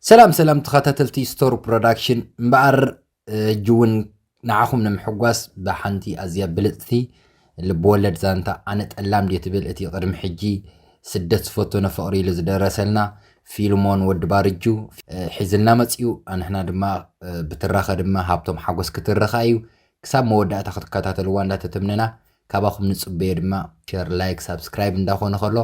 ሰላም ሰላም ተኸታተልቲ ስቶር ፕሮዳክሽን። እምበኣር ሕጂ እውን ንዓኹም ንምሕጓስ ብሓንቲ ኣዝያ ብልጽቲ ልብወለድ ዛንታ ኣነ ጠላም ድየ ትብል፣ እቲ ቅድሚ ሕጂ ስደት ዝፈተኖ ፍቕሪ ኢሉ ዝደረሰልና ፊልሞን ወዲ ባርጁ ሒዝልና መጺኡ። ኣንሕና ድማ ብትራኸ ድማ ሃብቶም ሓጎስ ክትረኻ እዩ። ክሳብ መወዳእታ ክትከታተልዋ እንዳተተምነና፣ ካባኹም ንጽበዮ ድማ ሸር፣ ላይክ፣ ሳብስክራይብ እንዳኾነ ከሎ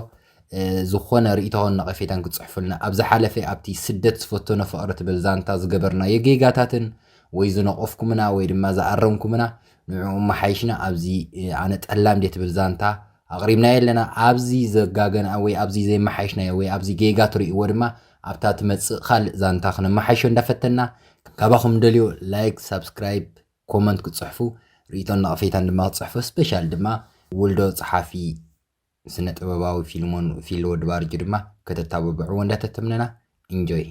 ዝኾነ ርእይቶን ነቐፌታን ክትጽሕፉልና። ኣብ ዝሓለፈ ኣብቲ ስደት ዝፈተኖ ፍቕሪ ትብል ዛንታ ዝገበርናዮ ጌጋታትን ወይ ዝነቐፍኩምና ወይ ድማ ዝኣረምኩምና ንዕኡ መሓይሽና ኣብዚ ኣነ ጠላም ድየ ትብል ዛንታ ኣቕሪብናዮ ኣለና። ኣብዚ ዘጋገና ወይ ኣብዚ ዘይመሓይሽናዮ ወይ ኣብዚ ጌጋ ትርእይዎ ድማ ኣብታ ትመጽእ ካልእ ዛንታ ክነመሓይሾ እንዳፈተና፣ ካባኹም ደልዮ ላይክ፣ ሳብስክራይብ፣ ኮመንት ክትጽሕፉ፣ ርእይቶን ነቐፌታን ድማ ክትጽሕፉ፣ ስፔሻል ድማ ውልዶ ጸሓፊ ስነ ጥበባዊ ፊልሞን ፊል ወዲ ባርጁ ድማ ከተታብብዕዎ እንዳተተምነና። ኢንጆይ።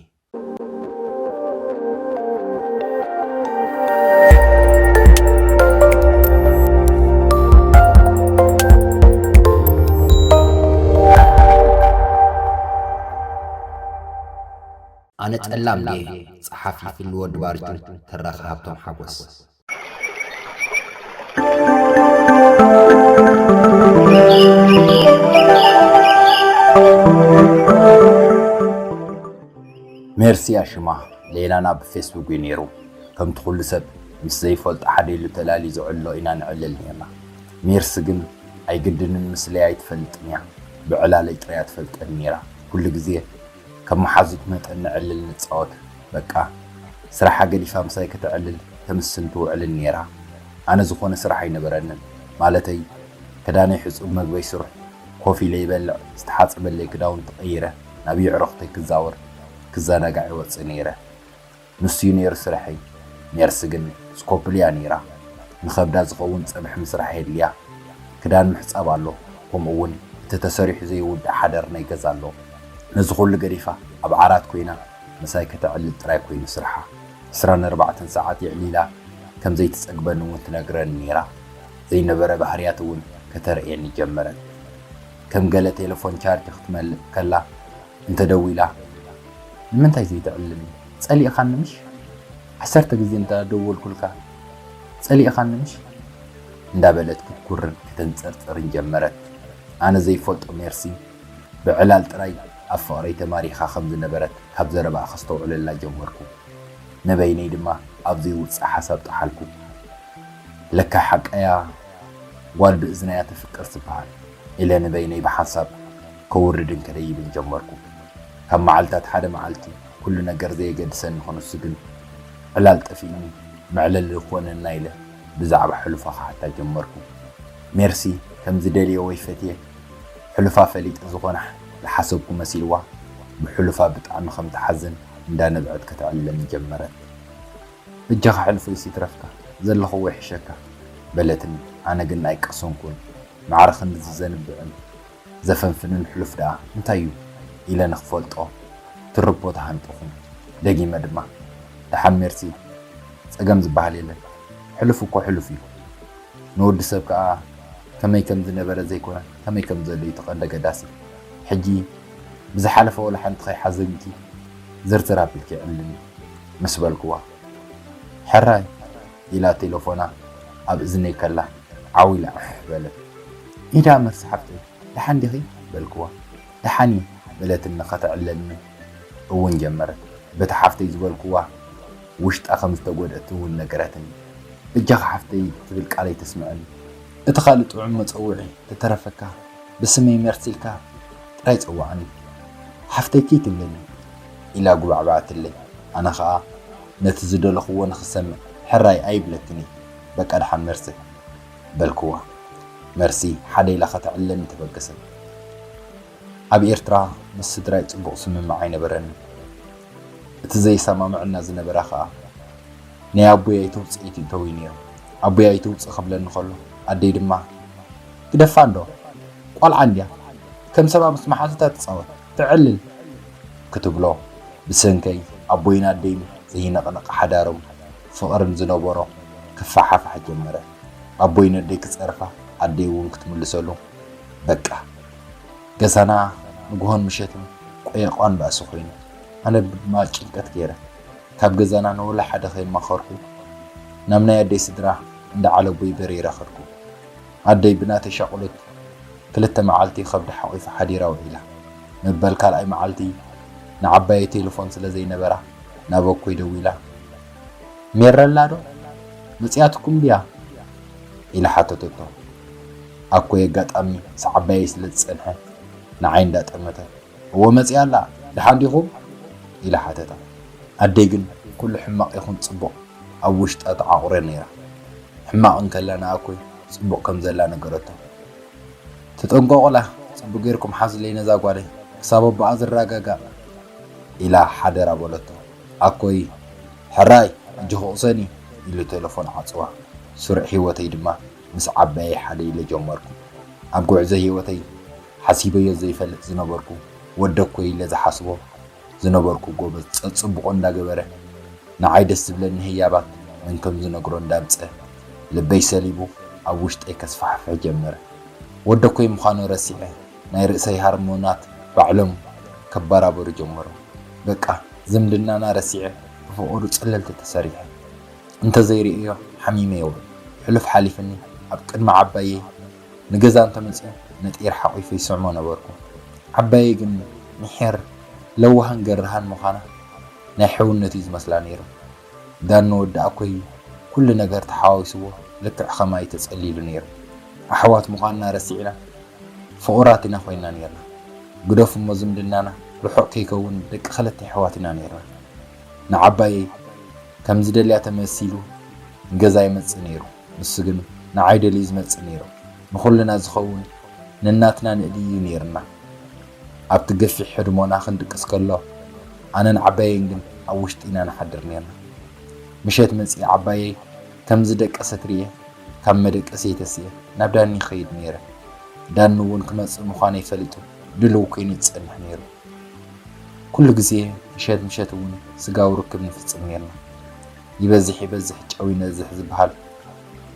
ኣነ ጠላም ድየ? ጸሓፊ ፊል ወዲ ባርጁ፣ ተራኺ ሃብቶም ሓጎስ። ሜርሲ ኣሽማ ሌላና ብፌስቡክ እዩ ነይሩ። ከምቲ ኩሉ ሰብ ምስ ዘይፈልጦ ሓደ ኢሉ ተላልዩ ዘዕልሎ ኢና ንዕልል ነይርና። ሜርሲ ግን ኣይግድንን፣ ምስለይ ኣይትፈልጥን እያ፣ ብዕላለይ ጥራይ እያ ትፈልጠኒ ነይራ። ኩሉ ግዜ ከም መሓዙት መጠን ንዕልል ንጻወት። በቃ ስራሓ ገዲፋ ምሳይ ከተዕልል ተምስን ትውዕልን ነይራ። ኣነ ዝኾነ ስራሕ ኣይነበረንን፣ ማለተይ ክዳነይ ሕጹብ፣ መግበይ ስሩሕ፣ ኮፍ ኢለ ይበልዕ፣ ዝተሓጸበለይ ክዳውንቲ ቀይረ ናብ የዕሩኽተይ ክዛወር ክዘናጋዕ ይወጽእ ነይረ። ንሱ እዩ ነይሩ ስርሐይ። ሜርሲ ግን ስኮፕል እያ ነይራ። ንኸብዳ ዝኸውን ጸብሒ ምስራሕ የድልያ። ክዳን ምሕጻብ ኣሎ፣ ከምኡ እውን እቲ ተሰሪሑ ዘይውዳእ ሓደር ናይ ገዛ ኣሎ። ነዚ ኩሉ ገዲፋ ኣብ ዓራት ኮይና ምሳይ ከተዕልል ጥራይ ኮይኑ ስርሓ። ዕስራን ኣርባዕተን ሰዓት የዕሊላ ከም ዘይትጸግበኒ እውን ትነግረኒ ነይራ። ዘይነበረ ባህርያት እውን ከተርእየኒ ጀመረት። ከም ገለ ቴሌፎን ቻርጅ ክትመልእ ከላ እንተደዊላ፣ "ንምንታይ ዘይተዕልልኒ? ጸሊእኻኒ ምሽ? ዓሰርተ ግዜ እንተ ደወልኩልካ ጸሊእኻኒ ምሽ?" እንዳበለት ክትኩርን ከተንጸርጽርን ጀመረት። ኣነ ዘይፈልጦ ሜርሲ ብዕላል ጥራይ ኣብ ፍቕረይ ተማሪኻ ከም ዝነበረት ካብ ዘረባኣ ከስተውዕለላ ጀመርኩ። ንበይነይ ድማ ኣብ ዘይውጽእ ሓሳብ ጠሓልኩ። ለካ ሓቀያ ጓል ብእዝናያ ትፍቅር ዝበሃል ኢለ ንበይነይ ብሓንሳብ ከውርድን ከደይብን ጀመርኩ። ካብ መዓልታት ሓደ መዓልቲ ኩሉ ነገር ዘየገድሰኒ ክንሱ ግን ዕላል ጠፊእኒ፣ መዕለሊ ክኾነና ኢለ ብዛዕባ ሕሉፋ ክሓታ ጀመርኩ። ሜርሲ ከም ዝደልዮ ወይ ፈትየ ሕሉፋ ፈሊጠ ዝኾነ ዝሓሰብኩ መሲልዋ ብሕሉፋ ብጣዕሚ ከም ትሓዝን እንዳነብዐት ከተዕልለኒ ጀመረት። "በጃኻ ሕልፎይስ ይትረፍካ፣ ዘለኽዎ ይሕሸካ" በለትኒ። ኣነ ግን ኣይቀሰንኩን። ማዕረ ክንዲ ዝዘንብዕን ዘፈንፍንን ሕሉፍ ደኣ እንታይ እዩ ኢለ ንኽፈልጦ ትርፖ ተሃንጠኹ። ደጊመ ድማ፣ "ደሓን ሜርሲ፣ ጸገም ዝበሃል የለን። ሕሉፍ እኮ ሕሉፍ እዩ። ንወዲ ሰብ ከኣ ከመይ ከም ዝነበረ ዘይኮነ፣ ከመይ ከም ዘሎ እዩ እቲ ቀንዲ ኣገዳሲ። ሕጂ ብዝሓለፈ ወላ ሓንቲ ከይሓዘንኪ ዝርዝር ኣቢልኪ ዕልልኒ" ምስ በልክዋ፣ "ሕራይ" ኢላ ቴሌፎና ኣብ እዝነይ ከላ ዓው ኢላ ዕሕ በለት። "ኢዳ መርሲ ሓፍተይ፣ ደሓን ዲኺ?" በልክዋ። "ደሓን እየ" በለትኒ ከተዕልለኒ እውን ጀመረት። በቲ ሓፍተይ ዝበልክዋ ውሽጣ ከም ዝተጎድአት እውን ነገረትኒ። "በጃኻ ሓፍተይ ትብል ቃል ኣይተስምዐኒ። እቲ ካልእ ጥዑም መጸውዒ ተተረፈካ ብስመይ መርሲ ኢልካ ጥራይ ጸውዓኒ። ሓፍተይ ከይትብለኒ" ኢላ ጉባዕባዓትለይ። ኣነ ኸኣ ነቲ ዝደለኽዎ ንኽሰምዕ ሕራይ ኣይብለክን እየ። "በቃ ደሓን መርሲ" በልክዋ። መርሲ ሓደ ኢላ ከተዕልለኒ ተበገሰት። ኣብ ኤርትራ ምስ ስድራይ ጽቡቕ ስምምዕ ኣይነበረንን። እቲ ዘይሰማምዕና ዝነበረ ኸኣ ናይ ኣቦይ ኣይተውጽእ ኢትእተዊ ነይሩ። ኣቦይ ኣይተውጽእ ክብለኒ ከሎ ኣደይ ድማ "ግደፋ እንዶ፣ ቆልዓ እንድያ፣ ከም ሰባ ምስ መሓዙታ ትጻወት፣ ተዕልል" ክትብሎ፣ ብሰንከይ ኣቦይን ኣደይን ዘይነቕነቕ ሓዳሮም ፍቕርን ዝነበሮ ክፈሓፋሕ ጀመረ። ኣቦይ ነደይ ክጸርፋ ኣደይ እውን ክትምልሰሉ፣ በቃ ገዛና ንግሆን ምሸትን ቆየቋን ባእሲ ኮይኑ። ኣነ ድማ ጭንቀት ገይረ ካብ ገዛና ንወላ ሓደ ከይማኸርኩ ናብ ናይ ኣደይ ስድራ እንዳ ዓለቦይ በሪረ ከድኩ። ኣደይ ብናተይ ሻቕሎት ክልተ መዓልቲ ከብዲ ሓቒፋ ሓዲራ ውዒላ። መበል ካልኣይ መዓልቲ ንዓባየይ ቴሌፎን ስለ ዘይነበራ ናብ ኣኮይ ደዊላ፣ "ሜረላ ዶ መጺኣትኩም ድያ?" ኢላ ሓተተቶ። ኣኮይ ኣጋጣሚ ምስ ዓባየይ ስለ ዝጸንሐ ንዓይ እንዳጠመተ፣ "እወ መጺኣ ኣላ፣ ደሓን ዲኹም?" ኢላ ሓተታ። ኣደይ ግን ኩሉ ሕማቕ ይኹን ጽቡቕ ኣብ ውሽጣ ተዓቑረ ነይራ። ሕማቕ እንከላ ንኣኮይ ጽቡቕ ከም ዘላ ነገረቶ። "ተጠንቀቑላ፣ ጽቡቕ ጌርኩም ሓዙለይ ነዛ ጓለይ ክሳብ ኣቦኣ ዝረጋጋእ" ኢላ ሓደራ በለቶ። ኣኮይ፣ "ሕራይ፣ ኣጆኺ ቅሰኒ" ኢሉ ቴሌፎን ዓጽዋ። ስሩዕ ህይወተይ ድማ ምስ ዓባየይ ሓደ ኢለ ጀመርኩ። ኣብ ጉዕዞ ህይወተይ ሓሲበዮ ዘይፈልጥ ዝነበርኩ፣ ወደኮይ ኢለ ዝሓስቦ ዝነበርኩ ጎበዝ ጸጽብቆ እንዳገበረ፣ ንዓይ ደስ ዝብለኒ ህያባት መን ከም ዝነግሮ እንዳምጸ፣ ልበይ ሰሊቡ ኣብ ውሽጠይ ከስፋሕፍሕ ጀመረ። ወደኮይ ምዃኑ ረሲዐ፣ ናይ ርእሰይ ሃርሞናት ባዕሎም ከባራበሩ ጀመሩ። በቃ ዝምድናና ረሲዐ፣ ብፍቕሩ ጽልልቲ ተሰሪሐ። እንተዘይርእዮ ሓሚመ ይውዕል። ሕሉፍ ሓሊፍኒ ኣብ ቅድሚ ዓባየይ ንገዛ እንተመጺኡ ነጢር ሓቒፈ ይስዕሞ ነበርኩ። ዓባየይ ግን ምሒር፣ ለዋህን ገራህን ምዃና ናይ ሕውነት እዩ ዝመስላ ነይሩ። ዳኑ ወዲ ኣኮይ ኩሉ ነገር ተሓዋዊስዎ ልክዕ ኸማይ ተጸሊሉ ነይሩ። ኣሕዋት ምዃንና ረሲዕና ፍቑራት ኢና ኮይና ነይርና። ግደፍ እሞ ዝምድናና ርሑቕ ከይከውን ደቂ ክልተ ኣሕዋት ኢና ነይርና። ንዓባየይ ከም ዝደልያ ተመሲሉ ንገዛ ይመጽእ ነይሩ። ንሱ ግን ንዓይ ደልዩ ዝመጽእ ነይሩ። ንኹልና ዝኸውን ነናትና ንእልዩ ነይርና። ኣብቲ ገፊሕ ሕድሞና ክንድቅስ ከሎ ኣነን ዓባየይን ግን ኣብ ውሽጢ ኢና ንሓድር ነይርና። ምሸት መጺኣ ዓባየይ ከም ዝደቀሰት ርእየ ካብ መደቀስየይ ተሲኤ ናብ ዳኒ ይኸይድ ነይረ። ዳኒ እውን ክመጽእ ምዃነይ ፈሊጡ ድልው ኮይኑ ይጸንሕ ነይሩ። ኩሉ ግዜ ምሸት ምሸት እውን ስጋዊ ርክብ ንፍጽም ነይርና። ይበዝሕ ይበዝሕ ጨው ይነዝሕ ዝበሃል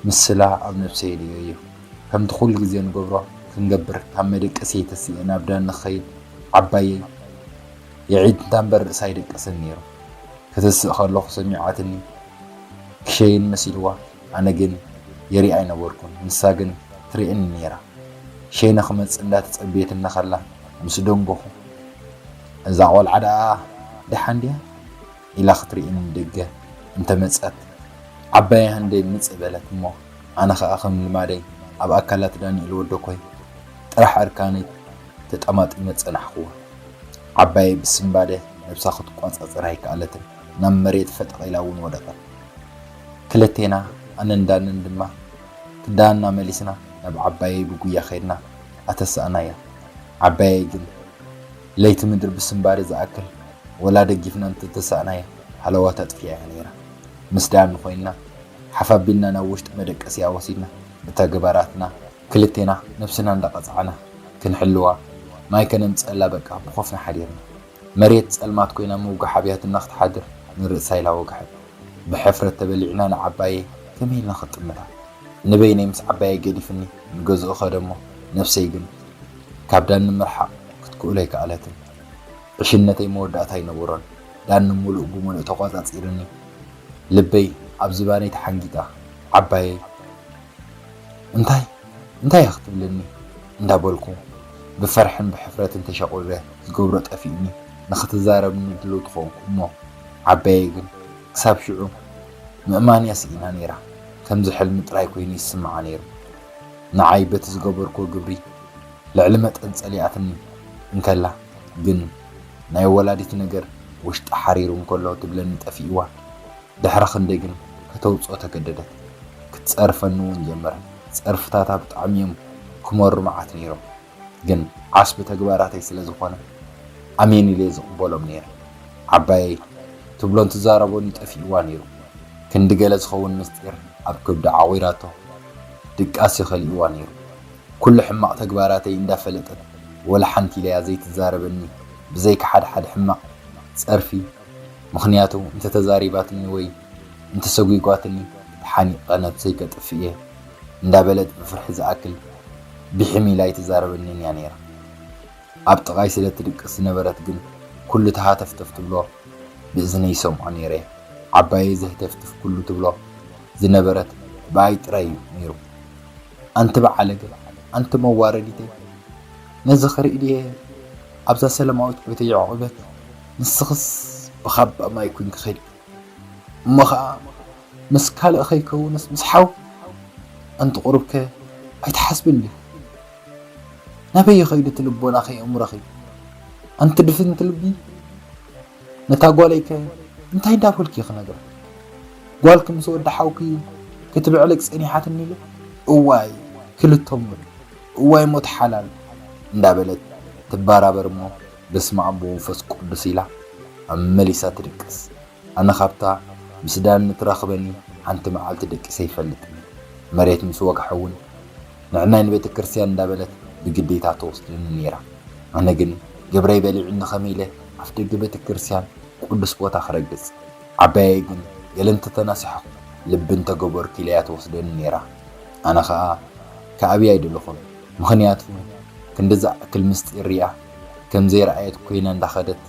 ምስላ ኣብ ነብሰይ የርእዮ እዩ። ከምቲ ኩሉ ግዜ ንገብሮ ክንገብር ካብ መደቀስየይ ተሲኤ ናብ ዳኒ ክኸይድ ዓባየይ የዒንታ እምበር ርእሳ ኣይደቀሰን ነይሩ። ክትስእ ከለኹ ሰሚዓትኒ ክሸይን መሲልዋ፣ ኣነ ግን የሪኣ ኣይነበርኩን። ንሳ ግን ትርእየኒ ነይራ። ሸይነ ክመጽእ እንዳተጸበየትኒ ከላ ምስ ደንጎኹ፣ "እዛ ቆልዓ ደኣ ደሓን ድያ?" ኢላ ክትርእየኒ ንደገ እንተመጸት፣ ዓባየይ ሃንደይ ምጽእ በለት እሞ፣ ኣነ ኸኣ ከም ልማደይ ኣብ ኣካላት ዳንኤል ወደኮይ ጥራሕ ዕርካነይ ተጠማጢመ ጸናሕኩዋ። ዓባየይ ብስንባደ ነብሳ ክትቋጻጸር ኣይከኣለትን፣ ናብ መሬት ፈጠቕ ኢላ እውን ወደቐት። ክልቴና ኣነን ዳንን ድማ ክዳንና መሊስና ናብ ዓባየይ ብጉያ ከይድና ኣተሳእናያ። ዓባየይ ግን ለይቲ ምድሪ ብስንባደ ዝኣክል ወላ ደጊፍና እንተተሳእናያ ሃለዋት ኣጥፊኣ እያ ነይራ። ምስ ዳኒ ኮይንና ሓፍ ኣቢልና ናብ ውሽጢ መደቀስያ ወሲድና ብተግባራትና ክልቴና ነብስና እንዳቐጻዕና ክንሕልዋ ማይ ከነምጸላ በቃ ብኾፍና ሓዲርና። መሬት ጸልማት ኮይና ምውጋሕ ኣብያትና ክትሓድር ንርእሳ ኢላ ወግሐት። ብሕፍረት ተበሊዕና ንዓባየይ ከመይ ኢልና ክንጥምታ? ንበይነይ ምስ ዓባየይ ገዲፍኒ ንገዝኡ ከደ እሞ ነብሰይ ግን ካብ ዳኒ ምርሓቕ ክትክእሎ ኣይከኣለትን። ዕሽነተይ መወዳእታ ኣይነበሮን። ዳኒ ምሉእ ብምሉእ ተቖጻጺርኒ። ልበይ ኣብ ዝባነይ ተሓንጊጣ። ዓባየይ እንታይ እንታይ እያ ክትብለኒ እንዳበልኩ ብፍርሕን ብሕፍረትን ተሸቑረ ዝገብሮ ጠፊእኒ ንኽትዛረብኒ ድልውቲ ኾንኩ እሞ ዓባየይ ግን ክሳብ ሽዑ ምእማንያ ስኢና ነይራ። ከምዚ ሕልሚ ጥራይ ኮይኑ ይስምዓ ነይሩ። ንዓይ በቲ ዝገበርኩዎ ግብሪ ልዕሊ መጠን ጸሊኣትኒ እንከላ ግን ናይ ወላዲት ነገር ውሽጣ ሓሪሩ እንከሎ ትብለኒ ጠፊእዋ። ድሕሪ ክንደይ ግን ከተውጽኦ ተገደደት። ክትጸርፈኒ እውን ጀመረት። ጸርፍታታ ብጣዕሚ እዮም ክመሩ መዓት ነይሮም። ግን ዓስቢ ተግባራተይ ስለ ዝኾነ ኣሜን ኢለ ዝቕበሎም ነይረ። ዓባየይ ትብሎን ትዛረቦን ይጠፊእዋ ነይሩ። ክንዲ ገለ ዝኸውን ምስጢር ኣብ ከብዳ ዓቑራቶ ድቃስ ይኸልእዋ ነይሩ። ኩሉ ሕማቕ ተግባራተይ እንዳፈለጠት ወላ ሓንቲ ኢለያ ዘይትዛረበኒ ብዘይካ ሓደ ሓደ ሕማቕ ጸርፊ። ምኽንያቱ እንተተዛሪባትኒ ወይ እንተሰጒጓትኒ ተሓኒቐ ነብሰይ ከጥፍእ እየ እንዳበለት ብፍርሒ ዝኣክል ብሕም ኢላ ኣይትዛረበንን እያ ነይራ። ኣብ ጥቓይ ስለ ትድቅስ ዝነበረት ግን ኩሉ እቲ ሃተፍተፍ ትብሎ ብእዝነይ ይሰምዖ ነይረ። ዓባየይ ዘህተፍትፍ ኩሉ ትብሎ ዝነበረት ብኣይ ጥራይ እዩ ነይሩ። ኣንቲ በዓለገ፣ ኣንቲ መዋረዲተይ፣ ነዚ ክርኢ ድየ ኣብዛ ሰላማዊት ቤተይ የዕቑበት? ንስኽስ ብኻባ ማይ ኩንኪ ኸድኪ። እሞ ኸኣ ምስ ካልእ ኸይከውንስ ምስ ሓው? ኣንቲ ቁሩብከ ኣይትሓስብን ዲኺ? ናበይ ይኸይድ እቲ ልቦናኺ ኣእምሮኺ? ኣንቲ ድፍንቲ ልቢ፣ ነታ ጓለይከ እንታይ እንዳበልኪ ክነግራ? ጓልኪ ምስ ወዲ ሓውኪ ክትብዕልቅ ጸኒሓትኒ ኢለ፣ እዋይ ክልቶም ወዲ፣ እዋይ ሞት ሓላል እንዳበለት ትባራበር እሞ፣ በስመ ኣብ ወመንፈስ ቅዱስ ኢላ ኣብ መሊሳ ትድቅስ። ኣነ ካብታ ምስ ዳኒ ትረኽበኒ ሓንቲ መዓልቲ ደቂሰ ይፈልጥ። መሬት ምስ ወግሐ እውን ንዕናይ ንቤተ ክርስቲያን እንዳበለት ብግዴታ ተወስደኒ ነይራ። ኣነ ግን ግብረይ በሊዑኒ ከመይ ኢለ ኣፍ ደገ ቤተ ክርስቲያን ቅዱስ ቦታ ክረግጽ። ዓባየይ ግን ገለ እንተተናሳሕኩ ልቢ እንተገበርኩ ኢለያ ትወስደኒ ነይራ። ኣነ ኸኣ ክኣብያ ኣይደለኹን። ምኽንያቱ ክንዲ ዝኣክል ምስጢር ሪኣ ከም ዘይረኣየት ኮይና እንዳኸደት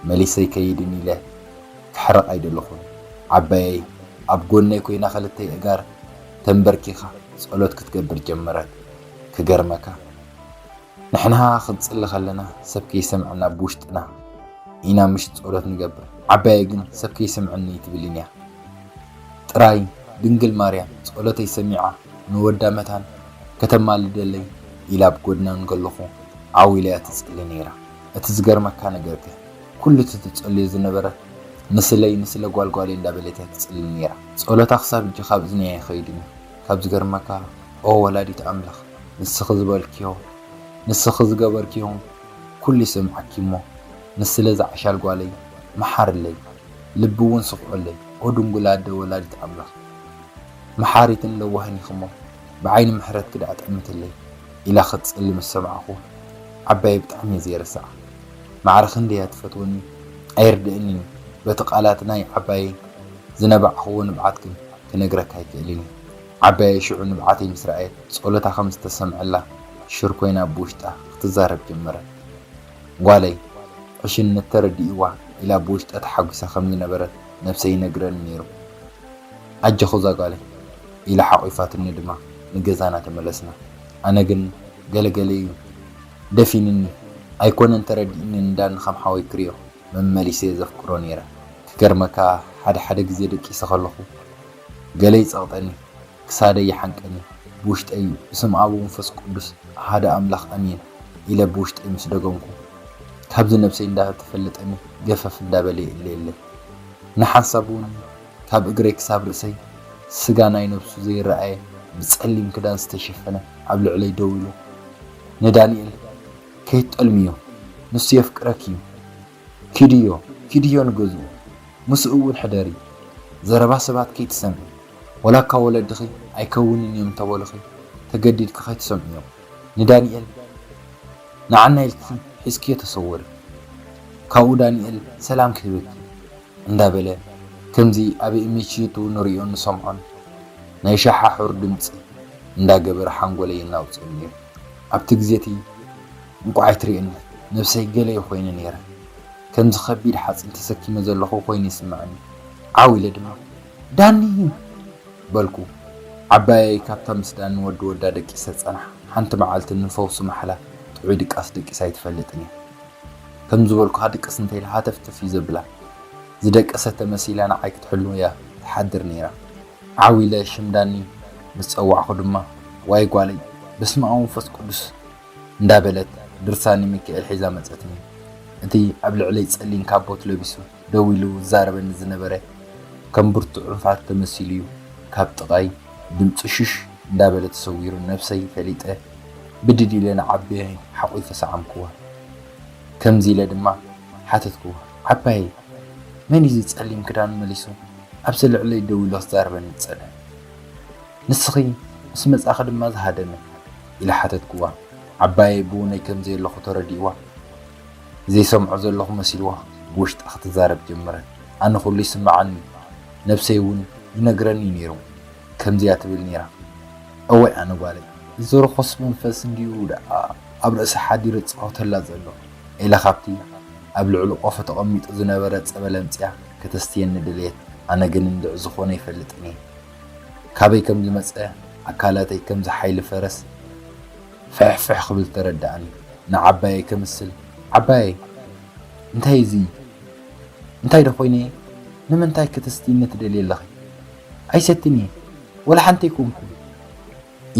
መሊሰ ኣይከይድን ኢለ ክሕረቕ ኣይደለኹን። ዓባየይ ኣብ ጎነይ ኮይና ክልተ ኣእጋር ተንበርኪኻ ጸሎት ክትገብር ጀመረት። ክገርመካ ንሕና ክንጽሊ ከለና ሰብ ከይሰምዐና ብውሽጥና ኢና ምሽ ጸሎት ንገብር። ዓባየይ ግን ሰብ ከይሰምዐኒ ትብልን እያ። ጥራይ ድንግል ማርያም ጸሎተይ ሰሚዓ ንወዳ መታን ከተማልደለይ ኢላ ኣብ ጎድና እንከለኹ ዓው ኢላ እያ ትጽሊ ነይራ። እቲ ዝገርመካ ነገርከ ኩሉ እቲ ትጸልዮ ዝነበረት ንስለይ ንስለ ጓልጓለይ እንዳበለት እያ ትጽሊ ነይራ። ጸሎታ ክሳብ ሕጂ ካብ እዝነይ ኣይኸይድን እዩ። ካብ ዝገርመካ ኦ ወላዲት ኣምላኽ ንስኺ ዝበልክዮ ንስኺ ዝገበርክዮ ኩሉ ይሰምዓኪ እሞ ንስለ ዝዓሻል ጓለይ መሓርለይ ልቢ እውን ስፍዖለይ ኦ ድንጉል ኣደ ወላዲት ኣምላኽ መሓሪትን ለዋህን ኢኺ እሞ ብዓይኒ ምሕረትኪ ደኣ ጠምትለይ ኢላ ክትጽሊ ምስ ሰማዕኹ ዓባየይ ብጣዕሚ እየ ዘይርስዓ። ማዕረ ክንደይ እያ ትፈትወኒ ኣይርድእንን እዩ። በቲ ቃላት ናይ ዓባየይ ዝነባዕኽዎ ንብዓት ግን ክነግረካ ኣይክእልን እየ። ዓባየይ ሽዑ ንብዓተይ ምስ ረኣየት ጸሎታ ከም ዝተሰምዐላ ሽር ኮይና ብውሽጣ ክትዛረብ ጀመረት። ጓለይ ዕሽነት ተረዲእዋ ኢላ ብውሽጣ ተሓጒሳ ከም ዝነበረት ነብሰይ ይነግረኒ ነይሩ። ኣጆኺ እዛ ጓለይ ኢላ ሓቒፋትኒ ድማ ንገዛና ተመለስና። ኣነ ግን ገለገለ እዩ ደፊንኒ ኣይኮነን ተረዲእኒ ንዳኒ ከም ሓወይ ክሪኦ መመሊሰ እየ ዘፍቅሮ ነይረ። ክገርመካ ሓደ ሓደ ግዜ ደቂሰ ከለኹ ገለ ይጸቕጠኒ ክሳደይ ይሓንቀኒ ብውሽጠይ እዩ ብስም ኣብ መንፈስ ቅዱስ ሓደ ኣምላኽ ኣሜን ኢለ ብውሽጠይ ምስ ደገምኩ ካብዚ ነብሰይ እንዳተፈለጠኒ ገፈፍ እንዳበለ ይእለየለይ ንሓንሳብ እውን ካብ እግረይ ክሳብ ርእሰይ ስጋ ናይ ነብሱ ዘይረኣየ ብጸሊም ክዳን ዝተሸፈነ ኣብ ልዕለይ ደው ኢሉ ንዳንኤል ከይትጠልምዮ ንሱ የፍቅረኪ እዩ ኪድዮ ኪድዮ ንገዝኡ ምስኡ እውን ሕደሪ ዘረባ ሰባት ከይትሰምዒ ወላ እካ ወለድኺ ኣይከውንን እዮም እንተበሉኺ ተገዲድኪ ከይትሰምዕዮ ንዳንኤል ንዓና ኢልኪ ሒዝክዮ ተሰወሪ ካብኡ ዳንኤል ሰላም ክህበኪ እንዳበለ ከምዚ ኣብ ኤምኤችዩቱ ንሪኦን ንሰምዖን ናይ ሸሓሑር ድምፂ እንዳገበረ ሓንጎለይ የናውፀኒ እዩ ኣብቲ ግዜ እቲ እንቋዕ ኣይትርእየኒ ነብሰይ ገለ ኮይነ ነይረ ከምዚ ከቢድ ሓፂን ተሰኪመ ዘለኹ ኮይኑ ይስምዐኒ ዓው ኢለ ድማ ዳኒ በልኩ ዓባየይ ካብታ ምስ ዳኒ ወዲ ወዳ ደቂሰ ዝፀንሓ ሓንቲ መዓልቲ ንፈውሲ ማሕላ ጥዑይ ድቃስ ደቂሳ ኣይትፈልጥን እያ ከም ዝበልኩኻ ድቅስ እንተኢላ ሃተፍተፍ እዩ ዘብላ ዝደቀሰት ተመሲላ ንዓይ ክትሕሉ እያ ትሓድር ነይራ ዓው ኢለ ሽም ዳኒ ምስ ፀዋዕኹ ድማ ዋይ ጓለይ በስመ ኣብ መንፈስ ቅዱስ እንዳበለት ድርሳን ሚካኤል ሒዛ መጸትኒ። እቲ ኣብ ልዕለይ ጸሊም ካቦት ለቢሱ ደው ኢሉ ዝዛረበኒ ዝነበረ ከም ብርቱዕ ዕንፋት ተመሲሉ እዩ ካብ ጥቓይ ድምጹ ሽሽ እንዳበለ ተሰዊሩ ነብሰይ ፈሊጠ ብድድ ኢለ ንዓባየይ ሓቒፈ ሰዓምክዋ። ከምዚ ኢለ ድማ ሓተትክዋ ዓባየይ መን እዩ እዚ ጸሊም ክዳኑ መሊሱ ኣብዚ ልዕለይ ደው ኢሉ ክዛረበኒ ዝጸንሐ? ንስኺ ምስ መጻኺ ድማ ዝሃደመ? ኢለ ሓተትክዋ። ዓባየይ ብውነይ ከም ዘየለኹ ተረዲእዋ። ዘይሰምዖ ዘለኹ መሲልዋ ብውሽጣ ክትዛረብ ጀመረት። ኣነ ኩሉ ይስምዓኒ፣ ነብሰይ እውን ይነግረኒ ነይሩ። ከምዚኣ ትብል ነይራ። እዋይ ኣነ ጓለይ፣ እዚ ርኹስ መንፈስ እንድዩ ደኣ ኣብ ርእሲ ሓዲሩ ዝጻወተላ ዘሎ። ኢለ ካብቲ ኣብ ልዕሊ ቆፎ ተቐሚጡ ዝነበረ ጸበል ኣምጺኣ ከተስትየኒ ደለየት። ኣነ ግን እንድዒ ዝኾነ ኣይፈልጥን እየ። ካበይ ከም ዝመጸ ኣካላተይ ከምዚ ሓይሊ ፈረስ ፍሕፍሕ ክብል ተረድኣኒ። ንዓባየይ ከምስል፣ "ዓባየይ፣ እንታይ እዚ? እንታይ ዶ ኮይነ እየ? ንምንታይ ከተስትይኒ ትደልዪ ኣለኺ? ኣይሰትን እየ፣ ወላ ሓንቲ ኣይኮንኩን"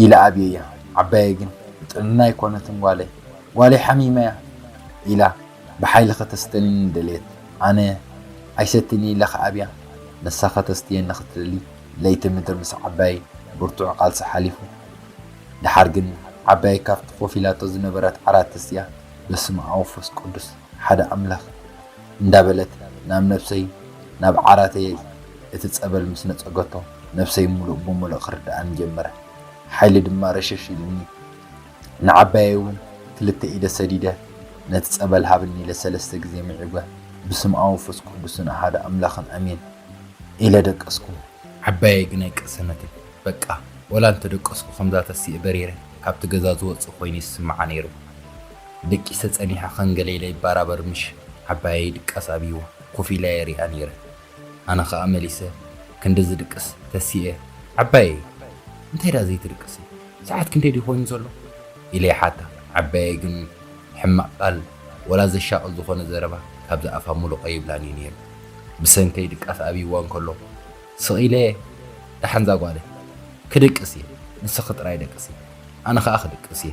ኢለ ኣብየያ። ዓባየይ ግን፣ "ጥዕና ኣይኮነትን ጓለይ፣ ጓለይ ሓሚማ እያ" ኢላ ብሓይሊ ከተስተኒ ደለየት። ኣነ ኣይሰትን ኢለ ክኣብያ፣ ንሳ ከተስትየኒ ክትደሊ ለይቲ ምድሪ ምስ ዓባየይ ብርቱዕ ቃልሲ ሓሊፉ። ደሓር ግን ዓባየይ ካብቲ ኮፍ ኢላቶ ዝነበረት ዓራት ተስትያ፣ "በስመ ኣብ ወመንፈስ ቅዱስ ሓደ ኣምላኽ" እንዳበለት ናብ ነብሰይ፣ ናብ ዓራተይ እቲ ጸበል ምስ ነጸገቶ፣ ነብሰይ ምሉእ ብምሉእ ክርድኣኒ ጀመረ። ሓይሊ ድማ ረሸሽ ኢሉኒ። ንዓባየይ እውን ክልተ ኢደ ሰዲደ፣ "ነቲ ጸበል ሃብኒ" ኢለ ሰለስተ ግዜ ምዒጓ፣ "ብስም ኣብ መንፈስ ቅዱስን ኣሃደ ኣምላኽን ኣሜን" ኢለ ደቀስኩ። ዓባየይ ግን ኣይቀሰነትን። በቃ፣ ወላ እንተደቀስኩ፣ ከምዛ ተሲእ በሪረ ካብቲ ገዛ ዝወጽእ ኮይኑ ይስምዓ ነይሩ። ደቂሰ ጸኒሐ ከንገለ ኢለ ይባራበር፣ ምሽ ዓባየይ ድቃስ ኣብይዋ ኮፍ ኢላ የሪኣ ነይረ። ኣነ ኸኣ መሊሰ ክንዲ ዝድቅስ ተሲኤ፣ "ዓባየይ፣ እንታይ ደኣ ዘይትድቅሲ? ሰዓት ክንደይ ድዩ ኮይኑ ዘሎ?" ኢለ ይሓታ። ዓባየይ ግን ሕማቕ ቃል ወላ ዘሻቕል ዝኾነ ዘረባ ካብዚ ኣፋ ምሉቕ ኣይብላን እዩ ነይሩ። ብሰንከይ ድቃስ ኣብይዋ እንከሎ ስቕ ኢለ፣ "ደሓን ዛጓለ፣ ክድቅስ እየ፣ ንስኺ ጥራይ ደቅሲ፣ ኣነ ኸኣ ክድቅስ እየ"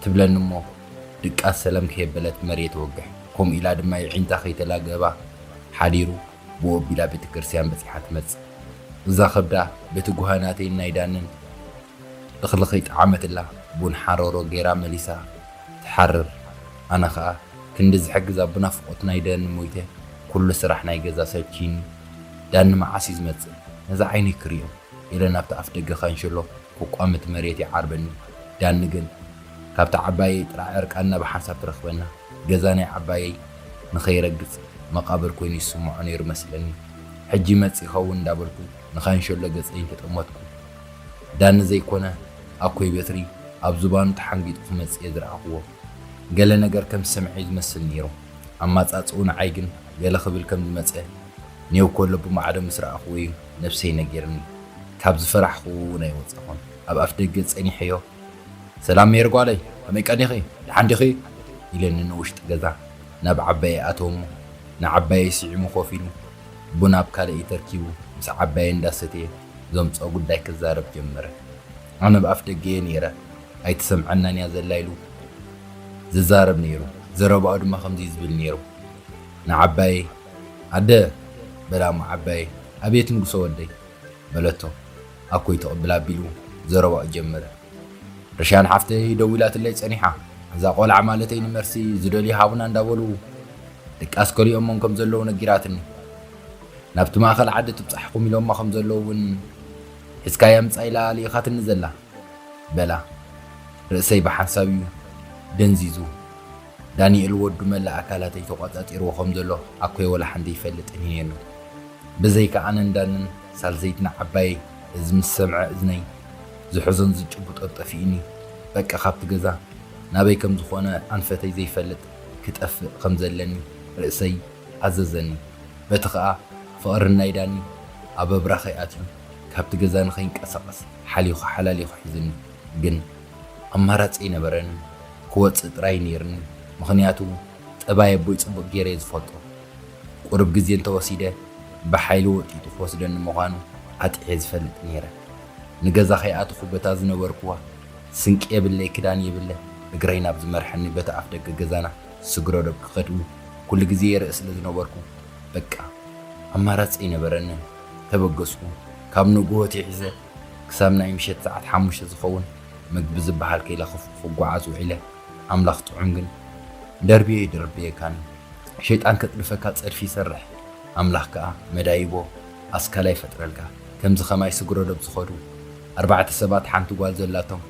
ትብለኒ እሞ፣ ድቃስ ሰለም ከየበለት መሬት ወግሕ፣ ከምኡ ኢላ ድማ የዒንታ ከይተላገባ ሓዲሩ ብኡ ኣቢላ ቤተ ክርስቲያን በጺሓ ትመጽእ። እዛ ከብዳ በቲ ጉሃናተይን ናይ ዳንን ልኽልኽ ይጠዓመትላ፣ ቡን ሓሮሮ ገይራ መሊሳ ትሓርር። ኣነ ኸኣ ክንዲ ዝሕግዛ ብናፍቖት ናይ ዳኒ ሞይተ፣ ኩሉ ስራሕ ናይ ገዛ ሰልችዩኒ። "ዳኒ መዓስ እዩ ዝመጽእ? ነዛ ዓይነይ ክርእዮ" ኢለ ናብቲ ኣፍ ደገ ካንሸሎ ክቋምት መሬት ይዓርበኒ። ዳኒ ግን ካብታ ዓባየይ ጥራሕ ዕርቃንና ብሓንሳብ ትረኽበና። ገዛ ናይ ዓባየይ ንኸይረግጽ መቓብር ኮይኑ ይስምዖ ነይሩ መስለኒ። ሕጂ ይመጽእ ይኸውን እንዳበልኩ ንኻንሸሎ ገጸይ ተጠመትኩ። ዳኒ ዘይኮነ ኣኮይ በትሪ ኣብ ዝባኑ ተሓንጊጡ ክመጽእ እየ ዝረኣኽዎ። ገለ ነገር ከም ዝሰምዐ እዩ ዝመስል ነይሩ። ኣማጻጽኡ ንዓይ ግን ገለ ክብል ከም ዝመጸ ኔው ከሎ ብማዕዶ ምስ ረኣኽዎ እዩ ነብሰይ ነጊርኒ። ካብ ዝፈራሕኽዎ እውን ኣይወጻኹን። ኣብ ኣፍ ደገ ጸኒሐዮ፣ "ሰላም ሜሪ ጓለይ፣ ከመይ ቀኒኺ? ደሓን ዲኺ?" ኢለኒ ንውሽጢ ገዛ ናብ ዓባየይ ኣተወ እሞ፣ ንዓባየይ ስዒሙ ኮፍ ኢሉ ቡን ኣብ ካልእ ተርኪቡ ምስ ዓባየይ እንዳሰተየ ዘምጽኦ ጉዳይ ክዛረብ ጀመረ። ኣነ ኣብ ኣፍ ደገ እየ ነይረ፣ ኣይትሰምዐናን እያ ዘላ ኢሉ ዝዛረብ ነይሩ። ዘረባኡ ድማ ከምዚ እዩ ዝብል ነይሩ። ንዓባየይ፣ "ኣደ" በላ እሞ ዓባየይ፣ "ኣቤት ንጉሰ ወደይ" በለቶ። ኣኮይ ትቕብል ኣቢሉ ዘረባኡ ጀመረ። "ርሻን ሓፍተይ ደዊላትለይ ጸኒሓ፣ እዛ ቆልዓ ማለተይ ንመርሲ ዝደልዮ ሃቡና እንዳበሉ ድቃስ ከሊኦሞም ከም ዘለዉ ነጊራትኒ። ናብቲ ማእከል ዓዲ ትብጻሕኩም ኢሎማ ከም ዘለዉ እውን ሒዝካያ ምጻእ ኢላ ልኢኻትኒ ዘላ" በላ። ርእሰይ ብሓንሳብ እዩ ደንዚዙ። ዳንኤል ወዱ መላእ ኣካላተይ ተቋጻጺርዎ ከም ዘሎ ኣኮይ ወላ ሓንቲ ይፈልጥን እዩ ነይሩ። ብዘይካ ኣነን ዳንን ሳልሰይትና ዓባየይ፣ እዚ ምስ ሰምዐ እዝነይ ዝሕዞን ዝጭብጦን ጠፊእኒ። በቃ ካብቲ ገዛ ናበይ ከም ዝኾነ ኣንፈተይ ዘይፈልጥ ክጠፍእ ከም ዘለኒ ርእሰይ ኣዘዘኒ። በቲ ኸኣ ፍቕሪ ናይ ዳኒ ኣብ ኣብራኸይ ኣትዩ ካብቲ ገዛ ንኸይንቀሳቐስ ሓሊኹ ሓላሊኹ ሒዙኒ። ግን ኣማራጺ ኣይነበረንን፣ ክወጽእ ጥራይ ነይርኒ። ምኽንያቱ ጠባይ ኣቦይ ጽቡቕ ገይረ እየ ዝፈልጦ። ቁሩብ ግዜ እንተወሲደ ብሓይሊ ወጢጡ ክወስደኒ ምዃኑ ኣጥዕየ ዝፈልጥ ነይረ። ንገዛ ከይኣተኹ በታ ዝነበርኩዋ ስንቂ የብለይ፣ ክዳን የብለ፣ እግረይ ናብ ዝመርሐኒ በቲ ኣፍ ደገ ገዛና ስግረ ዶብ ክኸድኡ ኩሉ ግዜ ይርኢ ስለ ዝነበርኩ፣ በቃ ኣማራጺ ኣይነበረንን። ተበገስኩ። ካብ ንግሆ ኣትሒዘ ክሳብ ናይ ምሸት ሰዓት ሓሙሽተ ዝኸውን ምግቢ ዝበሃል ከይለኸፍኩ ክጓዓዝ ውዒለ። ኣምላኽ ጥዑም ግን ደርብየ ይደርብየካኒ። ሸይጣን ከጥድፈካ ጸድፊ ይሰርሕ፣ ኣምላኽ ከኣ መዳይቦ ኣስካላ ይፈጥረልካ። ከምዚ ኸማይ ስግረ ዶብ ዝኸዱ ኣርባዕተ ሰባት ሓንቲ ጓል ዘላቶም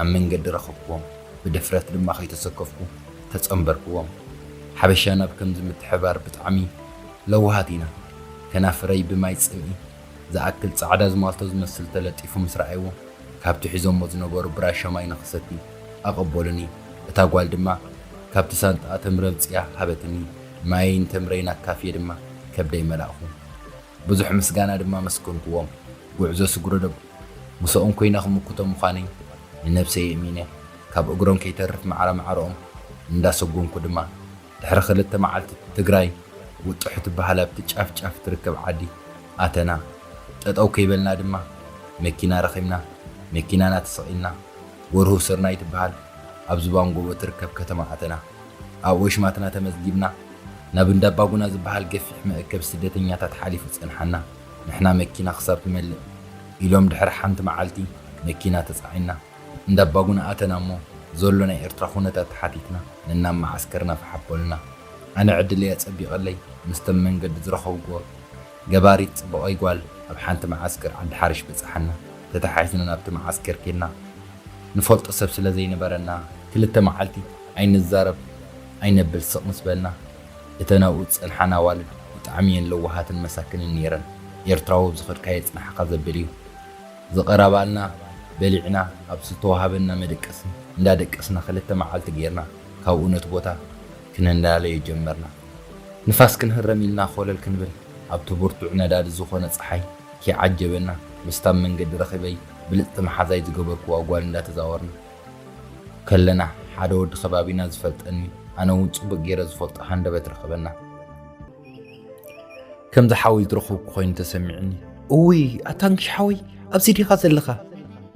ኣብ መንገዲ ረኸብኩዎም። ብድፍረት ድማ ከይተሰከፍኩ ተጸንበርኩዎም። ሓበሻ ናብ ከምዚ ምትሕባር ብጣዕሚ ለዋሃት ኢና። ከናፍረይ ብማይ ጽምኢ ዝኣክል ጻዕዳ ዝማልቶ ዝመስል ተለጢፉ ምስ ረኣይዎ፣ ካብቲ ሒዞሞ ዝነበሩ ብራሾ ማይ ንኽሰቲ ኣቐበሉኒ። እታ ጓል ድማ ካብቲ ሳንጣኣ ተምሪ ኣውጺኣ ሃበትኒ። ማይን ተምረይን ኣካፍየ ድማ ከብደይ መላእኹ። ብዙሕ ምስጋና ድማ መስከንክዎም። ጉዕዞ ስግረዶብ ምስኦም ኮይነ ክምክቶ ምዃነይ ንነብሰይ እሚነ፣ ካብ እግሮም ከይተርፍ ማዕረ ማዕረኦም እንዳሰጎምኩ ድማ ድሕሪ ክልተ መዓልቲ ትግራይ ውጥሑ ትበሃል ኣብቲ ጫፍ ጫፍ ትርከብ ዓዲ ኣተና። ጠጠው ከይበልና ድማ መኪና ረኺብና፣ መኪናና ተሰቒልና፣ ጎርሁ ስርናይ ትበሃል ኣብ ዝባን ጎቦ ትርከብ ከተማ ኣተና። ኣብኡ ሽማትና ተመዝጊብና፣ ናብ እንዳባጉና ዝበሃል ገፊሕ መእከብ ስደተኛታት ሓሊፉ ጸንሓና። ንሕና መኪና ክሳብ ትመልእ ኢሎም ድሕሪ ሓንቲ መዓልቲ መኪና ተጻዒና። እንዳባጉና ኣተና እሞ ዘሎ ናይ ኤርትራ ኩነታት ተሓቲትና ነናብ መዓስከርና ፈሓቦልና። ኣነ ዕድለይ ኣጸቢቐለይ፣ ምስቶም መንገዲ ዝረኸብክዎ ገባሪት ጽቡቐይ ጓል ኣብ ሓንቲ መዓስከር ዓዲ ሓርሽ በጻሓና። ተተሓሒዝና ናብቲ መዓስከር ኬድና። ንፈልጦ ሰብ ስለ ዘይነበረና ክልተ መዓልቲ ኣይንዛረብ ኣይነብል ስቕ ምስ በልና፣ እተን ኣብኡ ዝጸንሓና ኣዋልድ ብጣዕሚ እየን ለዋሃትን መሳክንን ነይረን። ኤርትራዊ ኣብ ዝኸድካዮ ጽናሕኻ ዘብል እዩ። ዝቐረባልና በሊዕና ኣብ ዝተዋሃበና መደቀሲ እንዳደቀስና ክልተ መዓልቲ ጌርና፣ ካብኡ ነቲ ቦታ ክነላለዮ ጀመርና። ንፋስ ክንህረም ኢልና ኮለል ክንብል ኣብቲ ብርቱዕ ነዳዲ ዝኾነ ጸሓይ ከይዓጀበና ምስታ መንገዲ ረኺበይ ብልጽቲ መሓዛይ ዝገበርክዋ ጓል እንዳተዛወርና ከለና ሓደ ወዲ ከባቢና ዝፈልጠኒ ኣነ እውን ጽቡቕ ገይረ ዝፈልጦ ሃንደበት ረኸበና። ከምዚ ሓወይ ዝረኸብኩ ኮይኑ ተሰሚዑኒ። እውይ ኣታ ንግሽ ሓወይ ኣብዚ ዲኻ ዘለኻ?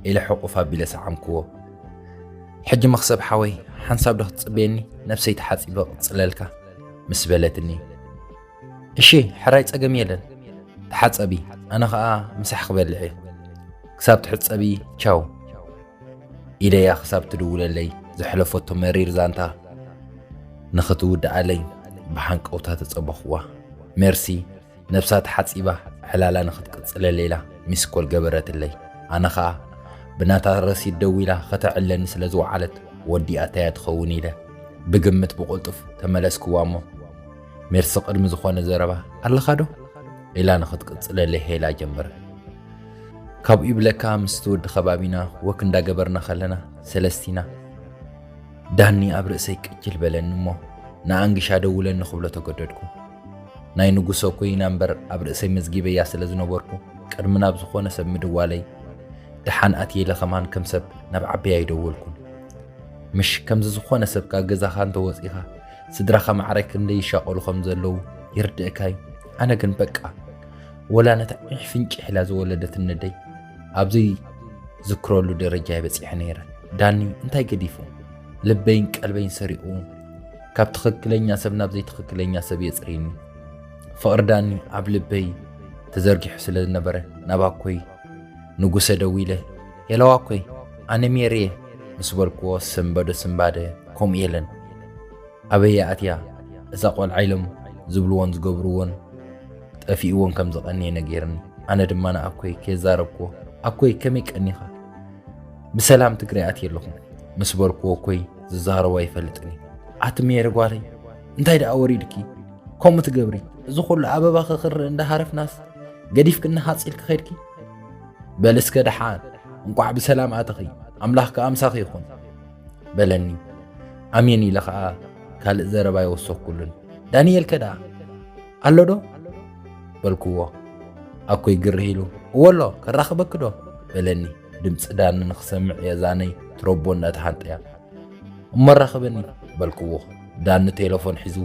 ኢለ ሕቑፍ ኣቢለ ሰዓምክዎ። ሕጂ መኽሰብ ሓወይ ሓንሳብ ዶ ክትጽበየኒ? ነብሰይ ተሓጺበ ክቕጽለልካ ምስ በለትኒ። እሺ ሕራይ ጸገም የለን። ተሓጸቢ ኣነ ኸኣ ምሳሕ ክበልዕ እየ። ክሳብ ትሕጸቢ ቻው። ኢለያ ክሳብ ትድውለለይ ዘሕለፈቶ መሪር ዛንታ ንኽትውድኣለይ ብሃንቀውታ ተጸበኽዋ። ሜርሲ ነብሳ ተሓጺባ ዕላላ ንኽትቅጽለለይ ኢላ ሚስኮል ገበረትለይ። ኣነ ኸኣ ብናታ ረሲድ ደዊላ ከተዕለኒ ስለ ዝወዓለት ወዲኣታያ ትኸውን ኢለ ብግምት ብቕልጡፍ ተመለስክዋ እሞ ሜርሲ ቅድሚ ዝኾነ ዘረባ ኣለኻ ዶ? ኢላ ንኽትቅጽለለይ ሄላ ጀመረት። ካብኡ ይብለካ ምስቲ ወዲ ከባቢና ወክ እንዳገበርና ከለና ሰለስቲና ዳኒ ኣብ ርእሰይ ቅጅል በለኒ እሞ ንኣንግሻ ደውለኒ ክብሎ ተገደድኩ። ናይ ንጉሰ ኮይና እምበር ኣብ ርእሰይ መዝጊበያ ስለ ዝነበርኩ ቅድሚ ናብ ዝኾነ ሰብ ምድዋለይ ደሓን ኣትየ ኢለ ከማን ከም ሰብ ናብ ዓበያ ኣይደወልኩን። ምሽ ከምዚ ዝኾነ ሰብ ካብ ገዛኻ እንተወጺኻ ስድራኻ ማዕረ ክንደይ ይሻቐሉ ከም ዘለዉ ይርድእካ እዩ። ኣነ ግን በቃ ወላ ነታ ዒሕ ፍንጭሕ ኢላ ዝወለደትኒ ኣደይ ኣብ ዘይዝክረሉ ደረጃ እየ በጺሐ ነይረ። ዳኒ እንታይ ገዲፉ ልበይን ቀልበይን ሰሪቑ ካብ ትኽክለኛ ሰብ ናብ ዘይትኽክለኛ ሰብ የጽርይኒ። ፍቕሪ ዳኒ ኣብ ልበይ ተዘርጊሑ ስለ ዝነበረ ናብ ኣኮይ ንጉሰ ደዊለ ሄሎ ኣኮይ ኣነ ሜሪ እየ ምስ በልክዎ ስምበዶ ስምባደ ከምኡ የለን። ኣበይ ኣትያ እዛ ቆልዓ ኢሎም ዝብልዎን ዝገብርዎን ጠፊእዎን ከም ዝቐንየ ነጊርኒ። ኣነ ድማ ንኣኮይ ከየዛረብክዎ ኣኮይ ከመይ ቀኒኻ ብሰላም ትግራይ ኣትየ ኣለኹ ምስ በልክዎ እኮይ ዝዛረቦ ኣይፈልጥን እዩ። ኣቲ ሜሪ ጓለይ እንታይ ደኣ ወሪድኪ ከምኡ ትገብሪ? እዚ ኩሉ ኣበባ ክኽሪ እንዳሃረፍናስ ገዲፍክና ሃጽ ኢልኪ ኸድኪ? በል እስከ ደሓን እንቋዕ ብሰላም ኣተኺ ኣምላኽ ከኣ ምሳኺ ይኹን በለኒ። ኣሜን ኢለ ኸኣ ካልእ ዘረባ ኣይወሰኽኩሉን። ዳንኤል ከ ደኣ ኣሎ ዶ? በልክዎ። ኣኮይ ግርህ ኢሉ እወ ኣሎ ከራኽበኪ ዶ? በለኒ። ድምፂ ዳኒ ንኽሰምዕ የእዛነይ ትረቦ እንዳተሃንጠያ እሞ ኣራኽበኒ በልክዎ። ዳኒ ቴለፎን ሒዙ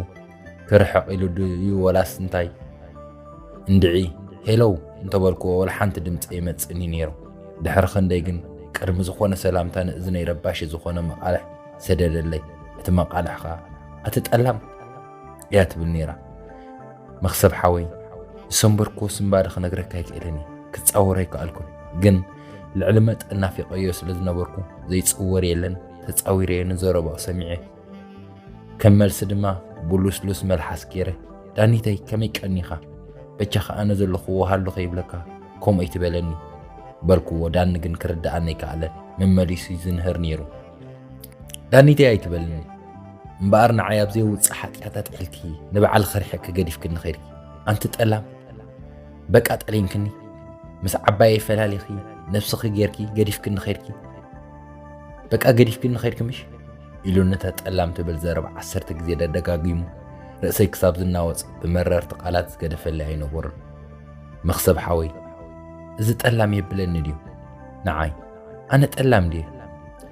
ክርሕቕ ኢሉ ድዩ ወላስ እንታይ እንድዒ ሄለው እንተበልክዎ ወላ ሓንቲ ድምፂ ኣይመፅእኒ ነይሩ። ድሕሪ ክንደይ ግን ቅድሚ ዝኾነ ሰላምታ ንእዝነይ ረባሺ ዝኾነ መቓልሕ ሰደደለይ። እቲ መቓልሕ ኸዓ ኣቲ ጠላም እያ ትብል ነይራ። መኽሰብ ሓወይ ዝሰንበርክዎ ስንባደ ክነግረካ ኣይክእልን እየ። ክፃወሮ ኣይከኣልኩን ግን ልዕሊ መጠን ናፊቐዮ ስለ ዝነበርኩ ዘይፅወር የለን ተፃዊረዮ ንዘረባኡ ሰሚዐ ከም መልሲ ድማ ብሉስሉስ መልሓስ ገይረ ዳኒተይ ከመይ ቀኒኻ በጃኻ ኣነ ዘለኹዎ ሃሉ ከይብለካ ከምኡ ኣይትበለኒ በልክዎ። ዳኒ ግን ክርድኣኒ ኣይከኣለን መመሊሱ እዩ ዝንህር ነይሩ። ዳኒተይ ኣይትበልኒ እምበኣር ንዓይ ኣብ ዘይውፅእ ሓጢኣት ኣጥሒልኪ ንበዓል ኸርሒቕኪ ገዲፍክኒ ኸይድኪ ኣንቲ ጠላም በቃ ጠሊምክኒ ምስ ዓባየይ ፈላሊኺ ነብስኺ ጌርኪ ገዲፍክኒ ኸይድኪ በቃ ገዲፍክኒ ኸይድኪ ምሽ ኢሉ ነታ ጠላም ትብል ዘረባ ዓሰርተ ግዜ ደደጋጊሙ ርእሰይ ክሳብ ዝናወጽ ብመረርቲ ቃላት ዝገደፈለይ ኣይነበሩን። መኽሰብ ሓወይ፣ እዚ ጠላም የብለኒ ድዩ? ንዓይ፣ ኣነ ጠላም ድየ?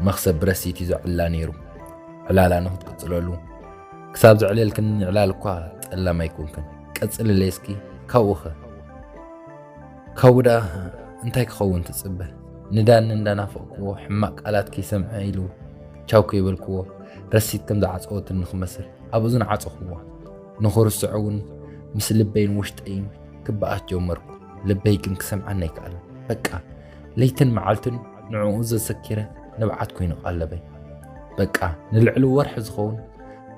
መኽሰብ ብረሲት እዩ ዘዕላ ነይሩ። ዕላላ ንኽትቅጽለሉ፣ ክሳብ ዘዕለልክኒ ዕላል እኳ ጠላም ኣይኮንክን። ቀጽልለይ እስኪ፣ ካብኡኸ? ካብኡ ደኣ እንታይ ክኸውን ትጽበ? ንዳኒ እንዳናፈቕክዎ፣ ሕማቕ ቃላት ከይሰምዐ ኢሉ ቻው ከይበልክዎ፣ ረሲት ከም ዝዓጸወትኒ ክመስል ኣብ እዝኑ ዓጸኽዎ። ንኽርስዖ እውን ምስ ልበይን ውሽጠይን ክበኣስ ጀመርኩ። ልበይ ግን ክሰምዓኒ ኣይከኣለን። በቃ፣ ለይትን መዓልትን ንዕኡ ዘሰኪረ ንብዓት ኮይኑ ቀለበይ። በቃ፣ ንልዕሊ ወርሒ ዝኸውን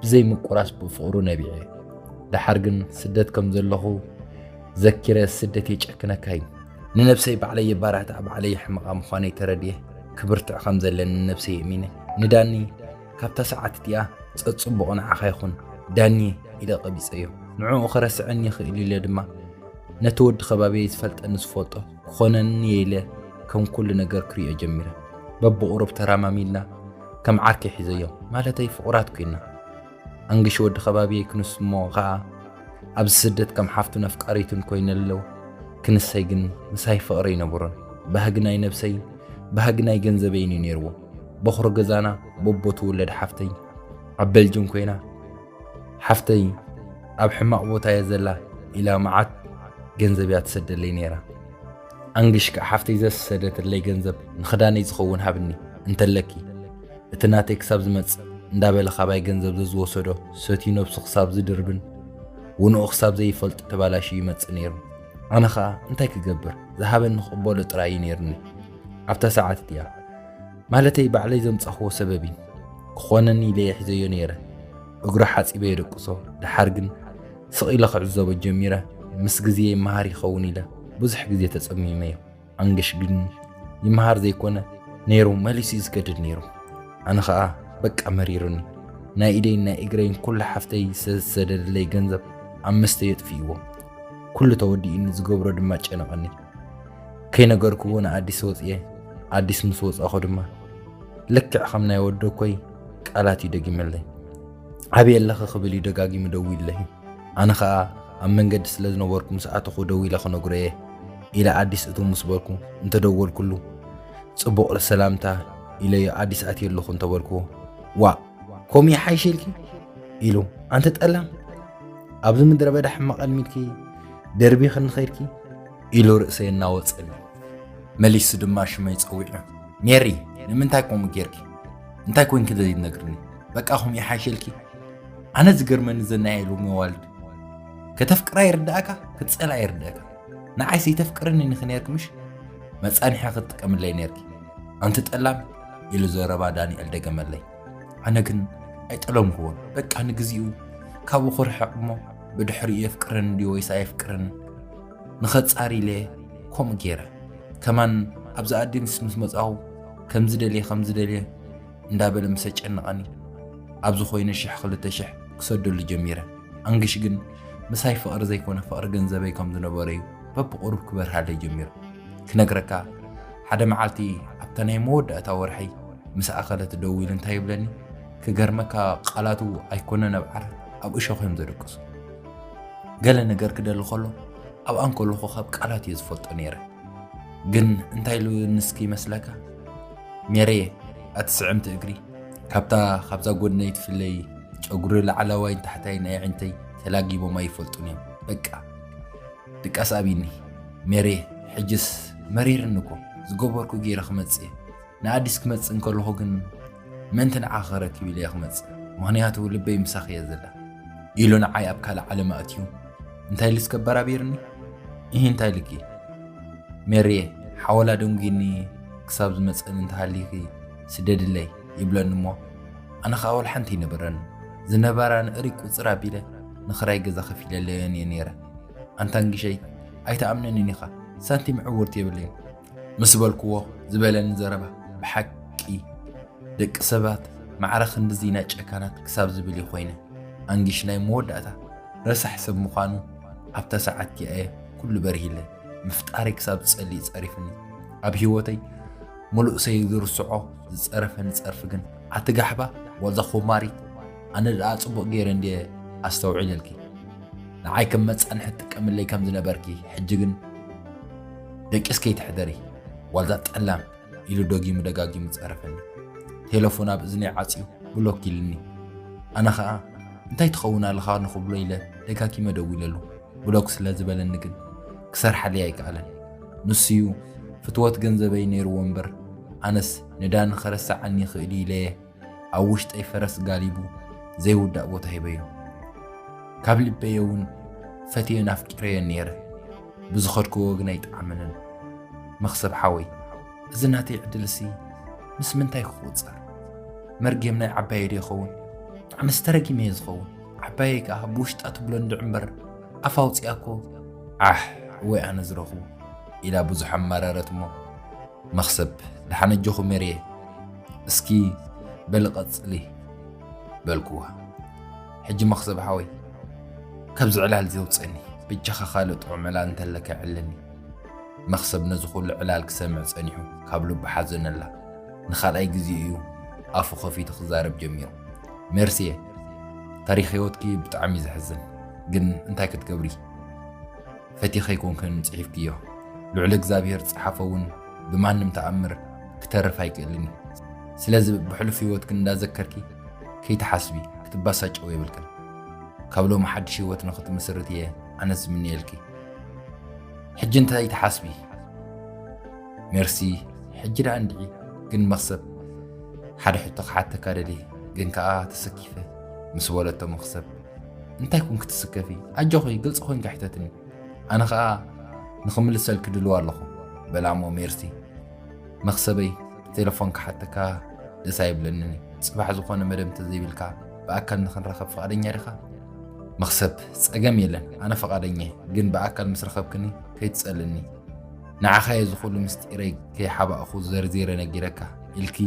ብዘይ ምቁራስ ብፍቕሩ ነቢዐ። ደሓር ግን ስደት ከም ዘለኹ ዘኪረ፣ ስደት የጨክነካ እዩ። ንነብሰይ ባዕለይ የባራትዕ፣ ባዕለይ የሕምቓ ምዃነይ ተረድየ። ክብርትዕ ከም ዘለኒ ንነብሰይ የእሚነ። ንዳኒ ካብታ ሰዓት እቲኣ ጸጽቡቕ ንዓኻ ይኹን ዳኒ ኢለ ቀቢጸዮ። ንዕኡ ክረስዐኒ ይኽእል ኢለ ድማ ነቲ ወዲ ከባቢየይ ዝፈልጠኒ ዝፈልጦ ክኾነኒ ኢለ ከም ኩሉ ነገር ክሪኦ ጀሚረ። በብቑሩብ ተራማሚልና ከም ዓርከይ ሒዘዮ፣ ማለተይ ፍቑራት ኮይና። ኣንግሽ ወዲ ከባቢየይ ክንስ እሞ ኸኣ ኣብዚ ስደት ከም ሓፍቱን ኣፍቃሪቱን ኮይነ ኣለዉ። ክንሰይ ግን ምሳይ ፍቕሪ ኣይነበሮን። ባህጊ ናይ ነብሰይን ባህጊ ናይ ገንዘበይን እዩ ነይርዎ። በኹሪ ገዛና በቦ ትውለድ ሓፍተይ ኣብ ቤልጅም ኮይና፣ ሓፍተይ ኣብ ሕማቕ ቦታ እያ ዘላ ኢላ መዓት ገንዘብ እያ ትሰደለይ ነይራ። ኣንግሽ ከኣ ሓፍተይ ዘሰደትለይ ገንዘብ ንኽዳነይ ዝኸውን ሃብኒ እንተለኪ፣ እቲ ናተይ ክሳብ ዝመጽእ እንዳበለ ካባይ ገንዘብ ዘዝወሰዶ ሰትዩ ነብሱ ክሳብ ዝድርብን ውንኡ ክሳብ ዘይፈልጥ ተባላሽዩ ይመጽእ ነይሩ። ኣነ ኸኣ እንታይ ክገብር፣ ዝሃበኒ ክቕበሎ ጥራይ እዩ ነይሩኒ። ኣብታ ሰዓት እቲኣ፣ ማለተይ ባዕለይ ዘምጻኽዎ ሰበብ እዩ። ክኾነኒ ኢለ እየ ሒዘዮ ነይረ። እግሩ ሓጺበ የደቅሶ። ደሓር ግን ስቕ ኢለ ክዕዘቦ ጀሚረ። ምስ ግዜ ይመሃር ይኸውን ኢለ ብዙሕ ግዜ ተጸሚመዮ። ኣንግሽ ግን ይመሃር ዘይኮነ ነይሩ፣ መሊሱ እዩ ዝገድድ ነይሩ። ኣነ ኸኣ በቃ መሪሩኒ። ናይ ኢደይን ናይ እግረይን ኩሉ ሓፍተይ ዝተሰደደለይ ገንዘብ ኣብ መስተ የጥፍእዎ። ኩሉ ተወዲኡኒ፣ ዝገብሮ ድማ ጨነቐኒ። ከይነገርክዎ ንኣዲስ ወፅየ። ኣዲስ ምስ ወፃኹ ድማ ልክዕ ከም ናይ ወደኮይ ቃላት እዩ ደጊመለይ። ኣበይ ኣለኺ ክብል እዩ ደጋጊሙ ደዊሉለይ። ኣነ ኸኣ ኣብ መንገዲ ስለ ዝነበርኩ ምስ ኣተኹ ደዊለ ክነግሮ እየ ኢለ ኣዲስ እትው ምስ በልኩ፣ እንተደወልኩሉ፣ ጽቡቕ ሰላምታ ኢለዮ፣ ኣዲስ ኣትየ ኣለኹ እንተበልክዎ፣ ዋእ፣ ከምኡ ይሓይሸልኪ ኢሉ፣ ኣንቲ ጠላም፣ ኣብዚ ምድረ በዳ ሕማቕ ኣልሚድኪ ደርቢኺኒ ኸይድኪ ኢሉ ርእሰይ እናወጸኒ። መሊሱ ድማ ሽመይ ጸዊዑ፣ ሜሪ፣ ንምንታይ ከምኡ ጌርኪ? እንታይ ኮንኪ ዘይትነግርኒ? በቃ ከምኡ ይሓይሸልኪ? ኣነ ዝገርመኒ ዘናይ ሎሚ መዋልድ፣ ከተፍቅራ ይርዳእካ፣ ክትጸልኣ ይርዳእካ። ንዓይ ዘይተፍቅርኒ ኢኺ ኔርኪ ምሽ? መጻንሒ ክትጥቀምለይ ኔርኪ። ኣንቲ ጠላም ኢሉ ዘረባ ዳንኤል ደገመለይ። ኣነ ግን ኣይጠለምክዎን። በቃ ንግዚኡ ካብኡ ክርሕቕ እሞ ብድሕሪኡ የፍቅረኒ ድዩ ወይስ ኣየፍቅረኒ ንኸጻሪ ኢለ ከምኡ ገይረ። ከማን ኣብዚ ኣዲስ ምስ መጻኹ ከምዚ ደልየ ከምዚ ደልየ እንዳበለ ምስ ኣጨነቐኒ፣ ኣብዚ ኮይነ ሽሕ ክልተ ሽሕ ክሰደሉ ጀሚረ። ኣንግሽ ግን ምሳይ ፍቕሪ ዘይኮነ ፍቕሪ ገንዘበይ ከም ዝነበረ እዩ በብቑሩብ ክበርሃለይ ጀሚሩ። ክነግረካ፣ ሓደ መዓልቲ ኣብታ ናይ መወዳእታ ወርሐይ ምስ ኣኸለት ደዊሉ እንታይ ይብለኒ? ክገርመካ ቃላቱ ኣይኮነን ኣብ ዓራት፣ ኣብ እሾኽ እዮም ዘደቅሱ። ገለ ነገር ክደሊ ከሎ ኣብኣ እንከለኹ ካብ ቃላት እየ ዝፈልጦ ነይረ። ግን እንታይ ኢሉ ንስኪ ይመስለካ? ሜሬ፣ ኣቲ ስዕምቲ እግሪ፣ ካብታ ካብዛ ጎድነይ ትፍለይ ጨጉሪ ላዕለዋይን ታሕታይን ኣዒንተይ ተላጊቦም ኣይፈልጡን እዮም። በቃ ድቃስ ኣቢኒ። ሜሬ፣ ሕጅስ መሪርኒ እኮ፣ ዝገበርኩ ገይረ ክመጽእ እየ። ንኣዲስ ክመጽእ እንከለኹ ግን ምእንቲ ንዓኺ ክረክብ ኢለ እየ ክመጽእ፣ ምኽንያቱ ልበይ ምሳኺ እያ ዘላ ኢሉ ንዓይ ኣብ ካልእ ዓለም ኣእትዩ እንታይ ኢሉ እስከ ኣበራቢርኒ? ኢሂ እንታይ ኢሉኪ? ሜሪየ ሓወላ ደንጒኒ ክሳብ ዝመጸኒ እንተሃሊኺ ስደድለይ ይብለኒ እሞ ኣነ ኸኣ ወላ ሓንቲ ኣይነበረን። ዝነበራ ንእሪ ቁጽር ኣቢለ ንኽራይ ገዛ ከፊለለየን እየ ነይረ። ኣንታ ንግሸይ ኣይትኣምነንን ኢኻ፣ ሳንቲም ዕውርቲ የብለይን ምስ በልክዎ ዝበለኒ ዘረባ ብሓቂ ደቂ ሰባት ማዕረ ክንድዚ ኢና ጨካናት ክሳብ ዝብል እዩ ኮይነ። ኣንጊሽ ናይ መወዳእታ ረሳሕ ሰብ ምዃኑ ኣብታ ሰዓት እቲኣ እየ ኩሉ በሪሂለይ። ምፍጣረይ ክሳብ ዝጸሊ እዩ ጸሪፍኒ። ኣብ ህይወተይ ምሉእ ሰይዝርስዖ ዝጸረፈኒ ጸርፊ ግን ኣቲ ጋሕባ ዋዛ ኮማሪት ኣነ ደኣ ጽቡቕ ገይረ እንድየ ኣስተውዒለልኪ። ንዓይ ከም መጻንሒ ትጥቀምለይ ከም ዝነበርኪ፣ ሕጂ ግን ደቂስ ከይትሕደሪ፣ ዋልታ ጠላም፣ ኢሉ ደጊሙ ደጋጊሙ ጸረፈኒ። ቴሌፎን ኣብ እዝነይ ዓጽዩ ብሎክ ኢልኒ። ኣነ ኸኣ እንታይ ትኸውን ኣለኻ ንኽብሎ ኢለ ደጋጊመ ደዊለሉ። ብሎክ ስለ ዝበለኒ ግን ክሰርሓለይ ኣይከኣለን። ንሱዩ ፍትወት ገንዘበይ ነይርዎ እምበር ኣነስ ንዳኒ ከረስዓኒ ይኽእል ኢለየ ኣብ ውሽጠይ ፈረስ ጋሊቡ ዘይውዳእ ቦታ ሂበዮ። ካብ ልበየ እውን ፈትየን ኣፍቂረየን ነይረ። ብዝኸድክዎ ግን ኣይጠዓመንን። መኽሰብ ሓወይ፣ እዚ ናተይ ዕድልሲ ምስ ምንታይ ክቑጸር? መርጌም ናይ ዓባየይ ዶ ይኸውን? ኣነስ ተረጊመ እየ ዝኸውን። ዓባየይ ከኣ ብውሽጣ ትብሎ እንድዒ እምበር ኣፋ ኣውጺኣ እኮ፣ ዓሕ፣ ወይ ኣነ ዝረኽቦ፣ ኢላ ብዙሕ ኣማረረት እሞ፣ መኽሰብ፣ ደሓን ኣጆኹ ሜሪየ፣ እስኪ በሊ ቀጽሊ፣ በልክዋ። ሕጂ መኽሰብ ሓወይ፣ ካብዚ ዕላል እዚ ኣውጽእኒ፣ በጃኻ ካልእ ጥዑም ዕላል እንተለካ ዕለኒ። መኽሰብ ነዚ ኩሉ ዕላል ክሰምዕ ጸኒሑ ካብ ልቡ ሓዘነላ። ንኻልኣይ ግዜ እዩ ኣፉ ከፊቱ ክዛረብ ጀሚሩ። ሜርሲየ፣ ታሪኽ ህይወትኪ ብጣዕሚ እዩ ዘሕዝን፣ ግን እንታይ ክትገብሪ? ፈቲኺ ኣይኮንክን ጽሒፍክዮ። ልዑል እግዚኣብሔር ዝጸሓፎ እውን ብማንም ተኣምር ክተርፍ ኣይክእልን እዩ። ስለዚ ብሕሉፍ ህይወትክን እንዳዘከርኪ ከይትሓስቢ፣ ክትባሳጨዊ የብልክን። ካብ ሎሚ ሓድሽ ህይወት ንኽትምስርት እየ ኣነ ዝምነየልኪ። ሕጂ እንታይ ትሓስቢ? ሜርሲ፣ ሕጂ ደኣ እንድዒ፣ ግን መኽሰብ፣ ሓደ ሕቶ ክሓተካ ደልየ፣ ግን ከኣ ተሰኪፈ፣ ምስ በለቶ መኽሰብ፣ እንታይ ኮንኪ ትስከፊ? ኣጆኺ፣ ግልጺ ኮይንኪ ሕተትኒ። ኣነ ኸኣ ንኽምልሰልኪ ድልዋ ኣለኹ፣ በላ እሞ ሜርሲ፣ መኽሰበይ፣ ብቴሌፎን ክሓተካ ደስ ኣይብለንን እዩ። ጽባሕ ዝኾነ መደብ እንተዘይብልካ ብኣካል ንኽንራኸብ ፍቓደኛ ዲኻ? መኽሰብ፣ ጸገም የለን፣ ኣነ ፍቓደኛ እየ፣ ግን ብኣካል ምስ ረኸብክኒ ከይትጸልእኒ። ንዓኻ እየ እዚ ኩሉ ምስጢረይ ከይሓባእኹ ዘርዚረ ነጊረካ ኢልኪ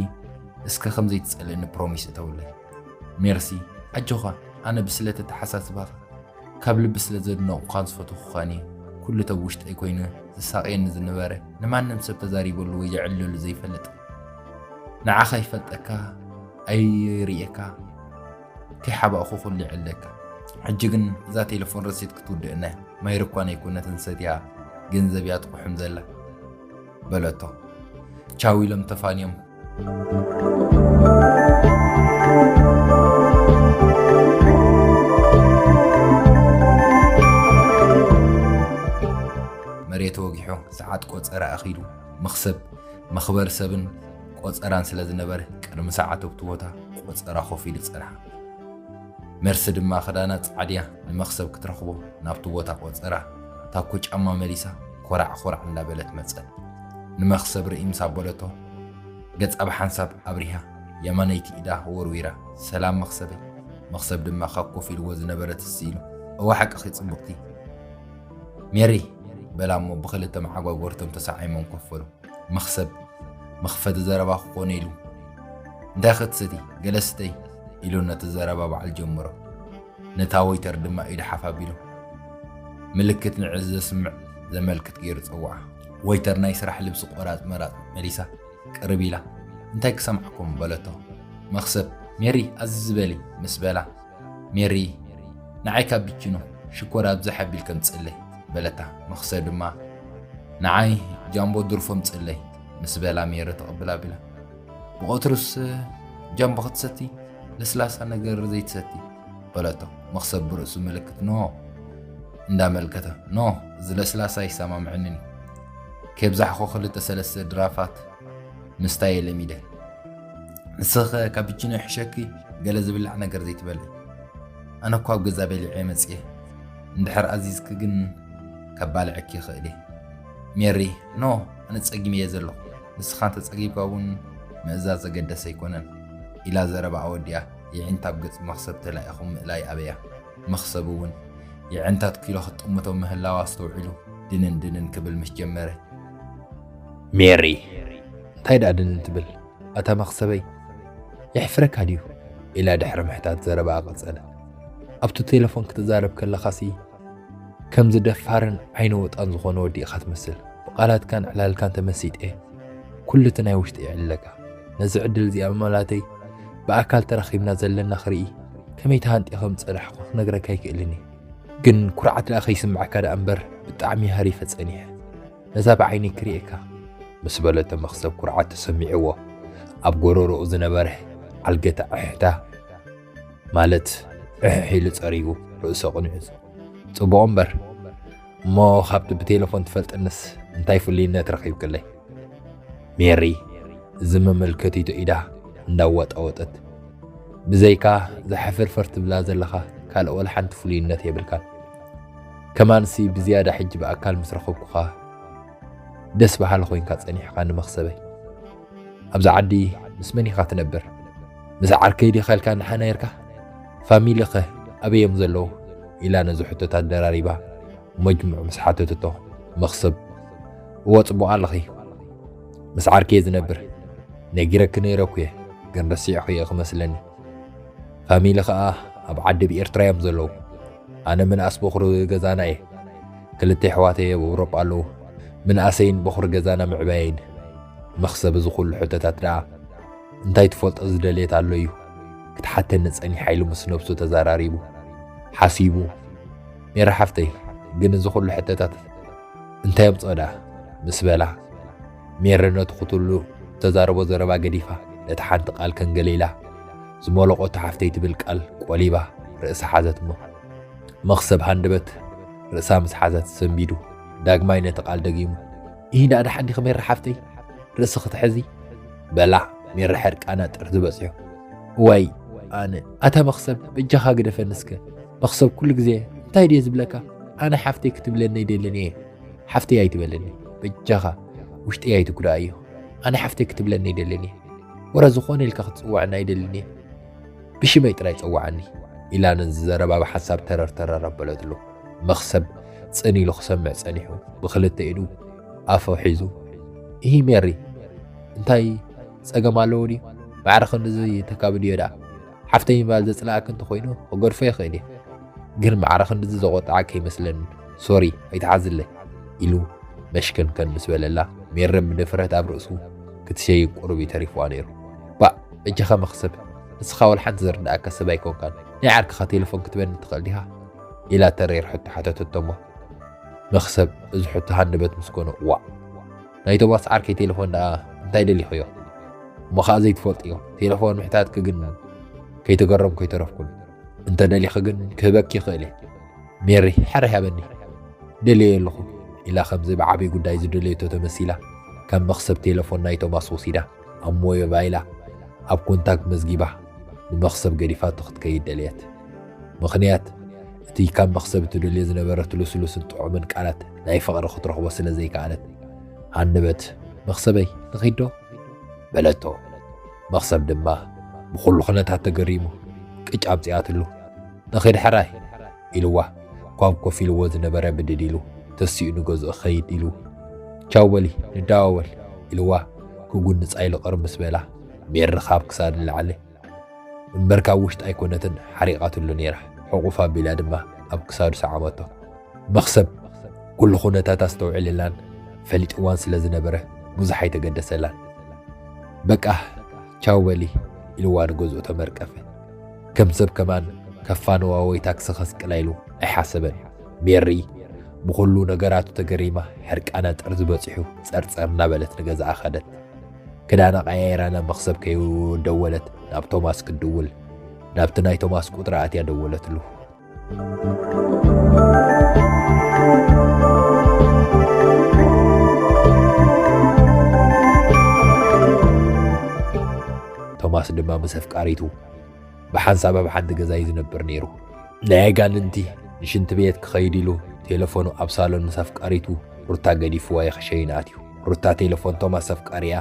እስከ ከም ዘይትጸልእኒ ፕሮሚስ እተውለይ። ሜርሲ፣ ኣጆኻ፣ ኣነ ብስለት ኣተሓሳስባኻ ካብ ልቢ ስለ ዘድነቑኻን ዝፈተኹኻን እየ። ኩሉ ተብ ውሽጠይ ኮይኑ ዝሳቕየኒ ዝነበረ ንማንም ሰብ ተዛሪበሉ ወይ የዕልለሉ ዘይፈልጥ። ንዓኻ ይፈልጠካ ኣይርእየካ ከይሓባእኹ ኩሉ ይዕለካ። ሕጂ ግን እዛ ቴሌፎን ረሲት ክትውድእና እያ። ማይር እኳ ነይኮነትን ሰትያ ገንዘብ እያ ትቑሕም ዘላ በለቶ። ቻው ኢሎም ተፋንዮም። መሬት ወጊሑ ሰዓት ቆጸራ ኣኺሉ መኽሰብ መኽበሪ ሰብን ቆጸራን ስለ ዝነበረ ቅድሚ ሰዓት ኣብቲ ቦታ ቆጸራ ኮፍ ኢሉ ጸንሓ። መርሲ ድማ ክዳና ጻዕድያ ንመኽሰብ ክትረኽቦ ናብቲ ቦታ ቆጸራ ታኮ ጫማ መሊሳ ኮራዕ ኮራዕ እንዳበለት መጸት። ንመኽሰብ ርእይ ምስ ኣበለቶ ገጻ ብሓንሳብ ኣብሪሃ የማነይቲ ኢዳ ወርዊራ ሰላም መኽሰበይ። መኽሰብ ድማ ካብ ኮፍ ኢልዎ ዝነበረ ትስ ኢሉ እዋ ሓቅኺ ጽብቕቲ ሜሪ በላ እሞ ብኽልተ መዓጓጎርቶም ተሰዓይሞም ኮፍ በሉ። መኽሰብ መኽፈቲ ዘረባ ክኾነ ኢሉ እንታይ ክትሰቲ ገለ ስተይ ኢሉ ነቲ ዘረባ በዓል ጀምሮ። ነታ ወይተር ድማ ኢዱ ሓፍ ኣቢሉ ምልክት ንዕዚ ዘስምዕ ዘመልክት ገይሩ ጸውዓ። ወይተር ናይ ስራሕ ልብሲ ቆራጽ መራጽ መሊሳ ቅርብ ኢላ እንታይ ክሰምዓኩም በለቶ። መኽሰብ ሜሪ ኣዝዚ በሊ ምስ በላ ሜሪ ንዓይ ካፒቺኖ ሽኮር ኣብዝሕ ኣቢልኪ ኣምጽእለይ በለታ። መኽሰብ ድማ ንዓይ ጃምቦ ድርፎ ኣምጽእለይ ምስ በላ ሜሪ ትቕብል ኣቢላ ብቐትሩስ ጃምቦ ክትሰቲ ለስላሳ ነገር ዘይትሰቲ በለቶ። መኽሰብ ብርእሱ ምልክት ኖ እንዳመልከተ ኖ እዚ ለስላሳ ኣይሰማምዐንን እዩ። ከብዛሕኹ ክልተ ሰለስተ ድራፋት ምስታይ እየ ለሚደ። ንስኺ ካፒቺኖ ይሕሸኪ ገለ ዝብላዕ ነገር ዘይትበልዒ። ኣነ እኳ ኣብ ገዛ በሊዐ መጽየ። እንድሕር ኣዚዝኪ ግን ከባልዐኪ ይኽእል እየ። ሜሪ ኖ ኣነ ጸጊመ እየ ዘለኹ። ንስኻ እንተጸጊብካ እውን ምእዛዝ ዘገደሰ ኣይኮነን ኢላ ዘረባ ኣወዲኣ የዒንታ ኣብ ገጽ መኽሰብ ተላኢኹ ምእላይ ኣበያ። መኽሰብ እውን የዒንታት ኪሎ ክትጥምቶ ምህላዋ ኣስተውዒሉ ድንን ድንን ክብል ምስ ጀመረ ሜሪ እንታይ ደኣ ድንን ትብል ኣታ መኽሰበይ የሕፍረካ ድዩ? ኢላ ድሕሪ ምሕታት ዘረባኣ ቀጸለ። ኣብቲ ቴሌፎን ክትዛረብ ከለኻሲ ከምዚ ደፋርን ዓይነ ወጣን ዝኾነ ወዲ ኢኻ ትመስል። ብቓላትካን ዕላልካን ተመሲጠ ኩሉ እቲ ናይ ውሽጢ ይዕልለካ። ነዚ ዕድል እዚኣ ምምላተይ ብኣካል ተራኺብና ዘለና ክርኢ ከመይ ተሃንጢ ከም ዝጸናሕኩ ክነግረካ ኣይክእልን እየ። ግን ኩርዓት ደኣ ከይስምዓካ ደኣ እምበር ብጣዕሚ ሃሪፈ ጸኒሐ። ነዛ ብዓይነይ ክርእየካ። ምስ በለቶ መኽሰብ ኩርዓት ተሰሚዕዎ። ኣብ ጎረሮኡ ዝነበረ ዓልገታ ዕሕታ ማለት ዕሕሕ ኢሉ ጸሪጉ ርእሱ ኣቕኒዑ። ጽቡቕ እምበር እሞ ካብቲ ብቴሌፎን ትፈልጠንስ እንታይ ፍሉይነት ረኺብክለይ? ሜሪ እዚ መመልከቲቶ ኢዳ እንዳወጣወጠት፣ ብዘይካ ዘሕፍርፍር ትብላ ዘለኻ ካልእ ወላ ሓንቲ ፍሉይነት የብልካን። ከማንሲ ብዝያዳ ሕጂ ብኣካል ምስ ረኸብኩኻ ደስ በሃሊ ኮይንካ ጸኒሕካ ንመኽሰበይ። ኣብዚ ዓዲ ምስ መን ኢኻ ትነብር? ምስ ዓርከይ ዲኻ ኢልካ ንሓና ነርካ? ፋሚሊኸ ኣበይ እዮም ዘለዉ? ኢላ ነዚ ሕቶታት ደራሪባ መጅሙዕ ምስ ሓተተቶ፣ መኽሰብ፣ እወ ጽቡቕ ኣለኺ፣ ምስ ዓርከይ ዝነብር፣ ነጊረኪ ነይረ እኮ እየ፣ ግን ረሲዕኽዮ ክመስለኒ። ፋሚሊ ኸኣ ኣብ ዓዲ ብኤርትራ እዮም ዘለዉ። ኣነ ምንኣስ በኹሪ ገዛና እየ። ክልተ ኣሕዋተይ ኣብ ኣውሮጳ ኣለዉ። ምንኣሰይን በኹሪ ገዛና ምዕባየይን። መኽሰብ እዚ ኩሉ ሕቶታት ደኣ እንታይ ትፈልጦ ዝደልየት ኣሎ እዩ ክትሓተኒ ጸኒሓ ኢሉ ምስ ነብሱ ተዘራሪቡ። ሓሲቡ፣ ሜሪ ሓፍተይ፣ ግን እዚ ኩሉ ሕቶታት እንታይ ኣምጽኦ ደኣ? ምስ በላ፣ ሜሪ ነቲ ኩትሉ እተዛረቦ ዘረባ ገዲፋ፣ ነታ ሓንቲ ቃል ከንገሌላ ዝመለቖቶ ሓፍተይ ትብል ቃል ቆሊባ ርእሳ ሓዘት እሞ፣ መኽሰብ ሃንደበት ርእሳ ምስ ሓዘት ሰንቢዱ፣ ዳግማይ ነቲ ቃል ደጊሙ፣ "ኢሂ ደኣ ደሓን ዲኺ ሜሪ ሓፍተይ? ርእሲ ክትሕዚ?" በላ ሜሪ ሕርቃና ጥርዚ በጺሑ። "እዋይ ኣነ፣ ኣታ መኽሰብ በጃኻ ግደፈኒ እስከ። መኽሰብ ኩሉ ግዜ እንታይ ድየ ዝብለካ? ኣነ ሓፍተይ ክትብለኒ ኣይደልን እየ። ሓፍተይ ኣይትበለኒ። በጃኻ ውሽጠይ ኣይትጉድኣዮ። ኣነ ሓፍተይ ክትብለኒ ኣይደልን እየ። ወረ ዝኾነ ኢልካ ክትጽውዐኒ ኣይደልን እየ። ብሽመይ ጥራይ ጸውዓኒ" ኢላ ነዚ ዘረባ ብሓንሳብ ተረር ተረር ኣበለትሉ። መኽሰብ ጽን ኢሉ ክሰምዕ ጸኒሑ፣ ብኽልተ ኢዱ ኣፉ ሒዙ፣ "ኢሂ ሜሪ፣ እንታይ ጸገም ኣለዎ ድዩ? ማዕረ ክንድዚ ተካብድዮ ደኣ? ሓፍተይ ምባል ዘጽልኣኪ እንተኾይኑ ክገድፎ ይኽእል እየ። ግን ማዕረ ክንድዚ ዘቖጥዓኪ ኣይመስለንን። ሶሪ፣ ኣይትሓዝለይ" ኢሉ መሽከንከን ምስ በለላ፣ ሜሪ ብድፍረት ኣብ ርእሱ ክትሸይን ቁሩብ እዩ ተሪፍዋ ነይሩ። "ባእ፣ በጃኻ መኽሰብ፣ ንስኻ ወላ ሓንቲ ዝርድኣካ ሰብ ኣይኮንካን። ናይ ዓርክኻ ቴሌፎን ክትበኒ ትኽእል ዲኻ?" ኢላ ተሪር ሕቶ ሓተተቶ እሞ፣ መኽሰብ እዚ ሕቶ ሃንደበት ምስ ኮነ፣ "ዋእ፣ ናይ ቶማስ ዓርከይ ቴሌፎን ደኣ እንታይ ደሊኽዮ? እሞ ኸኣ ዘይትፈልጥዮ ቴሌፎን ምሕታትኪ ግን ከይተገረምኩ ኣይተረፍኩን። እንተ ደሊኺ ግን ክህበኪ ይኽእል እየ። ሜሪ፣ ሕራይ ሃበኒ፣ ደልየዮ ኣለኹ" ኢላ ከምዚ ብዓብዪ ጉዳይ ዝደለየቶ ተመሲላ፣ ካብ መኽሰብ ቴሌፎን ናይ ቶማስ ወሲዳ፣ ኣብ ሞባይላ ኣብ ኮንታክት መዝጊባ፣ ንመኽሰብ ገዲፋቶ ክትከይድ ደለየት። ምኽንያት፣ እቲ ካብ መኽሰብ እትደልዮ ዝነበረት ልስሉስን ጥዑምን ቃላት ናይ ፍቕሪ ክትረኽቦ ስለ ዘይከኣለት፣ ሃንደበት፣ "መኽሰበይ፣ ንኺድ ዶ?" በለቶ። መኽሰብ ድማ ብኹሉ ኩነታት ተገሪሙ፣ ቅጭ ኣምጺኣትሉ። "ንኺድ ሕራይ" ኢልዋ፣ ኳብ ኮፍ ኢልዎ ዝነበረ ብድድ ኢሉ፣ ተሲኡ ንገዝኡ ክኸይድ ኢሉ፣ "ቻው በሊ፣ ንደዋወል" ኢልዋ፣ ክጉንጻ ኢሉ ቅርብ ምስ በላ፣ ሜሪ ካብ ክሳድ ንላዕሊ እምበር ካብ ውሽጢ ኣይኮነትን ሓሪቓትሉ ነይራ። ሕቑፍ ኣቢላ ድማ ኣብ ክሳዱ ሰዓመቶ። መኽሰብ ኩሉ ኩነታት ኣስተውዒልላን ፈሊጥዋን ስለ ዝነበረ ብዙሕ ኣይተገደሰላን። "በቃ ቻው በሊ" ኢልዋ ንገዝኡ ተመርቀፈ። ከም ሰብ ከማን ከፋንዋ ወይ ታክሲ ከስቅላ ኢሉ ኣይሓሰበን። ሜሪ ብኹሉ ነገራቱ ተገሪማ፣ ሕርቃና ጥርዚ በጺሑ ጸርጸር እናበለት ንገዝኣ ከደት። ክዳና ቀያይራ ናብ መኽሰብ ከይደወለት ናብ ቶማስ ክትድውል፣ ናብቲ ናይ ቶማስ ቁጽሪ ኣትያ ደወለትሉ። ቶማስ ድማ ምስ ኣፍቃሪቱ ብሓንሳብ ኣብ ሓንቲ ገዛ እዩ ዝነብር ነይሩ። ናይ ኣጋንንቲ ንሽንቲ ቤት ክኸይድ ኢሉ ቴሌፎኑ ኣብ ሳሎን ምስ ኣፍቃሪቱ ሩታ ገዲፍዋ እዩ ክሸይን ኣትዩ። ሩታ ቴሌፎን ቶማስ ኣፍቃሪኣ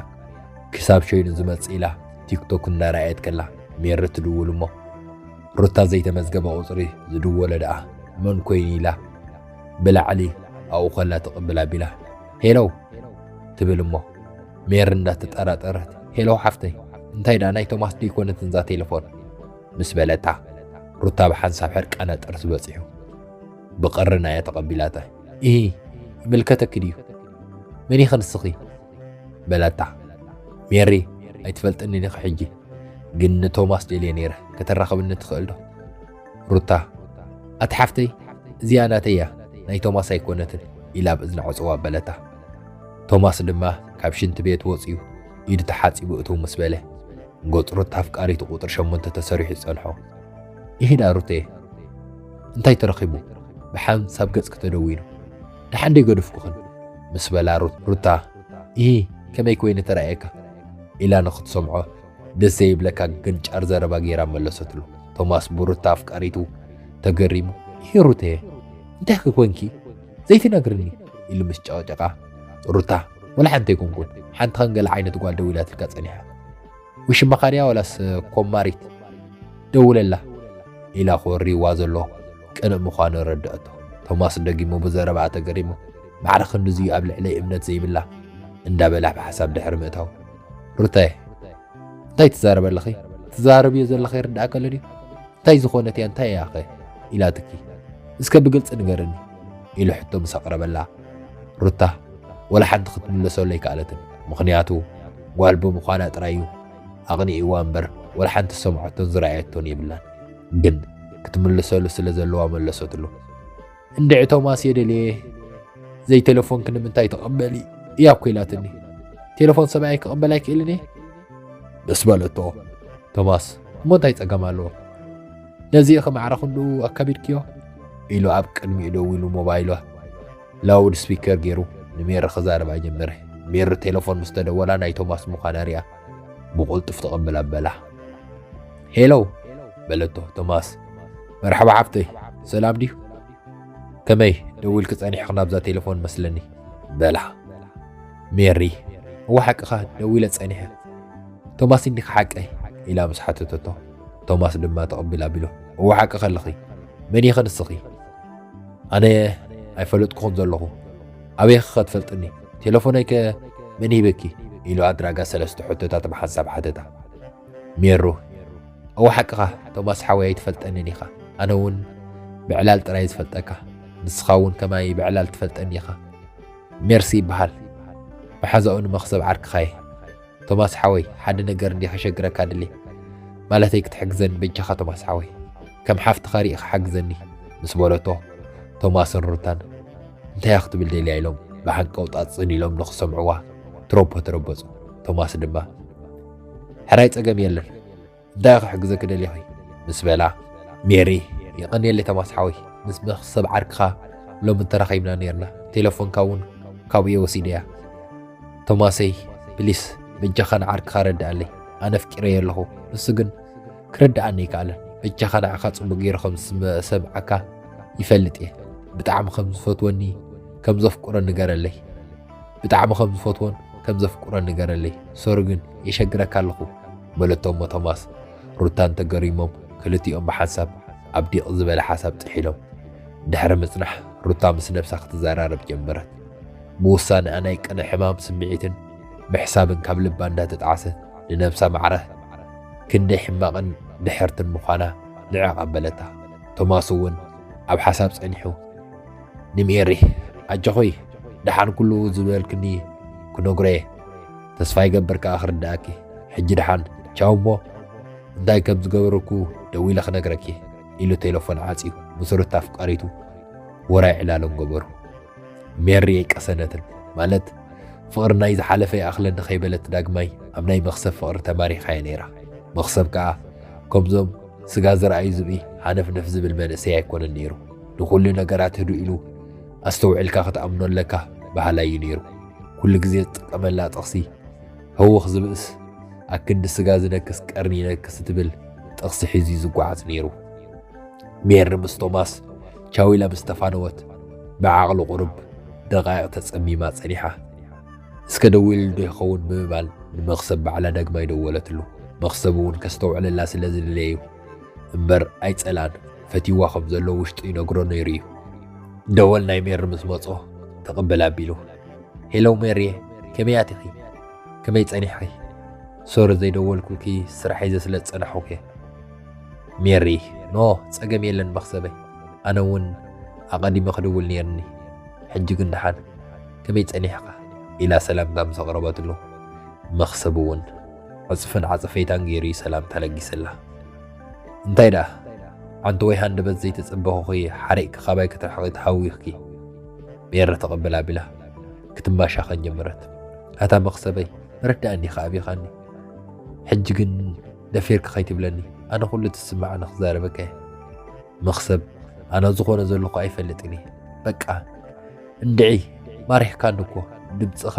ክሳብ ሸይኑ ዝመጽእ ኢላ ቲክቶክ እናረኣየት ከላ ሜሪ ትድውል እሞ ሩታ ዘይተመዝገበ ቁጽሪ ዝድወለ ደኣ መን ኮይኑ ኢላ ብላዕሊ ኣብኡ ከላ ትቕብል ኣቢላ ሄሎ ትብል እሞ ሜሪ እንዳተጠራጠረት ሄሎ ሓፍተይ እንታይ ደኣ ናይ ቶማስ ደይኮነትን እዛ ቴሌፎን ምስ በለታ ሩታ ብሓንሳብ ሕርቃና ጥርሲ በጺሑ ብቐርና እያ ተቐቢላታ። "ኢሂ፣ ይምልከተኪ ድዩ? መን ኢኺ ንስኺ?" በላታ። "ሜሪ፣ ኣይትፈልጥንን ኢኺ ሕጂ፣ ግን ንቶማስ ደልየ ነይረ፣ ከተራኽብኒ ትኽእል ዶ?" ሩታ፣ ኣቲ ሓፍተይ፣ እዚኣ ናተይ እያ፣ ናይ ቶማስ ኣይኮነትን፣ ኢላ ኣብ እዝና ዕጽዋ ኣበለታ። ቶማስ ድማ ካብ ሽንቲ ቤት ወጺኡ ኢዱ ተሓጺቡ እትው ምስ በለ፣ ገጽ ሩታ ኣፍቃሪቱ ቁጽሪ ሸሞንተ ተሰሪሑ ይጸንሖ። ይሂዳ ሩተየ፣ እንታይ ተረኺቡ? ብሓንሳብ ገጽ ከተደዊኑ። ደሓን ደይ ገድፍኩኽን? ምስ በላ ሩት-፣ ሩታ፣ ይሂ፣ ከመይ ኮይኑ ተራእየካ? ኢላ ንኽትሰምዖ ደስ ዘይብለካ ግንጫር ዘረባ ገይራ መለሰትሉ። ቶማስ ብሩታ ኣፍቃሪቱ ተገሪሙ፣ ይሂ ሩተየ፣ እንታይ ክኮንኪ? ዘይትነግርኒ? ኢሉ ምስ ጨቕጨቓ፣ ሩታ፣ ወላ ሓንቲ ኣይኮንኩን፣ ሓንቲ ኸን ገለ ዓይነት ጓል ደዊላትልካ ጸኒሓ። ውሽማኻ ድያ ዋላስ ኮማሪት? ደውለላ፣ ኢላ ክወርይዋ ዘሎ ቅንእ ምዃኑ ረድአቶ። ቶማስ ደጊሙ ብዘረባኣ ተገሪሙ፣ ማዕረ ክንድዚ ኣብ ልዕለይ እምነት ዘይብላ፣ እንዳበላ ብሓሳብ ድሕሪ ምእታው፣ ሩታየ፣ እንታይ ትዛረቢ ኣለኺ? ትዛረብዮ ዘለኺ ይርድኣኪ ኣሎ ድዩ? እንታይ ዝኾነት እያ? እንታይ እያ ኸ? ኢላትኪ። እስከ ብግልጺ ንገርኒ፣ ኢሉ ሕቶ ምስ ኣቕረበላ፣ ሩታ ወላ ሓንቲ ክትምልሰሉ ኣይከኣለትን። ምኽንያቱ ጓል ብምዃና ጥራይ እዩ ኣቕኒእዋ እምበር፣ ወላ ሓንቲ ዝሰምዐቶን ዝረኣየቶን የብላን። ግን ክትምልሰሉ ስለ ዘለዋ መለሰትሉ። እንድዒ ቶማስ እየ ደልየ፣ ዘይቴሌፎንኪ ንምንታይ ትቕበሊ? እያ እኮ ኢላትኒ። ቴሌፎን ሰብኣይ ክቕበል ኣይክእልን እየ? ምስ በለቶ፣ ቶማስ፣ እሞ እንታይ ጸገም ኣለዎ? ነዚ ኢኺ ማዕረ ክንድኡ ኣካቢድክዮ? ኢሉ ኣብ ቅድሚኡ ደው ኢሉ ሞባይሉ ላውድ ስፒከር ገይሩ ንሜሪ ክዛረባ ጀመረ። ሜሪ ቴሌፎን ምስ ተደወላ ናይ ቶማስ ምዃና ሪኣ ብቕልጡፍ ተቐብል ኣበላ። ሄሎ፣ በለቶ። ቶማስ፣ መርሓባ ሓፍተይ፣ ሰላም ድዩ? ከመይ ደዊልኪ ጸኒሕኺ ናብዛ ቴሌፎን መስለኒ፣ በላ። ሜሪ፣ እወ ሓቅኻ ደዊለ ጸኒሐ። ቶማስ እንዲኻ ሓቀይ? ኢላ ምስ ሓተተቶ፣ ቶማስ ድማ ተቐቢል ኣቢሉ፣ እወ ሓቅኺ ኣለኺ። መን ኢኺ ንስኺ? ኣነ ኣይፈለጥኩኹን ዘለኹ። ኣበይ ኢኺ ኸ ትፈልጥኒ? ቴሌፎነይ ከ መን ሂበኪ? ኢሉ ኣድራጋ ሰለስተ ሕቶታት ብሓንሳብ ሓተታ። ሜሩ፣ እወ ሓቅኻ ቶማስ ሓወይ ኣይትፈልጠንን ኢኻ። ኣነ እውን ብዕላል ጥራይ ዝፈልጠካ። ንስኻ እውን ከማይ ብዕላል ትፈልጠኒ ኢኻ። ሜርሲ ይበሃል። መሓዛኡ ንመኽሰብ ዓርክኻ እየ። ቶማስ ሓወይ፣ ሓደ ነገር እንድየ ከሸግረካ ድልየ። ማለተይ ክትሕግዘኒ በጃኻ ቶማስ ሓወይ። ከም ሓፍትኻ ርኢኻ ሓግዘኒ ምስ በለቶ፣ ቶማስን ሩታን እንታይ እያ ክትብል ደልያ ኢሎም ብሃንቀውታ ጽን ኢሎም ንኽሰምዕዋ ትረቦ ተረበጹ። ቶማስ ድማ፣ ሕራይ ጸገም የለን፣ እንታይ ክሕግዘኪ ደሊኺ? ምስ በላ፣ ሜሪ፣ የቐንየለይ ቶማስ ሓወይ፣ ምስ መኽሰብ ዓርክኻ ሎሚ እንተራኺብና ኔርና፣ ቴሌፎንካ እውን ካብኡ እየ ወሲደያ። ቶማሰይ፣ ፕሊስ፣ በጃኻ ንዓርክኻ ረድኣለይ። ኣነ ኣፍቂረዮ ኣለኹ፣ ንሱ ግን ክርድኣኒ ኣይከኣለን። በጃኻ ንዓኻ ጽቡቕ ገይሩ ከም ዝሰምዓካ ይፈልጥ እየ። ብጣዕሚ ከም ዝፈትወኒ፣ ከም ዘፍቅሮ ንገረለይ። ብጣዕሚ ከም ዝፈትዎን ከም ዘፍቅሮን ንገረለይ። ሶሪ ግን የሸግረካ ኣለኹ፣ በለቶ እሞ ቶማስ ሩታን ተገሪሞም ክልቲኦም ብሓንሳብ ኣብ ዲቕ ዝበለ ሓሳብ ጥሒሎም። ድሕሪ ምጽናሕ ሩታ ምስ ነብሳ ክትዘራረብ ጀመረት። ብውሳኔኣ ናይ ቅነ ሕማም ስምዒትን ምሕሳብን ካብ ልባ እንዳተጣዕሰ ንነብሳ ማዕረ ክንደይ ሕማቕን ድሕርትን ምዃና ንዕቕ ኣበለታ። ቶማስ እውን ኣብ ሓሳብ ጸኒሑ ንሜሪ፣ ኣጆኺ፣ ደሓን ኩሉ ዝበልክኒ ክነግሮ እየ። ተስፋ ይገብር ከኣ ክርድኣኪ። ሕጂ ደሓን ቻው እሞ እንታይ ከም ዝገበርኩ ደዊለ ክነግረኪ፣ ኢሉ ቴሌፎን ዓጽዩ ምስ ሩታ ኣፍቃሪቱ ውራይ ዕላሎም ገበሩ። ሜሪ ኣይቀሰነትን፣ ማለት ፍቕሪ ናይ ዝሓለፈ ይኣኽለኒ ከይበለት ዳግማይ ኣብ ናይ መኽሰብ ፍቕሪ ተማሪኻ እያ ነይራ። መኽሰብ ከኣ ከምዞም ስጋ ዝረኣዩ ዝብኢ ሃነፍነፍ ዝብል መንእሰይ ኣይኮነን ነይሩ። ንኹሉ ነገራት ህዱእ ኢሉ ኣስተውዒልካ ክትኣምኖ ኣለካ በሃላይ እዩ ነይሩ። ኩሉ ግዜ ዝጥቀመላ ጥቕሲ፣ ህውኽ ዝብእስ ኣክንዲ ስጋ ዝነክስ ቀርኒ ይነክስ እትብል ጥቕሲ ሒዙ እዩ ዝጓዓዝ ነይሩ። ሜሪ ምስ ቶማስ ቻው ኢላ ምስ ተፋነወት፣ ብዓቕሊ ቁሩብ ደቓይቕ ተጸሚማ ጸኒሓ። እስከ ደዊሉ ዶ ይኸውን ብምባል ንመኽሰብ ባዕላ ዳግማይ ደወለትሉ። መኽሰብ እውን ከስተውዕለላ ስለ ዝደለየ እዩ እምበር ኣይጸልኣን፣ ፈትይዋ ከም ዘሎ ውሽጡ ይነግሮ ነይሩ እዩ። ደወል ናይ ሜሪ ምስ መጾ ተቐበል ኣቢሉ፣ ሄሎ ሜሪየ፣ ከመይ ኣቲኺ? ከመይ ጸኒሕኺ? ሶሪ ዘይደወልኩልኪ ስራሕ ሒዘ ስለ ዝጸናሕኩ እየ። ሜሪ፣ ኖ፣ ጸገም የለን መኽሰበይ። ኣነ እውን ኣቐዲመ ክድውል ነይርኒ። ሕጂ ግን ደሓን፣ ከመይ ጸኒሕካ? ኢላ ሰላምታ ምስ ኣቕረበትሉ፣ መኽሰብ እውን ዕጽፍን ዓጸፈይታን ገይሩ እዩ ሰላምታ ለጊሰላ። እንታይ ደኣ? ሓንቲ ወይ ሃንደበት ዘይተጸበኹኺ ሓሪቕኪ ካባይ ክትርሕቒ ተሃዊኽኪ። ሜረ ተቐበል ኣቢላ ክትማሻኸን ጀመረት። ኣታ መኽሰበይ፣ ረዳእኒ ኸኣ ኣቢኻኒ። ሕጂ ግን ደፊርኪ ከይትብለኒ፣ ኣነ ኩሉ ትስምዓኒ ክዛረበካ እየ። መኽሰብ፣ ኣነ ዝኾነ ዘለኹ ኣይፈልጥን እየ። በቃ እንድዒ ማሪሕካኒ እኮ፣ ድምፅኻ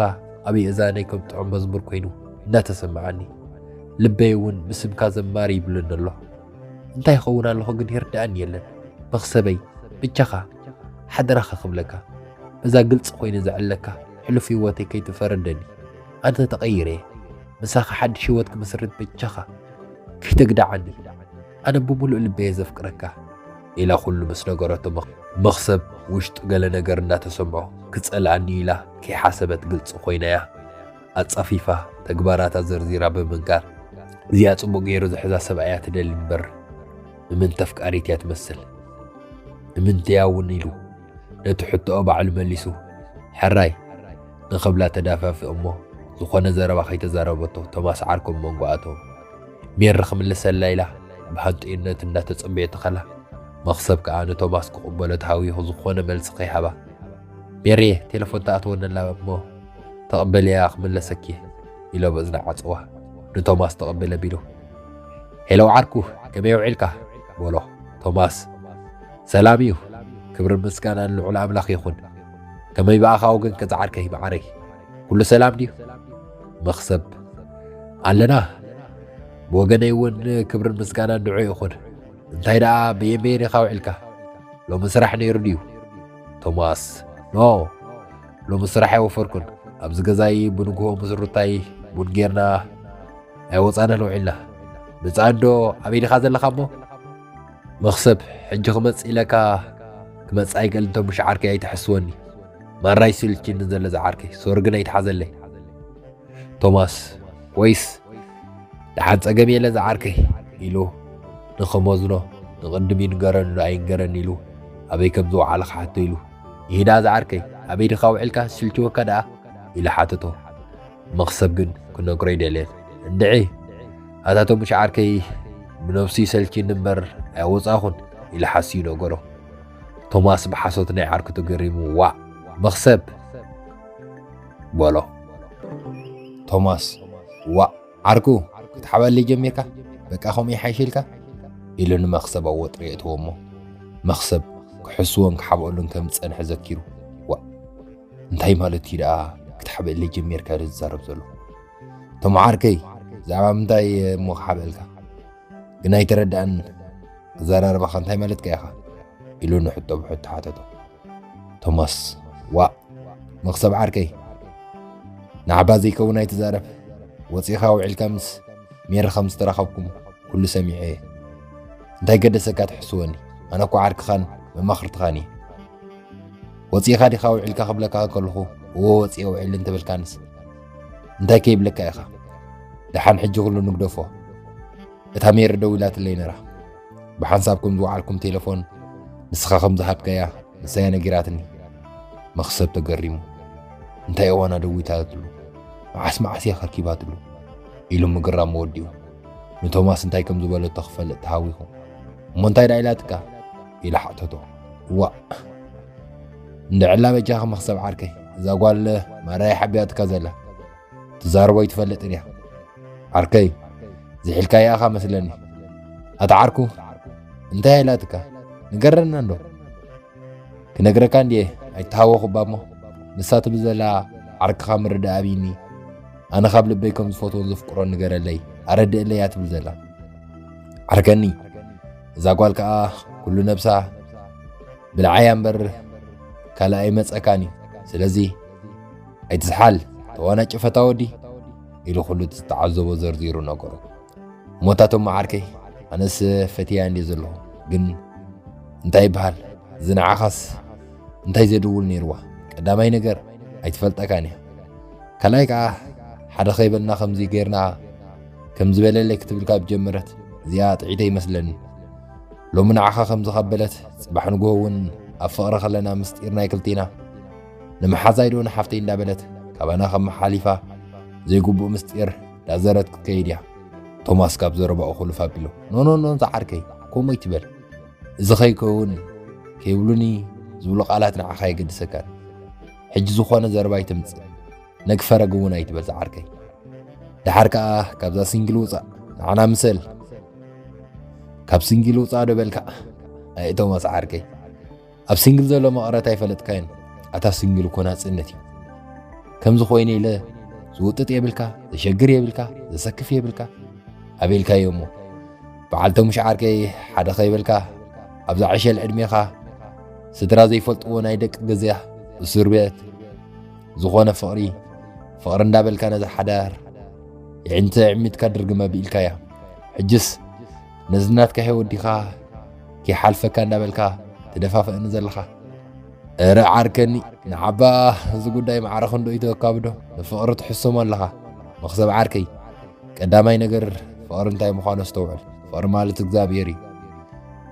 ኣብ የእዛነይ ከም ጥዑም መዝሙር ኮይኑ እናተሰምዓኒ፣ ልበይ እውን ብስምካ ዘማሪ ይብለኒ ኣሎ። እንታይ ይኸውን ኣለኹ ግን ይርድኣኒ የለን። መኽሰበይ፣ ብቻኻ ሓደራኻ ክብለካ፣ በዛ ግልፂ ኮይነ ዘዕለካ ሕሉፍ ህይወተይ ከይትፈረደኒ። ኣነ ተቐይረ እየ። ምሳኻ ሓድሽ ህይወት ክምስርት ብቻኻ ከይተግድዓኒ። ኣነ ብምሉእ ልበየ ዘፍቅረካ። ኢላ ኩሉ ምስ ነገረቶ መኽ- መኽሰብ ውሽጡ ገለ ነገር እናተሰምዖ ክጸልኣኒ ኢላ ከይሓሰበት ግልጺ ኮይናያ ኣጻፊፋ ተግባራታ ዘርዚራ ብምንጋር እዚኣ ጽቡቕ ገይሩ ዝሕዛ ሰብኣያ ትደሊ እምበር እምንቲ ኣፍቃሪት እያ ትመስል። እምንትያ እውን ኢሉ ነቲ ሕቶኦ ባዕሉ መሊሱ ሕራይ ንኽብላ ተዳፋፍእ እሞ ዝኾነ ዘረባ ከይተዛረበቶ ቶማስ ዓርኮም መንጎኣቶም ሜሪ ክምልሰላ ኢላ ብሃንጥዩነት እናተጸበየት ከላ መኽሰብ ከኣ ንቶማስ ክቕበሎ ተሃዊኹ ዝኾነ መልሲ ከይሃባ ሜሪየ ቴሌፎን ተኣትወነላ እሞ ተቐበልያ ክምለሰኪ ኢሎ በእዝና ዓጸዋ ንቶማስ ተቐበለ ቢሉ ሄሎ ዓርኩ ከመይ ውዒልካ በሎ ቶማስ ሰላም እዩ ክብርን ምስጋናን ልዑል ኣምላኽ ይኹን ከመይ ብኣኻ ወገንከ ዝዓርከይ መዓረይ ኩሉ ሰላም ድዩ መኽሰብ ኣለና ብወገነይ እውን ክብርን ምስጋናን ንዑ ይኹን እንታይ ደኣ በየመየን ኢኻ ውዒልካ ሎሚ ስራሕ ነይሩ ድዩ ቶማስ ኖ ሎሚ ስራሕ ኣይወፈርኩን ኣብዚ ገዛይ ብንግሆ ምስ ሩታይ ቡን ጌርና ኣይወፃናን ውዒልና ብፃንዶ ኣበይ ዲኻ ዘለኻ እሞ መኽሰብ ሕጂ ክመጽእ ኢለካ ክመጽእ ኣይክእልን ቶም ምሽ ዓርከይ ኣይትሕስወኒ ማራይ ስልችኒ ዘሎ ዝዓርከይ ሶሪ ግን ኣይትሓዘለይ ቶማስ ወይስ ደሓን ጸገም የለ ዝዓርከይ ኢሉ ንኽመዝኖ ንቕድም ይንገረኒ ዶ ኣይንገረኒ ኢሉ ኣበይ ከም ዝወዓለ ክሓቶ ኢሉ ይህዳ ዝዓርከይ ኣበይ ድኻ ውዒልካ ስልችወካ ደኣ ኢሉ ሓተቶ መኽሰብ ግን ክነግሮ ኣይደልየን እንድዒ ኣታ ቶምሽ ዓርከይ ብነብሱ ይሰልችኒ እምበር ኣይወጻኹን ኢሉ ሓስዩ ነገሮ ቶማስ ብሓሶት ናይ ዓርኩ ተገሪሙ ዋእ መኽሰብ በሎ ቶማስ ዋእ ዓርኩ ክትሓበለይ ጀሚርካ በቃ ከምኡ ይሓይሽ ኢልካ ኢሉ ንመኽሰብ ኣብ ወጥሪ የእትዎ እሞ መኽሰብ ክሕስዎን ክሓብኦሉን ከም ዝጸንሐ ዘኪሩ ዋእ እንታይ ማለት እዩ ደኣ ክትሓበለይ ጀሚርካ ኢሉ ዝዛረብ ዘሎ እቶም ዓርከይ ብዛዕባ ምንታይ እሞ ክሓበልካ ግን ኣይተረድኣን ኣዘራርባኻ እንታይ ማለትካ ኢኻ ኢሉ ንሕቶ ብሕቶ ሓተቶ ቶማስ ዋእ መኽሰብ ዓርከይ ንዓባ ዘይከውን ኣይትዛረብ ወፂእኻ ውዒልካ ምስ ሜሪ ከም ዝተራኸብኩም ኩሉ ሰሚዐ እየ እንታይ ገደሰካ ትሕስወኒ ኣነ እኮ ዓርክኻን መማኽርትኻን እየ ወፂእኻ ዲኻ ውዒልካ ክብለካ ከለኹ እዎ ወፂአ ውዒል እንተበልካንስ እንታይ ከይብለካ ኢኻ ደሓን ሕጂ ኩሉ ንግደፎ እታ ሜሪ ደዊላትለይ ነራ ብሓንሳብ ከም ዝወዓልኩም ቴሌፎን ንስኻ ከም ዝሃብካያ ንሳያ ነጊራትኒ መኽሰብ ተገሪሙ እንታይ እዋና ደዊታትሉ መዓስ መዓስ እያ ከርኪባትሉ ኢሉ ምግራም ወዲኡ ንቶማስ እንታይ ከም ዝበለቶ ክፈልጥ ተሃዊኹ እሞ እንታይ ዳ ኢላትካ ኢሉ ሓተቶ ዋእ እንድዕላ በጃኻ መኽሰብ ዓርከይ እዛ ጓል ማራይ ሓቢያትካ ዘላ ትዛረቦ ኣይትፈልጥን እያ ዓርከይ ዝሒልካያ ኢኻ መስለኒ ኣታ ዓርኩ እንታይ ኢላትካ ንገረና እንዶ ክነግረካ እንድየ ኣይተሃወኹ እባ እሞ ንሳ ትብል ዘላ ዓርክኻ ምርዳእ ኣብይኒ ኣነ ካብ ልበይ ከም ዝፈትዎን ዘፍቅሮን ንገረለይ ኣረድእለይ እያ ትብል ዘላ ዓርከኒ እዛ ጓል ከኣ ኩሉ ነብሳ ብልዓያ እምበር ካልእ ኣይመጸካን እዩ ስለዚ ኣይትዝሓል ተዋናጭ ፈታ ወዲ ኢሉ ኩሉ እቲ ዝተዓዘቦ ዘርዚሩ ነገሮ ሞታቶም መዓርከይ ኣነስ ፈትያ እንድየ ዘለኹ ግን እንታይ ይበሃል እዚ ንዓኻስ እንታይ ዘድውል ነይርዋ ቀዳማይ ነገር ኣይትፈልጠካን እያ ካልኣይ ከዓ ሓደ ከይበልና ከምዚ ጌርና ከም ዝበለለይ ክትብል ካብ ጀመረት እዚኣ ጥዒተ ይመስለኒ ሎሚ ንዓኻ ከም ዝኸበለት ጽባሕ ንግሆ እውን ኣብ ፍቕሪ ከለና ምስጢር ናይ ክልቲና ንመሓዛይ ዶ ንሓፍተይ እንዳበለት ካባና ከመሓሊፋ ዘይግቡእ ምስጢር ዳዘረት ክትከይድ እያ ቶማስ ካብ ዘረባኡ ክልፍ ኣቢሉ ኖኖኖ ዝዓርከይ ከምኡ ኣይትበል እዚ ከይከውን ከይብሉኒ ዝብሉ ቃላት ንዓኻ የገድሰካን። ሕጂ ዝኾነ ዘረባ ኣይትምጽእ፣ ነግፈረግ እውን ኣይትበል ዝዓርከይ። ደሓር ከኣ ካብዛ ሲንግል ውጻእ፣ ንዓና ምሰል። ካብ ሲንግል ውጻእ ዶ በልካ? ኣይ ቶማስ ዓርከይ፣ ኣብ ሲንግል ዘሎ መቐረት ኣይፈለጥካዮን። ኣታ ሲንግል እኮ ናጽነት እዩ። ከምዚ ኮይነ ኢለ ዝውጥጥ የብልካ፣ ዘሸግር የብልካ፣ ዘሰክፍ የብልካ። ኣቤልካዮ እሞ በዓልቶም ሻዓርከይ ሓደ ከይበልካ፣ ኣብዛ ዕሸል ዕድሜኻ ስድራ ዘይፈልጥዎ ናይ ደቂ ገዛ እስር ቤት ዝኾነ ፍቕሪ፣ ፍቕሪ እንዳበልካ ነዛ ሓዳር ይዕንተ ይዕሚትካ ድርግም ኣቢልካያ። ሕጅስ ነዚ ናትካ ህይወት ዲኻ ከይሓልፈካ እንዳበልካ ትደፋፍእኒ ዘለኻ? እረ ዓርከኒ፣ ንዓባ እዚ ጉዳይ ማዕረ ክንዶ ይተወካብዶ? ንፍቕሪ ትሕስሞ ኣለኻ። መኽሰብ ዓርከይ፣ ቀዳማይ ነገር ፍቕሪ እንታይ ምዃኑ ኣስተውዕል። ፍቕሪ ማለት እግዚኣብሔር እዩ።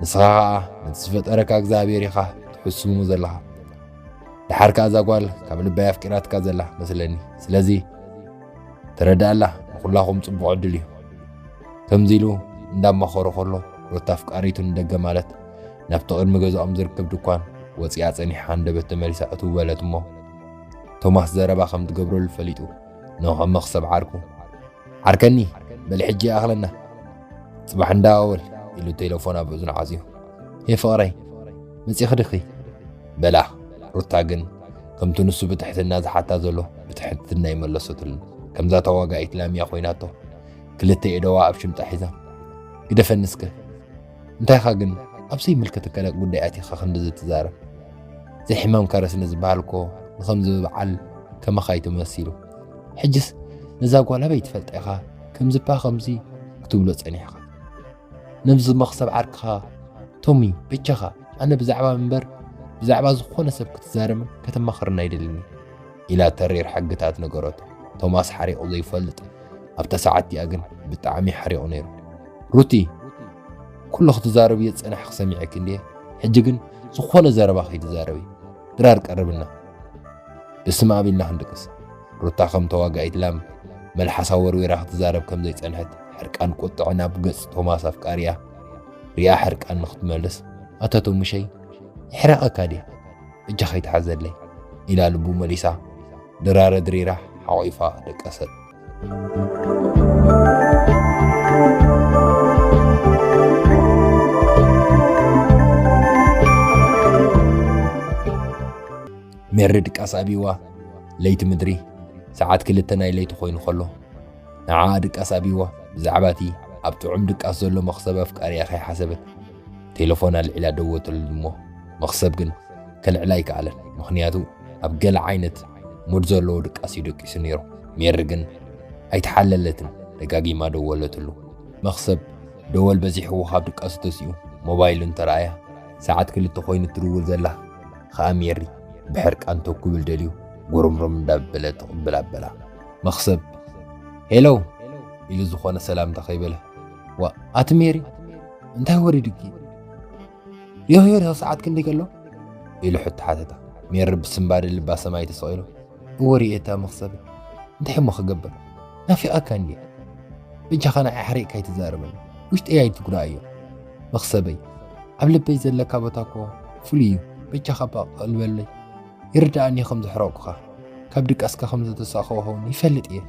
ንስኻ ኸኣ ነቲ ዝፈጠረካ እግዚኣብሔር ኢኻ ትሕስሙ ዘለኻ። ደሓር ከኣ እዛ ጓል ካብ ልባይ ኣፍቂራትካ ዘላ መስለኒ። ስለዚ ተረድኣላ፣ ንኹላኹም ጽቡቕ ዕድል እዩ። ከምዚ ኢሉ እንዳማኸሮ ከሎ፣ ሩታ ኣፍቃሪቱ ንደገ ማለት ናብቲ ቅድሚ ገዛኦም ዝርከብ ድኳን ወጺኣ ጸኒሓ ሃንደበት ተመሊሳ እትው በለት እሞ፣ ቶማስ ዘረባ ከም ትገብረሉ ፈሊጡ፣ ንኸም መኽሰብ ዓርኩ፣ ዓርከኒ፣ በል ሕጂ ይኣኽለና፣ ጽባሕ እንዳወል፣ ኢሉ ቴሌፎን ኣብ እዝኑ ዓጽዩ። ሄ ፍቕረይ፣ መጺእኺ ዲኺ? በላ። ሩታ ግን ከምቲ ንሱ ብትሕትና ዝሓታ ዘሎ ብትሕትና ኣይመለሰትሉን። ከምዛ ተዋጋኢት ላምያ ኮይናቶ፣ ክልተ ኢደዋ ኣብ ሽምጣ ሒዛ፣ ግደፈኒ እስከ። እንታይኻ ግን ኣብ ዘይምልከተካ ጉዳይ ኣቲኻ ክንድዚ ትዛረብ? ዘይሕማምካ ረስኒ ዝበሃል እኮ ንኸምዚ በዓል ከማኻ እዩ ተመሲሉ። ሕጅስ ነዛ ጓል ኣበይ ትፈልጣ ኢኻ? ከምዚ እባ ከምዚ ክትብሎ ጸኒሕኻ። ነብዚ መኽሰብ ዓርክኻ ቶሚ፣ በጃኻ፣ ኣነ ብዛዕባ እምበር ብዛዕባ ዝኾነ ሰብ ክትዛረብን ከተማኽርን ኣይደልን እየ፣ ኢላ ተሪር ሕግታት ነገረቶ። ቶማስ ሓሪቑ ዘይፈልጥ ኣብታ ሰዓት እቲኣ ግን ብጣዕሚ ሓሪቑ ነይሩ። ሩቲ፣ ኩሉ ክትዛረብዮ ዝጸናሕኪ ሰሚዐኪ እንድየ፣ ሕጂ ግን ዝኾነ ዘረባ ከይትዛረቢ። ድራር ቀርብልና። ብስም ኣብ ኢልና ክንድቅስ። ሩታ ከም ተዋጋኢት ላም መልሓሳ ወርዊራ ክትዛረብ ከም ዘይጸንሐት ሕርቃን ቁጥዐ ናብ ገጽ ቶማስ ኣፍቃሪኣ ሪኣ ሕርቃን ንክትመልስ፣ ኣታ ቶሙሸይ፣ ይሕረቐካ ድየ? እጃ ከይትሓዘለይ፣ ኢላ ልቡ መሊሳ ድራረ ድሪራ ሓቒፋ ደቀሰት። ሜሪ ድቃስ ኣብይዋ፣ ለይቲ ምድሪ ሰዓት ክልተ ናይ ለይቲ ኮይኑ ከሎ፣ ንዓኣ ድቃስ ኣብይዋ፣ ብዛዕባ እቲ ኣብ ጥዑም ድቃስ ዘሎ መኽሰብ ኣፍቃሪኣ ከይሓሰበት፣ ቴሌፎን ኣልዒላ ደወለትሉ እሞ፣ መኽሰብ ግን ከልዕላ ኣይከኣለን። ምኽንያቱ ኣብ ገለ ዓይነት ሙድ ዘለዎ ድቃስ እዩ ደቂሱ ነይሩ። ሜሪ ግን ኣይተሓለለትን፣ ደጋጊማ ደወለትሉ። መኽሰብ ደወል በዚሕዎ ካብ ድቃሱ ተሲኡ ሞባይሉ እንተረኣያ፣ ሰዓት ክልተ ኮይኑ ትድውል ዘላ ኸኣ ሜሪ ብሕርቃን ተው ክብል ደልዩ ጉርምርም እንዳበለ ትቕብል ኣበላ። መኽሰብ፣ "ሄሎ!" ኢሉ ዝኾነ ሰላምታ ከይበለ፣ "ዋ፣ ኣቲ ሜሪ፣ እንታይ ወሪዱኪ? ሪኦዮ ዲኺ ሰዓት ክንደይ ከሎ?" ኢሉ ሕቶ ሓተታ። ሜሪ ብስንባደ ልባ ሰማይ ተሰቒሉ፣ "እወ ሪኤታ መኽሰብ፣ እንታይ እሞ ክገብር? ናፊቓካ እንድየ። በጃኻ ንዓይ ሓሪቕካ ኣይትዛረበኒ። ውሽጠይ ኣይትጉድኣዮ። መኽሰበይ፣ ኣብ ልበይ ዘለካ ቦታ እኮ ፍሉይ እዩ። በጃኻ እባ ቅልበለይ። ይርድኣኒ ከም ዘሕረቕኩኻ፣ ካብ ድቃስካ ከም ዘተሳእኹኻ እውን ይፈልጥ እየ።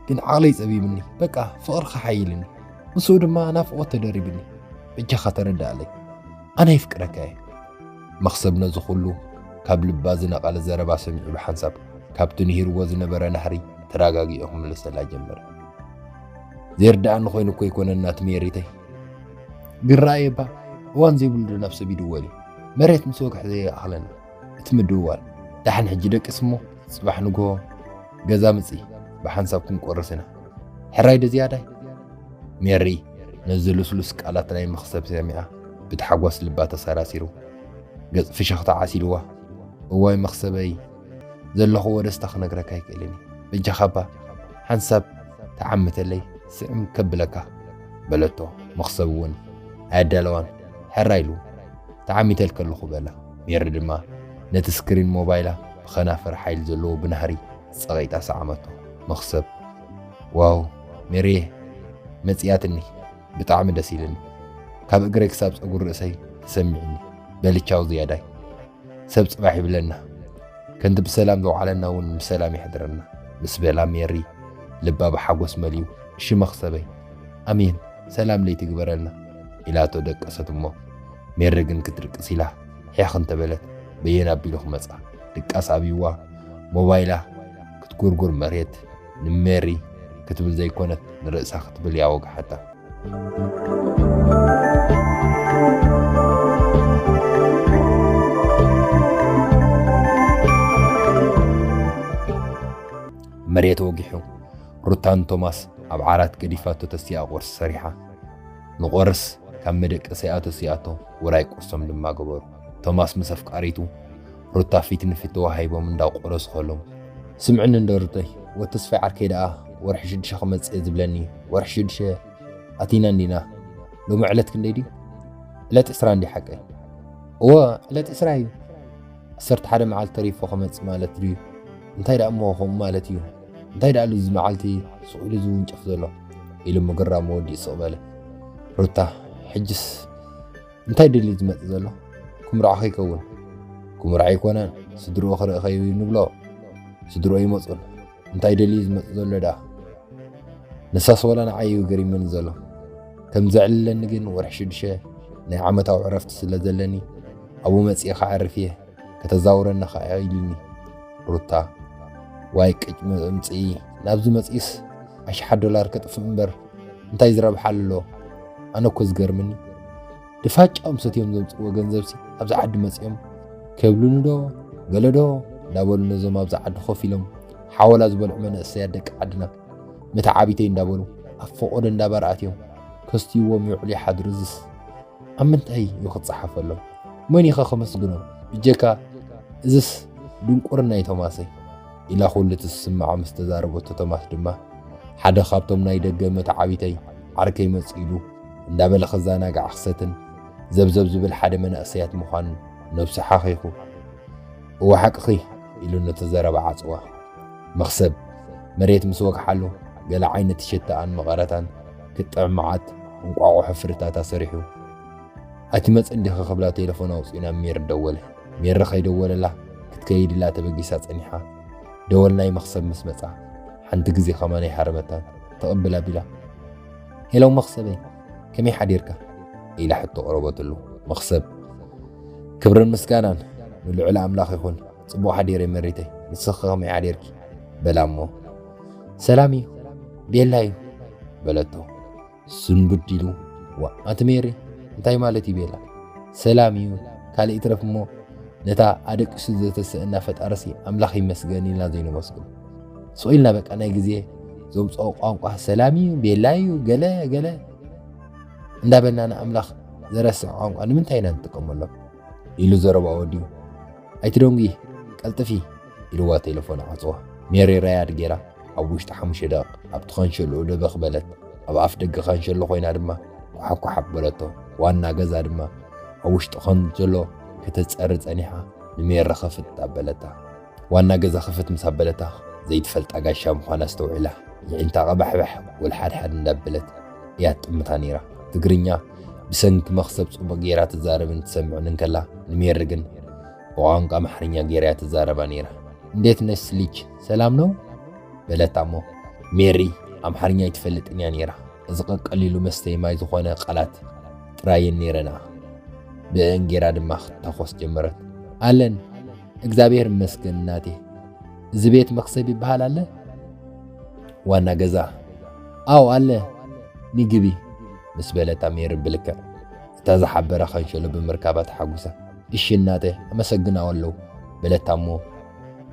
ግን ዓቕለይ ጸቢብኒ። በቃ ፍቕርኻ ሓይልኒ። ምስኡ ድማ ናፍቖት ተደሪብኒ። በጃኻ ተረድኣለይ። ኣነ የፍቅረካ እየ." መኽሰብ ነዚ ኩሉ ካብ ልባ ዝነቐለ ዘረባ ሰሚዑ ብሓንሳብ ካብቲ ንሂርዎ ዝነበረ ናህሪ ተረጋጊዑ ክምልሰላ ጀመረ። "ዘይርድኣኒ ኮይኑ እኮ ኣይኮነን ናቲ ሜሪተይ። ግን ረኣየ እባ፣ እዋን ዘይብሉ ዶ ናብ ሰብ ይድወል እዩ? መሬት ምስ ወግሐ ዘይኣኽለና እቲ ምድዋል። ደሓን ሕጂ ደቅስ እሞ ጽባሕ ንግሆ ገዛ ምጺ፣ ብሓንሳብ ክንቆርስ ኢና። ሕራይ ዶ ዝያዳይ?" ሜሪ ነዚ ልስሉስ ቃላት ናይ መኽሰብ ሰሚዓ፣ ብታሕጓስ ልባ ተሰራሲሩ፣ ገጽ ፍሽኽታ ዓሲልዋ፣ "እዋይ መኽሰበይ፣ ዘለኽዎ ደስታ ክነግረካ ኣይክእልን እየ። በጃኻ እባ ሓንሳብ ተዓምተለይ፣ ስዕም ከብለካ" በለቶ። መኽሰብ እውን ኣየዳለዋን፣ ሕራይ ኢሉ፣ "ተዓሚተልኪ ኣለኹ" በላ። ሜሪ ድማ ነቲ ስክሪን ሞባይላ ብኸናፍር ሓይሊ ዘለዎ ብናህሪ ጸቒጣ ሰዓመቶ። መኽሰብ፣ "ዋው ሜሪየ፣ መጺኣትኒ፣ ብጣዕሚ ደስ ኢልኒ። ካብ እግረይ ክሳብ ጸጉሪ ርእሰይ ሰሚዕኒ። በልቻው ዝያዳይ ሰብ ጽባሕ ይብለና። ከምቲ ብሰላም ዘውዓለና እውን ብሰላም ይሕድረና። ምስ በላ ሜሪ ልባ ብሓጎስ መሊኡ፣ "እሺ መኽሰበይ፣ ኣሜን፣ ሰላም ለይቲ ግበረልና" ኢላቶ ደቀሰት እሞ፣ ሜሪ ግን ክትድቅስ ኢላ ሕያኽ እንተበለት፣ በየን ኣቢሉ ክመጻ ድቃስ ኣብይዋ፣ ሞባይላ ክትጉርጉር መሬት ንሜሪ ክትብል ዘይኮነት ንርእሳ ክትብል እያ ወግሓታ። መሬት ወጊሑ ሩታን ቶማስ ኣብ ዓራት ገዲፋቶ ተሲኣ ቁርሲ ሰሪሓ። ንቆርስ ካብ መደቀሲኣ ተሲኣቶ ውራይ ቁርሶም ድማ ገበሩ። ቶማስ ምስ ኣፍቃሪቱ ሩታ ፊት ንፊት ተዋሃሂቦም እንዳቆረሱ ከለዉ፣ "ስምዕኒ እንዶ ሩተይ፣ ወዲ ተስፋይ ዓርከይ ደኣ ወርሒ ሽዱሽተ ክመጽእ እየ ዝብለኒ እዩ። ወርሒ ሽዱሽተ ኣቲና እንዲና። ሎሚ ዕለት ክንደይ ድዩ? ዕለት ዕስራ እንዲ ሓቀይ?" "እወ፣ ዕለት ዕስራ እዩ። ዓሰርተ ሓደ መዓልቲ ተሪፎ ክመጽእ ማለት ድዩ? እንታይ ደኣ እሞ ከምኡ ማለት እዩ? እንታይ ደኣ ኣሉ እዚ መዓልቲ ስቕ ኢሉ ዝውንጨፍ ዘሎ?" ኢሉ ምግራሙ ወዲኡ ስቕ በለ። ሩታ፣ "ሕጅስ እንታይ ደልዩ ዝመጽእ ዘሎ? ክምርዖ ከይከውን?" "ክምርዖ ኣይኮነን፣ ስድርኡ ክርኢ ከይብሉ ንብሎ። ስድርኡ ይመጹን። እንታይ ደልዩ ዝመጽእ ዘሎ ደኣ? ንሳስ ወላ ንዓይ እዩ ገሪመኒ ዘሎ። ከም ዘዕልለኒ ግን ወርሒ ሽዱሽተ ናይ ዓመታዊ ዕረፍቲ ስለ ዘለኒ ኣብኡ መጺኤ ከዕርፍ እየ፣ ከተዛውረኒ ኸኣ" ኢሉኒ። ሩታ፣ "ዋይ ቅጭ ምምጽኢ፣ ናብዚ መጺኡስ ኣሽሓት ዶላር ከጥፍእ እምበር እንታይ ዝረብሓ ኣሎ? ኣነ እኮ ዝገርምኒ፣ ድፋጫኦም ሰትዮም ዘምጽእዎ ገንዘብሲ ኣብዚ ዓዲ መጺኦም ከብሉኒ ዶ ገለ ዶ እንዳበሉ ነዞም ኣብዚ ዓዲ ኮፍ ኢሎም ሓወላ ዝበልዑ መናእሰያት ደቂ ዓድና መተዓቢተይ እንዳበሉ ኣብ ፈቖዶ እንዳባር ኣትዮም ከስትይዎም ይውዕሉ ይሓድሩ። እዝስ ኣብ ምንታይ እዩ ክጸሓፈሎም? መን ኢኸ ከመስግኖም? ብጀካ እዝስ ድንቁርና እዩ ቶማሰይ" ኢላ ኩሉ እቲ ዝስምዓ ምስ ተዛረበቶ፣ ቶማስ ድማ ሓደ ካብቶም ናይ ደገ መተዓቢተይ ዓርከይ መጺኡ ኢሉ እንዳበለ ክዘናጋዕ ክሰትን ዘብዘብ ዝብል ሓደ መናእሰያት ምዃኑ ነብሱ ሓኺኹ፣ "እወ ሓቅኺ" ኢሉ ነቲ ዘረባ ዓጽዋ። መኽሰብ መሬት ምስ ወግሓሉ፣ ገለ ዓይነት ሸታኣን መቐረታን ክጥዕም መዓት እንቋቑሖ ፍርታታ ሰሪሑ፣ "ኣይትመጽእ እንዲኺ?" ክብላ ቴሌፎን ኣውጺኡ ናብ ሜሪ ደወለ። ሜሪ ከይደወለላ ክትከይድ ኢላ ተበጊሳ ጸኒሓ። ደወል ናይ መኽሰብ ምስ መጻ፣ ሓንቲ ግዜ ከማን ኣይሃረመታን። ትቕብል ኣቢላ፣ "ሄሎ መኽሰበይ፣ ከመይ ሓዲርካ?" ኢላ ሕቶ ቀረበትሉ። መኽሰብ፣ "ክብርን ምስጋናን ንልዑል ኣምላኽ ይኹን፣ ጽቡቕ ሓዲረ መሪተይ፣ ንስኺ ከመይ ሓዲርኪ?" በላ እሞ፣ "ሰላም እዩ፣ ቤላ እዩ" በለቶ። ስንብድ ኢሉ፣ "ዋ፣ ኣቲ ሜሪ፣ እንታይ ማለት እዩ ቤላ? ሰላም እዩ፣ ካልእ ይትረፍ እሞ፣ ነታ ኣደቂሱ ዘተስእና ፈጣርሲ ኣምላኽ ይመስገን ኢልና ዘይነመስግኖ? ስቕ ኢልና በቃ ናይ ግዜ ዘምጽኦ ቋንቋ ሰላም እዩ፣ ቤላ እዩ፣ ገለ፣ ገለ እንዳበልና ንኣምላኽ ዘረስዕ ቋንቋ ንምንታይ ኢና ንጥቀመሎም?" ኢሉ ዘረባ ወዲኡ፣ "ኣይትደንጉ፣ ቀልጥፊ" ኢልዋ ቴሌፎን ዓጽዋ። ሜሪ ራያድ ጌራ ኣብ ውሽጢ ሓሙሽተ ደቂቕ ኣብቲ ካንሸሎኡ ደበኽ በለት። ኣብ ኣፍ ደገ ካንሸሎ ኮይና ድማ ኳሓኳሓ በለቶ። ዋና ገዛ ድማ ኣብ ውሽጢ ካንሸሎ ከተጸሪ ጸኒሓ ንሜሪ ክፍት ኣበለታ። ዋና ገዛ ክፍት ምስ ኣበለታ ዘይትፈልጣ ጋሻ ምዃና ኣስተውዒላ። የዒንታ ቀባሕባሕ ወልሓድሓድ እንዳበለት እያ ትጥምታ ነይራ። ትግርኛ ብሰንኪ መኽሰብ ጽቡቕ ጌራ ትዛረብን ትሰምዕን እንከላ፣ ንሜሪ ግን ብቋንቋ ኣምሓርኛ ጌራ እያ ትዛረባ ነይራ። "እንዴት ነሽ ልጅ፣ ሰላም ነው?" በለታ እሞ፣ ሜሪ ኣምሓርኛ ኣይትፈልጥን እያ ነይራ። እዚ ቀቀሊሉ መስተይ ማይ ዝኾነ ቃላት ጥራየን ነይረና። ብእን ጌራ ድማ ክትታኾስ ጀመረት። "ኣለን፣ እግዚኣብሔር ይመስገን እናቴ። እዚ ቤት መኽሰብ ይበሃል ኣለ?" ዋና ገዛ፣ "ኣው ኣለ፣ ንግቢ" ምስ በለታ ሜሪ ብልክዕ እታ ዝሓበራ ካንሸሎ ብምርካባ ተሓጉሳ። "እሺ እናተ፣ ኣመሰግናው ኣለዉ" በለታ እሞ፣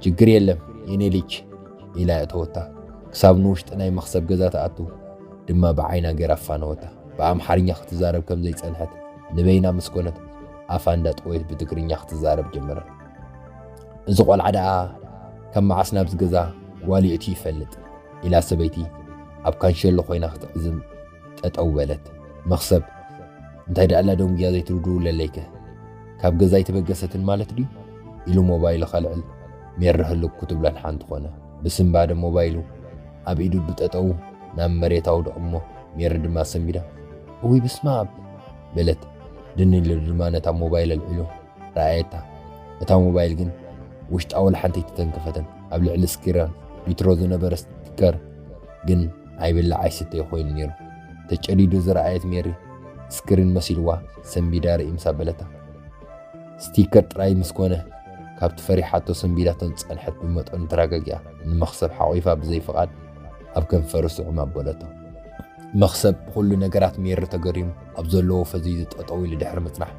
"ችግር የለም የኔ ልጅ" ኢላ ኣእተወታ። ክሳብ ንውሽጢ ናይ መኽሰብ ገዛ ትኣቱ ድማ ብዓይና ገይራ ኣፋነወታ። ብኣምሓርኛ ክትዛረብ ከም ዘይጸንሐት ንበይና ምስ ኮነት፣ ኣፋ እንዳጠወየት ብትግርኛ ክትዛረብ ጀመረት። "እዚ ቆልዓ ደኣ ካብ መዓስ ናብዚ ገዛ ዋሊኡ እቲ ይፈልጥ?" ኢላ ሰበይቲ ኣብ ካንሸሎ ኮይና ክትዕዝም ጠጠው በለት። መኽሰብ፣ "እንታይ ደኣ ኣላ ደንጉያ ዘይትድውለለይከ? ካብ ገዛ ኣይተበገሰትን ማለት ድዩ?" ኢሉ ሞባይሉ ከልዕል ሜሪ ህልክ ክትብለን ሓንቲ ኮነ። ብስንባደ ሞባይሉ ኣብ ኢዱ ብጠጠው ናብ መሬት ኣውድቕ እሞ፣ ሜሪ ድማ ሰንቢዳ፣ "እውይ በስመ ኣብ!" በለት። ድን ኢሉ ድማ ነታ ሞባይል ኣልዒሉ ረኣየታ። እታ ሞባይል ግን ውሽጣ ወላ ሓንቲ ኣይተተንከፈተን። ኣብ ልዕሊ ስክሪን ቢትሮ ዝነበረ ስቲከር ግን ኣይብላዕ ኣይስተይ ኮይኑ ነይሩ። ተጨዲዱ ዝረኣየት ሜሪ ስክሪን መሲልዋ ሰንቢዳ ርኢ ምስ ኣበለታ፣ ስቲከር ጥራይ ምስ ኮነ ካብቲ ፈሪሓቶ ሰንቢዳቶ ዝጸንሐት ብመጠኑ ተረጋጊኣ ንመኽሰብ ሓቒፋ ብዘይ ፍቓድ ኣብ ከንፈሩ ስዕም ኣበለቶ። መኽሰብ ብኹሉ ነገራት ሜሪ ተገሪሙ ኣብ ዘለዎ ፈዚዙ ጠጠው ኢሉ ድሕሪ ምጽናሕ፣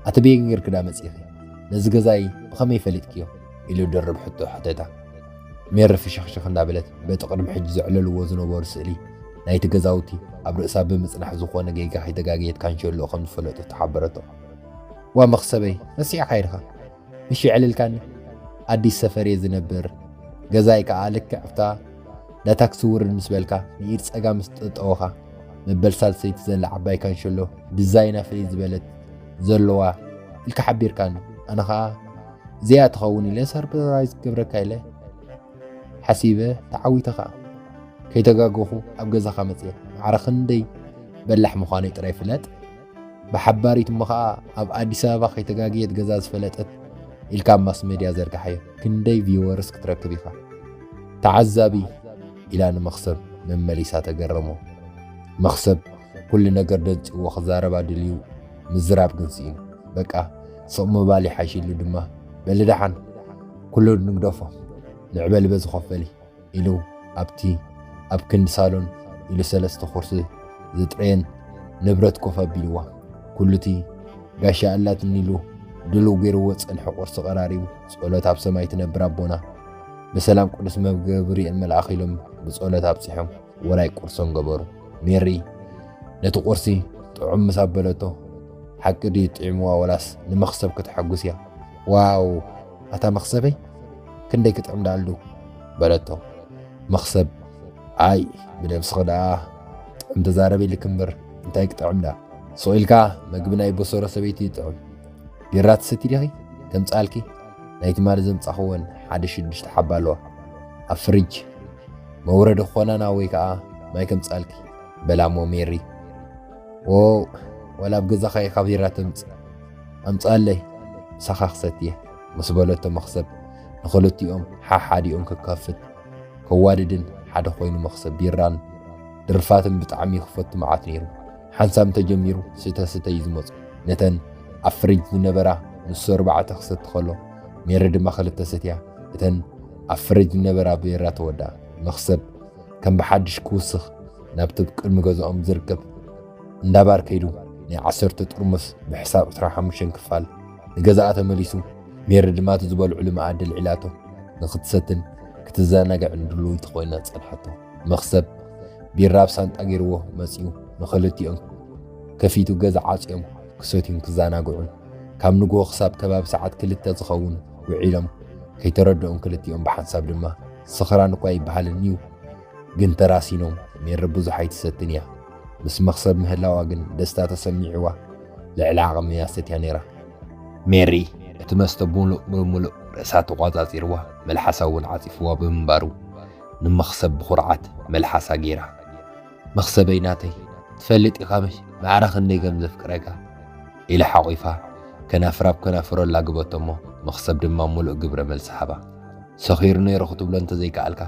ኣቲ በየን ጌርኪ ደኣ መጺእኺ? ነዚ ገዛይ ብኸመይ ፈሊጥክዮ? ኢሉ ድርብ ሕቶ ሓተታ። ሜሪ ፍሽኽሽኽ እንዳበለት በቲ ቅድሚ ሕጂ ዘዕለልዎ ዝነበሩ ስእሊ ናይቲ ገዛውቲ ኣብ ርእሳ ብምጽናሕ ዝኾነ ጌጋ ከይተጋገየት ካንሸሎኡ ከም ዝፈለጦ ተሓበረቶ። ዋ መኽሰበይ፣ ረሲዕኻዮ ዲኻ? ምሽ የዕልልካኒ? ኣዲስ ሰፈር እየ ዝነብር። ገዛይ ከኣ ልክዕ ኣብታ እንዳ ታክሲ ውርድ ምስ በልካ ንኢድ ጸጋም ምስ ጠጠወኻ መበል ሳልሰይቲ ዘላ ዓባይ ካንሸሎ ዲዛይና ፍልይ ዝበለት ዘለዋ ኢልካ ሓቢርካኒ። ኣነ ኸኣ እዚኣ ትኸውን ኢለ ሰርፕራይዝ ክገብረካ ኢለ ሓሲበ ተዓዊተ ኸኣ። ከይተጋገኹ ኣብ ገዛኻ መጽየ። ማዕረ ክንደይ በላሕ ምዃነይ ጥራይ ፍለጥ። ብሓባሪት እሞ ኸኣ ኣብ ኣዲስ ኣበባ ከይተጋገየት ገዛ ዝፈለጠት ኢልካ ኣብ ማስ ሜድያ ዘርግሓዮ ክንደይ ቪወርስ ክትረክብ ኢኻ? ተዓዛቢ ኢላ ንመኽሰብ መመሊሳ ተገረሞ። መኽሰብ ኩሉ ነገር ደንጽዎ ክዛረባ ድልዩ ምዝራብ ግን ስኢኑ። በቃ ስቕ ምባል ይሓይሽ ኢሉ ድማ በሊ ደሓን ኩሉ ንግደፎ ንዕበሊ በዚ ኮፈሊ ኢሉ ኣብቲ ኣብ ክንዲ ሳሎን ኢሉ ሰለስተ ኩርሲ ዝጥረየን ንብረት ኮፍ ኣቢልዋ። ኩሉቲ ጋሻ ኣላትኒ ኢሉ ድልው ገይርዎ ዝጸንሐ ቁርሲ ቀራሪቡ ጸሎት ኣብ ሰማይ ትነብር ኣቦና ብሰላም ቅዱስ መገብርኤል መልኣኽ ኢሎም ብጸሎት ኣብጺሖም ወራይ ቁርሶም ገበሩ። ሜሪ ነቲ ቁርሲ ጥዑም ምስ ኣበለቶ ሓቂ ድዩ ጥዒምዋ ወላስ ንመኽሰብ ከተሐጉስ እያ? ዋው ኣታ መኽሰበይ ክንደይ ክጥዕም ደኣልዱ በለቶ። መኽሰብ ኣይ ብነብስኺ ደኣ ጥዑም ተዛረቢ ኢልክ እምበር እንታይ ክጥዕም ደኣ? ስቕ ኢልካ መግቢ ናይ በሰሮ ሰበይቲ ይጥዕም። ቢራ ትሰቲ ዲኺ? ከምጻልኪ ናይ ትማሊ ዘምጻኽወን ሓደ ሽዱሽተ ሓባ ኣለዋ ኣብ ፍሪጅ። መውረዲ ክኾናና ወይ ከኣ ማይ ከምጻልኪ በላሞ ሜሪ። ዎ ወላ ኣብ ገዛኻ ኢኻ ቢራ ተምጽእ ኣምጻለይ ምሳኻ ክሰትየ ምስ በለቶ መኽሰብ ንኽልቲኦም ሓሓዲኦም ክከፍት ከዋድድን ሓደ ኮይኑ መኽሰብ ቢራን ድርፋትን ብጣዕሚ ክፈቱ መዓት ነይሩ። ሓንሳብ እንተጀሚሩ ስተ ስተ እዩ ዝመጾ። ነተን ኣብ ፍሪጅ ዝነበራ ንሱ ኣርባዕተ ክሰቲ ከሎ ሜሪ ድማ ክልተ ሰትያ። እተን ኣብ ፍሪጅ ዝነበራ ቢራ ተወድኣ። መኽሰብ ከም ብሓድሽ ክውስኽ ናብቲ ቅድሚ ገዛኦም ዝርከብ እንዳ ባር ከይዱ ናይ ዓሰርተ ጥርሙስ ብሕሳብ ዕስራን ሓሙሽተን ክፋል ንገዛኣ ተመሊሱ። ሜሪ ድማ እቲ ዝበልዕሉ መኣዲ ኣልዒላቶ ንክትሰትን ክትዘናግዕን ድልውቲ ኮይና ጸንሓቶ። መኽሰብ ቢራ ኣብ ሳንጣ ገይርዎ መጺኡ ንኽልቲኦም ከፊቱ ገዛ ዓጽዮም ክሰትዩን ክዘናግዑን ካብ ንግሆ ክሳብ ከባቢ ሰዓት ክልተ ዝኸውን ውዒሎም ከይተረድኦም ክልቲኦም ብሓንሳብ ድማ ስኽራን እኳ ይበሃልን እዩ ግን ተራሲኖም። ሜሪ ብዙሕ ኣይትሰትን እያ። ምስ መኽሰብ ምህላዋ ግን ደስታ ተሰሚዕዋ ልዕሊ ዓቕሚ እያ ሰትያ ነይራ። ሜሪ እቲ መስተ ሙሉእ ብምሉእ ርእሳ ተቋጻጺርዋ መልሓሳ እውን ዓጺፍዋ ብምንባሩ ንመኽሰብ ብኹርዓት መልሓሳ ገይራ። መኽሰበይ ናተይ ትፈልጥ ኢኻ ምሽ ማዕረ ክንደይ ከም ዘፍቅረካ ኢላ ሓቒፋ ከናፍራ ኣብ ከናፍሮ ኣላግበቶ እሞ መኽሰብ ድማ ሙሉእ ግብረ መልሲ ሃባ። ሰኺሩ ነይሩ ክትብሎ እንተዘይከኣልካ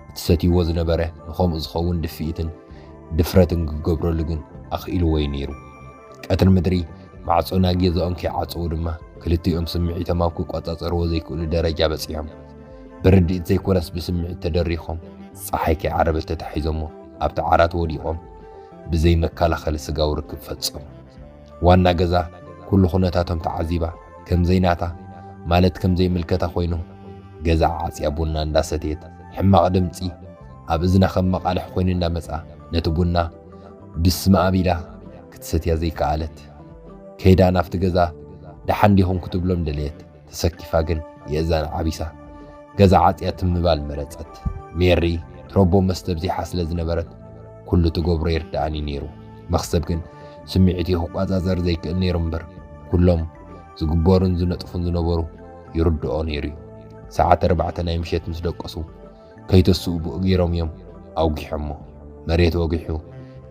እቲ ሰትይዎ ዝነበረ ንኸምኡ ዝኸውን ድፍኢትን ድፍረትን ክገብረሉ ግን ኣኽኢልዎ እዩ ነይሩ። ቀትሪ ምድሪ ማዕጾ ናይ ገዛኦም ከይዓጸዉ ድማ ክልቲኦም ስምዒቶም ኣብ ክቆጻጸርዎ ዘይክእሉ ደረጃ በጺሖም። ብርድኢት ዘይኮነስ ብስምዒት ተደሪኾም ጸሓይ ከይዓረበት ተታሒዞሞ ኣብቲ ዓራት ወዲቖም ብዘይ መከላኸሊ ስጋዊ ርክብ ፈጸሙ። ዋና ገዛ ኩሉ ኩነታቶም ተዓዚባ ከም ዘይናታ ማለት ከም ዘይምልከታ ኮይኑ ገዛ ዓጽያ ቡና እንዳሰተየት ሕማቕ ድምጺ ኣብ እዝና ከም መቓልሕ ኮይኑ እንዳመጻ ነቲ ቡና ብስመ ኣብ ኢላ ክትሰትያ ዘይከኣለት። ከይዳ ናብቲ ገዛ ደሓን ዲኹም ክትብሎም ደለየት። ተሰኪፋ ግን የእዛን ዓቢሳ ገዛ ዓጽያ ትም ምባል መረጸት። ሜሪ ትረቦ መስተ ኣብዚሓ ስለ ዝነበረት ኩሉ ትገብሮ ይርድኣኒ ነይሩ። መኽሰብ ግን ስምዒቱ ክቋጻጸር ዘይክእል ነይሩ እምበር ኩሎም ዝግበሩን ዝነጥፉን ዝነበሩ ይርድኦ ነይሩ እዩ። ሰዓት ኣርባዕተ ናይ ምሸት ምስ ደቀሱ ከይተስኡ ብእጊሮም እዮም ኣውጊሖሞ። መሬት ወጊሑ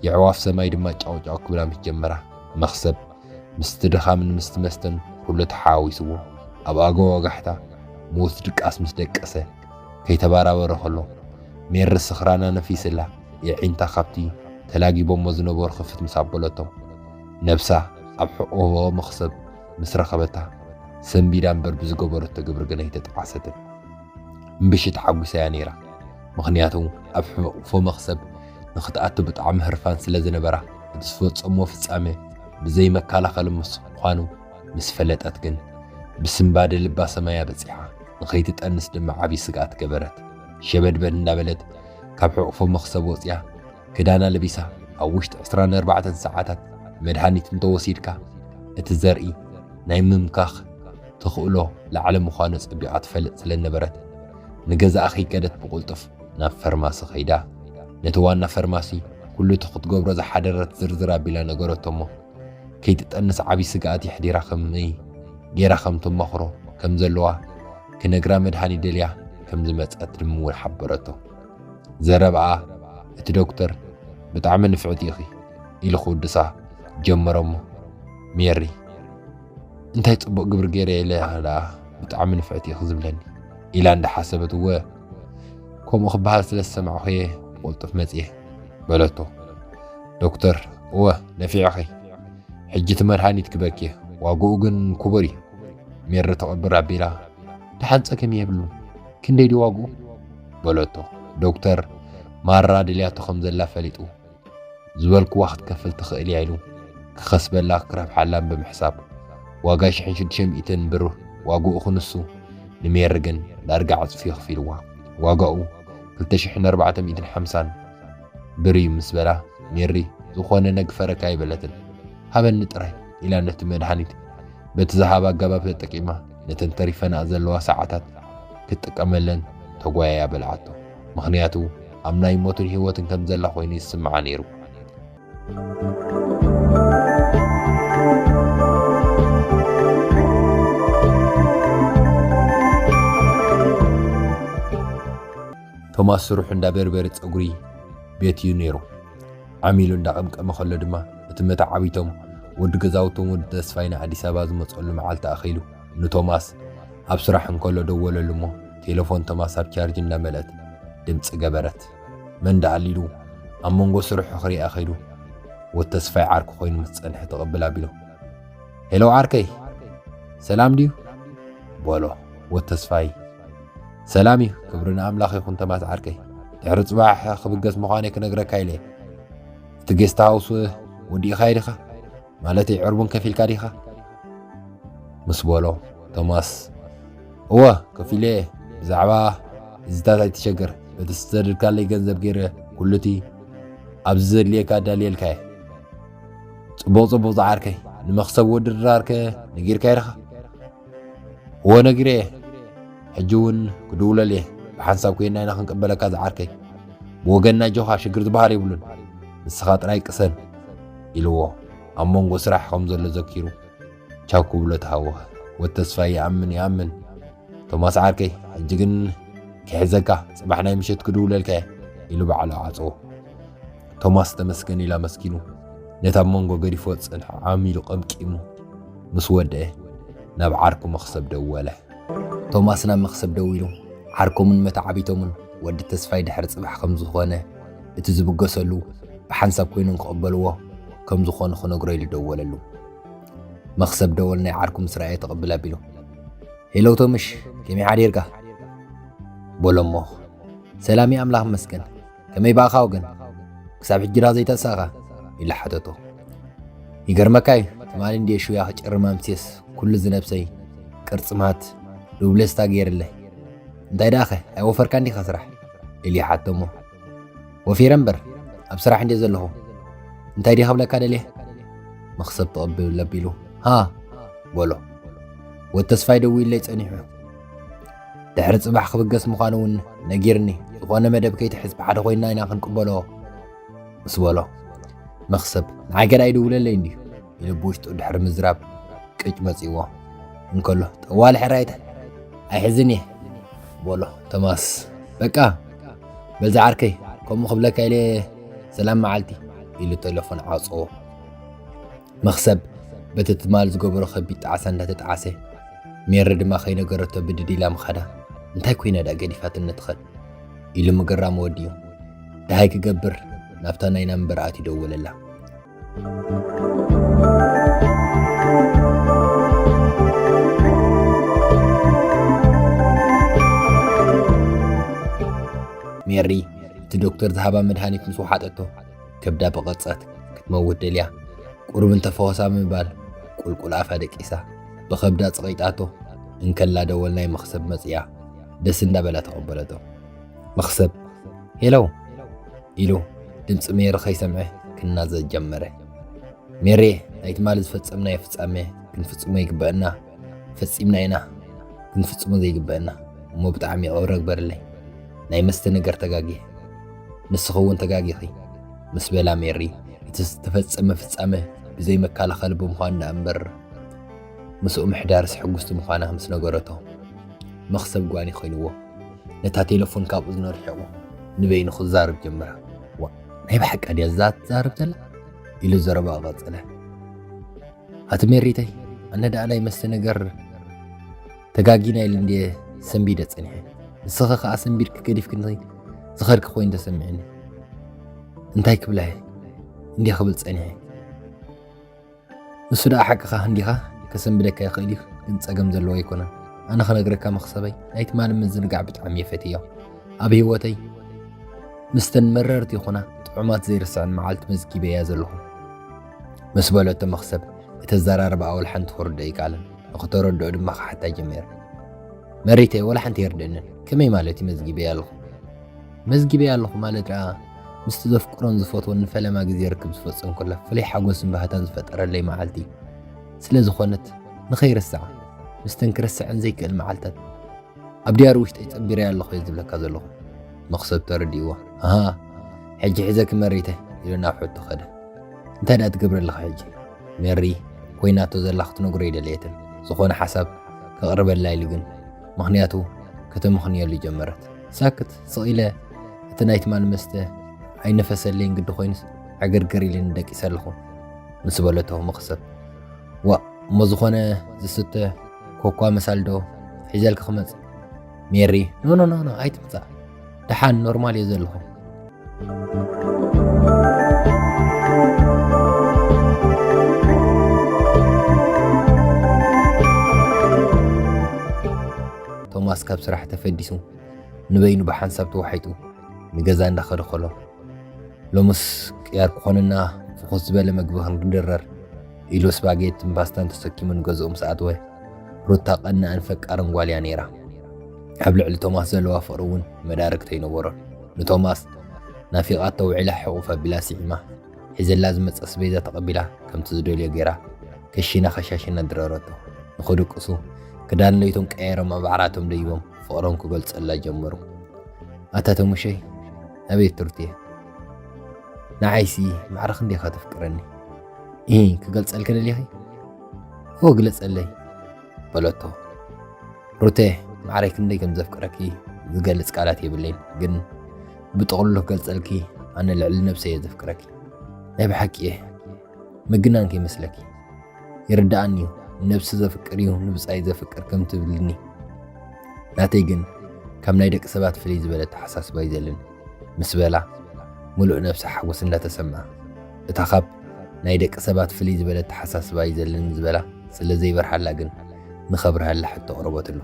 የዕዋፍ ሰማይ ድማ ጫውጫው ክብላ ምስ ጀመራ መኽሰብ ምስቲ ድኻምን ምስቲ መስተን ኩሉ ተሓዋዊስዎ፣ ኣብ ኣገው ኣጋሕታ ምዉት ድቃስ ምስ ደቀሰ፣ ከይተባራበረ ከሎ፣ ሜሪ ስኽራና ነፊስላ፣ የዒንታ ካብቲ ተላጊቦሞ ዝነበሩ ክፍት ምስ ኣበለቶም፣ ነብሳ ኣብ ሕቑፎ መኽሰብ ምስ ረኸበታ፣ ሰንቢዳ እምበር ብዝገበረቶ ግብሪ ግን ኣይተጠዓሰትን። እምብሺ ተሓጒሳ እያ ነይራ። ምኽንያቱ ኣብ ሕቑፎ መኽሰብ ንኽትኣቱ ብጣዕሚ ህርፋን ስለ ዝነበራ፣ እቲ ዝፈጸሞ ፍጻሜ ብዘይ መከላኸሊ ምስ ምዃኑ ምስ ፈለጠት ግን፣ ብስንባደ ልባ ሰማይ ኣበጺሓ፣ ንኸይትጠንስ ድማ ዓቢ ስግኣት ገበረት። ሸበድበድ እንዳበለት ካብ ሕቑፎ መኽሰብ ወጺኣ፣ ክዳና ለቢሳ፣ ኣብ ውሽጢ ዕስራን ኣርባዕተን ሰዓታት መድሃኒት እንተወሲድካ፣ እቲ ዘርኢ ናይ ምምካኽ ተኽእሎ ላዕሊ ምዃኑ ጸቢቓ ትፈልጥ ስለ ነበረት፣ ንገዛኣ ከይከደት ብቕልጡፍ ናብ ፈርማሲ ከይዳ፣ ነቲ ዋና ፈርማሲ ኩሉ እቲ ክትገብሮ ዝሓደረት ዝርዝር ኣቢላ ነገረቶ እሞ፣ ከይትጠንስ ዓቢ ስግኣት የሕዲራ ከመይ ጌራ ከም ትመኽሮ ከም ዘለዋ ክነግራ መድሃኒት ደልያ ከም ዝመጸት ድማ ሓበረቶ። ዘረባኣ እቲ ዶክተር "ብጣዕሚ ንፍዕቲ ኢኺ" ኢሉ ክውድሳ ጀመረ እሞ፣ ሜሪ "እንታይ ጽቡቕ ግብሪ ገይረ ኢለ ደኣ ብጣዕሚ ንፍዕቲ ኢኺ ዝብለኒ?" ኢላ እንዳሓሰበት፣ "እወ፣ ከምኡ ክበሃል ስለ ዝሰማዕኹ'የ ብቕልጡፍ መጺኤ" በለቶ። ዶክተር "እወ፣ ነፊዕኺ። ሕጂ እቲ መድሃኒት ክበኪ፣ ዋግኡ ግን ክቡር እዩ" ሜሪ ተቐብር ኣቢላ፣ "ደሓን ጸገም የብሉን፣ ክንደይ ድዩ ዋግኡ?" በለቶ። ዶክተር ማራ ድልያቶ ከም ዘላ ፈሊጡ፣ "ዝበልክዋ ክትከፍል ትኽእል እያ" ኢሉ ክኸስበላ ክረብሓላን ብምሕሳብ፣ ዋጋ ሽሕን ሽዱሽተ ሚእትን ብር ዋግኡ ክንሱ፣ ንሜሪ ግን ዳርጋ ዕጽፊ ከፊልዋ። ዋጋኡ ክልተ ሽሕን ኣርባዕተ ሚእትን ሓምሳን ብር እዩ ምስ በላ፣ ሜሪ ዝኾነ ነግፈረካ ኣይበለትን። "ሃበኒ ጥራይ" ኢላ ነቲ መድሃኒት በቲ ዝሃባ ኣገባብ ተጠቂማ፣ ነተን ተሪፈናኣ ዘለዋ ሰዓታት ክትጥቀመለን ተጓይያ በልዓቶ። ምኽንያቱ ኣብ ናይ ሞትን ህይወትን ከም ዘላ ኮይኑ ይስምዓ ነይሩ። ቶማስ ስርሑ እንዳ በርበረ ጸጉሪ ቤት እዩ ነይሩ። ዓሚሉ እንዳቐምቀመ ከሎ ድማ፣ እቲ መተዓቢቶም ወዲ ገዛውቶም ወዲ ተስፋይ ንኣዲስ ኣበባ ዝመጸሉ መዓልቲ ኣኺሉ፣ ንቶማስ ኣብ ስራሕ እንከሎ ደወለሉ እሞ፣ ቴሌፎን ቶማስ ኣብ ቻርጅ እንዳመልአት ድምጺ ገበረት። መን ደኣ ኣሊሉ፣ ኣብ መንጎ ስርሑ ክሪኣ ከይዱ፣ ወዲ ተስፋይ ዓርኩ ኮይኑ ምስ ጸንሐ ተቐብል ኣቢሉ፣ "ሄሎ ዓርከይ፣ ሰላም ድዩ?" በሎ። ወዲ ተስፋይ፣ "ሰላም እዩ፣ ክብሪ ንኣምላኽ ይኹን ቶማስ ዓርከይ። ድሕሪ ጽባሕ ክብገስ ምዃነይ ክነግረካ ኢለ። እቲ ጌስት ሃውስ ወዲእኻዮ ዲኻ? ማለተይ ዕርቡን ከፊልካ ዲኻ?" ምስ በሎ፣ ቶማስ፣ "እወ፣ ከፊለ እየ። ብዛዕባ እዚታት ኣይትሸገር። በቲ ዝሰደድካለይ ገንዘብ ገይረ ኩሉ እቲ ኣብዚ ዘድልየካ ኣዳልየልካ እየ። ጽቡቕ ጽቡቕ ዝዓርከይ፣ ንመኽሰብ ወዲ ድራርከ ነጊርካዮ ዲኻ?" "እወ ነጊረየ። ሕጂ እውን ክድውለሉ እየ። ብሓንሳብ ኮይንና ኢና ክንቅበለካ ዝዓርከይ። ብወገንና ኣጆኻ ሽግር ዝበሃል የብሉን። ንስኻ ጥራይ ቅሰን" ኢልዎ ኣብ መንጎ ስራሕ ከም ዘሎ ዘኪሩ ቻው ክብሎ ተሃወኸ። ወዲ ተስፋይ ይኣምን ይኣምን፣ "ቶማስ ዓርከይ፣ ሕጂ ግን ክሕዘካ፣ ጽባሕ ናይ ምሸት ክድውለልካ እየ" ኢሉ ባዕሉ ዓጸዎ። ቶማስ ተመስገን ኢሉ ኣመስጊኑ፣ ነቲ ኣብ መንጎ ገዲፍዎ ዝጸንሐ ዓሚሉ ቀምቂሙ ምስ ወደአ፣ ናብ ዓርኩ መኽሰብ ደወለ። ቶማስ ናብ መኽሰብ ደዊሉ፣ ዓርኮምን መተዓቢቶምን ወዲ ተስፋይ ድሕሪ ጽባሕ ከም ዝኾነ፣ እቲ ዝብገሰሉ ብሓንሳብ ኮይኖም ክቕበልዎ ከም ዝኾኑ ክነግሮ ኢሉ ደወለሉ። መኽሰብ ደወል ናይ ዓርኩ ምስ ረኣየ ተቐብል ኣቢሉ፣ "ሄሎ ቶምሽ፣ ከመይ ሓዲርካ?" በሎ እሞ፣ "ሰላም እዩ ኣምላኽ ይመስገን። ከመይ ብኣኻ ወገን? ክሳብ ሕጂ ዳ ዘይተሳኻ?" ኢሉ ሓተቶ። "ይገርመካ እዩ፣ ትማሊ እንድየ ሽውያ ክጭርም ኣምስየስ ኩሉ ዝነብሰይ ቅርጽማት ዱብለስታ ገይርለይ። እንታይ ደኣኸ ኣይወፈርካን ዲኻ ስራሕ?" ኢሉ ይሓቶ እሞ፣ "ወፊረ እምበር ኣብ ስራሕ እንድየ ዘለኹ። እንታይ ድየ ክብለካ ደልየ?" መኽሰብ ተቐብል ኣቢሉ፣ "ሃ?" በሎ። "ወዲ ተስፋይ ደዊሉለይ ጸኒሑ። ድሕሪ ጽባሕ ክብገስ ምዃኑ እውን ነጊርኒ። ዝኾነ መደብ ከይትሕዝ ብሓደ ኮይንና ኢና ክንቅበሎ" ምስ በሎ፣ መኽሰብ፣ "ንዓይ ገዳ ይድውለለይ እንድዩ" ኢሉ ብውሽጡ ድሕሪ ምዝራብ ቅጭ መጺእዎ እንከሎ፣ "ጠዋሊ ሕራይተ ኣይሕዝን እየ" በሎ። ቶማስ፣ "በቃ በል ዝዓርከይ፣ ከምኡ ክብለካ ኢለ ሰላም መዓልቲ" ኢሉ ቴሌፎን ዓጸዎ። መኽሰብ በቲ ትማል ዝገበሮ ከቢድ ጣዕሳ እንዳተጣዕሰ፣ ሜሪ ድማ ከይነገረቶ ብድድ ኢላ ምኻዳ፣ እንታይ ኮይና ደኣ ገዲፋትኒ ትኸድ? ኢሉ ምግራም ወዲኡ። ደሃይ ክገብር ናብታ ናይ ናምበር ኣትዩ ደወለላ። ሜሪ እቲ ዶክተር ዝሃባ መድሃኒት ምስ ወሓጠቶ፣ ከብዳ ብቐጸት ክትመውት ደልያ። ቁሩብ እንተፈወሳ ብምባል ቁልቁል ኣፋ ደቂሳ፣ ብኸብዳ ጽቒጣቶ፣ እንከላ ደወል ናይ መኽሰብ መጽያ ደስ እንዳበላ ተቐበለቶ። መኽሰብ፣ "ሄሎ!" ኢሉ ድምጺ ሜሪ ከይሰምዐ ክናዘዝ ጀመረ። "ሜሬ፣ ናይ ትማሊ ዝፈጸምናዮ ፍጻሜ ክንፍጽሞ ይግበአና። ፈጺምና ኢና ክንፍጽሞ ዘይግበአና። እሞ ብጣዕሚ ይቕረ ግበርለይ። ናይ መስተ ነገር ተጋግየ። ንስኺ እውን ተጋጊኺ" ምስ በላ ሜሪ፣ እቲ ዝተፈጸመ ፍጻመ ብዘይ መከላኸሊ ብምዃኑ ደኣ እምበር፣ ምስኡ ምሕዳርስ ሕጉስቲ ምዃና ምስ ነገረቶ፣ መኽሰብ ጓኒ ኮይንዎ። ነታ ቴሌፎን ካብ እዝኑ ርሒቑ ንበይኑ ክዛረብ ጀመረ። "ዋ፣ ናይ ብሓቂ ድያ እዛ ትዛረብ ዘላ?" ኢሉ ዘረባኡ ቀጸለ። "ኣቲ ሜሪተይ፣ ኣነ ደኣ ናይ መስተ ነገር ተጋጊና ኢለ እንድየ ሰንቢደ ጸኒሐ። ንስኺ ከኣ ሰንቢድኪ ገዲፍክኒ ዝኸድኪ ኮይኑ ተሰሚዕኒ። እንታይ ክብላ እየ እንድየ ክብል ጸኒሐ። ንሱ ደኣ ሓቅኻ እንዲኻ፣ ከሰንብደካ ይኽእል እዩ፣ ግን ጸገም ዘለዎ ኣይኮነን። ኣነ ክነግረካ መኽሰበይ፣ ናይ ትማሊ ምዝንጋዕ ብጣዕሚ እየ ፈትዮ። ኣብ ህይወተይ ምስተን መረርቲ ይኹና ጥዑማት ዘይርስዐን መዓልቲ መዝጊበያ ዘለኹ" ምስ በለቶ መኽሰብ እቲ ኣዘራርባኣ ወላ ሓንቲ ክርድኦ ኣይከኣለን። ንኽተረድኦ ድማ ክሓታ ጀሚረ። "መሪተይ፣ ወላ ሓንቲ የርድእንን። ከመይ ማለት እዩ መዝጊበያ ኣለኹ?" "መዝጊበያ ኣለኹ ማለት ደኣ ምስቲ ዘፍቅሮን ዝፈትዎን ንፈለማ ግዜ ርክብ ዝፈጸምኩላ ፍሉይ ሓጎስን ባህታን ዝፈጠረለይ መዓልቲ ስለ ዝኾነት ንኸይርስዓ፣ ምስተን ክረስዐን ዘይክእል መዓልታት ኣብ ድያሪ ውሽጠይ ጸንቢረያ ኣለኹ እየ ዝብለካ ዘለኹ" መኽሰብ ተረዲእዋ። "ኣሃ፣ ሕጂ ሕዘኪ መሪተይ" ኢሉ ናብ ሕቶ ከደ። "እንታይ ደኣ ትገብሪ ኣለኺ ሕጂ?" ሜሪ ኮይናቶ ዘላ ክትነግሮ ኣይደለየትን። ዝኾነ ሓሳብ ከቕርበላ ኢሉ ግን፣ ምኽንያቱ ከተመኽንየሉ ጀመረት። ሳክት ስቕ ኢለ እቲ ናይ ትማሊ መስተ ኣይነፈሰለይን ግዲ ኮይኑስ፣ ዕግርግር ኢለ ደቂሰ ኣለኹ ምስ በለቶ መኽሰብ፣ "ዋእ፣ እሞ ዝኾነ ዝስተ ኮኳ መሳልዶ ሒዘልኪ ክመጽእ?" ሜሪ፣ "ኖ፣ ኖ፣ ኖ፣ ኖ፣ ኣይትምጻእ። ደሓን ኖርማል እየ ዘለኹ።" ቶማስ ካብ ስራሕ ተፈዲሱ ንበይኑ ብሓንሳብ ተዋሒጡ ንገዛ እንዳኸደ ከሎ፣ "ሎምስ ቅያር ክኾነና ፍኹስ ዝበለ መግቢ ክንድረር" ኢሉ ስፓጌትን ፓስታን ተሰኪሙ ንገዝኡ ምስ ኣተወ፣ ሩታ ቀናእን ፈቃርን ጓል እያ ነይራ። ኣብ ልዕሊ ቶማስ ዘለዋ ፍቕሪ እውን መዳርግቲ ኣይነበሮን። ንቶማስ ናፊቓቶ ውዒላ ሕቑፍ ኣቢላ ስዒማ፣ ሒዘላ ዝመጸ ኣስቤዛ ተቐቢላ ከምቲ ዝደልዮ ገይራ ከሺና ከሻሽና ድረረቶ። ንኽድቅሱ ክዳን ለይቶም ቀያይሮም ኣብ ዓራቶም ደይቦም ፍቕሮም ክገልጸላ ጀመሩ። "ኣታ ተሙሸይ፣ ኣቤት ሩትየ፣ ንዓይሲ ማዕረ ክንደይኻ ተፍቅረኒ? ኢ፣ ክገልጸልኪ ደሊኺ? እወ፣ ግለጸለይ" በለቶ። "ሩቴ፣ ማዕረይ ክንደይ ከም ዘፍቅረኪ ዝገልጽ ቃላት የብለይን፣ ግን ብጥቕልሉ ክገልጸልኪ፣ ኣነ ልዕሊ ነብሰይ እየ ዘፍቅረኪ። ናይ ብሓቂ እየ። ምግናን ከይመስለኪ። ይርድኣኒ እዩ፣ ንነብሲ ዘፍቅር እዩ ንብጻይ ዘፍቅር ከም ትብልኒ። ናተይ ግን ካብ ናይ ደቂ ሰባት ፍልይ ዝበለ ኣተሓሳስባ እዩ ዘለኒ" ምስ በላ፣ ምሉእ ነብሳ ሓጎስ እንዳተሰምዓ፣ እታ ካብ ናይ ደቂ ሰባት ፍልይ ዝበለ ኣተሓሳስባ እዩ ዘለኒ ዝበላ ስለ ዘይበርሃላ ግን፣ ንኸብርሃላ ሕቶ ኣቕረበትሉ።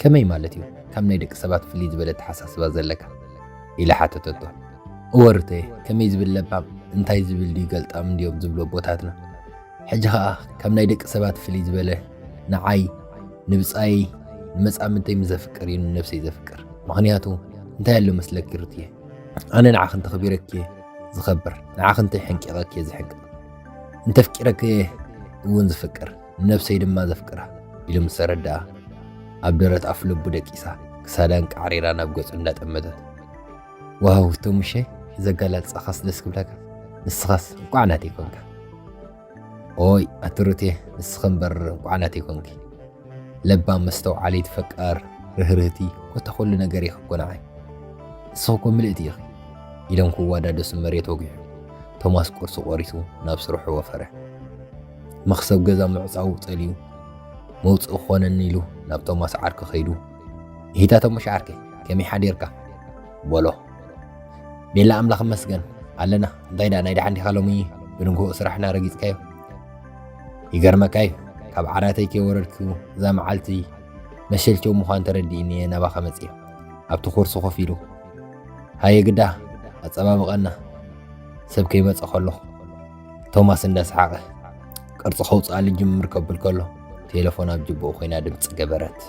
"ከመይ ማለት እዩ ካብ ናይ ደቂ ሰባት ፍልይ ዝበለ ኣተሓሳስባ ዘለካ?" ኢላ ሓተተቶ። "እወ ሩተየ፣ ከመይ ዝብል ለባም፣ እንታይ ዝብል ድዩ ገልጣም እንድዮም ዝብሉ ኣቦታትና። ሕጂ ኸኣ ካብ ናይ ደቂ ሰባት ፍልይ ዝበለ፣ ንዓይ፣ ንብጻየይ፣ ንመጻምድተይ ምዘፍቅር እዩ ንነብሰይ ዘፍቅር። ምኽንያቱ እንታይ ኣሎ መስለኪ ሩትየ? ኣነ ንዓኺ እንተኽቢረኪ እየ ዝኸብር፣ ንዓኺ እንተይሐንቂቐኪ እየ ዝሕንቅቕ። እንተፍቂረኪ እየ እውን ዝፍቅር፣ ንነብሰይ ድማ ዘፍቅራ" ኢሉ ምስ ኣረድኣ፣ ኣብ ደረት ኣፍ ልቡ ደቂሳ፣ ክሳዳን ቃዕሪራ ናብ ገጹ እንዳጠመተት፣ "ዋው፣ ተሙሸ፣ እዚ ኣገላልጻኻስ ደስ ክብለካ። ንስኻስ እንቋዕ ናተይ ኮንካ።" "ኦይ፣ ኣቲ ሩቴ፣ ንስኺ እምበር እንቋዕ ናተይ ኮንኪ። ለባም፣ መስተውዓሊት፣ ፈቃር፣ ርህርህቲ፣ ኮታ ኩሉ ነገር ኢኺ እኮ ንዓይ። ንስኺ እኮ ምልእቲ ኢኺ" ኢሎም ክዋዳደሱ መሬት ወጊሑ፣ ቶማስ ቁርሲ ቆሪሱ ናብ ስርሑ ወፈረ። መኽሰብ ገዛ ምዕጻዉ ጸልዩ፣ መውጽኢ ክኾነኒ ኢሉ ናብ ቶማስ ዓርኩ ከይዱ፣ "ይሂታ ቶሞሽ ዓርከይ፣ ከመይ ሓዲርካ?" በሎ። "ቤላ ኣምላኽ ይመስገን ኣለና። እንታይ ደኣ ናይ ደሓን ዲኻ ሎሚ ብንግሆ ስራሕና ረጊጽካዮ?" "ይገርመካ እዩ፣ ካብ ዓራተይ ከይወረድኩ እዛ መዓልቲ መሸልቸው ምዃን ተረዲእኒ እየ ናባኻ መጽየ። ኣብቲ ኩርሲ ኮፍ ኢሉ፣ ሃየ ግዳ ኣጸባብቐና፣ ሰብ ከይመጸ ከሎ።" ቶማስ እንዳሰሓቐ ቅርጺ ከውጽኣሉ ጅምር ከብል ከሎ፣ ቴሌፎን ኣብ ጅብኡ ኮይና ድምጺ ገበረት።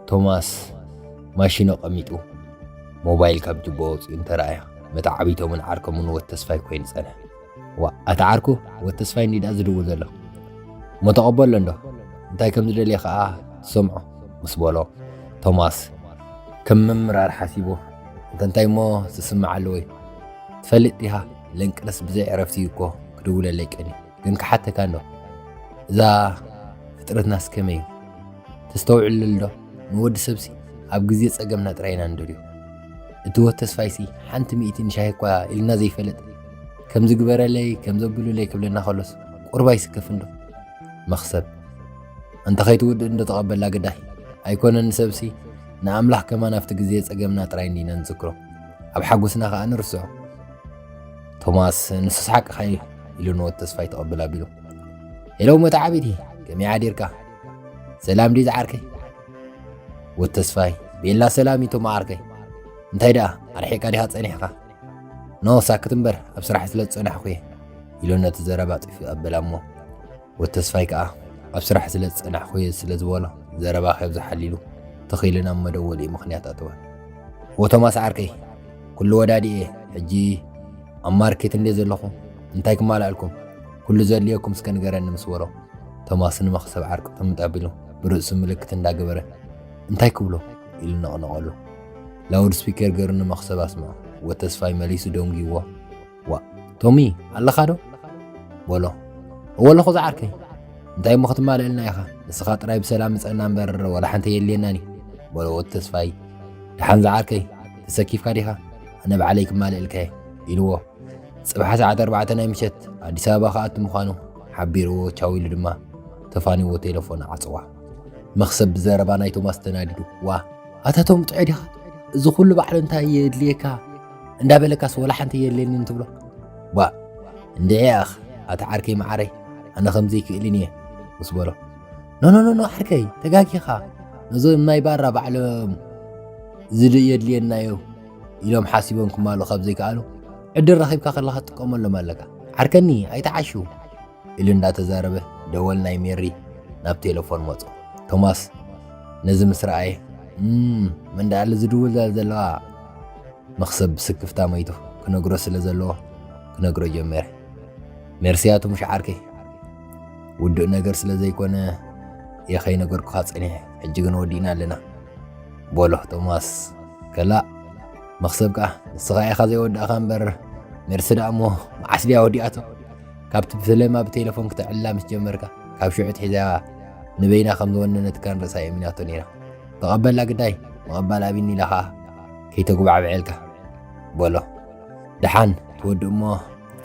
ቶማስ ማሽኑ ኣቐሚጡ ሞባይል ካብ ጅብኡ ኣውጺኡ እንተረኣያ፣ መተዓቢቶምን ዓርከሙን ወድ ተስፋይ ኮይኑ ጸንሐ። "ዋ፣ ኣታ ዓርኩ፣ ወድ ተስፋይ እንዲ ደኣ ዝድውል ዘሎ። እሞ ተቐበሎ እንዶ፣ እንታይ ከም ዝደልየ ከኣ ትሰምዖ" ምስ በሎ፣ ቶማስ ከም ምምራር ሓሲቡ፣ "እንተ እንታይ እሞ ዝስምዓሉ ወይ? ትፈልጥ ዲኻ፣ ለንቅነስ ብዘይ ዕረፍቲ እዩ እኮ ክድውለለይ ቀንዩ። ግን ክሓተካ እንዶ፣ እዛ ፍጥረትናስ ከመይ እዩ? ተስተውዕለሉ ዶ? ንወዲ ሰብሲ ኣብ ግዜ ጸገምና ጥራይ ኢና ንደልዮ። እቲ ወድ ተስፋይሲ ሓንቲ ሚእቲ ንሻሂ እኳ ኢልና ዘይፈልጥ፣ ከምዚ ግበረለይ፣ ከምዚ ኣብሉለይ ክብለና ከሎስ ቁሩብ ኣይስከፍን ዶ?" መኽሰብ፣ "ኣንታ ከይትውድእ እንዶ ተቐበላ ግዳይ። ኣይኮነን ንሰብሲ፣ ንኣምላኽ ከማን ኣብቲ ግዜ ጸገምና ጥራይ እንዲና ንዝክሮ። ኣብ ሓጎስና ከኣ ንርስዖ።" ቶማስ፣ "ንሱስ ሓቅኻ እዩ" ኢሉ ንወድ ተስፋይ ተቐብል ኣቢሉ፣ "ሄሎ መተዓቢቲ፣ ከመይ ሓዲርካ? ሰላም ድዩ ዝዓርከይ?" ወድ ተስፋይ፣ "ቤላ ሰላም እዩ ቶም ዓርከይ። እንታይ ደኣ ኣርሒቃ ዲኻ ጸኒሕካ? ኖ ሳክት እምበር ኣብ ስራሕ ስለ ዝጸናሕኩ እየ" ኢሉ ነቲ ዘረባ ኣጥፊኡ ኣበላ እሞ፣ ወድ ተስፋይ ከኣ ኣብ ስራሕ ስለ ዝጸናሕኩ እየ ስለ ዝበሎ፣ ዘረባ ከብዝሓሉ ኢሉ ትኽ ኢሉ ናብ መደወሊኡ ምኽንያት ኣተወ። "ወ ቶማስ ዓርከይ፣ ኩሉ ወዳዲኤ፣ ሕጂ ኣብ ማርኬት እንድየ ዘለኹ፣ እንታይ ክማልኣልኩም? ኩሉ ዘድልየኩም እስከ ንገረኒ" ምስ በሎ፣ ቶማስ ንመኽሰብ ዓርቁ ጥምጥ ኣቢሉ ብርእሱ ምልክት እንዳገበረ፣ "እንታይ ክብሎ?" ኢሉ ነቕነቐሉ። ላውድ ስፒከር ገይሩ ንመኽሰብ ኣስምዖ። ወድ ተስፋይ መሊሱ ደንጊዎ፣ "ዋ፣ ቶሚ፣ ኣለኻ ዶ?" በሎ። "እወ ኣለኹ ዝዓርከይ። እንታይ እሞ ክትማልእልና ኢኻ? ንስኻ ጥራይ ብሰላም ምጸና እምበር ዋላ ሓንቲ የድልየናን እዩ" በሎ ወድ ተስፋይ። "ደሓን ዝዓርከይ፣ ተሰኪፍካ ዲኻ? ኣነ ባዕለይ ክማልእልካ እየ" ኢልዎ። ጽባሕ ሰዓት ኣርባዕተ ናይ ምሸት ኣዲስ ኣበባ ክኣቱ ምዃኑ ሓቢርዎ ቻው ኢሉ ድማ ተፋንይዎ ቴሌፎን ዓጽዋ። መኽሰብ ብዘረባ ናይ ቶማስ ተናዲዱ፣ "ዋ፣ ኣታ ቶም ጥዑይ ዲኻ? እዚ ኩሉ ባዕሉ እንታይ የድልየካ እንዳበለካስ ወላ ሓንቲ የድልየንን ትብሎ? ዋ፣ እንድዒ ኣኽ፣ ኣታ ዓርከይ መዓረይ፣ ኣነ ከም ዘይክእልን እየ" ምስ በሎ፣ "ኖ፣ ኖ፣ ኖ፣ ኖ፣ ዓርከይ፣ ተጋጊኻ። ነዞም ናይ ባራ ባዕሎም ዝድ-፣ የድልየናዮ ኢሎም ሓሲቦም ክማልኡ ካብ ዘይከኣሉ፣ ዕድል ረኺብካ ከለኻ ትጥቀመሎም ኣለካ። ዓርከኒ፣ ኣይትዓሹ" ኢሉ እንዳተዛረበ፣ ደወል ናይ ሜሪ ናብ ቴሌፎን መጾ። ቶማስ ነዚ ምስ ረኣየ፣ "እም፣ መን ደኣለ ዝድውል ዘለዋ?" መኽሰብ ብስክፍታ መይቱ ክነግሮ ስለ ዘለዎ፣ ክነግሮ ጀመረ። "ሜርሲ ኣቱም ሻዓርከይ፣ ውዱእ ነገር ስለ ዘይኮነ እየ ከይነገርኩኻ ጸኒሐ፣ ሕጂ ግን ወዲእና ኣለና" በሎ ቶማስ። "ከላእ መኽሰብ ከኣ ንስኻ ኢኻ ዘይወዳእካ እምበር፣ ሜርሲ ደኣ እሞ መዓስ ድያ ወዲኣቶ? ካብቲ ብፍለማ ብቴሌፎን ክትዕልላ ምስ ጀመርካ፣ ካብ ሽዑ ኣትሒዛ ንበይና ከም ዝወነነትካን ርእሳ የእሚናቶ ነይራ። ተቐበላ ግዳይ፣ ምቕባል ኣቢኒ ኢላ ከኣ ከይተጉባዕብዐልካ" በሎ። "ደሓን ትወድእ እሞ፣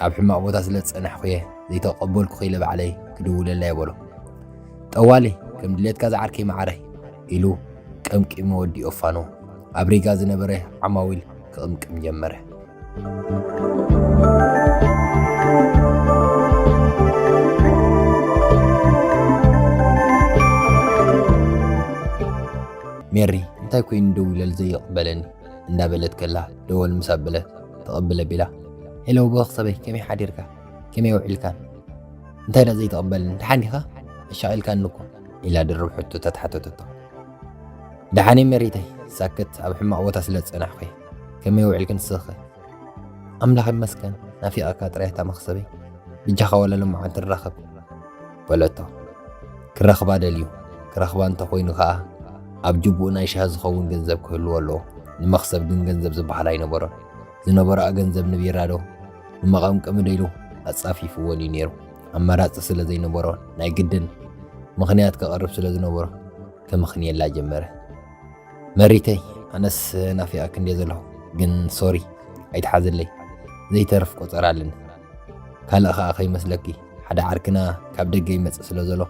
ኣብ ሕማቕ ቦታ ስለ ዝጸናሕኩ እየ ዘይተቐበልኩኺ ኢለ ባዕለይ ክድውለላ እየ" በሎ። "ጠዋሊ፣ ከም ድሌትካ ዝዓርከይ መዓረይ" ኢሉ ቀምቂሙ ወዲኡ ኣፋነዎ። ኣብ ሪጋ ዝነበረ ዓማዊል ክቕምቅም ጀመረ። ሜሪ፣ እንታይ ኮይኑ ደዊለሉ ዘይቕበለኒ? እንዳበለት ከላ ደወል ምስ ኣበለት ተቐብል ኣቢላ፣ "ሄሎ መኽሰበይ፣ ከመይ ሓዲርካ? ከመይ ውዒልካን? እንታይ ደኣ ዘይትቕበለኒ? ደሓን ዲኻ? ኣሻቒልካኒ እኮ" ኢላ ድርብ ሕቶታት ሓተተቶ። "ደሓን እየ ሜሪተይ፣ ሳክት ኣብ ሕማቕ ቦታ ስለ ዝጸናሕኩ እየ። ከመይ ውዒልኪ ንስኺኸ?" "ኣምላኽ ይመስገን፣ ናፊቐካ ጥራይ ኣታ መኽሰበይ። ብጃኻ ዋላ ሎማዓንቲ ንራኸብ" በለቶ። ክረኽባ ደልዩ። ክረኽባ እንተኾይኑ ከኣ ኣብ ጅቡኡ ናይ ሻሂ ዝኸውን ገንዘብ ክህልዎ ኣለዎ። ንመኽሰብ ግን ገንዘብ ዝበሃል ኣይነበሮን። ዝነበሮኣ ገንዘብ ንቢራ ዶ ንመቐምቀሚ ዶ ኢሉ ኣጻፊፍዎን እዩ ነይሩ። ኣማራጺ ስለ ዘይነበሮ ናይ ግድን ምኽንያት ከቕርብ ስለ ዝነበሮ ከምኽንየላ ጀመረ። መሪተይ፣ ኣነስ ናፊቐኪ እንድየ ዘለኹ፣ ግን ሶሪ ኣይትሓዝለይ፣ ዘይተርፍ ቆጸራ ኣለኒ። ካልእ ኸኣ ከይመስለኪ፣ ሓደ ዓርክና ካብ ደገ ይመጽእ ስለ ዘሎ፣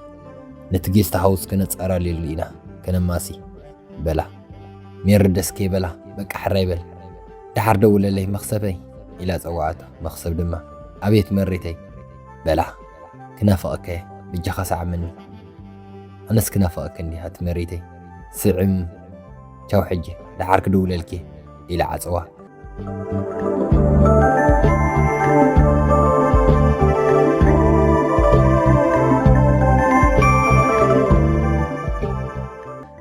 ነቲ ጌስት ሃውስ ከነጻራልየሉ ኢና፣ ከነማሲ። በላ። ሜሪ ደስ ከይበላ፣ በቃ ሕራይ በል፣ ደሓር ደውለለይ መኽሰበይ፣ ኢላ ጸውዓታ። መኽሰብ ድማ፣ ኣቤት መሪተይ፣ በላ፣ ክናፍቐካ እየ፣ በጃኻ ሰዓመኒ። ኣነስ ክናፍቐኪ እንዲኻ እቲ መሪተይ፣ ስዕም፣ ቻው ሕጂ፣ ደሓር ክድውለልኪ እየ፣ ኢላ ዓጸዋ።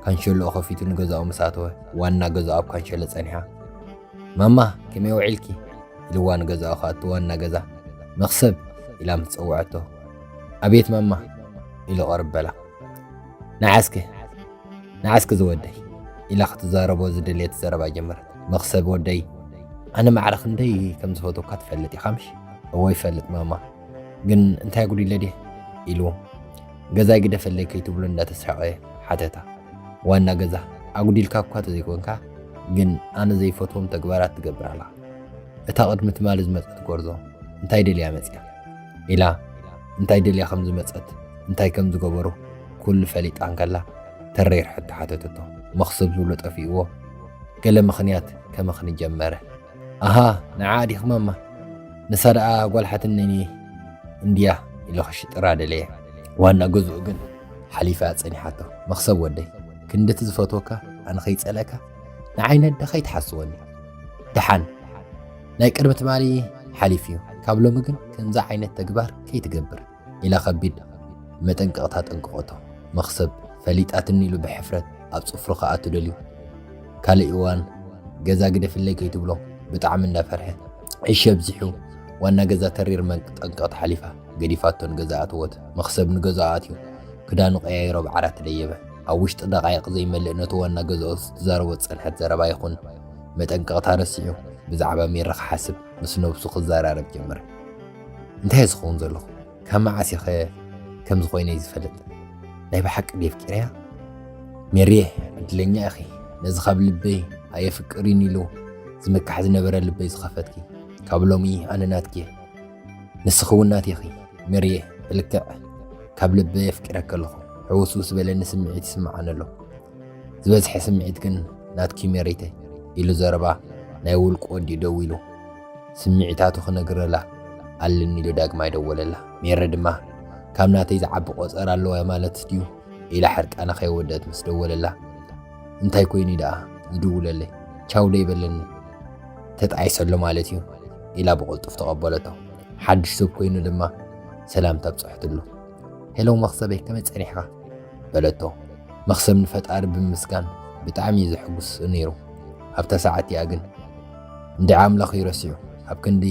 ካንሸሎኡ ከፊቱ ንገዛኡ ምስ ኣተወ፣ ዋና ገዛኡ ኣብ ካንሸሎ ጸኒሓ። ማማ፣ ከመይ ውዒልኪ? ኢልዋ ንገዛኡ ክኣቱ ዋና ገዛ። መኽሰብ፣ ኢላ ምስ ጸውዐቶ፣ ኣቤት ማማ፣ ኢሉ ቅርብ በላ። ንዓስከ፣ ንዓስከ ዝወደይ፣ ኢላ ክትዛረቦ ዝደልየት ዘረባ ጀመረት። መኽሰብ ወደይ፣ ኣነ ማዕረ ክንደይ ከም ዝፈትወካ ትፈልጥ ኢኻ ምሽ? እወ ይፈልጥ ማማ፣ ግን እንታይ ኣጉዲለ ድየ? ኢሉ ገዛይ ግደፈለይ ከይትብሎ እንዳተሳቐየ ሓተታ። ዋና ገዛ፣ ኣጉዲልካ እኳ ተዘይኮንካ፣ ግን ኣነ ዘይፈትዎም ተግባራት ትገብር ኣለኻ። እታ ቅድሚ ትማሊ ዝመጸት ጎርዞ እንታይ ደልያ መጽያ? ኢላ እንታይ ደልያ ከም ዝመጸት፣ እንታይ ከም ዝገበሩ ኩሉ ፈሊጣ እንከላ፣ ተረይር ሕቶ ሓተተቶ። መኽሰብ ዝብሎ ጠፊእዎ፣ ገለ ምኽንያት ከመኽኒ ጀመረ። ኣሃ፣ ንዓ ዲኺ ማማ? ንሳ ደኣ ጓል ሓትነይ እንድያ፣ ኢሉ ክሽጥራ ደለየ። ዋና ገዝኡ ግን ሓሊፋ ጸኒሓቶ። መኽሰብ ወደይ፣ ክንድቲ ዝፈትወካ፣ ኣነ ከይጸልአካ፣ ንዓይ ነደ ከይትሓስወኒ። ደሓን፣ ናይ ቅድሚ ትማሊ ሓሊፉ እዩ። ካብ ሎሚ ግን ከምዚ ዓይነት ተግባር ከይትገብር፣ ኢላ ከቢድ መጠንቀቕታ ጠንቅቐቶ። መኽሰብ ፈሊጣትኒ ኢሉ ብሕፍረት ኣብ ጽፍሩ ክኣቱ ደልዩ። ካልእ እዋን ገዛ ግደፍለይ ከይትብሎ ብጣዕሚ እንዳፈርሐ፣ ዕሽ ኣብዚሑ ዋና ገዛ ተሪር መጠንቀቕታ ሓሊፋ ገዲፋቶ ንገዛ ኣተወት። መኽሰብ ንገዛኡ ኣትዩ ክዳኑ ቀያይሮ ኣብ ዓራት ደየበ። ኣብ ውሽጢ ደቓይቕ ዘይመልእ ነቲ ዋና ገዛኡ ዝትዛረቦ ዝጸንሐት ዘረባ ይኹን መጠንቀቕታ ረሲዑ ብዛዕባ ሜሪ ክሓስብ ምስ ነብሱ ክዘራረብ ጀመረ። እንታይ ዝኸውን ዘለኹ? ካብ መዓስ ኢኸ ከምዚ ኮይነ እዩ ዝፈልጥ? ናይ ብሓቂ ድየ ኣፍቂረያ? ሜሪየ፣ ዕድለኛ ኢኺ። ነዚ ካብ ልበይ ኣየፍቅርን ኢሉ ዝምካሕ ዝነበረ ልበይ ዝኸፈትኪ። ካብ ሎሚ ኣነ ናትኪ እየ። ንስኺ እውን ናተይ ኢኺ። ሜሪየ፣ ብልክዕ ካብ ልበይ ኣፍቂረኪ ኣለኹ። ሕውስውስ ዝበለኒ ስምዒት ይስምዓኒ ኣሎ። ዝበዝሐ ስምዒት ግን ናትኪ ሜሪተይ፣ ኢሉ ዘረባ ናይ ውልቁ ወዲኡ ደዊሉ። ስምዒታቱ ክነግረላ ኣለኒ ኢሉ ዳግማይ ደወለላ። ሜሪ ድማ፣ ካብ ናተይ ዝዓቢ ቆጸራ ኣለዋ ማለት ድዩ? ኢላ ሕርቃና ከይወደት ምስ ደወለላ፣ እንታይ ኮይኑ ደኣ ዝድውለለይ? ቻው ደይበለኒ? ተጣዒሰ ኣሎ ማለት እዩ፣ ኢላ ብቕልጡፍ ተቐበለቶ። ሓድሽ ሰብ ኮይኑ ድማ ሰላምታ ኣብጽሐትሉ። ሄሎ መኽሰበይ፣ ከመይ ጸኒሕካ? በለቶ። መኽሰብ ንፈጣሪ ብምምስጋን ብጣዕሚ እዩ ዘሐጉስ ነይሩ። ኣብታ ሰዓት እቲኣ ግን፣ እንድዒ ኣምላኽ እዩ ረሲዑ፣ ኣብ ክንዲ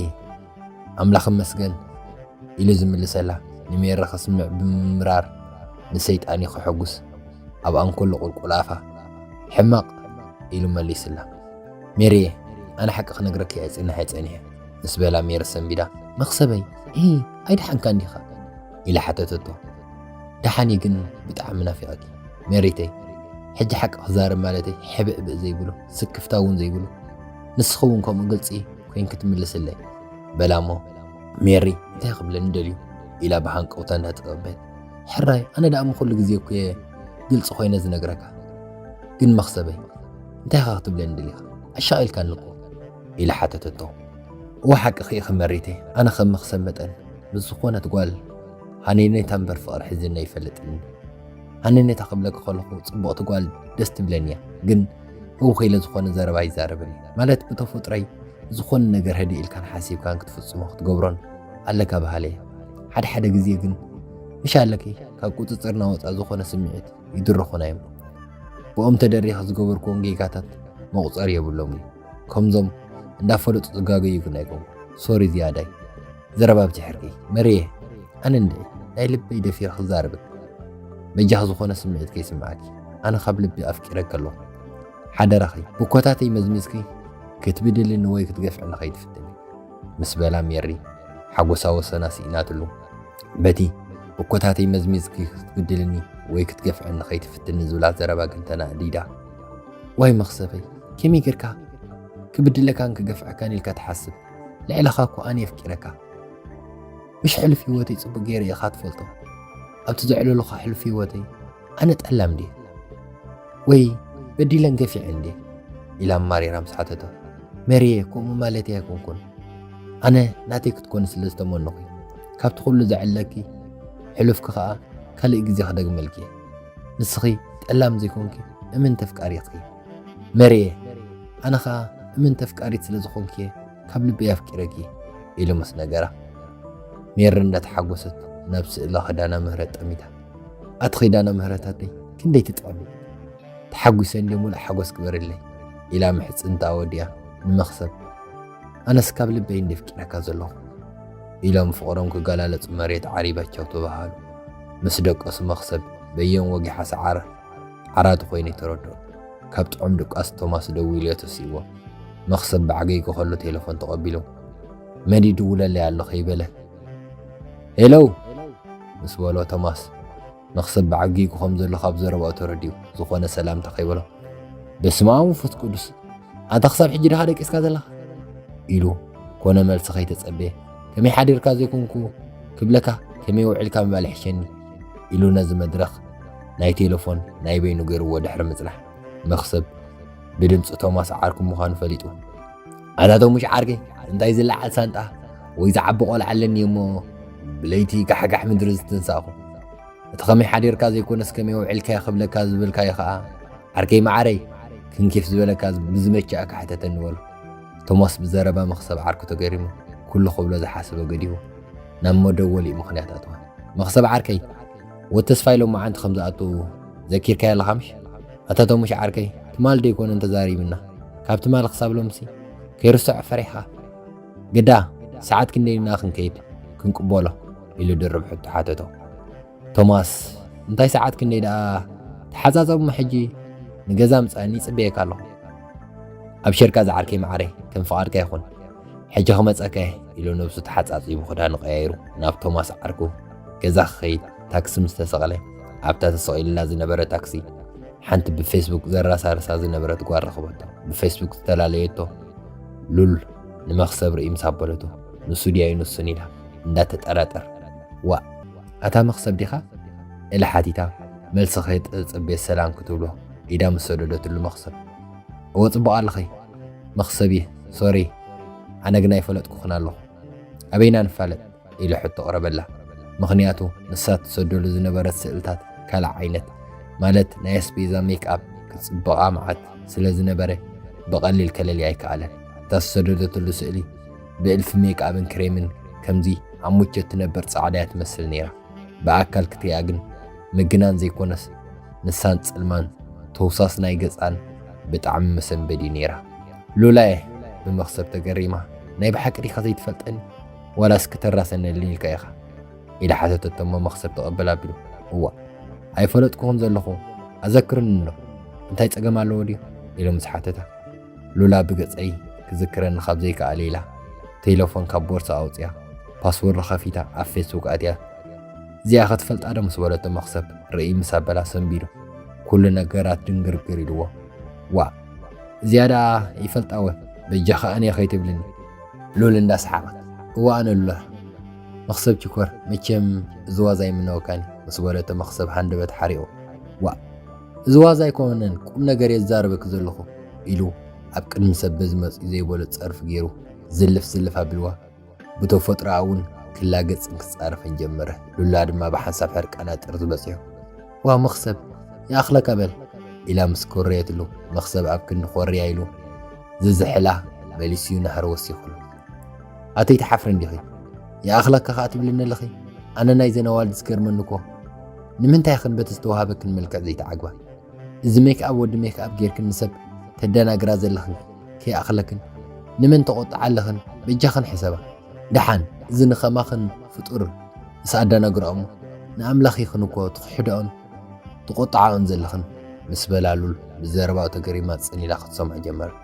ኣምላኽ ይመስገን ኢሉ ዝምልሰላ፣ ንሜሪ ከስምዕ ብምምራር፣ ንሰይጣን እዩ ከሐጉስ፣ ኣብ ኣንኮሎ ቁልቁል ኣፋ፣ ሕማቕ ኢሉ መሊስላ። ሜሪየ፣ ኣነ ሓቂ ክነግረኪ እየ ጽንሐ ጸኒሐ፣ ምስ በላ ሜሪ ሰንቢዳ፣ መኽሰበይ፣ ኢ፣ ኣይደሓንካን ዲኻ? ኢላ ሓተተቶ። ደሓን እየ፣ ግን ብጣዕሚ ናፊቐኪ ሜሪተይ። ሕጂ ሓቂ ክዛረብ ማለተይ ሕብእብእ ዘይብሉ፣ ስክፍታ እውን ዘይብሉ፣ ንስኺ እውን ከምኡ ግልጺ ኮይንኪ ትምልስለይ፣ በላ እሞ፣ ሜሪ እንታይ ክብለኒ ደልዩ? ኢላ ብሃንቀውታ እንዳተጸበየት፣ ሕራይ፣ ኣነ ደኣ እሞ ኩሉ ግዜ እኮ እየ ግልጺ ኮይነ ዝነግረካ። ግን መኽሰበይ፣ እንታይ ኢኻ ክትብለኒ ደሊኻ? ኣሻቒልካኒ እኮ፣ ኢላ ሓተተቶ። እወ ሓቅኺ ኢኺ መሪተይ፣ ኣነ ከም መኽሰብ መጠን ምስ ዝኾነት ጓል ሃነይነይታ እምበር ፍቕሪ ሒዝኒ ኣይፈልጥን። ሃነይነይታ ክብለኪ ከለኹ ጽብቕቲ ጓል ደስ ትብለኒ እያ፣ ግን ህውኽ ኢለ ዝኾነ ዘረባ ኣይዛረብን እየ። ማለት ብተፈጥሮይ ዝኾነ ነገር ህድእ ኢልካን ሓሲብካን ክትፍጽሞ ክትገብሮን ኣለካ በሃሊ እየ። ሓደ ሓደ ግዜ ግን ምሽ ኣለኪ ካብ ቁጽጽርና ወጻእ ዝኾነ ስምዒት ይድርኹና እዮም። ብኦም ተደሪኸ ዝገበርክዎም ጌጋታት መቑጸሪ የብሎምን እዩ። ከምዞም እንዳፈለጡ ዝጋገዩ ግን ኣይኮንኩ። ሶሪ ዝያዳይ። ዘረባ ኣብዚሐ ሕርቂ። መሪየ፣ ኣነ እንድዒ ናይ ልበይ ደፊረ ክዛረበኪ። በጃኺ ዝኾነ ስምዒት ከይስምዓኪ። ኣነ ካብ ልቢ ኣፍቂረኪ ኣለኹ። ሓደራኺ፣ ብኮታተይ መዝሚዝኪ ክትብድልኒ ወይ ክትገፍዕኒ ከይትፍትኒ። ምስ በላ ሜሪ ሓጎሳ ወሰና ስኢናትሉ። በቲ ብኮታተይ መዝሚዝኪ ክትብድልኒ ወይ ክትገፍዕኒ ከይትፍትኒ ዝብላ ዘረባ ግን ተናእዲዳ። ዋይ መኽሰበይ፣ ከመይ ጌርካ ክብድለካን ክገፍዐካን ኢልካ ትሓስብ? ልዕለኻ እኮ ኣነ የፍቂረካ። ምሽ ሕሉፍ ህይወተይ ጽቡቕ ገይረ ኢኻ ትፈልጦ። ኣብቲ ዘዕለሉኻ ሕሉፍ ህይወተይ ኣነ ጠላም ድየ? ወይ በዲለን ገፊዐን ድየ? ኢላ ኣማሪራ ምስ ሓተቶ፣ መርየ፣ ከምኡ ማለተይ ኣይኮንኩን። ኣነ ናተይ ክትኮኒ ስለ ዝተመነኹ እዩ። ካብቲ ኩሉ ዘዕለኪ ሕሉፍኪ ኸኣ ካልእ ግዜ ክደግመልኪ እየ። ንስኺ ጠላም ዘይኮንኪ እምንቲ ኣፍቃሪት ኢኺ። መርየ፣ ኣነ ኸኣ እምንቲ ኣፍቃሪት ስለ ዝኾንኪ እየ ካብ ልበይ ኣፍቂረኪ ኢሉ ምስ ነገራ፣ ሜሪ እንዳተሓጎሰት ናብ ስእላ ኪዳነ ምህረት ጠሚታ። ኣቲ ኪዳነ ምህረት ኣደይ ክንደይ ትጥዕሚ! ተሓጒሰ እንድየ፣ ሙሉእ ሓጎስ ግበርለይ ኢላ ምሕጽንታ ወዲኣ ንመኽሰብ፣ ኣነስ ካብ ልበይ እንድየ ኣፍቂረካ ዘለኹ ኢሎም ፍቕሮም ክገላለጹ መሬት ዓሪባ ቻው ተባሃሉ። ምስ ደቀሱ መኽሰብ በየን ወጊሓ ሰዓረ ዓራቱ ኮይኑ ተረድኦ። ካብ ጥዑም ድቃስ ቶማስ ደዊሉ እዮ ተሲእዎ። መኽሰብ ብዓገይጉ ከሎ ቴሌፎን ተቐቢሉ፣ መን ይድውለለይ ኣሎ ከይበለ፣ ሄሎ ምስ በሎ ቶማስ መኽሰብ ብዓጊጉ ከም ዘሎ ካብ ዘረባኡ ተረዲኡ ዝኾነ ሰላምታ ከይበሎ፣ በስመ ኣብ ወመንፈስ ቅዱስ፣ ኣንታ ክሳብ ሕጂ ዲኻ ደቂስካ ዘለኻ? ኢሉ ኮነ መልሲ ከይተጸበየ፣ ከመይ ሓዲርካ ዘይኮንኩ ክብለካ ከመይ ውዒልካ ምባል ይሕሸኒ ኢሉ ነዚ መድረኽ ናይ ቴሌፎን ናይ በይኑ ገይርዎ ድሕሪ ምጽናሕ መኽሰብ ብድምፂ ቶማስ ዓርኩ ምዃኑ ፈሊጡ፣ ኣታ ቶሙሽ ዓርከይ፣ እንታይ ዝለዓል ሳንጣ ወይ ዝዓቢ ቆልዓ ኣለኒ እሞ ብለይቲ ጋሕጋሕ ምድሪ ዝትንሳእኹ። እቲ ከመይ ሓዲርካ ዘይኮነስ ከመይ ውዒልካዮ ክብለካ ዝበልካዮ ኸኣ ዓርከይ መዓረይ ክንኪፍ ዝበለካ ብዝመችኣካ ሕተተኒ በሎ። ቶማስ ብዘረባ መኽሰብ ዓርኩ ተገሪሙ ኩሉ ክብሎ ዝሓሰቦ ገዲፉ ናብ መደወሊኡ ምኽንያት ኣተወ። መኽሰብ ዓርከይ፣ ወድ ተስፋይ ሎማዓንቲ ከም ዝኣቱ ዘኪርካዮ ኣለኻ ምሽ? ኣታ ቶሙሽ ዓርከይ፣ ትማል ደይኮነን ተዛሪብና? ካብ ትማል ክሳብ ሎምሲ ከይርስዖ ፈሪሕኻ? ግዳ ሰዓት ክንደይ ኢና ክንከይድ ክንቅበሎ? ኢሉ ድርብ ሕቶ ሓተቶ። ቶማስ፣ እንታይ ሰዓት ክንደይ ደኣ ተሓጻጸቡ እሞ ሕጂ ንገዛ ምጻኒ ይጽበየካ ኣለኹ። ኣብሸርካ ዝዓርከይ መዓረይ፣ ከም ፍቓድካ ይኹን። ሕጂ ክመጸካ እየ ኢሉ ነብሱ ተሓጻጺቡ ክዳኑ ቀያይሩ ናብ ቶማስ ዓርኩ ገዛ ክኸይድ ታክሲ ምስ ተሰቕለ ኣብታ ተሰቒሉላ ዝነበረ ታክሲ ሓንቲ ብፌስቡክ ዘራሳርሳ ዝነበረት ጓል ረኸበቶ። ብፌስቡክ ዝተፈላለየቶ ሉል ንመኽሰብ ርእይ ምስ ኣበለቶ ንሱ ድያዩ ንሱን ኢላ እንዳተጠራጠር፣ ዋእ ኣታ መኽሰብ ዲኻ? ኢላ ሓቲታ መልሲ ከይተጸበየት ሰላም ክትብሎ ኢዳ ምስ ሰደደትሉ መኽሰብ፣ እወ ጽቡቕ ኣለኺ መኽሰብ እየ፣ ሶሪ ኣነ ግን ኣይፈለጥኩኽን ኣለኹ። ኣበይና ንፋለጥ? ኢሉ ሕቶ ኣቕረበላ። ምኽንያቱ ንሳ ትሰደሉ ዝነበረት ስእልታት ካልእ ዓይነት፣ ማለት ናይ ኣስቤዛ ሜክኣፕ ክጽብቓ መዓት ስለ ዝነበረ ብቐሊል ከለልያ ኣይከኣለን። እታ ዝሰደደትሉ ስእሊ ብእልፊ ሜክኣፕን ክሬምን ከምዚ ኣብ ሙቸት ትነብር ጻዕዳ እያ ትመስል ነይራ። ብኣካል ክትሪኣ ግን ምግናን ዘይኮነስ ንሳን ጽልማን ተውሳስ ናይ ገጻን ብጣዕሚ መሰንበዲ ነይራ። ሉላየ ብመኽሰብ ተገሪማ፣ ናይ ብሓቂ ዲኻ ዘይትፈልጠኒ ዋላስ ክተራሰነኒ ኢልካ ኢኻ? ኢላ ሓተተቶ እሞ መኽሰብ ተቐበል ኣቢሉ፣ እዋእ ኣይፈለጥኩኹን ዘለኹ፣ ኣዘክርኒ እንዶ እንታይ ጸገም ኣለዎ ድዩ? ኢሉ ምስ ሓተታ ሉላ ብገጸይ ክዝክረኒ ካብ ዘይከኣለ ኢላ ቴሌፎን ካብ ቦርሳ ኣውጽያ ፓስወርድ ከፊታ ኣብ ፌስቡክ ኣትያ እዚኣ ኸትፈልጣ ዶ ምስ በለቶ መኽሰብ ርእይ ምስ ኣበላ ሰንቢዱ ኩሉ ነገራት ድንግርግር ኢልዎ። ዋእ እዚኣ ደኣ ይፈልጣ ወ በጃኻ ኣነ ከይትብልኒ። ሉል እንዳሰሓቐት እዋ ኣነ ሉላ መኽሰብ ችኮር መቸም እዚ ዋዛ ይምነወካኒ ምስ በለቶ መኽሰብ ሃንደበት ሓሪቑ ዋእ እዚ ዋዛ ኣይኮነን ቁም ነገር እየ ዝዛረበኪ ዘለኹ ኢሉ ኣብ ቅድሚ ሰብ በዚ መጺኡ ዘይበሎ ጸርፊ ገይሩ ዝልፍ ዝልፍ ኣቢልዋ ብተፈጥሮኣ እውን ክላገጽን ክጻረፍን ጀመረ። ሉላ ድማ ብሓንሳብ ሕርቃና ጥርዚ በጺሑ፣ "ዋው መኽሰብ፣ ይኣኽለካ በል" ኢላ ምስ ኮረየትሉ፣ መኽሰብ ኣብ ክንዲ ኮርያ ኢሉ ዝዝሕላ መሊሱ'ዩ ናህሪ ወሲኹሉ። "ኣተይ ትሓፍሪ እንዲኺ? ይኣኽለካ ከኣ ትብልኒ ኣለኺ? ኣነ ናይዘን ኣዋልድ ዝገርመኒ እኮ፣ ንምንታይ ኢኽን በቲ ዝተዋህበክን መልክዕ ዘይትዓግባ?" እዚ ሜክኣፕ ወዲ ሜክኣፕ ጌርክን ንሰብ ተደናግራ ዘለኽን ከይኣኽለክን ንመን ተቖጥዓ ኣለኽን በጃኽን ሕሰባ። ደሓን እዚ ንኸማኽን ፍጡር ምስ ኣደናግርኦ እሞ ንኣምላኽ ኢኽን እኮ ትኽሕድኦን ትቖጥዓኦን ዘለኽን ምስ በላ ሉል ብዘረባኡ ተገሪማ ጽን ኢላ ክትሰምዖ ጀመረት።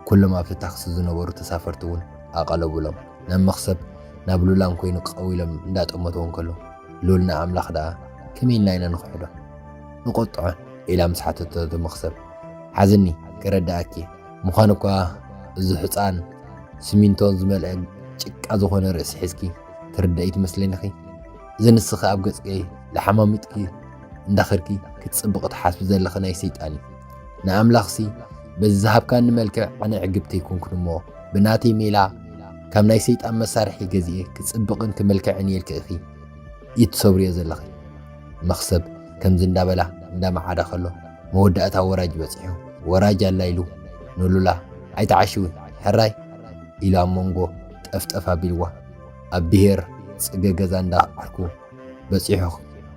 ኩሎም ኣብቲ ታክሲ ዝነበሩ ተሳፈርቲ እውን ኣቐለቡሎም። ናብ መኽሰብ ናብ ሉላን ኮይኑ ቀው ኢሎም እንዳጠመትዎ እንከሎ ሉል ንኣምላኽ ደኣ ከመይ ኢልና ኢና ንኽሕዶ ንቖጥዖን? ኢላ ምስ ሓተተቶ መኽሰብ ሓዝኒ፣ ክረዳእኪ። ምዃኑ እኳ እዚ ሕፃን ስሚንቶ ዝመልአ ጭቃ ዝኾነ ርእሲ ሒዝኪ ትርዳኢ ትመስለኒ ኢኺ። እዚ ንስኺ ኣብ ገጽኪ ለሓማሚጥኪ እንዳኸድኪ ክትጽብቒ ትሓስቢ ዘለኺ ናይ ሰይጣን እዩ። ንኣምላኽሲ በዚ ዝሃብካኒ መልክዕ ኣነ ዕግብቲ ኣይኮንኩን እሞ ብናተይ ሜላ ካብ ናይ ሰይጣን መሳርሒ ገዚኤ ክጽብቕን ክምልክዕን እየ ኢልኪ ኢኺ። ኢድ ትሰብርዮ ዘለኺ። መኽሰብ ከምዚ እንዳበላ እንዳመዓዳ ከሎ መወዳእታ ወራጅ በጺሑ። ወራጅ ኣላ ኢሉ ንሉላ ኣይትዓሽዊ ሕራይ ኢሉ ኣብ መንጎ ጠፍጠፍ ኣቢልዋ። ኣብ ብሄር ጽገ ገዛ እንዳ ዓርኩ በጺሑ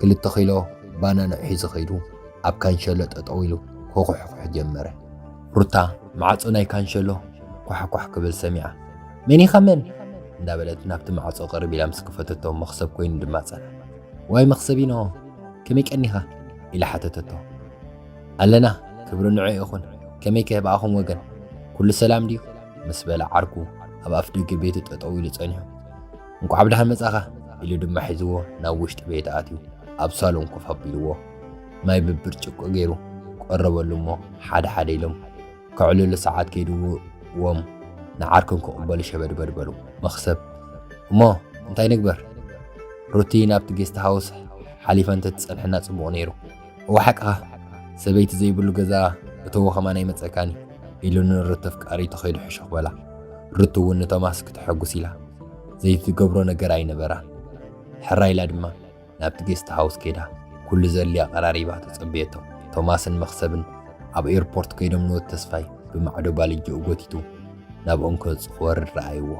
ክልተ ኪሎ ባናና ሒዙ ከይዱ ኣብ ካንሸሎ ጠጠው ኢሉ ኮኹሕኩሕ ጀመረ። ሩታ ማዕጾ ናይ ካንሸሎ ኳሕኳሕ ክብል ሰሚዓ፣ "መን ኢኻ መን?" እንዳበለት ናብቲ ማዕጾ ቅርብ ኢላ ምስ ከፈተቶ መኽሰብ ኮይኑ ድማ ጸንሐ። "ዋይ መኽሰብ ኢኖ፣ ከመይ ቀኒኻ?" ኢላ ሓተተቶ። "ኣለና፣ ክብሪ ንዑ ይኹን። ከመይ ከ ብኣኹም ወገን? ኩሉ ሰላም ድዩ?" ምስ በለ ዓርኩ ኣብ ኣፍ ደገ ቤቱ ጠጠው ኢሉ ጸኒሑ፣ "እንቋዕ ብደሓን መጻኻ" ኢሉ ድማ ሒዝዎ ናብ ውሽጢ ቤት ኣትዩ ኣብ ሳሎን ኮፍ ኣቢልዎ ማይ ብብርጭቆ ገይሩ ቀረበሉ እሞ ሓደ ሓደ ኢሎም ከዕልሉ ሰዓት ከይድዎም ንዓርኮም ክቕበሉ ሸበድበድ በሉ። መኽሰብ፣ "እሞ እንታይ ንግበር? ሩቲ ናብቲ ጌስት ሃውስ ሓሊፋ እንተትጸንሐና ጽቡቕ ነይሩ። እወ ሓቅኻ፣ ሰበይቲ ዘይብሉ ገዛ እተዎ ከማን ኣይመጸካን እዩ" ኢሉ ንሩቲ ኣፍቃሪቱ ከይዱ ሕሹኽ በላ። ሩቲ እውን ንቶማስ ክተሐጉስ ኢላ ዘይትገብሮ ነገር ኣይነበራን። ሕራይ ኢላ ድማ ናብቲ ጌስት ሃውስ ከይዳ ኩሉ ዘድልያ ኣቐራሪባ ተጸበየቶም። ቶማስን መኽሰብን ኣብ ኤርፖርት ከይዶም ንወድ ተስፋይ ብማዕዶ ባልጅኡ ጎቲቱ ናብ ኦንኮ ክወርድ ረኣይዎ።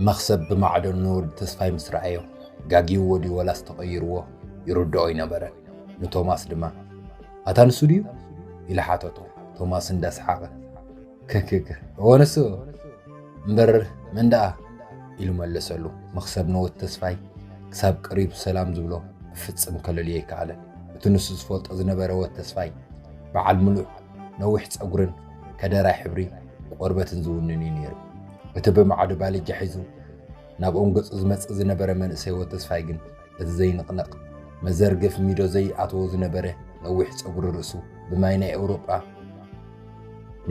መኽሰብ ብማዕዶ ንወድ ተስፋይ ምስ ረኣዮ ጋጊዎ ድዩ ወላስ ተቐይርዎ ይርድኦ ኣይነበረን። ንቶማስ ድማ "ኣታ ንሱ ድዩ?" ኢሉ ሓተቶ። ቶማስ እንዳሰሓቐ "ክክክ፣ እወ ንሱ እምበር መን ደኣ?" ኢሉ መለሰሉ። መኽሰብ ንወድ ተስፋይ ክሳብ ቀሪቡ ሰላም ዝብሎ ብፍጽም ከለልዮ ኣይከኣለን። እቲ ንሱ ዝፈልጦ ዝነበረ ወድ ተስፋይ በዓል ምሉእ ነዊሕ ጸጉርን ከደራይ ሕብሪ ቆርበትን ዝውንን እዩ ነይሩ። እቲ ብማዕዶ ባልጃ ሒዙ ናብኦም ገጹ ዝመጽእ ዝነበረ መንእሰይ ወድ ተስፋይ ግን እቲ ዘይንቕነቕ መዘርግፍ ሚዶ ዘይኣተዎ ዝነበረ ነዊሕ ጸጉሪ ርእሱ ብማይ ናይ ኤውሮጳ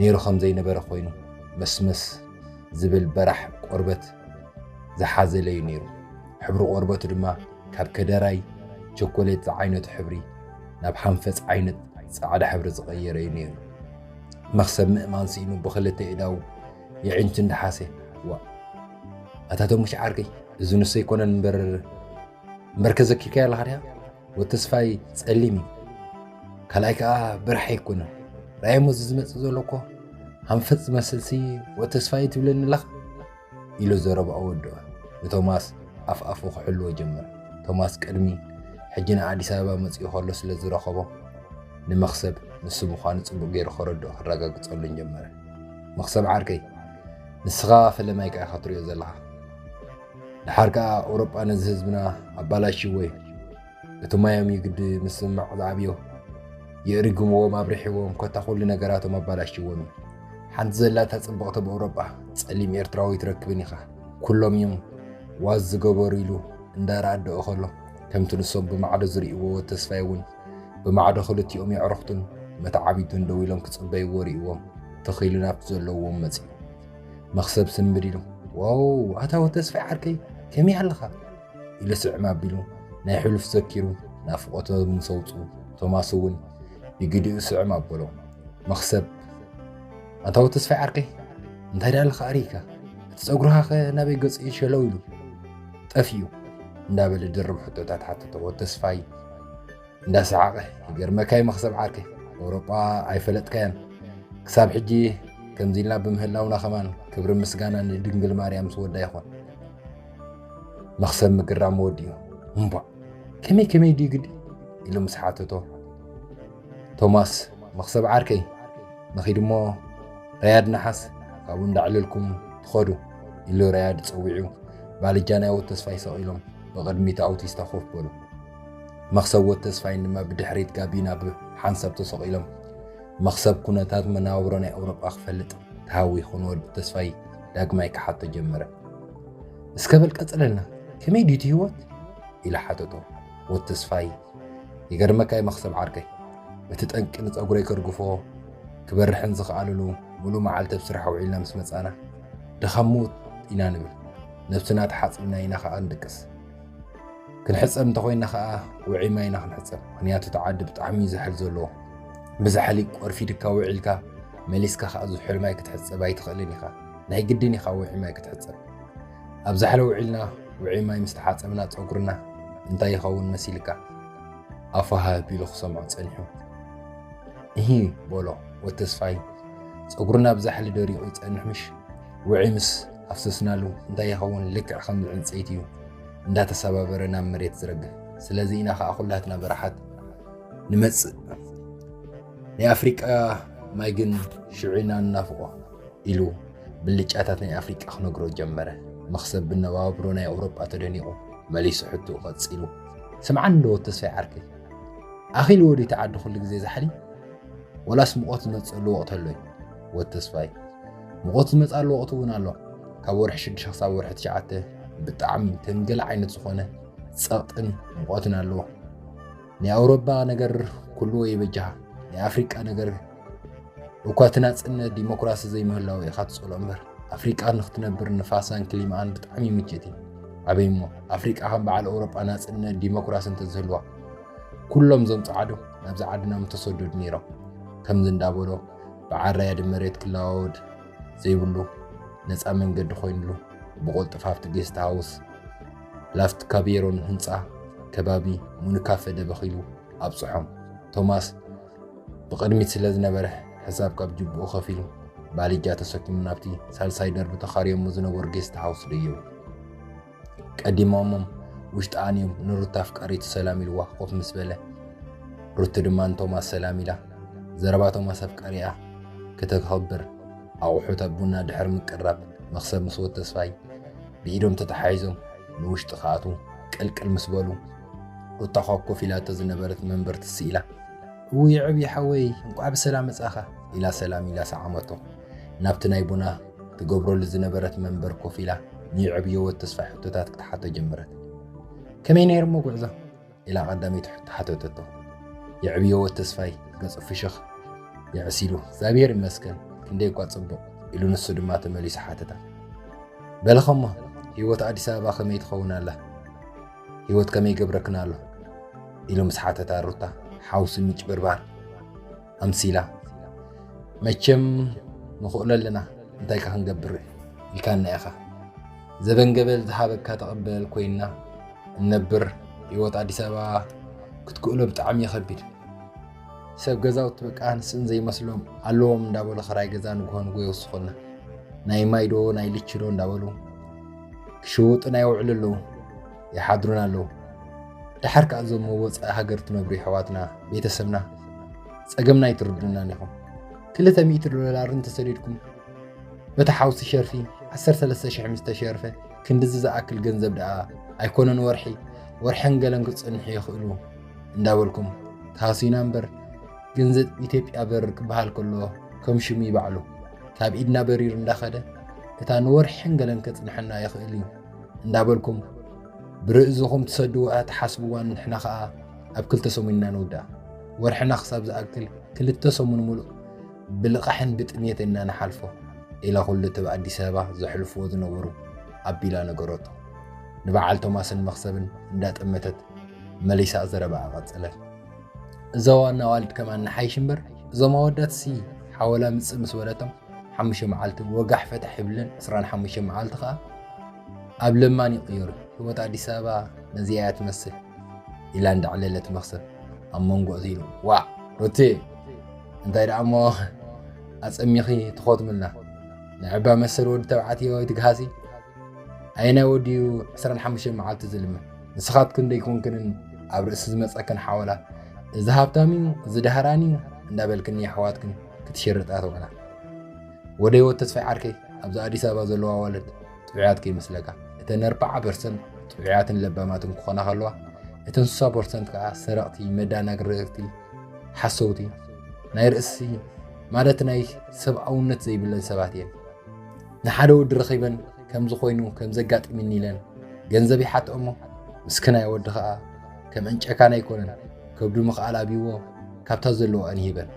ነይሩ ከም ዘይነበረ ኮይኑ መስመስ ዝብል በራሕ ቆርበት ዝሓዘለ እዩ ነይሩ። ሕብሪ ቆርበቱ ድማ ካብ ከደራይ ቸኮሌት ዝዓይነቱ ሕብሪ ናብ ሓንፈጽ ዓይነት ጻዕዳ ሕብሪ ዝቐየረ እዩ ነይሩ። መኽሰብ ምእማን ስኢኑ ብኽልተ ኢዳው የዒንቱ እንዳሓሰ፣ "ዋ፣ ኣታ ተሙሽ ዓርከይ፣ እዚ ንሱ ኣይኮነን እምበር፣ እምበር ከዘኪርካዮ ኣለኻ ድያ? ወተስፋይ ጸሊም እዩ። ካልኣይ ከኣ በራሕ ኣይኮነን። ራእየሞ እዚ ዝመጽእ ዘሎ እኮ ሃንፈጽ ዝመስልሲ ወተስፋይ ትብለኒ ኣለኻ?" ኢሉ ዘረባኡ ወድኦ። ንቶማስ ኣፍ ኣፉ ክሕልዎ ጀመረ። ቶማስ ቅድሚ ሕጂ ንኣዲስ ኣበባ መጺኡ ከሎ ስለ ዝረኸቦ፣ ንመኽሰብ ንሱ ምዃኑ ጽቡቕ ገይሩ ከረድኦ ክረጋግጸሉን ጀመረ። "መኽሰብ ዓርከይ፣ ንስኻ ፈለማይካ ኢኻ ትሪኦ ዘለኻ። ደሓር ከኣ ኣውሮጳ ነዚ ህዝብና ኣባላሽዎ እዩ። እቲ ማዮም እዩ ግዲ ምስምማዕ ዝዓብዮ። የእሪግምዎም፣ ኣብሪሕዎም፣ ኮታ ኩሉ ነገራቶም ኣባላሽዎም እዩ። ሓንቲ ዘላታ ጽብቕቲ ኣብ ኣውሮጳ ጸሊም ኤርትራዊ ትረክብን ኢኻ። ኩሎም እዮም ዋዝ ዝገበሩ" ኢሉ እንዳረኣደኦ ከሎ፣ ከምቲ ንሶም ብማዕዶ ዝርእይዎ ወተስፋይ እውን ብማዕዶ ክልቲኦም የዕሩኽቱን መተዓቢቱን ደው ኢሎም ክጽበይዎ ርእይዎም ትኽ ኢሉ ናብቲ ዘለዎም መጺኡ። መኽሰብ ስንብድ ኢሉ፣ "ዋው፣ ኣታ ወተስፋይ ዓርከይ፣ ከመይ ኣለኻ?" ኢሉ ስዕም ኣቢሉ ናይ ሕሉፍ ዘኪሩ ናፍቖቶም ምስ ኣውጽኡ፣ ቶማስ እውን ብግዲኡ ስዕም ኣበሎ። መኽሰብ፣ "ኣንታ ወተስፋይ ዓርከይ፣ እንታይ ደኣ ኣለኻ ኣሪካ? እቲ ጸጉርኻ ኸ ናበይ ገጹ እዩ ሸለው ኢሉ ጠፊኡ?" እንዳበለ ድርብ ሕቶታት ሓተቶ። ወተስፋይ እንዳሰሓቐ፣ "ይገርመካ እዩ መኽሰብ ዓርከይ፣ ኣውሮጳ ኣይፈለጥካያን። ክሳብ ሕጂ ከምዚ ኢልና ብምህላውና ከማን ክብሪ ምስጋና ንድንግል ማርያም ምስ ወዳ ይኹን።" መኽሰብ ምግራም ወዲኡ፣ "እምቧ፣ ከመይ ከመይ ድዩ ግዲ?" ኢሉ ምስ ሓተቶ፣ ቶማስ፣ "መኽሰብ ዓርከይ፣ ንኺድ እሞ ራያድ ነሓስ ካብኡ እንዳዕለልኩም ትኸዱ" ኢሉ ራያድ ጸዊዑ፣ ባልጃ ናይ ወተስፋይ ሰቒሎም ብቕድሚት ኣውቲስታ ኮፍ በሉ። መኽሰብ ወተስፋይን ድማ ብድሕሪት ጋቢና ብሓንሳብ ተሰቒሎም፣ መኽሰብ ኩነታት መነባብሮ ናይ ኣውሮጳ ክፈልጥ ተሃዊኹ ንወዲ ተስፋይ ዳግማይ ክሓቶ ጀመረ። "እስከ በል ቀጽለልና፣ ከመይ ድዩ እቲ ህይወት?" ኢሉ ሓተቶ። ወዲ ተስፋይ፣ "ይገርመካ እዩ መኽሰብ ዓርከይ፣ እቲ ጠንቂ ንጸጉረይ ከርግፎ ክበርሕን ዝኸኣለሉ ምሉእ መዓልቲ ኣብ ስራሕ ውዒልና ምስ መጻና፣ ድኻም ምውት ኢና ንብል። ነብስና ተሓጺብና ኢና ከኣ ንድቅስ። ክንሕጸብ እንተኾይንና ከኣ ውዑይ ማይ ኢና ክንሕጸብ። ምኽንያቱ እቲ ዓዲ ብጣዕሚ እዩ ዝሕል ዘለዎ። ብዛሕሊ ቆርፊድካ ውዒልካ መሊስካ ከኣ ዝሑል ማይ ክትሕጸብ ኣይትኽእልን ኢኻ። ናይ ግድን ኢኻ ውዑይ ማይ ክትሕጸብ። ኣብ ዛሕሊ ውዒልና ውዑይ ማይ ምስ ተሓጸብና ጸጉርና እንታይ ይኸውን መሲልካ? ኣፋሃ ኣቢሉ ክሰምዖ ጸኒሑ። እሂ በሎ ወተስፋይ፣ ጸጉርና ብዛሕሊ ደሪቑ ይጸንሕ ምሽ? ውዑይ ምስ ኣፍሰስናሉ እንታይ ይኸውን? ልክዕ ከም ዕንጸይቲ እዩ እንዳተሰባበረ ናብ መሬት ዝረግፍ። ስለዚ ኢና ከኣ ኩላትና በረሓት ንመጽእ። ናይ ኣፍሪቃ ማይ ግን ሽዑ ኢና ንናፍቖ ኢሉ ብልጫታት ናይ ኣፍሪቃ ክነግሮ ጀመረ። መኽሰብ ብነባብሮ ናይ ኣውሮጳ ተደኒቑ መሊሱ ሕቶኡ ቀጺሉ። ስምዓኒ እንዶ ተስፋይ ዓርከይ፣ ኣኺልዎ ድዩ እቲ ዓዲ ኩሉ ግዜ ዛሕሊ? ወላስ ሙቐት ዝመጽኣሉ ወቕቲ ኣሎ እዩ? ወዲ ተስፋይ፣ ሙቐት ዝመጽኣሉ ወቕቲ እውን ኣሎ። ካብ ወርሒ ሽዱሽተ ክሳብ ወርሒ ትሽዓተ ብጣዕሚ ተንገለ ዓይነት ዝኾነ ጸቕጥን ሙቐትን ኣለዎ። ናይ ኣውሮፓ ነገር ኩሉ ይበጃኻ፣ ናይ ኣፍሪቃ ነገር እኳ እቲ ናጽነት ዲሞክራሲ ዘይምህላው ኢኻ ትጸልኦ እምበር፣ ኣፍሪቃ ንኽትነብር ንፋሳን ክሊማኣን ብጣዕሚ ምችእቲ። ኣበይ እሞ ኣፍሪቃ ከም በዓል ኣውሮፓ ናጽነት ዲሞክራሲ እንተዝህልዋ፣ ኩሎም እዞም ጸዓዱ ናብዚ ዓድና ምተሰደዱ ነይሮም። ከምዚ እንዳበሎ ብዓራያዲ መሬት ክለዋወድ ዘይብሉ ነጻ መንገዲ ኮይኑሉ፣ ብቕልጡፍ ኣብቲ ጌስት ሃውስ ላፍት ካቤሮን ህንጻ ከባቢ ሙኒካፈ ደበኺሉ ኣብጽሖም። ቶማስ ብቕድሚት ስለ ዝነበረ፣ ሕሳብ ካብ ጅብኡ ከፊሉ፣ ባልጃ ተሰኪሙ ናብቲ ሳልሳይ ደርቢ ተኻርዮሞ ዝነበሩ ጌስት ሃውስ ደየቡ። ቀዲሞሞም ውሽጢ ኣንዮም ንሩታ ኣፍቃሪቱ ሰላም ኢልዋ ኮፍ ምስ በለ፣ ሩቲ ድማ ንቶማስ ሰላም ኢላ። ዘረባ ቶማስ ኣፍቃሪኣ ከተኽብር፣ ኣቑሑት ኣብ ቡና ድሕሪ ምቅራብ፣ መኽሰብ ምስ ወድ ተስፋይ ብኢዶም ተተሓሒዞም ንውሽጢ ክኣትዉ ቅልቅል ምስ በሉ፣ ሩታ ኳብ ኮፍ ኢላቶ ዝነበረት መንበር ትስ ኢላ፣ "እውይ ዕብይ ሓወይ፣ እንቋዕ ብሰላም መጻኻ" ኢላ ሰላም ኢላ ሰዓመቶ። ናብቲ ናይ ቡና ትገብረሉ ዝነበረት መንበር ኮፍ ኢላ፣ ንዕብዮ ወድ ተስፋይ ሕቶታት ክትሓቶ ጀመረት። "ከመይ ነይሩ እሞ ጉዕዞ?" ኢላ ቀዳመይቲ ሕቶ ሓተተቶ። የዕብዮ ወድ ተስፋይ ገጹ ፍሽኽ የዕሲሉ፣ "እግዚኣብሔር ይመስገን፣ ክንደይ እኳ ጽቡቕ" ኢሉ ንሱ ድማ ተመሊሱ ሓተታ። "በልኸሞ፣ ህይወት ኣዲስ ኣበባ ከመይ ትኸውን ኣላ? ህይወት ከመይ ይገብረክን ኣሎ?" ኢሉ ምስ ሓተታ ሩታ ሓውሲ ምጭብርባር ኣምሲላ፣ "መቸም ንኽእሎ ኣለና፣ እንታይ ከ ክንገብር?" ኢልካና ኢኻ። ዘበን ገበል ዝሃበካ ተቐበል ኮይንና እንነብር፣ ህይወት ኣዲስ ኣበባ ክትክእሎ ብጣዕሚ እዩ ከቢድ። ሰብ ገዛውቲ በቃ ንስእን ዘይመስሎም ኣለዎም እንዳበሉ ክራይ ገዛ ንግሆ ንግሆ ይወስኹልና። ናይ ማይ ዶ ናይ ልቺ ዶ እንዳበሉ ክሽውጡ ናይ ውዕሉ ኣለዉ፣ ይሓድሩና ኣለዉ። ደሓር ከኣ እዞም ኣብ ወጻኢ ሃገር ትነብሩ የሕዋትና፣ ቤተሰብና፣ ጸገምና ኣይትርዱናን ኢኹም። ክልተ ሚእቲ ዶላር እንተሰዲድኩም በቲ ሓውሲ ሸርፊ ዓሰርተ ሰለስተ ሽሕ ምስ ተሸርፈ፣ ክንድዚ ዝኣክል ገንዘብ ደኣ ኣይኮነን ወርሒ፣ ወርሕን ገለን ክጸንሑ ይኽእሉ እንዳበልኩም ትሃሱና እምበር፣ ገንዘብ ኢትዮጵያ በር ክበሃል ከሎ ከም ሽሙ እዩ ባዕሉ። ካብ ኢድና በሪሩ እንዳኸደ፣ እታ ንወርሕን ገለን ከጽንሐና ይኽእል እዩ እንዳበልኩም፣ ብርእዝኹም ትሰድዋ ትሓስብዋን ንሕና ኸኣ ኣብ ክልተ ሰሙን ኢና ንውድኣ። ወርሕና ክሳብ ዝኣክል ክልተ ሰሙን ሙሉእ ብልቓሕን ብጥሜትን ኢና ንሓልፎ። ኢላ ኩሉ እቲ ኣብ ኣዲስ ኣበባ ዘሕልፍዎ ዝነበሩ ኣቢላ ነገረቶ። ንበዓል ቶማስን መኽሰብን እንዳጠመተት መሊሳ ዘረባኣ ቀጸለት። እዛ ዋና ኣዋልድ ከማን ንሓይሽ እምበር፣ እዞም ኣወዳትሲ ሓወላ ምጽእ ምስ በለቶም፣ ሓሙሽተ መዓልቲ ወጋሕ ፈታሕ ይብለን፣ ዕስራን ሓሙሽተ መዓልቲ ከኣ ኣብ ለማን ይቕየሩ። ህይወት ኣዲስ ኣበባ ነዚኣ እያ ትመስል። ኢላ እንዳዕለለት መኽሰብ ኣብ መንጎ ኣትዩ ኢሉ፣ "ዋእ ሩቲ፣ እንታይ ደኣ እሞ ኣጸሚኺ ትኾትምልና? ንዕባ መሰል ወዲ ተባዕትዮ ኣይትግሃሲ። ኣየናይ ወዲ እዩ ዕስራን ሓሙሽተን መዓልቲ ዝልምን? ንስኻትክን ደይኮንክንን ኣብ ርእሲ ዝመጸክን ሓወላ፣ እዚ ሃብታም እዩ፣ እዚ ዳህራን እዩ እንዳበልክን ንየሕዋትክን ክትሽርጣ ትውዕላ። ወደ ህይወት ተስፋይ ዓርከይ፣ ኣብዚ ኣዲስ ኣበባ ዘለዋ ኣዋልድ ጥዑያት ከይመስለካ። እተን ኣርብዓ ፐርሰንት ጥዑያትን ለባማትን ክኾና ከለዋ፣ እተን ስሳ ፐርሰንት ከኣ ሰረቕቲ፣ መዳናግርቲ፣ ሓሰውቲ፣ ናይ ርእሲ ማለት ናይ ሰብኣውነት ዘይብለን ሰባት እየን። ንሓደ ወዲ ረኺበን ከምዚ ኮይኑ፣ ከምዚ ኣጋጢምኒ ኢለን ገንዘብ ይሓትኦ እሞ፣ ምስክናይ ወዲ ከኣ ከም ዕንጨካን ኣይኮነን፣ ከብዱ ምኽኣል ኣብይዎ፣ ካብታ ዘለዋኣን ይህበን።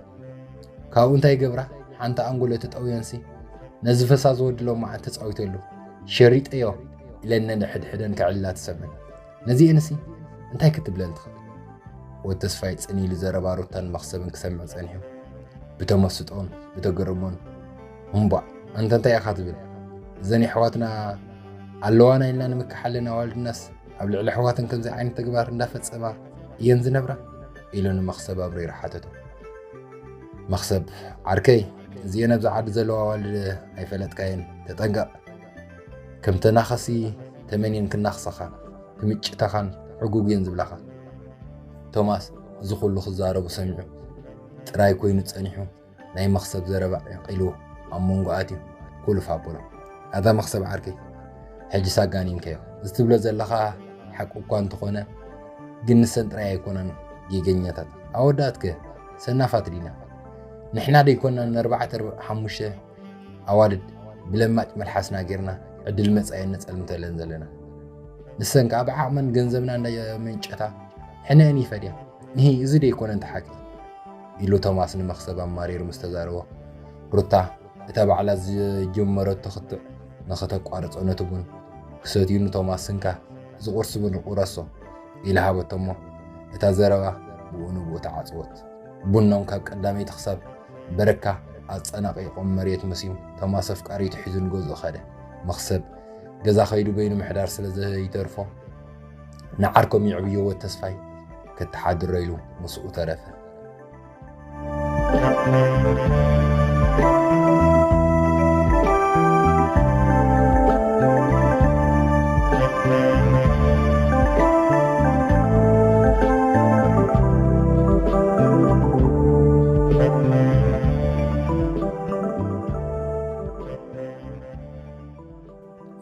ካብኡ እንታይ ይገብራ? ሓንቲ ኣንጎሎ ተጠውየንሲ ነዚ ፈሳዚ ወዲ ሎማዓንቲ ተጻዊተሉ ሸሪጠዮ ኢለን ነንሕድሕደን ክዕልላ ትሰምዐን። ነዚኤንሲ እንታይ ክትብለን ትኽእል? ወዲ ተስፋይ ጽን ኢሉ ዘረባ ሩታን መኽሰብን ክሰምዕ ጸኒሑ ብተመስጦን ብተገርሞን፣ እምቧእ፣ ኣንተ እንታይ ኢኻ ትብል? እዘን የሕዋትና ኣለዋና ኢልና ንምክሓለን ኣዋልድናስ ኣብ ልዕሊ ኣሕዋተን ከምዚ ዓይነት ተግባር እንዳፈጸማ እየን ዝነብራ? ኢሉ ንመኽሰብ ኣብሪሩ ሓተቶ። መኽሰብ፣ ዓርከይ፣ እዚኤን ኣብዚ ዓዲ ዘለዋ ኣዋልድ ኣይፈለጥካየን፣ ተጠንቀቕ። ከም ተናኸሲ ተመንየን ክናኽሳኻ፣ ክምጭታኻን ዕጉግ እየን ዝብላኻ። ቶማስ እዚ ኩሉ ክዛረቡ ሰሚዑ ጥራይ ኮይኑ ጸኒሑ፣ ናይ መኽሰብ ዘረባ ዕንቂሉ ኣብ መንጎ ኣትዩ ኩልፍ ኣበሎ። ኣታ መኽሰብ ዓርከይ፣ ሕጂስ ኣጋኒንካዮ። እዚ ትብሎ ዘለኻ ሓቂ እኳ እንተኾነ፣ ግን ንሰን ጥራይ ኣይኮናን ጌገኛታት። ኣወዳትከ ሰናፋት ዲና? ንሕና ደይኮናን ንኣርባዕተ ሓሙሽተ ኣዋልድ ብለማጭ መልሓስና ጌርና ዕድል መጻኤን ነጸልምተለን ዘለና? ንሰን ከኣ ብዓቕመን ገንዘብና እንዳመንጨታ ሕነአን ይፈድያ። እሂ፣ እዚ ደይኮነን ተሓቂ? ኢሉ ቶማስ ንመኽሰብ ኣማሪሩ ምስ ተዛረቦ፣ ሩታ እታ ባዕላ ዝጀመረቶ ክትዕ ንኸተቋርጾ ነቲ ቡን ክሰትዩ ንቶማስ፣ "እንካ፣ እዚ ቁርሲ ቡን ቁረሶ" ኢላ ሃበቶ እሞ፣ እታ ዘረባ ብኡ ንብኡ ተዓጽወት። ቡኖም ካብ ቀዳመይቲ ክሳብ በረካ ኣጸናቒቖም መሬት መሲዩ፣ ቶማስ ኣፍቃሪቱ ሒዙ ንገዝኡ ኸደ። መኽሰብ ገዛ ኸይዱ በይኑ ምሕዳር ስለ ዘይተርፎ፣ ንዓርኮም የዕብዮ ወድ ተስፋይ ከተሓድሮ ኢሉ ምስኡ ተረፈ።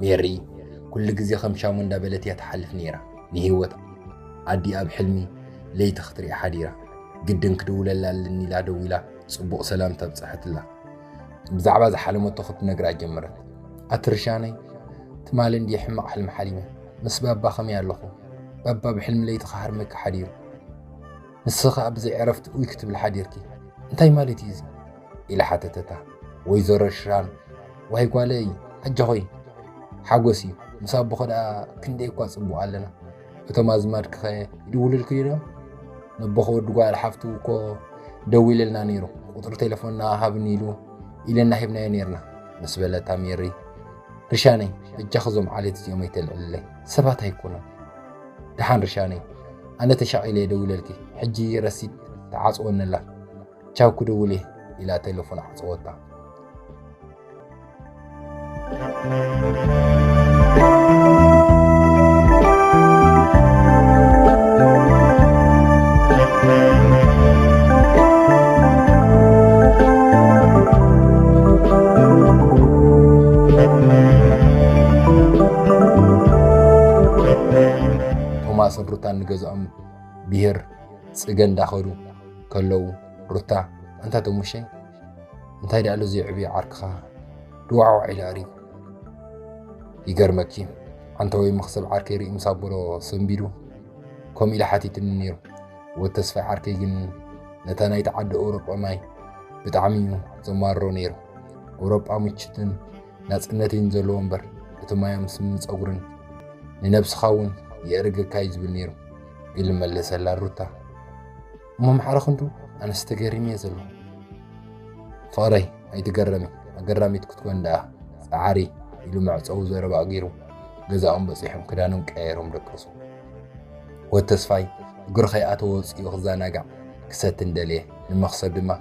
ሜሪ ኩሉ ግዜ ከም ሻሙ እንዳበለት እያ ትሓልፍ ነይራ። ንህይወት ኣዲኣ ኣብ ሕልሚ ለይቲ ክትሪኣ ሓዲራ። ግድን ክድውለላ ኣለኒ ኢላ ደዊላ ጽቡቕ ሰላምታ ኣብጽሐትላ። ብዛዕባ ዝሓለመቶ ክትነግራ ጀመረት። ኣቲ ርሻነይ፣ ትማሊ እንድየ ሕማቕ ሕልሚ ሓሊመ። ምስ ባባ ከመይ ኣለኹ? ባባ ብሕልሚ ለይቲ ክሃርመካ ሓዲሩ። ንስኻ ብዘይ ዕረፍቲ ኡይ ክትብል ሓዲርኪ። እንታይ ማለት እዩ እዚ? ኢላ ሓተተታ። ወይዘሮ ሽራን፣ ዋይ ጓለይ፣ ኣጆኺ፣ ሓጎስ እዩ። ምስ ኣቦኺ ደኣ ክንደይ እኳ ጽቡቕ ኣለና። እቶም ኣዝማድኪኸ ይድውሉልኪ ዶ? ነቦኺ ወዲ ጓል ሓፍቱ እኮ ደዊሉልና ነይሩ። ቁጽሪ ቴሌፎንና ሃብኒ ኢሉ፣ ኢለና ሂብናዮ ነይርና፣ ምስ በለታ ሜሪ፣ ርሻነይ፣ በጃኺ እዞም ዓሌት እዚኦም ኣይተልዕልለይ። ሰባት ኣይኮኑን። ደሓን ርሻነይ፣ ኣነ ተሻቒለ እየ ደዊለልኪ። ሕጂ ረሲት ተዓጽወኒ ኣላ። ቻው ክድውል እየ፣ ኢላ ቴሌፎን ዓጸወታ። ቶማስን ሩታን ንገዝኦም ብሄር ጽገ እንዳኸዱ ከለዉ፣ ሩታ፣ ኣንታ ተሙሸ፣ እንታይ ደኣ ኣሎ ዘይዕብዮ ዓርክኻ ድዋዕዋዕ ኢሉ ኣሪጉ። ይገርመኪ፣ ዓንተወይ መኽሰብ ዓርከይ ርእዩ ምስ ኣበሎ ሰንቢዱ ከምኡ ኢሉ ሓቲቱኒ ነይሩ። ወድ ተስፋይ ዓርከይ ግን ነታ ናይቲ ዓዲ ኣውሮጳ ማይ ብጣዕሚ እዩ ዘማርሮ ነይሩ። ኣውሮጳ ምችትን ናጽነትን ዘለዎ እምበር፣ እቲ ማዮም ስምን ጸጉርን ንነብስኻ እውን የእርገካ እዩ ዝብል ነይሩ፣ ኢሉ መለሰላ ሩታ። እሞ ማዕረ ክንዱ ኣነስ ተገሪመ እየ ዘለኹ። ፍቕረይ ኣይትገረሚ፣ ኣገራሚት ክትኮን ደኣ ጸዓሪ፣ ኢሉ መዕጸዊ ዘረባ ኣጊሩ ገዛኦም በጺሖም ክዳኖም ቀያይሮም ደቀሱ። ወድ ተስፋይ እግሩ ከይኣተወ ወጺኡ ክዘናጋዕ ክሰትን ደልየ፣ ንመኽሰብ ድማ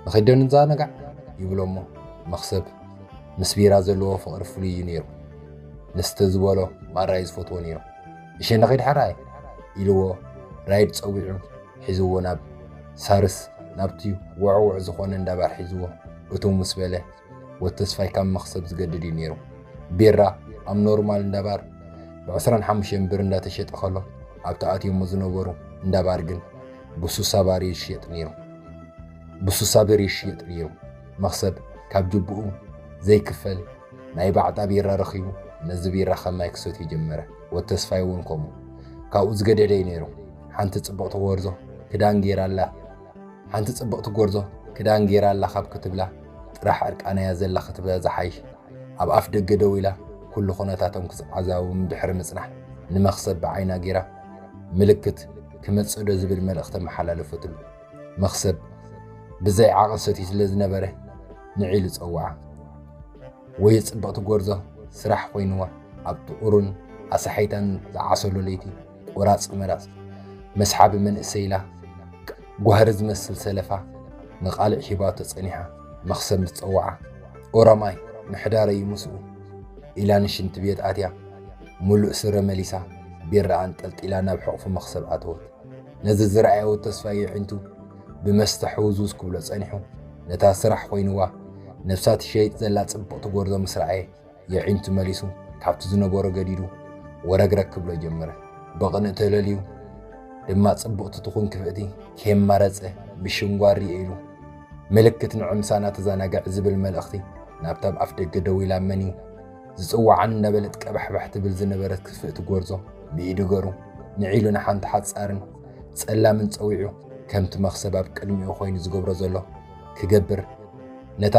ንኸይዶ ንዘናጋዕ ይብሎ እሞ መኽሰብ ምስ ቢራ ዘለዎ ፍቕሪ ፍሉይ እዩ ነይሩ። ንስተ ዝበሎ ማራ እዩ ዝፈትዎ ነይሩ። እሸ ንኸይድ ሓራይ ኢልዎ ራይድ ጸዊዑ ሒዝዎ ናብ ሳርስ ናብቲ ውዕውዕ ዝኾነ እንዳባር ሒዝዎ እትው ምስ በለ ወድ ተስፋይ ካብ መኽሰብ ዝገድድ እዩ ነይሩ። ቢራ ኣብ ኖርማል እንዳባር ብዕስራን ሓሙሽተን ብር እንዳተሸጠ ከሎ ኣብቲ ኣትዮሞ ዝነበሩ እንዳባር ግን ብሱሳ ባር ይሽየጥ ነይሩ። ብሱሳ ብር ይሽየጥ ነይሩ። መኽሰብ ካብ ጅብኡ ዘይክፈል ናይ ባዕጣ ቢራ ረኺቡ ነዚ ቢራ ከም ማይ ክሰትዮ ጀመረ። ወድ ተስፋይ እውን ከምኡ። ካብኡ ዝገደደ እዩ ነይሩ። ሓንቲ ጽብቕቲ ጎርዞ ክዳን ገይራላ ኣንቲ ጽብቕቲ ጎርዞ፣ ክዳን ጌራ ኣላ ካብ ክትብላ፣ ጥራሕ ዕርቃና እያ ዘላ ክትብላ ዝሓይሽ። ኣብ ኣፍ ደገ ደው ኢላ ኩሉ ኩነታቶም ክዝዓዘቦም ድሕሪ ምጽናሕ፣ ንመኽሰብ ብዓይና ጌራ ምልክት ክመጽእ ዶ ዝብል መልእኽቲ ኣመሓላለፈትሉ። መኽሰብ ብዘይ ዓቐብ ሰትዩ ስለ ዝነበረ ንዒ ኢሉ ጸውዓ። ወይ ጽብቕቲ ጎርዞ፣ ስራሕ ኮይንዋ ኣብ ጥቑርን ኣሳሒታን ዝዓሰሎ ለይቲ፣ ቆራጽ መራጽ መስሓቢ መንእሰይ ኢላ ጓህሪ ዝመስል ሰለፋ ንቓልዕ ሂባቶ ጸኒሓ። መኽሰብ ምስ ጸውዓ፣ ኦሮማይ ምሕዳረይ እዩ ምስኡ ኢላ ንሽንቲ ቤት ኣትያ፣ ምሉእ ስረ መሊሳ፣ ቢራ ኣንጠልጢላ ናብ ሕቑፊ መኽሰብ ኣተወት። ነዚ ዝረኣየ ወተስፋይ የዒንቱ ብመስተ ሕውዝውዝ ክብሎ ጸኒሑ፣ ነታ ስራሕ ኮይንዋ ነብሳ ትሸይጥ ዘላ ጽብቕቲ ጎርዞ ምስ ረኣየ፣ የዒንቱ መሊሱ ካብቲ ዝነበሮ ገዲዱ ወረግረግ ክብሎ ጀመረ። ብቕንእ ተለልዩ ድማ ጽብቕቲ ትኹን ክፍእቲ ከየማረጸ ብሽንጓ ርእየ ኢሉ፣ ምልክት ንዕምሳና ተዘናግዕ ዝብል መልእኽቲ ናብታ ኣብ ኣፍ ደገ ደው ኢላ መን እዩ ዝጽውዓኒ እናበለት ቀባሕባሕ ትብል ዝነበረት ክፍእቲ ጎርዞ ብኢዱ ገሩ ንዒሉ ንሓንቲ ሓጻርን ጸላምን ጸዊዑ፣ ከምቲ መኽሰብ ኣብ ቅድሚኡ ኮይኑ ዝገብሮ ዘሎ ክገብር፣ ነታ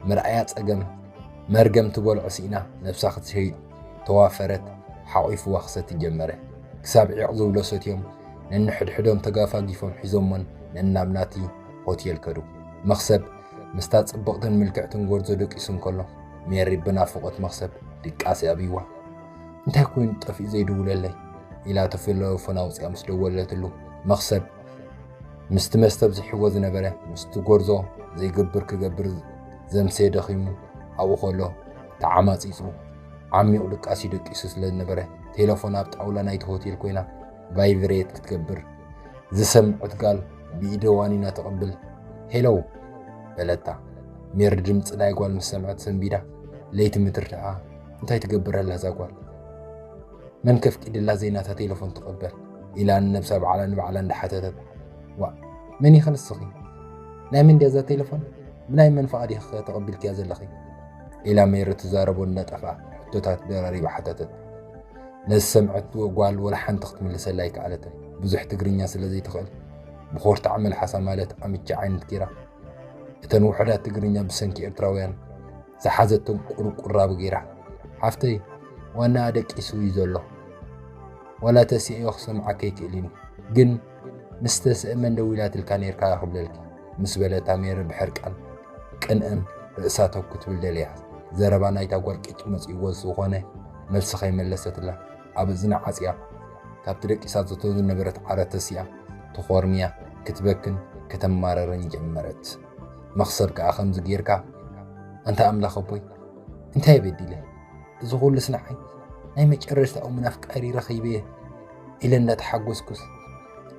ምርኣያ ጸገም መርገም ትበልዖ ስኢና ነብሳ ክትሸይጥ ተዋፈረት። ሓቒፍዋ ክሰቲ ጀመረ። ክሳብ ዒቕ ዝብሎ ሰትዮም ነንሕድሕዶም ተጋፋጊፎም ሒዞሞን ነናብ ናቲ ሆቴል ከዱ። መኽሰብ ምስታ ጽብቕትን ምልክዕትን ጎርዞ ደቂሱ እንከሎ፣ ሜሪ ብናፍቖት መኽሰብ ድቃሲ ኣብይዋ። "እንታይ ኮይኑ ጠፊኡ ዘይድውለለይ?" ኢላ ተፈለፎን ኣውጺኣ ምስ ደወለትሉ፣ መኽሰብ ምስቲ መስተ ኣብዚሕዎ ዝነበረ፣ ምስቲ ጎርዞ ዘይገብር ክገብር ዘምሰየ ደኺሙ ኣብኡ ከሎ ተዓማጺጹ ዓሚቕ ድቃሲ ደቂሱ ስለ ዝነበረ፣ ቴለፎን ኣብ ጣውላ ናይቲ ሆቴል ኮይና ቫይብሬት ክትገብር ዝሰምዐት ጋል ብኢደ ዋኒና ተቐብል፣ "ሄሎ!" በለታ። ሜሪ ድምጺ ናይ ጓል ምስ ሰምዐት ሰንቢዳ፣ ለይቲ ምትርድኣ፣ "እንታይ ትገብር ኣላ እዛ ጓል? መን ከፍቂድላ ዘይናታ ቴለፎን ትቕበል?" ኢላ ንነብሳ ባዕላ ንባዕላ እንዳሓተተት፣ "ዋእ፣ መን ኢኺ ንስኺ? ናይ መን ድያ እዛ ቴለፎን? ብናይ መን ፍቓድ ኢኺ ተቐቢልክያ ዘለኺ?" ኢላ ሜሪ ትዛረቦ እናጠፍኣ ሕቶታት ደራሪባ ሓተተት። ነዝሰምዐት ጓል ወላ ሓንቲ ክትምልሰላ ኣይከኣለትን። ብዙሕ ትግርኛ ስለ ዘይትኽእል፣ ብኾርታዕ መልሓሳ ማለት ኣምቻ ዓይነት ጌራ፣ እተን ውሑዳት ትግርኛ ብሰንኪ ኤርትራውያን ዝሓዘቶም ቁርቁራብ ጌራ፣ "ሓፍተይ፣ ዋናኣ ደቂሱ እዩ ዘሎ። ዋላ ተሲእዮ ክሰምዓካ ኣይክእልን እዩ። ግን ምስ ተስእመ እንዶ ደዊላትልካ ነይርካ ክብለልኪ" ምስ በለታ፣ ሜሪ ብሕርቃን ቅንእን ርእሳ ተው ክትብል ደልያ። ዘረባ ናይታ ጓል ቂጭ መጺእዎ ዝኾነ መልሲ ከይመለሰትላ፣ ኣብ እዝና ዓጽያ፣ ካብቲ ደቂሳቶ ዝነበረት ዓራት ተሲኣ፣ ተኾርምያ ክትበክን ከተማረርን ጀመረት። መኽሰብ ከኣ ከምዚ ጌርካ፣ "ኣንታ ኣምላኽ ኣቦይ፣ እንታይ በዲለ? እዚ ኩሉስ ንዓይ ናይ መጨረሽታኡ ምናፍቃሪ ረኺበ እየ" ኢለ እንዳተሓጎስኩስ፣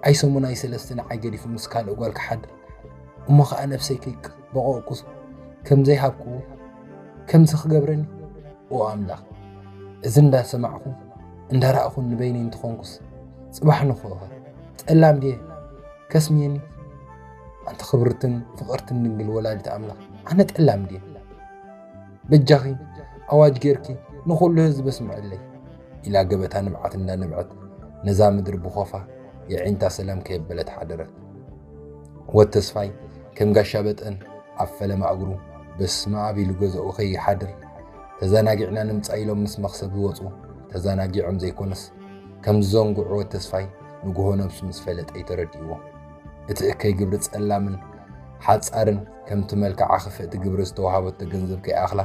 ኣይ ሰሙን ኣይ ሰለስተ ንዓይ ገዲፉ ምስ ካልእ ጓል ክሓድር፣ እሞ ኸኣ ነብሰይ ከይበቐቕኩስ፣ ከም ዘይሃብክዎ፣ ከምዚ ክገብረኒ? ኦ ኣምላኽ፣ እዚ እንዳሰማዕኹ እንዳረኣኹ ንበይነይ እንተኾንኩስ፣ ጽባሕ ንግሆኸ ጠላም ድየ ከስምየኒ? ኣንቲ ክብርትን ፍቕርትን ድንግል ወላዲት ኣምላኽ፣ ኣነ ጠላም ድየ? በጃኺ ኣዋጅ ጌርኪ ንኹሉ ህዝቢ ኣስምዕለይ፣ ኢላ ገበታ ንብዓት እንዳነብዐት ነዛ ምድሪ ብኾፋ የዒንታ ሰላም ከየበለት ሓደረት። ወድ ተስፋይ ከም ጋሻ በጠን ኣብ ፈለማ እግሩ በስመ ኣብ ኢሉ ገዛኡ ከይሓድር፣ ተዘናጊዕና ንምጻእ ኢሎም ምስ መኽሰብ ዝወጹ፣ ተዘናጊዖም ዘይኮነስ ከም ዝዘንግዑ ወድ ተስፋይ ንግሆ ነብሱ ምስ ፈለጠ እዩ ተረዲእዎ። እቲ እከይ ግብሪ ጸላምን ሓጻርን ከምቲ መልክዓ ክፍእቲ ግብሪ ዝተዋህበቶ ገንዘብ ከይኣኽላ፣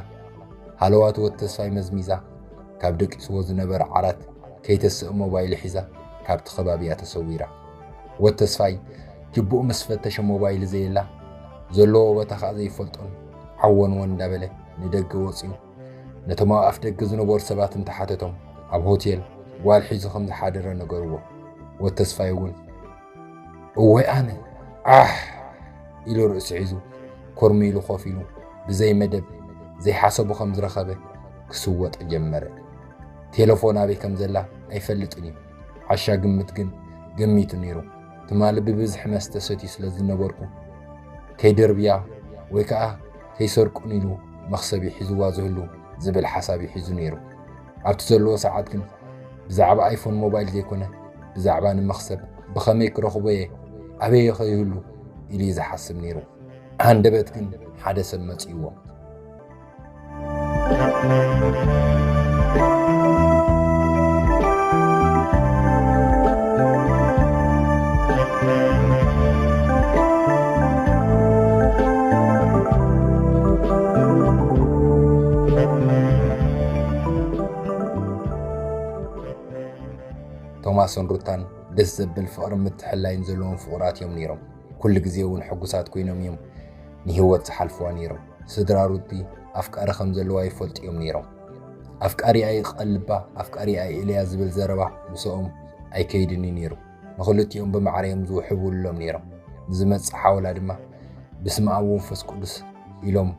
ሃለዋት ወድ ተስፋይ መዝሚዛ፣ ካብ ደቂስዎ ዝነበረ ዓራት ከይተስእ ሞባይሉ ሒዛ ካብቲ ከባቢ እያ ተሰዊራ። ወድ ተስፋይ ጅብኡ ምስ ፈተሸ ሞባይሉ ዘየላ፣ ዘለዎ ቦታ ከኣ ዘይፈልጦን ዓወንወን እንዳበለ ንደገ ወጺኡ ነቶም ኣብ ኣፍ ደገ ዝነበሩ ሰባት እንተሓተቶም፣ ኣብ ሆቴል ጓል ሒዙ ከም ዝሓደረ ነገርዎ። ወድ ተስፋይ እውን፣ "እወይ ኣነ፣ ዓሕ!" ኢሉ ርእሲ ሒዙ ኮርሚሉ ኮፍ ኢሉ፣ ብዘይ መደብ ዘይሓሰቡ ከም ዝረኸበ ክስወጥ ጀመረ። ቴለፎን ኣበይ ከም ዘላ ኣይፈልጥን እዩ። ዓሻ ግምት ግን ገሚቱ ነይሩ። ትማሊ ብብዝሒ መስተ ሰትዩ ስለ ዝነበርኩ፣ ከይደርብያ ወይ ከኣ ከይሰርቁን ኢሉ መኽሰብ እዩ ሒዝዋ ዝህሉ ዝብል ሓሳብ እዩ ሒዙ ነይሩ። ኣብቲ ዘለዎ ሰዓት ግን ብዛዕባ ኣይፎን ሞባይል ዘይኮነ፣ ብዛዕባ ንመኽሰብ ብኸመይ ክረኽቦ እየ፣ ኣበይ ከ ይህሉ ኢሉ እዩ ዝሓስብ ነይሩ። ሃንደበት ግን ሓደ ሰብ መጺእዎ። ቶማስን ሩታን ደስ ዘብል ፍቕርን ምትሕልላይን ዘለዎም ፍቑራት እዮም ነይሮም። ኩሉ ግዜ እውን ሕጉሳት ኮይኖም እዮም ንህይወት ዝሓልፍዋ ነይሮም። ስድራ ሩቲ ኣፍቃሪ ከም ዘለዋ ይፈልጡ እዮም ነይሮም። ኣፍቃሪኣ ይቐልባ፣ ኣፍቃሪኣ ኢለያ ዝብል ዘረባ ምስኦም ኣይከይድን እዩ ነይሩ። ንኽልቲኦም ብማዕረ እዮም ዝውሕብሎም ነይሮም። ንዝመጽእ ሓወላ ድማ ብስመ ኣብ ወመንፈስ ቅዱስ ኢሎም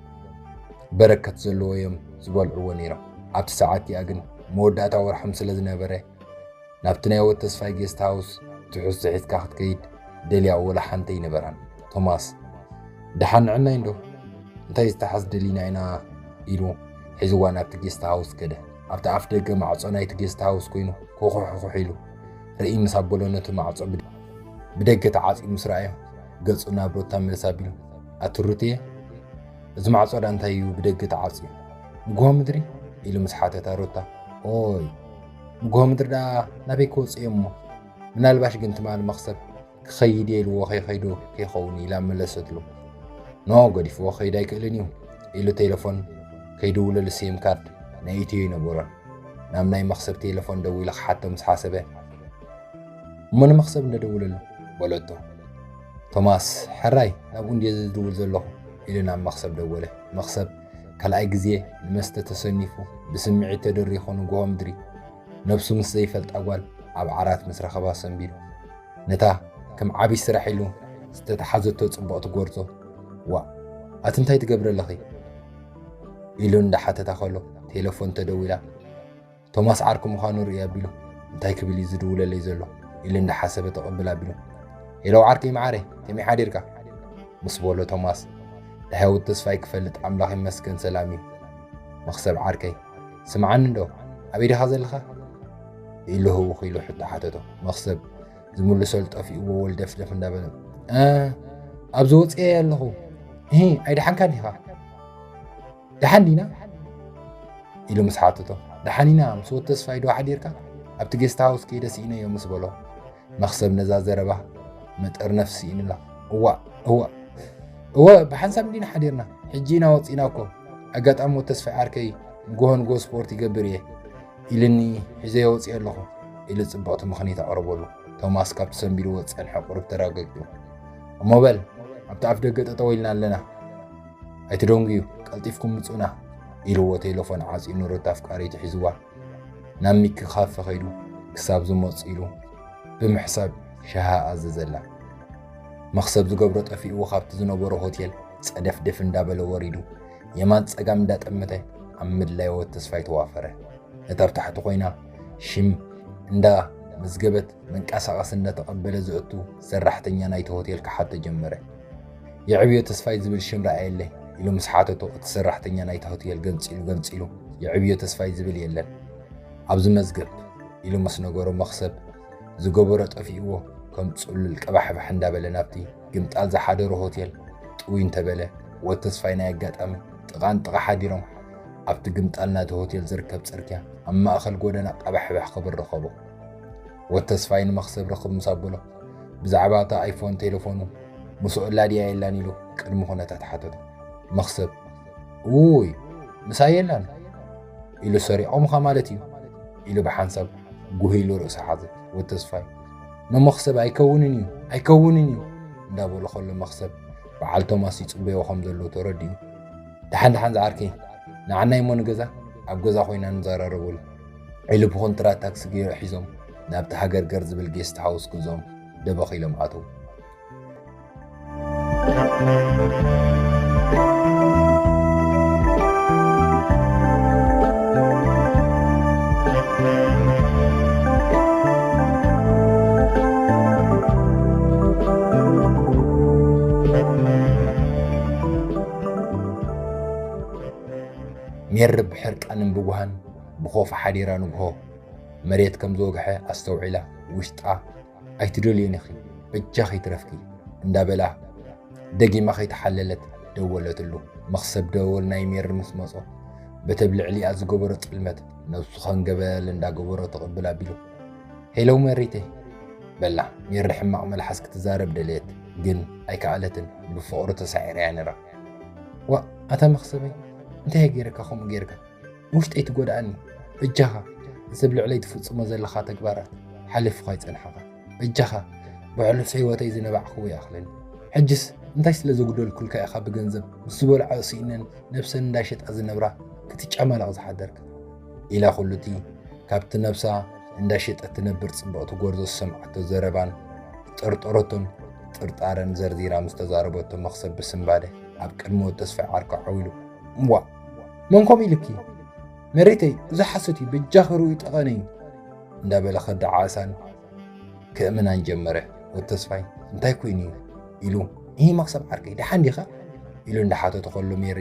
በረከት ዘለዎ እዮም ዝበልዕዎ ነይሮም። ኣብቲ ሰዓት እቲኣ ግን መወዳእታ ወርሖም ስለ ዝነበረ ናብቲ ናይ ወተስፋይ ጌስት ሃውስ ትሑዝ ሒዝካ ክትከይድ ደልያ ወላ ሓንቲ ኣይነበራን። ቶማስ፣ "ደሓን ንዕናይ እንዶ? እንታይ ዝተሓዝ ደሊና ኢና?" ኢሉ ሒዝዋ ናብቲ ጌስት ሃውስ ከደ። ኣብቲ ኣፍ ደገ ማዕጾ ናይቲ ጌስት ሃውስ ኮይኑ ኮኾሕኮሕ ኢሉ ርእይ ምስ ኣበሎ ነቲ ማዕጾ ብድ-፣ ብደገ ተዓጽዩ ምስ ረኣዮ ገጹ ናብ ሩታ መልስ ኣቢሉ፣ "ኣቲ ሩትየ፣ እዚ ማዕጾ ዳ እንታይ እዩ ብደገ ተዓጽዩ? ንግሆ ምድሪ?" ኢሉ ምስ ሓተታ ሩታ፣ "ኦይ፣ ንግሆ ምድሪ ደኣ ናበይ ክወጽእ እየ እሞ? ምናልባሽ ግን ትማሊ መኽሰብ ክኸይድ እየ ኢልዎ ከይኸይዶ ከይኸውን?" ኢላ መለሰትሉ። "ኖ፣ ገዲፍዎ ክኸይድ ኣይክእልን እዩ" ኢሉ ቴሌፎን ከይድውለሉ ሲም ካርድ ናይ ኢትዮ ይነበሮን። ናብ ናይ መኽሰብ ቴሌፎን ደዊሉ ክሓቶ ምስ ሓሰበ፣ "እሞ ንመኽሰብ እንደ ደውለሉ" በለቶ። ቶማስ፣ "ሕራይ፣ ናብኡ እንድየ ዝድውል ዘለኹ" ኢሉ ናብ መኽሰብ ደወለ። መኽሰብ ካልኣይ ግዜ ንመስተ ተሰኒፉ ብስምዒት ተደሪኹ ንግሆ ምድሪ ነብሱ ምስ ዘይፈልጣ ጓል ኣብ ዓራት ምስ ረኸባ ሰንቢዱ ነታ ከም ዓቢ ስራሕ ኢሉ ዝተተሓዘቶ ጽብቕቲ ጎርዞ፣ "ዋእ፣ ኣቲ እንታይ ትገብሪ ኣለኺ?" ኢሉ እንዳሓተታ ከሎ ቴሌፎን ተደዊላ። "ቶማስ ዓርኪ ምዃኑ ርእየ" ኣቢሉ፣ "እንታይ ክብል እዩ ዝድውለለይ ዘሎ?" ኢሉ እንዳሓሰበ ተቐብል ኣቢሉ፣ "ሄሎ ዓርከይ መዓረይ፣ ከመይ ሓዲርካ?" ምስ በሎ ቶማስ፣ "ዳሕያዊ ተስፋይ ክፈልጥ ኣምላኽ ይመስገን ሰላም እዩ።" "መኽሰብ ዓርከይ፣ ስምዓኒ እንዶ፣ ኣበይ ዲኻ ዘለኻ?" ኢሉ ህውኽ ኢሉ ሕቶ ሓተቶ። መኽሰብ ዝምልሰሉ ጠፊእዎ ወልደፍደፍ እንዳበለ፣ "እ፣ ኣብዚ ወፂኤ ኣለኹ። እሂ፣ ኣይደሓንካን ዲኻ? ደሓን ዲና?" ኢሉ ምስ ሓተቶ፣ "ደሓን ኢና፣ ምስ ወዲ ተስፋይ ዶ ሓዲርካ? ኣብቲ ጌስት ሃውስ ከይደ ስኢነዮ" ምስ በሎ፣ መኽሰብ ነዛ ዘረባ መጠርነፍ ስኢኑላ። "እዋእ፣ እዋእ፣ እወ፣ ብሓንሳብ እንዲና ሓዲርና፣ ሕጂ ኢና ወፂና እኮ። ኣጋጣሚ ወዲ ተስፋይ ዓርከይ ንጎሆ ንጎሆ ስፖርት ይገብር እየ ኢልኒ፣ ሒዘዮ ወፂኤ ኣለኹ" ኢሉ ፅብቕቲ ምኽንያት ኣቕረበሉ። ቶማስ ካብቲ ሰንቢድዎ ዝፀንሐ ቁሩብ ተረጋጊኡ፣ "እሞ በል፣ ኣብቲ ኣፍ ደገ ጠጠው ኢልና ኣለና፣ ኣይትደንጉዩ፣ ቀልጢፍኩም ምጹና" ኢልዎ ቴሌፎን ዓጽዩ ንሩታ ኣፍቃሪቱ ሒዝዋ ናብ ሚኪ ካፈ ከይዱ ክሳብ ዝመጽእ ኢሉ ብምሕሳብ ሻሂ ኣዘዘላ። መኽሰብ ዝገብሮ ጠፊእዎ ካብቲ ዝነበሮ ሆቴል ጸደፍደፍ እንዳበለ ወሪዱ የማን ጸጋም እንዳጠመተ ኣብ ምድላይ ወዲ ተስፋይ ተዋፈረ። እታ ኣብ ታሕቲ ኮይና ሽም እንዳ መዝገበት መንቀሳቐሲ እንዳተቐበለ ዘእቱ ሰራሕተኛ ናይቲ ሆቴል ክሓቶ ጀመረ። "የዕብዮ ተስፋይ ዝብል ሽም ረኣየለይ?" ኢሉ ምስ ሓተቶ፣ እቲ ሰራሕተኛ ናይቲ ሆቴል ገንጺሉ ገንጺሉ፣ "የዕብዮ ተስፋይ ዝብል የለን ኣብዚ መዝገብ" ኢሉ ምስ ነገሮ፣ መኽሰብ ዝገበሮ ጠፊእዎ ከም ጽሉል ቀባሕባሕ እንዳበለ ናብቲ ግምጣል ዝሓደሮ ሆቴል ጥውይ እንተበለ፣ ወተስፋይ ናይ ኣጋጣሚ ጥቓ ንጥቓ ሓዲሮም ኣብቲ ግምጣል ናይቲ ሆቴል ዝርከብ ጽርግያ ኣብ ማእከል ጎደና ቀባሕባሕ ክብል ረኸቦ። ወተስፋይ ንመኽሰብ ርኽብ ምስ ኣበሎ፣ ብዛዕባ እታ ኣይፎን ቴሌፎኑ ምስኡ ኣላ ድያ የላን ኢሉ ቅድሚ ኩነታት ሓተቶ። መኽሰብ፣ "ውይ፣ ምሳይ የላን" ኢሉ፣ "ሰሪቖምኻ ማለት እዩ" ኢሉ ብሓንሳብ ጉህ ኢሉ ርእሱ ሓዘ። ወተስፋይ፣ "ንመኽሰብ ኣይከውንን እዩ፣ ኣይከውንን እዩ" እንዳበሎ ከሎ፣ መኽሰብ በዓል ቶማስ ይጽበዮ ከም ዘሎ ተረዲኡ፣ "ደሓን ደሓን ዝዓርከይ፣ ንዓናይ እሞ ንገዛ፣ ኣብ ገዛ ኮይና ንዘራረበሉ" ኢሉ ብኮንትራት ታክሲ ገይሩ ሒዞም ናብቲ ሃገርገር ዝብል ጌስት ሃውስ ገዝኦም ደበኽ ኢሎም ኣተዉ። ሜሪ ብሕርቃንን ብጓህን ብኾፍ ሓዲራ ንግሆ መሬት ከም ዝወግሐ ኣስተውዒላ፣ ውሽጣ "ኣይትደልዮን ኢኺ፣ በጃኺ ይትረፍኪ" እንዳበላ ደጊማ ከይተሓለለት ደወለትሉ። መኽሰብ ደወል ናይ ሜሪ ምስ መጾ፣ በቲ ኣብ ልዕሊኣ ዝገበሮ ጥልመት ነብሱ ከንገበል እንዳገበሮ ተቐብል ኣቢሉ፣ "ሄሎ መሪተይ!" በላ። ሜሪ ሕማቕ መልሓስ ክትዛረብ ደለየት፣ ግን ኣይከኣለትን። ብፍቕሩ ተሳዒራ እያ ነይራ። "ዋ፣ ኣታ መኽሰበይ፣ እንታይ እየ ገይረካ ከምኡ ገይርካ? ውሽጠይ ትጎድኣኒ። በጃኻ፣ እዚ ኣብ ልዕለይ ትፍጽሞ ዘለኻ ተግባራት ሓሊፉኻ ይጸንሓኻ። በጃኻ፣ ብሕሉፍ ህይወተይ ዝነባዕክዎ ይኣኽለኒ። ሕጅስ እንታይ ስለ ዘጉደልኩልካ ኢኻ ብገንዘብ ምስ ዝበልዖ ስኢነን ነብሰን እንዳሸጣ ዝነብራ ክትጫማለቕ ዝሓደርካ?" ኢላ ኩሉቲ ካብቲ ነብሳ እንዳሸጠት ትነብር ጽብቕቲ ጎርዞ ዝሰምዓቶ ዘረባን ዝጠርጠረቶን ጥርጣረን ዘርዚራ ምስ ተዛረበቶ፣ መኽሰብ ብስንባደ ኣብ ቅድሚ ወዲ ተስፋይ ዓርኩ ዓው ኢሉ፣ "እምቧእ! መን ከምኡ ኢሉኪ? መሬተይ፣ እዚ ሓሶት እዩ፣ በጃኺ ርኡይ ጠቐነ እዩ!" እንዳበለ ከደዓዕሳን ክእምናን ጀመረ። ወዲ ተስፋይ፣ "እንታይ ኮይኑ እዩ?" ኢሉ፣ "እሂ መኽሰብ ዓርከይ፣ ደሓን ዲኻ?" ኢሉ እንዳሓተቶ ከሎ ሜሪ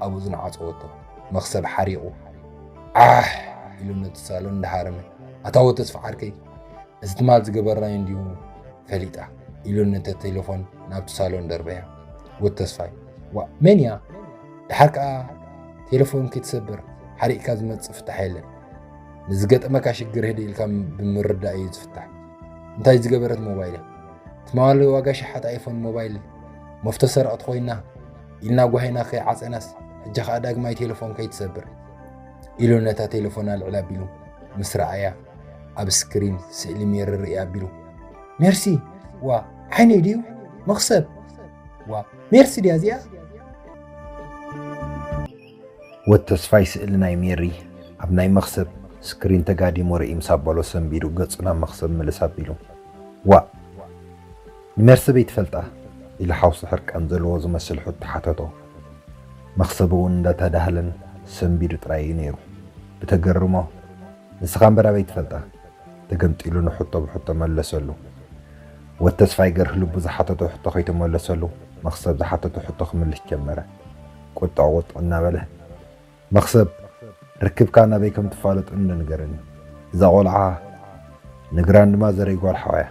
ኣብ እዝኑ ዓጸወቶ። መኽሰብ ሓሪቑ፣ "ዓሕ!" ኢሉ ነቲ ሳሎን እንዳሃረመ፣ "ኣታ ወዲ ተስፋ ዓርከይ፣ እዚ ትማል ዝገበርናዮ እንድዩ ፈሊጣ" ኢሉ ነታ ቴሌፎን ናብቲ ሳሎን ደርበያ። ወዲ ተስፋይ፣ "ዋእ፣ መን እያ? ደሓር ከኣ ቴሌፎን ከይትሰብር ሓሪቕካ ዝመጽእ ፍታሕ የለን። ንዝገጠመካ ሽግር ህድእ ኢልካ ብምርዳእ እዩ ዝፍታሕ። እንታይ ዝገበረት ሞባይል እያ? ትማሊ ዋጋ ሸሓት ኣይፎን ሞባይል መፍቶ ሰረቕቲ ኮይና ኢልና ጓሂና ከይዓጸናስ፣ ሕጂ ከኣ ዳግማይ ቴሌፎን ከይትሰብር" ኢሉ ነታ ቴሌፎን ኣልዕል ኣቢሉ ምስ ረኣያ፣ ኣብ ስክሪን ስእሊ ሜሪ ርኢ ኣቢሉ፣ "ሜርሲ! ዋ፣ ዓይነይ ድዩ? መኽሰብ! ዋ፣ ሜርሲ ድያ እዚኣ?" ወድ ተስፋይ ስእሊ ናይ ሜሪ ኣብ ናይ መኽሰብ ስክሪን ተጋዲሙ ርኢ ምስ ኣበሎ ሰንቢዱ ገጹ ናብ መኽሰብ ምልስ ኣቢሉ፣ "ዋእ! ንሜርሲ በይ ትፈልጣ?" ኢሉ ሓውሲ ሕርቃን ዘለዎ ዝመስል ሕቶ ሓተቶ። መኽሰብ እውን እንዳተዳህለን ሰንቢዱ ጥራይ እዩ ነይሩ። ብተገርሞ፣ "ንስኻ እምበር ኣበይ ትፈልጣ?" ተገምጢሉ ንሕቶ ብሕቶ መለሰሉ። ወድ ተስፋይ ገርህ ልቡ ዝሓተቶ ሕቶ ከይተመለሰሉ፣ መኽሰብ ዝሓተቶ ሕቶ ክምልስ ጀመረ። ቁጥዕ ቁጥዕ እናበለ፣ "መኽሰብ፣ ርክብካ ናበይ ከም ትፋለጡ እንዶ ንገረኒ። እዛ ቆልዓ ንግራን ድማ ዘረይ ጓል ሓዋ እያ።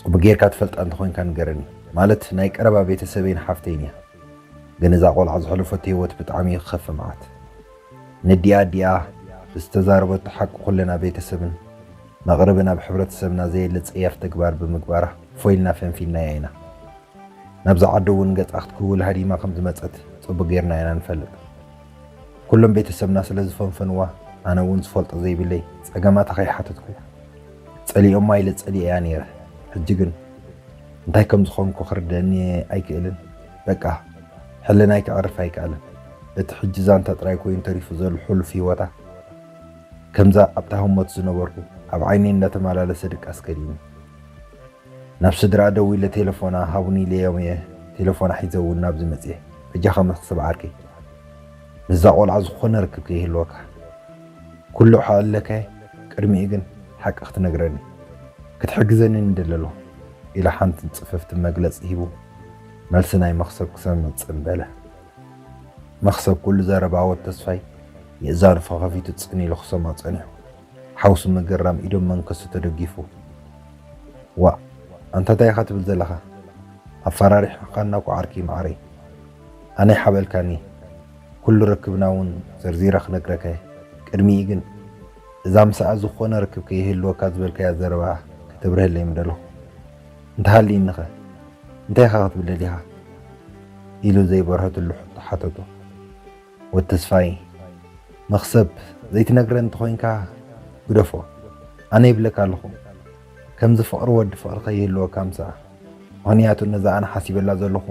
ጽቡቅ ጌርካ ትፈልጣ እንተኾይንካ ንገረኒ። ማለት ናይ ቀረባ ቤተሰበይን ሓፍተይን እያ። ግን እዛ ቆልዓ ዝሕለፈቶ ህይወት ብጣዕሚ እዩ ክኸፍእ መዓት። ነዲኣ ኣዲኣ ብዝተዛረበቶ ሓቂ ኩልና ቤተሰብን መቕርብን ኣብ ሕብረተሰብና ዘየለ ጸያፍ ተግባር ብምግባራ ፎይ ኢልና ፈንፊንናያ ኢና። ናብዛ ዓዲ እውን ገጻ ክትክውል ሃዲማ ከም ዝመጸት ጽቡቅ ጌርና ኢና ንፈልጥ። ኩሎም ቤተሰብና ስለ ዝፈንፈንዋ፣ ኣነ እውን ዝፈልጦ ዘይብለይ ጸገማታ ከይሓተትኩ ጸሊኦማ ኢለ ጸሊኤያ ነይረ። ሕጂ ግን እንታይ ከም ዝኾንኩ ክርደኒ ኣይክእልን። በቃ ሕልናይ ከዕርፍ ኣይከኣልን። እቲ ሕጂ ዛንታ ጥራይ ኮይኑ ተሪፉ ዘሎ ሕሉፍ ህይወታ፣ ከምዛ ኣብታ ህሞት ዝነበርኩ ኣብ ዓይነይ እንዳተመላለሰ ድቃስ ከሊኒ። ናብ ስድራ ደዊለ ቴሌፎና ሃቡኒ ኢለዮም እየ ቴሌፎና ሒዘ እውን ናብዚ መፅየ። በጃኻ መኽሰብ ዓርከይ፣ ምስዛ ቆልዓ ዝኾነ ርክብ ከይህልወካ። ኩሉ ክዕለካ እየ፣ ቅድሚኡ ግን ሓቂ ክትነግረኒ፣ ክትሕግዘኒ ንደሊ ኣለኹ ኢሉ ሓንቲ ጽፍፍቲ መግለጺ ሂቡ መልሲ ናይ መኽሰብ ክሰምዕ ጽን በለ። መኽሰብ ኩሉ ዘረባ ወድ ተስፋይ የእዛኑ ፈኸፊቱ ጽን ኢሉ ክሰምዖ ጸኒሑ። ሓውሲ ምግራም ኢዶም መንከሱ ተደጊፉ፣ "ዋእ፣ ኣንታ እንታይ ኢኻ ትብል ዘለኻ? ኣፈራሪሕኻና እኮ ዓርከይ መዓረይ። ኣነ ሓበልካኒ፣ ኩሉ ርክብና እውን ዘርዚረ ክነግረካ እየ። ቅድሚኡ ግን እዛ ምስኣ ዝኾነ ርክብ ከይህልወካ ዝበልካያ ዘረባ ከተብርሀለይ ምደለኹ። እንተሃልዩኒኸ እንታይ ኢኻ ክትብል ደሊኻ?" ኢሉ ዘይበርሀትሉ ሕቶ ሓተቶ። ወድ ተስፋይ፣ "መኽሰብ፣ ዘይትነግረኒ እንተኾይንካ ግደፎ። ኣነ ይብለካ ኣለኹ፣ ከምዚ ፍቕሪ ወዲ ፍቕሪ ከይህልወካ ምስኣ። ምኽንያቱ ነዛ ኣነ ሓሲበላ ዘለኹ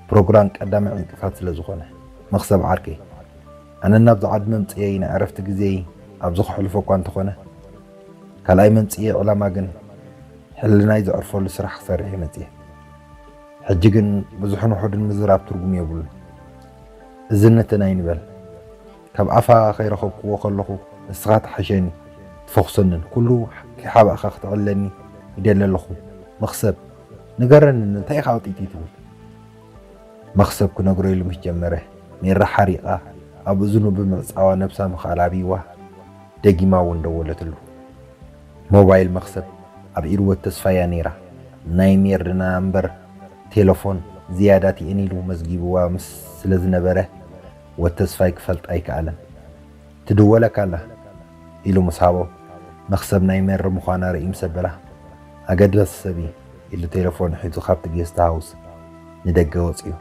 ፕሮግራም ቀዳማይ ዕንቅፋት ስለ ዝኾነ። መኽሰብ ዓርከይ፣ ኣነ ናብዚ ዓዲ መምፅኤይ ናይ ዕረፍቲ ግዜይ ኣብዚ ከሕልፎ እኳ እንተኾነ፣ ካልኣይ መምፅኤ ዕላማ ግን ሕልናይ ዘዕርፈሉ ስራሕ ክሰርሕ እየ መፅየ። ሕጂ ግን ብዙሕን ውሑድን ምዝራብ ትርጉም የብሉን። እዝነተን ኣይንበል። ካብ ኣፋ ከይረኸብክዎ ከለኹ ንስኻ ትሓሸኒ፣ ትፈኹሰንን፣ ኩሉ ከይሓባእኻ ክትዕለኒ ይደሊ ኣለኹ። መኽሰብ፣ ንገረኒ፣ እንታይ ኢኻ ጢጢ ትብል?" መኽሰብ ክነግሮ ኢሉ ምስ ጀመረ፣ ሜራ ሓሪቓ ኣብ እዝኑ ብምዕጻዋ ነብሳ ምኽኣል ኣብይዋ፣ ደጊማ እውን ደወለትሉ። ሞባይል መኽሰብ ኣብ ኢድ ወድ ተስፋያ ነይራ። ናይ ሜርና እምበር ቴሌፎን ዝያዳ ቲኤን ኢሉ መዝጊብዋ ምስ ስለ ዝነበረ፣ ወተስፋይ ክፈልጣ ኣይከኣለን። "ትድወለካ ኣላ" ኢሉ ምስ ሃቦ፣ መኽሰብ ናይ መሪ ምዃና ርኢ ምስ ኣበላ፣ "ኣገዳሲ ሰብ እዩ" ኢሉ ቴሌፎን ሒዙ ካብቲ ጌስት ሃውስ ንደገ ወጺኡ።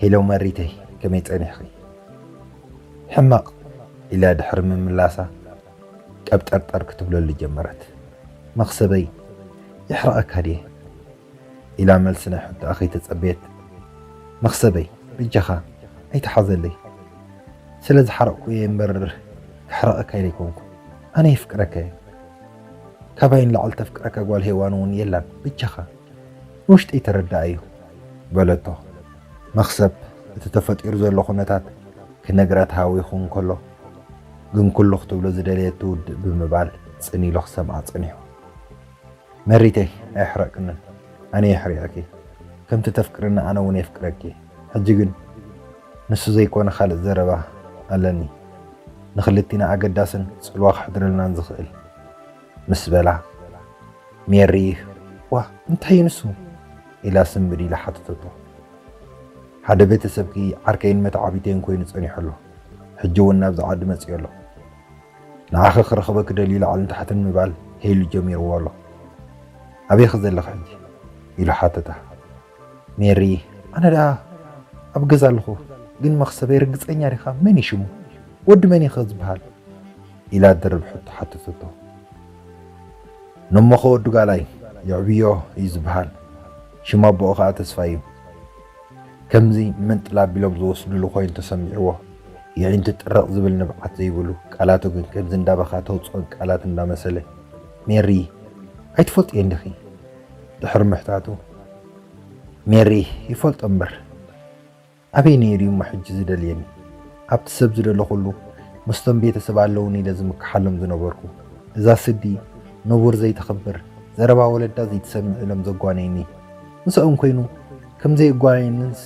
"ሄሎ መሪተይ፣ ከመይ ጸኒሕኺ?" "ሕማቕ" ኢላ ድሕሪ ምምላሳ፣ ቀብጠርጠር ክትብለሉ ጀመረት። "መኽሰበይ፣ የሕርቐካ ድየ?" ኢላ መልሲ ናይ ሕቶኣ ከይተጸበየት፣ "መኽሰበይ፣ በጃኻ ኣይትሓዘለይ። ስለ ዝሓረቕኩ እየ እምበር፣ ከሕርቐካ ኢለ ኣይኮንኩ። ኣነ የፍቅረካ እየ። ካባይ ንላዕሊ ተፍቅረካ ጓል ሄዋን እውን የላን። በጃኻ፣ ንውሽጠይ ተረድኣዮ" በለቶ። መኽሰብ፣ እቲ ተፈጢሩ ዘሎ ኩነታት ክነግራ ተሃዊኹ እንከሎ፣ ግን ኩሉ ክትብሎ ዝደለየት ትውድእ ብምባል ጽን ኢሉ ክሰምዓ ጸኒሑ። "መሪተይ፣ ኣየሕረቅንን፣ ኣነ የሕሪቀኪ። ከምቲ ተፍቅርኒ ኣነ እውን የፍቅረኪ። ሕጂ ግን ንሱ ዘይኮነ ካልእ ዘረባ ኣለኒ፣ ንኽልቲና ኣገዳስን ጽልዋ ክሕድረልናን ዝኽእል" ምስ በላ፣ ሜሪ፣ "ዋ፣ እንታይ እዩ ንሱ?" ኢላ ስምብድ ኢላ ሓተተቶ። "ሓደ ቤተሰብኪ ዓርከይን መተዓቢተይን ኮይኑ ጸኒሑ ኣሎ። ሕጂ እውን ናብዚ ዓዲ መጺኡ ኣሎ። ንዓኺ ክረኽበኪ ደልዩ ላዕልን ታሕትን ምባል ሄሉ ጀሚርዎ ኣሎ። ኣበይኺ ዘለኺ ሕጂ?" ኢሉ ሓተታ። ሜሪ፣ "ኣነ ደኣ ኣብ ገዛ ኣለኹ፣ ግን መኽሰበይ ርግጸኛ ዲኻ? መን እዩ ሽሙ? ወዲ መን እዩ ኸ ዝበሃል?" ኢላ ድርብ ሕቶ ሓተተቶ። "ነሞኸ ወዲ ጋላይ የዕብዮ እዩ ዝበሃል። ሽም ኣቦኡ ኸኣ ተስፋይ እዩ። ከምዚ መንጥል ኣቢሎም ዝወስድሉ ኮይኑ ተሰሚዕዎ፣ የዒንቱ ጥርቕ ዝብል ንብዓት ዘይብሉ፣ ቃላቱ ግን ከምዚ እንዳበኻ ተውጽኦን ቃላት እንዳመሰለ፣ ሜሪ፣ ኣይትፈልጥዮን ዲኺ?" ድሕሪ ምሕታቱ፣ ሜሪ፣ "ይፈልጦ እምበር፣ ኣበይ ነይሩ እዩ እሞ ሕጂ ዝደልየኒ? ኣብቲ ሰብ ዝደለኹሉ ምስቶም ቤተሰብ ኣለዉኒ ኢለ ዝምክሓሎም ዝነበርኩ። እዛ ስዲ ንቡር ዘይተኽብር፣ ዘረባ ወለዳ ዘይትሰምዕ ኢሎም ዘጓነይኒ። ምስኦም ኮይኑ ከም ዘየጓነየንስ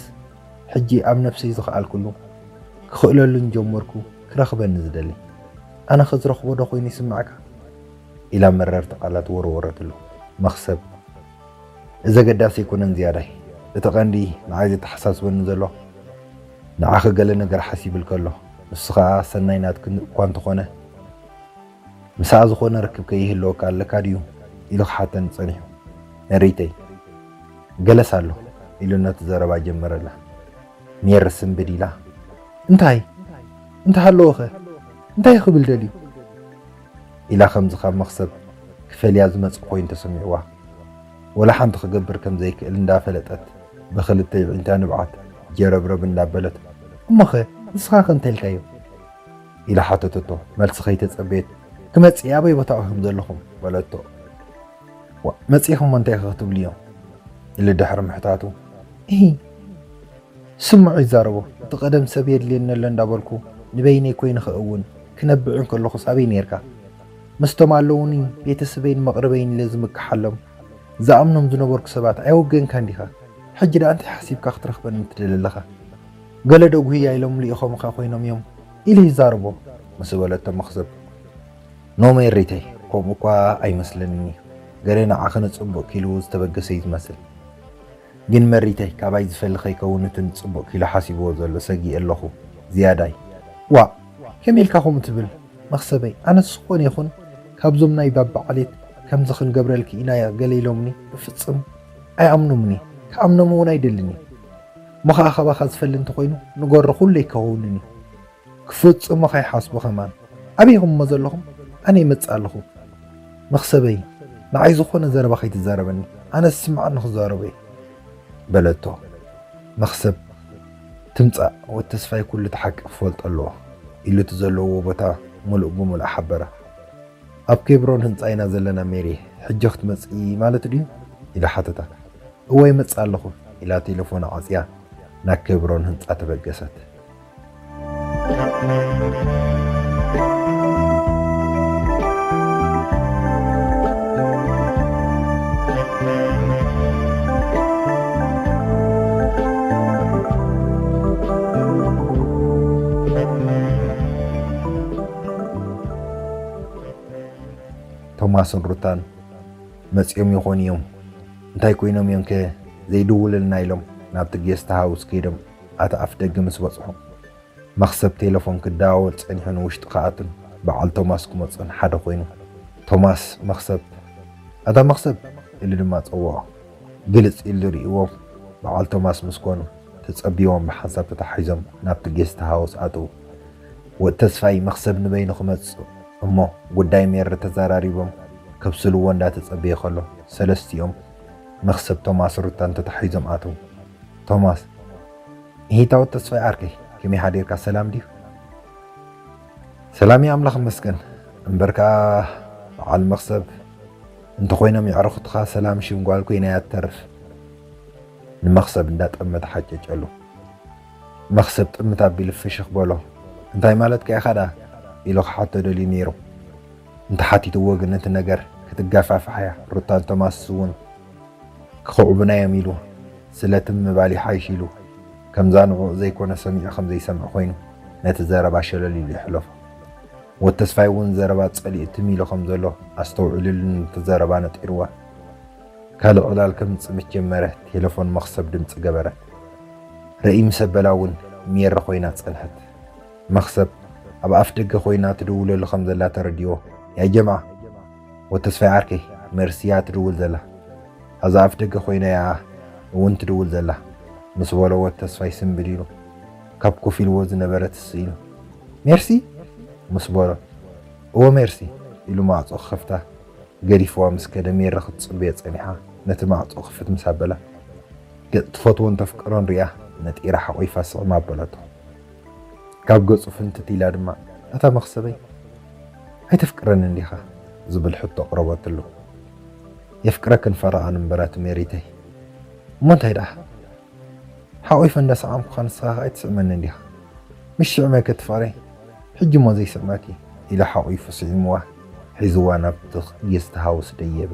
ሕጂ ኣብ ነፍሰይ ዝኸኣልኩሉ ክኽእለሉን ጀመርኩ ክረኽበኒ ዝደሊ። ኣነ ኸ ዝረኽቦ ዶ ኮይኑ ይስምዓካ?" ኢላ መረርቲ ቃላት ወረወረትሉ። መኽሰብ፣ "እዚ ኣገዳሲ ኣይኮነን ዝያዳይ። እቲ ቀንዲ ንዓይ ዘተሓሳስበኒ ዘሎ፣ ንዓኺ ገለ ነገር ሓሲብልኪ ኣሎ። ንሱ ኸኣ ሰናይ ናትኪ እኳ እንተኾነ፣ ምስኣ ዝኾነ ርክብ ከይህልወካ ኣለካ ድዩ?" ኢሉ ክሓተኒ ጸኒሑ። "መሪተይ፣ ገለስ ኣሎ" ኢሉ ነቲ ዘረባ ጀመረላ። ሜሪ ስምብድ ኢላ፣ "እንታይ? እንተሃለወኸ? እንታይ ክብል ደልዩ?" ኢላ ከምዚ ካብ መኽሰብ ክፈልያ ዝመጽእ ኮይኑ ተሰሚዕዋ። ወላ ሓንቲ ክገብር ከም ዘይክእል እንዳፈለጠት ብኽልተ ይዒንታ ንብዓት ጀረብረብ እንዳበለት፣ "እሞኸ ንስኻ ከ እንታይ ኢልካዮ?" ኢላ ሓተተቶ። መልሲ ከይተጸበየት፣ "ክመጽእ እየ፣ ኣበይ ቦታኡ ከም ዘለኹም?" በለቶ። "ዋ፣ መጺእኹም እንታይ ኢኺ ክትብልዮ?" ኢሉ ድሕሪ ምሕታቱ፣ "እሂ፣ ስምዑ ይዛረቦ፣ እቲ ቀደም ሰብ የድልየኒ ኣሎ እንዳበልኩ ንበይነይ ኮይነ ክእውን ክነብዕ እንከለኹስ ኣበይ ኔርካ? ምስቶም ኣለዉኒ ቤተሰበይን መቕርበይን ኢለ ዝምክሓሎም ዝኣምኖም ዝነበርኩ ሰባት ኣየወገንካን ዲኻ? ሕጂ ደኣ እንታይ ሓሲብካ ክትረኽበኒ ትደሊ ኣለኻ? ገለ ዶ ጉህያ ኢሎም ልኢኾምኻ ኮይኖም እዮም?" ኢሉ ይዛረቦ ምስ በለቶ መኽሰብ፣ "ኖ ሜሪተይ፣ ከምኡ እኳ ኣይመስለንን እዩ። ገለ ንዓኺ ንጽቡቕ ኪሉ ዝተበገሰ እዩ ዝመስል። ግን መሪተይ፣ ካባይ ዝፈሊ ከይከውን እቲ ንጽቡቕ ኪሉ ሓሲብዎ ዘሎ ሰጊእ ኣለኹ ዝያዳይ። ዋእ፣ ከመይ ኢልካ ከምኡ ትብል? መኽሰበይ፣ ኣነስ ዝኾነ ይኹን ካብዞም ናይ ባባ ዓሌት ከምዚ ክንገብረልኪ ኢና ገለ ኢሎምኒ፣ ብፍጽም ኣይኣምኑምኒ። ክኣምኖም እውን ኣይደልን እየ። እሞ ኸኣ ካባኻ ዝፈሊ እንተኾይኑ ንገሮ፣ ኩሉ ኣይከውንን እዩ። ክፍጽሞ ከይሓስቡ ከማን። ኣበይ ኢኹም እሞ ዘለኹም? ኣነ ይመጽእ ኣለኹ። መኽሰበይ፣ ንዓይ ዝኾነ ዘረባ ከይትዛረበኒ። ኣነ ዝስምዓኒ ክዛረቦ እየ" በለቶ። መኽሰብ፣ "ትምጻእ፣ ወዲ ተስፋይ ኩሉ እቲ ሓቂ ክፈልጦ ኣለዎ" ኢሉ እቲ ዘለዎ ቦታ ምሉእ ብምሉእ ሓበራ። "ኣብ ኬብሮን ህንጻ ኢና ዘለና ሜሪ፣ ሕጂ ክትመጽኢ ማለት ድዩ?" ኢሉ ሓተታ። "እወ ይመጽእ ኣለኹ" ኢላ ቴሌፎና ዓጽያ ናብ ኬብሮን ህንጻ ተበገሰት። ቶማስን ሩታን መጺኦም ይኾኑ እዮም። እንታይ ኮይኖም እዮም ከ ዘይድውልልና ኢሎም ናብቲ ጌስት ሃውስ ከይዶም ኣቲ ኣፍ ደገ ምስ በጽሑ፣ መኽሰብ ቴሌፎን ክደዋወል ጸኒሑ ንውሽጢ ክኣቱን በዓል ቶማስ ክመጽኡን ሓደ ኮይኑ። ቶማስ መኽሰብ፣ "ኣታ መኽሰብ!" ኢሉ ድማ ጸውዖ። ግልጽ ኢሉ ርእይዎም በዓል ቶማስ ምስ ኮኑ ተጸቢዎም ብሓንሳብ ተታሒዞም ናብቲ ጌስት ሃውስ ኣተዉ። ወዲ ተስፋይ መኽሰብ ንበይኑ ክመጽእ እሞ ጉዳይ ሜሪ ተዘራሪቦም ከብስልዎ እንዳተጸበየ ከሎ ሰለስቲኦም መኽሰብ ቶማስ ሩታን ተታሒዞም ኣተዉ። ቶማስ፣ "እሂ እታ ወዲ ተስፋይ ዓርከይ፣ ከመይ ሓዲርካ? ሰላም ድዩ?" "ሰላም እዩ ኣምላኽ ይመስገን። እምበር ከኣ በዓል መኽሰብ እንተኾይኖም የዕርኹትኻ ሰላም ሽም ጓል ኮይና እያ ትተርፍ." ንመኽሰብ እንዳጠመተ ሓጨጨሉ። መኽሰብ ጥምት ኣቢሉ ፍሽኽ በሎ። "እንታይ ማለትካ ኢኻ ደኣ?" ኢሉ ክሓቶ ደልዩ ነይሩ። እንተሓቲትዎ ግን ነቲ ነገር ክትጋፋፍሓያ ሩታን ቶማስ እውን ክኽዕቡና እዮም ኢሉ ስለ ትም ምባል ይሓይሽ ኢሉ ከምዛ ንዕኡ ዘይኮነ ሰሚዑ ከም ዘይሰምዕ ኮይኑ ነቲ ዘረባ ሸለል ኢሉ ይሕለፎ። ወዲ ተስፋይ እውን ዘረባ ጸሊኡ ትም ኢሉ ከም ዘሎ ኣስተውዒሉሉ ነቲ ዘረባ ነጢርዋ። ካልእ ዕላል ከምጽእ ምስ ጀመረ ቴሌፎን መኽሰብ ድምጺ ገበረት። ርእይ ምስ ኣበላ እውን ሜሪ ኮይና ጸንሐት። መኽሰብ ኣብ ኣፍ ደገ ኮይና ትድውለሉ ከም ዘላ ተረዲኦ። "ያ ጀምዓ፣ ወዲ ተስፋይ ዓርከይ፣ ሜርሲ እያ ትድውል ዘላ። ኣብዛ ኣፍ ደገ ኮይና እያ እውን ትድውል ዘላ" ምስ በሎ ወዲ ተስፋይ ስምብል ኢሉ ካብ ኮፍ ኢልዎ ዝነበረ ትስ ኢሉ፣ "ሜርሲ?" ምስ በሎ፣ "እወ ሜርሲ" ኢሉ ማዕጾ ክኸፍታ ገዲፍዋ ምስ ከደ ሜሪ ክትጽበዮ ጸኒሓ ነቲ ማዕጾ ክፍት ምስ ኣበላ ገጽ ትፈትዎን ተፍቅሮን ሪኣ ነጢራ ሓቒፋ ስዕም ኣበለቶ። ካብ ገጹ ፍንትት ኢላ ድማ "ኣታ መኽሰበይ ኣይተፍቅረንን ዲኻ?" ዝብል ሕቶ ኣቕረበትሉ። "የፍቅረክን ፈረቓን እምበራት ሜሪተይ። እሞ እንታይ ደኣ? ሓቒፈ እንዳሰዓምኩኻ ንስኻ ከኣ ኣይትስዕመንን ዲኻ? ምሽ ስዕመኪ እቲ ፍቕረይ፣ ሕጂ እሞ ዘይስዕመኪ" ኢሉ ሓቒፉ ስዒምዋ ሒዝዋ ናብቲ ጌስት ሃውስ ደየበ።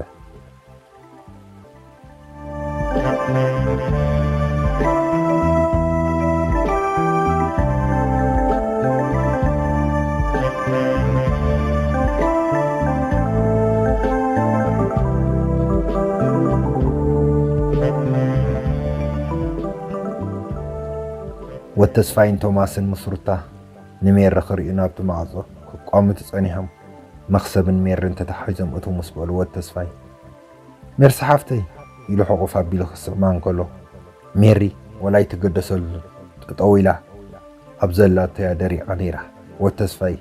ወተስፋይን ቶማስን ምስ ሩታ ንሜሪ ክርእዩ ናብቲ ማዕጾ ክቋምቱ ጸኒሖም። መኽሰብን ሜሪን ተታሒዞም እትው ምስ በሉ ወተስፋይ፣ "ሜርሲ ሓፍተይ" ኢሉ ሕቑፍ ኣቢሉ ክስዕማ እንከሎ፣ ሜሪ ወላ ኣይትገደሰሉን፣ ጠጠው ኢላ ኣብ ዘላቶ እያ ደሪቓ ነይራ። ወተስፋይ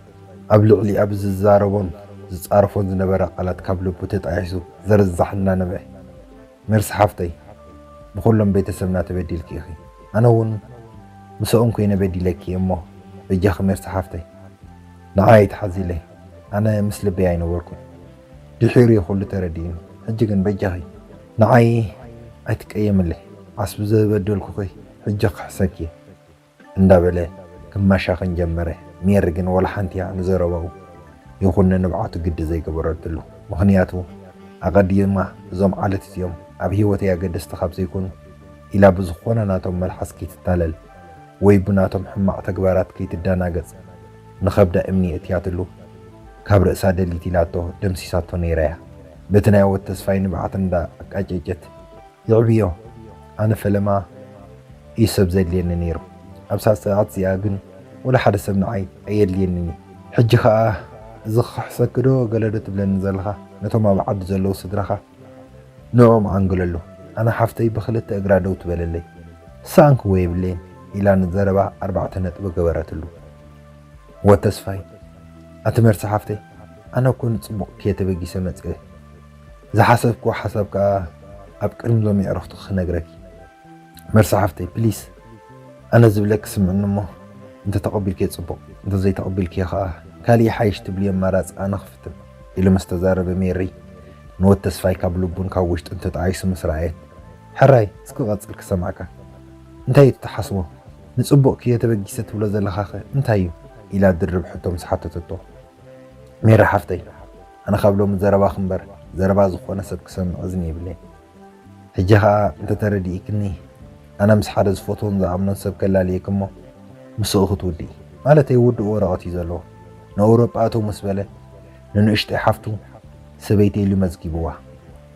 ኣብ ልዕሊኣ ብዝዛረቦን ዝጻረፎን ዝነበረ ቃላት ካብ ልቡ ተጣሒሱ ዝርዛሕ እናነብዐ፣ "ሜርሲ ሓፍተይ፣ ብኹሎም ቤተሰብና ተበዲልኪ ኢኺ። ኣነ እውን ምስኦም ኮይነ በዲለኪ እሞ በጃኺ ሜርሲ ሓፍተይ፣ ንዓይ ኣይትሓዝለይ። ኣነ ምስ ልበይ ኣይነበርኩን። ድሒሩ እዩ ኩሉ ተረዲኡኒ። ሕጂ ግን በጃኺ ንዓይ ኣይትቀየምለይ። ዓስቢ ዝበደልኩኺ ሕጂ ክሕሰኪ እየ" እንዳበለ ክማሻኽን ጀመረ። ሜሪ ግን ወላ ሓንቲ እያ ንዘረባኡ ይኹን ንንብዓቱ ግዲ ዘይገበረትሉ። ምኽንያቱ ኣቐዲማ እዞም ዓለት እዚኦም ኣብ ህይወተይ ኣገደስቲ ካብ ዘይኮኑ ኢላ ብዝኾነ ናቶም መልሓስ ከይትታለል ወይ ብናቶም ሕማቕ ተግባራት ከይትደናገጽ ንኸብዳ እምኒ የእትያትሉ ካብ ርእሳ ደሊት ኢላቶ ደምሲሳቶ ነይራ እያ። በቲ ናይ ወተስፋይ ንብዓት እንዳ ኣቃጨጨት፣ "የዕብዮ፣ ኣነ ፈለማ እዩ ሰብ ዘድልየኒ ነይሩ። ኣብዛ ሰዓት እዚኣ ግን ወላ ሓደ ሰብ ንዓይ ኣየድልየንን እዩ። ሕጂ ኸኣ እዚ ክኽሕሰኪ ዶ ገለ ዶ ትብለኒ ዘለኻ? ነቶም ኣብ ዓዲ ዘለዉ ስድራኻ ንዕኦም ዓንግለሉ። ኣነ ሓፍተይ ብኽልተ እግራ ደው ትበለለይ። ዝሰኣንክዎ የብለይን" ኢላ ንዘረባ ኣርባዕተ ነጥቢ ገበረትሉ። ወተስፋይ፣ "ኣቲ ሜርሲ ሓፍተይ፣ ኣነ እኮ ንጽቡቕ ክየ ተበጊሰ መጽየ። ዝሓሰብክዎ ሓሳብ ከኣ ኣብ ቅድሚ ሎም የዕሩኽቲ ክነግረኪ። ሜርሲ ሓፍተይ፣ ፕሊስ፣ ኣነ ዝብለኪ ስምዕኒ እሞ፣ እንተ ተቐቢልክዮ ጽቡቕ፣ እንተ ዘይተቐቢልክዮ ከኣ፣ ካልእ ይሓይሽ ትብልዮ ኣማራጺ ኣነ ክፍትን" ኢሉ ምስ ተዛረበ ሜሪ፣ ንወተስፋይ ካብ ልቡን ካብ ውሽጡን ተጣዒሱ ምስ ረኣየት፣ "ሕራይ፣ እስኪ ቀጽል ክሰምዓካ። እንታይ እዩ እቲ ትሓስቦ? ንጽቡቕ ክየ ተበጊሰ ትብሎ ዘለኻኸ እንታይ እዩ?" ኢላ ድርብ ሕቶ ምስ ሓተተቶ፣ "ሜሪ ሓፍተይ፣ ኣነ ካብ ሎሚ ዘረባኺ እምበር ዘረባ ዝኾነ ሰብ ክሰምዕ እዝኒ የብለይን። ሕጂ ኸኣ እንተተረዲእክኒ፣ ኣነ ምስ ሓደ ዝፈትዎን ዝኣምኖን ሰብ ከላልየኪ እሞ ምስኡ ክትውድኢ፣ ማለተይ ውዱእ ወረቐት እዩ ዘለዎ። ንኣውሮጳ እተው ምስ በለ ንንእሽተይ ሓፍቱ ሰበይቲ ኢሉ መዝጊብዋ።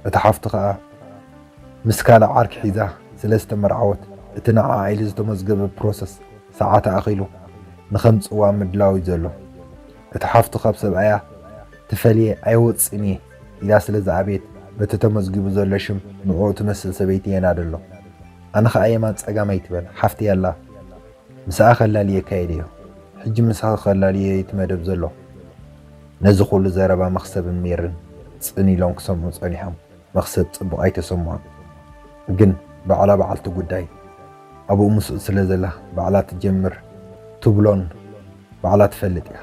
እታ ሓፍቱ ኸኣ ምስ ካልእ ዓርኪ ሒዛ ስለ ዝተመርዓወት፣ እቲ ንዓኣ ኢሉ ዝተመዝገበ ፕሮሰስ ሰዓት ኣኺሉ ንኸምጽዋ ምድላው እዩ ዘሎ። እታ ሓፍቱ ካብ ሰብኣያ ተፈልየ ኣይወጽእን እየ ኢላ ስለ ዝኣበየት፣ በቲ ተመዝጊቡ ዘሎ ሽም ንዕኡ ትመስል ሰበይቲ የናዲ ኣሎ። ኣነ ኸኣ የማን ጸጋም ኣይትበል፣ ሓፍቲ ኣላ። ምስኣ ከላልየካ እየ ድዮ? ሕጂ ምሳኺ ከላልዮ እዩ እቲ መደብ ዘሎ። ነዚ ኹሉ ዘረባ መኽሰብን ሜርን ጽን ኢሎም ክሰምዑ ጸኒሖም። መኽሰብ ጽቡቕ ኣይተሰምዖን። ግን ባዕላ በዓልቲ ጉዳይ ኣብኡ ምስኡ ስለ ዘላ፣ ባዕላ ትጀምር ትብሎን ባዕላ ትፈልጥ እያ።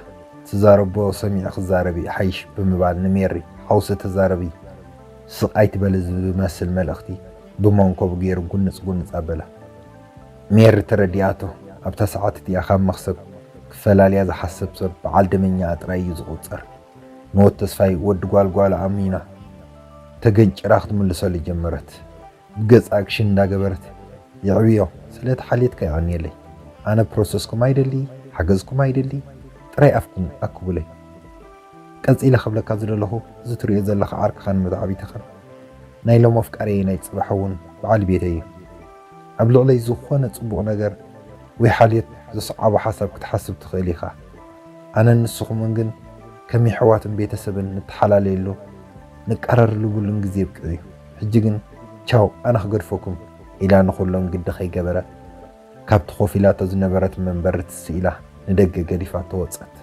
ትዛረቦ ሰሚዐ ክዛረብ ይሓይሽ ብምባል ንሜሪ፣ ሓውሲ ተዛረቢ፣ ስቕ ኣይትበሊ ዝመስል መልእኽቲ ብመንኮቡ ገይሩ ጉንጽ ጉንጽ ኣበላ። ሜሪ ተረዲኣቶ። ኣብታ ሰዓት እቲኣ ካብ መኽሰብ ክፈላልያ ዝሓስብ ሰብ በዓል ደመኛኣ ጥራይ እዩ ዝቑጸር። ንወድ ተስፋይ ወዲ ጓል ጓላ ኣሚና ተገንጭራ ክትምልሰሉ ጀመረት። ብገጻ ኣክሽን እንዳገበረት፣ "የዕብዮ፣ ስለቲ ሓልየትካ የቐንየለይ። ኣነ ፕሮሰስኩም ኣይደሊ፣ ሓገዝኩም ኣይደሊ፣ ጥራይ ኣፍኩም ኣክቡለይ። ቀጺለ ክብለካ ዝደለኹ፣ እዚ ትሪኦ ዘለኻ ዓርክኻ ንመተዓቢትኻን ናይ ሎም ኣፍቃሪየይ ናይ ጽባሕ እውን በዓል ቤተይ እዩ። ኣብ ልዕለይ ዝኾነ ጽቡቕ ነገር ወይ ሓልዮት ዘስዓቦ ሓሳብ ክትሓስብ ትኽእል ኢኻ። ኣነን ንስኹምን ግን ከም የሕዋትን ቤተሰብን ንተሓላለየሉ ንቀራረብሉን ግዜ ኣብቂዑ እዩ። ሕጂ ግን ቻው፣ ኣነ ክገድፈኩም" ኢላ ንኹሎም ግዲ ከይገበረት ካብቲ ኮፍ ኢላቶ ዝነበረት መንበር ትስ ኢላ ንደገ ገዲፋቶ ወጸት።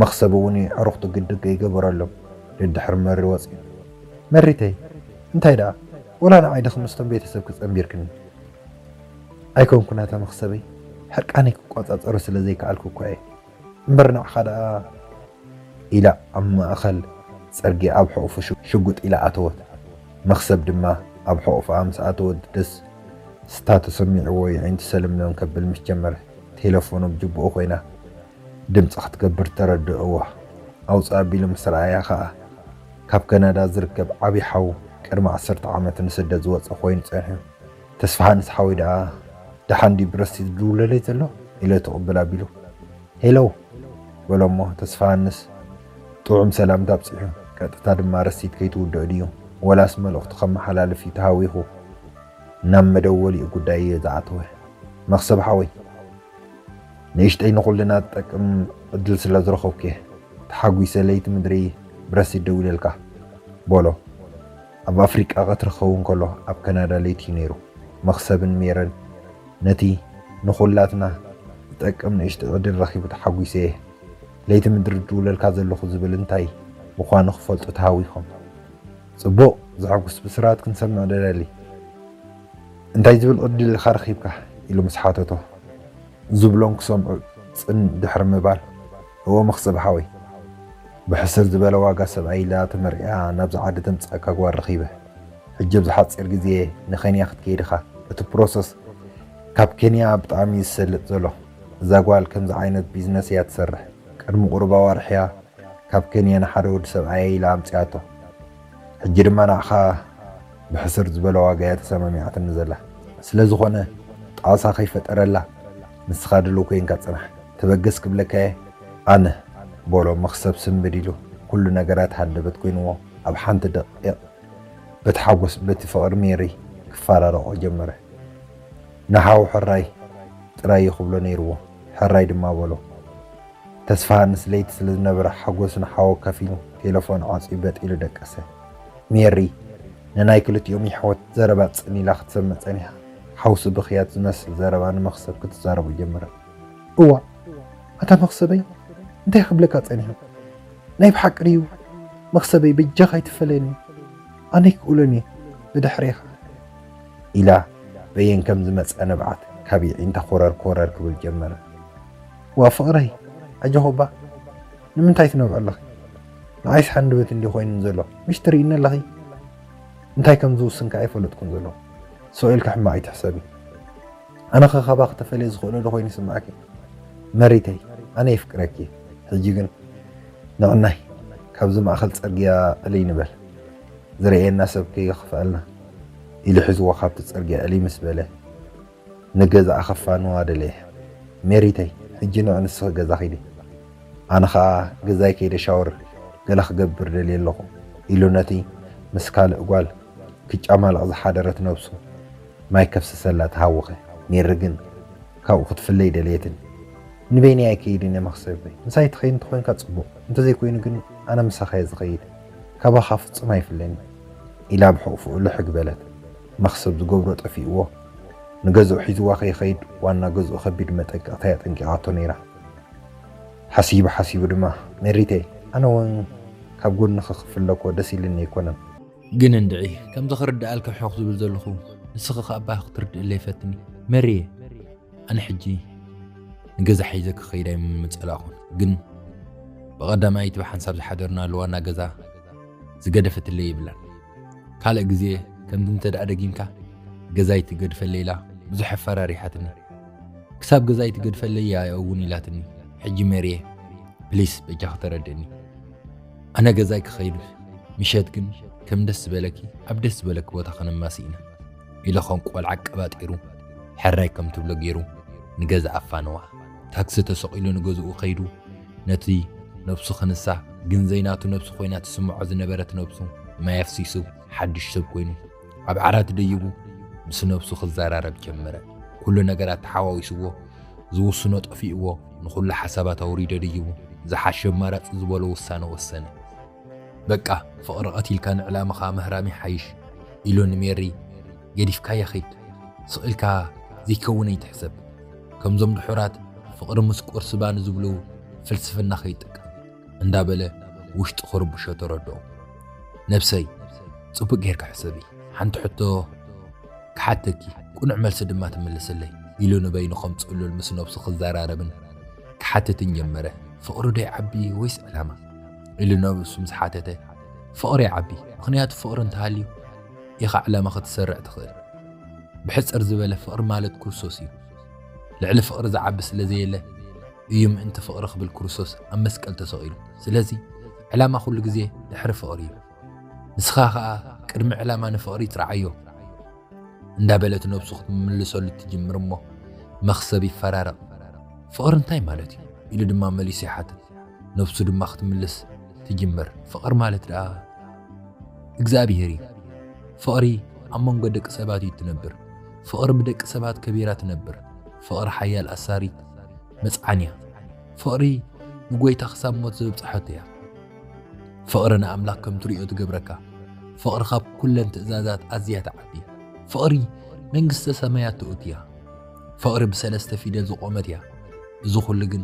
መኽሰብ እውን የዕሩኽቱ ግዲ ከይገበረሎም ደድሕሪ መሪ ወጺኡ። "መሪተይ፣ እንታይ ደኣ? ወላ ንዓይ ድኺ ምስቶም ቤተሰብኪ ጸንቢርክኒ?" "ኣይኮንኩን ኣታ መኽሰበይ፣ ሕርቃነይ ክቆጻጸሮ ስለ ዘይከኣልኩ እኳ እየ። እምበር ንዓኻ ደኣ" ኢላ ኣብ ማእከል ጽርግያ ኣብ ሕቑፉ ሽ-፣ ሽጉጥ ኢላ ኣተወት። መኽሰብ ድማ ኣብ ሕቑፍኣ ምስ ኣተወት ደስታ ተሰሚዕዎ የዒንቱ ሰለምለም ከብል ምስ ጀመረ፣ ቴለፎኑ ኣብ ጅብኡ ኮይና ድምጺ ክትገብር ተረድእዋ። ኣውጽእ ኣቢሉ ምስ ረኣያ ከኣ፣ ካብ ከናዳ ዝርከብ ዓቢ ሓዉ ቅድሚ ዓሰርተ ዓመት ንስደት ዝወጸ ኮይኑ ጸኒሑ። "ተስፋሃንስ ሓወይ ደኣ ደሓን ድዩ ብረስቲ ዝድውለለይ ዘሎ?" ኢለ ትቕብል ኣቢሉ፣ "ሄሎ" በሎ እሞ፣ ተስፋሃንስ ጥዑም ሰላምታ ኣብጺሑ፣ ቀጥታ ድማ ረሲት ከይትውድኦ ድዩ ወላስ መልእኽቱ ከመሓላልፍ እዩ ተሃዊኹ ናብ መደወሊኡ ጉዳይ እየ ዝኣተወ። "መኽሰብ ሓወይ፣ ንእሽተይ ንኹልና ዝጠቅም ዕድል ስለ ዝረኸብኩ እየ ተሓጒሰ ለይቲ ምድሪ ብረሲት ደዊለልካ" በሎ። ኣብ ኣፍሪቃ ቀትሪ ክኸውን ከሎ ኣብ ካናዳ ለይቲ እዩ ነይሩ። መኽሰብን ሜረን ነቲ ንኹላትና ዝጠቅም ንእሽተይ ዕድል ረኺቡ ተሓጒሰ እየ። ለይቲ ምድሪ ድውለልካ ዘለኹ ዝብል እንታይ ምዃኑ ክፈልጡ ተሃዊኾም። ጽቡቕ፣ ዘሐጉስ ብስራት ክንሰምዕ ንደሊ። እንታይ ዝብል ዕድል ኢኻ ረኺብካ? ኢሉ ምስ ሓተቶ፣ ዝብሎም ክሰምዑ ጽን ድሕሪ ምባል፣ እወ መኽሰብ ሓወይ፣ ብሕስር ዝበለ ዋጋ ሰብኣይ ኢላ ተመርዕያ ናብዚ ዓዲ ተምጽኣካ ጓል ረኺበ። ሕጂ ኣብዚ ሓጺር ግዜ ንኬንያ ክትከይድ ኢኻ። እቲ ፕሮሰስ ካብ ኬንያ ብጣዕሚ እዩ ዝሰልጥ ዘሎ። እዛ ጓል ከምዚ ዓይነት ቢዝነስ እያ ትሰርሕ። ቅድሚ ቁሩብ ኣዋርሕ እያ ካብ ኬንያ ንሓደ ወዲ ሰብኣየይ ኢላ ኣምጺኣቶ። ሕጂ ድማ ንዓኻ ብሕስር ዝበለ ዋጋ እያ ተሰማሚዓትኒ ዘላ። ስለ ዝኾነ ጣዕሳ ከይፈጠረላ ንስኻ ድሉው ኮይንካ ጽናሕ። ተበገስ ክብለካ እየ ኣነ፣ በሎ መኽሰብ ስንብድ ኢሉ። ኩሉ ነገራት ሃንደበት ኮይንዎ ኣብ ሓንቲ ደቂቕ በቲ ሓጎስ በቲ ፍቕሪ ሜሪ ክፈራረቖ ጀመረ። ንሓው ሕራይ ጥራይ እዩ ክብሎ ነይርዎ። ሕራይ ድማ በሎ። ተስፋሃንስ ለይቲ ስለ ዝነበረ ሓጎስ ንሓው ኣካፊሉ ቴለፎን ዓጽዩ በጥ ኢሉ ደቀሰ። ሜሪ ንናይ ክልቲኦም የሕዋት ዘረባ ጽን ኢላ ክትሰምዕ ጸኒሓ። ሓውሲ ብኽያት ዝመስል ዘረባ ንመኽሰብ ክትዛረቦ ጀመረት። እዋእ፣ ኣታ መኽሰበይ፣ እንታይ ክብለካ ጸኒሑ? ናይ ብሓቂ ድዩ? መኽሰበይ፣ በጃኻ ኣይትፈለኒ። ኣነ ኣይክእሎን እየ፣ ብድሕሬኻ። ኢላ በየን ከም ዝመጽኣ ንብዓት ካብ የዒንታ ኮረር ኮረር ክብል ጀመረ። ዋ ፍቕረይ፣ ኣጆኺ እባ፣ ንምንታይ ትነብዒ ኣለኺ? ንዓይስ ሃንደበት እንድዩ ኮይኑ ዘሎ፣ ምሽ ትርእይኒ ኣለኺ? እንታይ ከም ዝውስን ከኣ ኣይፈለጥኩን ዘለኹ። ስቕ ኢልኪ ሕማቕ ኣይትሕሰቢ። ኣነኸ ካባኺ ተፈልየ ዝኽእሎ ዶ ኮይኑ ይስምዓኪ? መሪተይ፣ ኣነ የፍቅረኪ። ሕጂ ግን ንዕናይ ካብዚ ማእከል ጽርግያ ዕልይ ንበል። ዝርእየና ሰብ ከይኽፍኣልና፣ ኢሉ ሒዝዎ ካብቲ ጽርግያ ዕልይ ምስ በለ፣ ንገዛኣ ከፋንዋ ደለየ። ሜሪተይ፣ ሕጂ ንዒ ንስኺ ገዛ ኺዲ። ኣነ ኸኣ ገዛይ ከይደ ሻወር ገለ ክገብር ደልየ ኣለኹ። ኢሉ ነቲ ምስ ካልእ ጓል ክጫማለቕ ዝሓደረት ነብሱ ማይ ከፍስሰላ ተሃወኸ። ሜሪ ግን ካብኡ ክትፍለ ኣይደለየትን። ንበይነይ ኣይከይድን እየ መኽሰበይ፣ ምሳይ ትኸይድ እንተኾይንካ ጽቡቕ፣ እንተዘይኮይኑ ግን ኣነ ምሳኻ እየ ዝኸይድ፣ ካባኻ ፍጹም ኣይፍለኒ ኢላ ብሕቑፍኡ ልሕግ በለት። መኽሰብ ዝገብሮ ጠፊእዎ። ንገዝኡ ሒዝዋ ከይኸይድ ዋና ገዝኡ ከቢድ መጠንቀቕታ እያ ጠንቂቓቶ ነይራ። ሓሲቡ ሓሲቡ ድማ፣ ሜሪተይ፣ ኣነ እውን ካብ ጎንኺ ክፍለ እኮ ደስ ኢልኒ ኣይኮነን። ግን እንድዒ ከምዚ ክርድኣልካ ሕኹ ዝብል ዘለኹ፣ ንስኺ ከኣ ኣባኺ ክትርድእለይ ፈትኒ ሜሪየ። ኣነ ሕጂ ንገዛ ሒዘ ክኸይድ ኣይምጸላእኹን፣ ግን ብቐዳማይቲ ብሓንሳብ ዝሓደርናሉ ዋና ገዛ ዝገደፈትለይ የብላን። ካልእ ግዜ ከምዚ እንተ ደኣ ደጊምካ ገዛይ ትገድፈለይ ኢላ ብዙሕ ኣፈራሪሓትኒ። ክሳብ ገዛይ ትገድፈለይ እያ እውን ኢላትኒ። ሕጂ ሜሪየ ፕሊስ በጃኺ ተረድእኒ። ኣነ ገዛይ ክኸይድ ምሸት ግን ከም ደስ ዝበለኪ ኣብ ደስ ዝበለኪ ቦታ ክንማስ ኢና ኢሉ ከም ቆልዓ ቀባጢሩ ሕራይ ከም ትብሎ ገይሩ ንገዛ ኣፋነዋ። ታክሲ ተሰቒሉ ንገዝኡ ከይዱ ነቲ ነብሱ ክንሳ ግን ዘይናቱ ነብሱ ኮይና ትስምዖ ዝነበረት ነብሱ ማይ ኣፍሲሱ ሓድሽ ሰብ ኮይኑ ኣብ ዓራት ደይቡ ምስ ነብሱ ክዘራረብ ጀመረ። ኩሉ ነገራት ተሓዋዊስዎ ዝውስኖ ጠፊእዎ ንኹሉ ሓሳባት ኣውሪዶ ደይቡ ዝሓሸ ኣማራፂ ዝበሎ ውሳነ ወሰነ። በቃ ፍቕሪ ቀቲልካ ንዕላምኻ ምህራም ይሓይሽ ኢሉ ንሜሪ ገዲፍካያ ኺድ። ስቕ ኢልካ ዘይከውን ኣይትሕሰብ። ከምዞም ድሑራት ፍቕሪ ምስ ቁርሲ ባኒ ዝብሉ ፍልስፍና ከይጥቀም እንዳበለ ውሽጡ ክርብሾ ተረድኦ። ነብሰይ ጽቡቕ ጌርካ ሕሰቢ። ሓንቲ ሕቶ ክሓተኪ፣ ቅኑዕ መልሲ ድማ ትምልስለይ ኢሉ ንበይኑ ከም ጽሉል ምስ ነብሱ ክዘራረብን ክሓትትን ጀመረ። ፍቕሪ ዶ ይዓቢ ወይስ ዕላማ? ኢሉ ነብሱ ምስ ሓተተ፣ ፍቕሪ ይዓቢ። ምኽንያቱ ፍቕሪ እንተሃልዩ ኢኻ ዕላማ ክትሰርዕ ትኽእል። ብሕጽር ዝበለ ፍቕሪ ማለት ክርስቶስ እዩ። ልዕሊ ፍቕሪ ዝዓቢ ስለ ዘየለ እዩ ምእንቲ ፍቕሪ ክብል ክርስቶስ ኣብ መስቀል ተሰቒሉ። ስለዚ ዕላማ ኩሉ ግዜ ድሕሪ ፍቕሪ እዩ። ንስኻ ኸኣ ቅድሚ ዕላማ ንፍቕሪ ትርዓዮ እንዳበለት ነብሱ ክትምልሰሉ ትጅምር እሞ መኽሰብ ይፈራረቕ። ፍቕሪ እንታይ ማለት እዩ? ኢሉ ድማ መሊሱ ይሓትት። ነብሱ ድማ ክትምልስ ትጅምር። ፍቕሪ ማለት ደኣ እግዚኣብሔር እዩ። ፍቕሪ ኣብ መንጎ ደቂ ሰባት እዩ ትነብር። ፍቕሪ ብደቂ ሰባት ከቢራ ትነብር። ፍቕሪ ሓያል ኣሳሪት መጽዓን እያ። ፍቕሪ ንጎይታ ክሳብ ሞት ዘብጽሐቶ እያ። ፍቕሪ ንኣምላኽ ከም ትሪኦ ትገብረካ። ፍቕሪ ካብ ኩለን ትእዛዛት ኣዝያ ትዓቢ። ፍቕሪ መንግስተ ሰማያት ትእቱ እያ። ፍቕሪ ብሰለስተ ፊደል ዝቖመት እያ። እዚ ኩሉ ግን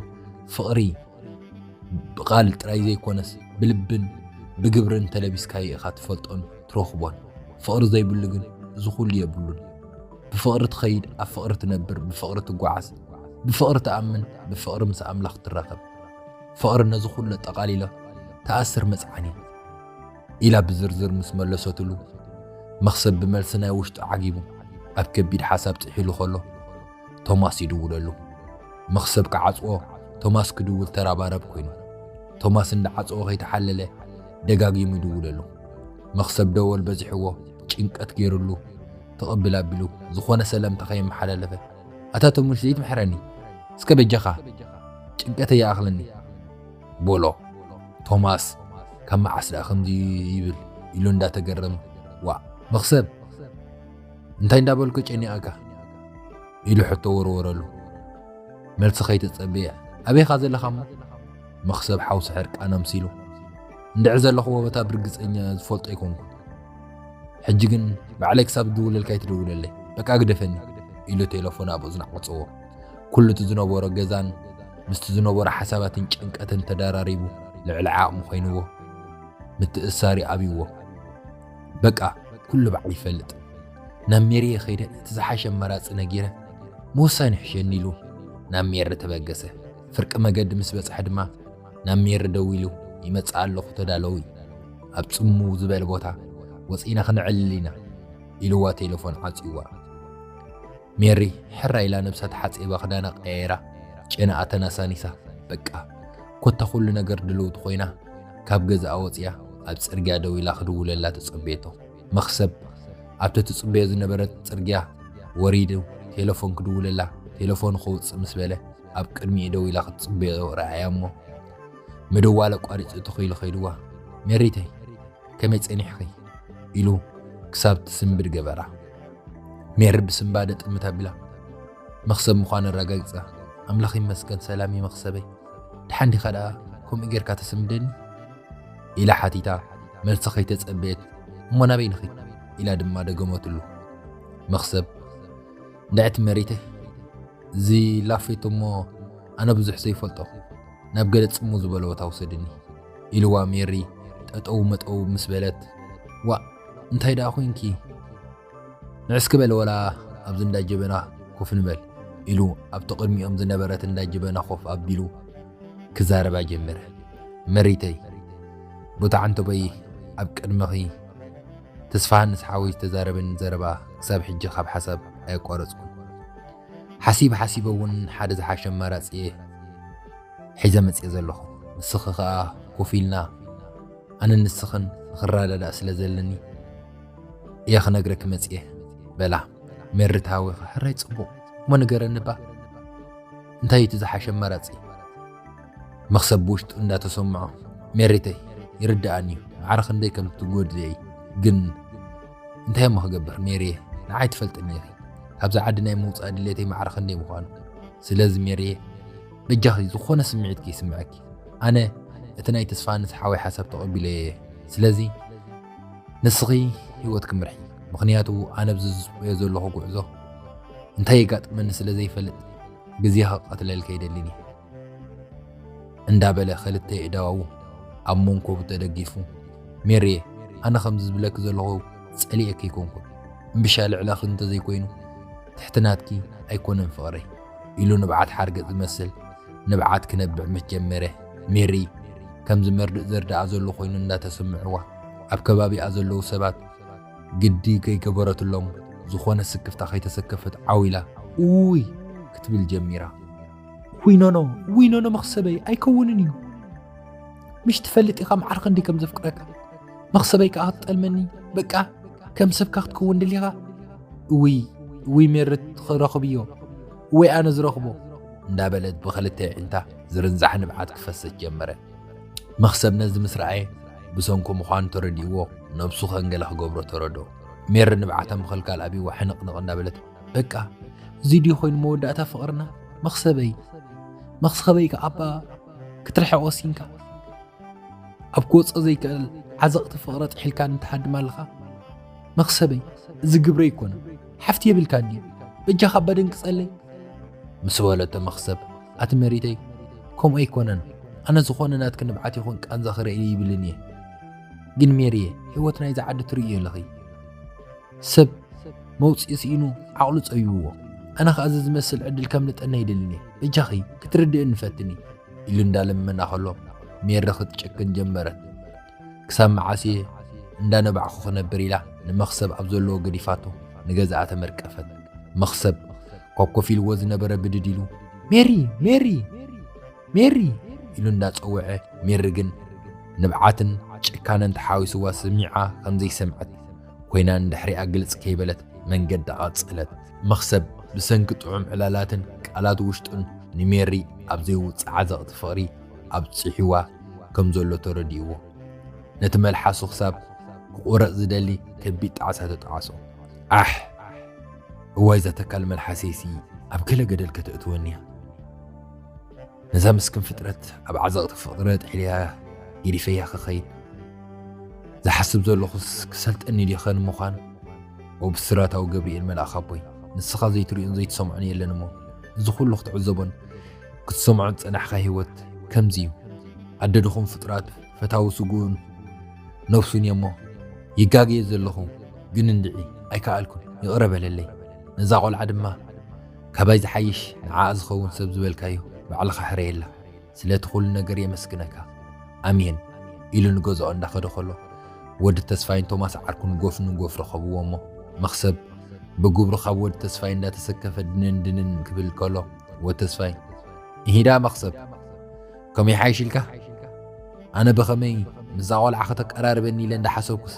ፍቕሪ ብቓል ጥራይ ዘይኮነስ ብልብን ብግብርን ተለቢስካዮ ኢኻ ትፈልጦን ትረኽቦን። ፍቕሪ ዘይብሉ ግን እዚ ኩሉ የብሉን። ብፍቕሪ ትኸይድ፣ ኣብ ፍቕሪ ትነብር፣ ብፍቕሪ ትጓዓዝ፣ ብፍቕሪ ትኣምን፣ ብፍቕሪ ምስ ኣምላኽ ትራኸብ። ፍቕሪ ነዚ ኩሉ ኣጠቓሊላ ትኣስር መጽዓን እያ ኢላ ብዝርዝር ምስ መለሰትሉ፣ መኽሰብ ብመልሲ ናይ ውሽጡ ዓጊቡ ኣብ ከቢድ ሓሳብ ጥሒሉ ከሎ፣ ቶማስ ይድውለሉ። መኽሰብ ክዓጽዎ ቶማስ ክድውል ተራባረብ ኮይኑ፣ ቶማስ እንዳዓጽዎ ከይተሓለለ ደጋጊሙ ይድውለሉ። መኽሰብ ደወል በዚሕዎ ጭንቀት ገይሩሉ ተቐብል ኣቢሉ ዝኾነ ሰላምታ ከየመሓላለፈ፣ ኣታ ቶሙስ ዘይትምሕረኒ እስከ በጃኻ ጭንቀተይ ይኣኽለኒ በሎ። ቶማስ ካብ መዓስ ደኣ ከምዚ ይብል ኢሉ እንዳተገረመ፣ ዋእ መኽሰብ እንታይ እንዳበልኩ ጨኒኣካ? ኢሉ ሕቶ ወረወረሉ። መልሲ ከይተጸበየ፣ ኣበይኻ ዘለኻ እሞ? መኽሰብ ሓውሲ ሕርቃን ኣምሲሉ፣ እንድዒ ዘለኽዎ ቦታ ብርግጸኛ ዝፈልጦ ኣይኮንኩን። ሕጂ ግን ባዕለይ ክሳብ ዝድውለልካ ኣይትደውለለይ፣ በቃ ግደፈኒ ኢሉ ቴለፎን ኣብ እዝኑ ዓጸዎ። ኩሉ እቲ ዝነበሮ ገዛን ምስቲ ዝነበሮ ሓሳባትን ጭንቀትን ተደራሪቡ ልዕሊ ዓቕሙ ኮይንዎ ምትእሳር ይኣብይዎ። በቃ ኩሉ ባዕሉ ይፈልጥ። ናብ ሜሪየ ከይደ እቲ ዝሓሸ ኣማራጺ ነጊረ ምውሳን ይሕሸኒ ኢሉ ናብ ሜሪ ተበገሰ። ፍርቂ መገዲ ምስ በጽሐ ድማ ናብ ሜሪ ደዊሉ ይመጽእ ኣለኹ ተዳለዊ፣ ኣብ ጽምው ዝበለ ቦታ ወጺእና ክነዕልል ኢና ኢልዋ ቴለፎን ዓጽይዋ። ሜሪ ሕራ ኢላ ነብሳ ተሓጺባ ክዳና ቀያይራ ጨናኣ ተናሳኒሳ በቃ ኮታ ኩሉ ነገር ድልውቲ ኮይና ካብ ገዛኣ ወጺኣ ኣብ ጽርግያ ደው ኢላ ክድውለላ ተጸበየቶ። መኽሰብ ኣብቲ ትጽበዮ ዝነበረት ጽርግያ ወሪዱ ቴለፎን ክድውለላ ቴለፎኑ ከውጽእ ምስ በለ ኣብ ቅድሚኡ ደው ኢላ ክትጽበዮ ረኣያ እሞ ምድዋል ኣቋሪጹ ትኺሉ ከይድዋ ሜሪተይ ከመይ ጸኒሕኺ? ኢሉ ክሳብ ትስንብድ ገበራ። ሜሪ ብስንባደ ጥምት ኣቢላ መኽሰብ ምዃኑ ኣረጋጊጻ፣ ኣምላኽ ይመስገን ሰላም እየ መኽሰበይ፣ ደሓን ዲኻ ደኣ ከምኡ ጌርካ ተስንብደኒ? ኢላ ሓቲታ መልሲ ከይተጸበየት፣ እሞ ናበይ ንኺድ? ኢላ ድማ ደገመትሉ። መኽሰብ እንድዒ እቲ መሬተይ እዚ ላፌቶ እሞ ኣነ ብዙሕ ዘይፈልጦ ናብ ገለ ጽሙ ዝበለ ቦታ ውሰድኒ ኢልዋ ሜሪ ጠጠው መጠው ምስ በለት፣ ዋእ እንታይ ደኣ ኮይንኪ? ንዕስኪ በል ወላ ኣብዚ እንዳ ጀበና ኮፍ ንበል ኢሉ ኣብቲ ቅድሚኦም ዝነበረት እንዳ ጀበና ኮፍ ኣቢሉ ክዛረባ ጀመረ። መሪተይ፣ ቦታ ዓንተቦይ ኣብ ቅድመኺ ተስፋሃንስ ሓወይ ዝተዛረበኒ ዘረባ ክሳብ ሕጂ ካብ ሓሳብ ኣየቋረጽኩን። ሓሲብ ሓሲበ እውን ሓደ ዝሓሸ ኣማራጺ እየ ሒዘ መጽየ ዘለኹ። ንስኺ ከኣ ኮፍ ኢልና ኣነ ንስኽን ንኽረዳዳእ ስለ ዘለኒ እየ ክነግረኪ መጽየ በላ። መሪ ተሃዊኻ ሕራይ ጽቡቕ እሞ ንገረኒ እባ እንታይ እዩ እቲ ዝሓሸ ኣማራጺ? መኽሰብ ብውሽጡ እንዳተሰምዖ፣ ሜሪተይ ይርድኣኒ እዩ፣ ማዕረ ክንደይ ከም ትጎድእይ፣ ግን እንታይ እሞ ክገብር ሜሪየ፣ ንዓይ ትፈልጥኒ ኢኺ። ካብዛ ዓዲ ናይ ምውጻእ ድሌተይ ማዕረ ክንደይ ምዃኑ። ስለዚ ሜሪየ፣ በጃኺ ዝኾነ ስምዒት ከይስምዐኪ። ኣነ እቲ ናይ ተስፋሃንስ ሓወይ ሓሳብ ተቐቢለዮ እየ። ስለዚ ንስኺ ህይወት ክምርሒ፣ ምኽንያቱ ኣነ ኣብዚ ዝጽበዮ ዘለኹ ጉዕዞ እንታይ የጋጥመኒ ስለ ዘይፈልጥ ግዜ ክቐትለልኪ ኣይደልን እየ። እንዳበለ ክልተ ኣእዳዉ ኣብ መንኮቡ ተደጊፉ፣ ሜሪየ፣ ኣነ ከምዚ ዝብለኪ ዘለኹ ጸሊኤኪ ኣይኮንኩን። እምብሻ ልዕለኺ እንተዘይኮይኑ ትሕቲ ናትኪ ኣይኮነን ፍቕረይ ኢሉ ንብዓት ሓርገጽ ዝመስል ንብዓት ክነብዕ ምስ ጀመረ፣ ሜሪ ከምዚ መርድእ ዘርድኣ ዘሎ ኮይኑ እንዳተሰምዕዋ ኣብ ከባቢኣ ዘለዉ ሰባት ግዲ ከይገበረትሎም ዝኾነ ስክፍታ ከይተሰከፈት ዓው ኢላ እውይ ክትብል ጀሚራ። ውይ ኖኖ፣ ውይ ኖኖ መኽሰበይ ኣይከውንን እዩ። ምሽ ትፈልጥ ኢኻ መዓር ክንደይ ከም ዘፍቅረካ። መኽሰበይ ከኣ ክትጠልመኒ፣ በቃ ከም ሰብካ ክትከውን ደሊኻ። እውይ፣ እውይ ሜርት ክረኽብዮ፣ እወይ ኣነ ዝረኽቦ እንዳበለት ብኽልተ ኣዒንታ ዝርንዛሕ ንብዓት ክፈሰስ ጀመረ። መኽሰብ ነዚ ምስ ረኣየ ብሰንኩ ምዃኑ ተረዲእዎ ነብሱ ከንገለ ክገብሮ ተረድኦ። ሜሪ ንብዓታ ምኽልካል ኣብይዋ ሕንቕንቕ እንዳበለት በቃ እዚ ድዩ ኮይኑ መወዳእታ ፍቕርና? መኽሰበይ፣ መኽሰበይ ከኣ ኣባ ክትርሕቕ ወሲንካ። ኣብ ክወጾ ዘይክእል ዓዘቕቲ ፍቕሪ ኣጥሒልካኒ ትሃድም ኣለኻ። መኽሰበይ፣ እዚ ግብሪ ኣይኮነን። ሓፍቲ የብልካን ድዩ? በጃኻ ኣባ ደንግጸለይ። ምስ በለቶ መኽሰብ፣ ኣቲ መሪተይ፣ ከምኡ ኣይኮነን። ኣነ ዝኾነ ናትኪ ንብዓት ይኹን ቃንዛ ክርኢ ይብልን እየ። ግን ሜሪየ፣ ህይወት ናይዛ ዓዲ ትርእዮ ኣለኺ። ሰብ መውጽኢ ስኢኑ ዓቕሉ ጸቢብዎ። ኣነ ኸኣ እዚ ዝመስል ዕድል ከምልጠኒ ኣይደልን እየ። በጃኺ ክትርድእኒ ፈትኒ። ኢሉ እንዳለመና ከሎ ሜሪ ክትጨክን ጀመረት። ክሳብ መዓስ እየ እንዳነባዕኹ ክነብር ኢላ ንመኽሰብ ኣብ ዘለዎ ገዲፋቶ ንገዛኣ ተመርቀፈት። መኽሰብ ካብ ኮፍ ኢልዎ ዝነበረ ብድድ ኢሉ ሜሪ፣ ሜሪ፣ ሜሪ ኢሉ እንዳጸውዐ ሜሪ ግን ንብዓትን ጭካነን ተሓዊስዋ ስሚዓ ከም ዘይሰምዐት ኮይና ንድሕሪኣ ግልጽ ከይበለት መንገዳ ቀጸለት። መኽሰብ ብሰንኪ ጥዑም ዕላላትን ቃላት ውሽጡን ንሜሪ ኣብ ዘይውጽእ ዓዘቕቲ ፍቕሪ ኣብጺሕዋ ከም ዘሎ ተረዲእዎ። ነቲ መልሓሱ ክሳብ ክቑረጽ ዝደሊ ከቢድ ጣዕሳ ተጣዕሶ። ኣሕ! እዋይ እዛ ተካል መልሓሰይሲ ኣብ ገለ ገደል ከተእትወኒ እያ። ነዛ ምስኪን ፍጥረት ኣብ ዓዘቕቲ ፍቕሪ ኣጥሒለያ ገዲፈያ ክኸይድ ዝሓስብ ዘለኹስ ክሰልጠኒ ድየ ኸን ምዃኑ? ኦ ብስራታዊ ገብርኤል መልኣኽ ኣቦይ፣ ንስኻ ዘይትርእዮን ዘይትሰምዖን የለን እሞ፣ እዚ ኩሉ ክትዕዘቦን ክትሰምዖን ዝጸናሕካ ህይወት ከምዚ እዩ። ኣደ ድኹም ፍጡራት ፈታዊ ስግኡን ነብሱን እየ እሞ፣ ይጋገየ ዘለኹ ግን እንድዒ ኣይከኣልኩን፣ ይቕረ በለለይ። ነዛ ቖልዓ ድማ ካባይ ዝሓይሽ ንዓኣ ዝኸውን ሰብ ዝበልካዮ ባዕልኻ ሕረየላ። ስለቲ ኩሉ ነገር የመስግነካ። ኣሜን ኢሉ ንገዝኦ እንዳኸደ ከሎ፣ ወዲ ተስፋይን ቶማስ ዓርኩን ጎፍ ንጎፍ ረኸብዎ እሞ፣ መኽሰብ ብግብሩ ካብ ወዲ ተስፋይ እንዳተሰከፈ ድንን ድንን ክብል ከሎ፣ ወዲ ተስፋይ፣ "እሂዳ መኽሰብ፣ ከመይ ሓይሽ ኢልካ? ኣነ ብኸመይ ምስዛ ቖልዓ ከተቀራርበኒ ኢለ እንዳሓሰብኩስ፣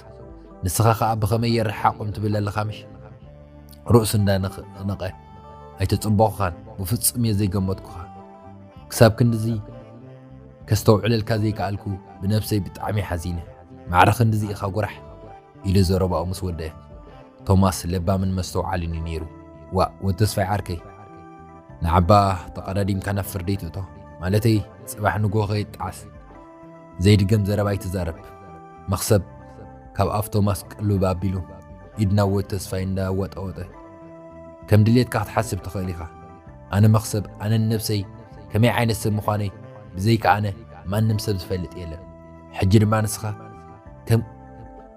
ንስኻ ኸኣ ብኸመይ የረሓቑም ትብል ኣለኻ ምሽ?" ርእሱ እንዳነቕነቐ፣ "ኣይተጸበኹኻን፣ ብፍጹም እየ ዘይገመትኩኻ። ክሳብ ክንድዚ ከስተውዕለልካ ዘይከኣልኩ ብነብሰይ ብጣዕሚ ሓዚነ። ማዕረ ክንድዚ ኢኻ ጉራሕ? ኢሉ ዘረባኡ ምስ ወደአ፣ ቶማስ ለባምን መስተውዓልን እዩ ነይሩ። ዋእ፣ ወዲ ተስፋይ ዓርከይ፣ ንዓባ ተቐዳዲምካ ናብ ፍርዲ ትእቶ፣ ማለተይ፣ ጽባሕ ንግሆ ከይጠዓስ። ዘይድገም ዘረባ ኣይትዛረብ። መኽሰብ ካብ ኣፍ ቶማስ ቅልብ ኣቢሉ፣ ኢድ ናብ ወዲ ተስፋይ እንዳወጠወጠ፣ ከም ድሌትካ ክትሓስብ ትኽእል ኢኻ። ኣነ መኽሰብ፣ ኣነ ንነብሰይ ከመይ ዓይነት ሰብ ምዃነይ ብዘይካ ኣነ ማንም ሰብ ዝፈልጥ የለን። ሕጂ ድማ ንስኻ ከም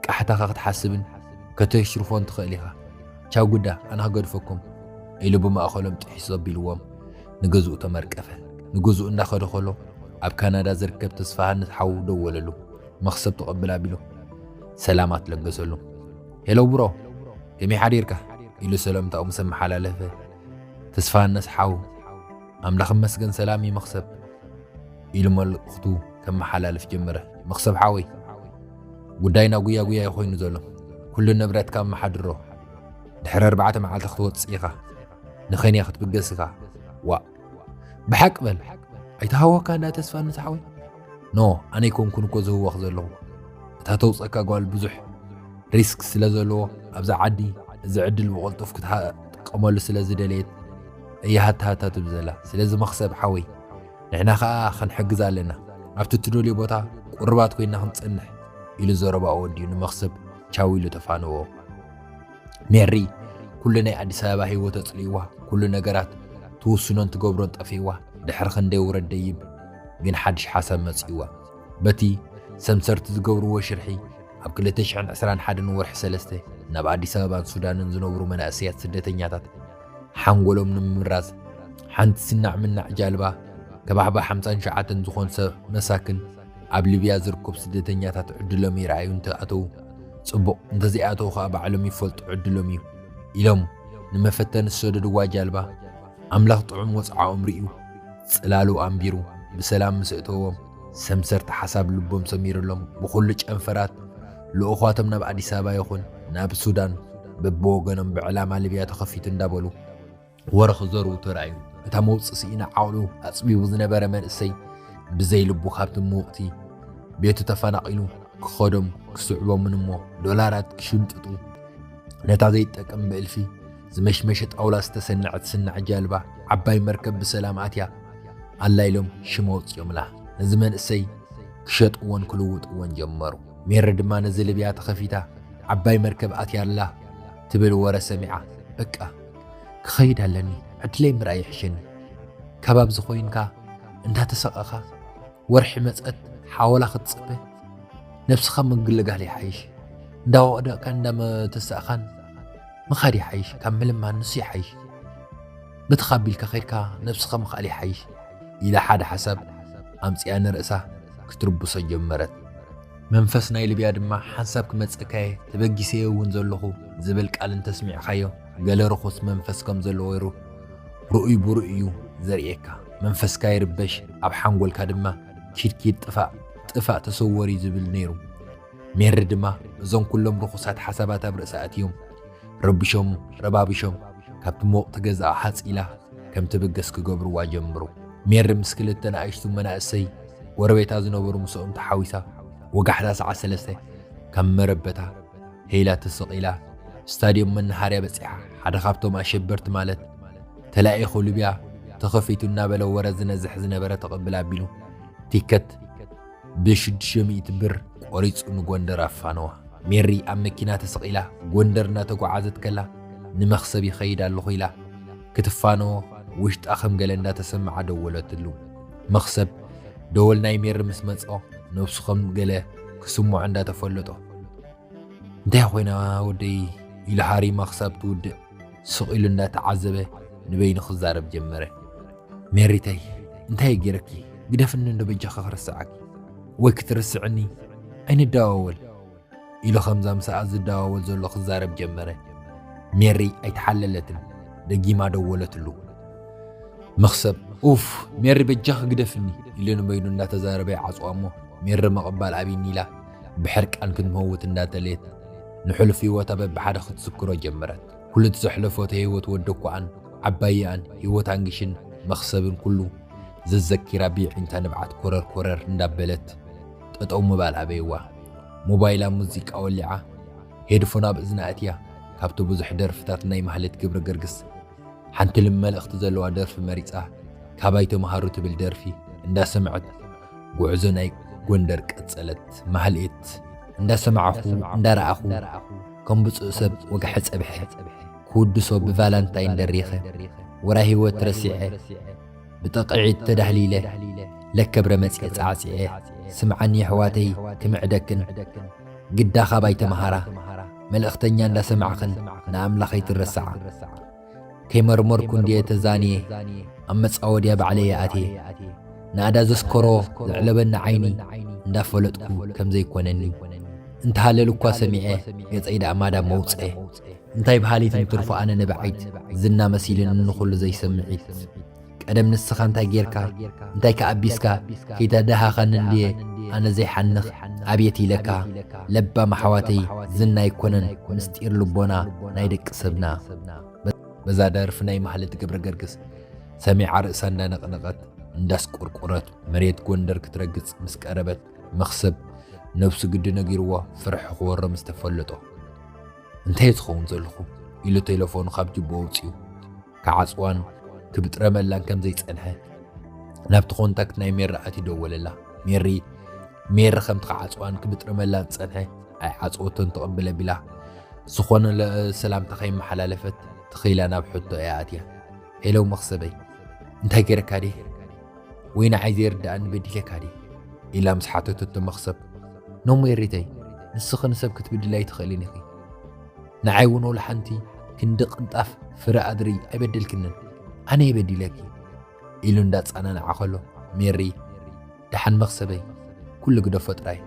ቃሕታኻ ክትሓስብን ከተሽርፎን ትኽእል ኢኻ። ቻው ጉዳ፣ ኣነ ክገድፈኩም፣ ኢሉ ብማእኸሎም ጥሒሱ ኣቢልዎም ንገዝኡ ተመርቀፈ። ንገዝኡ እንዳኸደ ከሎ፣ ኣብ ካናዳ ዝርከብ ተስፋሃንስ ሓው ደወለሉ። መኽሰብ ተቐብል ኣቢሉ ሰላማት ለገሰሉ። ሄሎ ብሮ፣ ከመይ ሓዲርካ? ኢሉ ሰላምታኡ ምስ ኣመሓላለፈ፣ ተስፋሃንስ ሓው፣ ኣምላኽ ይመስገን ሰላም እዩ መኽሰብ፣ ኢሉ መልእኽቱ ከመሓላልፍ ጀመረ። መኽሰብ ሓወይ፣ ጉዳይና ጉያ ጉያ እዩ ኮይኑ ዘሎ። ኩሉ ንብረትካ ኣመሓድሮ። ድሕሪ ኣርባዕተ መዓልቲ ክትወጽእ ኢኻ። ንኸንያ ክትብገስ ኢኻ። ዋእ፣ ብሓቂ በል። ኣይተሃወካ እንዳ ተስፋሃንስ ሓወይ። ኖ፣ ኣነ ኣይኮንኩን እኮ ዝህወኽ ዘለኹ። እታ ተውጸካ ጓል ብዙሕ ሪስክ ስለ ዘለዎ፣ ኣብዛ ዓዲ እዚ ዕድል ብቕልጡፍ ክትጥቀመሉ ስለ ዝደለየት እያ ሃታ ሃታ ትብል ዘላ። ስለዚ መኽሰብ ሓወይ፣ ንሕና ኸኣ ክንሕግዝ ኣለና። ኣብቲ እትደልዮ ቦታ ቁሩባት ኮይና ክንጸንሕ፣ ኢሉ ዘረባኡ ወዲኡ ንመኽሰብ ቻው ኢሉ ተፋነዎ። ሜሪ ኩሉ ናይ ኣዲስ ኣበባ ህይወት ኣጽልይዋ፣ ኩሉ ነገራት ትውስኖን ትገብሮን ጠፊእዋ። ድሕሪ ክንደይ ውረድ ደይብ ግን ሓድሽ ሓሳብ መጺእዋ። በቲ ሰምሰርቲ ዝገብርዎ ሽርሒ፣ ኣብ ክልተ ሽሕን ዕስራን ሓደን ወርሒ ሰለስተ ናብ ኣዲስ ኣበባን ሱዳንን ዝነብሩ መናእሰያት ስደተኛታት ሓንጎሎም ንምምራዝ፣ ሓንቲ ስናዕ ምናዕ ጃልባ ከባሕባ ሓምሳን ሸዓተን ዝኾን ሰብ መሳክን ኣብ ሊብያ ዝርከቡ ስደተኛታት ዕድሎም ይረኣዩ እንተኣተዉ ጽቡቕ፣ እንተዘይኣተዉ ኸኣ ባዕሎም ይፈልጡ ዕድሎም እዩ ኢሎም ንመፈተኒ ዝሰደድዋ ጃልባ፣ ኣምላኽ ጥዑም ወጽዓኦም ርእዩ፣ ጽላሉ ኣንቢሩ፣ ብሰላም ምስ እተዎም፣ ሰምሰርቲ ሓሳብ ልቦም ሰሚሩሎም፣ ብኹሉ ጨንፈራት ልኡኻቶም ናብ ኣዲስ ኣበባ ይኹን ናብ ሱዳን በብወገኖም ብዕላማ ሊብያ ተኸፊቱ እንዳበሉ ወረ ክዘርዉ ተራእዩ። እታ መውጽእ ስኢና ዓቕሉ ኣጽቢቡ ዝነበረ መንእሰይ ብዘይ ልቡ ካብቲ ምውቕቲ ቤቱ ተፈናቒሉ ክኸዶም ክስዕቦምን እሞ ዶላራት ክሽምጥጡ ነታ ዘይትጠቅም ብእልፊ ዝመሽመሸ ጣውላ ዝተሰነዐት ስናዕ ጃልባ ዓባይ መርከብ ብሰላም ኣትያ ኣላ ኢሎም ሽም ኣውጺኦምላ። ነዚ መንእሰይ ክሸጥዎን ክልውጥዎን ጀመሩ። ሜሪ ድማ ነዚ ልብያ ተኸፊታ ዓባይ መርከብ ኣትያ ኣላ ትብል ወረ ሰሚዓ፣ በቃ ክኸይድ ኣለኒ፣ ዕድለይ ምርኣይ ይሕሸኒ። ካብ ኣብዚ ኮይንካ እንዳተሰቐኻ ወርሒ መጸት ሓወላ ክትጽበ ነብስኻ ምግልጋል ይሓይሽ። እንዳወደቕካን እንዳተሳእኻን ምኻድ ይሓይሽ፣ ካብ ምልማን ንሱ ይሓይሽ። በቲ ካቢልካ ከይድካ ነብስኻ ምኽኣል ይሓይሽ ኢላ ሓደ ሓሳብ ኣምጺኣ ንርእሳ ክትርብሶ ጀመረት። መንፈስ ናይ ልብያ ድማ ሓንሳብ ክመጸካየ ተበጊሰየ እውን ዘለኹ ዝብል ቃል እንተስሚዕካዮ ገለ ርኹስ መንፈስ ከም ዘለዎ ይሩ ርኡይ ብሩእ እዩ ዘርእየካ። መንፈስካ ይርበሽ፣ ኣብ ሓንጎልካ ድማ ኪድ ኪድ ጥፋእ ጥፋእ ተሰወር እዩ ዝብል ነይሩ። ሜሪ ድማ እዞም ኩሎም ርኹሳት ሓሳባት ኣብ ርእሳ ኣትዮም ረብሾም ረባብሾም ካብቲ ሞቕቲ ገዛኣ ሓጺላ ከም ትብገስ ክገብርዋ ጀምሩ። ሜሪ ምስ ክልተ ንኣሽቱ መናእሰይ ጎረቤታ ዝነበሩ ምስኦም ተሓዊሳ ወጋሕታ ሰዓት ሰለስተ ካብ መረበታ ሄላ ተሰቒላ ስታድዮም መናሃርያ በጺሓ። ሓደ ካብቶም ኣሸበርቲ ማለት ተላኢኹ ልብያ ተኸፊቱ እናበለ ወረ ዝነዝሕ ዝነበረ ተቐብል ኣቢሉ ቲከት ብሽዱሽተ ሚእቲ ብር ቆሪጹ ንጎንደር ኣፋነዋ። ሜሪ ኣብ መኪና ተሰቒላ ጎንደር እናተጓዓዘት ከላ ንመኽሰብ ይኸይድ ኣለኹ ኢላ ክትፋነዎ ውሽጣ ከም ገለ እንዳተሰምዓ ደወለትሉ። መኽሰብ ደወል ናይ ሜሪ ምስ መጽኦ ነብሱ ከም ገለ ክስምዖ እንዳተፈለጦ እንታይ ኮይና ወደይ ኢሉ ሃሪማ ክሳብ ትውድእ ስቕ ኢሉ እንዳተዓዘበ ንበይኑ ክዛረብ ጀመረ። ሜሪተይ እንታይ ገይረኪ? ግደፍኒ እንዶ በጃኻ ክረስዓኪ ወይ ክትርስዕኒ ኣይንደዋወል ኢሉ ከምዛ ምሳኣ ዝደዋወል ዘሎ ክዛረብ ጀመረ። ሜሪ ኣይተሓለለትን፣ ደጊማ ደወለትሉ። መኽሰብ ኡፍ ሜሪ በጃኺ ግደፍኒ ኢሉ ንበይኑ እንዳተዛረበ ይዓጽዋ እሞ ሜሪ ምቕባል ኣብይኒ ኢላ ብሕርቃን ክትመውት እንዳደለየት ንሕሉፍ ህይወታ በብሓደ ክትዝክሮ ጀመረት። ኩሉ እቲ ዘሕለፎ እቲ ህይወት ወደኳኣን ዓባይኣን ህይወት ኣንግሽን መኽሰብን ኩሉ ዘዘኪራ ብይዒንታ ንብዓት ኮረር ኮረር እንዳበለት ጠጠው ምባል ኣበይዋ። ሞባይላ ሙዚቃ ወሊዓ፣ ሄድፎን ኣብ እዝና ኣእትያ፣ ካብቲ ብዙሕ ደርፍታት ናይ ማህሌት ገብረ ገርግስ ሓንቲ ልም መልእኽቲ ዘለዋ ደርፊ መሪጻ፣ ካባይ ተምሃሩ ትብል ደርፊ እንዳሰምዐት፣ ጉዕዞ ናይ ጎንደር ቀጸለት። ማህሌት እንዳሰማዕኹ፣ እንዳረኣኹ፣ ከም ብጹእ ሰብ ወግሐ ጸብሐ፣ ክውድሶ ብቫላንታይን ደሪኸ፣ ወራ ህይወት ረሲዐ፣ ብጠቕዒት ተዳህሊለ፣ ለከብረ መጺኤ ጻዕጺዐ፣ ስምዓኒ ኣሕዋተይ ክምዕደክን፣ ግዳ ካባይ ተምሃራ፣ መልእኽተኛ እንዳሰማዕኽን ንኣምላኽ ኣይትረስዓ። ከይመርመርኩ እንድየ ተዛንየ፣ ኣብ መጻወድያ ባዕለይ ኣትየ። ናእዳ ዘስከሮ ዘዕለበኒ ዓይኒ እንዳፈለጥኩ ከም ዘይኮነኒ። እንተሃለል እኳ ሰሚዐ፣ ገጸይ ደኣ ማዳ መውጽኤ። እንታይ በሃሊት እንትርፎ ኣነ ንብዓይት፣ ዝና መሲልን ንኹሉ ዘይሰምዒት። ቀደም ንስኻ እንታይ ጌርካ፣ እንታይ ከኣቢስካ፣ ከይተደሃኸኒ እንድየ ኣነ ዘይሓንኽ፣ ኣብየት ኢለካ። ለባም ኣሕዋተይ፣ ዝና ኣይኮነን ምስጢር ልቦና ናይ ደቂ ሰብና። በዛ ደርፊ ናይ ማህሌት ገብረ ገርግስ ሰሚዓ ርእሳ እንዳነቕነቐት እንዳስቆርቆረት መሬት ጎንደር ክትረግጽ ምስ ቀረበት መኽሰብ ነብሱ ግዲ ነጊርዎ ፍርሒ ክወሮ ምስ ተፈለጦ፣ "እንታይ ዝኸውን ዘለኹ?" ኢሉ ቴሌፎኑ ካብ ጅቦ ኣውጺኡ ክዓጽዋን ክብጥረመላን ከም ዘይጸንሐ ናብቲ ኮንታክት ናይ ሜሪ ኣትዩ ደወለላ። ሜሪ ሜሪ ከምቲ ክዓጽዋን ክብጥረመላን ዝጸንሐ ኣይዓጽወቶን ትቕብል ኣቢላ ዝኾነ ለ-፣ ሰላምታ ከይመሓላለፈት ትኺላ ናብ ሕቶ እያ ኣትያ። "ሄሎ መኽሰበይ፣ እንታይ ገይረካ ድየ? ወይ ንዓይ ዘይርድኣኒ በዲለካ ድየ?" ኢላ ምስ ሓተተቶ መኽሰብ፣ "ኖ ሜሪተይ፣ ንስኺ ንሰብ ክትብድሊ ኣይትኽእልን ኢኺ። ንዓይ እውን ወላ ሓንቲ ክንዲ ቅንጣፍ ፍረ ኣድሪ ኣይበደልክንን። ኣነ እየ በዲለኪ?" ኢሉ እንዳጸናንዓ ከሎ፣ ሜሪ፣ "ደሓን መኽሰበይ፣ ኩሉ ግደፎ ጥራይ።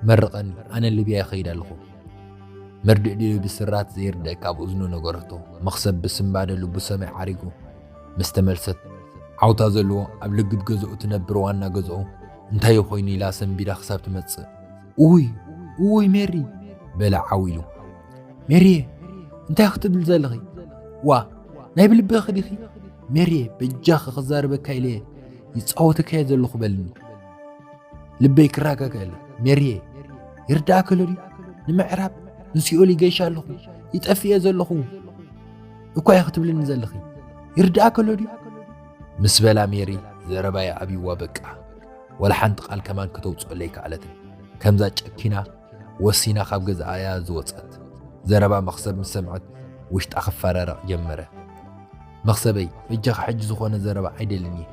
መርቐኒ፣ ኣነ ሊብያ ይኸይድ ኣለኹ። መርድእ ድዩ ብስራት ዘይርደእ?" ካብ እዝኑ ነገረቶ። መኽሰብ ብስንባደ ልቡ ሰማይ ዓሪጉ ምስ ተመልሰት፣ ዓውታ ዘለዎ ኣብ ልግብ ገዝኡ ትነብር ዋና ገዝኡ፣ "እንታይ እዩ ኮይኑ?" ኢላ ሰንቢዳ ክሳብ ትመጽእ፣ "ውይ፣ ውይ ሜሪ!" በለ ዓው ኢሉ። "ሜሪዬ፣ እንታይ ክትብል ዘለኺ? ዋ፣ ናይ ብልብኺ ዲኺ? ሜሪዬ፣ በጃኺ ክዛረበካ ኢለ ይጻወተካየ ዘለኹ በልኒ። ልበይ ክረጋጋእለ። ሜሪዬ፣ ይርዳእኪ ኣሎ ድዩ? ንምዕራብ ንሲኦል ይገይሽ ኣለኹ፣ ይጠፍእ እየ ዘለኹ እኳ ኢኺ ትብልኒ ዘለኺ። ይርዳእኪ ኣሎ ድዩ?" ምስ በላ ሜሪ ዘረባያ ኣብይዋ በቃ። ወላ ሓንቲ ቃል ከማን ከተውጽኦ ለይከኣለትን። ከምዛ ጨኪና ወሲና ካብ ገዛኣ እያ ዝወጸት። ዘረባ መኽሰብ ምስ ሰምዐት ውሽጣ ክፈራረቕ ጀመረ። "መኽሰበይ፣ በጃኻ ሕጂ ዝኾነ ዘረባ ኣይደልን እየ።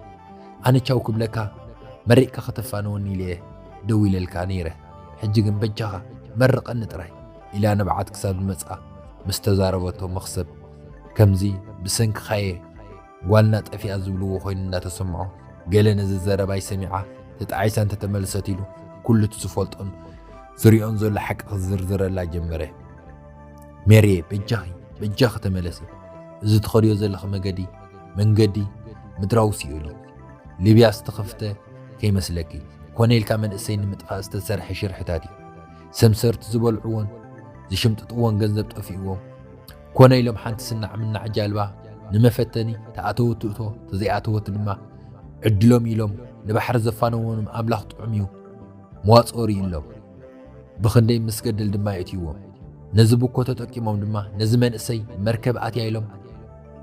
ኣነ ቻው ክብለካ መሪቕካ ከተፋንወኒ ኢለ እየ ደው ኢለልካ ነይረ። ሕጂ ግን በጃኻ መርቐኒ ጥራይ" ኢላ ንብዓት ክሳብ ዝመጽኣ ምስ ተዛረበቶ መኽሰብ ከምዚ ብሰንክኻየ ጓልና ጠፊኣ ዝብልዎ ኮይኑ እንዳተሰምዖ፣ ገለ ነዚ ዘረባይ ሰሚዓ ተጣዒሳ እንተተመልሰት ኢሉ ኩሉ እቲ ዝፈልጦን ዝሪኦን ዘሎ ሓቂ ክዝርዝረላ ጀመረ። "ሜሪዬ፣ በጃኺ፣ በጃኺ ተመለሲ። እዚ ትኸድዮ ዘለኺ መገዲ፣ መንገዲ ምድራዊ ሲኦል እዩ። ሊብያ ዝተኸፍተ ከይመስለኪ። ኮነ ኢልካ መንእሰይ ንምጥፋእ ዝተሰርሐ ሽርሕታት እዩ። ሰምሰርቲ ዝበልዕዎን ዝሽምጥጥዎን ገንዘብ ጠፊእዎም። ኮነ ኢሎም ሓንቲ ስናዕ ምናዕ ጃልባ ንመፈተኒ ተኣተወት ትእቶ፣ ተዘይኣተወት ድማ ዕድሎም ኢሎም ንባሕሪ ዘፋነዎም ኣምላኽ ጥዑም እዩ፣ መዋጽኦ ርእይሎም። ብኽንደይ ምስ ገደል ድማ የእትይዎም። ነዚ ብኮ ተጠቂሞም ድማ ነዚ መንእሰይ መርከብ ኣትያ ኢሎም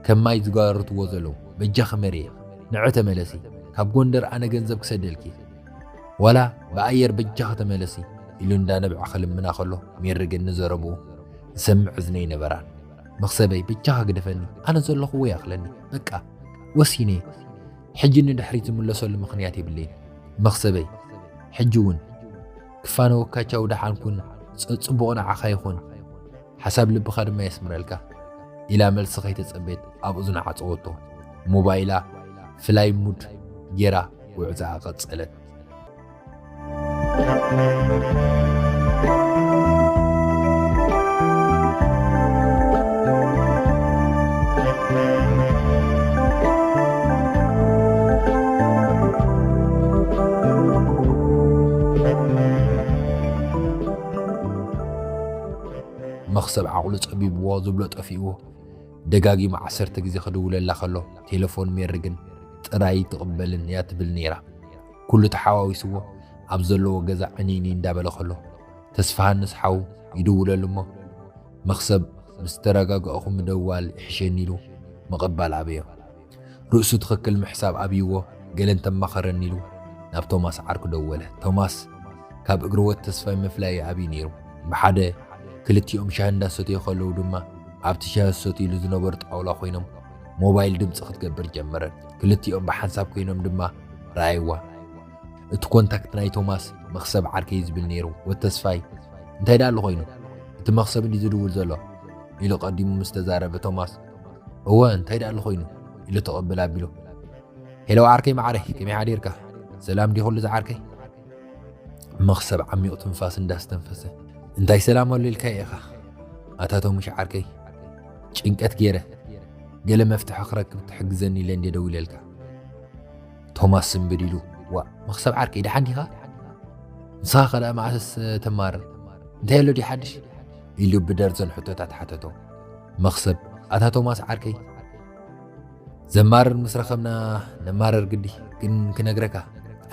ከም ማይ ዝጓርትዎ ዘለዉ። በጃኺ መሪየ፣ ንዒ ተመለሲ። ካብ ጎንደር ኣነ ገንዘብ ክሰደልኪ። ዋላ ብኣየር በጃኺ ተመለሲ" ኢሉ እንዳነብዐ ክልምና ከሎ፣ ሜሪ ግን ንዘረብኡ ዝሰምዕ እዝኒ ኣይነበራን። "መኽሰበይ፣ በጃኻ ግደፈኒ፣ ኣነ ዘለኹዎ ይኣኽለኒ፣ በቃ ወሲነ፣ ሕጂ ንድሕሪት ዝምለሰሉ ምኽንያት የብለይን። መኽሰበይ፣ ሕጂ እውን ክፋነወካ፣ ቻው፣ ደሓን ኩን፣ ጽ-፣ ጽቡቕ ንዓኻ ይኹን፣ ሓሳብ ልብኻ ድማ የስምረልካ" ኢላ መልሲ ከይተጸበየት ኣብ እዝኑ ዓጸወቶ። ሞባይላ ፍላይ ሙድ ጌራ ጉዕዛኣ ቀጸለት። መኽሰብ ዓቕሉ ጸቢብዎ፣ ዝብሎ ጠፊእዎ። ደጋጊሙ ዓሰርተ ግዜ ክድውለላ ከሎ፣ ቴሌፎን ሜሪ ግን ጥራይ ትቕበልን እያ ትብል ነይራ። ኩሉ ተሓዋዊስዎ ኣብ ዘለዎ ገዛ ዕንይንይ እንዳበለ ከሎ፣ ተስፋሃንስ ሓው ይድውለሉ እሞ፣ "መኽሰብ ምስ ተረጋጋእኹ ምድዋል ይሕሸኒ" ኢሉ ምቕባል ኣበዮ። ርእሱ ትኽክል ምሕሳብ ኣብይዎ፣ ገለ እንተማኸረኒ ኢሉ ናብ ቶማስ ዓርኩ ደወለ። ቶማስ ካብ እግሪ ወድ ተስፋይ ምፍላይ ኣብዩ ነይሩ። ብሓደ ክልቲኦም ሻሂ እንዳሰተዩ ከለዉ ድማ፣ ኣብቲ ሻሂ ዝሰትዩሉ ዝነበሩ ጣውላ ኮይኖም፣ ሞባይል ድምፂ ክትገብር ጀመረት። ክልቲኦም ብሓንሳብ ኮይኖም ድማ ረኣይዋ። እቲ ኮንታክት ናይ ቶማስ "መኽሰብ ዓርከይ" ዝብል ነይሩ። "ወድ ተስፋይ፣ እንታይ ደኣ ኣሎ ኮይኑ? እቲ መኽሰብ እንዲ ዝድውል ዘሎ?" ኢሉ ቀዲሙ ምስ ተዛረበ፣ ቶማስ፣ "እወ፣ እንታይ ደኣ ኣሎ ኮይኑ?" ኢሉ ተቐብል ኣቢሉ፣ "ሄሎ ዓርከይ ማዕረይ፣ ከመይ ሓዲርካ? ሰላም ድዩ ኩሉ ዝዓርከይ?" መኽሰብ ዓሚቕ ትንፋስ እንዳስተንፈሰ፣ "እንታይ ሰላም ኣሎ ኢልካ ኢኻ? ኣታ ቶሙሽ ዓርከይ፣ ጭንቀት ገይረ፣ ገለ መፍትሒ ክረክብ ትሕግዘኒ ኢለ እንድየ ደዊለልካ።" ቶማስ ስንብድ ኢሉ፣ "ዋ፣ መኽሰብ ዓርከይ፣ ደሓን ዲኻ? ንስኻ ከ ደኣ መዓስ ተማርር? እንታይ ኣሎ ድዩ ሓድሽ?" ኢሉ ብደርዘን ሕቶታት ሓተቶ። መኽሰብ፣ "ኣታ ቶማስ ዓርከይ፣ ዘማርር ምስ ረኸብና ነማርር ግዲ፣ ግን ክነግረካ፣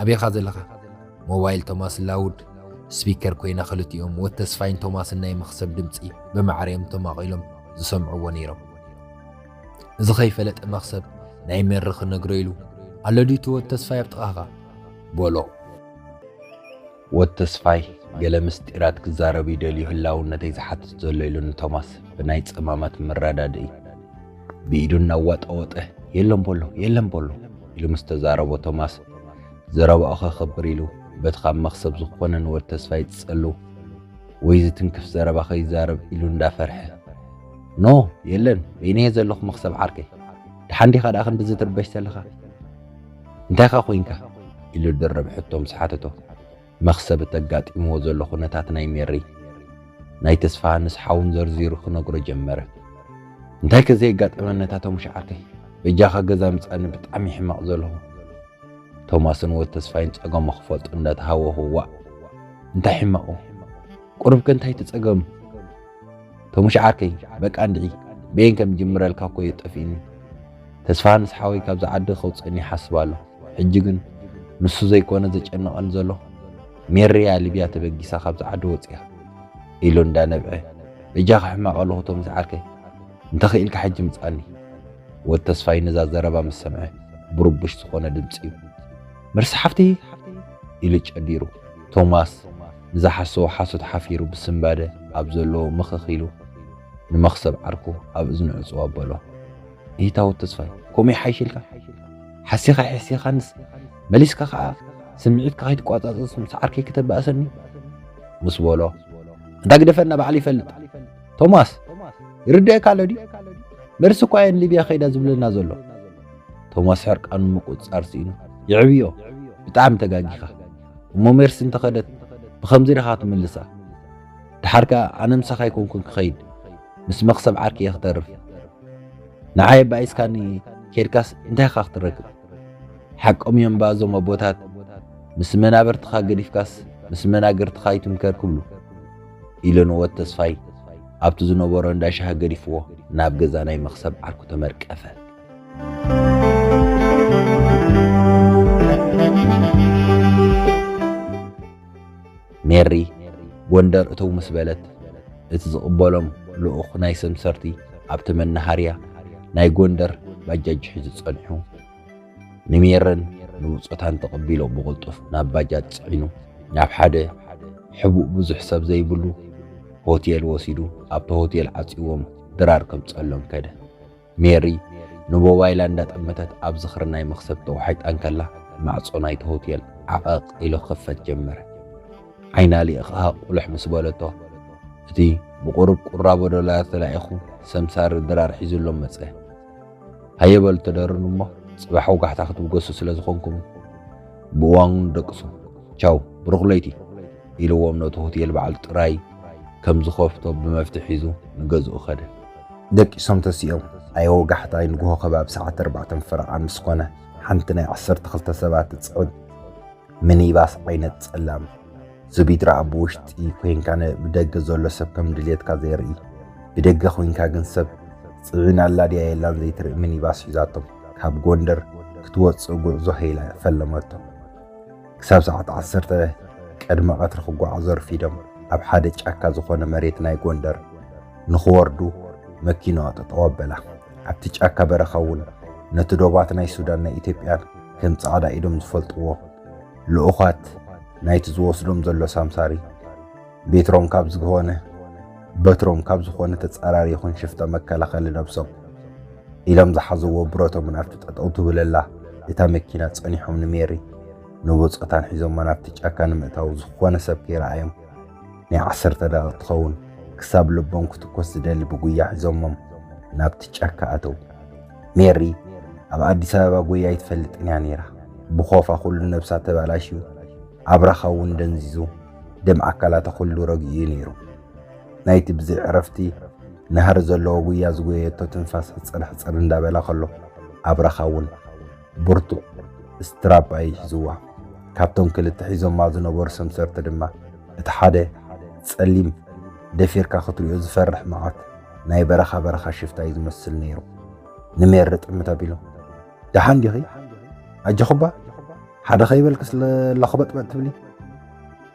ኣበይ ኢኻ ዘለኻ?" ሞባይል ቶማስ ላውድ ስፒከር ኮይና፣ ክልቲኦም ወድ ተስፋይን ቶማስን ናይ መኽሰብ ድምጺ ብማዕረ እዮም ተማቒሎም ዝሰምዕዎ ነይሮም። እዚ ከይፈለጠ መኽሰብ፣ "ናይ መሪ ክነግሮ" ኢሉ፣ "ኣሎ ድዩ እቲ ወድ ተስፋይ ኣብ ጥቓኻ?" በሎ። ወድ ተስፋይ ገለ ምስጢራት ክዛረብ ይደልዩ ህላውነተይ ዝሓትት ዘሎ ኢሉ ንቶማስ ብናይ ጸማማት መረዳድኢ ብኢዱ እናዋጠወጠ፣ "የለን በሎ፣ የለን በሎ" ኢሉ ምስ ተዛረቦ፣ ቶማስ ዘረባኡ ከኽብር ኢሉ በቲ ካብ መኽሰብ ዝኾነ ንወድ ተስፋይ ዝጸሉ ወይ ዝትንክፍ ዘረባ ከይዛረብ ኢሉ እንዳፈርሐ፣ "ኖ፣ የለን፣ በይነየ ዘለኹ መኽሰብ ዓርከይ። ደሓን ዲኻ ደኣ ክንድዚ ትርበሽ ዘለኻ? እንታይኻ ኮይንካ?" ኢሉ ድርብ ሕቶ ምስ ሓተቶ፣ መኽሰብ እቲ ኣጋጢምዎ ዘሎ ኩነታት ናይ ሜሪ፣ ናይ ተስፋሃንስ ሓውን ዘርዚሩ ክነግሮ ጀመረ። "እንታይከ ዘየጋጠመ ነታ ቶሙሽ ዓርከይ? በጃኻ ገዛ ምጻኒ፣ ብጣዕሚ ሕማቕ ዘለኹ።" ቶማስን ወድ ተስፋይን ጸገሙ ክፈልጡ እንዳተሃወኹ፣ "ዋእ፣ እንታይ ሕማቑ? ቁሩብከ እንታይ እቲ ጸገም? ቶሙሽ ዓርከይ፣ በቃ እንድዒ፣ በየን ከም ጅምረልካ እኮ እዩ ጠፊእኒ። ተስፋሃንስ ሓወይ ካብዚ ዓዲ ከውጽእኒ ይሓስብ ኣሎ። ሕጂ ግን ንሱ ዘይኮነ ዘጨንቐኒ ዘሎ፣ ሜሪያ ሊብያ ተበጊሳ ካብዚ ዓዲ ወጺኣ" ኢሉ እንዳነብዐ፣ "በጃኻ ሕማቕ ኣለኹ ቶሙሽ ዓርከይ፣ እንተኽኢልካ ሕጂ ምጻኒ።" ወድ ተስፋይ ነዛ ዘረባ ምስ ሰምዐ፣ ብርቡሽ ዝኾነ ድምጺ እዩ፣ "መርሲ ሓፍተይ!" ኢሉ ጨዲሩ። ቶማስ ንዝሓሰቦ ሓሶት ሓፊሩ ብስንባደ ኣብ ዘለዎ ምኽኽ ኢሉ ንመኽሰብ ዓርኩ ኣብ እዝኑ ዕጽው ኣበሎ። "እሂታ ወድ ተስፋይ፣ ከምኡ ይሓይሽ ኢልካ? ሓሲኻ ሓሲኻንስ መሊስካ ከኣ ስምዒትካ ከይትቆጻጸርስ ምስ ዓርከይ ከተባእሰኒ?" ምስ በሎ፣ "ኣንታ ግደፈና፣ ባዕሉ ይፈልጥ። ቶማስ፣ ይርድኣካ ኣሎ ድዩ? መርሲ እኳ እየን ሊብያ ከይዳ ዝብለና ዘሎ።" ቶማስ ሕርቃኑ ምቁጽጻር ስኢኑ፣ "የዕብዮ፣ ብጣዕሚ ተጋጊኻ። እሞ ሜርሲ እንተኸደት ብኸምዚ ዲኻ ትምልሳ? ደሓር ከኣ ኣነ ምሳኻ ኣይኮንኩን ክኸይድ፣ ምስ መኽሰብ ዓርኪ እየ ክተርፍ። ንዓይ ኣባኢስካኒ ኬድካስ እንታይ ኢኻ ክትረክብ? ሓቆም እዮም እባ እዞም ኣቦታት፣ ምስ መናብርትኻ ገዲፍካስ ምስ መናግርትኻ ኣይትምከር ክብሉ" ኢሉ ንወድ ተስፋይ ኣብቲ ዝነበሮ እንዳ ሻሂ ገዲፍዎ ናብ ገዛ ናይ መኽሰብ ዓርኩ ተመርቀፈ። ሜሪ ጎንደር እተው ምስ በለት፣ እቲ ዝቕበሎም ልኡኽ ናይ ሰምሰርቲ ኣብቲ መናሃርያ ናይ ጎንደር ባጃጅ ሒዙ ጸኒሑ፣ ንሜረን ንብጾታን ተቐቢሉ ብቕልጡፍ ናብ ባጃጅ ጽዒኑ ናብ ሓደ ሕቡእ ብዙሕ ሰብ ዘይብሉ ሆቴል ወሲዱ ኣብቲ ሆቴል ዓጽይዎም ድራር ከምጸሎም ከደ። ሜሪ ንሞባይላ እንዳጠመተት ኣብ ዝኽሪ ናይ መኽሰብ ተዋሒጣ እንከላ ማዕጾ ናይቲ ሆቴል ዓቐቕ ኢሉ ክኽፈት ጀመረ። ዓይና ልኢኻ ቁልሕ ምስ በለቶ፣ እቲ ብቑሩብ ቁራቦ ዶላር ተላኢኹ ሰምሳሪ ድራር ሒዙሎም መጸ። ሃየ በሉ ተደርሩ እሞ ጽባሕ ወጋሕታ ክትብገሱ ስለ ዝኾንኩም ብእዋኑ ደቅሱ። ቻው፣ ብሩኽ ለይቲ ኢልዎም ነቲ ሆቴል በዓል ጥራይ ከም ዝኸፍቶ ብመፍትሒ ሒዙ ንገዝኡ ከደ። ደቂሶም ተሲኦም ኣየ ወጋሕታይ ንግሆ ከባቢ ሰዓት ኣርባዕተ ፈረቓ ምስ ኮነ ሓንቲ ናይ ዓሰርተ ክልተ ሰባት ትጽዕን ሚኒባስ ዓይነት ጸላም ዙቢድራ ኣብ ውሽጢ ኮይንካ ን-፣ ብደገ ዘሎ ሰብ ከም ድሌትካ ዘየርኢ፣ ብደገ ኮይንካ ግን ሰብ ጽዒን ኣላ ድያ የላን ዘይትርኢ ሚኒባስ ሒዛቶም ካብ ጎንደር ክትወጽእ ጉዕዞ ሄላ ፈለመቶም። ክሳብ ሰዓት ዓሰርተ ቅድሚ ቀትሪ ክጓዓዙ ኣርፊዶም። ኣብ ሓደ ጫካ ዝኾነ መሬት ናይ ጎንደር ንኽወርዱ መኪናዋ ጠጠው ኣበላ። ኣብቲ ጫካ በረኻ እውን ነቲ ዶባት ናይ ሱዳን ናይ ኢትዮጵያን ከም ጻዕዳ ኢዶም ዝፈልጥዎ ልኡኻት ናይቲ ዝወስዶም ዘሎ ሳምሳሪ ቤትሮም ካብ ዝኾነ በትሮም ካብ ዝኾነ ተጻራሪ ይኹን ሽፍታ መከላኸሊ ነብሶም ኢሎም ዝሓዝዎ ብረቶም ናብቲ ጠጠው ትብለላ እታ መኪና ጸኒሖም ንሜሪ ንብጾታን ሒዞማ ናብቲ ጫካ ንምእታው ዝኾነ ሰብ ከይረኣዮም ናይ ዓሰርተ ደቂቕ ትኸውን ክሳብ ልቦም ክትኮስ ዝደሊ ብጉያ ሒዞሞም ናብቲ ጫካ ኣተው። ሜሪ ኣብ ኣዲስ ኣበባ ጎያ ኣይትፈልጥን እያ ነይራ። ብኾፋ ኩሉ ነብሳ ተባላሽዩ ኣብራኻ እውን ደንዚዙ ደም ኣካላታ ኩሉ ረጊኡ እዩ ነይሩ። ናይቲ ብዘይ ዕረፍቲ ናህሪ ዘለዎ ጉያ ዝጎየቶ ትንፋስ ሕጽር ሕጽር እንዳበላ ከሎ ኣብራኻ እውን ብርቱዕ ስትራፕ እዩ ሒዝዋ። ካብቶም ክልተ ሒዞማ ዝነበሩ ሰምሰርቲ ድማ እቲ ሓደ ጸሊም ደፊርካ ክትሪኦ ዝፈርሕ መዓት ናይ በረኻ በረኻ ሽፍታ እዩ ዝመስል ነይሩ። ንሜሪ ጥምት ኣቢሉ ደሓን ዲኺ? ኣጆኹባ ሓደ ከይበልክስ ለኽበጥበጥ ትብሊ?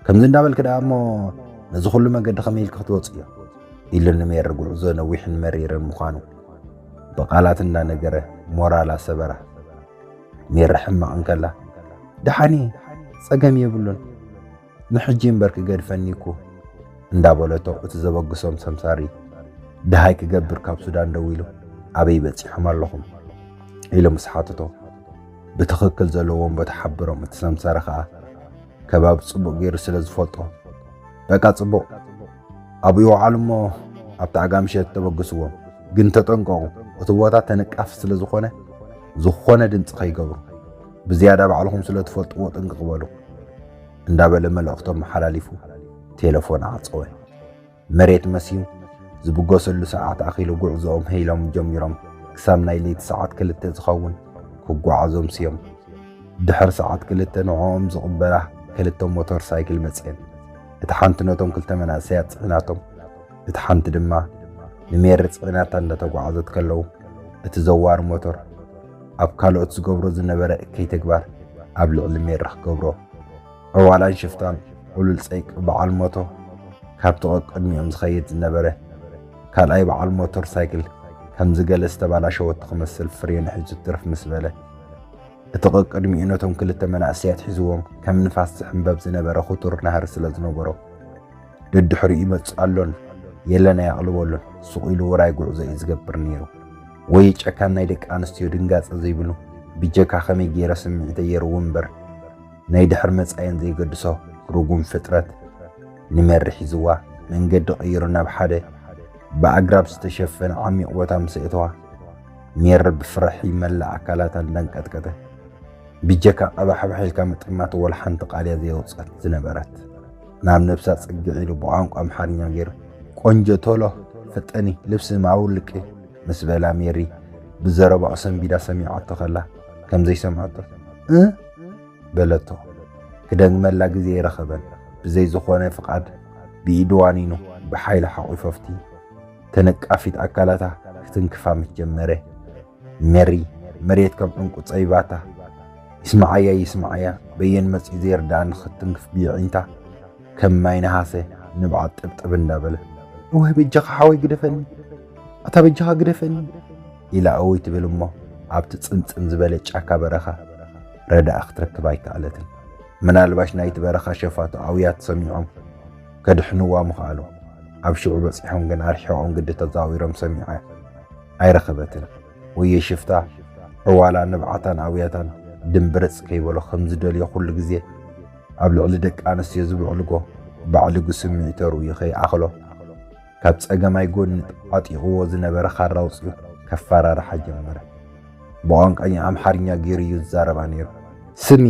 ከምዚ እንዳበልክ ደኣ እሞ ነዚ ኩሉ መገዲ ከመይ ኢልክ ክትወፅዮ? ኢሉ ንሜሪ ጉዕዞ ነዊሕን መሪርን ምዃኑ ብቓላት እንዳነገረ ሞራላ ሰበራ። ሜሪ ሕማቕ እንከላ ደሓን እየ፣ ጸገም የብሉን፣ ንሕጂ እምበር ክገድፈኒ እኮ እንዳበለቶ እቲ ዘበግሶም ሰምሳሪ ደሃይ ክገብር ካብ ሱዳን ደዊሉ ኣበይ በጺሖም ኣለኹም ኢሉ ምስ ሓተቶ ብትኽክል ዘለዎም ቦታ ሓብሮም እቲ ሰምሳሪ ከኣ ከባቢ ጽቡቕ ገይሩ ስለ ዝፈልጦ በቃ ጽቡቕ ኣብኡ ይውዓሉ እሞ ኣብቲ ኣጋምሸት ተበግስዎም ግን ተጠንቀቑ እቲ ቦታ ተነቃፊ ስለ ዝኾነ ዝኾነ ድምፂ ከይገብሩ ብዝያዳ ባዕልኹም ስለ ትፈልጥዎ ጥንቅቕ በሉ እንዳበለ መልእኽቶም መሓላሊፉ ቴለፎን ዓጸወ። መሬት መስዩ ዝብገሰሉ ሰዓት ኣኺሉ ጉዕዞኦም ሄሎም ጀሚሮም ክሳብ ናይ ለይቲ ሰዓት ክልተ ዝኸውን ክጓዓዞም ስዮም። ድሕሪ ሰዓት ክልተ ንዕኦም ዝቕበላ ክልተ ሞተር ሳይክል መጽአን። እታ ሓንቲ ነቶም ክልተ መናእሰያት ጽዒናቶም፣ እታ ሓንቲ ድማ ንሜሪ ጽዒናታ እንዳተጓዓዘት ከለዉ እቲ ዘዋሪ ሞተር ኣብ ካልኦት ዝገብሮ ዝነበረ እከይ ተግባር ኣብ ልዕሊ ሜሪ ክገብሮ ዕዋላን ሽፍታን ዕሉል ጸይቂ በዓል ሞቶ ካብቲ ቀቅድሚኦም ዝኸይድ ዝነበረ ካልኣይ በዓል ሞተር ሳይክል ከምዚ ገለ ዝተባላሸወቶ ክመስል ፍሬኑ ሒዙ ትርፍ ምስ በለ እቲ ቀቅድሚኡ ነቶም ክልተ መናእሰያት ሒዝዎም ከም ንፋስ ዝሕንበብ ዝነበረ ክቱር ናህሪ ስለ ዝነበሮ ደድሕሪኡ ይመጽእ ኣሎን የለን ኣየቕልበሉን ሱቕ ኢሉ ውራይ ጉዕዞ እዩ ዝገብር ነይሩ። ወይ ጨካን ናይ ደቂ ኣንስትዮ ድንጋጸ ዘይብሉ ብጀካ ከመይ ገይረ ስምዒተይ የርዊ እምበር ናይ ድሕር መጻየን ዘይገድሶ ርጉም ፍጥረት ንሜሪ ሒዝዋ መንገዲ ቀይሩ ናብ ሓደ ብኣግራብ ዝተሸፈነ ዓሚቕ ቦታ ምስ ኣእተዋ ሜሪ ብፍርሒ መላእ ኣካላታ እንዳንቀጥቀጠ ብጀካ ቀባሕባሕ ኢልካ ምጥማት ወላ ሓንቲ ቃል እያ ዘየውጸት ዝነበረት። ናብ ነብሳ ጽግዕ ኢሉ ብቋንቋ ኣምሓርኛ ገይሩ ቆንጆ ቶሎ ፍጠኒ ልብሲ ማውልቂ ምስ በላ ሜሪ ብዘረባኡ ሰንቢዳ ሰሚዓቶ ከላ ከም ዘይሰምዐቶ እ በለቶ። ክደግመላ ግዜ ኣይረኸበን። ብዘይ ዝኾነ ፍቓድ ብኢዱ ዋኒኑ ብሓይሊ ሓቑፈፍቲ ተነቃፊት ኣካላታ ክትንክፋ ምስ ጀመረ ሜሪ መሬት ከም ዕንቁ ጸቢባታ ይስምዓያ ይስምዓያ በየን መጺኡ ዘይርድኣኒ ክትንክፍ ብየዒንታ ከም ማይ ነሃሰ ንብዓት ጥብጥብ እንዳበለ እወ በጃኻ ሓወይ ግደፈኒ ኣታ በጃኻ ግደፈኒ ኢላ እውይ ትብል እሞ ኣብቲ ጽንጽን ዝበለ ጫካ በረኻ ረዳኢ ክትረክብ ኣይከኣለትን። ምናልባሽ ናይቲ በረኻ ሸፋቱ ኣውያት ሰሚዖም ከድሕንዋ ምኽኣሉ። ኣብ ሽዑ በጺሖም ግን ኣርሒቖም ግዲ ተዛዊሮም ሰሚዓ ኣይረኸበትን። ወየ ሽፍታ ዕዋላ ንብዓታን ኣውያታን ድምብርጽ ከይበሎ ከም ዝደልዮ ኩሉ ግዜ ኣብ ልዕሊ ደቂ ኣንስትዮ ዝብዕልጎ ባዕልጉ ስምዒት ተርእዩ ከይኣኽሎ ካብ ጸገማይ ጎኒ ዓጢቕዎ ዝነበረ ካራ ኣውጺኡ ከፈራርሓ ጀመረ። ብቋንቋኛ ኣምሓርኛ ገይሩ እዩ ዝዛረባ ነይሩ። ስሚ፣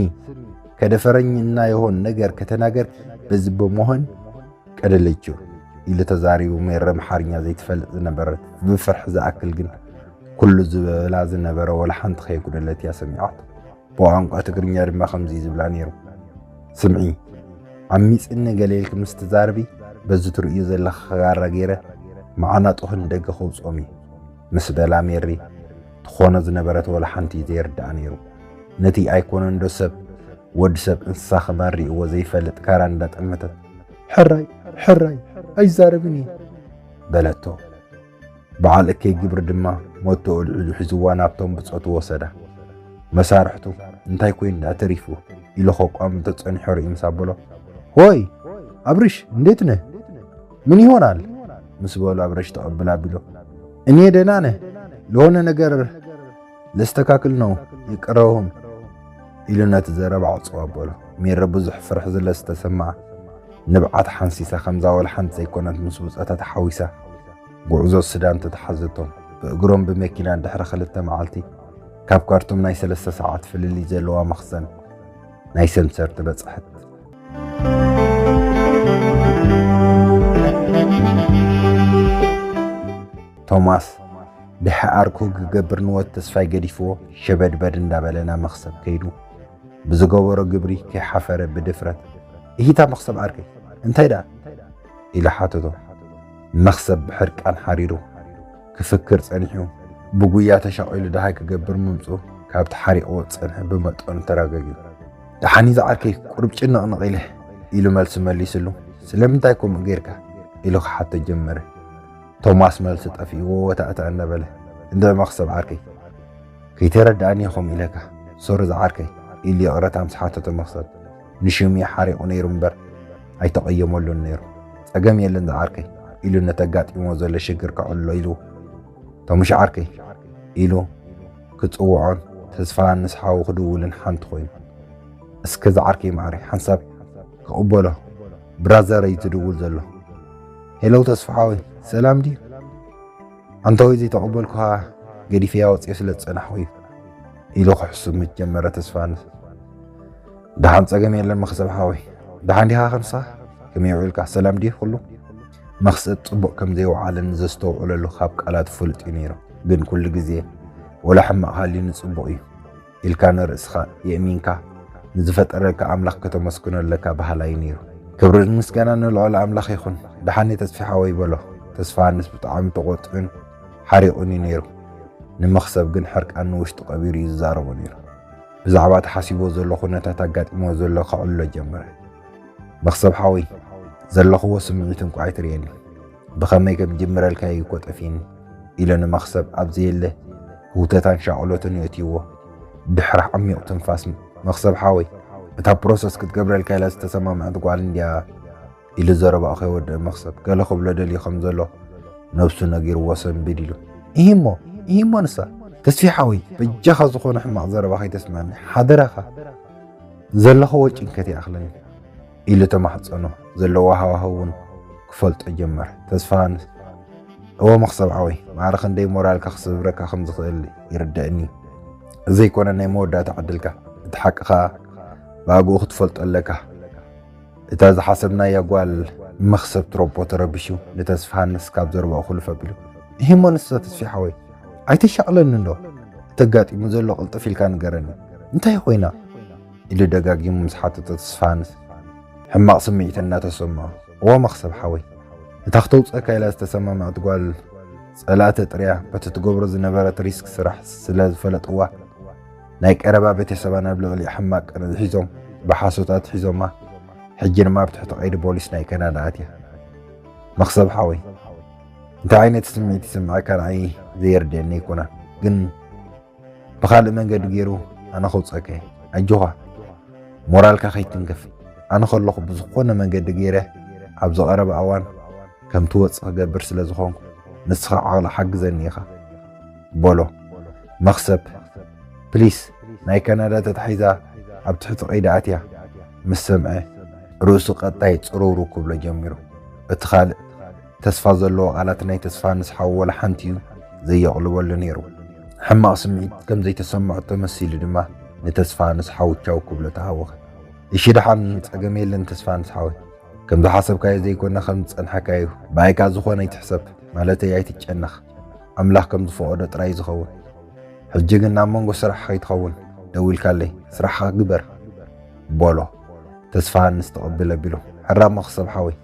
ከደፈረኝ እና የሆን ነገር ከተናገር በዚ በመሆን ቀደለችው ኢሉ ተዛሪቡ። ሜሪ ኣምሓርኛ ዘይትፈልጥ ዝነበረት ብፍርሒ ዝኣክል ግን ኩሉ ዝበላ ዝነበረ ወላ ሓንቲ ከይጉደለት እያ ሰሚዓቶ። ብቋንቋ ትግርኛ ድማ ከምዚ እዩ ዝብላ ነይሩ። ስምዒ፣ ዓሚጽኒ ገለ ኢልኪ ምስ ትዛረቢ በዚ ትርእዮ ዘለኺ ካራ ገይረ መዓናጡኺ ንደገ ከውጽኦም እየ ምስ በላ ሜሪ ትኾኖ ዝነበረት ወላ ሓንቲ እዩ ዘይርድኣ ነይሩ። ነቲ ኣይኮነን ዶ ሰብ ወዲ ሰብ እንስሳ ክማን ርእይዎ ዘይፈልጥ ካራ እንዳጠመተት ሕራይ ሕራይ ኣይዛረብን እየ። በለቶ። በዓል እከይ ግብሪ ድማ ሞቶ ኣልዒሉ ሒዝዋ ናብቶም ብጾቱ ወሰዳ። መሳርሕቱ እንታይ ኮይኑ ደኣ ተሪፉ ኢሉ ከቋምቶ ጸኒሑ ርኢ ምስ ኣበሎ፣ ሆይ ኣብርሽ እንዴት ነህ? ምን ይሆናል? ምስ በሉ ኣብርሽ ተቐብል ኣቢሉ፣ እኔ ደህና ነህ፣ ለሆነ ነገር ለስተካክል ነው የቀረሁም ኢሉ ነቲ ዘረባ ዕጽው ኣበሎ። ሜሪ ብዙሕ ፍርሒ ስለ ዝተሰምዓ ንብዓት ሓንሲሳ ከምዛ ወላ ሓንቲ ዘይኮነት ምስ ብጾታ ተሓዊሳ ጉዕዞ ሱዳን ተተሓዘቶም። ብእግሮም ብመኪና ድሕሪ ክልተ መዓልቲ ካብ ካርቱም ናይ ሰለስተ ሰዓት ፍልልይ ዘለዋ መኽዘን ናይ ሰምሰርቲ በጽሐት። ቶማስ ድሕሪ ዓርኩ ክገብር ንወት ተስፋይ ገዲፍዎ ሸበድበድ እንዳበለ ናብ መኽሰብ ከይዱ ብዝገበሮ ግብሪ ከይሓፈረ ብድፍረት፣ እሂታ መኽሰብ ዓርከይ እንታይ ደኣ? ኢሉ ሓተቶ። መኽሰብ ብሕርቃን ሓሪሩ ክፍክር ጸኒሑ ብጉያ ተሻቒሉ ደሃይ ክገብር ምምጹ ካብቲ ሓሪቕዎ ዝጸንሐ ብመጠኑ ተረጋጊኡ። ደሓን እዩ ዝዓርከይ ቁሩብ ጭንቕንቕ ኢለ ኢሉ መልሲ መሊስሉ። ስለምንታይ ከምኡ ጌርካ? ኢሉ ክሓቶ ጀመረ። ቶማስ መልሲ ጠፊእዎ ወታእታ እናበለ፣ እንድዒ መኽሰብ ዓርከይ ከይተረድኣኒ ኢኹም ኢለካ ሶሪ ዝዓርከይ ኢሉ ይቕረታ ምስ ሓተቶ መኽሰብ ንሽሙ እዩ ሓሪቑ ነይሩ እምበር ኣይተቐየመሉን ነይሩ። ጸገም የለን ዝዓርከይ ኢሉ ነቲ ኣጋጢምዎ ዘሎ ሽግር ከዕልሎ ኢሉ፣ ተሙሽ ዓርከይ ኢሉ ክጽውዖን ተስፋ ንስሓቡ ክድውልን ሓንቲ ኮይኑ፣ እስከ ዝዓርከይ ማዕረይ ሓንሳብ ክቕበሎ ብራዘር እዩ ትድውል ዘሎ። ሄሎ ተስፋ ሓወይ ሰላም ድዩ? ኣንታ ወይ ዘይተቐበልኩኻ ገዲፈያ ወፅየ ስለ ዝፀናሕኩ እዩ ኢሉ ክሕሱ ምስ ጀመረ ተስፋንስ ደሓን ፀገም የለን መኽሰብ ሓወይ ደሓን ዲኻ ክንሳ ከመይ ውዒልካ ሰላም ድዩ ኩሉ መኽሰብ ፅቡቕ ከም ዘይወዓለን ዘስተውዕለሉ ካብ ቃላት ፍሉጥ እዩ ነይሩ ግን ኩሉ ግዜ ወላ ሕማቕ ሃልዩ ንፅቡቕ እዩ ኢልካ ንርእስኻ የእሚንካ ንዝፈጠረካ ኣምላኽ ከተመስግኖ ኣለካ በሃላይ ነይሩ። ክብርን ምስጋናን ንልዑል ኣምላኽ ይኹን። ደሓን እየ ተስፊ ሓወይ በሎ። ተስፋሃንስ ብጣዕሚ ተቖጢዑን ሓሪቑን እዩ ነይሩ። ንመኽሰብ ግን ሕርቃን ንውሽጡ ቀቢሩ እዩ ዝዛረቦ ነይሩ። ብዛዕባ እቲ ሓሲብዎ ዘሎ ኩነታት ኣጋጢምዎ ዘሎ ከዕልሎ ጀመረ። መኽሰብ ሓወይ ዘለኽዎ ስምዒት እንቋ ኣይትርእየኒ። ብኸመይ ከም ጅምረልካዮ እኮ ጠፊእኒ ኢሉ ንመኽሰብ ኣብ ዘየለ ህውተታን ሻቕሎትን የእትይዎ። ድሕሪ ዓሚቕ ትንፋስ መኽሰብ ሓወይ እታ ፕሮሰስ ክትገብረልካ ኢላ ዝተሰማምዐት ጓል እንድያ ኢሉ ዘረባኡ ከይወደአ መኽሰብ ገለ ክብሎ ደልዩ ከም ዘሎ ነብሱ ነጊርዎ ሰንቢድ ኢሉ ኢሂሞ ኢሂሞ ንሳ ተስፊ ሓወይ በጃኻ ዝኾነ ሕማቕ ዘረባ ከይተስምዐኒ ሓደራኻ ዘለኽዎ ጭንቀት ይኣኽለኒ ኢሉ ተማሕጸኖ። ዘለዎ ሃዋህው እውን ክፈልጦ ጀመረ። ተስፋሃንስ፣ እወ መኽሰብ ሓወይ፣ ማዕረ ክንደይ ሞራልካ ክስብረካ ከም ዝኽእል ይርደኣኒ እዩ። ዘይኮነ ናይ መወዳእታ ዕድልካ፣ እቲ ሓቂ ከኣ ብኣግኡ ክትፈልጦ ኣለካ። እታ ዝሓሰብናያ ጓል ንመኽሰብ ትረቦ ተረቢሹ ንተስፋሃንስ ካብ ዘረባኡ ክልፍ ኣቢሉ፣ እሂሞ ንሳ ተስፊ ሓወይ፣ ኣይተሻቕለኒ እንዶ? እቲ ኣጋጢሙ ዘሎ ቅልጥፍ ኢልካ ንገረኒ። እንታይ ኮይና? ኢሉ ደጋጊሙ ምስ ሓተቶ ተስፋሃንስ ሕማቕ ስምዒት እናተሰምዖ፣ እወ መኽሰብ ሓወይ፣ እታ ክተውፅአካ ኢላ ዝተሰማምዐት ጓል ጸላእቲ ጥርያ በቲ ትገብሮ ዝነበረት ሪስክ ስራሕ ስለ ዝፈለጥዋ ናይ ቀረባ ቤተሰባ ናብ ልዕሊኣ ሕማቕ ቅርጺ ሒዞም ብሓሶት ኣትሒዞማ። ሕጂ ድማ ኣብ ትሕቲ ቀይዲ ፖሊስ ናይ ካናዳ ኣትያ። መኽሰብ ሓወይ እንታይ ዓይነት ስምዒት ይስምዐካ ንዓይ ዘየርድአኒ ኣይኮነን ግን ብኻልእ መንገዲ ገይሩ ኣነ ከውፀካ እየ ኣጆኻ ሞራልካ ከይትንክፍ ኣነ ከለኹ ብዝኾነ መንገዲ ገይረ ኣብ ዝቐረበ ኣዋን ከም ትወፅእ ክገብር ስለ ዝኾንኩ ንስኻ ዓቕሊ ሓግዘኒ ኢኻ በሎ መኽሰብ ፕሊስ ናይ ካናዳ ተታሒዛ ኣብ ትሕቲ ቀይዲ ኣትያ ምስ ሰምዐ ርእሱ ቀጣይ ፅርውርው ክብሎ ጀሚሩ እቲ ካልእ ተስፋ ዘለዎ ቃላት ናይ ተስፋ ንስሓው ወላ ሓንቲ እዩ ዘየቕልበሉ ነይሩ። ሕማቕ ስምዒት ከም ዘይተሰምዖ ተመሲሉ ድማ ንተስፋ ንስሓው ቻው ክብሎ ተሃወኸ። እሺ ደሓን ጸገም የለን ተስፋ ንስሓወይ። ከም ዝሓሰብካዮ ዘይኮነ ከም ዝጸንሐካዩ ብኣይካ ዝኾነ ኣይትሕሰብ ማለተይ ኣይትጨነኽ። ኣምላኽ ከም ዝፈቐዶ ጥራይ ዝኸውን። ሕጂ ግን ናብ መንጎ ስራሕ ከይትኸውን ደዊልካለይ ስራሕኻ ግበር በሎ። ተስፋ ንስ ተቐብል ኣቢሉ ሕራም መኽሰብ ሓወይ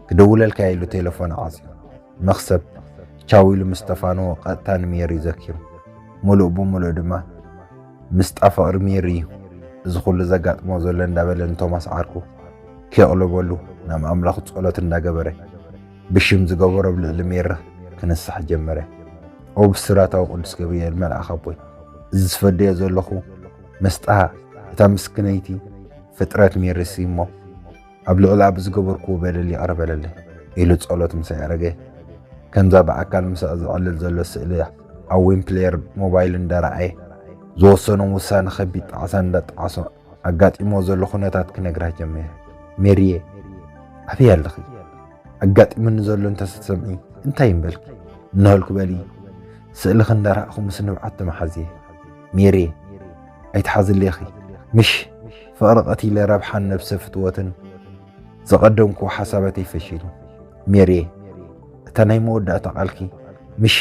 ክደውለልካ ኢሉ ቴሌፎን ዓጽዩ። መኽሰብ ቻው ኢሉ ምስ ተፋነወ ቀጥታ ንሜሪ ዘኪሩ። ምሉእ ብምሉእ ድማ ምስጣ ፍቕሪ ሜሪ እዩ እዚ ኩሉ ዘጋጥሞ ዘሎ እንዳበለ ንቶማስ ዓርኩ ከየቕለበሉ ናብ ኣምላኹ ጸሎት እንዳገበረ፣ ብሽም ዝገበሮ ኣብ ልዕሊ ሜሪ ክንሳሕ ጀመረ። ኦ ብስራታዊ ቅዱስ ገብርኤል መልኣኽ ኣቦይ፣ እዚ ዝፈደዮ ዘለኹ መስጣ እታ ምስክነይቲ ፍጥረት ሜሪሲ እሞ፣ ኣብ ልዕላ ብዝገበርክዎ በደል ይቕረ በለለይ ኢሉ ጸሎት ምስ ኣዕረገ፣ ከምዛ ብኣካል ምሳኣ ዝዕልል ዘሎ ስእሊ ኣብ ዊን ፕሌየር ሞባይል እንዳረኣየ፣ ዝወሰኖም ውሳነ ከቢድ ጣዕሳ እንዳጣዕሶ ኣጋጢሞ ዘሎ ኩነታት ክነግራ ጀመረ። ሜሪየ፣ ኣበይ ኣለኺ? ኣጋጢሙኒ ዘሎ እንተትሰምዒ እንታይ እምበልኪ? እንሆልኪ በሊ፣ ስእልኺ እንዳረኣኹ ምስ ንብዓት ተመሓዝየ። ሜሪየ፣ ኣይትሓዝለይ ኢኺ። ምሽ ፍቕሪ ቀቲለ ረብሓን ነብሰ ፍትወትን ዘቐደምኩዎ ሓሳባተይ ፈሺሉ። ሜሪየ፣ እታ ናይ መወዳእታ ቃልኪ ምሽ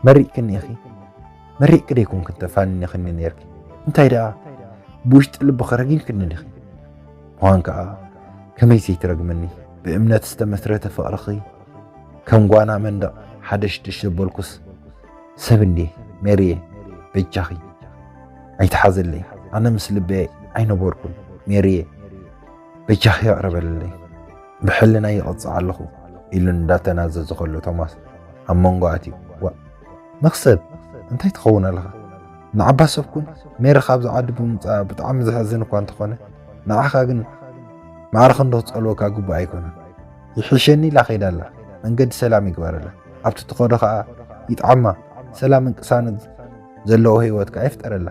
መሪቕክኒ ኢኺ። መሪቕኪ ደይኮንክን ተፋኒንክኒ ነይርኪ። እንታይ ደኣ ብውሽጢ ልብኺ ረጊምክኒ ዲኺ? ምዃን ከኣ ከመይ ዘይትረግምኒ? ብእምነት ዝተመስረተ ፍቕርኺ ከም ጓና መንደቕ ሓደሽደሽ ዘበልኩስ ሰብ እንድየ። ሜሪየ፣ በጃኺ ኣይትሓዘለይ። ኣነ ምስ ልበይ ኣይነበርኩን። ሜሪየ፣ በጃኺ ይቕረ በልለይ። ብሕልናይ ይቕጻዕ ኣለኹ ኢሉ እንዳተናዘዘ ከሎ ቶማስ ኣብ መንጎ ኣትዩ፣ ዋእ መኽሰብ፣ እንታይ ትኸውን ኣለኻ? ንዓባ ሰብ ኩን። ሜሪ ካብዚ ዓዲ ብምምጻኣ ብጣዕሚ ዘሕዝን እኳ እንተኾነ፣ ንዓኻ ግን ማዕረ ክንዶ ክጸልወካ ግቡእ ኣይኮነን። ይሕሸኒ ኢላ ከይዳ ኣላ። መንገዲ ሰላም ይግበረላ። ኣብቲ ትኸዶ ኸኣ ይጥዓማ። ሰላምን ቅሳነት ዘለዎ ህይወት ከኣ ይፍጠረላ።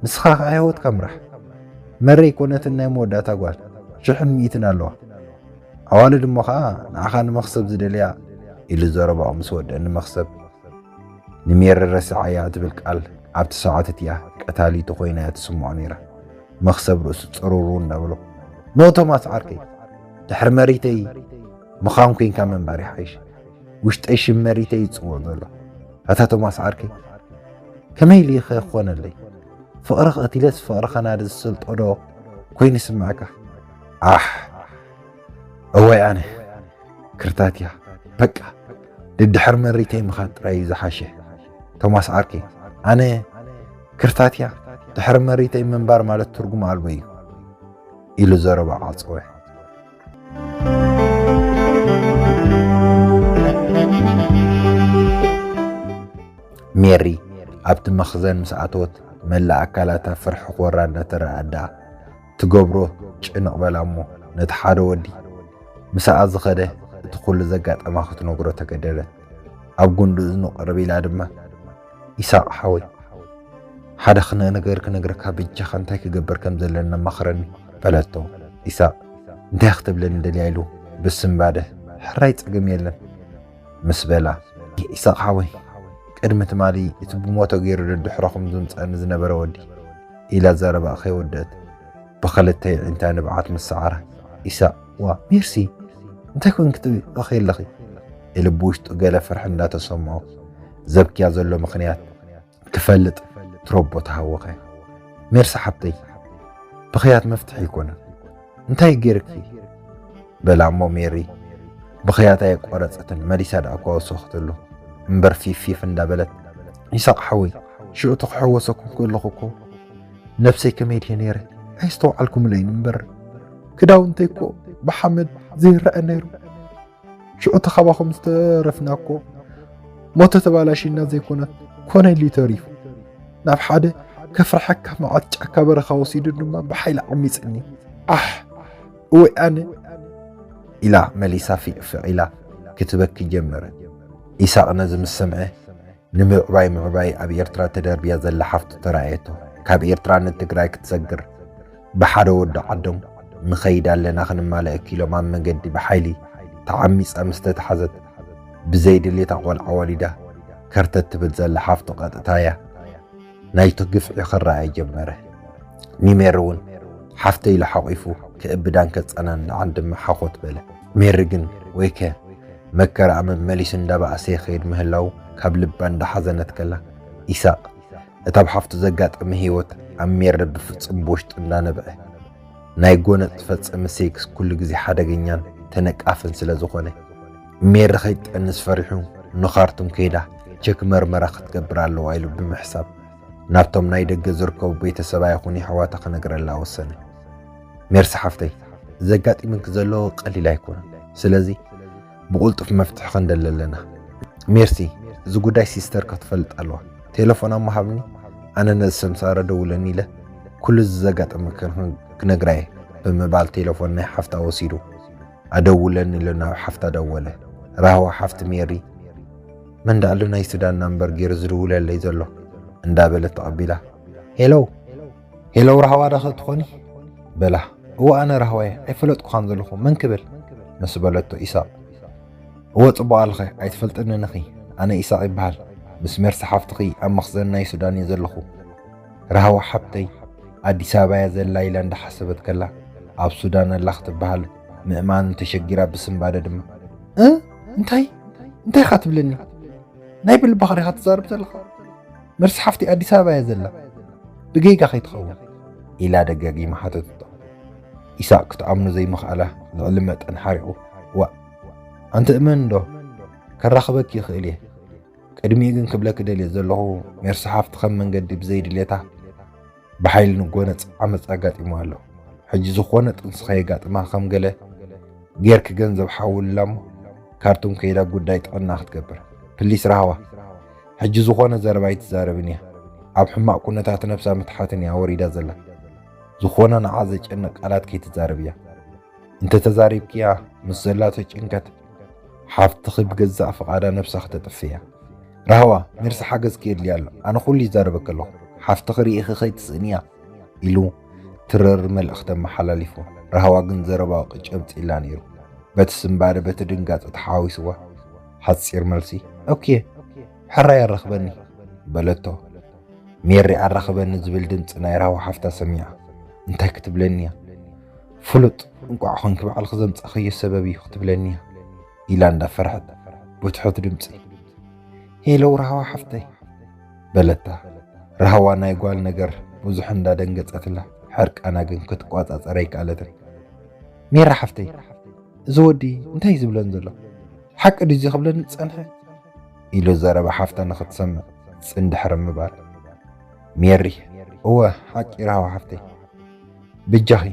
ንስኻ ኸኣ ህይወትካ ምራሕ። መረይ ኮነትን ናይ መወዳእታ ጓል ሽሕን ሚእትን ኣለዋ። ኣዋልድ እሞ ኸኣ ንዓኻ ንመኽሰብ ዝደልያ ኢሉ ዘረባኡ ምስ ወደአ፣ ንመኽሰብ ንሜሪ ረሲዓያ እትብል ቃል ኣብቲ ሰዓት እቲኣ ቀታሊቱ ኮይና እያ ትስምዖ ነይራ። መኽሰብ ርእሱ ጽሩሩ እንዳበሎ፣ ኖ ቶማስ ዓርከይ፣ ድሕሪ መሪተይ ምዃን ኮይንካ ምንባር ይሓይሽ። ውሽጠይ ሽም መሪተይ ይጽውዕ ዘሎ። ኣታ ቶማስ ዓርከይ፣ ከመይ ኢሉ ኢኸ ክኾነለይ? ፍቕሪ ቀቲለስ ፍቕሪ ከናዲ ዝሰልጦ ዶ ኮይኑ ይስምዓካ? ኣሕ፣ እወይ ኣነ ክርታትያ፣ በቃ ድድሕር መሪተይ ምኻድ ጥራይ እዩ ዝሓሸ። ቶማስ ዓርከይ፣ ኣነ ክርታትያ፣ ድሕሪ መሪተይ ምንባር ማለት ትርጉም ኣልቦ እዩ ኢሉ ዘረባ ዓጸወ። ሜሪ ኣብቲ መኽዘን ምስ ኣተወት መላእ ኣካላታ ፍርሒ ኮራ እንዳተረኣኣ ትገብሮ ጭንቕ በላ እሞ ነቲ ሓደ ወዲ ምስኣ ዝኸደ እቲ ኩሉ ዘጋጠማ ክትነግሮ ተገደደት። ኣብ ጉንዲ እዝኑ ቅርብ ኢላ ድማ፣ ኢሳቕ ሓወይ፣ ሓደ ክነ ነገር ክነግረካ፣ በጃኻ እንታይ ክገብር ከም ዘለኒ ኣማኽረኒ በለቶ። ኢሳቕ እንታይ ክትብለኒ ደልያ ኢሉ ብስንባደ፣ ሕራይ ጸገም የለን ምስ በላ፣ ኢሳቕ ሓወይ፣ ቅድሚ ትማሊ እቲ ብሞቶ ገይሩ ደድሕረኹም ዝምጸኒ ዝነበረ ወዲ ኢላ ዘረባኣ ከይወደአት ብኽልተ የዒንታ ንብዓት ምስ ሰዓራ፣ ኢሳቕ፣ ዋ ሜርሲ፣ እንታይ ኮንኪ ትበኺ ኣለኺ? ኢሉ ብውሽጡ ገለ ፍርሒ እንዳተሰምዖ ዘብክያ ዘሎ ምኽንያት ክፈልጥ ትሮቦ ተሃወኸ። ሜርሲ ሓብተይ፣ ብኽያት መፍትሒ ኣይኮነን። እንታይ ገይርኪ? በላ እሞ ሜሪ ብኽያታ የቋረጸትን መሊሳ ደኣ እኳ ወሰኸትሉ እምበር ፊፍ ፊፍ እንዳበለት፣ ይሳቕ ሓወይ፣ ሽዑ ተኽሕወሰኩም ከለኹ እኮ ነብሰይ ከመይ ድየ ነይረ? ኣየስተውዓልኩምለይን እምበር ክዳውንተይ እኮ ብሓመድ ዘይረአ ነይሩ። ሽዑ ተኻባኹም ዝተረፍና እኮ ሞተ ተባላሽና ዘይኮነት ኮነ ኢሉ ተሪፉ። ናብ ሓደ ከፍርሐካ መዓት ጫካ በረኻ ወሲዱ ድማ ብሓይሊ ዓሚጽኒ። ኣሕ፣ እወይ ኣነ፣ ኢላ መሊሳ ፊቕ ፊቕ ኢላ ክትበኪ ጀመረት። ኢሳቕ ነዚ ምስ ሰምዐ፣ ንምዕባይ ምዕባይ ኣብ ኤርትራ ተደርብያ ዘላ ሓፍቱ ተራእየቶ። ካብ ኤርትራ ንትግራይ ክትሰግር ብሓደ ወዲ ዓዶም ንኸይድ ኣለና ክንማለእኪ ኢሎም ኣብ መገዲ ብሓይሊ ተዓሚጻ ምስ ተታሕዘት፣ ብዘይ ድሌታ ቆልዓ ወሊዳ ከርተት ትብል ዘላ ሓፍቱ ቀጥታ እያ። ናይቱ ግፍዒ ክረኣይ ጀመረ። ኒሜር እውን ሓፍተይ ኢሉ ሓቒፉ ክእብዳን ከጸናንዓን ድማ ሓኾት በለ። ሜሪ ግን ወይከ መከራኣ መመሊሱ እንዳበኣሰ ይኸይድ ምህላዉ ካብ ልባ እንዳሓዘነት ከላ፣ ኢሳቕ፣ እታ ኣብ ሓፍቱ ዘጋጠመ ህይወት ኣብ ሜሪ ብፍጹም ብውሽጡ እንዳነብዐ፣ ናይ ጎነጽ ዝፈጸመ ሴክስ ኩሉ ግዜ ሓደገኛን ተነቃፍን ስለ ዝኾነ፣ ሜሪ ከይትጠንስ ፈሪሑ ንኻርቱም ከይዳ ቸክ መርመራ ክትገብር ኣለዋ ኢሉ ብምሕሳብ፣ ናብቶም ናይ ደገ ዝርከቡ ቤተሰባ ይኹን የሕዋታ ክነግረላ ወሰነ። ሜርሲ ሓፍተይ፣ ዘጋጢምኪ ዘሎ ቀሊል ኣይኮነን። ስለዚ ብቑልጡፍ መፍትሒ ክንደሊ ኣለና። ሜርሲ፣ እዚ ጉዳይ ሲስተር ክትፈልጥ ኣለዋ። ቴሌፎን ኣሞ ሃብኒ፣ ኣነ ነዚ ሰምሳረ ደውለኒ ኢለ ኩሉ እዚ ዘጋጠመ ክነግራ እየ ብምባል ቴሌፎን ናይ ሓፍታ ወሲዱ ኣደውለኒ ኢሉ ናብ ሓፍታ ደወለ። ራህዋ ሓፍቲ ሜሪ፣ መን ዳኣሉ ናይ ሱዳን ናምበር ገይሩ ዝድውለለይ ዘሎ እንዳበለት ተቐቢላ። ሄሎ፣ ሄሎ ራህዋ ዳኸ ትኾኒ? በላ። እወ ኣነ ራህዋየ፣ ኣይፈለጥኩኻን ዘለኹ፣ መን ክብል? ምስ በለቶ ኢሳቕ። እወ ጽቡቕ ኣለኸ፣ ኣይትፈልጥንን ኢኺ። ኣነ ኢሳቕ ይበሃል። ምስ ሜርሲ ሓፍትኺ ኣብ መኽዘን ናይ ሱዳን እየ ዘለኹ። ራህዋ ሓብተይ ኣዲስ ኣበባ እያ ዘላ ኢላ እንዳሓሰበት ከላ፣ ኣብ ሱዳን ኣላ ክትበሃል ምእማን ተሸጊራ ብስንባደ ድማ። እ? እንታይ? እንታይ ኢኻ ትብለኒ? ናይ ብልብኻ ዲኻ ትዛረብ ዘለኻ? ሜርሲ ሓፍቲ ኣዲስ ኣበባ እያ ዘላ። ብጌጋ ከይትኸውን? ኢላ ደጋጊማ ሓተተቶ። ኢሳቕ ክትኣምኖ ዘይምኽኣላ ልዕሊ መጠን ሓሪቑ። ዋእ! ኣንቲ እመን እንዶ፣ ከራኽበኪ ይኽእል እየ። ቅድሚኡ ግን ክብለኪ ደልየ ዘለኹ፣ ሜርሲ ሓፍቲ ከም መንገዲ ብዘይድልየታ ብሓይሊ ንጎነጽ ዓመጽ ኣጋጢምዋ ኣሎ። ሕጂ ዝኾነ ጥንሲ ከየጋጥማ ከም ገለ ጌርኪ ገንዘብ ሓውልላ እሞ ካርቱም ከይዳ ጉዳይ ጥዕና ክትገብር። ፕሊስ ራህዋ፣ ሕጂ ዝኾነ ዘረባ ኣይትዛረብን እያ። ኣብ ሕማቕ ኩነታት ነብሳ ምትሓትን እያ ወሪዳ ዘላ። ዝኾነ ንዓ ዘጨንቕ ቃላት ከይትዛረብያ። እንተ ተዛሪብክያ ምስ ዘላቶ ጭንቀት ሓፍትኺ ብገዛእ ፍቓዳ ነብሳ ክተጥፍእ እያ። ራህዋ፣ ሜርሲ ሓገዝ ከየድልያ ኣሎ። ኣነ ኩሉ ይዛረበኪ ኣለኹ። ሓፍትኺ ርኢኺ ከይትስእንያ ኢሉ ትረር መልእኽቲ ኣመሓላሊፉ። ራህዋ ግን ዘረባኡ ቅጭ ኣምጺእላ ነይሩ። በቲ ስንባደ በቲ ድንጋጸ ተሓዋዊስዋ ሓጺር መልሲ፣ ኦኬ፣ ሕራይ ኣራኽበኒ በለቶ። ሜሪ ኣራኽበኒ ዝብል ድምጺ ናይ ራህዋ ሓፍታ ሰሚዓ፣ እንታይ ክትብለኒ እያ? ፍሉጥ እንቋዕ ኾንኪ ባዕልኺ ዘምጻእኽዮ ሰበብ እዩ ክትብለኒ እያ ኢላ እንዳፈርሐት ብትሑት ድምጺ፣ ሄሎ ራህዋ ሓፍተይ በለታ። ራህዋ ናይ ጓል ነገር ብዙሕ እንዳደንገጸትላ ሕርቃና ግን ክትቋጻጸር ኣይከኣለትን። ሜራ ሓፍተይ፣ እዚ ወዲ እንታይ እዩ ዝብለን ዘሎ? ሓቂ ድዩ እዚ ክብለኒ ዝጸንሐ? ኢሉ ዘረባ ሓፍታ ንኽትሰምዕ ጽን ድሕሪ ምባል። ሜሪ፣ እወ ሓቂ ራህዋ ሓፍተይ፣ ብጃኺ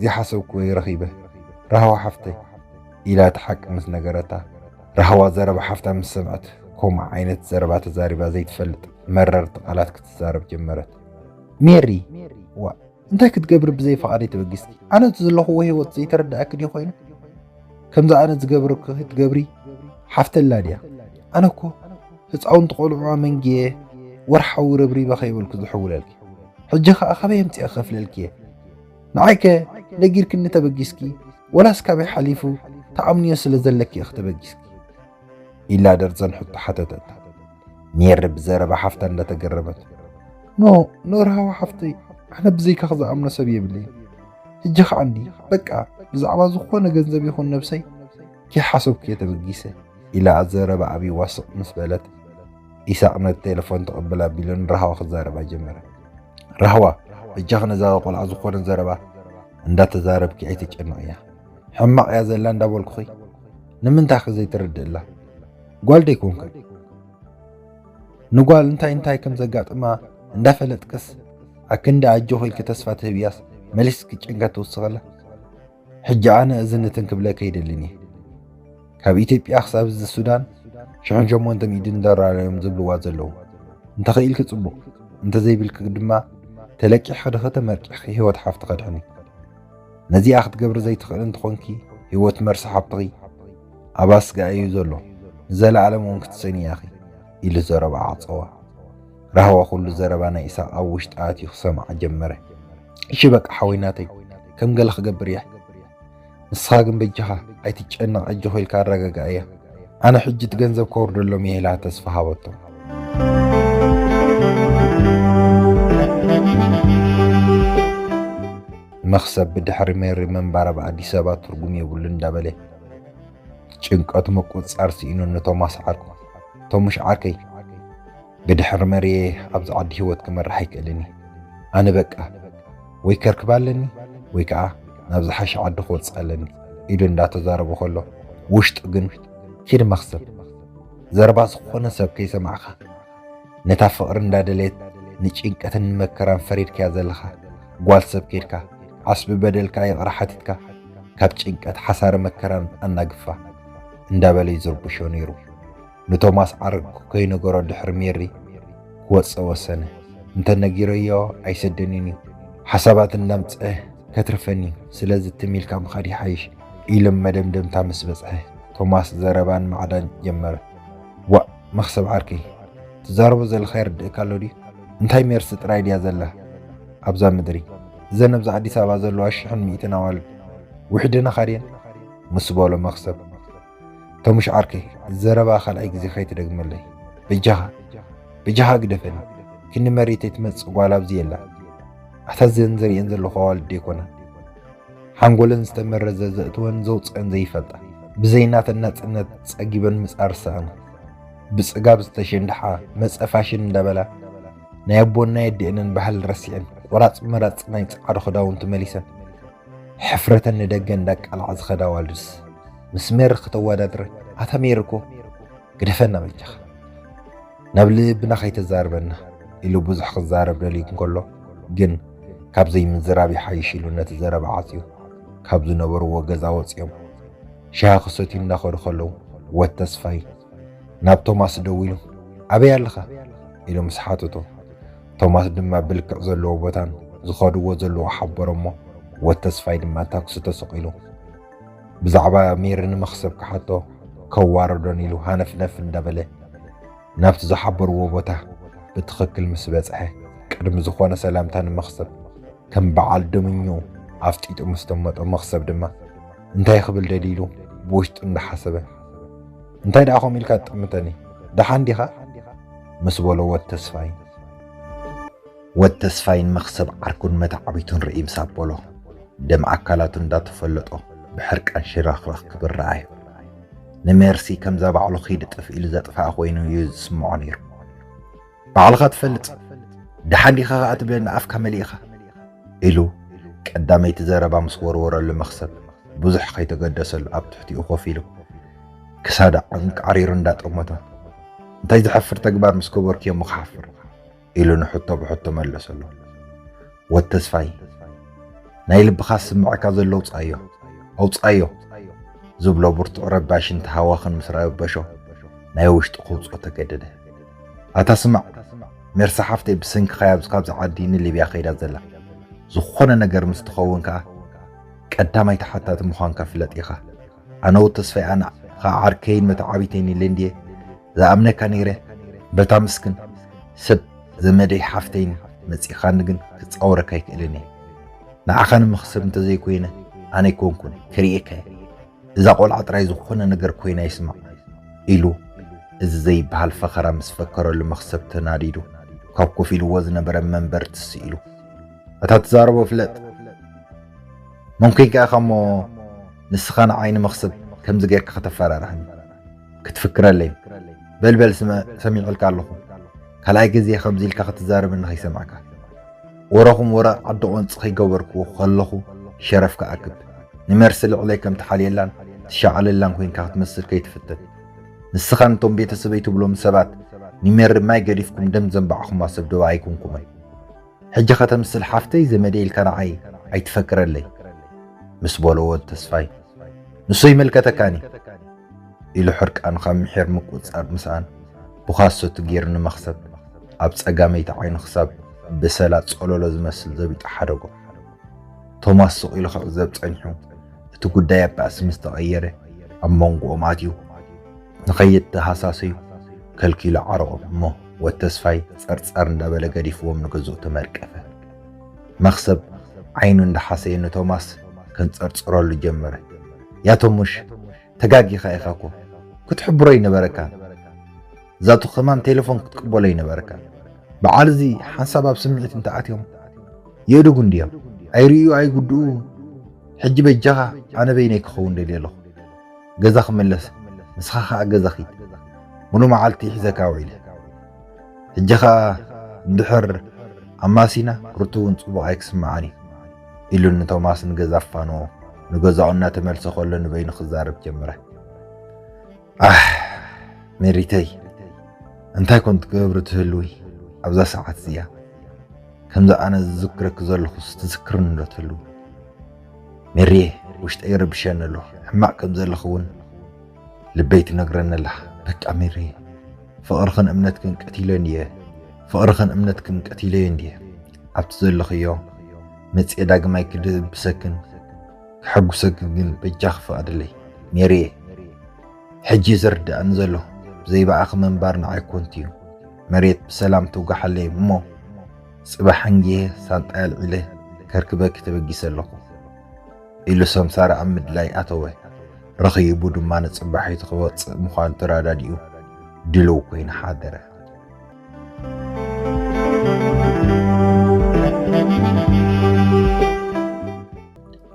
ዘይሓሰብክዎ ረኺበ ራህዋ ሓፍተይ ኢላ እቲ ሓቂ ምስ ነገረታ፣ ራህዋ ዘረባ ሓፍታ ምስ ሰምዐት ከምኡ ዓይነት ዘረባ ተዛሪባ ዘይትፈልጥ መረርቲ ቃላት ክትዛረብ ጀመረት። ሜሪ፣ ዋእ እንታይ ክትገብሪ ብዘይ ፍቓደይ ተበጊስኪ? ኣነ እቲ ዘለኹዎ ህይወት ዘይተረድኣኪ ድዩ ኮይኑ? ከምዚ ኣነ ዝገብረኪ ክትገብሪ ሓፍተላ ድያ? ኣነ እኮ ህፃውንቲ ቆልዑ ኣመንጊየ ወርሓዊ ረብሪበ ከይበልኩ ዝሕውለልኪ። ሕጂ ኸኣ ካበይ ኣምፂአ ክኸፍለልኪ እየ? ንዓይከ ነጊርክኒ ተበጊስኪ ወላስ ካበይ ሓሊፉ ተኣምንዮ ስለ ዘለኪ ኢኺ ተበጊስኪ? ኢላ ደርዘን ሕቶ ሓተተታ። ሜሪ ብዘረባ ሓፍታ እንዳተገረመት፣ ኖ ኖ ራህዋ ሓፍተይ፣ ኣነ ብዘይካኺ ዝኣምኖ ሰብ የብለይን። ሕጂ ኸዓ እንዲ በቃ ብዛዕባ ዝኾነ ገንዘብ ይኹን ነብሰይ ከይሓሰብኩ እየ ተበጊሰ ኢላ ዘረባ ኣብይዋ ስቕ ምስ በለት፣ ኢሳቕ ነቲ ቴለፎን ተቐብል ኣቢሉ ንራህዋ ክዛረባ ጀመረ። ራህዋ፣ በጃኺ ነዛ ቆልዓ ዝኾነ ዘረባ እንዳተዛረብኪ ኣይተጨንቕያ። ሕማቕ እያ ዘላ እንዳበልኩኺ ንምንታይ ኸ ዘይትርድእላ? ጓል ዶ ኣይኮንክን? ንጓል እንታይ እንታይ ከም ዘጋጥማ እንዳፈለጥክስ ኣክንዲ ኣጆኺ ኢልኪ ተስፋ ትህብያስ መሊስኪ ጭንቀት ትውስኸላ። ሕጂ ኣነ እዝን እትን ክብለኪ ኣይደልን እየ። ካብ ኢትዮጵያ ክሳብ እዚ ሱዳን ሽሕን ሸሞንተ ሚእትን ዶላር እዮም ዝብልዋ ዘለዉ። እንተኽኢልኪ ጽቡቕ፣ እንተዘይብልኪ ድማ ተለቂሕኺ ድኺ ተመርቂሕኺ ህይወት ሓፍትኺ ኣድሕኒ። ነዚኣ ክትገብሪ ዘይትኽእሊ እንተኾንኪ ህይወት መርሲ ሓፍትኺ ኣብ ኣስጋእ እዩ ዘሎ። ንዘለኣለም እውን ክትሰንያ ኢኺ ኢሉ ዘረባ ዓጸዋ። ራህዋ ኩሉ ዘረባ ናይ ኢሳቕ ኣብ ውሽጢ ኣትዩ ክሰምዓ ጀመረ። እሺ በቃ ሓወይ ናተይ፣ ከም ገለ ክገብር እየ። ንስኻ ግን በጃኻ ኣይትጨነቕ፣ ኣጆኻ ኢልካ ኣረጋግኣያ። ኣነ ሕጂ እቲ ገንዘብ ከውርደሎም እየ ኢላ ተስፋ ሃበቶ። መኽሰብ ብድሕሪ ሜሪ ምንባር ኣብ ኣዲስ ኣበባ ትርጉም የብሉን እንዳበለ ጭንቀቱ ምቁጽጻር ስኢኑ ንቶማስ ዓርኩ፣ ቶሙሽ ዓርከይ፣ ብድሕሪ መርየ ኣብዚ ዓዲ ህይወት ክመርሕ ኣይክእልን እየ። ኣነ በቃ ወይ ከርክባ ኣለኒ ወይ ከኣ ናብ ዝሓሸ ዓዲ ክወጽእ ኣለኒ ኢሉ እንዳተዛረበ ከሎ ውሽጡ ግን ኪድ መኽሰብ ዘረባ ዝኾነ ሰብ ከይሰማዕካ ነታ ፍቕሪ እንዳደለየት ንጭንቀትን ንመከራን ፈሪድካያ ዘለኻ ጓል ሰብ ኬድካ ዓስቢ በደልካ ይቕረ ሓቲትካ ካብ ጭንቀት ሓሳረ መከራን ኣናግፋ እንዳበለ ይዝርብሾ ነይሩ። ንቶማስ ዓርኩ ከይነገሮ ድሕሪ ሜሪ ክወፅእ ወሰነ። እንተነጊረዮ ኣይሰደንን እዩ፣ ሓሳባት እንዳምፅአ ከትርፈኒ እዩ፣ ስለዚ ትም ኢልካ ምኻድ ይሓይሽ ኢሎም መደምደምታ ምስ በፅሐ ቶማስ ዘረባን ማዕዳን ጀመረ። ዋእ መኽሰብ ዓርከይ፣ ትዛረቦ ዘለኻ ይርድእካ ኣሎ ድዩ? እንታይ ሜርሲ ጥራይ ድያ ዘላ ኣብዛ ምድሪ? እዘን ኣብዚ ኣዲስ ኣበባ ዘለዋ ሽሕን ሚእትን ኣዋልድ ውሕድና ኻድየን ምስ በሎ መኽሰብ፣ ተሙሽ ዓርከይ፣ ዘረባ ካልኣይ ግዜ ከይትደግመለይ በጃኻ፣ በጃኻ ግደፈኒ። ክንዲ መሬተይ ትመጽእ ጓል ኣብዚ የላ። ኣታ ዘን ዝርእየን ዘለኹ ኣዋልድ ደይኮና። ሓንጎለን ዝተመረዘ ዘእትወን ዘውፅአን ዘይፈልጣ፣ ብዘይ ናተን ናፅነት ፀጊበን ምፃር ዝሰኣና፣ ብፅጋብ ዝተሸንድሓ መፀ ፋሽን እንዳበላ ናይ ኣቦን ናይ ኣዲአንን ባህሊ ረሲዐን ቆራፅ መራፅ ናይ ፃዕዶ ክዳውንቲ መሊሰን ሕፍረተን ንደገ እንዳቃልዓ ዝኸዳ ኣዋልድስ ምስ ሜሪ ክተወዳድረን? ኣታ ሜሪ እኮ ግደፈና በጃኻ። ናብ ልብና ከይተዛርበና ኢሉ ብዙሕ ክዛረብ ደልዩ እንከሎ ግን ካብ ዘይምዝራብ ይሓይሽ ኢሉ ነቲ ዘረባ ዓፅዩ ካብ ዝነበርዎ ገዛ ወፂኦም ሻሂ ክሰትዩ እናኸዱ ከለዉ ወድ ተስፋይ ናብ ቶማስ ደዊሉ ኣበይ ኣለኻ ኢሉ ምስ ሓተቶ ቶማስ ድማ ብልክዕ ዘለዎ ቦታን ዝኸድዎ ዘለዎ ሓበሮ እሞ ወድ ተስፋይ ድማ ታክሲ ተሰቒሉ ብዛዕባ ሜሪ ንመኽሰብ ክሓቶ ከዋርዶን ኢሉ ሃነፍነፍ እንዳበለ ናብቲ ዝሓበርዎ ቦታ ብትኽክል ምስ በጽሐ፣ ቅድሚ ዝኾነ ሰላምታ ንመኽሰብ ከም በዓል ደምኛኡ ኣፍጢጡ ምስ ተመጦ፣ መኽሰብ ድማ እንታይ ክብል ደልዩ ኢሉ ብውሽጡ እንዳሓሰበ፣ እንታይ ደኣ ከምኡ ኢልካ ትጥምተኒ? ደሓን ዲኻ? ምስ በሎ ወድ ተስፋይ። ወድ ተስፋይን መኽሰብ ዓርኩን መተዓቢቱን ርእይ ምስ ኣበሎ፣ ደም ኣካላቱ እንዳተፈለጦ ብሕርቃን ሽረኽረኽ ክብል ረኣዮ። ንሜርሲ ከምዛ ባዕሉ ኺድ ጥፍ ኢሉ ዘጥፍኣ ኮይኑ እዩ ዝስምዖ ነይሩ። ባዕልኻ ትፈልጥ፣ ደሓን ዲኻ ኸኣ ትብለኒ ኣፍካ መሊእኻ? ኢሉ ቀዳመይቲ ዘረባ ምስ ወርወረሉ መኽሰብ ብዙሕ ከይተገደሰሉ ኣብ ትሕቲኡ ኮፍ ኢሉ ክሳዳ ኣንቃዕሪሩ እንዳጠመቶ፣ እንታይ ዘሕፍር ተግባር ምስ ገበርኩ እሞ ክሓፍር? ኢሉ ንሕቶ ብሕቶ መለሰሉ። ወድ ተስፋይ፣ ናይ ልብኻ ዝስምዐካ ዘሎ ኣውጽኣዮ፣ ኣውጽኣዮ ዝብሎ ብርቱዕ ረባሽን ተሃዋኽን ምስ ረበሾ ናይ ውሽጡ ከውጽኦ ተገደደ። ኣታ ስማዕ፣ ሜርሲ ሓፍተይ ብሰንክኻ እያ ኣብዚ ካብዚ ዓዲ ንሊብያ ከይዳ ዘላ። ዝኾነ ነገር ምስ ትኸውን ከኣ ቀዳማይ ተሓታቲ ምዃንካ ፍለጥ ኢኻ። ኣነ ወድ ተስፋይ ኣነ ኸዓ ዓርከይን መተዓቢተይን ኢለ እንድየ ዝኣምነካ ነይረ። በታ ምስክን ሰብ ዘመደይ ሓፍተይን መጺኻኒ ግን ክጻወረካ ኣይክእልን እየ። ንዓኻ ንምኽሰብ እንተዘይኮይነ ኣነ ኣይኮንኩን ክርእየካ እየ። እዛ ቆልዓ ጥራይ ዝኾነ ነገር ኮይና ይስማዕ ኢሉ እዚ ዘይበሃል ፈኸራ ምስ ፈከረሉ መኽሰብ ተናዲዱ ካብ ኮፍ ኢልዎ ዝነበረ መንበር ትስ ኢሉ፣ ኣታ ትዛረቦ ፍለጥ። መን ኮንካ ኢኻ እሞ ንስኻ ንዓይ ንመኽሰብ ከምዚ ጌርካ ከተፈራርሐኒ? ክትፍክረለይ። በል በል ስመ-፣ ሰሚዐልካ ኣለኹ። ካልኣይ ግዜ ከምዚ ኢልካ ክትዛረበኒ ከይሰማዕካ። ወረኹም ወረ ዓዲ ቆንጺ ከይገበርክዎ ከለኹ ሸረፍ ክኣክብ። ንሜርሲ ልዕለይ ከም ትሓልየላን ትሻቐለላን ኮይንካ ክትመስል ከይትፍትን። ንስኻን እቶም ቤተሰበይ ትብሎም ሰባት ንሜሪ ማይ ገዲፍኩም ደም ዘንባዕኹማ ሰብ ዶ ኣይኮንኩምን? ሕጂ ከተምስል ሓፍተይ ዘመደይ ኢልካ ንዓይ ኣይትፈክረለይ ምስ በሎ ወድ ተስፋይ፣ ንሱ ይመልከተካኒ ኢሉ ሕርቃኑ ካብ ምሒር ምቁጽጻር ምስኣን ብኻሶቱ ገይሩ ንመኽሰብ ኣብ ጸጋመይቲ ዓይኑ ክሳብ ብሰላ ጸሎሎ ዝመስል ዘቢጡ ሓደጎ። ቶማስ ስቕ ኢሉ ክዕዘብ ጸኒሑ፣ እቲ ጉዳይ ኣብ ባእሲ ምስ ተቐየረ፣ ኣብ መንጎኦም ኣትዩ ንኸይተሃሳሰዩ ከልኪሉ ዓረቖም እሞ፣ ወድ ተስፋይ ጸርጸር እንዳበለ ገዲፍዎም ንገዝኡ ተመርቀፈ። መኽሰብ ዓይኑ እንዳሓሰየ ንቶማስ ከንጸርጽረሉ ጀመረ። ያ ቶሙሽ፣ ተጋጊኻ ኢኻ እኮ። ክትሕብሮ ይነበረካ። ዛቱ ከማን ቴሌፎን ክትቅበሎ ይነበረካ። በዓል እዚ ሓንሳብ ኣብ ስምዒት እንተኣትዮም የእድጉ እንድዮም። ኣይርእዩ ኣይጉድኡ። ሕጂ በጃኻ ኣነ በይነይ ክኸውን ደልየ ኣለኹ። ገዛ ክምለስ፣ ንስኻ ኸኣ ገዛ ኺድ። ሙሉ መዓልቲ ሒዘካ ውዒለ። ሕጂ ኸኣ እንድሕር ኣማሲና ሩቱ እውን ጽቡቕ ኣይክስምዓን እዩ ኢሉ ንቶማስ ንገዛ ኣፋንዎ። ንገዛኡ እናተመልሰ ከሎ ንበይኑ ክዛረብ ጀመረ። ኣሕ ሜሪተይ፣ እንታይ ኮን ትገብሪ ትህልዊ ኣብዛ ሰዓት እዚኣ? ከምዚ ኣነ ዝዝክረኪ ዘለኹስ ትዝክርኒ ዶ ትህልዊ? ሜሪየ፣ ውሽጠይ ይርብሸኒ ኣሎ። ሕማቕ ከም ዘለኹ እውን ልበይ ትነግረኒ ኣላ። በቃ ሜሪ፣ ፍቕርኽን እምነትክን ቀቲለዮ እንድየ። ፍቕርኽን እምነትክን ቀቲለዮ እንድየ። ኣብቲ ዘለኽዮ መጽየ ዳግማይ ክድብሰክን ክሐጉሰክን ግን በጃኺ ፍቐድለይ ሜሪየ። ሕጂ ዝርድኣኒ ዘሎ ብዘይ ብኣኺ ምንባር ንዓይ ኮንቱ እዩ። መሬት ብሰላም ትውጋሓለይ እሞ ጽባሕ ኣንጊሀ ሳንጣይ ኣልዒለ ከርክበኪ ተበጊሰ ኣለኹ። ኢሉ ሰምሳር ኣብ ምድላይ ኣተወ። ረኺቡ ድማ ንጽባሒቱ ክወጽእ ምዃኑ ተረዳዲኡ ድልው ኮይኑ ሓደረ።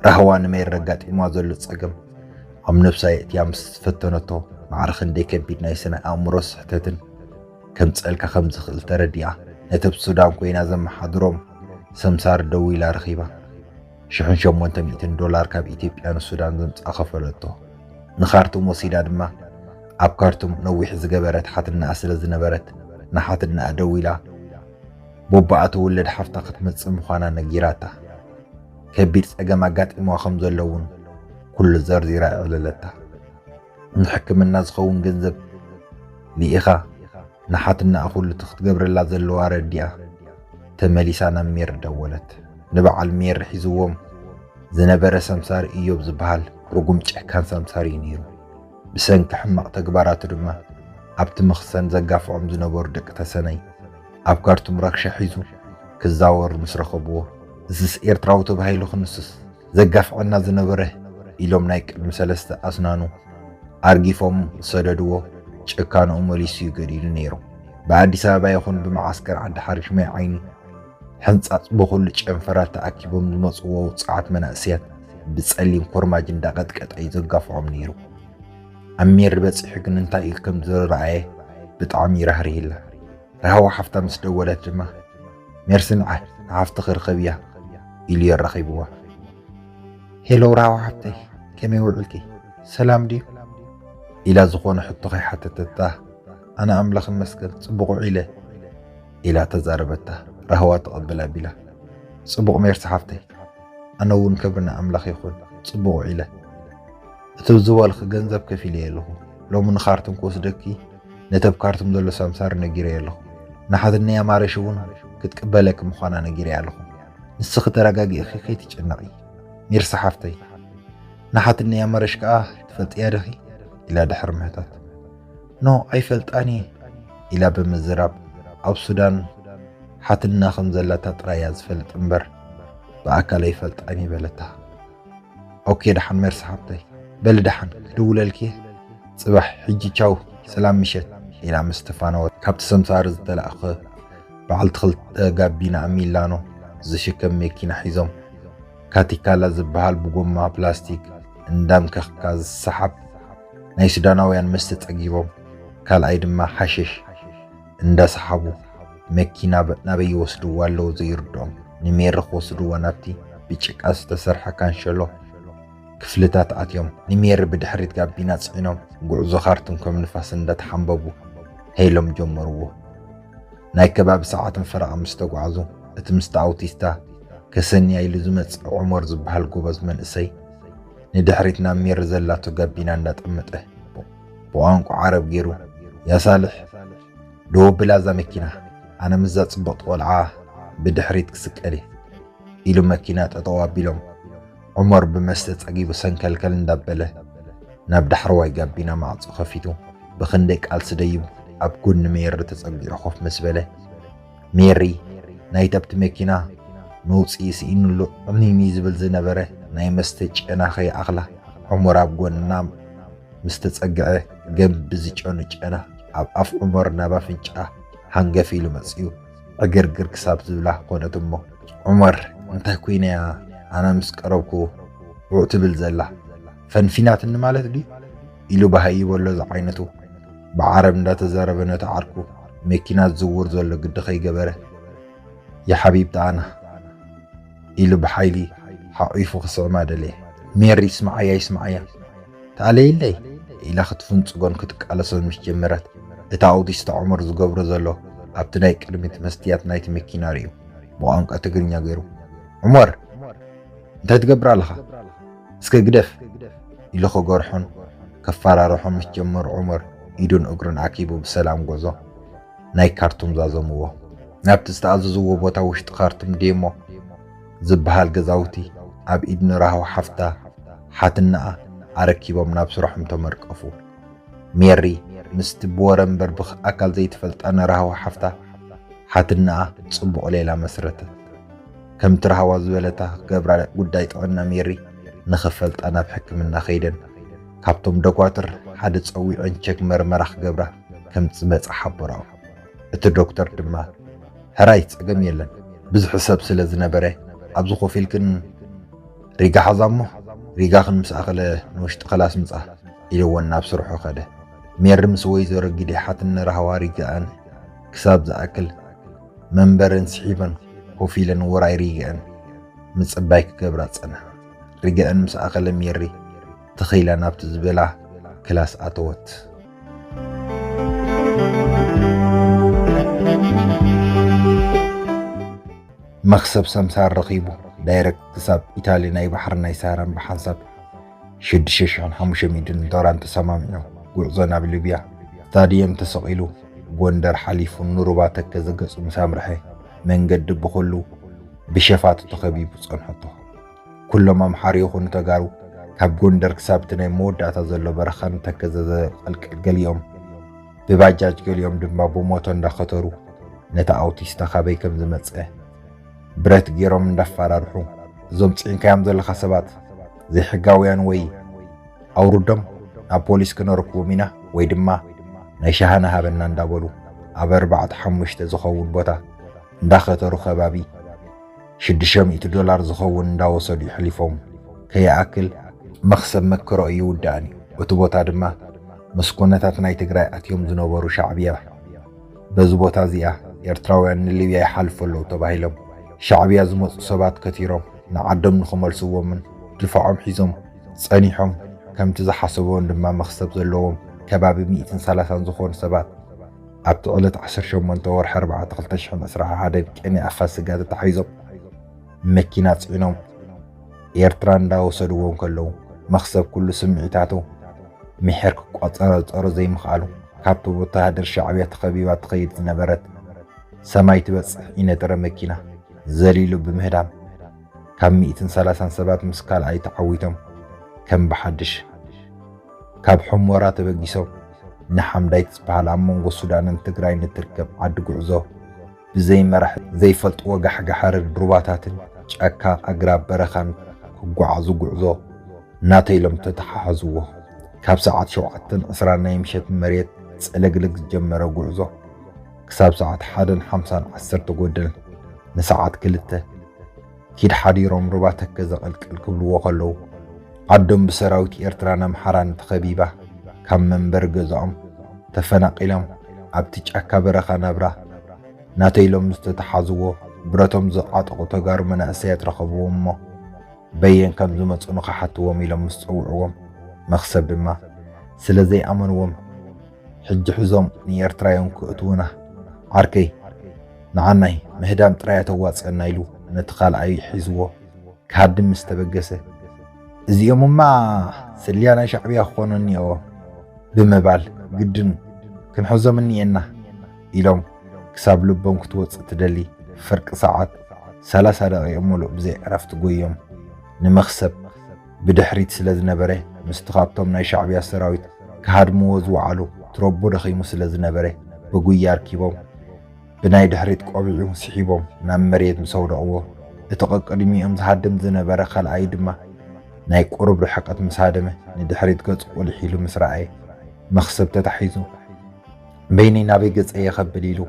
ራህዋ ንሜሪ ኣጋጢምዋ ዘሎ ጸገም ኣብ ነብሳ የእትያ ምስ ፈተነቶ፣ ማዕረ ክንደይ ከቢድ ናይ ስነ ኣእምሮ ስሕተትን ከምጸልካ ከም ዝኽእል ተረዲኣ፣ ነቲ ኣብ ሱዳን ኮይና ዘመሓድሮም ሰምሳር ደዊላ ረኺባ። ሽሕን ሸሞንተ ሚእትን ዶላር ካብ ኢትዮጵያ ንሱዳን ዘምጽኣ ከፈለቶ። ንኻርቱም ወሲዳ ድማ ኣብ ካርቱም ነዊሕ ዝገበረት ሓትነኣ ስለ ዝነበረት ንሓትነኣ ደዊላ ቦባኣ ትውለድ ሓፍታ ክትመጽእ ምዃና ነጊራታ። ከቢድ ጸገም ኣጋጢምዋ ከም ዘሎ እውን ኩሉ ዘርዚራ የዕለለታ። ንሕክምና ዝኸውን ገንዘብ ልኢኻ ንሓትነኣ ኩሉ እቲ ክትገብረላ ዘለዋ ረዲኣ ተመሊሳ ናብ ሜሪ ደወለት። ንበዓል ሜሪ ሒዝዎም ዝነበረ ሰምሳር ኢዮብ ዝበሃል ርጉም ጨካን ሰምሳር እዩ ነይሩ። ብሰንኪ ሕማቕ ተግባራቱ ድማ ኣብቲ መኽሰን ዘጋፍዖም ዝነበሩ ደቂ ተሰነይ ኣብ ካርቱም ረክሻ ሒዙ ክዛወር ምስ ረኸብዎ፣ "እዝስ ኤርትራዊ ተባሂሉ ክንስስ ዘጋፍዐና ዝነበረ?" ኢሎም ናይ ቅድሚ ሰለስተ ኣስናኑ ኣርጊፎም ዝሰደድዎ ጭካንኡ መሊሱ እዩ ገዲሉ ነይሩ። ብኣዲስ ኣበባ ይኹን ብመዓስከር ዓዲ ሓሪሽ ማይ ዓይኒ ሕንጻጽ ብኹሉ ጨንፈራት ተኣኪቦም ዝመጽዎ ውጹዓት መናእሰያት ብጸሊም ኮርማጅ እንዳቐጥቀጠ እዩ ዘጋፍዖም ነይሩ። ኣብ ሜሪ በጺሑ ግን እንታይ እዩ ከም ዝረኣየ ብጣዕሚ ይራህርህላ። ራህዋ ሓፍታ ምስ ደወለት ድማ፣ "ሜርሲ ንዓ ንሓፍትኺ ርኸብያ" ኢሉ የራኺብዋ። "ሄሎ ራህዋ ሓፍተይ፣ ከመይ ውዕልኪ? ሰላም ድዩ?" ኢላ ዝኾነ ሕቶ ከይሓተተታ፣ "ኣነ ኣምላኽ ይመስገን ጽቡቕ ውዒለ" ኢላ ተዛረበታ። ራህዋ ተቐብል ኣቢላ፣ "ጽቡቕ ሜርሲ ሓፍተይ፣ ኣነ እውን ክብሪ ንኣምላኽ ይኹን ጽቡቕ ውዒለ። እቲ ዝበልኺ ገንዘብ ከፊለዮ ኣለኹ። ሎሚ ንካርቱም ክወስደኪ ነቲ ኣብ ካርቱም ዘሎ ሳምሳር ነጊረዮ ኣለኹ። ንሓትነይ ኣማረሽ እውን ክትቅበለኪ ምዃና ነጊረያ ኣለኹ። ንስኺ ተረጋጊእኺ ከይትጨነቒ ሜርሲ ሓፍተይ። ንሓትነይ ኣማረሽ ከኣ ትፈልጥያ ዲኺ?" ኢላ ድሕሪ ምህታት፣ "ኖ ኣይፈልጣን እየ" ኢላ ብምዝራብ፣ ኣብ ሱዳን ሓትና ከም ዘላታ ጥራይ እያ ዝፈልጥ እምበር ብኣካል ኣይፈልጣን እየ በለታ። "ኦኬ ደሓን ሜርሲ ሓብተይ፣ በሊ ደሓን ክድውለልኪ እየ። ጽባሕ ሕጂ ቻው፣ ሰላም ምሸት" ኢላ ምስ ተፋነወት፣ ካብቲ ሰምሳሪ ዝተላእኸ በዓልቲ ክልተ ጋቢና ሚላኖ ዝሽከም መኪና ሒዞም፣ ካቲካላ ዝበሃል ብጎማ ፕላስቲክ እንዳምከኽካ ዝሰሓብ ናይ ሱዳናውያን መስተ ጸጊቦም፣ ካልኣይ ድማ ሓሽሽ እንዳሰሓቡ መኪና በ-፣ ናበይ ይወስድዋ ኣለዉ ዘይርድኦም። ንሜሪ ክወስድዋ ናብቲ ብጭቃ ዝተሰርሐ ካንሸሎ ክፍልታት ኣትዮም፣ ንሜሪ ብድሕሪት ጋቢና ጽዒኖም ጉዕዞ ካርቱም ከም ንፋስ እንዳተሓንበቡ ሄሎም ጀመርዎ። ናይ ከባቢ ሰዓትን ፈረቓ ምስ ተጓዕዙ፣ እቲ ምስቲ ኣውቲስታ ከሰንያ ኢሉ ዝመጽእ ዑመር ዝበሃል ጎበዝ መንእሰይ ንድሕሪት ናብ ሜሪ ዘላቶ ጋቢና እንዳጠመጠ ብቋንቋ ዓረብ ገይሩ፣ "ያ ሳልሕ፣ ደው ኣብላ እዛ መኪና፣ ኣነ ምስዛ ጽብቕቲ ቆልዓ ብድሕሪት ክስቀል እየ" ኢሉ መኪና ጠጠው ኣቢሎም፣ ዑመር ብመስተ ጸጊቡ ሰንከልከል እንዳበለ ናብ ዳሕረዋይ ጋቢና ማዕጾ ከፊቱ ብኽንደይ ቃልሲ ደይቡ ኣብ ጎኒ ሜሪ ተጸጊዑ ኮፍ ምስ በለ፣ ሜሪ ናይቲ ኣብቲ መኪና መውጽኢ ስኢኑሉ ዕኒኒ ዝብል ዝነበረ ናይ መስተ ጨና ከይኣኽላ ዑመር ኣብ ጎና ምስ ተጸግዐ፣ ገም ብዝጨኑ ጨና ኣብ ኣፍ ዑመር ናብ ኣፍንጫ ሃንገፍ ኢሉ መጺኡ፣ ዕግርግር ክሳብ ዝብላ ኮነት እሞ፣ ዑመር፣ "እንታይ ኮይና እያ ኣነ ምስ ቀረብኩ ዑዕ ትብል ዘላ? ፈንፊናትኒ ማለት ድዩ?" ኢሉ ብሃይ በሎ ዝዓይነቱ ብዓረብ እንዳተዛረበ ነቲ ዓርኩ መኪና ዝዝውር ዘሎ ግዲ ከይገበረ፣ "ያ ሓቢብቲ ኣና" ኢሉ ብሓይሊ ሓቒፉ ክስዕማ ደለየ። ሜሪ፣ "ይስምዓያ፣ ይስምዓያ፣ ተኣለይለይ" ኢላ ክትፍንጽጎን ክትቃለሶን ምስ ጀመረት፣ እቲ ኣውቲስታ ዑመር ዝገብሮ ዘሎ ኣብቲ ናይ ቅድሚት መስትያት ናይቲ መኪና ርእዩ፣ ብቋንቋ ትግርኛ ገይሩ፣ "ዑመር፣ እንታይ ትገብር ኣለኻ?" እስከ ግደፍ ኢሉ ክገርሖን ከፈራርሖን ምስ ጀመሩ፣ ዑመር ኢዱን እግሩን ኣኪቡ ብሰላም ጉዕዞ ናይ ካርቱም ዛዘምዎ። ናብቲ ዝተኣዘዝዎ ቦታ ውሽጢ ካርቱም ዴሞ ዝበሃል ገዛውቲ ኣብ ኢድ ንራህዋ ሓፍታ ሓትነኣ ኣረኪቦም ናብ ስርሖም ተመርቀፉ። ሜሪ ምስቲ ብወረ እምበር ብኣካል ዘይትፈልጣ ንራህዋ ሓፍታ ሓትነኣ ጽቡቕ ሌላ መስረተት። ከምቲ ራህዋ ዝበለታ ክገብራ ጉዳይ ጥዕና ሜሪ ንኽፈልጣ ናብ ሕክምና ከይደን ካብቶም ደኳትር ሓደ ጸዊዐን ቸክ መርመራ ክገብራ ከም ዝመጻ ሓበራኦ። እቲ ዶክተር ድማ ሕራይ ጸገም የለን፣ ብዙሕ ሰብ ስለ ዝነበረ ኣብዚ ኮፍ ኢልክን ሪጋ ሓዛ እሞ ሪጋኽን ምስ ኣኸለ ንውሽጢ ክላስ ምጻ ኢልወን ናብ ስርሑ ከደ። ሜሪ ምስ ወይዘሮ ጊዴ ሓትነ ራህዋ ሪጋኣን ክሳብ ዝኣክል መንበረን ስሒበን ኮፍ ኢለን ውራይ ሪጋኣን ምጽባይ ክገብራ ጸንሓ። ሪጋኣን ምስ ኣኸለ ሜሪ ትኺላ ናብቲ ዝበላ ክላስ ኣተወት። መኽሰብ ሰምሳር ረኺቡ ዳይረክት ክሳብ ኢታሊ ናይ ባሕሪ ናይ ሳህራን ብሓንሳብ ሽዱሽተ ሽሕን ሓሙሽተ ሚእትን ዶላር ተሰማሚዑ ጉዕዞ ናብ ሊብያ። ስታድየም ተሰቒሉ ጎንደር ሓሊፉ ንሩባ ተከዘ ገጹ ምስ ኣምርሐ መንገዲ ብኹሉ ብሸፋቱ ተኸቢቡ ጸንሐቶ። ኩሎም ኣምሓሩ ይኹኑ ተጋሩ ካብ ጎንደር ክሳብ እቲ ናይ መወዳእታ ዘሎ በረኻ ንተከዘ ዘቐልቅል ገሊኦም ብባጃጅ ገሊኦም ድማ ብሞቶ እንዳኸተሩ ነቲ ኣውቲስታ ካበይ ከም ዝመጸ ብረት ገይሮም እንዳፈራርሑ፣ እዞም ጽዒንካዮም ዘለኻ ሰባት ዘይሕጋውያን ወይ ኣውርዶም ናብ ፖሊስ ክነረክቦም ኢና ወይ ድማ ናይ ሻሃና ሃበና እንዳበሉ ኣብ ኣርባዕተ ሓሙሽተ ዝኸውን ቦታ እንዳኸተሩ ከባቢ ሽዱሽተ ሚእቲ ዶላር ዝኸውን እንዳወሰዱ ይሕሊፎም ከይኣክል መኽሰብ መክሮ እዩ ይውዳእን እዩ። እቲ ቦታ ድማ ምስ ኮነታት ናይ ትግራይ ኣትዮም ዝነበሩ ሻዕብያ በዚ ቦታ እዚኣ ኤርትራውያን ንሊብያ ይሓልፉ ኣለዉ ተባሂሎም ሻዕብያ ዝመፁ ሰባት ከቲሮም ንዓዶም ንኽመልስዎምን ድፋዖም ሒዞም ጸኒሖም። ከምቲ ዝሓሰብዎን ድማ መኽሰብ ዘለዎም ከባቢ ሚእትን ሰላሳን ዝኾኑ ሰባት ኣብቲ ዕለት ዓሰርተ ሸሞንተ ወርሒ ኣርባዕተ ክልተ ሽሕን ዕስራን ሓደ ብቅንያ ፋሲጋ ተታሒዞም መኪና ጽዒኖም ኤርትራ እንዳወሰድዎም ከለዉ መኽሰብ ኩሉ ስምዒታቱ ምሒር ክቆጸረጸሮ ዘይምኽኣሉ ካብቲ ወተሃደር ሻዕብያ ተኸቢባ ትኸይድ ዝነበረት ሰማይ ትበጽሕ ኢነጥረ መኪና ዘሊሉ ብምህዳም ካብ ሚእትን ሰላሳን ሰባት ምስ ካልኣይ ተዓዊቶም ከም ብሓድሽ ካብ ሑሞራ ተበጊሶም ንሓምዳይት ዝበሃል ኣብ መንጎ ሱዳንን ትግራይን እትርከብ ዓዲ ጉዕዞ ብዘይ መራሕ ዘይፈልጥዎ ጋሕጋሕርን ሩባታትን ጫካ ኣግራብ በረኻን ክጓዓዙ ጉዕዞ ናተይ ኢሎም ተተሓሓዝዎ። ካብ ሰዓት ሸውዓተን ዕስራን ናይ ምሸት መሬት ጸለግለግ ዝጀመረ ጉዕዞ ክሳብ ሰዓት ሓደን ሓምሳን ዓሰርተ ጎደል ንሰዓት ክልተ ኪድ ሓዲሮም ሩባ ተከዘ ቅልቅል ክብልዎ ከለዉ ዓዶም ብሰራዊት ኤርትራን ኣምሓራን ተኸቢባ ካብ መንበሪ ገዛኦም ተፈናቒሎም ኣብቲ ጫካ በረኻ ናብራ ናተይ ኢሎም ዝተተሓዝዎ ብረቶም ዝዓጠቑ ተጋሩ መናእሰያት ረኸብዎም እሞ በየን ከም ዝመጹ ንኽሓትዎም ኢሎም ምስ ጸውዕዎም መኽሰብ ድማ ስለ ዘይኣመንዎም ሕጂ ሕዞም ንኤርትራ እዮም ክእትዉና ዓርከይ ንዓናይ ምህዳም ጥራይ እያ ተዋጽአና ኢሉ ነቲ ካልኣይ ሒዝዎ ክሃድም ምስ ተበገሰ እዚኦምማ ስልያ ናይ ሻዕብያ ክኾኑ እኒኦ ብምባል ግድን ክንሕዞም እኒኤና ኢሎም ክሳብ ልቦም ክትወጽእ ትደሊ ፍርቂ ሰዓት ሰላሳ ደቂቕ ሙሉእ ብዘይ ዕረፍቲ ጎዮም ንመኽሰብ ብድሕሪት ስለ ዝነበረ ምስቲ ካብቶም ናይ ሻዕብያ ሰራዊት ክሃድምዎ ዝወዓሉ ትረቦ ደኺሙ ስለ ዝነበረ ብጉያ ኣርኪቦም ብናይ ድሕሪት ቆቢዑ ስሒቦም ናብ መሬት ምስ ኣውደቕዎ እቲ ቀቅድሚኦም ዝሃድም ዝነበረ ካልኣይ ድማ ናይ ቁሩብ ርሕቀት ምስ ሃደመ ንድሕሪት ገጹ ቁልሕ ኢሉ ምስ ረኣየ መኽሰብ ተታሒዙ በይነይ ናበይ ገጸየ ከብል ኢሉ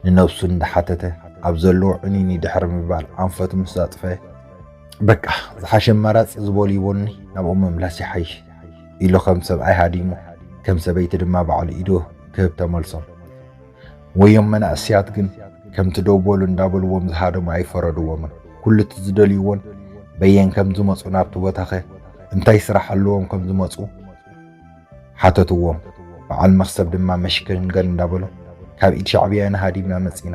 ንነብሱ እንዳሓተተ ኣብ ዘለዎ ዕንይንይ ድሕሪ ምባል ኣንፈቱ ምስ ኣጥፈ በቃ ዝሓሸ ኣማራፂ ዝበሉ ይቦኒ ናብኡ ምምላስ ይሓይሽ ኢሉ ከም ሰብኣይ ሃዲሙ ከም ሰበይቲ ድማ ባዕሉ ኢዱ ክህብ ተመልሶም። ወዮም መናእሰያት ግን ከምቲ ደው በሉ እንዳበልዎም ዝሃደሙ ኣይፈረድዎምን። ኩሉ እቲ ዝደልይዎን በየን ከም ዝመፁ ናብቲ ቦታኸ እንታይ ስራሕ ኣለዎም ከም ዝመፁ ሓተትዎም። በዓል መኽሰብ ድማ መሽከንገል እንዳበሎ ካብ ኢድ ሻዕብያ ኢና ሃዲምና መፂና።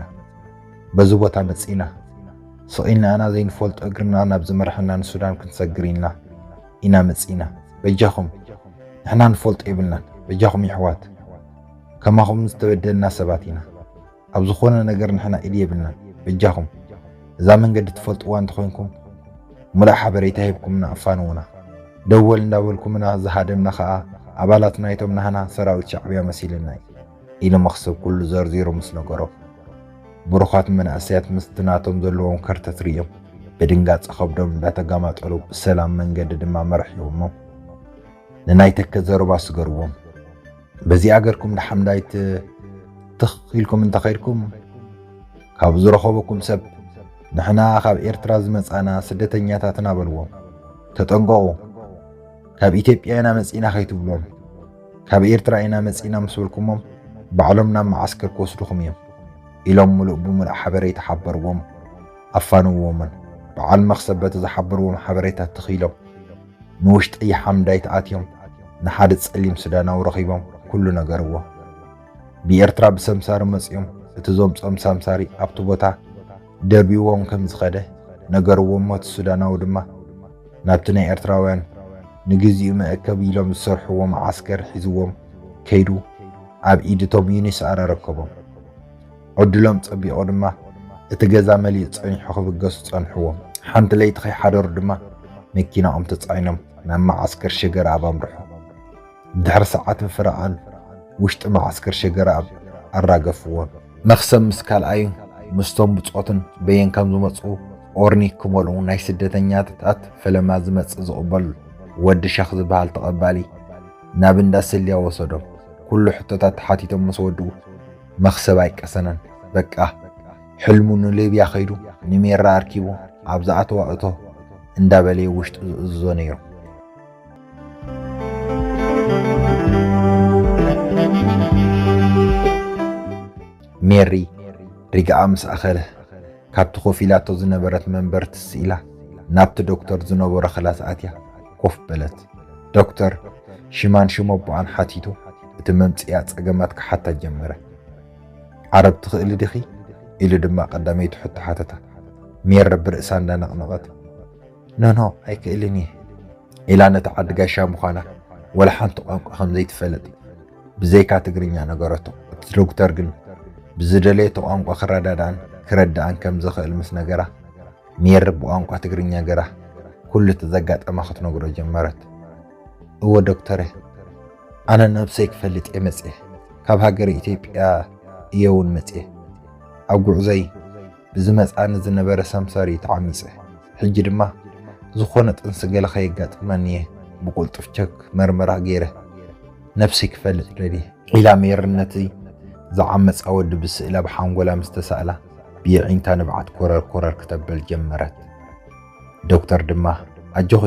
በዚ ቦታ መፂና ስቕ ኢልና ኣና ዘይንፈልጦ እግርና ናብ ዝመርሐና ንሱዳን ክንሰግር ኢልና ኢና መጺና። በጃኹም፣ ንሕና ንፈልጦ የብልናን። በጃኹም የሕዋት፣ ከማኹም ዝተበደልና ሰባት ኢና። ኣብ ዝኾነ ነገር ንሕና ኢድ የብልናን። በጃኹም፣ እዛ መንገዲ ትፈልጥዋ እንተኾይንኩም፣ ሙሉእ ሓበሬታ ሂብኩምና ኣፋንዉና። ደወል እንዳበልኩምና ዝሃደምና ኸኣ ኣባላት ናይቶም ናህና ሰራዊት ሻዕብያ መሲልና እዩ፣ ኢሉ መኽሰብ ኩሉ ዘርዚሩ ምስ ነገሮ፣ ብሩኻት መናእሰያት ምስቲ ናቶም ዘለዎም ከርተት ርእዮም ብድንጋጸ ከብዶም እንዳተጋማጠሉ ብሰላም መንገዲ ድማ መርሕዎሞ። ንናይ ተከ ዘረባ ስገርዎም። በዚኣ ገርኩም ንሓምዳይት ትኽ ኢልኩም እንተኸድኩም፣ ካብ ዝረኸበኩም ሰብ፣ ንሕና ካብ ኤርትራ ዝመጻና ስደተኛታት ኢና በልዎም። ተጠንቀቑ፣ ካብ ኢትዮጵያ ኢና መጺና ከይትብሎም። ካብ ኤርትራ ኢና መጺና ምስ በልኩሞም፣ ባዕሎም ናብ መዓስከር ክወስዱኹም እዮም፣ ኢሎም ምሉእ ብምሉእ ሓበሬታ ሓበርዎም፣ ኣፋንዎምን። በዓል መኽሰብ በቲ ዝሓበርዎም ሓበሬታ ትኽ ኢሎም፣ ንውሽጢ ሓምዳይት ኣትዮም፣ ንሓደ ጸሊም ሱዳናዊ ረኺቦም፣ ኩሉ ነገርዎ። ብኤርትራ ብሰምሳሪ መጺኦም፣ እቲ ዘምጾም ሳምሳሪ ኣብቲ ቦታ ደርቢዎም ከም ዝኸደ ነገርዎ እሞ፣ እቲ ሱዳናዊ ድማ ናብቲ ናይ ኤርትራውያን ንግዚኡ መእከቢ ኢሎም ዝሰርሕዎ መዓስከር ሒዝዎም ከይዱ፣ ኣብ ኢድ እቶም ዩኒስኣር ኣረከቦም። ዕድሎም ጸቢቑ ድማ፣ እቲ ገዛ መሊኡ ጸኒሑ ክብገሱ ጸንሕዎም። ሓንቲ ለይቲ ከይሓደሩ ድማ፣ መኪናኦም ተጻዒኖም ናብ መዓስከር ሸገርኣብ ኣምርሑ። ድሕሪ ሰዓትን ፍረቓን፣ ውሽጢ መዓስከር ሸገርኣብ ኣራገፍዎም። መኽሰብ ምስ ካልኣዩ፣ ምስቶም ብጾትን በየን ከም ዝመጹ ኦርኒክ ክመልኡ፣ ናይ ስደተኛታት ፈለማ ዝመጽእ ዝቕበል ወዲ ሻኽ ዝበሃል ተቐባሊ ናብ እንዳ ስልያ ወሰዶም። ኩሉ ሕቶታት ተሓቲቶም ምስ ወድኡ፣ መኽሰብ ኣይቀሰነን። በቃ፣ ሕልሙ ንሊብያ ከይዱ ንሜራ ኣርኪቡ ኣብ ዝኣተዋ እቶ እንዳበለየ ውሽጡ ዝእዝዞ ነይሩ። ሜሪ ሪግኣ ምስ ኣኸለ፣ ካብቲ ኮፍ ኢላቶ ዝነበረት መንበር ትስ ኢላ ናብቲ ዶክተር ዝነበሮ ክላስ ኣትያ ኮፍ በለት። ዶክተር ሽማን ሽም ኣቦኣን ሓቲቱ፣ እቲ መምጽኢኣ ጸገማት ክሓታ ጀመረ። ዓረብ ትኽእሊ ዲኺ? ኢሉ ድማ ቀዳመይቲ ሕቶ ሓተታ። ሜሪ ብርእሳ እንዳነቕነቐት፣ ኖ ኖ፣ ኣይክእልን እየ። ኢላ ነቲ ዓዲ ጋሻ ምዃና፣ ወላ ሓንቲ ቋንቋ ከም ዘይትፈልጥ ብዘይካ ትግርኛ ነገረቶ። እቲ ዶክተር ግን ብዝደለየቶ ቋንቋ ክረዳድኣን ክረድኣን ከም ዝኽእል ምስ ነገራ፣ ሜሪ ብቋንቋ ትግርኛ ገራ ኩሉ እቲ ዘጋጠማ ክትነግሮ ጀመረት። እወ ዶክተረ፣ ኣነ ነብሰይ ክፈልጥ እየ መጽየ። ካብ ሃገረ ኢትዮጵያ እየ እውን መጽየ። ኣብ ጉዕዞይ ብዝመጽኣኒ ዝነበረ ሰምሳር እዩ ተዓሚጸ። ሕጂ ድማ ዝኾነ ጥንሲ ገለ ከየጋጥመኒ እየ ብቁልጡፍ ቸክ መርመራ ገይረ ነብሰይ ክፈልጥ ደልየ። ኢላ ሜሪ ነቲ ዝዓመጻ ወዲ ብስእላ ብሓንጎላ ምስ ተሳእላ፣ ብየዒንታ ንብዓት ኮረር ኮረር ክተብል ጀመረት። ዶክተር ድማ፣ ኣጆኺ፣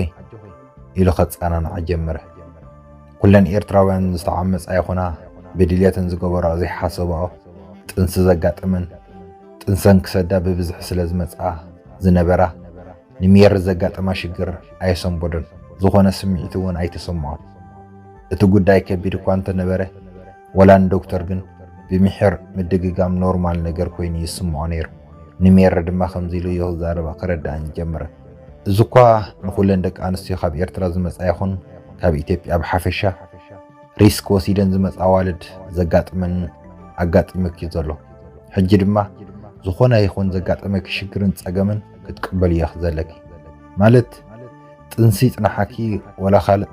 ኢሉ ከጸናንዓ ጀመረ። ኩለን ኤርትራውያን ዝተዓመጻ ይኹና፣ ብድልየተን ዝገበራኦ ዘይሓሰባኦ ጥንሲ ዘጋጠመን፣ ጥንሰን ክሰዳ ብብዝሒ ስለ ዝመጽኣ ዝነበራ፣ ንሜሪ ዘጋጠማ ሽግር ኣየሰንበዶን፣ ዝኾነ ስምዒት እውን ኣይተሰምዖን። እቲ ጉዳይ ከቢድ እኳ እንተነበረ፣ ወላ ንዶክተር ግን ብምሒር ምድግጋም ኖርማል ነገር ኮይኑ ይስምዖ ነይሩ። ንሜሪ ድማ ከምዚ ኢሉ እዩ ክዛረባ ክረድኣኒ ጀመረ። እዚ እኳ ንኹለን ደቂ ኣንስትዮ ካብ ኤርትራ ዝመጻ ይኹን ካብ ኢትዮጵያ ብሓፈሻ ሪስክ ወሲደን ዝመጻ ኣዋልድ ዘጋጥመን ኣጋጢሙኪ ዘሎ። ሕጂ ድማ ዝኾነ ይኹን ዘጋጠመኪ ሽግርን ጸገምን ክትቅበልዮ ዘለኪ። ማለት ጥንሲ ይጽናሓኪ ወላ ካልእ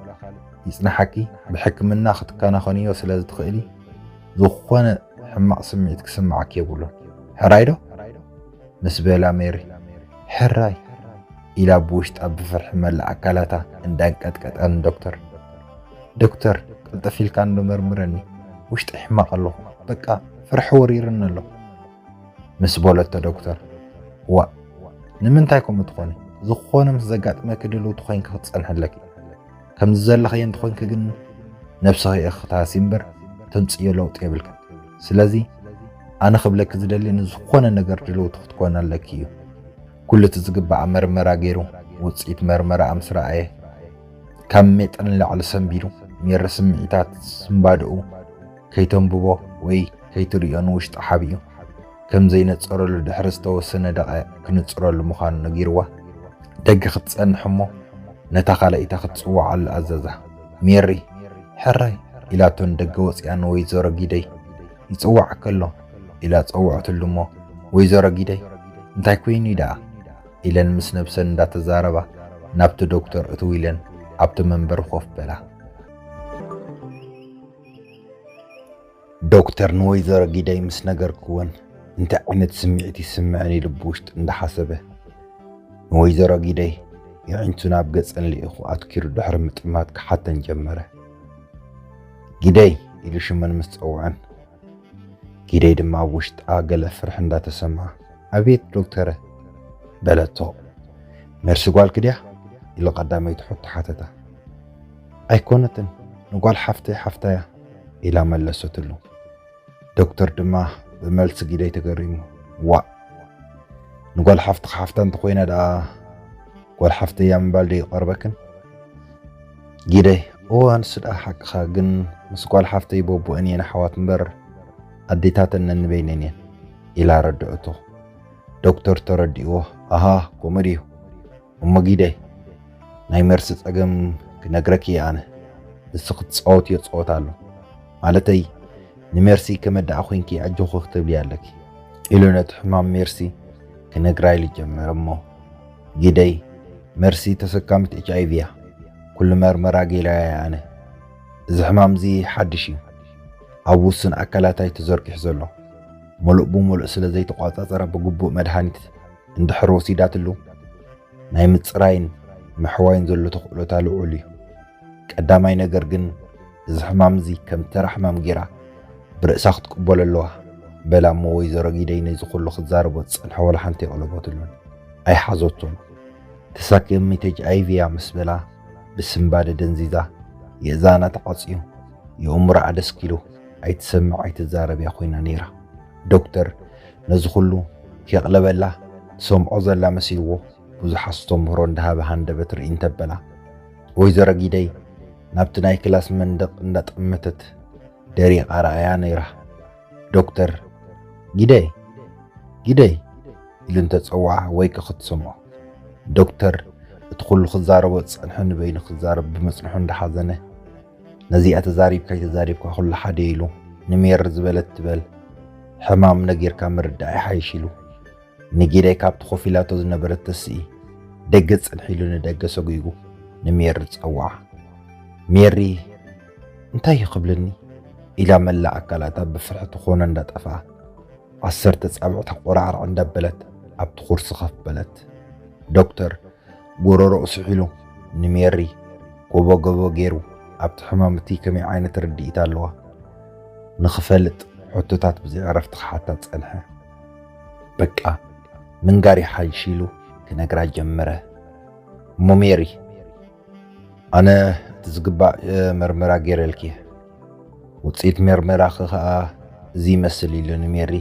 ይጽናሓኪ ብሕክምና ክትከናኸንዮ ስለ ዝትኽእሊ ዝኾነ ሕማቕ ስምዒት ክስምዓኪ የብሉን። ሕራይ ዶ? ምስ በላ ሜሪ፣ ሕራይ ኢላ ብውሽጣ ብፍርሒ መላእ ኣካላታ እንዳንቀጥቀጠ ንዶክተር፣ ዶክተር፣ ቅልጥፍ ኢልካ እንዶ መርምረኒ፣ ውሽጠይ ሕማቕ ኣለኹ፣ በቃ ፍርሒ ወሪርኒ ኣሎ። ምስ በለቶ ዶክተር፣ ዋእ፣ ንምንታይ ከምኡ ትኾኒ? ዝኾነ ምስ ዘጋጥመኪ ድልውቲ ኮይንኪ ክትጸንሒ ኣለኪ። ከምዚ ዘለኽዮ እንተኾይንኪ ግን ነብስኺ ኢኺ ክትሃሲ እምበር ተምጽእዮ ለውጢ የብልክን። ስለዚ ኣነ ክብለኪ ዝደሊ ንዝኾነ ነገር ድልውቲ ክትኮኒ ኣለኪ እዩ። ኩሉ እቲ ዝግባእ መርመራ ገይሩ ውጽኢት መርመራኣ ምስ ረኣየ ካብ ሜጥን ንላዕሊ ሰንቢዱ ሜሪ ስምዒታት ስንባድኡ ከይተንብቦ ወይ ከይትርእዮ ንውሽጡ ሓቢኡ ከም ዘይነጸረሉ ድሕሪ ዝተወሰነ ደቓይቕ ክንጽረሉ ምዃኑ ነጊርዋ ደገ ክትጸንሕ እሞ ነታ ካልኣይታ ክትጽውዓሉ ኣዘዛ። ሜሪ፣ ሕራይ ኢላቶ ንደገ ወጺኣ ንወይዘሮ ጊደይ፣ ይጽውዓኪ ኣሎ ኢላ ጸውዐትሉ እሞ፣ ወይዘሮ ጊደይ፣ እንታይ ኮይኑ ደኣ? ኢለን ምስ ነብሰን እንዳተዛረባ ናብቲ ዶክተር እትው ኢለን ኣብቲ መንበር ኮፍ በላ። ዶክተር ንወይዘሮ ጊደይ ምስ ነገርክወን እንታይ ዓይነት ስምዒት ይስምዐን ኢሉ ብውሽጡ እንዳሓሰበ፣ ንወይዘሮ ጊደይ የዒንቱ ናብ ገጸን ልኢኹ ኣትኪሩ ድሕሪ ምጥማት ክሓተን ጀመረ። ጊደይ ኢሉ ሽመን ምስ ጸውዐን፣ ጊደይ ድማ ኣብ ውሽጣ ገለ ፍርሒ እንዳተሰምዓ፣ "ኣቤት ዶክተረ?" በለቶ። "ሜርሲ ጓልኪ ድያ?" ኢሉ ቀዳመይቲ ሕቶ ሓተታ። "ኣይኮነትን፣ ንጓል ሓፍተይ ሓፍታያ" ኢላ መለሰትሉ። ዶክተር ድማ ብመልሲ ጊደይ ተገሪሙ፣ "ዋእ፣ ንጓል ሓፍትኻ ሓፍታ እንተኾይና ደኣ ጓል ሓፍተያ ምባል ዶ ይቐርበክን?" ጊደይ፣ "እወ፣ ንሱ ደኣ ሓቅኻ፣ ግን ምስ ጓል ሓፍተይ ቦቦአን እየን ኣሕዋት እምበር ኣዴታተን ነንበይነን እየን" ኢላ ረድአቶ። ዶክተር ተረዲእዎ፣ "ኣሃ፣ ከምኡ ድዩ? እሞ ጊደይ፣ ናይ ሜርሲ ጸገም ክነግረኪ እየ ኣነ። ንስኺ ትጻወትዮ ጸወታ ኣሎ። ማለተይ፣ ንሜርሲ ከመይ ደኣ ኮይንኪ ኣጆኺ ክትብልያ ኣለኪ" ኢሉ ነቲ ሕማም ሜርሲ ክነግራ ኢሉ ጀመረ። እሞ ጊደይ፣ "ሜርሲ ተሰካሚት ኤች ኣይ ቪ እያ። ኩሉ መርመራ ጌራያ እየ ኣነ። እዚ ሕማም እዚ ሓድሽ እዩ። ኣብ ውሱን ኣካላታ እዩ ተዘርጊሑ ዘሎ። ምሉእ ብምሉእ ስለ ዘይተቋጻጸራ ብግቡእ መድሃኒት እንድሕር ወሲዳትሉ፣ ናይ ምጽራይን ምሕዋይን ዘሎ ተኽእሎታ ልዑል እዩ። ቀዳማይ ነገር ግን፣ እዚ ሕማም እዚ ከም ተራ ሕማም ጌራ ብርእሳ ክትቅበሎ ኣለዋ" በላ። እሞ ወይዘሮ ጊደይ ነዚ ኩሉ ክትዛረቦ ዝጸንሐ ዋላ ሓንቲ የቕለበትሉን፣ ኣይሓዘቶን። "ተሳኪሚት ኤች ኣይ ቪ እያ" ምስ በላ፣ ብስንባደ ደንዚዛ፣ የእዛና ተዓጽዩ፣ የእምሮኣ ደስኪሉ፣ ኣይትሰምዕ ኣይትዛረብ እያ ኮይና ነይራ። ዶክተር ነዚ ኩሉ ከየቕለበላ ትሰምዖ ዘላ መሲልዎ፣ ብዙሕ ኣስተምህሮ እንዳሃበ ሃንደበት ርእይ እንተበላ፣ ወይዘሮ ጊደይ ናብቲ ናይ ክላስ መንደቕ እንዳጠመተት ደሪቓ ረኣያ ነይራ። ዶክተር፣ "ጊደይ፣ ጊደይ" ኢሉ እንተጸውዓ ወይ ከ ክትሰምዖ። ዶክተር እቲ ኩሉ ክዛረቦ ዝጸንሐ ንበይኑ ክዛረብ ብምጽንሑ እንዳሓዘነ፣ "ነዚኣ ተዛሪብካ ኣይተዛሪብካ ኩሉ ሓደ" ኢሉ ንሜሪ ዝበለት ትበል፣ "ሕማም ነጊርካ ምርዳእ ይሓይሽ" ኢሉ ንጊደይ ካብቲ ኮፍ ኢላቶ ዝነበረት ተስኢ፣ ደገ ጽንሕ ኢሉ ንደገ ሰጒጉ ንሜሪ ጸውዓ። ሜሪ፣ እንታይ እዩ ክብለኒ? ኢላ መላእ ኣካላታ ብፍርሒ ትኾኖ እንዳጠፍኣ፣ ዓሰርተ ጻብዕታ ቆራዕራዕ እንዳበለት ኣብቲ ኩርሲ ከፍ በለት። ዶክተር ጎረሮኡ ስሒሉ ንሜሪ ጎቦ ጎቦ ገይሩ፣ ኣብቲ ሕማም እቲ ከመይ ዓይነት ርድኢት ኣለዋ ንኽፈልጥ ሕቶታት ብዘይ ዕረፍቲ ክሓታ ጸንሐ። በቃ ምንጋር ይሓይሽ ኢሉ ክነግራ ጀመረ። እሞ ሜሪ፣ ኣነ እቲ ዝግባእ፣ እ፣ መርመራ ገይረልኪ እየ። ውጽኢት መርመራኺ ኸኣ እዚ ይመስል ኢሉ ንሜሪ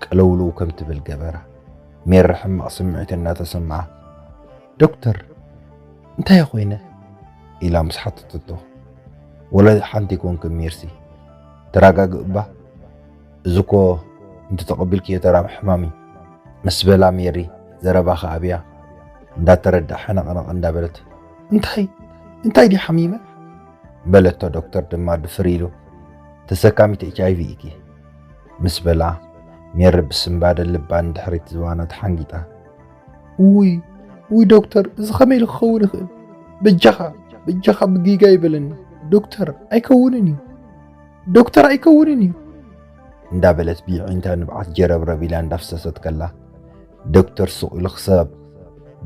ቀለውልው ከም ትብል ገበራ። ሜሪ ሕማቕ ስምዒት እናተሰምዓ፣ ዶክተር፣ እንታይ ኮይነ? ኢላ ምስ ሓተተቶ፣ ወላ ሓንቲ ኣይኮንክን ሜርሲ፣ ተረጋግእ እባ። እዚ እኮ እንተተቐቢልክዮ ተራ ሕማም እዩ፣ ምስ በላ ሜሪ ዘረባ ከኣብያ እንዳተረድኣ ሕነቕነቕ እንዳበለት፣ እንታይ እንታይ ድዩ ሓሚመ? በለቶ። ዶክተር ድማ ድፍር ኢሉ፣ ተሰካሚት ኤች ኣይ ቪ ኢኪ ምስ በላ፣ ሜሪ ብስንባደ ልባ ንድሕሪት ዝባና ተሓንጊጣ፣ ውይ ውይ ዶክተር፣ እዚ ከመይ ኢሉ ክኸውን ይኽእል? በጃኻ በጃኻ ብጌጋ ይበለኒ ዶክተር፣ ኣይከውንን እዩ ዶክተር፣ ኣይከውንን እዩ እንዳበለት ብየዒንታ ንብዓት ጀረብረብ ኢላ እንዳፍሰሰት ከላ፣ ዶክተር ሱቕ ኢሉ ክሳብ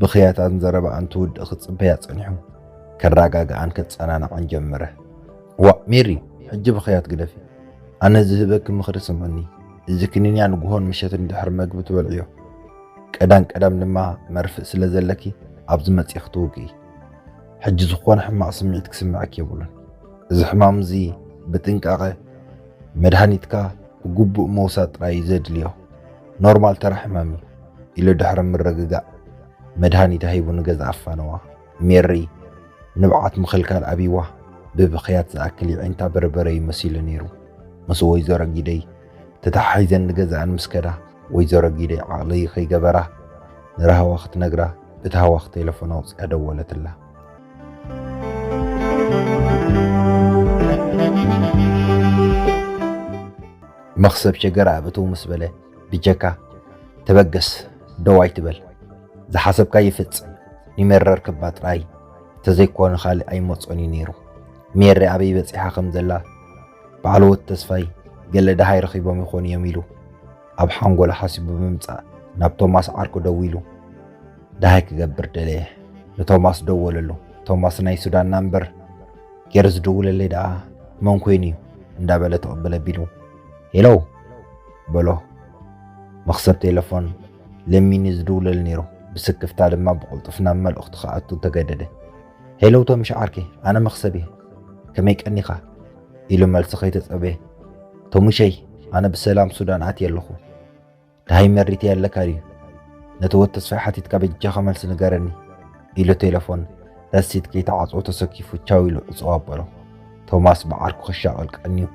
ብኽያታን ዘረባኣን ትውድእ ክጽበያ ጸኒሑ፣ ከረጋግኣን ከጸናንዓን ጀመረ። ዋእ ሜሪ፣ ሕጂ ብኽያት ግደፊ። ኣነ ዝህበኪ ምኽሪ ስምዕኒ። እዚ ክኒንያ ንግሆን ምሸትን ድሕሪ መግቢ ትበልዕዮ። ቀዳም ቀዳም ድማ መርፍእ ስለ ዘለኪ ኣብዚ መጺኺ ትውግኢ። ሕጂ ዝኾነ ሕማቕ ስምዒት ክስምዐኪ የብሉን። እዚ ሕማም እዚ ብጥንቃቐ መድሃኒትካ ብግቡእ ምውሳድ ጥራይ እዩ ዘድልዮ። ኖርማል ተራ ሕማም እዩ ኢሉ ድሕሪ ምርግጋእ መድሃኒታ ሂቡ ንገዛ ኣፋነዋ። ሜሪ ንብዓት ምኽልካል ኣብይዋ ብብኽያት ዝኣክል የዒንታ በርበረ እዩ መሲሉ ነይሩ። ምስ ወይዘሮ ጊደይ ተተሓሒዘን ንገዛኣን ምስ ከዳ፣ ወይዘሮ ጊደይ ዓቕሊ ከይገበራ ንራህዋ ክትነግራ ብታህዋኽ ቴለፎን ኣውጺኣ ደወለትላ። መኽሰብ ሸገር ኣብ እትው ምስ በለ፣ ብጀካ ተበገስ፣ ደው ኣይትበል፣ ዝሓሰብካዮ ፍጽም፣ ንሜሪ ኣርክባ ጥራይ፣ እንተዘይኮነ ካልእ ኣይመጾን እዩ ነይሩ። ሜሪ ኣበይ በጺሓ ከም ዘላ ባዕሉ ወዲ ተስፋይ ገለ ደሃይ ረኺቦም ይኾኑ እዮም ኢሉ ኣብ ሓንጎሉ ሓሲቡ ብምምጻእ ናብ ቶማስ ዓርኩ ደዊሉ ደሃይ ክገብር ደለየ። ንቶማስ ደወለሉ። ቶማስ ናይ ሱዳን ናምበር ገይሩ ዝድውለለይ ደኣ መን ኮይኑ እዩ እንዳበለ ትቕብል ኣቢሉ፣ ሄሎ በሎ። መኽሰብ ቴሌፎን ለሚኑ ዝድውለሉ ነይሩ። ብስክፍታ ድማ ብቕልጡፍ ናብ መልእኽቱ ክኣቱ ተገደደ። ሄሎ ቶምሽ ዓርከይ፣ ኣነ መኽሰብ እየ። ከመይ ቀኒኻ? ኢሉ መልሲ ከይተጸበየ፣ ቶሙሸይ፣ ኣነ ብሰላም ሱዳን ኣትየ ኣለኹ። ደሃይ ሜሪ ኣለካ ድዩ? ነቲ ወድ ተስፋይ ሓቲትካ በጃኻ መልሲ ንገረኒ ኢሉ ቴለፎን ረሲት ከይተዓጽዎ ተሰኪፉ ቻው ኢሉ ዕጽው ኣበሎ። ቶማስ ብዓርኩ ክሻቐል ቀንዩ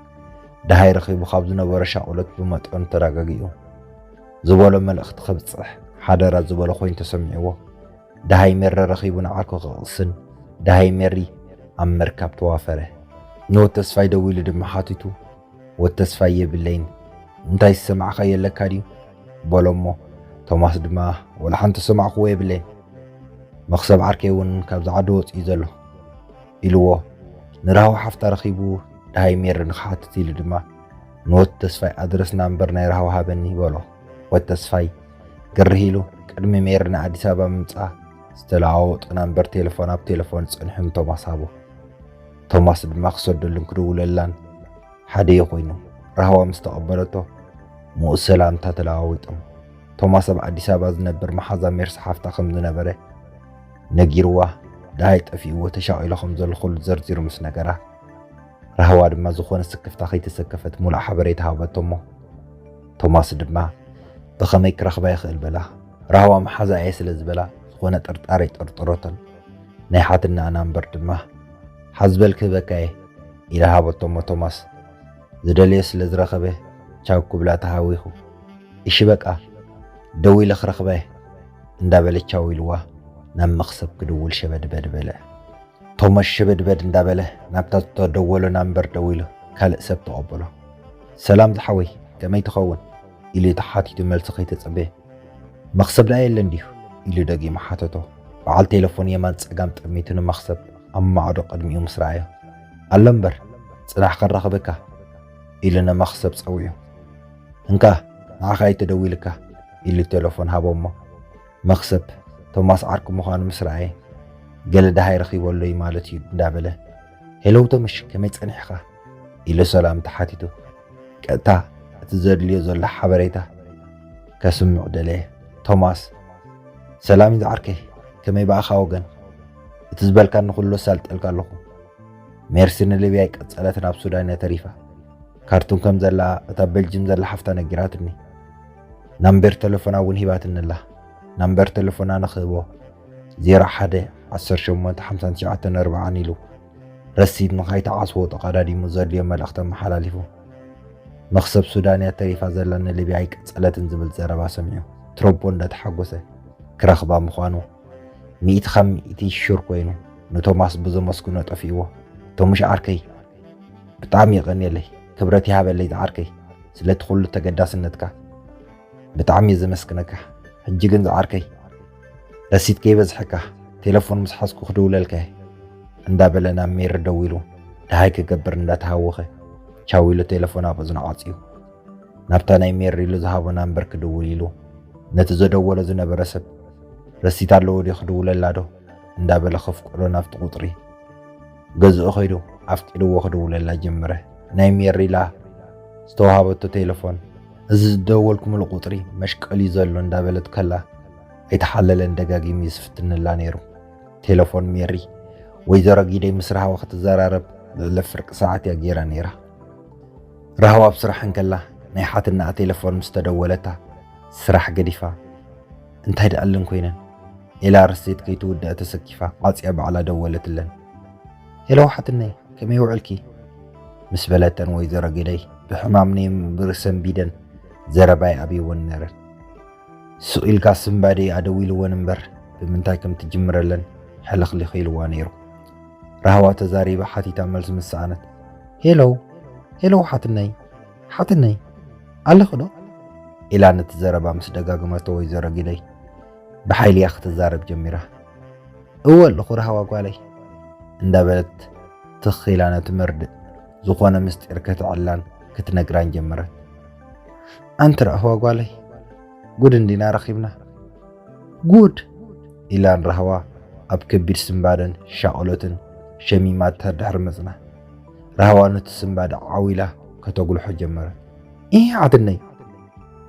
ደሃይ ረኺቡ ካብ ዝነበሮ ሻቕሎት ብመጠኑ ተረጋጊኡ ዝበሎ መልእኽቲ ከብጽሕ ሓደራ ዝበሎ ኮይኑ ተሰሚዕዎ። ደሃይ ሜሪ ረኺቡ ንዓርኩ ክቕስን ደሃይ ሜሪ ኣብ መርካብ ተዋፈረ። ንወድ ተስፋይ ደዊሉ ድማ ሓቲቱ ወድ ተስፋይ የብለይን፣ እንታይ ዝሰማዕካዮ ኣለካ ድዩ? በሎ እሞ ቶማስ ድማ ወላ ሓንቲ ዝሰማዕክዎ የብለይን፣ መኽሰብ ዓርከይ እውን ካብዚ ዓዲ ወፂኡ ዘሎ ኢልዎ ንራህዋ ሓፍታ ረኺቡ ደሃይ ሜሪ ንክሓትት ኢሉ ድማ ንወድ ተስፋይ ኣድረስ ናምበር ናይ ራህዋ ሃበኒ በሎ። ወድ ተስፋይ ግርህ ኢሉ ቅድሚ ሜሪ ንኣዲስ ኣበባ ምምፃ ዝተለዋወጡ ናምበር ቴሌፎን ኣብ ቴሌፎን ፀኒሑ ንቶማስ ሃቦ። ቶማስ ድማ ክሰደሉን ክድውለላን ሓደ እዩ ኮይኑ። ራህዋ ምስ ተቐበለቶ ምኡ ሰላምታ ተለዋዊጦም። ቶማስ ኣብ ኣዲስ ኣበባ ዝነብር መሓዛ ሜርሲ ሓፍታ ከም ዝነበረ ነጊርዋ ደሃይ ጠፊእዎ ተሻቒሉ ከም ዘሎ ኩሉ ዘርዚሩ ምስ ነገራ ራህዋ ድማ ዝኾነ ስክፍታ ከይተሰከፈት ሙሉእ ሓበሬታ ሃበቶ እሞ ቶማስ ድማ ብኸመይ ክረኽባ ይኽእል በላ። ራህዋ መሓዛ እየ ስለ ዝበላ ዝኾነ ጥርጣሬ ጠርጥሮተን ናይ ሓትነኣ ናምበር ድማ ሓዝበል ክህበካ እየ ኢላ ሃበቶ እሞ ቶማስ ዝደለዮ ስለ ዝረኸበ ቻው ክብላ ተሃዊኹ እሺ በቃ ደዊለ ክረኽባ እየ እንዳበለ ቻው ኢልዋ ናብ መኽሰብ ክድውል ሸበድበድ በለ። ቶማስ ሸበድበድ እንዳበለ ናብታ ዝተደወሎ ናምበር ደዊሉ ካልእ ሰብ ተቐበሎ። ሰላም ዝሓወይ ከመይ ትኸውን ኢሉ ተሓቲቱ መልሲ ከይተጸበየ መኽሰብ ደኣ የለን ድዩ ኢሉ ደጊሙ ሓተቶ። በዓል ቴለፎን የማን ጸጋም ጠሚቱ ንመኽሰብ ኣብ ማዕዶ ቅድሚኡ ምስ ረኣዮ ኣሎ እምበር ጽናሕ ከራኽበካ ኢሉ ንመኽሰብ ጸዊዑ እንካ ንዓኻ እየ ተደዊልካ ኢሉ ቴለፎን ሃቦ እሞ መኽሰብ ቶማስ ዓርኩ ምዃኑ ምስ ረኣየ ገለ ደሃይ ረኺቦ ኣሎ እዩ ማለት እዩ እንዳበለ ሄለው ተምሽ ከመይ ጸኒሕኻ ኢሉ ሰላምታ ሓቲቱ ቀጥታ እቲ ዘድልዮ ዘሎ ሓበሬታ ከስምዕ ደለየ። ቶማስ ሰላም እዩ ዝዓርከይ ከመይ ብኣኻ ወገን እቲ ዝበልካኒ ኩሉ ኣሳልጠልካ ኣለኹ ሜርሲ ንሊብያ ኣይቀጸለትን ኣብ ሱዳን እያ ተሪፋ ካርቱም ከም ዘላ እታ ቤልጅም ዘላ ሓፍታ ነጊራትኒ ናምበር ተለፎና እውን ሂባትኒ ኣላ ናምበር ተለፎና ንኽህቦ ዜሮ ሓደ ዓሰርተ ሸሞንተ ሓምሳ ትሽዓተ ኣርብዓ ኢሉ ረሲድ ንኸይተዓስቦ ተቐዳዲሙ ዘድልዮ መልእኽቲ ኣመሓላሊፉ መኽሰብ ሱዳን እያ ተሪፋ ዘላ ንሊብያ ኣይቀጸለትን ዝብል ዘረባ ሰሚዑ ትሮቦ እንዳተሓጎሰ ክረኽባ ምዃኑ ሚእቲ ካብ ሚእቲ ሹር ኮይኑ ንቶማስ ብዘመስግኖ ጠፊእዎ። ቶሙሽ ዓርከይ ብጣዕሚ የቐንየለይ ክብረት ይሃበለይ ዝዓርከይ ስለቲ ኩሉ ተገዳስነትካ ብጣዕሚ እየ ዘመስግነካ። ሕጂ ግን ዝዓርከይ ረሲት ከይበዝሐካ ቴለፎን ምስ ሓዝኩ ክድውለልካ እየ እንዳበለ ናብ ሜሪ ደዊሉ ደሃይ ክገብር እንዳተሃወኸ ቻው ኢሉ ቴለፎን ኣብ እዝኑ ዓፅዩ። ናብታ ናይ ሜሪ ኢሉ ዝሃቦ ናምበር ክድውል ኢሉ ነቲ ዘደወሎ ዝነበረ ሰብ ረሲት ኣለዎ ድዩ ክድውለላ ዶ እንዳበለ ከፍቅዶ ናብቲ ቁፅሪ ገዝኡ ከይዱ ኣፍቂድዎ ክድውለላ ጀመረ። ናይ ሜሪ ኢላ ዝተዋሃበቶ ቴለፎን እዚ ዝደወልኩምሉ ቁፅሪ መሽቀል እዩ ዘሎ እንዳበለት ከላ ኣይተሓለለን ደጋጊሙ እዩ ዝፍትንላ ነይሩ። ቴለፎን ሜሪ ወይዘሮ ጊደይ ምስ ራህዋ ክትዘራረብ ልዕሊ ፍርቂ ሰዓት እያ ገይራ ነይራ። ራህዋ ኣብ ስራሕ እንከላ ናይ ሓትነኣ ቴለፎን ምስ ተደወለታ ስራሕ ገዲፋ እንታይ ደኣለን ኮይነን ኢላ ረሲት ከይትውድእ ተሰኪፋ ዓፅያ ባዕላ ደወለትለን። ሄሎ ሓትነይ ከመይ ውዕልኪ ምስ በለተን ወይዘሮ ጊደይ ብሕማም ነይምብሪ ሰንቢደን ዘረባ ይኣብይወን ነረን። ስቕ ኢልካ ስንባደ ኣደዊልወን እምበር ብምንታይ ከም ትጅምረለን ሕልኽሊኽ ኢልዋ ነይሩ። ራህዋ ተዛሪባ ሓቲታ መልሲ ምስ ሰኣነት ሄሎ ሄሎ ሓትነይ ሓትነይ ኣለኺ ዶ? ኢላ ነቲ ዘረባ ምስ ደጋገመቶ ወይዘሮ ጊደይ ብሓይሊ እያ ክትዛረብ ጀሚራ። እወ ኣለኹ ራህዋ ጓለይ እንዳበለት ትኽ ኢላ ነቲ መርድእ ዝኾነ ምስጢር ከተዕላን ክትነግራን ጀመረት። ኣንቲ ራህዋ ጓለይ ጉድ እንዲና ረኺብና። ጉድ ኢላን ራህዋ ኣብ ከቢድ ስንባደን ሻቕሎትን ሸሚማታ ድሕሪ መጽና ራህዋ ነቲ ስንባደ ዓው ኢላ ከተጉልሖ ጀመረት። ኢ ዓድነይ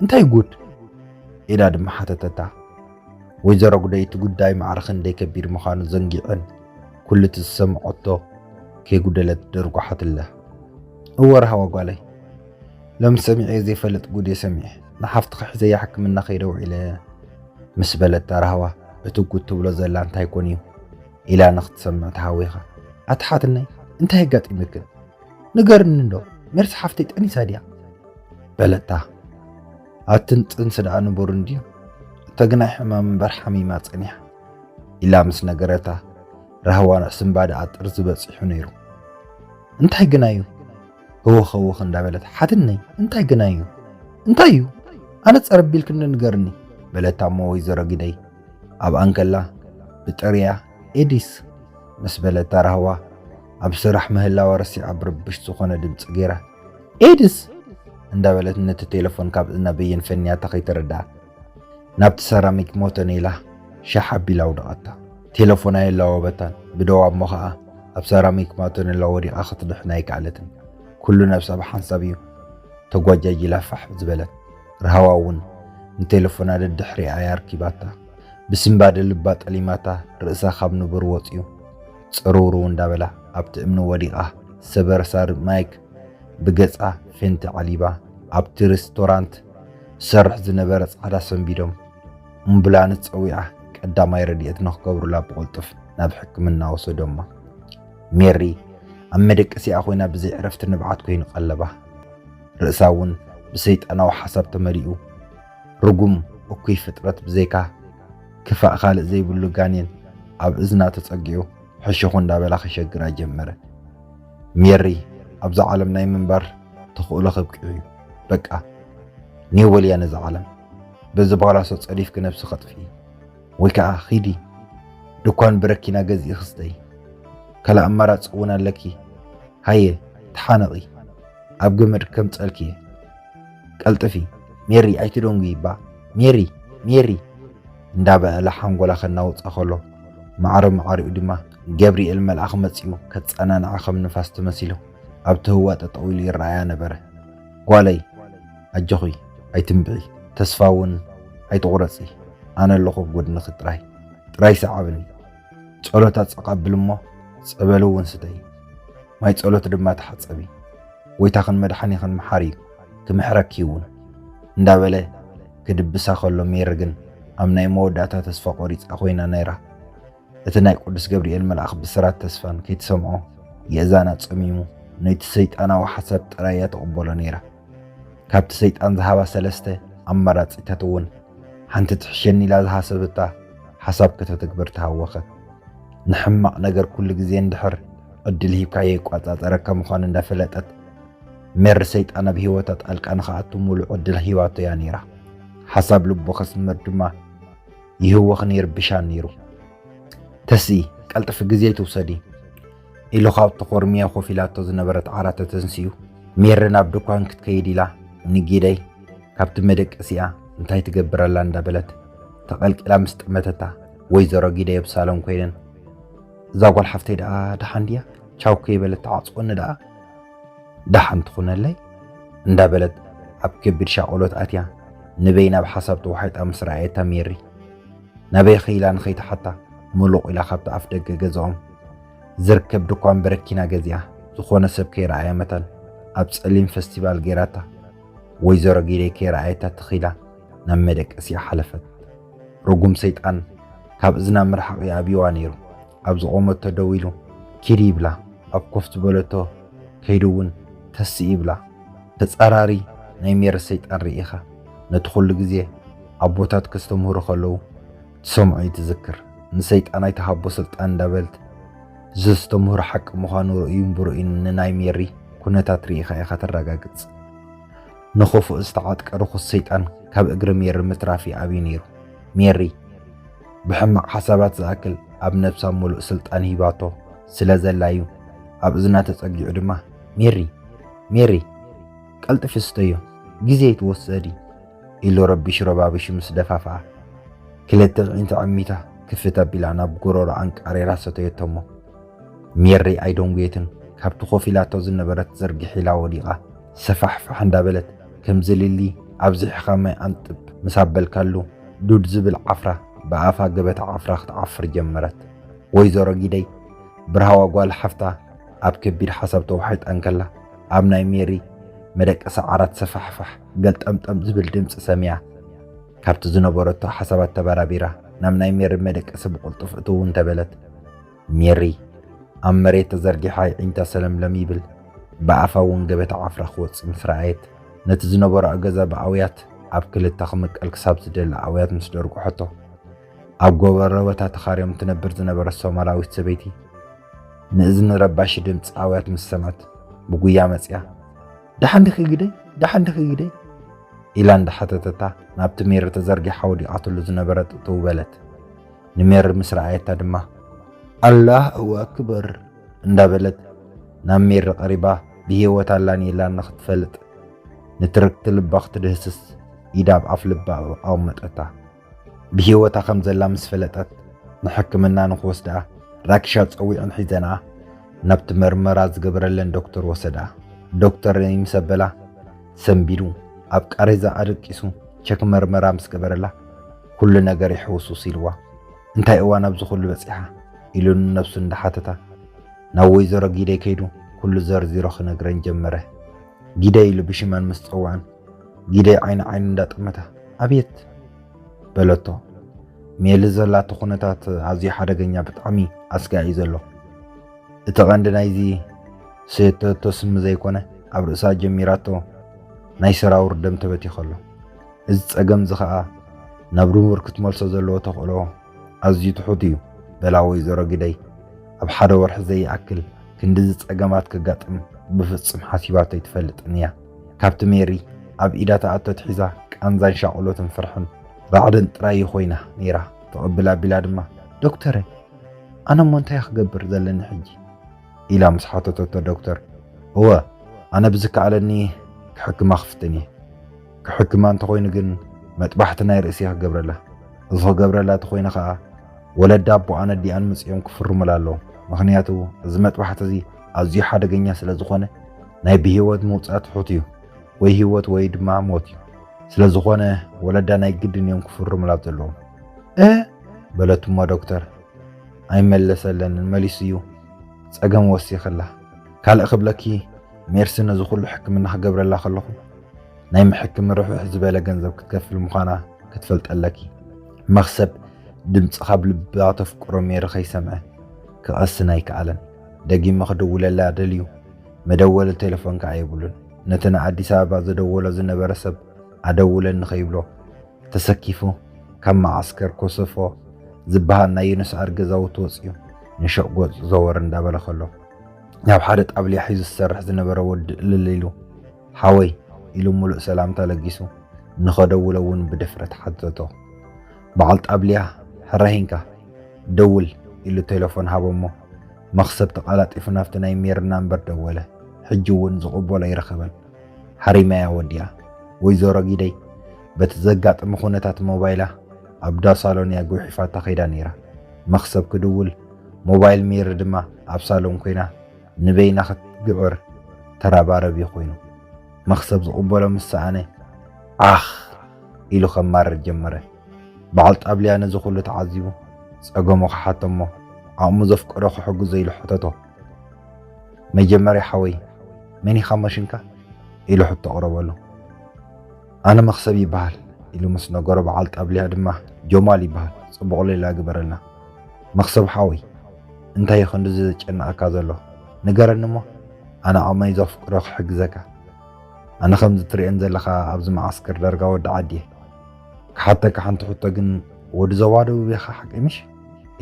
እንታይ ጉድ? ኢላ ድማ ሓተተታ። ወይዘሮ ጉደይ እቲ ጉዳይ ማዕረ ክንደይ ከቢድ ምዃኑ ዘንጊዐን ኩሉ እቲ ዝሰምዐቶ ከይጉደለት ደርጓሓትላ። እወ ራህዋ ጓለይ ሎም ሰሚዐ ዘይፈልጥ ጉድ እየ ሰሚዐ። ንሓፍትኺ ሒዘያ ሕክምና ከይደ ውዒለ ምስ በለታ ራህዋ እቲ ጉድ ትብሎ ዘላ እንታይ ኮን እዩ ኢላ ንክትሰምዕ ተሃዊኻ። ኣቲ ሓትነይ እንታይ ኣጋጢምክን? ንገርኒ እንዶ ሜርሲ ሓፍተይ ጠኒሳ ድያ? በለታ። ኣትን ጥንሲ ደኣ ንቡር እንድዩ እተግናይ ሕማም እምበር ሓሚማ ጸኒሓ ኢላ ምስ ነገረታ ራህዋ ስንባደኣ ጥርዚ በጺሑ ነይሩ። እንታይ ግና እዩ? ህውኽ ህውኽ እንዳበለት ሓትነይ እንታይ ግና እዩ? እንታይ እዩ? ኣነ ጸረብ ኢልክኒ ንገርኒ በለታ እሞ ወይዘሮ ጊደይ ኣብ ኣንከላ ብጥርያ ኤዲስ ምስ በለታ ራህዋ ኣብ ስራሕ ምህላዋ ረሲዓ ብርብሽ ዝኾነ ድምፂ ገይራ ኤድስ እንዳበለት ነቲ ቴሌፎን ካብ እዝና በየን ፈንያታ ከይተረድኣ ናብቲ ሰራሚክ ሞተን ኢላ ሻሕ ኣቢላ ኣውደቐታ። ቴሌፎን ኣየላወበታን። ብደው ኣሞ ኸኣ ኣብ ሰራሚክ ሞተን ኢላ ወዲቓ ክትድሕን ኣይከኣለትን። ኩሉ ነብሳ ብሓንሳብ እዩ ተጓጃጅላ ፋሕ ዝበለት። ራህዋ እውን ንቴሌፎና ደድሕሪኣ እያ ኣርኪባታ። ብስንባደ ልባ ጠሊማታ ርእሳ ካብ ንቡር ወጺኡ ጽርውርው እንዳበላ ኣብቲ እምኒ ወዲቓ ሰበርሳር ማይክ ብገጻ ፌንቲ ዓሊባ ኣብቲ ሬስቶራንት ዝሰርሕ ዝነበረ ጻዕዳ ሰንቢዶም ኣምቡላንስ ጸዊዓ ቀዳማይ ረድኤት ንክገብሩላ ብቕልጡፍ ናብ ሕክምና ወሰዶማ። ሜሪ ኣብ መደቀሲኣ ኮይና ብዘይ ዕረፍቲ ንብዓት ኮይኑ ቀለባ። ርእሳ እውን ብሰይጣናዊ ሓሳብ ተመሊኡ ርጉም እኩይ ፍጥረት ብዘይካ ክፋእ ካልእ ዘይብሉ ጋኔን ኣብ እዝና ተጸጊዑ ሕሹኹ እንዳበላ ከሸግራ ጀመረ። ሜሪ ኣብዛ ዓለም ናይ ምንባር ተኽእሎ ከብቂዑ እዩ። በቃ ኔወልያ ነዛ ዓለም በዚ ባላሶ ጸዲፍኪ ነብሲ ከጥፍኢ ወይ ከዓ ኺዲ ድኳን ብረኪና ገዚእኺ ስተይ። ካልእ ኣማራፂ እውን ኣለኪ። ሃየ ተሓነቒ፣ ኣብ ገመድ ከምፀልኪ እየ። ቀልጥፊ ሜሪ ኣይትደንጉ ይባ ሜሪ ሜሪ እንዳበለ ሓንጎላ ከናውፃ ከሎ ማዕረ ማዕሪኡ ድማ ገብርኤል መልኣኽ መፂኡ ከፀናንዓ ከም ንፋስ ተመሲሉ ኣብቲ ህዋ ጠጠው ኢሉ ይረኣያ ነበረ። ጓለይ ኣጆኺ ኣይትንብዒ፣ ተስፋ እውን ኣይትቑረፂ፣ ኣነ ኣለኹ ኣብ ጎድንኺ ጥራይ። ጥራይ ሰዓብኒ። ጸሎት ኣጸቓብል እሞ ጸበል እውን ስተይ። ማይ ጸሎት ድማ ተሓጸቢ። ጎይታኽን መድሓኒኽን መሓሪ እዩ፣ ክምሕረኪ እውን። እንዳበለ ክድብሳ ከሎ ሜሪ ግን ኣብ ናይ መወዳእታ ተስፋ ቆሪጻ ኮይና ነይራ። እቲ ናይ ቅዱስ ገብርኤል መልኣኽ ብስራት ተስፋን ከይትሰምዖ የእዛና ጸሚሙ ነቲ ሰይጣናዊ ሓሳብ ጥራይ እያ ትቕበሎ ነይራ። ካብቲ ሰይጣን ዝሃባ ሰለስተ ኣማራጺታት እውን ሓንቲ ትሕሸኒ ኢላ ዝሃሰበታ ሓሳብ ከተተግብር ተሃወኸት። ንሕማቕ ነገር ኩሉ ግዜ እንድሕር ዕድል ሂብካዮ ይቋጻጸረካ ምዃኑ እንዳፈለጠት ሜሪ ሰይጣን ኣብ ህይወታ ጣልቃ ንኽኣቱ ሙሉእ ዕድል ሂባቶ እያ ነይራ። ሓሳብ ልቡ ከስምር ድማ ይህወኽን ይርብሻን ነይሩ። ተስኢ ቀልጥፊ ግዜ ኣይትውሰዲ ኢሉ ካብ ተኾርምያ ኮፍ ኢላቶ ዝነበረት ዓራት ተተንሲኡ ሜሪ ናብ ድኳን ክትከይድ ኢላ ንጊደይ ካብቲ መደቀሲኣ እንታይ ትገብር ኣላ እንዳበለት ተቐልቂላ ምስ ጠመተታ ወይዘሮ ጊደይ ኣብ ሳሎን ኮይነን እዛ ጓል ሓፍተይ ደኣ ደሓን ድያ? ቻው ከይበለት ተዓጽወኒ ደኣ ደሓን ትኹነለይ እንዳበለት ኣብ ከቢድ ሻቕሎት ኣትያ ንበይና ብሓሳብ ተዋሒጣ ምስ ረኣየታ ሜሪ ናበይ ኸይላ ንኸይትሓታ ሙሉቕ ኢላ ካብቲ ኣፍ ደገ ገዝኦም ዝርከብ ድኳን በረኪና ገዚኣ ዝኾነ ሰብ ከይረኣያ መታን ኣብ ጸሊም ፈስቲቫል ገይራታ ወይዘሮ ጊደይ ከይረኣየታ ትኺላ ናብ መደቀሲኣ ሓለፈት። ርጉም ሰይጣን ካብ እዝና ምርሓቕ ይኣብይዋ ነይሩ። ኣብ ዝቖመቶ ደው ኢሉ ኪዲ ይብላ፣ ኣብ ኮፍ ዝበለቶ ከይዱ እውን ተስኢ ይብላ። ተጻራሪ ናይ ሜሪ ሰይጣን ርኢኻ ነቲ ኩሉ ግዜ ኣቦታት ከስተምህሩ ከለዉ ትሰምዖ እዩ ትዝክር። ንሰይጣን ኣይትሃቦ ስልጣን እንዳበልት ዘስተምህሮ ሓቂ ምዃኑ ርእዩን ብርእዩን ንናይ ሜሪ ኩነታት ርኢኻ ኢኻ ተረጋግጽ። ንኽፉእ ዝተዓጥቀ ርኹስ ሰይጣን ካብ እግሪ ሜሪ ምትራፍ ይኣብዩ ነይሩ። ሜሪ ብሕማቕ ሓሳባት ዝኣክል ኣብ ነብሳ ምሉእ ስልጣን ሂባቶ ስለ ዘላ እዩ። ኣብ እዝና ተጸጊዑ ድማ፣ "ሜሪ፣ ሜሪ፣ ቀልጥፊ ስተዮ፣ ግዜ ኣይትወሰዲ" ኢሉ ረቢሹ ረባቢሹ ምስ ደፋፍኣ፣ ክልተ ኣዒንታ ዓሚታ ክፍት ኣቢላ ናብ ጎሮሮ ኣንቃሪራ ሰተየቶ እሞ፣ ሜሪ ኣይደንጉየትን። ካብቲ ኮፍ ኢላቶ ዝነበረት ዘርጊሕ ኢላ ወዲቓ፣ ሰፋሕፋሕ እንዳበለት፣ ከምዚ ሊሊ ኣብዚሕኻ ማይ ኣንጥብ ምስ ኣበልካሉ፣ ዱድ ዝብል ዓፍራ ብኣፋ ገበታ ዓፍራ ክትዓፍር ጀመረት። ወይዘሮ ጊደይ ብርሃዋ ጓል ሓፍታ ኣብ ከቢድ ሓሳብ ተዋሒጣ እንከላ፣ ኣብ ናይ ሜሪ መደቀሲ ዓራት ሰፋሕፋሕ ገልጠምጠም ዝብል ድምፂ ሰሚዓ፣ ካብቲ ዝነበረቶ ሓሳባት ተበራቢራ ናብ ናይ ሜሪ መደቀሲ ብቕልጡፍ እትው እንተበለት፣ ሜሪ ኣብ መሬት ተዘርጊሓ ኣዒንታ ሰለምለም ይብል፣ ብኣፋ እውን ገበታ ዓፍራ ክወጽእ ምስ ረኣየት፣ ነቲ ዝነበረኦ ገዛ ብኣውያት ኣብ ክልተ ክምቀል ክሳብ ዝደሊ ኣውያት ምስ ደርጉሐቶ፣ ኣብ ጎቦ ረበታ ተኻርዮም ትነብር ዝነበረት ሶማላዊት ሰበይቲ፣ ንእዝኒ ረባሺ ድምፂ ኣውያት ምስ ሰምዐት፣ ብጉያ መፅያ፣ "ደሓን ዲኺ ግደይ? ደሓን ዲኺ ግደይ?" ኢላ እንዳሓተተታ፣ ናብቲ ሜሪ ተዘርጊሓ ወዲቓትሉ ዝነበረት እትው በለት። ንሜሪ ምስ ረኣየታ ድማ፣ "ኣላህ እወ ኣክበር" እንዳበለት ናብ ሜሪ ቀሪባ፣ ብህይወት ኣላን የላን ንኽትፈልጥ፣ ንትርክቲ ልባ ክትድህስስ ኢዳ ኣብ ኣፍ ልባ ኣቐመጠታ። ብህይወታ ከም ዘላ ምስ ፈለጠት፣ ንሕክምና ንኽወስድኣ ራኪሻ ጸዊዑን ሒዘንኣ ናብቲ መርመራ ዝገበረለን ዶክተር ወሰድኣ። ዶክተር ምስ ኣበላ ሰንቢዱ፣ ኣብ ቃሬዛ ኣደቂሱ ቸክ መርመራ ምስ ገበረላ፣ "ኩሉ ነገር ይሕውሱስ" ኢልዋ። "እንታይ እዋን ኣብዚ ኩሉ በጺሓ?" ኢሉ ንነብሱ እንዳሓተታ፣ ናብ ወይዘሮ ጊደይ ከይዱ ኩሉ ዘርዚሮ ክነግረን ጀመረ። ጊደይ ኢሉ ብሽመን ምስ ጸውዐን፣ ጊደይ ዓይኒ ዓይኑ እንዳጠመታ፣ "ኣቤት!" በለቶ። ሜሊ ዘላቶ ኩነታት ኣዝዩ ሓደገኛ፣ ብጣዕሚ ኣስጋኢ እዩ ዘሎ። እቲ ቀንዲ ናይዚ ሰተቶ ስሚ ዘይኮነ፣ ኣብ ርእሳ ጀሚራቶ ናይ ሰራውር ደም ተበቲኹ ኣሎ። እዚ ጸገም እዚ ኸኣ ናብ ንቡር ክትመልሶ ዘለዎ ተኽእሎ ኣዝዩ ትሑት እዩ፣ በላ ወይዘሮ ግደይ። ኣብ ሓደ ወርሒ ዘይኣክል ክንድዚ ጸገማት ከጋጥም ብፍጹም ሓሲባቶ ኣይትፈልጥን እያ። ካብቲ ሜሪ ኣብ ኢዳ ትኣቶ ኣትሒዛ ቃንዛን ሻቕሎትን ፍርሕን ራዕድን ጥራይ እዩ ኮይና ነይራ። ትቕብል ኣቢላ ድማ፣ "ዶክተረ፣ ኣነ እሞ እንታይ ክገብር ዘለኒ ሕጂ?" ኢላ ምስ ሓተተቶ ዶክተር፣ "እወ፣ ኣነ ብዝከኣለኒ ክሕክማ ክፍትን እየ። ክሕክማ እንተኾይኑ ግን መጥባሕቲ ናይ ርእሲ እየ ክገብረላ። እዚ ክገብረላ እንተኾይነ ኸኣ ወለዳ ኣቦኣን ኣዲኣን መጺኦም ክፍርሙላ ኣለዎም። ምኽንያቱ እዚ መጥባሕቲ እዚ ኣዝዩ ሓደገኛ ስለ ዝኾነ ናይ ብህይወት ምውጻእ ትሑት እዩ። ወይ ህይወት ወይ ድማ ሞት እዩ። ስለ ዝኾነ ወለዳ ናይ ግድን እዮም ክፍርሙላ ዘለዎም።" "እ?" በለት እሞ ዶክተር፣ "ኣይመለሰለንን፣ መሊሱ እዩ ጸገም ወሲኽላ። ካልእ ክብለኪ፣ ሜርሲ ነዚ ኩሉ ሕክምና ክገብረላ ከለኹ ናይ ምሕክም ርሕሕ ዝበለ ገንዘብ ክትከፍል ምዃና ክትፈልጢ ኣለኪ።" መኽሰብ ድምጺ ካብ ልባ ተፍቅሮ ሜሪ ከይሰምዐ ክቐስን ኣይከኣለን። ደጊመ ክድውለላ ደልዩ፣ መደወሊ ቴሌፎን ከኣ የብሉን። ነቲ ንኣዲስ ኣበባ ዘደወሎ ዝነበረ ሰብ ኣደውለኒ ከይብሎ ተሰኪፉ፣ ካብ መዓስከር ኮሶፎ ዝበሃል ናይ ዩኑስ ኣር ገዛውቲ ወጺኡ ንሸቕ ገጹ ዘወር እንዳበለ ከሎ፣ ናብ ሓደ ጣብልያ ሒዙ ዝሰርሕ ዝነበረ ወዲ እልል ኢሉ፣ "ሓወይ" ኢሉ ምሉእ ሰላምታ ለጊሱ፣ ንኸደውሎ እውን ብድፍረት ሓተቶ። በዓል ጣብልያ፣ "ሕራይ ሂንካ ደውል" ኢሉ ቴሌፎን ሃቦ እሞ፣ መኽሰብ ተቐላጢፉ ናብቲ ናይ ሜሪ ናምበር ደወለ። ሕጂ እውን ዝቕበሎ ኣይረኸበን። ሃሪማያ ወዲኣ። ወይዘሮ ጊደይ በቲ ዘጋጠመ ኩነታት ሞባይላ ኣብ ዳ ሳሎን እያ ጉሒፋታ ከይዳ ነይራ። መኽሰብ ክድውል፣ ሞባይል ሜሪ ድማ ኣብ ሳሎን ኮይና ንበይና ክትግዕር ተራባረቢ ኮይኑ። መኽሰብ ዝቕበሎ ምስ ሰኣነ፣ ዓኽ ኢሉ ከማርር ጀመረ። በዓል ጣብልያ ነዚ ኩሉ ተዓዚቡ፣ ጸገሙ ክሓቶ እሞ፣ ዓቕሙ ዘፍቀዶ ክሕግዞ ኢሉ ሕተቶ። "መጀመርያ ሓወይ፣ መን ኢኻ እሞ ሽምካ?" ኢሉ ሕቶ ኣቕረበሉ። "ኣነ መኽሰብ ይበሃል" ኢሉ ምስ ነገሮ፣ በዓል ጣብልያ ድማ፣ "ጀማል ይበሃል፣ ጽቡቕ ሌላ ግበረልና። መኽሰብ ሓወይ፣ እንታይ እዩ ክንድዚ ዘጨንቐካ ዘሎ? ንገረኒ እሞ፣ ኣነ ዓቕመይ ዘፍቅዶ ክሕግዘካ። ኣነ ከምዚ ትርእየን ዘለኻ ኣብዚ መዓስከር ዳርጋ ወዲ ዓዲ እየ። ክሓተካ ሓንቲ ሕቶ ግን፣ ወዲ ዞባ ደቡብ ኢኻ ሓቂ ምሽ?"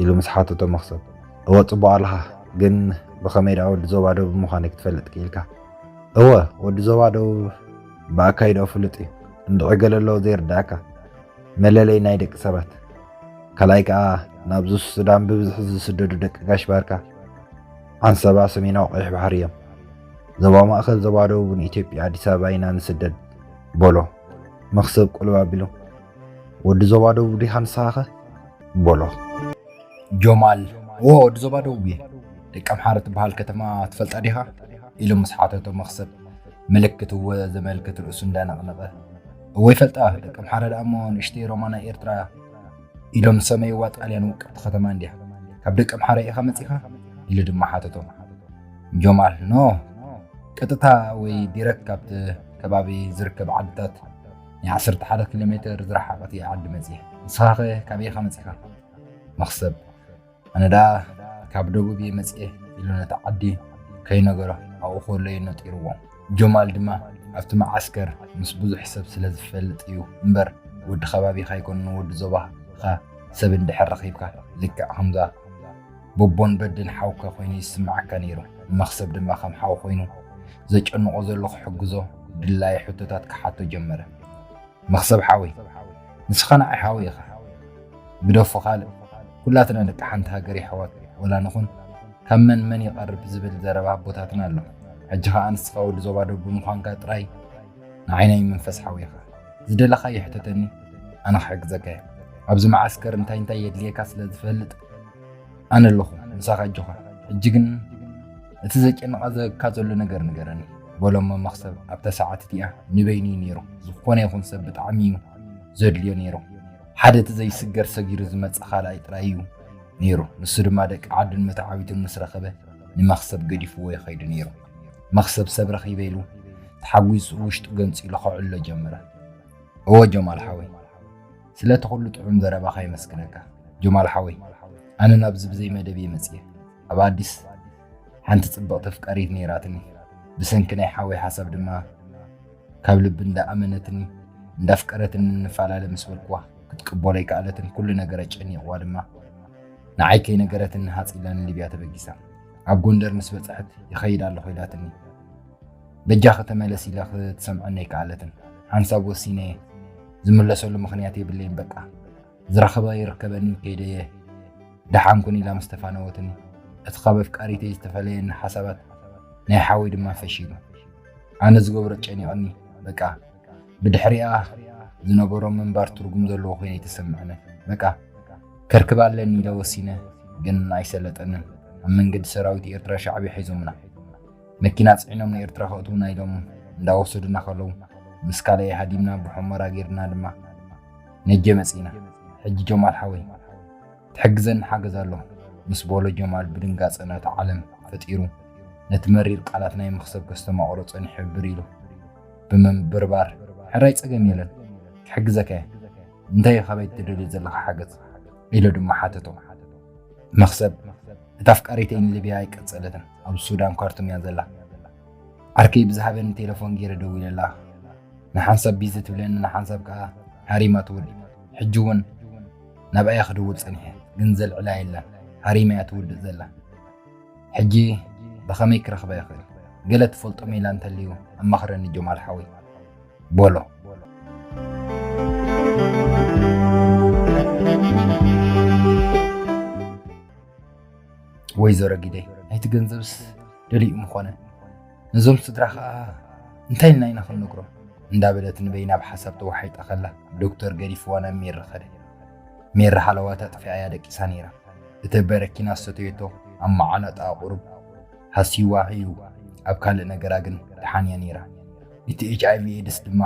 ኢሉ ምስ ሓተቶ መኽሰብ፣ "እወ ጽቡቕ ኣለኻ፣ ግን ብኸመይ ደኣ ወዲ ዞባ ደቡብ ምዃነይ ክትፈልጥ ክኢልካ?" "እወ፣ ወዲ ዞባ ደቡብ ብኣካይድኦ ፍሉጥ እዩ። እንድዒ ገለ ኣለዎ ዘይርዳእካ። መለለይ ናይ ደቂ ሰባት። ካልኣይ ከኣ ናብዚ ሱዳን ብብዝሒ ዝስደዱ ደቂ ጋሽ ባርካ ዓንሰባ ሰሜናዊ ቀይሕ ባሕሪ እዮም። ዞባ ማእከል፣ ዞባ ደቡብ ንኢትዮጵያ ኣዲስ ኣበባ ኢና ንስደድ በሎ። መኽሰብ ቁልብ ኣቢሉ፣ "ወዲ ዞባ ደቡብ ዲኻ ንስኻኸ?" በሎ። ጆማል፣ "እወ፣ ወዲ ዞባ ደቡብ እየ። ደቂ ኣምሓረ ትበሃል ከተማ ትፈልጣ ዲኻ?" ኢሉ ምስ ሓተቶ፣ መኽሰብ ምልክት እወ ዘመልክት ርእሱ እንዳነቕነቐ፣ "እወ ይፈልጣ፣ ደቂ ኣምሓረ ደኣ እሞ ንእሽተይ ሮማ ናይ ኤርትራ ኢሎም ዝሰመይዋ ጣልያን ውቅብቲ ከተማ እንድያ። ካብ ደቂ ኣምሓረ ኢኻ መጺኻ?" ኢሉ ድማ ሓተቶ። ጆማል፣ "ኖ፣ ቀጥታ ወይ ዲረክት ካብቲ ከባቢ ዝርከብ ዓድታት ናይ ዓሰርተ ሓደ ኪሎ ሜትር ዝረሓቐት እያ ዓዲ መጺኤ። ንስኻኸ ካበይ ኢኻ መጺኻ?" መኽሰብ፣ "ኣነ ደኣ ካብ ደቡብ እየ መጺኤ" ኢሉ ነቲ ዓዲ ከይነገሮ ኣብኡ ከሎ እዩ ነጢርዎ። ጆማል ድማ ኣብቲ መዓስከር ምስ ብዙሕ ሰብ ስለ ዝፈልጥ እዩ እምበር፣ ወዲ ከባቢኻ ኣይኮነን፣ ወዲ ዞባኻ ሰብ እንድሕር ረኺብካ ልክዕ ከምዛ ቦቦን በድን ሓውካ ኮይኑ ይስምዓካ ነይሩ። መኽሰብ ድማ ከም ሓው ኮይኑ ዘጨንቖ ዘሎ ክሕግዞ ድላዩ ሕቶታት ክሓቶ ጀመረ። "መኽሰብ ሓወይ፣ ንስኻ ንዓይ ሓወይ ኢኻ። ግደፎ ካልእ፣ ኩላትና ደቂ ሓንቲ ሃገር የሕዋት ወላ ንኹን፣ ካብ መን መን ይቐርብ ዝብል ዘረባ ኣቦታትና ኣሎ። ሕጂ ኸኣ ንስኻ ወዲ ዞባ ደቡብ ምዃንካ ጥራይ ንዓይ ናይ መንፈስ ሓወይ ኢኻ። ዝደለኻዮ ሕተተኒ፣ ኣነ ክሕግዘካ እየ። ኣብዚ መዓስከር እንታይ እንታይ የድልየካ ስለ ዝፈልጥ ኣነ ኣለኹ ምሳኻ፣ ኣጆኻ። ሕጂ ግን እቲ ዘጨንቐካ ዘሎ ነገር ንገረኒ" በሎ። እሞ መኽሰብ ኣብታ ሰዓት እቲኣ ንበይኑ እዩ ነይሩ። ዝኾነ ይኹን ሰብ ብጣዕሚ እዩ ዘድልዮ ነይሩ። ሓደ እቲ ዘይስገር ሰጊሩ ዝመጽእ ካልኣይ ጥራይ እዩ ነይሩ። ንሱ ድማ ደቂ ዓዱን መተዓቢቱን ምስ ረኸበ ንመኽሰብ ገዲፍዎ ይኸይዱ ነይሩ። መኽሰብ ሰብ ረኺበ ኢሉ ተሓጒሱ ውሽጡ ገንጺሉ ከዕሎ ጀመረ። "እወ ጆማል ሓወይ፣ ስለቲ ኩሉ ጥዑም ዘረባኻ የመስግነካ። ጆማል ሓወይ፣ ኣነ ናብዚ ብዘይ መደብ እየ መጽየ። ኣብ ኣዲስ ሓንቲ ጽብቕቲ ኣፍቃሪት ነይራትኒ። ብሰንኪ ናይ ሓወይ ሓሳብ ድማ ካብ ልቢ እንዳኣመነትኒ እንዳፍቀረትኒ ንፈላለ ምስ በልኩዋ ክትቅበሎ ኣይከኣለትን። ኩሉ ነገር ኣጨኒቕዋ ድማ ንዓይ ከይነገረትኒ ሃጽ ኢላ ንሊብያ ተበጊሳ። ኣብ ጎንደር ምስ በጽሐት ይኸይድ ኣለኹ ኢላትኒ። በጃኺ ተመለስ ኢላ ክትሰምዐኒ ኣይከኣለትን። ሓንሳብ ወሲነ ዝምለሰሉ ምኽንያት የብለይን። በቃ ዝረኽባ ይርከበኒ ከይደየ ደሓን ኩን ኢላ ምስ ተፋነወትኒ፣ እቲ ካብ ኣፍቃሪተይ ዝተፈለየኒ ሓሳባት ናይ ሓወይ ድማ ፈሺሉ። ኣነ ዝገብሮ ጨኒቕኒ። በቃ ብድሕሪኣ ዝነበሮ ምንባር ትርጉም ዘለዎ ኮይነ ኣይተሰምዐንን። በቃ ከርክባ ኣለኒ ኢለ ወሲነ፣ ግን ኣይሰለጠንን። ኣብ መንገዲ ሰራዊት ኤርትራ ሻዕብያ ሒዞምና። መኪና ጽዒኖም ንኤርትራ ከእትዉና ኢሎም እንዳወሰዱና ከለዉ፣ ምስ ካልኣይ ሃዲምና ብሑመራ ጌርና ድማ ነጀ መጺና። ሕጂ ጀማል ሓወይ፣ ትሕግዘኒ ሓገዝ ኣሎ ምስ በሎ፣ ጀማል ብድንጋጸ ነታ ዓለም ፈጢሩ ነቲ መሪር ቃላት ናይ መኽሰብ ከስተማቕሮ ጸኒሑ ብር ኢሉ ብምንብርባር፣ "ሕራይ ጸገም የለን፣ ክሕግዘካ እየ። እንታይ እዩ ካባይ ትደልዮ ዘለኻ ሓገዝ?" ኢሉ ድማ ሓተቶ። መኽሰብ፣ "እታ ኣፍቃሪተይ ንሊብያ ኣይቀጸለትን፣ ኣብ ሱዳን ካርቱም እያ ዘላ። ዓርከይ ብዝሃበኒ ቴሌፎን ገይረ ደዊለላ። ንሓንሳብ ቢዚ ትብለኒ፣ ንሓንሳብ ከኣ ሃሪማ ትውድእ። ሕጂ እውን ናብኣያ ክድውል ጸኒሐ፣ ግን ዘልዕላ የላን። ሃሪማ እያ ትውድእ ዘላ። ሕጂ ብኸመይ ክረኽባ ይኽእል? ገለ ትፈልጦ ሜላ እንተልዩ ኣማኽረኒ ጀማል ሓወይ" በሎ። "ወይዘሮ ጊደይ፣ ናይቲ ገንዘብስ ደሊኡ ምኾነ? ነዞም ስድራ ኸኣ እንታይ ኢልና ኢና ክንነግሮም?" እንዳበለት ንበይና ብሓሳብ ተዋሒጣ ከላ፣ ዶክተር ገዲፍዋ ናብ ሜሪ ኸደ። ሜሪ ሃለዋታ ጠፊኣያ ደቂሳ ነይራ። እቲ በረኪና ዝሰተየቶ ኣብ መዓናጣ ቁሩብ ሃስይዋ እዩ፣ ኣብ ካልእ ነገራ ግን ደሓን እያ ነይራ። እቲ ኤች ኣይ ቪ ኤድስ ድማ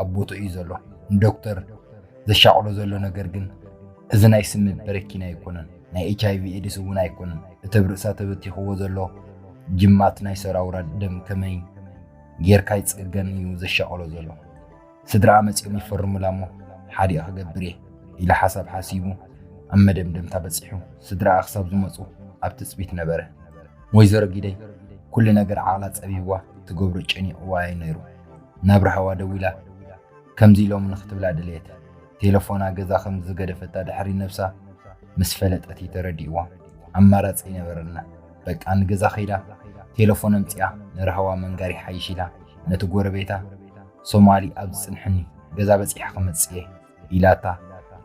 ኣብ ቦትኡ እዩ ዘሎ። ንዶክተር ዘሻቕሎ ዘሎ ነገር ግን እዚ ናይ ስሚ በረኪና ኣይኮነን፣ ናይ ኤች ኣይ ቪ ኤድስ እውን ኣይኮነን። እቲ ኣብ ርእሳ ተበቲኽዎ ዘሎ ጅማት ናይ ሰራውራ ደም ከመይ ጌርካ ይጽገን እዩ ዘሻቕሎ ዘሎ። ስድራኣ መጺኦም ይፈርሙላ እሞ ሓዲኣ ክገብር እየ ኢሉ ሓሳብ ሓሲቡ ኣብ መደምደምታ በጺሑ። ስድራኣ ክሳብ ዝመጹ ኣብ ትጽቢት ነበረ። ወይዘሮ ጊደይ ኩሉ ነገር ዓቕላ ጸቢብዋ፣ ትገብሮ ጨኒቕዋ እዩ ነይሩ። ናብ ራህዋ ደዊላ ከምዚ ኢሎም ንኽትብላ ደለየት። ቴሌፎና ገዛ ከም ዝገደፈታ ድሕሪ ነብሳ ምስ ፈለጠት እዩ ተረዲእዋ። ኣማራጺ ኣይነበረና። በቃ ንገዛ ከይዳ ቴሌፎን ኣምጺኣ ንራህዋ መንጋር ይሓይሽ ኢላ ነቲ ጎረቤታ ሶማሊ ኣብ ዝጽንሐኒ ገዛ በጺሐ ክመጽእ እየ ኢላታ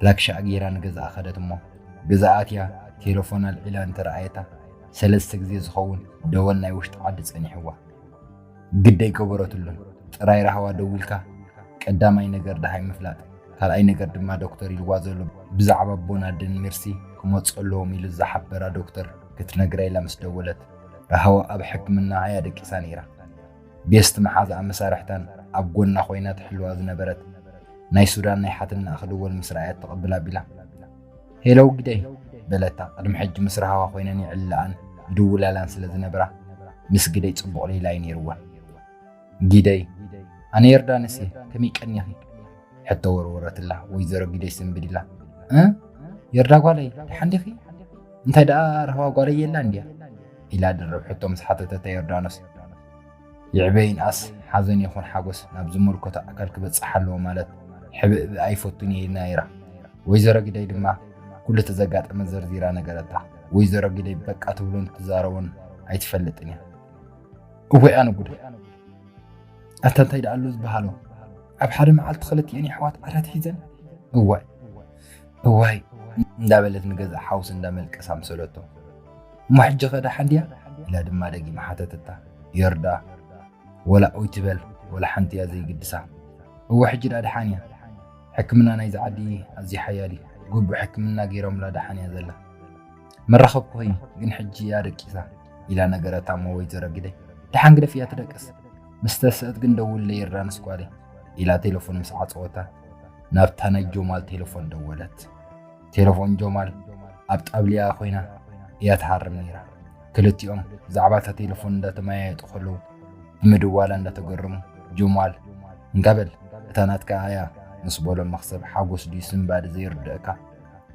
ላክሻ ኣጊራ ንገዛኣ ከደት እሞ ገዛኣ ኣትያ ቴሌፎን ኣልዒላ እንተረኣየታ ሰለስተ ግዜ ዝኸውን ደወል ናይ ውሽጢ ዓዲ ጸኒሕዋ። ግደይ ገበረትሉን ጥራይ ራህዋ ደዊልካ ቀዳማይ ነገር ደሃይ ምፍላጥ ካልኣይ ነገር ድማ ዶክተር ኢልዋ ዘሎ ብዛዕባ ኣቦና ደን ሜርሲ ክመፁ ኣለዎም ኢሉ ዝሓበራ ዶክተር ክትነግራ ኢላ ምስ ደወለት ራህዋ ኣብ ሕክምና እያ ደቂሳ ነይራ። ቤስት መሓዛኣ መሳርሕታን ኣብ ጎና ኮይና ትሕልዋ ዝነበረት ናይ ሱዳን ናይ ሓትንኣ ክድወል ምስ ረኣየት ተቐብል ኣቢላ ሄለው ግደይ በለታ። ቅድሚ ሕጂ ምስ ራህዋ ኮይነን ይዕልለኣን ይድውላላን ስለ ዝነብራ ምስ ግደይ ጽቡቕ ሌላ እዩ ነይርወን። ጊደይ ኣነ ዮርዳኖስ እየ ከመይ ቀኒኺ? ሕቶ ወርወረትላ። ወይዘሮ ጊደይ ስንብድ ኢላ እ ዮርዳ ጓለይ ደሓን ዲኺ? እንታይ ደኣ ራህዋ ጓለይ የላ እንድያ? ኢላ ድርብ ሕቶ ምስ ሓተተታ ዮርዳኖስ ይዕበይን ኣስ ሓዘን ይኹን ሓጎስ ናብ ዝመልከቶ ኣካል ክበጽሕ ኣለዎ ማለት ሕብእብእ ኣይፈቱን እየ ኢልና ነይራ። ወይዘሮ ጊደይ ድማ ኩሉ እቲ ዘጋጠመ ዘርዚራ ነገረታ። ወይዘሮ ጊደይ በቃ ትብሎን ትዛረቦን ኣይትፈልጥን እያ። እወይ ኣነ ጉድ! ኣታ እንታይ ደኣ ኣሎ ዝበሃሎ? ኣብ ሓደ መዓልቲ ክልቲኤን የሕዋት ዓራት ሒዘን? እዋይ እዋይ እንዳበለት ንገዛእ ሓውሲ እንዳመልቀሳ ምሰለቶ። እሞ ሕጂ ኸ ደሓን ድያ? ኢላ ድማ ደጊማ ሓተተታ። ዮርዳ ወላ ኦይ ትበል ወላ ሓንቲ እያ ዘይግድሳ። እወ ሕጂ ደኣ ደሓን እያ። ሕክምና ናይዚ ዓዲ ኣዝዩ ሓያል እዩ። ግቡእ ሕክምና ገይሮምላ ደሓን እያ ዘላ። መራኸብኩኺ ግን ሕጂ እያ ደቂሳ ኢላ ነገረታ እሞ ወይዘሮ ግደይ ደሓን ግደፍያ ትደቅስ። ምስ ተስእት ግን ደውልለይ ዮርዳኖስ ጓለይ ኢላ ቴሌፎን ምስ ዓጸወታ ናብታ ናይ ጆማል ቴሌፎን ደወለት። ቴሌፎን ጆማል ኣብ ጣብልያ ኮይና እያ ትሃርም ነይራ። ክልቲኦም ብዛዕባ እታ ቴሌፎን እንዳተመያየጡ ከለዉ ብምድዋላ እንዳተገረሙ ጆማል እንካ በል እታ ናትካ እያ ምስ በሎ መኽሰብ ሓጎስ ድዩ ስንባዲ ዘይርድእካ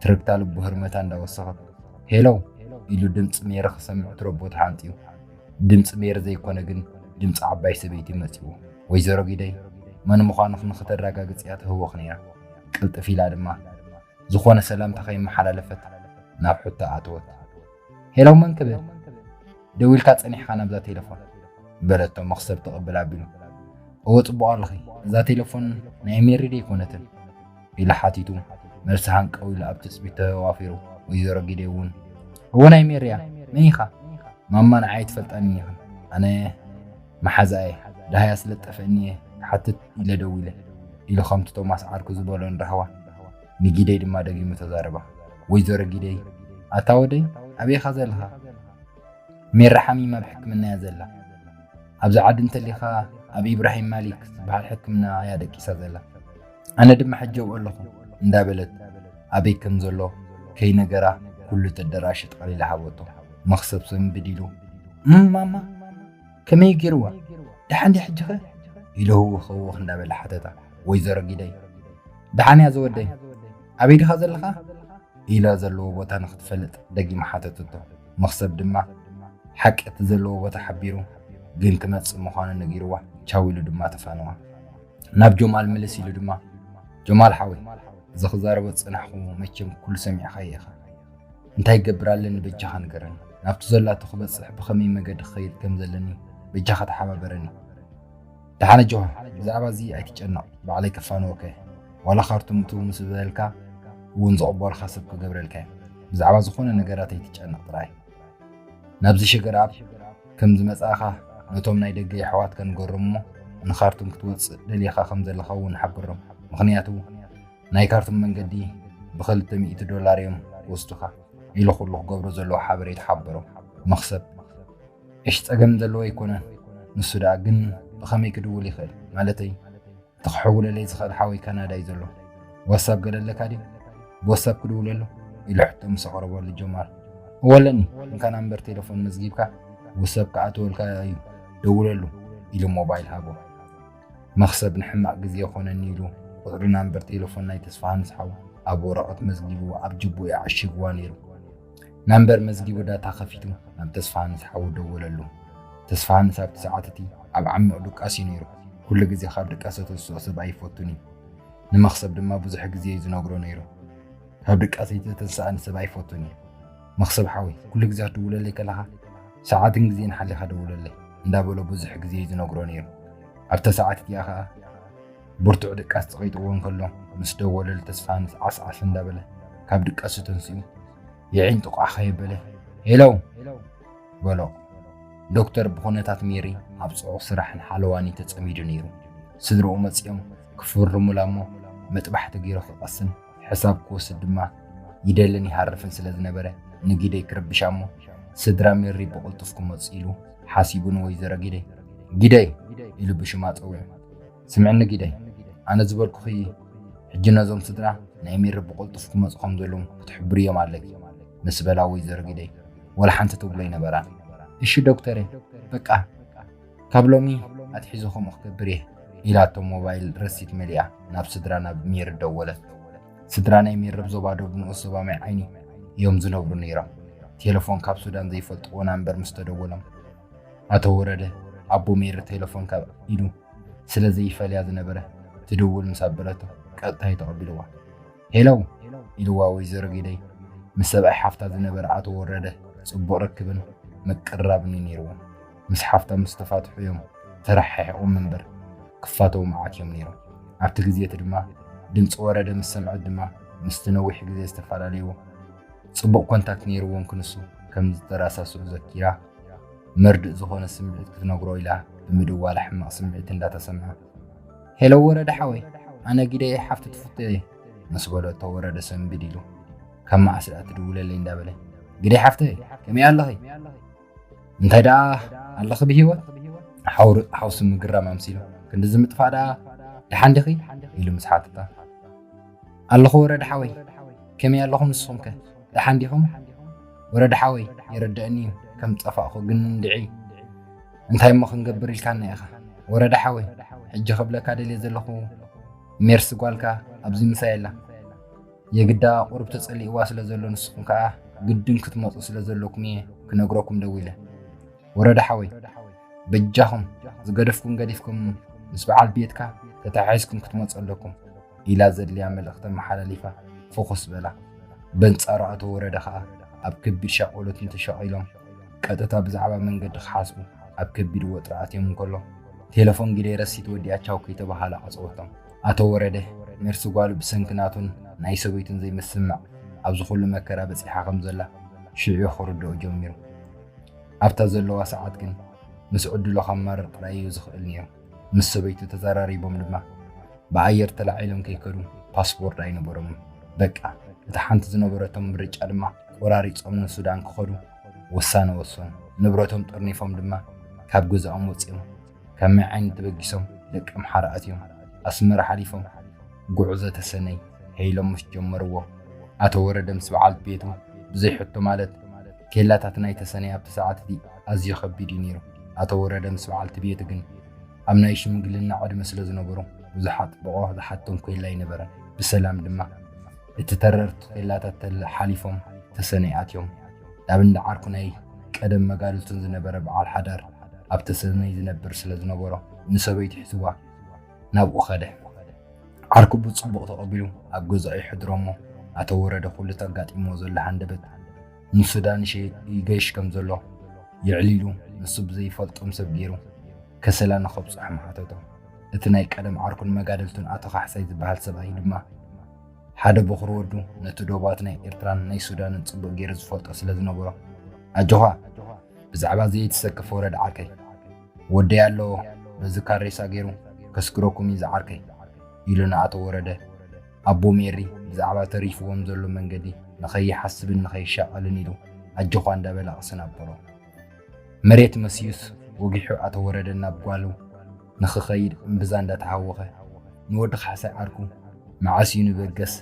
ትርግታ ልቡ ህርመታ እንዳወሰኸት ሄሎ ኢሉ ድምፂ ሜሪ ክሰምዕ ትረቦ ተሓንጥዩ። ድምፂ ሜሪ ዘይኮነ ግን ድምፂ ዓባይ ሰበይቲ መፂዎ። ወይዘሮ ጊደይ መን ምዃንኽ ንኽተረጋግፅያ ትህወኽ ነይራ። ቅልጥፍ ኢላ ድማ ዝኾነ ሰላምታ ከይመሓላለፈት ናብ ሕቶ ኣተወት። ሄሎ መን ክብል ደዊልካ ጸኒሕካ ናብዛ ቴሌፎን በለቶ መኽሰብ ተቐብል ኣቢሉ። እወ ጽቡቕ ኣለኺ እዛ ቴሌፎን ናይ ሜሪ ደይኮነትን ኢሉ ሓቲቱ መልሲ ሃንቀው ኢሉ ኣብ ትጽቢት ተዋፊሩ ወይዘሮ ጊደይ እውን እወ ናይ ሜሪ እያ መን ኢኻ ማማ ንዓይ ትፈልጣኒ ኢኽን ኣነ መሓዛየ ደሃያ ስለ ጠፈእኒ እየ ክሓትት ኢለ ደዊለ ኢሉ ከምቲ ቶማስ ዓርኩ ዝበሎ ንራህዋ ንጊደይ ድማ ደጊሙ ተዛረባ። ወይዘሮ ጊደይ ኣታ ወደይ ኣበይ ኢኻ ዘለኻ? ሜራ ሓሚማ ኣብ ሕክምና እያ ዘላ። ኣብዚ ዓዲ እንተሊኻ ኣብ ኢብራሂም ማሊክ ዝበሃል ሕክምና እያ ደቂሳ ዘላ። ኣነ ድማ ሕጂ ኣብኡ ኣለኹ እንዳበለት ኣበይ ከም ዘሎ ከይነገራ ኩሉ ተደራሽ ጠቕሊላ ሃበቶ። መኽሰብ ሰንብድ ኢሉ እም ማማ ከመይ ገይርዋ ደሓን ድያ ሕጂ ኸ ኢሉ ህውኽ ህውኽ እንዳበለ ሓተታ። ወይዘሮ ጊደይ ደሓን እያ ዝወደይ ኣበይ ዲኻ ዘለኻ ኢላ ዘለዎ ቦታ ንኽትፈልጥ ደጊማ ሓተተቶ። መኽሰብ ድማ ሓቂ እቲ ዘለዎ ቦታ ሓቢሩ ግን ክመጽእ ምዃኑ ነጊርዋ ቻው ኢሉ ድማ ተፋነዋ። ናብ ጆማል ምልስ ኢሉ ድማ ጆማል ሓወይ እዚ ክዛረቦ ዝጸናሕኩ መቸም ኩሉ ሰሚዕኻዮ ኢኻ እንታይ ይገብር ኣለኒ በጃኻ ንገረኒ ናብቲ ዘላቶ ክበጽሕ ብኸመይ መገዲ ክኸይድ ከም ዘለኒ በጃኻ ተሓባበረኒ። ደሓነ ጆሃ ብዛዕባ እዚ ኣይትጨነቕ ባዕለይ ከፋንወካ እየ ዋላ ካርቱም እትው ምስ በልካ እውን ዝቕበልካ ሰብ ክገብረልካ እየ ብዛዕባ ዝኾነ ነገራት ኣይትጨነቕ ጥራይ ናብዚ ሽግር ኣብ ከም ዝመጻእኻ ነቶም ናይ ደገ የሕዋትካ ንገሮም እሞ ንኻርቱም ክትወጽእ ደሊኻ ከም ዘለኻ እውን ሓብሮም ምኽንያቱ ናይ ካርቱም መንገዲ ብኽልተ ሚእቲ ዶላር እዮም ክወስዱኻ ኢሉ ኩሉ ክገብሮ ዘለዎ ሓበሬታ ሓበሮ መኽሰብ እሽ ጸገም ዘለዎ ኣይኮነን ንሱ ደኣ ግን ብኸመይ ክድውል ይኽእል ማለተይ እቲ ክሕውለለይ ዝኽእል ሓወይ ካናዳ እዩ ዘሎ ዋትሳፕ ገለ ኣለካ ድዩ ብዋትሳፕ ክድውለሉ ኢሉ ሕቶ ምስ ኣቕረበሉ ጀማል እወ ኣለኒ እንካ ናምበር ቴሌፎን መዝጊብካ ዋትሳፕ ክኣትወልካ እዩ ደውለሉ ኢሉ ሞባይል ሃቦ መኽሰብ ንሕማቕ ግዜ ይኾነኒ ኢሉ ቁፅሪ ናምበር ቴሌፎን ናይ ተስፋሃንስ ሓው ኣብ ወረቐት መዝጊቡ ኣብ ጅቡኡ ይዓሽግዋ ነይሩ። ናምበር መዝጊቡ ዳታ ከፊቱ ናብ ተስፋሃንስ ሓው ደወለሉ። ተስፋሃንስ ኣብቲ ሰዓት እቲ ኣብ ዓሚቕ ድቃስ እዩ ነይሩ። ኩሉ ግዜ ካብ ድቃሰ ተስኦ ሰብ ኣይፈቱን እዩ። ንመኽሰብ ድማ ብዙሕ ግዜ እዩ ዝነግሮ ነይሩ። ካብ ድቃሰይ ዝተተንስኣ ንሰብ ኣይፈቱን እየ። መኽሰብ ሓወይ፣ ኩሉ ግዜ ክትድውለለይ ከለኻ ሰዓትን ግዜን ሓሊኻ ደውለለይ እንዳበሎ ብዙሕ ግዜ እዩ ዝነግሮ ነይሩ። ኣብታ ሰዓት እቲኣ ኸኣ ብርቱዕ ድቃስ ጸቒጥዎ እንከሎ፣ ምስ ደወለሉ ተስፋ ንስዓስዓስ እንዳበለ ካብ ድቃሱ ተንሲኡ፣ የዒንቱ ቋሕ ከየበለ፣ "ሄሎ!" በሎ። ዶክተር ብኹነታት ሜሪ ኣብ ጽዑቕ ስራሕን ሓለዋን እዩ ተጸሚዱ ነይሩ። ስድርኡ መጺኦም ክፍርሙላ እሞ፣ መጥባሕቲ ገይሩ ክቐስን ሕሳብ ክወስድ ድማ ይደልን ይሃርፍን ስለ ዝነበረ፣ ንጊደይ ክርብሻ እሞ፣ ስድራ ሜሪ ብቕልጡፍ ክመጽእ ኢሉ ሓሲቡ ንወይዘሮ ጊደይ፣ "ጊደይ!" ኢሉ ብሽማ ጸዊዑ። "ስምዕኒ ጊደይ፣ ኣነ ዝበልኩኺ፣ ሕጂ ነዞም ስድራ ናይ ሜሪ ብቕልጡፍ ክመጹ ከም ዘለዎም ክትሕብርዮም ኣለኪ" ምስ በላ፣ ወይዘሮ ጊደይ ወላ ሓንቲ ትብሎ ኣይነበራን። "እሺ ዶክተሬ፣ በቃ ካብ ሎሚ ኣትሒዙ ከምኡ ክገብር እየ" ኢላቶ ሞባይል ረሲት መሊኣ ናብ ስድራ ናብ ሜሪ ደወለት። ስድራ ናይ ሜሪ ኣብ ዞባ ደቡብ ንኡስ ዞባ ማይ ዓይኒ እዮም ዝነብሩ ነይሮም። ቴሌፎን ካብ ሱዳን ዘይፈልጥዎ ናምበር ምስ ተደወሎም፣ ኣቶ ወረደ ኣቦ ሜሪ ቴሌፎን ካብ ኢዱ ስለ ዘይፈልያ ዝነበረ፣ ትድውል ምስ ኣበለቶ ቀጥታ እዩ ተቐቢልዋ። "ሄሎ!" ኢልዋ። ወይዘሮ ጊደይ ምስ ሰብኣይ ሓፍታ ዝነበረ ኣቶ ወረደ ጽቡቕ ርክብን ምቅርራብን እዩ ነይርዎም። ምስ ሓፍታ ምስ ተፋትሑ እዮም ተረሓሒቖም እምበር ክፋተዉ መዓት እዮም ነይሮም። ኣብቲ ግዜ እቲ ድማ ድምፂ ወረደ ምስ ሰምዐት ድማ ምስቲ ነዊሕ ግዜ ዝተፈላለይዎ ጽቡቕ ኮንታክት ነይርዎም ክንሱ ከም ዝተረሳስዑ ዘኪራ፣ መርድእ ዝኾነ ስምዒት ክትነግሮ ኢላ ብምድዋላ ሕማቕ ስምዒት እንዳተሰምዓ፣ "ሄሎ ወረደ ሓወይ፣ ኣነ ጊደይ ሓፍቲ ትፍቶ እየ" ምስ በለቶ፣ ወረደ ሰንቢድ ኢሉ፣ "ካብ መዓስ ደኣ ትድውለለይ?" እንዳበለ፣ "ጊደይ ሓፍተይ፣ ከመይ ኣለኺ? እንታይ ደኣ ኣለኺ ብህይወት?" ሓውር-፣ ሓውሲ ምግራም ኣምሲሉ፣ "ክንድዚ ምጥፋእ ደኣ ደሓን ዲኺ?" ኢሉ ምስ ሓተታ፣ "ኣለኹ ወረደ ሓወይ፣ ከመይ ኣለኹም ንስኹም ከ? ደሓን ዲኹም?" "ወረደ ሓወይ፣ ይርደኣኒ እዩ ከም ጠፋእኹ፣ ግን እንድዒ እንታይ እሞ ክንገብር ኢልካና ኢኻ? ወረደ ሓወይ፣ ሕጂ ክብለካ ደልየ ዘለኹ፣ ሜርሲ ጓልካ ኣብዚ ምሳይ ኣላ። የግዳ ቁሩብ ተጸሊእዋ ስለ ዘሎ፣ ንስኹም ከኣ ግድን ክትመጹ ስለ ዘለኩም እየ ክነግረኩም ደዊለ። ወረደ ሓወይ፣ በጃኹም ዝገደፍኩም ገዲፍኩም ምስ በዓል ቤትካ ተተሓሒዝኩም ክትመጹ ኣለኩም" ኢላ ዘድልያ መልእኽቲ ኣመሓላሊፋ ፍኹስ በላ። በንጻሩ ኣቶ ወረደ ከኣ ኣብ ከቢድ ሻቕሎትን ተሸቒሎም ቀጥታ ብዛዕባ መንገዲ ክሓስቡ ኣብ ከቢድ ወጥሪ ኣትዮም እንከሎ፣ ቴሌፎን ጊደይ ረሲት ወዲኣ ቻው ከይተባሃለ ዓጸወቶም። ኣቶ ወረደ፣ ሜርሲ ጓሉ ብሰንኪ ናቱን ናይ ሰበይቱን ዘይምስምማዕ ኣብዚ ኩሉ መከራ በጺሓ ከም ዘላ ሽዑ ክርድኦ ጀሚሩ። ኣብታ ዘለዋ ሰዓት ግን ምስ ዕድሉ ከማርር ጥራይ እዩ ዝኽእል ነይሩ። ምስ ሰበይቱ ተዘራሪቦም ድማ ብኣየር ተላዒሎም ከይከዱ ፓስፖርት ኣይነበሮምን። በቃ፣ እታ ሓንቲ ዝነበረቶም ምርጫ ድማ ቆራሪጾም ንሱዳን ክኸዱ ውሳነ ወሰኑ። ንብረቶም ጠርኒፎም ድማ ካብ ገዛኦም ወጺኦም፣ ካብ ማይ ዓይኒ ተበጊሶም ደቂ ኣምሓራ ኣትዮም ኣስመራ ሓሊፎም ጉዕዞ ተሰነይ ሄይሎም ምስ ጀመርዎ፣ ኣቶ ወረደ ምስ በዓልቲ ቤቱ ብዘይ ሕቶ፣ ማለት ኬላታት ናይ ተሰነይ ኣብቲ ሰዓት እቲ ኣዝዩ ከቢድ እዩ ነይሩ። ኣቶ ወረደ ምስ በዓልቲ ቤቱ ግን ኣብ ናይ ሽምግልና ዕድመ ስለ ዝነበሩ ብዙሕ ኣጥብቖ ዝሓቶም ኬላ ኣይነበረን። ብሰላም ድማ እቲ ተረርቲ ኬላታት ተል-፣ ሓሊፎም ተሰነይ ኣትዮም። ናብ እንዳ ዓርኩ ናይ ቀደም መጋድልቱን ዝነበረ በዓል ሓዳር ኣብ ተሰነይ ዝነብር ስለ ዝነበሮ ንሰበይቱ ሒዝዋ ናብኡ ከደ። ዓርኩ ብጽቡቕ ተቐቢሉ ኣብ ገዛኡ የሕድሮ እሞ ኣቶ ወረደ ኩሉ ተጋጢምዎ ዘሎ ሃንደበት ንሱዳን ይሸ-፣ ይገይሽ ከም ዘሎ የዕሊሉ፣ ንሱ ብዘይፈልጦም ሰብ ገይሩ ከሰላ ንኸብጽሖም ሓተቶ። እቲ ናይ ቀደም ዓርኩን መጋድልቱን ኣቶ ካሕሳይ ዝበሃል ሰብኣይ ድማ ሓደ በኹሪ ወዱ ነቲ ዶባት ናይ ኤርትራን ናይ ሱዳንን ጽቡቕ ገይሩ ዝፈልጦ ስለ ዝነበሮ፣ "ኣጆኻ፣ ብዛዕባ ዘይትሰከፍ ወረደ ዓርከይ፣ ወደይ ኣሎ፣ በዚ ካሬሳ ገይሩ ከስግረኩም እዩ ዝዓርከይ" ኢሉ ንኣቶ ወረደ ኣቦ ሜሪ ብዛዕባ ተሪፍዎም ዘሎ መንገዲ ንኸይሓስብን ንኸይሻቐልን ኢሉ ኣጆኻ እንዳበለ ኣቕስን ኣበሎ። መሬት መሲዩስ ወጊሑ ኣቶ ወረደ ናብ ጓሉ ንኽኸይድ እምብዛ እንዳተሃወኸ፣ ንወዲ ካሕሳይ ዓርኩ መዓስ እዩ ንበገስ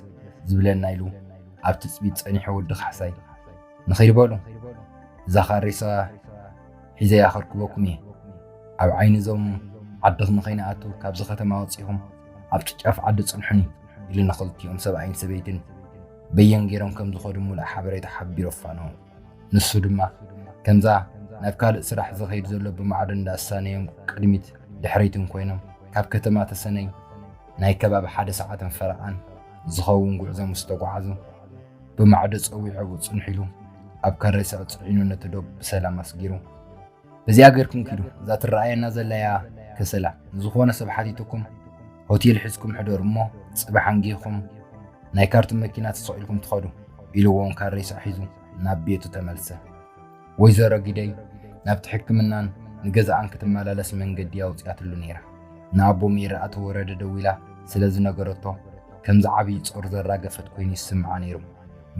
ዝብለና ኢሉ ኣብ ትጽቢት ጸኒሑ፣ ወዲ ካሕሳይ ንኺድ በሉ፣ እዛ ካሬሳ ሒዘያ ከርክበኩም እየ። ኣብ ዓይኒ እዞም ዓድኽ ንኸይንኣቱ ካብዚ ከተማ ወጺኹም ኣብቲ ጫፍ ዓዲ ጽንሑኒ ኢሉ ንኽልቲኦም ሰብኣይን ሰበይትን በየን ገይሮም ከም ዝኸዱ ሙሉእ ሓበሬታ ሓቢሩ ኣፋነዎም። ንሱ ድማ ከምዛ ናብ ካልእ ስራሕ ዝኸይድ ዘሎ ብማዕዶ እንዳሳነዮም ቅድሚት ድሕሪትን ኮይኖም ካብ ከተማ ተሰነይ ናይ ከባቢ ሓደ ሰዓትን ፈረቓን ዝኸውን ጉዕዞ ምስ ተጓዓዙ ብማዕዶ ጸዊዑ ኣብኡ ጽንሑ ኢሉ ኣብ ካሬሳ ጽዒኑ ነቲ ዶብ ብሰላም ኣስጊሩ በዚኣ ገርኩም ኪዱ፣ እዛ ትረኣየና ዘላያ ከሰላ ንዝኾነ ሰብ ሓቲትኩም ሆቴል ሒዝኩም ሕደሩ እሞ ጽባሕ ኣንጊህኩም ናይ ካርቱን መኪና ተሰቒልኩም ትኸዱ፣ ኢልዎም ካሬሳ ሒዙ ናብ ቤቱ ተመልሰ። ወይዘሮ ጊደይ ናብቲ ሕክምናን ንገዛኣን ክትመላለስ መንገዲ ኣውጺኣትሉ ነይራ። ንኣቦ ሜሪ ኣቶ ወረደ ደዊላ ስለ ዝነገረቶ ከምዚ ዓብዪ ጾር ዘራገፈት ኮይኑ ይስምዓ ነይሩ።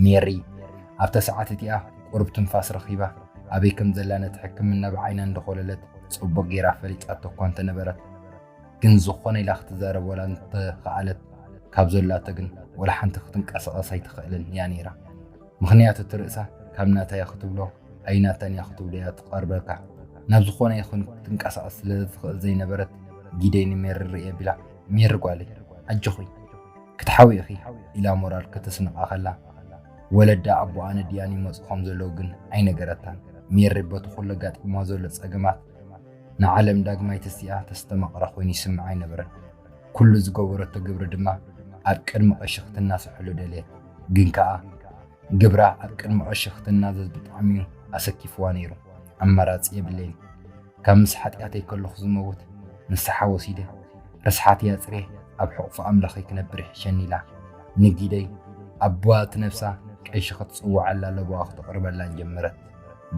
ሜሪ ኣብታ ሰዓት እቲኣ ቁሩብ ትንፋስ ረኺባ ኣበይ ከም ዘላ ነቲ ሕክምና ብዓይና እንዳኾለለት ጽቡቕ ገይራ ፈሊጣቶ እኳ እንተነበረት፣ ግን ዝኾነ ኢላ ክትዛረብ ወላ እንተኸኣለት ካብ ዘላቶ ግን ወላ ሓንቲ ክትንቀሳቐስ ኣይትኽእልን እያ ነይራ። ምኽንያቱ እቲ ርእሳ ካብ ናታ እያ ክትብሎ ኣይናታን እያ ክትብሎ እያ ትቐርበካ። ናብ ዝኾነ ይኹን ክትንቀሳቐስ ስለ ትኽእል ዘይነበረት ጊደይ ንሜሪ ርእየ ቢላ፣ ሜሪ ጓለይ ኣጆኺ ክትሓዊ ኢኺ ኢላ ሞራል ክትስንቓ ከላ፣ ወለዳ ኣቦኣ ነዲኣን ይመጹ ከም ዘለዉ ግን ኣይነገረታን። ሜሪ በቲ ኩሉ ኣጋጢምዋ ዘሎ ጸገማት ንዓለም ዳግማይ ተሲኣ ተስተማቕራ ኮይኑ ይስምዓ ኣይነበረን። ኩሉ ዝገበረቶ ግብሪ ድማ ኣብ ቅድሚ ቀሺ ክትናስሐሉ ደልየት። ግን ከኣ ግብራ ኣብ ቅድሚ ቀሺ ክትናዘዝ ብጣዕሚ እዩ ኣሰኪፍዋ ነይሩ። ኣማራጺ የብለይን። ካብ ምስ ሓጢኣተይ ከለኹ ዝመውት ንስሓ ወሲደ ርስሓተይ ኣጽርየ ኣብ ሕቑፊ ኣምላኸይ ክነብር ይሕሸኒ ኢላ ንጊደይ ኣቦኣ እቲ ነብሳ ቀሺ ክትጽውዓላ ለበዋ ክተቕርበላን ጀመረት።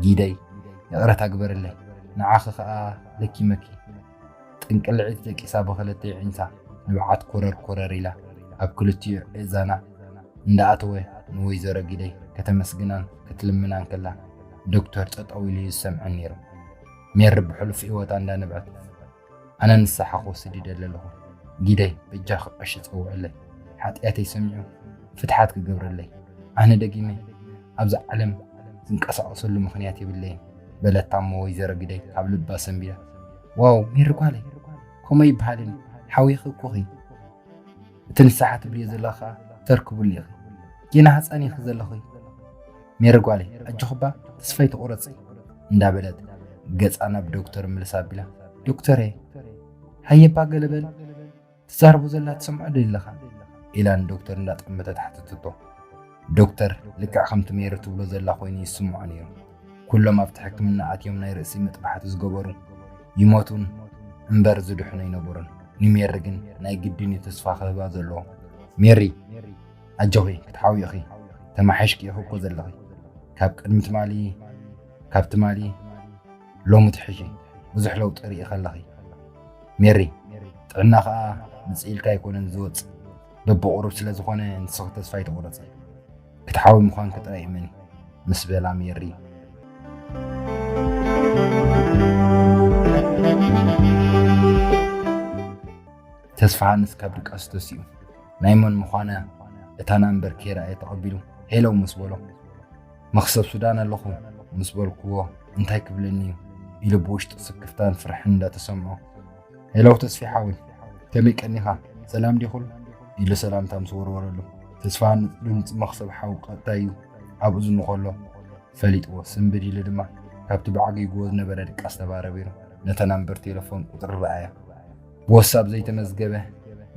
ጊደይ ይቕረታ ግበርለይ፣ ንዓኺ ኸኣ ለኪመኪ። ጥንቅልዒት ደቂሳ ብኽልተ የዒንታ ንብዓት ኮረር ኮረር ኢላ ኣብ ክልቲኡ እዛና እንዳኣተወ ንወይዘሮ ጊደይ ከተመስግናን ክትልምናን ከላ ዶክተር ጠጠው ኢሉ እዩ ዝሰምዐን ነይሩ። ሜሪ ብሕሉፍ ህይወታ እንዳነብዐት ኣነ ንስሓ ክወስድ ይደሊ ኣለኹ። ጊደይ በጃኺ ቀሺ ጸውዕለይ፣ ሓጢኣተይ ሰሚዑ ፍትሓት ክገብረለይ። ኣነ ደጊመ ኣብዛ ዓለም ዝንቀሳቐሰሉ ምኽንያት የብለይን በለታ እሞ ወይዘሮ ጊደይ ካብ ልባ ሰንቢዳ ዋው ሜሪ ጓለይ ከምኡ ኣይበሃልን ሓዊኺ እኮኺ እቲ ንስሓ ትብልዮ ዘለኺ ከኣ ተርክብሉ ኢኺ ጌና ህጻን ኢኺ ዘለኺ ሜሪ ጓለይ ኣጆኺ እባ ተስፋ ኣይትቑረጺ እንዳበለት ገጻ ናብ ዶክተር ምልስ ኣቢላ ዶክተረ ሃየባ ገለ በል ትዛረቦ ዘላ ትሰምዖ ዶ ኣለኻ ኢላ ንዶክተር እንዳጠመተት ሓተተቶ። ዶክተር ልክዕ ከምቲ ሜሪ ትብሎ ዘላ ኮይኑ ይስምዖ ነይሩ። ኩሎም ኣብቲ ሕክምና ኣትዮም ናይ ርእሲ መጥባሕቲ ዝገበሩ ይሞቱን እምበር ዝድሕኑ ኣይነበሩን። ንሜሪ ግን ናይ ግድን እዩ ተስፋ ክህባ ዘለዎ። ሜሪ ኣጆኺ ክትሓዊ ኢኺ ተማሒሽኪ ኢኺ እኮ ዘለኺ ካብ ቅድሚ ትማሊ ካብ ትማሊ ሎሚ ትሕሺ ብዙሕ ለውጢ ርኢ ከለኺ ሜሪ ጥዕና ኸኣ ምጽእ ኢልካ ኣይኮነን ዝወጽእ በብቑሩብ ስለ ዝኾነ ንስኺ ተስፋ ኣይትቑረጺ ክትሓዊ ምዃንኪ ጥራይ እመኒ ምስ በላ ሜሪ ተስፋሃንስ ካብ ድቃሱ ተሲኡ ናይ መን ምዃና እታ ናምበር ከይረኣየ ተቐቢሉ ሄሎ ምስ በሎ መኽሰብ ሱዳን ኣለኹ ምስ በልክዎ እንታይ ክብለኒ እዩ ኢሉ ብውሽጡ ስክፍታን ፍርሕን እንዳተሰምዖ ሄሎ ተስፊ ሓወይ ከመይ ቀኒኻ ሰላም ዲኹል ኢሉ ሰላምታ ምስ ወርወረሉ ተስፋሃንስ ድምፂ መኽሰብ ሓው ቀጥታ እዩ ኣብ እዝኑ ከሎ ፈሊጥዎ ስንብድ ኢሉ ድማ ካብቲ ብዓጊግዎ ዝነበረ ድቃስ ተባረቢሩ ነታ ናምበር ቴሌፎን ቁፅሪ ረኣያ ብወሳብ ዘይተመዝገበ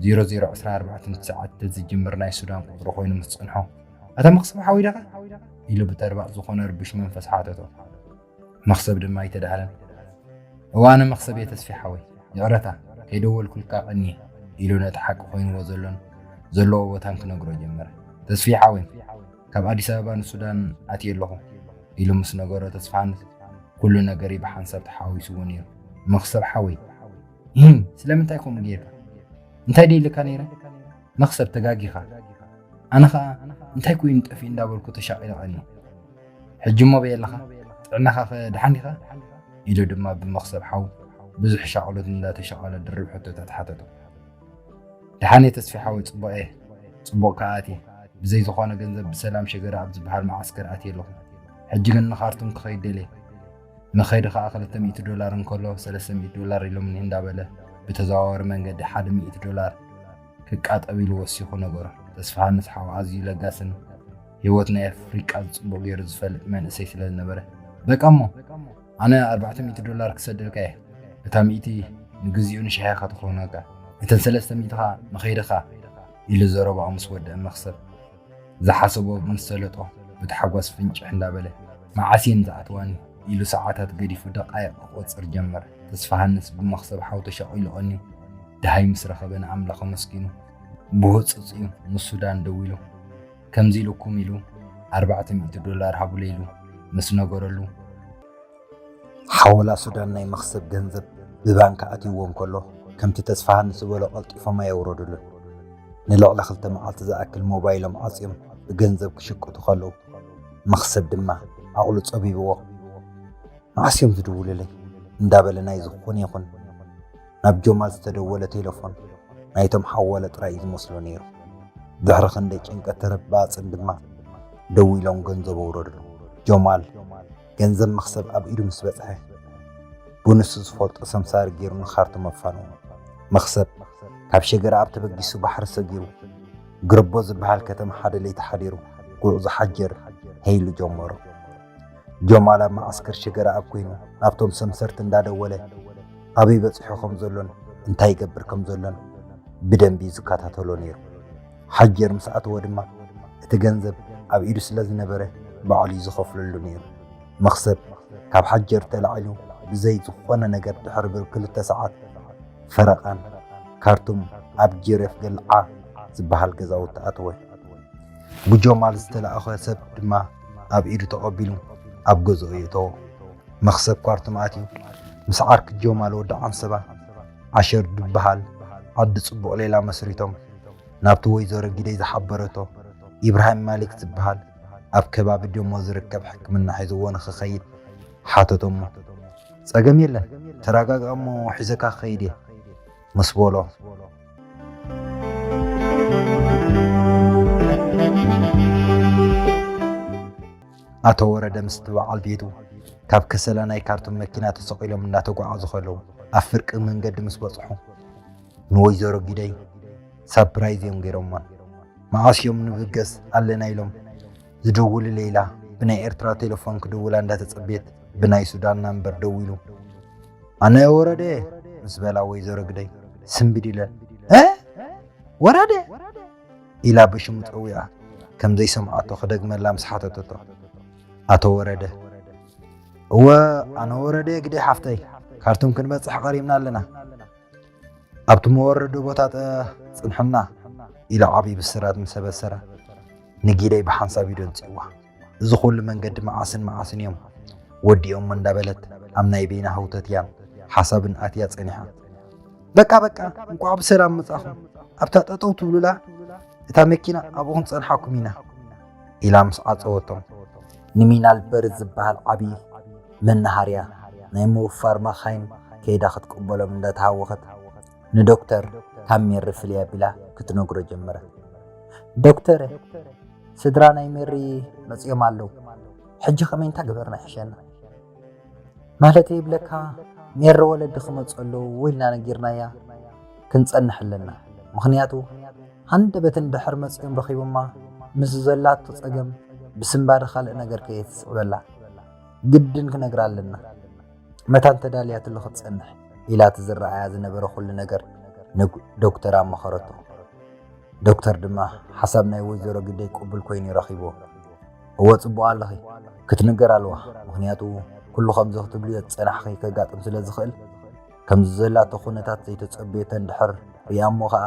ዜሮ ዜሮ ዕስራ ኣርባዕተ ትሽዓተ ዝጅምር ናይ ሱዳን ቁፅሪ ኮይኑ ምስ ፀንሖ ኣታ መኽሰብ ሓወይ ዳኻ ኢሉ ብተርባዕ ዝኾነ ርቡሽ መንፈስ ሓተቶ መኽሰብ ድማ ኣይተዳህለን እዋነ መኽሰብ እየ ተስፊ ሓወይ ይቕረታ ከይደወልኩልካ ቀንየ ኢሉ ነቲ ሓቂ ኮይንዎ ዘሎን ዘለዎ ቦታን ክነግሮ ጀመረ ተስፊ ሓወይ ካብ ኣዲስ ኣበባ ንሱዳን ኣትየ ኣለኹ ኢሉ ምስ ነገሮ ተስፋሃንስ ኩሉ ነገረይ ብሓንሳብ ተሓዋዊስዎ ነይሩ መኽሰብ ሓወይ ይህን ስለምንታይ ከምኡ ጌርካ እንታይ ደይልካ ነይረ መኽሰብ ተጋጊኻ ኣነ ኸኣ እንታይ ኮይኑ ጠፊኡ እንዳበልኩ ተሻቒለ ቀንየ ሕጂ እሞ በየለኻ ጥዕናኻ ኸ ደሓን ዲኻ ኢሉ ድማ ብመኽሰብ ሓው ብዙሕ ሻቕሎት እንዳተሻቐለ ድርብ ሕቶታት ሓተቶ ደሓን እየ ተስፊ ሓወይ ጽቡቕ እየ ጽቡቕ ከኣ ኣትየ ብዘይ ዝኾነ ገንዘብ ብሰላም ሸገራ ኣብ ዝበሃል መዓስከር ኣትየ ኣለኹ ሕጂ ግን ንኻርቱም ክኸይድ ደልየ መኸይዲ ኸኣ ክልተ ሚእቲ ዶላር እንከሎ ሰለስተ ሚእቲ ዶላር ኢሎምኒ እንዳበለ ብተዘዋዋሪ መንገዲ ሓደ ሚእቲ ዶላር ክቃጠብ ኢሉ ወሲኹ ነገሮ። ተስፋሃንስ ሓው ኣዝዩ ለጋስን ህይወት ናይ ኣፍሪቃ ጽቡቕ ገይሩ ዝፈልጥ መንእሰይ ስለ ዝነበረ፣ በቃ እሞ ኣነ ኣርባዕተ ሚእቲ ዶላር ክሰደልካ እየ፣ እታ ሚእቲ ንግዚኡ ንሻሂ ኢኻ ትኾነካ፣ እተን ሰለስተ ሚእቲ ኸኣ መኸይድኻ ኢሉ ዘረባኡ ምስ ወደአ መኽሰብ ዝሓሰቦ ምስ ሰለጦ ብታሕጓስ ፍንጭሕ እንዳበለ፣ መዓስ እየን ዝኣትዋኒ ኢሉ ሰዓታት ገዲፉ ደቃይቕ ክቖጽር ጀመረ። ተስፋሃንስ ብመኽሰብ ሓው ተሻቒሉ ቀንዩ፣ ደሃይ ምስ ረኸበ ንኣምላኽ ኣመስጊኑ ብህጹጽ እዩ ንሱዳን ደዊሉ። ከምዚ ኢልኩም ኢሉ ኣርባዕተ ሚእቲ ዶላር ሃቡለይ ኢሉ ምስ ነገረሉ፣ ሓወላ ሱዳን ናይ መኽሰብ ገንዘብ ብባንክ ኣትይዎ እንከሎ፣ ከምቲ ተስፋሃኒ ዝበሎ ቀልጢፎም ኣየውረዱሉን። ንልዕሊ ክልተ መዓልቲ ዝኣክል ሞባይሎም ዓጽዮም ብገንዘብ ክሽቅጡ ከለዉ፣ መኽሰብ ድማ ዓቕሉ ጸቢብዎ፣ "መዓስ እዮም ዝድውሉለይ?" እንዳበለ ናይ ዝኾነ ይኹን ናብ ጆማል ዝተደወለ ቴሌፎን ናይቶም ሓወለ ጥራይ እዩ ዝመስሎ ነይሩ። ድሕሪ ክንደይ ጭንቀት ተረባጽን ድማ ደዊሎም ገንዘብ ኣውረድሉ። ጆማል ገንዘብ መኽሰብ ኣብ ኢዱ ምስ በጽሐ፣ ብንሱ ዝፈልጦ ሰምሳሪ ገይሩ ንኻርቱም ኣፋነዎ። መኽሰብ ካብ ሸገረ ኣብ ተበጊሱ ባሕሪ ሰጊሩ፣ ግርቦ ዝበሃል ከተማ ሓደ ለይቲ ሓዲሩ፣ ጉዕዞ ሓጀር ሄይሉ ጀመሮ። ጆማል ኣብ መዓስከር ሸገረ ኣብ ኮይኑ ናብቶም ሰምሰርቲ እንዳደወለ ኣበይ በጺሑ ከም ዘሎን እንታይ ይገብር ከም ዘሎን ብደንቢ እዩ ዝከታተሎ ነይሩ። ሓጀር ምስ ኣተወ ድማ እቲ ገንዘብ ኣብ ኢዱ ስለ ዝነበረ ባዕሉ እዩ ዝኸፍለሉ ነይሩ። መኽሰብ ካብ ሓጀር ተላዒሉ ብዘይ ዝኾነ ነገር ድሕሪ ብር ክልተ ሰዓት ፈረቓን ካርቱም ኣብ ጀሬፍ ገልዓ ዝበሃል ገዛውቲ ኣተወ። ብጆማል ዝተላእኸ ሰብ ድማ ኣብ ኢዱ ተቐቢሉ ኣብ ገዝኡ የእተዎ። መኽሰብ ካርቱም ኣትዩ ምስ ዓርኪ ጆማል ወዲ ዓንሰባ ዓሸር ዝበሃል ዓዲ ጽቡቕ ሌላ መስሪቶም ናብቲ ወይዘሮ ጊደይ ዝሓበረቶ ኢብራሂም ማሊክ ዝበሃል ኣብ ከባቢ ደሞ ዝርከብ ሕክምና ሒዝዎ ንኽኸይድ ሓተቶሞ። "ጸገም የለን፣ ተረጋግኣ እሞ ሒዘካ ክኸይድ እየ" ምስ በሎ፣ ኣቶ ወረደ ምስቲ በዓል ቤቱ ካብ ከሰላ ናይ ካርቱም መኪና ተሰቒሎም እናተጓዓዙ ከለዉ፣ ኣብ ፍርቂ መንገዲ ምስ በጽሑ፣ ንወይዘሮ ጊደይ ሳፕራይዝ እዮም ገይሮሞን። መዓስ እዮም ንብገስ ኣለና ኢሎም ዝድውሉ? ሌላ ብናይ ኤርትራ ቴሌፎን ክድውላ እንዳተጸበየት፣ ብናይ ሱዳን ናምበር ደዊሉ፣ "ኣነ ወረደ" ምስ በላ፣ ወይዘሮ ጊደይ ስንብድ ኢለን፣ "እ? ወረደ?" ኢላ ብሽሙ ጸዊዓ፣ ከም ዘይሰምዓቶ ክደግመላ ምስ ሓተተቶ፣ ኣቶ ወረደ፣ "እወ፣ ኣነ ወረደ ግደይ ሓፍተይ፣ ካርቱም ክንበጽሕ ቀሪብና ኣለና። ኣብቲ መወረዲ ቦታ ጠ-፣ ጽንሕና" ኢሉ ዓቢ ብስራት ምስ ኣበሰራ፣ ንጊደይ ብሓንሳብ ኢዱ ኣንጺእዋ። "እዚ ኩሉ መንገዲ መዓስን መዓስን እዮም ወዲኦሞ?" እንዳበለት ኣብ ናይ በይና ህውተትያን ሓሳብን ኣትያ ጸኒሓ። "በቃ በቃ፣ እንቋዕ ብሰላም መጻኹም። ኣብታ ጠጠው ትብሉላ እታ መኪና ኣብኡ ክንጸንሓኩም ኢና" ኢላ ምስ ዓጸወቶም፣ ንሚናልበርግ ዝበሃል ዓቢ መናሃርያ ናይ ምውፋር መኻይን ከይዳ ክትቅበሎም እንዳተሃወኸት፣ ንዶክተር ካብ ሜሪ ፍልይ ኣቢላ ክትነግሮ ጀመረት። "ዶክተር፣ ስድራ ናይ ሜሪ መጺኦም ኣለዉ። ሕጂ ከመይ እንታይ ገበርና ይሕሸና? ማለተይ ይብለካ፣ ሜሪ ወለዲ ክመጹ ኣለዉ ኢልና ነጊርናያ ክንጸንሕ ኣለና። ምኽንያቱ ሃንደበት እንድሕር መጺኦም ረኺቦማ ምስ ዘላቶ ጸገም ብስንባደ ካልእ ነገር ከየተስዕበላ ግድን ክነግራ ኣለና። መታን ተዳልያትሉ ክትጸንሕ" ኢላ እቲ ዝረኣያ ዝነበረ ኩሉ ነገር ንዶክተር ኣመኸረቶ። ዶክተር ድማ ሓሳብ ናይ ወይዘሮ ግደይ ቅቡል ኮይኑ ረኺብዎ። "እወ፣ ጽቡቕ ኣለኺ፣ ክትንገር ኣለዋ። ምኽንያቱ ኩሉ ከምዚ ክትብልዮ ዝጸናሕኺ ከጋጥም ስለ ዝኽእል፣ ከምዚ ዘላቶ ኩነታት ዘይተጸበየቶ እንድሕር ሪኣሞ ኸኣ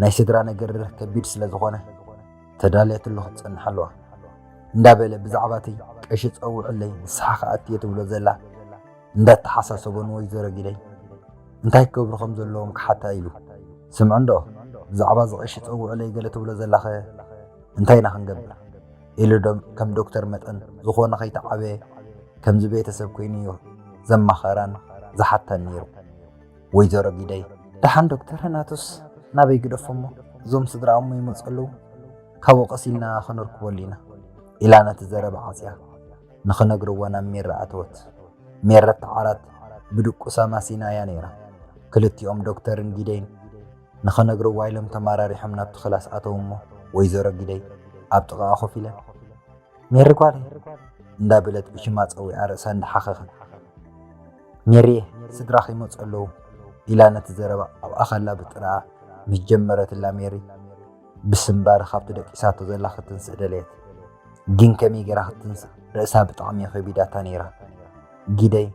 ናይ ስድራ ነገር ከቢድ ስለ ዝኾነ፣ ተዳልያትሉ ክትጸንሕ ኣለዋ" እንዳበለ ብዛዕባ እቲ ቀሺ ጸውዕለይ፣ ንስኻ ኸኣ እትየ ትብሎ ዘላ እንዳተሓሳሰቦ ንወይዘሮ ጊደይ እንታይ ክገብሩ ከም ዘለዎም ክሓታ ኢሉ፣ "ስምዒ እንዶ፣ ብዛዕባ እዚ ቀሺ ጸውዕለይ ገለ ትብሎ ዘላኸ እንታይ ኢና ክንገብር?" ኢሉ ዶ-፣ ከም ዶክተር መጠን ዝኾነ ከይተዓበየ ከምዚ ቤተሰብ ኮይኑ እዩ ዘማኸራን ዝሓታን ነይሩ። ወይዘሮ ጊደይ፣ "ደሓን ዶክተር፣ ናቱስ ናበይ ግደፎ እሞ፣ እዞም ስድራ እሞ ይመጹ ኣለዉ፣ ካብኡ ቀስ ኢልና ከነርክበሉ ኢና" ኢላ ነቲ ዘረባ ዓጽያ ንኽነግርዋ ናብ ሜሪ ኣተወት። ሜሪ ኣብቲ ዓራት ብድቁሳ ማሲና እያ ነይራ። ክልቲኦም ዶክተርን ጊደይን ንኽነግርዋ ኢሎም ተመራሪሖም ናብቲ ክላስ ኣተዉ እሞ፣ ወይዘሮ ጊደይ ኣብ ጥቓኣ ኮፍ ኢለን፣ "ሜሪ ጓለይ" እንዳበለት ብሽማ ጸዊዓ ርእሳ እንዳሓኸኸት፣ "ሜሪየ፣ ስድራኺ ይመጹ ኣለዉ" ኢላ ነቲ ዘረባ ኣብ ኣኻላ ብጥራኣ ምስ ጀመረትላ፣ ሜሪ ብስንባደ ካብቲ ደቂሳቶ ዘላ ክትንስእ ደለየት። ግን ከመይ ገይራ ክትንስእ ርእሳ ብጣዕሚ እያ ከቢዳታ ነይራ። "ጊደይ፣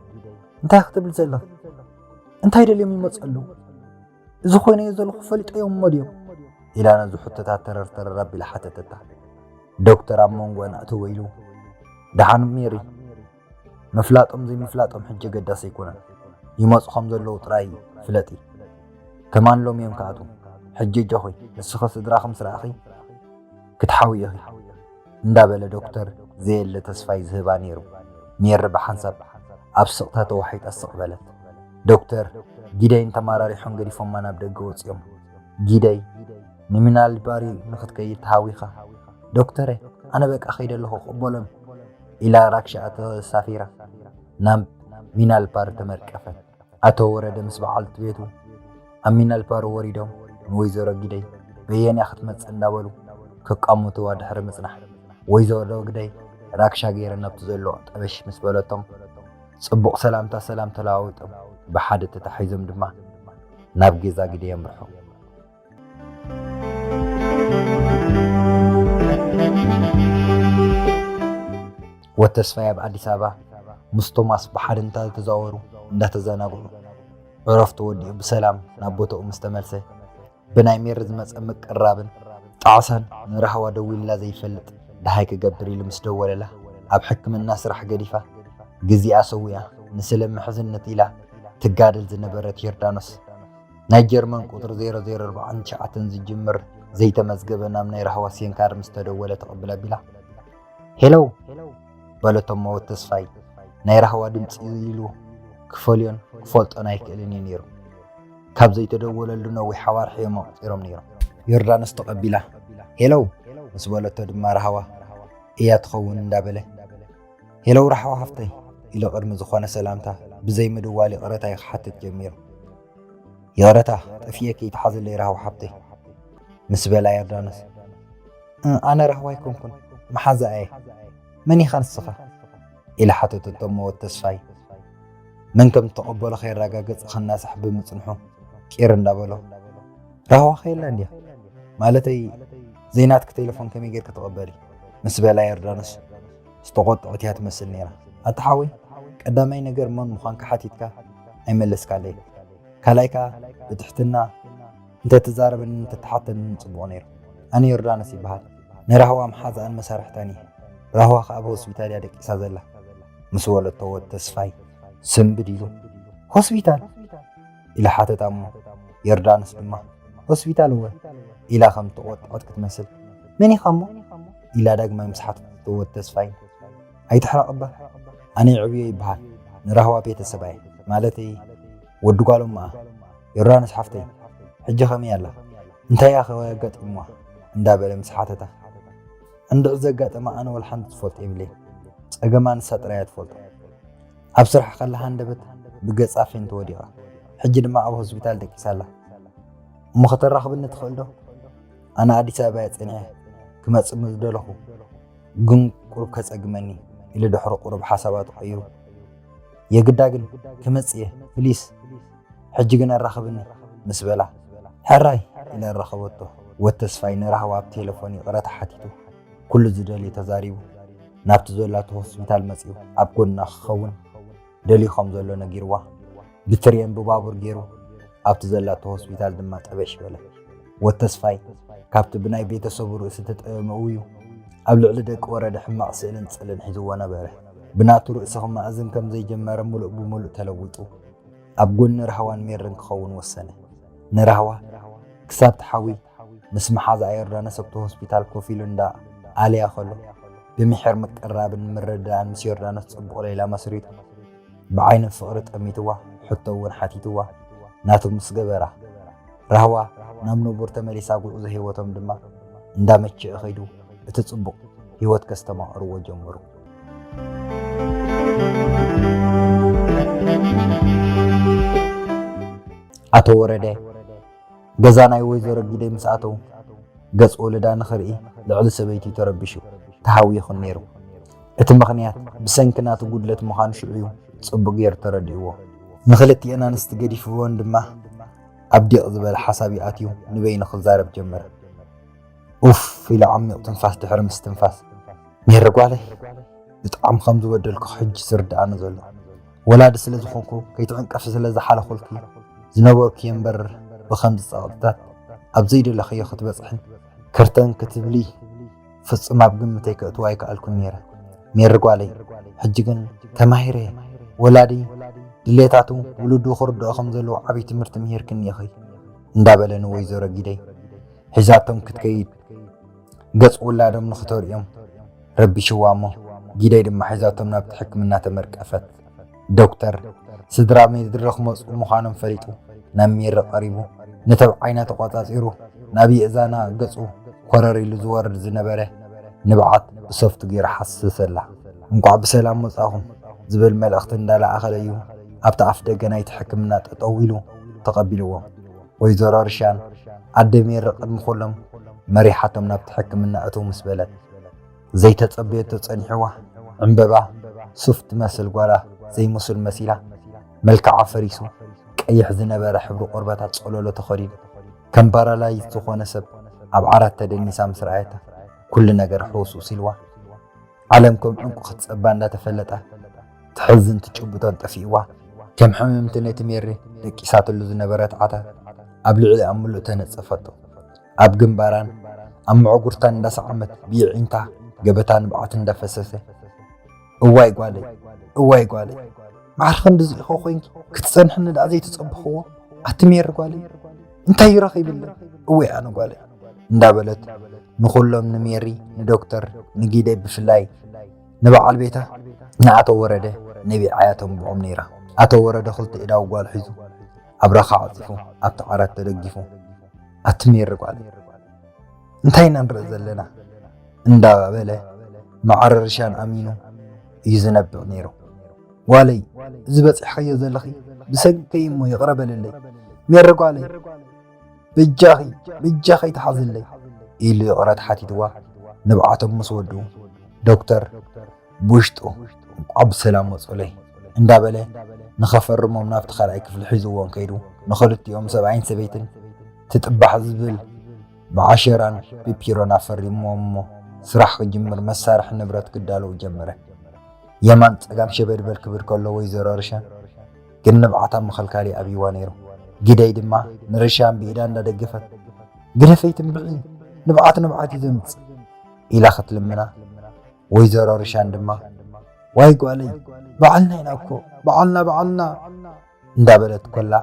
እንታይ ክትብል ዘለኺ? እንታይ ደልዮም ይመጹ ኣለዉ?" እዚ ኮይነዮ ዘለኹ ፈሊጠዮም እሞ ድዮም? ኢላ ነዚ ሕቶታት ተረር ተረር ኣቢላ ሓተተታ። ዶክተር ኣብ መንጎ ኣእትዎ ኢሉ፣ ደሓን ሜሪ፣ ምፍላጦም ዘይምፍላጦም ሕጂ ኣገዳሲ ኣይኮነን። ይመጹ ከም ዘለዉ ጥራይ ፍለጢ። ከማን ሎሚ እዮም ክኣትዉ። ሕጂ እጆኺ፣ ንስኺ ስድራኺ ምስ ረኣኺ ክትሓውዪ ኢኺ። እንዳበለ ዶክተር ዘየለ ተስፋይ ዝህባ ነይሩ። ሜሪ ብሓንሳብ ኣብ ስቕታ ተዋሒጣ ስቕ በለት። ዶክተር ጊደይን ተመራሪሖም ገዲፎማ ናብ ደገ ወጺኦም። ጊደይ፣ ንሚናልባሪ ንኽትከይድ ተሃዊኻ። ዶክተረ፣ ኣነ በቃ ከይደ ኣለኹ፣ ቅበሎም፣ ኢላ ራክሻኣ ተሳፊራ ናብ ሚናልባሪ ተመርቀፈት። ኣቶ ወረደ ምስ በዓልቲ ቤቱ ኣብ ሚናልባሪ ወሪዶም ንወይዘሮ ጊደይ በየንያ ክትመጽእ እንዳበሉ ከቃምትዋ ድሕሪ ምጽናሕ፣ ወይዘሮ ጊደይ ራክሻ ገይረን ናብቲ ዘሎ ጠበሽ ምስ በለቶም፣ ጽቡቕ ሰላምታ ሰላም ተለዋዊጦም ብሓደ ተታሒዞም ድማ ናብ ገዛ ጊደይ ኣምርሑ። ወተስፋይ ኣብ ኣዲስ ኣበባ ምስ ቶማስ ብሓደ እንዳተዛወሩ እንዳተዘናግዑ፣ ዕረፍቱ ወዲኡ ብሰላም ናብ ቦታኡ ምስ ተመልሰ፣ ብናይ ሜሪ ዝመጸ ምቅርራብን ጣዕሳን ንራህዋ ደዊሉላ ዘይፈልጥ፣ ደሃይ ክገብር ኢሉ ምስ ደወለላ፣ ኣብ ሕክምና ስራሕ ገዲፋ፣ ግዜኣ ሰዊኣ፣ ንስለ ምሕዝነት ኢላ ትጋደል ዝነበረት ዮርዳኖስ፣ ናይ ጀርመን ቁጽሪ ዜሮ ዜሮ ኣርባዕተ ትሽዓተ ዝጅምር ዘይተመዝገበ ናብ ናይ ራህዋ ሴንካር ምስ ተደወለ ተቐብል ኣቢላ፣ ሄሎ፣ በለቶ እሞ ወተስፋይ፣ ናይ ራህዋ ድምጺ ኢሉ ክፈልዮን ክፈልጦን ኣይክእልን እዩ ነይሩ። ካብ ዘይተደወለሉ ነዊሕ ኣዋርሕ እዮም ኣቑጺሮም ነይሮም። ዮርዳኖስ ተቐቢላ፣ ሄሎ፣ ምስ በለቶ ድማ ራህዋ እያ ትኸውን እንዳበለ፣ ሄሎ ራህዋ ሃፍተይ፣ ኢሉ ቅድሚ ዝኾነ ሰላምታ ብዘይ ምድዋል ይቕረታ እዩ ክሓትት ጀሚሩ። ይቕረታ፣ ጠፊኤ ከይትሓዘለይ ራህዋ ሓብተይ፣ ምስ በላ ዮርዳኖስ፣ እ፣ ኣነ ራህዋ ኣይኮንኩን፣ መሓዛ እየ። መን ኢኻ ንስኻ? ኢላ ሓተተቶ እሞ ወተስፋይ፣ መን ከም እተቐበሎ ከየረጋገጸ ክናሳሕ ብምጽንሑ፣ ቂር እንዳበሎ፣ ራህዋ ከየላ እንድያ? ማለተይ፣ ዘይናትኪ ቴሌፎን ከመይ ጌርኪ ትቕበሊ? ምስ በላ ዮርዳኖስ፣ ዝተቖጥዐት እያ ትመስል ነይራ። ኣታ ሓወይ፣ ቀዳማይ ነገር መን ምዃንካ ሓቲትካ ኣይመለስካለይ። ካልኣይ ከኣ ብትሕትና እንተትዛረበንን እንተትሓተንን ጽቡቕ ነይሩ። ኣነ ዮርዳኖስ ይበሃል። ንራህዋ መሓዛኣን መሳርሕታን እየ። ራህዋ ከኣ ኣብ ሆስፒታል እያ ደቂሳ ዘላ። ምስ በለቶ ወተስፋይ ስንብድ ኢሉ፣ ሆስፒታል? ኢላ ሓተታ እሞ ዮርዳኖስ ድማ፣ ሆስፒታል እወ፣ ኢላ ከም ተቖጥዐት ክትመስል፣ መን ኢኻ እሞ? ኢላ ዳግማይ ምስ ሓተተቶ ወተስፋይ፣ ኣይትሕረቕ እባ፣ ኣነ ይዕብዮ ይበሃል፣ ንራህዋ ቤተሰባ እየ፣ ማለተይ ወዲ ጓሎም እኣ። ዮርዳኖስ ሓፍተይ፣ ሕጂ ከመይ ኣላ? እንታይ እያ ከ ኣጋጢምዋ? እንዳበለ ምስ ሓተታ፣ እንድዒ ዘጋጠማ ኣነ ወላ ሓንቲ ዝፈልጦ የብለይን። ጸገማ ንሳ ጥራይ እያ ትፈልጦ። ኣብ ስራሕ ከላ ሃንደበት ብገጻ ፌንት ወዲቓ። ሕጂ ድማ ኣብ ሆስፒታል ደቂሳ ኣላ። እሞ ከተራኽብኒ ትኽእል ዶ? ኣነ ኣዲስ ኣበባ እየ ጸኒሐ ክመጽእ ምስ ደለኹ፣ ግን ቁሩብ ከጸግመኒ ኢሉ ድሕሪ ቁሩብ ሓሳባቱ ቀይሩ፣ የግዳ ግን ክመጽእ እየ፣ ፕሊስ። ሕጂ ግን ኣራኽብኒ ምስ በላ፣ ሕራይ ኢላ ኣራኸበቶ። ወተስፋይ ንራህዋ ኣብ ቴሌፎን ይቕረታ ሓቲቱ፣ ኩሉ ዝደልዮ ተዛሪቡ፣ ናብቲ ዘላቶ ሆስፒታል መጺኡ ኣብ ጎና ክኸውን ደልዩ ከም ዘሎ ነጊርዋ። ብትሬን ብባቡር ገይሩ ኣብቲ ዘላቶ ሆስፒታል ድማ ጠበሽ በለ። ወተስፋይ ካብቲ ብናይ ቤተሰቡ ርእሲ ተጠየመ እዩ ኣብ ልዕሊ ደቂ ወረደ ሕማቕ ስእልን ጽልን ሒዝዎ ነበረ። ብናቱ ርእሲ ክመኣዝን ከም ዘይጀመረ ምሉእ ብምሉእ ተለዊጡ ኣብ ጎኒ ራህዋን ሜርን ክኸውን ወሰነ። ንራህዋ ክሳብ ትሓዊ ምስ መሓዛኣ ዮርዳኖስ ኣብቲ ሆስፒታል ኮፍ ኢሉ እንዳ ኣለያ ከሎ፣ ብምሒር ምቅርራብን ምርድዳእን ምስ ዮርዳኖስ ጽቡቕ ሌላ መስሪቱ፣ ብዓይኒ ፍቕሪ ጠሚትዋ፣ ሕቶ እውን ሓቲትዋ። ናቱ ምስ ገበራ፣ ራህዋ ናብ ንቡር ተመሊሳ፣ ጉዕዞ ህይወቶም ድማ እንዳመቸአ ኸይዱ፣ እቲ ጽቡቕ ህይወት ከስተማቕርዎ ጀመሩ። ኣቶ ወረደ ገዛ ናይ ወይዘሮ ጊደይ ምስ ኣተዉ፣ ገጽ ወለዳ ንኽርኢ ልዕሊ ሰበይቱ ተረቢሹ ተሃዊኹ ነይሩ። እቲ ምኽንያት ብሰንኪ ናቱ ጉድለት ምዃኑ ሽዑ እዩ ጽቡቕ ገይሩ ተረዲእዎ። ንኽልቲኤን ኣንስቲ ገዲፍወን ድማ ኣብ ዲቕ ዝበለ ሓሳብ እዩ ኣትዩ ንበይኑ ክዛረብ ጀመረ። ኡፍ ኢሉ ዓሚቕ ትንፋስ ድሕሪ ምስትንፋስ፣ ሜሪ ጓለይ፣ ብጣዕሚ ከም ዝበደልኩ ሕጂ ዝርድኣኒ ዘሎ። ወላዲ ስለ ዝኾንኩ ከይትዕንቀፊ ስለ ዝሓለኹልኪ ዝነበርኩ እየ እምበር ብኸምዚ ጸቕጥታት ኣብ ዘይደለኽዮ ክትበጽሕን ክርተን ክትብሊ ፍጹም ኣብ ግምተይ ከእትዋ ኣይከኣልኩን ነይረ። ሜሪ ጓለይ፣ ሕጂ ግን ተማሂረ፣ ወላዲ ድሌታቱ ውሉዱ ክርድኦ ከም ዘለዎ ዓብዪ ትምህርቲ ምሂርክኒ ኢኺ እንዳበለ ንወይዘሮ ጊደይ ሒዛቶም ክትከይድ ገጽ ውላዶም ንኽተርእዮም ረቢሽዋ እሞ ጊደይ ድማ ሒዛቶም ናብቲ ሕክምና ተመርቀፈት። ዶክተር ስድራ ሜሪ ክመጹ ምዃኖም ፈሊጡ ናብ ሜሪ ቀሪቡ ነተብዓይና ተቖጻጺሩ ናብ የእዛና ገጹ ኮረር ኢሉ ዝወርድ ዝነበረ ንብዓት ብሶፍት ገይሩ ሓሰሰላ። እንቋዕ ብሰላም መጻኹም ዝብል መልእኽቲ እንዳለኣኸለ እዩ ኣብቲ ኣፍ ደገ ናይቲ ሕክምና ጠጠው ኢሉ ተቐቢልዎም። ወይዘሮ ርሻን ኣደ ሜሪ ቅድሚ ኩሎም መሪሓቶም ናብቲ ሕክምና እትው ምስ በለት ዘይተጸበየቶ ጸኒሕዋ። ዕምበባ ሱፍ ትመስል ጓላ ዘይምሱል መሲላ መልክዓ ፈሪሱ ቀይሕ ዝነበረ ሕብሪ ቆርበታ ጸሎሎ ተኸዲኑ ከም ፓራላይዝ ዝኾነ ሰብ ኣብ ዓራት ተደኒሳ ምስ ረኣየታ ኩሉ ነገር ሕውስውስ ኢልዋ። ዓለም ከም ዕንቁ ክትጸባ እንዳተፈለጣ ትሕዝን ትጭብጦን ጠፊእዋ። ከም ሕምምቲ ነቲ ሜሪ ደቂሳትሉ ዝነበረት ዓታት ኣብ ልዕሊኣ ምሉእ ተነጸፈቶ። ኣብ ግንባራን ኣብ መዕጉርታን እንዳሰዓመት ብየዒንታ ገበታ ንብዓት እንዳፈሰሰ እዋይ ጓለይ፣ እዋይ ጓለይ፣ ማዕረ ክንድዚ ኢኸ ኮይንኪ ክትጸንሕኒ ደኣ ዘይተጸበኽዎ ኣቲ ሜሪ ጓለይ፣ እንታይ ይረኺብለይ እወይ ኣነ ጓለይ እንዳበለት ንኹሎም ንሜሪ ንዶክተር ንጊደይ ብፍላይ ንበዓል ቤታ ንኣቶ ወረደ ነቢዓያ ተንብዖም ነይራ። ኣቶ ወረደ ክልተ ኢዳው ጓል ሒዙ ኣብ ረኻ ዓጺፉ ኣብቲ ዓራት ተደጊፉ ኣቲ ሜሪ ጓለይ እንታይ ኢና ንርኢ ዘለና እንዳበለ ማዕረ ርሻን ኣሚኑ እዩ ዝነብዕ ነይሩ። ጓለይ እዚ በጺሕካዮ ዘለኺ ብሰንከይ እሞ ይቕረ በልለይ ሜሪ ጓለይ በጃኺ በጃኺ ኣይትሓዝለይ ኢሉ ይቕረ ተሓቲትዋ ንብዓቶም ምስ ወድኡ ዶክተር ብውሽጡ እንቋዕ ብሰላም መጹለይ እንዳበለ ንኸፈርሞም ናብቲ ካልኣይ ክፍሊ ሒዝዎም ከይዱ ንኽልቲኦም ሰብኣይን ሰበይትን ትጥባሕ ዝብል ብዓሸራን ብፒሮን ኣፈሪምዎም እሞ ስራሕ ክጅምር መሳርሒ ንብረት ክዳለዉ ጀመረ። የማን ጸጋም ሸበድበድ ክብል ከሎ ወይዘሮ ርሻን ግን ንብዓታ ምኽልካል ይኣብይዋ ነይሩ። ጊደይ ድማ ንርሻን ብኢዳ እንዳደገፈት ግደፈይ ትንብዒ ንብዓት ንብዓት እዩ ዘምጽእ ኢላ ክትልምና ወይዘሮ ርሻን ድማ ዋይ ጓለይ በዓልና ኢና እኮ በዓልና በዓልና እንዳበለት ኮላ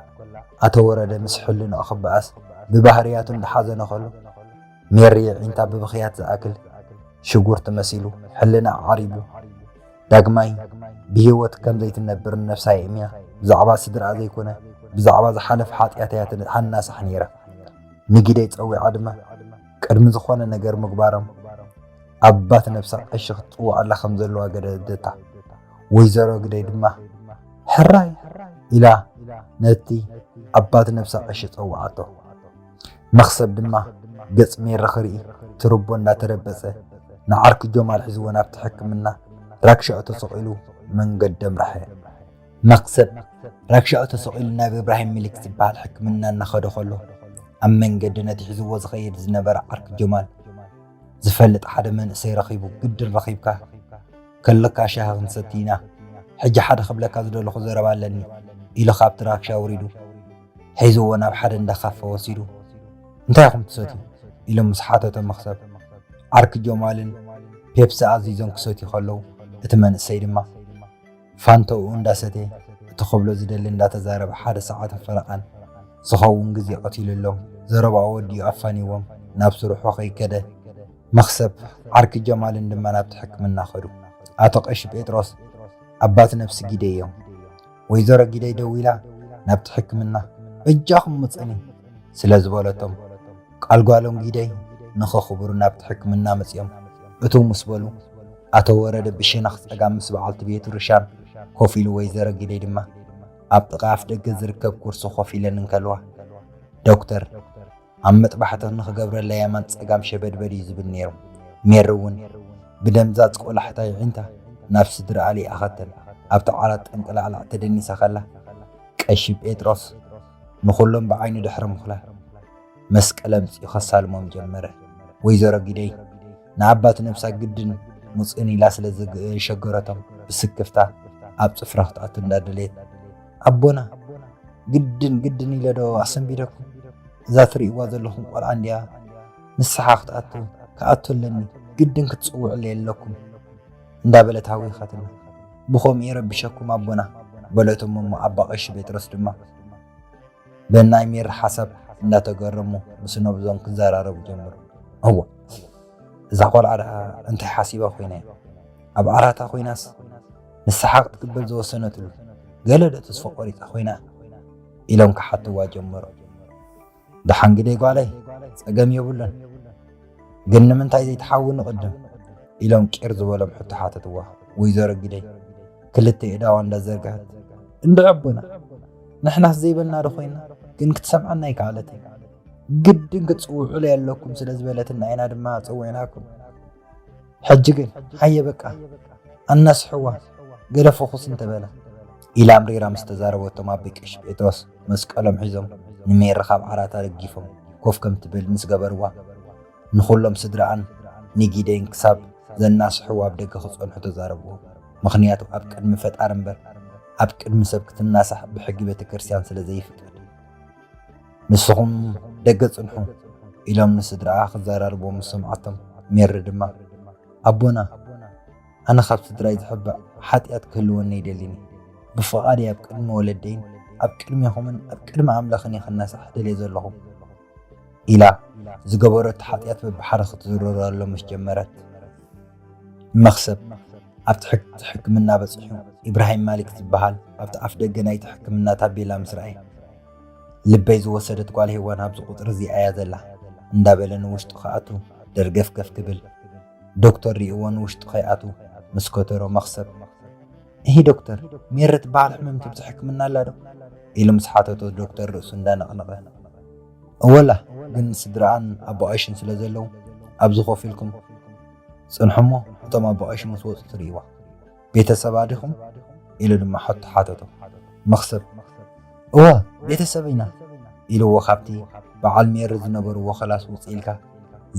ኣቶ ወረደ ምስ ሕልንኦ ክበኣስ ብባህርያቱ እንዳሓዘነ ከሎ ሜሪ የዒንታ ብብኽያት ዝኣክል ሽጉርቲ መሲሉ ሕልና ዓሪቡ ዳግማይ ብህይወት ከም ዘይትነብር ነብሳ የእምያ ብዛዕባ ስድራኣ ዘይኮነ ብዛዕባ ዝሓለፈ ሓጢኣት እያ ትሓናሳሕ ነይራ። ንጊደይ ጸዊዓ ድማ ቅድሚ ዝኾነ ነገር ምግባሮም ኣባት ነብሳ ቀሺ ክትጽውዓላ ከም ዘለዋ ገደደታ። ወይዘሮ ግደይ ድማ ሕራይ ኢላ ነቲ ኣባት ነብሳ ቀሺ ጸውዓቶ። መኽሰብ ድማ ገጽ ሜሪ ክርኢ ትርቦ እንዳተረበጸ ንዓርኪ ጀማል ሒዝዎ ናብቲ ሕክምና ራክሻኡ ተሰቒሉ መንገዲ ኣምርሐ። መኽሰብ ራክሻኡ ተሰቒሉ ናብ እብራሂም ሚሊክ ዝበሃል ሕክምና እናኸደ ከሎ ኣብ መንገዲ ነቲ ሒዝዎ ዝኸይድ ዝነበረ ዓርኪ ጀማል ዝፈልጥ ሓደ መንእሰይ ረኺቡ ግድን ረኺብካ ከለካ ሻሂ ክንሰቲ ኢና ሕጂ ሓደ ክብለካ ዝደለኹ ዘረባ ኣለኒ ኢሉ ካብቲ ራክሻ ኣውሪዱ ሒዝዎ ናብ ሓደ እንዳ ካፈ ወሲዱ እንታይ ኢኹም ትሰትዩ ኢሉ ምስ ሓተቶ መኽሰብ ዓርኪ ጀማልን ፔፕሲ ኣዚዞም ክሰትዩ ከለዉ እቲ መንእሰይ ድማ ፋንታኡ እንዳሰተየ እቲ ክብሎ ዝደሊ እንዳተዛረበ ሓደ ሰዓትን ፈረቓን ዝኸውን ግዜ ቀቲሉሎም ዘረባኡ ወዲኡ ኣፋኒዎም ናብ ስርሑ ከይከደ መኽሰብ ዓርኪ ጀማልን ድማ ናብቲ ሕክምና ከዱ። ኣቶ ቀሺ ጴጥሮስ ኣባት ነብሲ ጊደይ እዮም። ወይዘሮ ጊደይ ደዊላ ናብቲ ሕክምና በጃኹም ምጸኒ ስለ ዝበለቶም ቃል ጓሎም ጊደይ ንኸኽብሩ ናብቲ ሕክምና መጺኦም እትው ምስ በሉ ኣቶ ወረደ ብሸነኽ ጸጋም ምስ በዓልቲ ቤቱ ርሻን ኮፍ ኢሉ ወይዘሮ ጊደይ ድማ ኣብ ጥቓ ኣፍ ደገ ዝርከብ ኩርሲ ኮፍ ኢለን እንከልዋ ዶክተር ኣብ መጥባሕቲ ንኽገብረላ የማን ጸጋም ሸበድበድ እዩ ዝብል ነይሩ። ሜሪ እውን ብደምዛዝ ቆላሕታ የዒንታ ናብ ስድራኣ ልኣኸተን ኣብቲ ዓራት ጠንቅላዕላዕ ተደኒሳ ከላ ቀሺ ጴጥሮስ ንኹሎም ብዓይኑ ድሕሪ ምኹላ መስቀል ኣምጺኡ ከሳልሞም ጀመረ። ወይዘሮ ጊደይ ንኣባት ነብሳ ግድን ሙጽእን ኢላ ስለ ዝሸገረቶም ብስክፍታ ኣብ ጽፍራ ክትኣቱ እንዳደለየት ኣቦና ግድን ግድን ኢለ ዶ ኣሰንቢደኩም እዛ ትርእይዋ ዘለኹም ቆልዓ እንድያ ንስሓ ክትኣቱ ክኣቱ ኣለኒ፣ ግድን ክትጽውዕለይ ኣለኩም እንዳበለት ሃዊኻትና። ብኸምኡ ይረብሸኩም ኣቦና በለቶም። እሞ ኣባ ቀሺ ጴጥሮስ ድማ በናይ ሜሪ ሓሳብ እንዳተገረሙ ምስ ነብዞም ክዘራረቡ ጀመሩ። እዋ እዛ ቆልዓ ደኣ እንታይ ሓሲባ ኮይና እያ? ኣብ ዓራታ ኮይናስ ንስሓ ክትቅበል ዝወሰነትሉ ገለ ዶ ተስፋ ቆሪጻ ኮይና? ኢሎም ክሓትዋ ጀመሩ። ደሓን ግደይ ጓለይ፣ ጸገም የብሉን፣ ግን ንምንታይ ዘይትሓዊ ንቕድም? ኢሎም ቂር ዝበሎም ሕቶ ሓተትዋ። ወይዘሮ ግደይ ክልተ ኢዳዋ እንዳዘርግሐት፣ እንድዒ ኣቦና፣ ንሕናስ ዘይበልና ዶ ኮይና? ግን ክትሰምዓና ኣይከኣለትን። ግድን ክትጽውዑለይ ኣለኩም ስለ ዝበለትና ኢና ድማ ጸዊዕናኩም። ሕጂ ግን ሃየ በቃ ኣናስሕዋ፣ ገለ ፈኹስ እንተበላ። ኢላ ኣምሪራ ምስ ተዛረበቶም ኣቦይ ቀሺ ጴጥሮስ መስቀሎም ሒዞም ንሜሪ ካብ ዓራታ ደጊፎም ኮፍ ከም ትብል ምስ ገበርዋ፣ ንኹሎም ስድራኣን ንጊደይን ክሳብ ዘናስሕዋ ኣብ ደገ ክጸንሑ ተዛረብዎ። ምኽንያቱ ኣብ ቅድሚ ፈጣሪ እምበር ኣብ ቅድሚ ሰብ ክትናሳሕ ብሕጊ ቤተክርስትያን ስለ ዘይፍቀድ። ንስኹም ደገ ጽንሑ ኢሎም ንስድራኣ ክዘራርቦም ምስ ሰምዓቶም፣ ሜሪ ድማ ኣቦና፣ ኣነ ካብ ስድራይ ዝሕባእ ሓጢኣት ክህልወኒ ኣይደልን እየ። ብፍቓደይ ኣብ ቅድሚ ወለደይን ኣብ ቅድሜኹምን ኣብ ቅድሚ ኣምላኽን እየ ክነሳሕ ደልየ ዘለኹ ኢላ ዝገበረቶ ሓጢኣት በብሓደ ክትዝርረሎም ምስ ጀመረት፣ መኽሰብ ኣብቲ ሕክምና በጺሑ። ኢብራሂም ማሊክ ዝበሃል ኣብቲ ኣፍ ደገ ናይቲ ሕክምና ታቤላ ምስ ረኣየ፣ ልበይ ዝወሰደት ጓል ሄዋን ኣብዚ ቁጽሪ እዚኣ እያ ዘላ እንዳበለ ንውሽጡ ክኣቱ ደርገፍገፍ ክብል፣ ዶክተር ሪእዎ ንውሽጡ ከይኣቱ ምስ ከተሮ መኽሰብ፣ እሂ ዶክተር፣ ሜሪ ትበሃል ሕምምቲ ኣብዚ ሕክምና ኣላ ዶ? ኢሉ ምስ ሓተቶ ዶክተር ርእሱ እንዳነቕነቐ፣ እወላ፣ ግን ስድራኣን ኣቦ ቀሺን ስለ ዘለዉ ኣብዚ ኮፍ ኢልኩም ጽንሑ እሞ እቶም ኣቦ ቀሺ ምስ ወጹ ትርእይዋ። ቤተሰባ ዲኹም? ኢሉ ድማ ሕቶ ሓተቶ። መኽሰብ፣ እወ፣ ቤተሰብ ኢና ኢልዎ። ካብቲ በዓል ሜሪ ዝነበርዎ ክላስ ውጽእ ኢልካ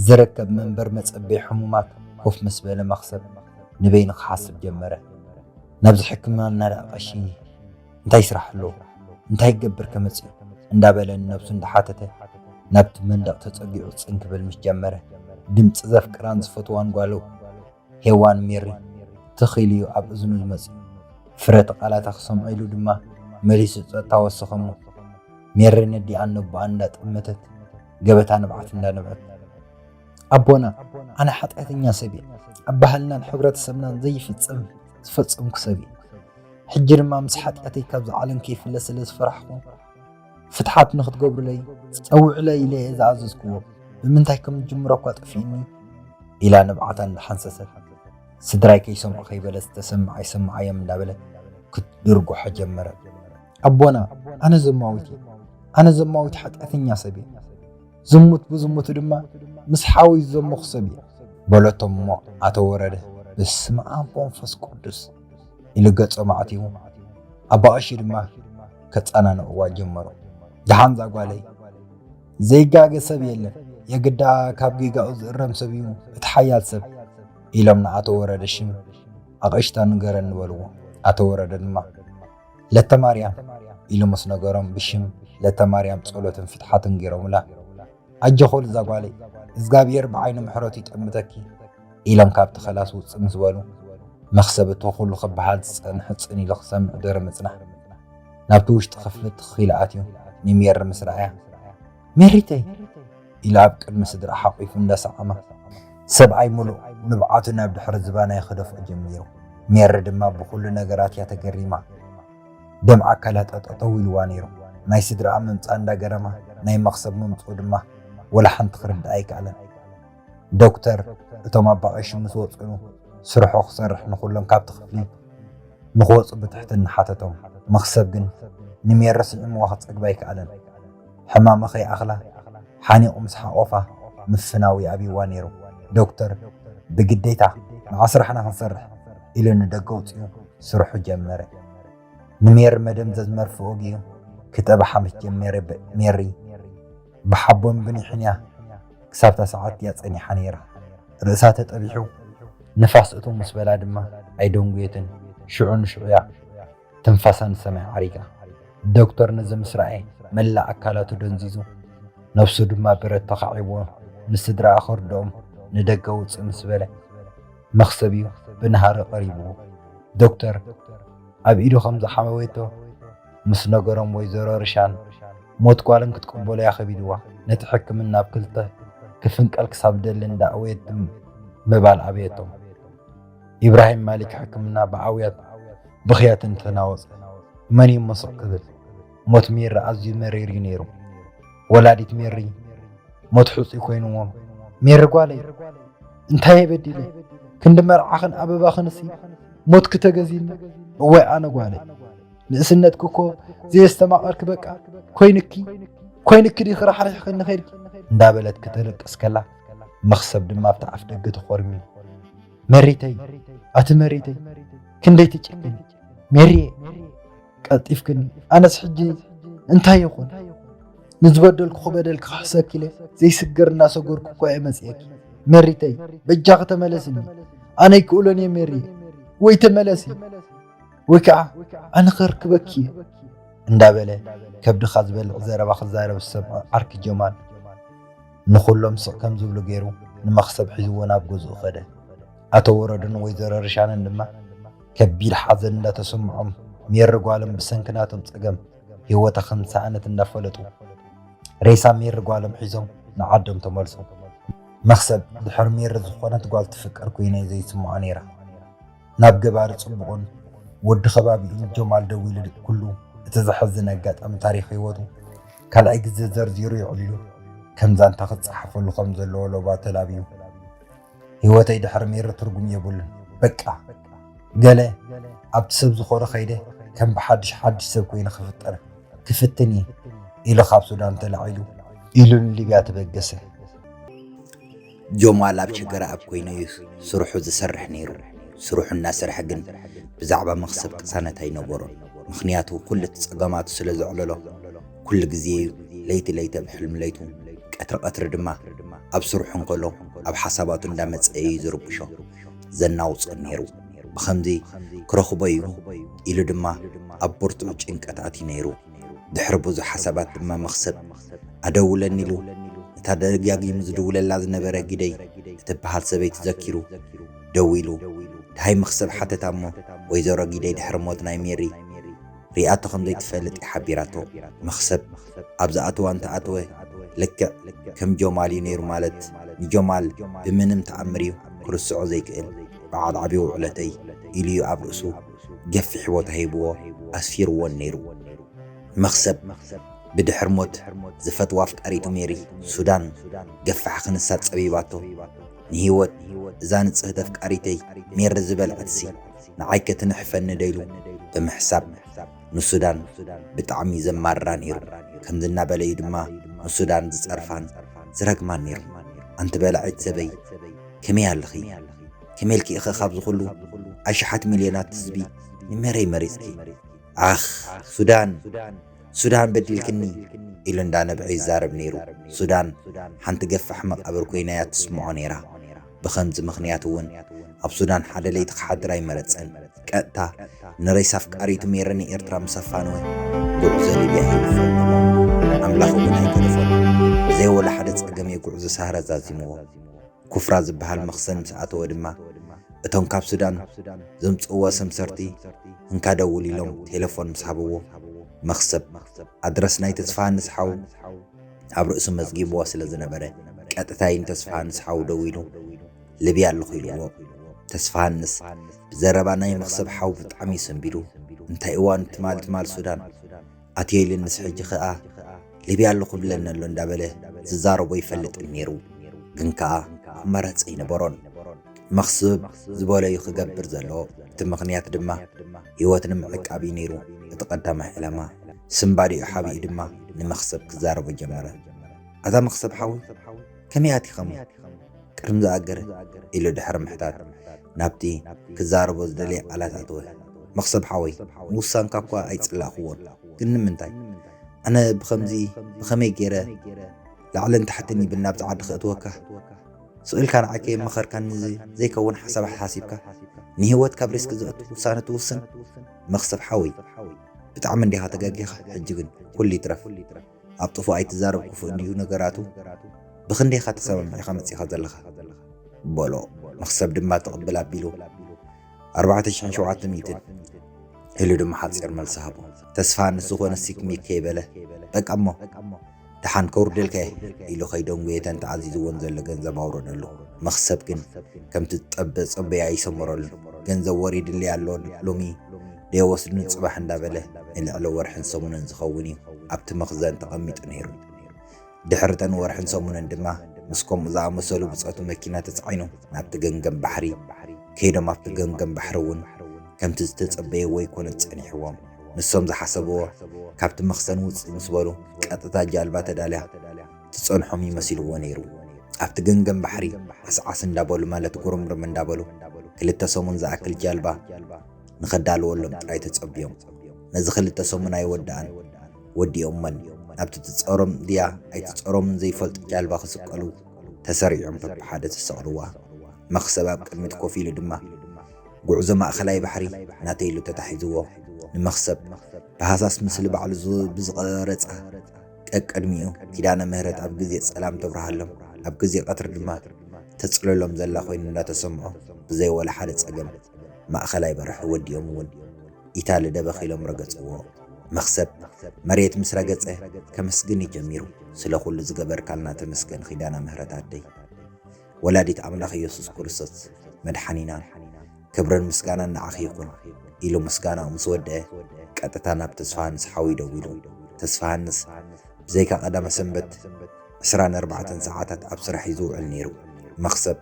ዝርከብ መንበር መጸበዪ ሕሙማት ኮፍ ምስ በለ መኽሰብ ንበይኑ ክሓስብ ጀመረ። ናብዚ ሕክምና ደኣ ቀሺ እንታይ ስራሕ ኣለዎ? እንታይ ክገብር ከመጽእ? እንዳበለ ንነብሱ እንዳሓተተ ናብቲ መንደቕ ተጸጊዑ ጽን ክብል ምስ ጀመረ፣ ድምጺ ዘፍቅራን ዝፈትዋን ጓሉ ሄዋን ሜሪ ትኽ ኢሉ እዩ ኣብ እዝኑ ዝመጽእ። ፍረቲ ቃላታ ክሰምዖ ኢሉ ድማ መሊሱ ጸጥታ ወሰኸ እሞ፣ ሜሪ ነዲኣን ነቦኣን እንዳጠመተት ገበታ ንብዓት እንዳነብዐት፣ ኣቦና፣ ኣነ ሓጢኣተኛ ሰብ እየ። ኣብ ባህልናን ሕብረተሰብናን ዘይፍጸም ዝፈጸምኩ ሰብ እየ። ሕጂ ድማ ምስ ሓጢኣተይ ካብዚ ዓለም ከይፍለ ስለ ዝፈራሕኩ፣ ፍትሓት ንኽትገብሩለይ ጸውዑለይ ኢለ እየ ዝኣዘዝክዎ። ብምንታይ ከም ዝጅምሮ እኳ ጠፊእኒ ኢላ ንብዓታ እንዳሓንሰሰት፣ ስድራይ ከይሰምዑ ከይበለት ዝተሰምዓ ይሰምዓዮም እንዳበለት ክትድርጉሖ ጀመረት። ኣቦና፣ ኣነ ዘማዊት እየ። ኣነ ዘማዊት ሓጢኣተኛ ሰብ እየ። ዝሙት ብዝሙቱ ድማ ምስ ሓወይ ዝዘመኹ ሰብ እየ። በለቶም እሞ ኣቶ ወረደ፣ በስመ ኣብ ወመንፈስ ቅዱስ ኢሉ ገጾም ኣዕቲቡ፣ ኣባ ቀሺ ድማ ከጸናንዕዋ ጀመሩ። ደሓን እዛ ጓለይ፣ ዘይጋገ ሰብ የለን፣ የግዳ ካብ ጌጋኡ ዝእረም ሰብ እዩ እቲ ሓያል ሰብ ኢሎም ንኣቶ ወረደ ሽም ኣቕሽታ ንገረኒ በልዎ። ኣቶ ወረደ ድማ ለተ ማርያም ኢሉ ምስ ነገሮም ብሽም ለተ ማርያም ጸሎትን ፍትሓትን ገይሮምላ። ኣጆኺ እዛ ጓለይ፣ እግዚኣብሔር ብዓይኑ ምሕረቱ ይጠምተኪ ኢሎም ካብቲ ክላስ ውጽእ ምስ በሉ፣ መኽሰብ እቲ ኩሉ ክበሃል ዝጸንሐ ጽን ኢሉ ክሰምዕ ድሕሪ ምጽናሕ፣ ናብቲ ውሽጢ ክፍሊ ትኽ ኢሉ ኣትዩ ንሜሪ ምስ ረኣያ፣ ሜሪተይ ኢሉ ኣብ ቅድሚ ስድራ ሓቂፉ እንዳሰዓማ፣ ሰብኣይ ምሉእ ንብዓቱ ናብ ድሕሪ ዝባና ክደፍኦ ጀሚሩ። ሜሪ ድማ ብኹሉ ነገራት እያ ተገሪማ። ደም ኣካላታ ጠጠው ኢልዋ ነይሩ። ናይ ስድራኣ ምምጻእ እንዳገረማ፣ ናይ መኽሰብ ምምጽኡ ድማ ወላ ሓንቲ ክርድኣ ኣይከኣለን። ዶክተር እቶም ኣባ ቀሺ ምስ ወጹ ስርሑ ክሰርሕ ንኹሎም ካብቲ ክፍሊ ንኽወጹ ብትሕትና ሓተቶም። መኽሰብ ግን ንሜሪ ስዒምዋ ክጸግባ ኣይከኣለን። ሕማማ ከይኣኽላ ሓኒቑ ምስ ሓቖፋ ምፍናው ይኣብይዋ ነይሩ። ዶክተር ብግዴታ ንዓ ስራሕና ክንሰርሕ ኢሉ ንደገ ኣውጺኡ ስርሑ ጀመረ። ንሜሪ መደንዘዝ መርፍእ ወጊኡ ክጠብሓ ምስ ጀመረ ብ-፣ ሜሪ ብሓቦን ብኒሕን እያ ክሳብታ ሰዓት እያ ጸኒሓ ነይራ። ርእሳ ተጠቢሑ ንፋስ እትው ምስ በላ ድማ ኣይደንጉየትን። ሽዑ ንሽዑ እያ ትንፋሳ ንሰማይ ዓሪጋ። ዶክተር ነዚ ምስ ረኣየ መላእ ኣካላቱ ደንዚዙ ነብሱ ድማ ብረት ተኻዒብዎ ንስድራኣ ከርድኦም ንደገ ውፅእ ምስ በለ፣ መኽሰብ እዩ ብነሃሪ ቀሪብዎ። ዶክተር ኣብ ኢዱ ከም ዝሓመወቶ ምስ ነገሮም፣ ወይዘሮ ርሻን ሞት ጓለን ክትቅበሎ እያ ከቢድዋ። ነቲ ሕክምና ኣብ ክልተ ክፍንቀል ክሳብ ደሊ እንዳኣወየት ምባል ኣበየቶም። ኢብራሂም ማሊክ ሕክምና ብኣውያት ብኽያትን ተናወጸ። መን እዩ እሞ ስቕ ክብል? ሞት ሜሪ ኣዝዩ መሪር እዩ ነይሩ። ወላዲት ሜሪ ሞት ሕጹይ ኮይንዎም፣ "ሜሪ ጓለይ፣ እንታይ እየ በዲለ? ክንዲ መርዓኽን ኣበባኽንሲ ሞት ክተገዚኒ? እዋይ ኣነ ጓለይ፣ ንእስነትኪ እኮ ዘየስተማቐርኪ በቃ ኮይንኪ፣ ኮይንኪ ዲኺ ራሕሪሕኽኒ ኸድኪ?" እንዳበለት ክተለቅስ ከላ፣ መኽሰብ ድማ ኣብቲ ኣፍ ደገ ተኾርሚ፣ "መሪተይ፣ ኣቲ መሪተይ፣ ክንደይ ትጭክኒ ሜሪየ፣ ቀልጢፍክኒ። ኣነስ ሕጂ እንታይ ይኹን? ንዝበደልኩ ክበደልኪ ክሕሰኪ ኢለ ዘይስገር እናሰገርኩ እኮ እየ መፂኤኪ። መሪተይ፣ በጃኺ ተመለስኒ። ኣነ ይክእሎን እየ ሜሪየ፣ ወይ ተመለሲ፣ ወይ ከዓ ኣነ ከርክበኪ እየ" እንዳበለ ከብድኻ ዝበልዕ ዘረባ ክዛረብ ዝሰምዖ ዓርኪ ጀማል፣ ንኹሎም ስቕ ከም ዝብሉ ገይሩ ንመኽሰብ ሒዝዎ ናብ ገዝኡ ከደ። ኣቶ ወረዱን ወይዘሮ ርሻንን ድማ ከቢድ ሓዘን እንዳተሰምዖም፣ ሜሪ ጓሎም ብሰንኪ ናቶም ጸገም ህይወታ ከም ዝሰኣነት እንዳፈለጡ፣ ሬሳ ሜሪ ጓሎም ሒዞም ንዓዶም ተመልሱ። መኽሰብ ድሕሪ ሜሪ ዝኾነት ጓል ትፍቀር ኮይና ዘይስምዖ ነይራ። ናብ ገባሪ ጽቡቕን ወዲ ከባቢኡን ጀማል ደዊሉ ኩሉ እቲ ዘሕዝን ኣጋጣሚ ታሪኽ ህይወቱ ካልኣይ ግዜ ዘርዚሩ የዕሊሉ፣ ከም ዛንታ ክጸሓፈሉ ከም ዘለዎ ሎባ ተላብዩ። "ህይወተይ ድሕሪ ሜሪ ትርጉም የብሉን። በቃ፣ ገለ ኣብቲ ሰብ ዝኾነ ከይደ ከም ብሓድሽ ሓድሽ ሰብ ኮይነ ክፍጠር ክፍትን እየ" ኢሉ ካብ ሱዳን ተላዒሉ ኢሉ ንሊብያ ተበገሰ። ጆማል ኣብ ሸገር ኣብ ኮይኑ እዩ ስርሑ ዝሰርሕ ነይሩ። ስርሑ እናሰርሐ ግን ብዛዕባ መኽሰብ ቅሳነት ኣይነበሮን። ምኽንያቱ ኩሉ እቲ ጸገማቱ ስለ ዘዕለሎ፣ ኩሉ ግዜ እዩ ለይቲ ለይቲ ኣብ ሕልሚ ለይቱ፣ ቀትሪ ቀትሪ ድማ ኣብ ስርሑ እንከሎ ኣብ ሓሳባቱ እንዳመጸ እዩ ዝርብሾ፣ ዘናውጾ ነይሩ። ብኸምዚ ክረኽቦ እዩ ኢሉ ድማ ኣብ ብርቱዕ ጭንቀት ኣትዩ ነይሩ። ድሕሪ ብዙሕ ሓሳባት ድማ መኽሰብ ኣደውለኒ ኢሉ እታ ደጋጊሙ ዝድውለላ ዝነበረ ጊደይ እትበሃል ሰበይቲ ዘኪሩ ደዊሉ፣ ደሃይ መኽሰብ ሓተታ እሞ፣ "ወይዘሮ ጊደይ ድሕሪ ሞት ናይ ሜሪ ሪኣቶ ከም ዘይትፈልጥ እያ ሓቢራቶ። መኽሰብ ኣብ ዝኣተዋ እንተኣተወ ልክዕ ከም ጆማል እዩ ነይሩ ማለት ንጆማል ብምንም ተኣምር እዩ ክርስዖ ዘይክእል በዓል ዓብዪ ውዕለተይ" ኢሉ እዩ ኣብ ርእሱ ገፊሕ ቦታ ሂብዎ ኣስፊርዎን ነይሩ። መኽሰብ ብድሕር ሞት ዝፈትዋ ኣፍቃሪቱ ሜሪ ሱዳን ገፋሕ ክንሳ ጸቢባቶ፣ "ንህይወት እዛ ንጽህቲ ኣፍቃሪተይ ሜሪ ዝበልዐትሲ ንዓይ ከትንሕፈኒ ዶ?" ኢሉ ብምሕሳብ ንሱዳን ብጣዕሚ ዘማርራ ነይሩ። ከምዚ እናበለ እዩ ድማ ንሱዳን ዝጸርፋን ዝረግማን ነይሩ። "ኣንቲ በላዒት ሰበይ፣ ከመይ ኣለኺ? ከመይ ኢልኪ ኢኸ ካብዚ ኩሉ ኣሽሓት ሚልዮናት ህዝቢ ንሜረይ መሪጽኪ? ኣኽ፣ ሱዳን፣ ሱዳን በዲልክኒ" ኢሉ እንዳነብዐ ይዛረብ ነይሩ። ሱዳን ሓንቲ ገፋሕ መቓብር ኮይና እያ ትስምዖ ነይራ። ብኸምዚ ምኽንያት እውን ኣብ ሱዳን ሓደ ለይቲ ክሓድር ኣይመረጸን። ቀጥታ ንሬሳ ኣፍቃሪቱ ሜሪ ንኤርትራ ምስ ኣፋነወ፣ ጉዕዞ ሊብያ ሂቡ ፈነዎ። ኣምላኽ እውን ኣይገደፎን። ብዘይ ወላ ሓደ ጸገም እዩ ጉዕዞ ሳህራ ዛዚምዎ። ኩፍራ ዝበሃል መኽሰብ ምስ ኣተወ ድማ፣ እቶም ካብ ሱዳን ዘምጽእዎ ሰምሰርቲ እንካ ደውል ኢሎም ቴሌፎን ምስ ሃብዎ፣ መኽሰብ ኣድረስ ናይ ተስፋሃንስ ሓው ኣብ ርእሱ መዝጊብዎ ስለ ዝነበረ፣ ቀጥታ እዩ ንተስፋሃንስ ሓው ደዊሉ፣ "ሊብያ ኣለኹ" ኢልዎ። ተስፋሃንስ ብዘረባ ናይ መኽሰብ ሓው ብጣዕሚ እዩ ሰንቢዱ። "እንታይ እዋን ትማል ትማል ሱዳን ኣትየ ኢሉንስ ሕጂ ኸኣ ሊብያ ኣለኹ ብለኒ ኣሎ" እንዳበለ ዝዛረቦ ይፈልጥን ነይሩ። ግን ከኣ ኣማራጺ ኣይነበሮን። መኽስብ ዝበሎ እዩ ክገብር ዘለዎ። እቲ ምኽንያት ድማ ህይወት ንምዕቃብ እዩ ነይሩ እቲ ቀዳማይ ዕላማ። ስምባዲኡ ሓቢኡ ድማ ንመኽሰብ ክዛረቦ ጀመረ። "ኣታ መኽሰብ ሓወይ፣ ከመይ ኣቲኸሞ?" ቅድሚ ዝኣገረ ኢሉ ድሕሪ ምሕታት ናብቲ ክዛረቦ ዝደለየ ቃላት ኣተወ። "መኽሰብ ሓወይ፣ ምውሳንካ እኳ ኣይጽላእክዎን፣ ግን ንምንታይ? ኣነ ብኸምዚ ብኸመይ ገይረ ላዕልን ታሕትን ይብል ናብዚ ዓዲ ከእትወካ? ስቕ ኢልካ ንዓይ ከየማኸርካኒ ዘይከውን ሓሳብ ሓሲብካ ንህይወት ካብ ሪስክ ዘእቱ ውሳነ ትውስን? መኽሰብ ሓወይ፣ ብጣዕሚ እንዲኻ ተጋጊኻ፣ ሕጂ ግን ኩሉ ይትረፍ። ኣብ ጥፉእ ኣይትዛረብ፣ ክፉእ እንድዩ ነገራቱ። ብኽንደይ ኢኻ ተሰማሚዕካ መጺኻ ዘለኻ? በሎ። መኽሰብ ድማ ትቕብል ኣቢሉ፣ ኣርባዕተ ሽሕን ሸውዓተ ሚእትን ኢሉ ድማ ሓጺር መልሲ ሃቦ። ተስፋ ንዝኾነ ሲክሚክ ከይበለ፣ በቃ እሞ ደሓን ከውርደልካ እየ ኢሉ ከይደንጉየ እተን ተኣዚዝወን ዘሎ ገንዘብ ኣውረደሉ። መኽሰብ ግን ከምቲ ዝጠበ ጸበየ ኣይሰመረሉን። ገንዘብ ወሪድለይ ኣሎ፣ ሎሚ ደይወስድን ጽባሕ እንዳበለ ንልዕሊ ወርሕን ሰሙንን ዝኸውን እዩ ኣብቲ መኽዘን ተቐሚጡ ነይሩ። ድሕሪ እተን ወርሕን ሰሙንን ድማ ምስ ከምኡ ዝኣመሰሉ ብጾቱ መኪና ተጻዒኑ ናብቲ ገምገም ባሕሪ ከይዶም፣ ኣብቲ ገምገም ባሕሪ እውን ከምቲ ዝተጸበየ ወይኮነ ጸኒሕዎም። ንሶም ዝሓሰብዎ፣ ካብቲ መኽዘን ውጽእ ምስ በሉ ቀጥታ ጃልባ ተዳልያ ትጸንሖም ይመሲልዎ ነይሩ። ኣብቲ ገምገም ባሕሪ ዓስዓስ እንዳበሉ፣ ማለት ጉርምርም እንዳበሉ፣ ክልተ ሰሙን ዝኣክል ጃልባ ንኸዳልወሎም ጥራይ ተጸብዮም። ነዚ ክልተ ሰሙን ኣይወድኣን፣ ወዲኦሞን። ኣብቲ ትጸሮም ድያ ኣይትጸሮምን ዘይፈልጡ ጃልባ ክስቀሉ ተሰሪዖም በብሓደ ተሰቕልዋ። መኽሰብ ኣብ ቅድሚት ኮፍ ኢሉ ድማ፣ ጉዕዞ ማእከላይ ባሕሪ ናተይ ኢሉ ተታሒዝዎ። ንመኽሰብ ብሃሳስ ምስሊ ባዕሉ ዝ-፣ ብዝቐረጻ ቀቅድሚኡ ኪዳነ ምህረት ኣብ ግዜ ጸላም ተብርሃሎም፣ ኣብ ግዜ ቀትሪ ድማ ተጽልሎም ዘላ ኮይኑ እንዳተሰምዖ፣ ብዘይ ወላ ሓደ ጸገም ማእከላይ በረኺ ወዲኦም እውን ኢታሊ ደበኽ ኢሎም ረገጽዎ። መኽሰብ መሬት ምስ ረገጸ ከመስግን እዩ ጀሚሩ። ስለ ኩሉ ዝገበርካልና ተመስገን ኪዳነ ምህረት ኣደይ። ወላዲት ኣምላኽ ኢየሱስ ክርስቶስ መድሓኒና፣ ክብርን ምስጋናን ንዓኺ ይኹን ኢሉ ምስጋናኡ ምስ ወደአ፣ ቀጥታ ናብ ተስፋሃንስ ሓወይ ደዊሉ። ተስፋሃንስ ብዘይካ ቀዳመ ሰንበት ዕስራን ኣርባዕተን ሰዓታት ኣብ ስራሕ እዩ ዝውዕል ነይሩ። መኽሰብ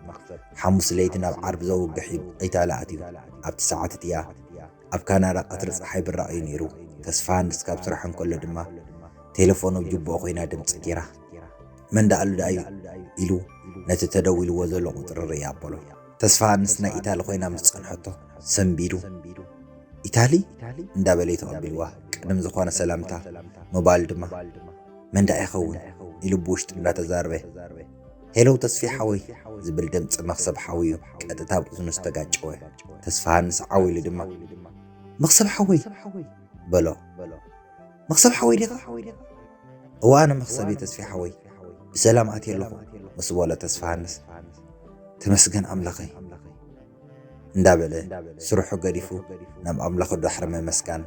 ሓሙስ ለይቲ ናብ ዓርቢ ዘውግሕ እዩ ኢታሊ ኣትዩ። ኣብቲ ሰዓት እቲኣ ኣብ ካናዳ ቀትሪ ጸሓይ ብራቕ እዩ ነይሩ። ተስፋሃንስ ካብ ስራሕ እንከሎ ድማ ቴሌፎኑ ኣብ ጅብኡ ኮይና ድምጺ ጌራ፣ "መን ደኣ ኣሎ ደኣ እዩ?" ኢሉ ነቲ ተደዊልዎ ዘሎ ቁጽሪ ርእይ ኣበሎ። ተስፋሃንስ ናይ ኢታሊ ኮይና ምስ ጸንሐቶ ሰንቢዱ፣ "ኢታሊ?" እንዳበለ እዩ ተቐቢልዋ። ቅድም ዝኾነ ሰላምታ ምባል ድማ፣ "መን ደኣ ይኸውን?" ኢሉ ብውሽጡ እንዳተዛረበ፣ "ሄሎ ተስፌ ሓወይ" ዝብል ድምጺ መኽሰብ ሓወዩ ቀጥታ ኣብ እዝኑ ዝተጋጨወ። ተስፋሃንስ ዓው ኢሉ ድማ፣ "መኽሰብ ሓወይ?" በሎ። "መኽሰብ ሓወይ ዲኻ?" "እወ ኣነ መኽሰብ እየ ተስፌ ሓወይ፣ ብሰላም ኣትየ ኣለኹ" ምስ በሎ ተስፋሃንስ፣ "ተመስገን ኣምላኸይ" እንዳበለ ስርሑ ገዲፉ ናብ ኣምላኹ ድሕሪ ምምስጋን፣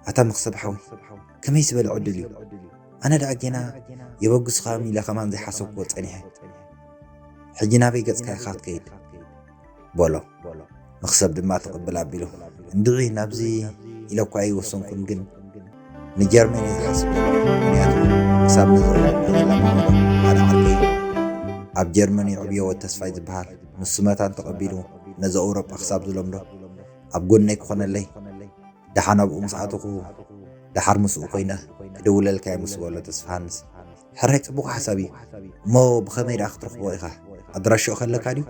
"ኣታ መኽሰብ ሓወይ፣ ከመይ ዝበለ ዕድል እዩ! ኣነ ደኣ ጌና የበግሱኻ ኢለ ከማን ዘይሓሰብክዎ ጸኒሐ። ሕጂ ናበይ ገጽካ ኢኻ ክትከይድ?" በሎ። መኽሰብ ድማ ትቕብል ኣቢሉ፣ "እንድዒ ናብዚ ኢለ እኳ ኣይወሰንኩን፣ ግን ንጀርመን እየ ዝሓስብ ዘለኹ። ምኽንያቱ ክሳብ ነዚ እዋን ዘላ ማዕበሎ ሓደ ዓርከይ ኣብ ጀርመን የዕብዮ፣ ወድ ተስፋይ ዝበሃል፣ ንሱ መታን ተቐቢሉ ነዚ ኣውሮጳ ክሳብ ዝለምዶ ኣብ ጎነይ ክኾነለይ፣ ደሓን ኣብኡ ምስ ኣተኹ ደሓር ምስኡ ኮይነ ክድውለልካ እየ" ምስ በሎ ተስፋሃንስ፣ "ሕራይ ጽቡቕ ሓሳብ እዩ፣ እሞ ብኸመይ ደኣ ክትረኽቦ ኢኻ? ኣድራሽኡ ከለካ ድዩ?"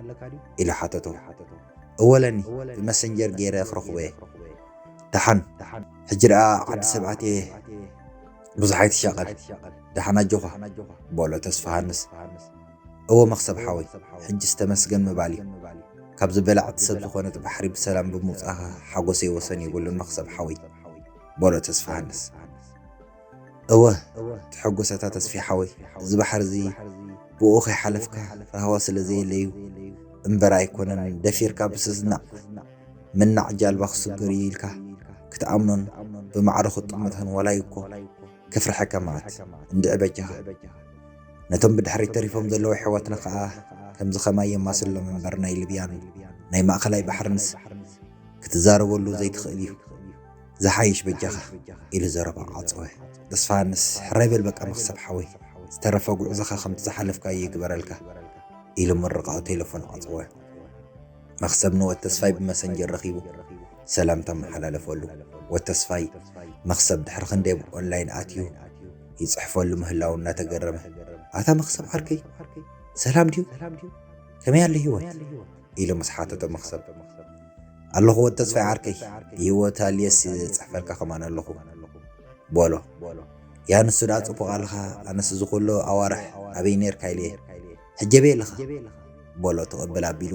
ኢሉ ሓተቶ። "እወ ኣለኒ፣ ብመሰንጀር ገይረ ክረኽቦ እየ። ደሓን፣ ሕጂ ደኣ ዓዲ ሰብ ኣትየ፣ ብዙሕ ኣይትሻቐል፣ ደሓን ኣጆኻ" በሎ ተስፋሃንስ። "እወ መኽሰብ ሓወይ፣ ሕጂስ ተመስገን ምባል እዩ። ካብዚ በላዕቲ ሰብ ዝኾነት ባሕሪ ብሰላም ብምውጻእኻ ሓጎሰይ ወሰን የብሉን መኽሰብ ሓወይ" በሎ ተስፋሃንስ። "እወ፣ ተሐጎሰታ ተስፌ ሓወይ፣ እዚ ባሕሪ እዚ ብኡ ከይሓለፍካ ራህዋ ስለ ዘየለ እዩ እምበር ኣይኮነን፣ ደፊርካ ብስስናዕ ምናዕ ጃልባ ክስገር እዩ ኢልካ ክትኣምኖን ብማዕረ ክትጥምቶን ዋላ እኮ ከፍርሐካ መዓት እንድዒ በጃኻ። ነቶም ብድሕሪት ተሪፎም ዘለዉ ኣሕዋትና ከኣ ከምዚ ከማይ የማስሎም እምበር ናይ ሊብያን ናይ ማእከላይ ባሕርንስ ክትዛረበሉ ዘይትኽእል እዩ። ዝሓይሽ በጃኻ" ኢሉ ዘረባ ዓጸወ። ተስፋሃንስ፣ "ሕራይ በል በቃ መኽሰብ ሓወይ፣ ዝተረፈ ጉዕዞኻ ከምቲ ዝሓለፍካዮ ይግበረልካ" ኢሉ ምርቓኡ ቴሌፎን ዓጸወ። መኽሰብ ንወድ ተስፋይ ብመሰንጀር ረኺቡ ሰላምታ መሓላለፈሉ። ወድ ተስፋይ መኽሰብ ድሕሪ ክንደይ ኣብ ኦንላይን ኣትዩ ይጽሕፈሉ ምህላው እናተገረመ፣ "ኣታ መኽሰብ ዓርከይ፣ ሰላም ድዩ? ከመይ ኣሎ ህይወት?" ኢሉ ምስ ሓተቶ መኽሰብ፣ "ኣለኹ ወድ ተስፋይ ዓርከይ፣ ብህይወት ሃልየስ ይጽሕፈልካ ከማን ኣለኹ" በሎ። "ያ ንሱ ደኣ ጽቡቕ ኣለኻ፣ ኣነስ እዚ ኩሉ ኣዋርሕ ኣበይ ኔርካ ኢለየ፣ ሕጂ ኣበይ ኣለኻ?" በሎ ትቕብል ኣቢሉ።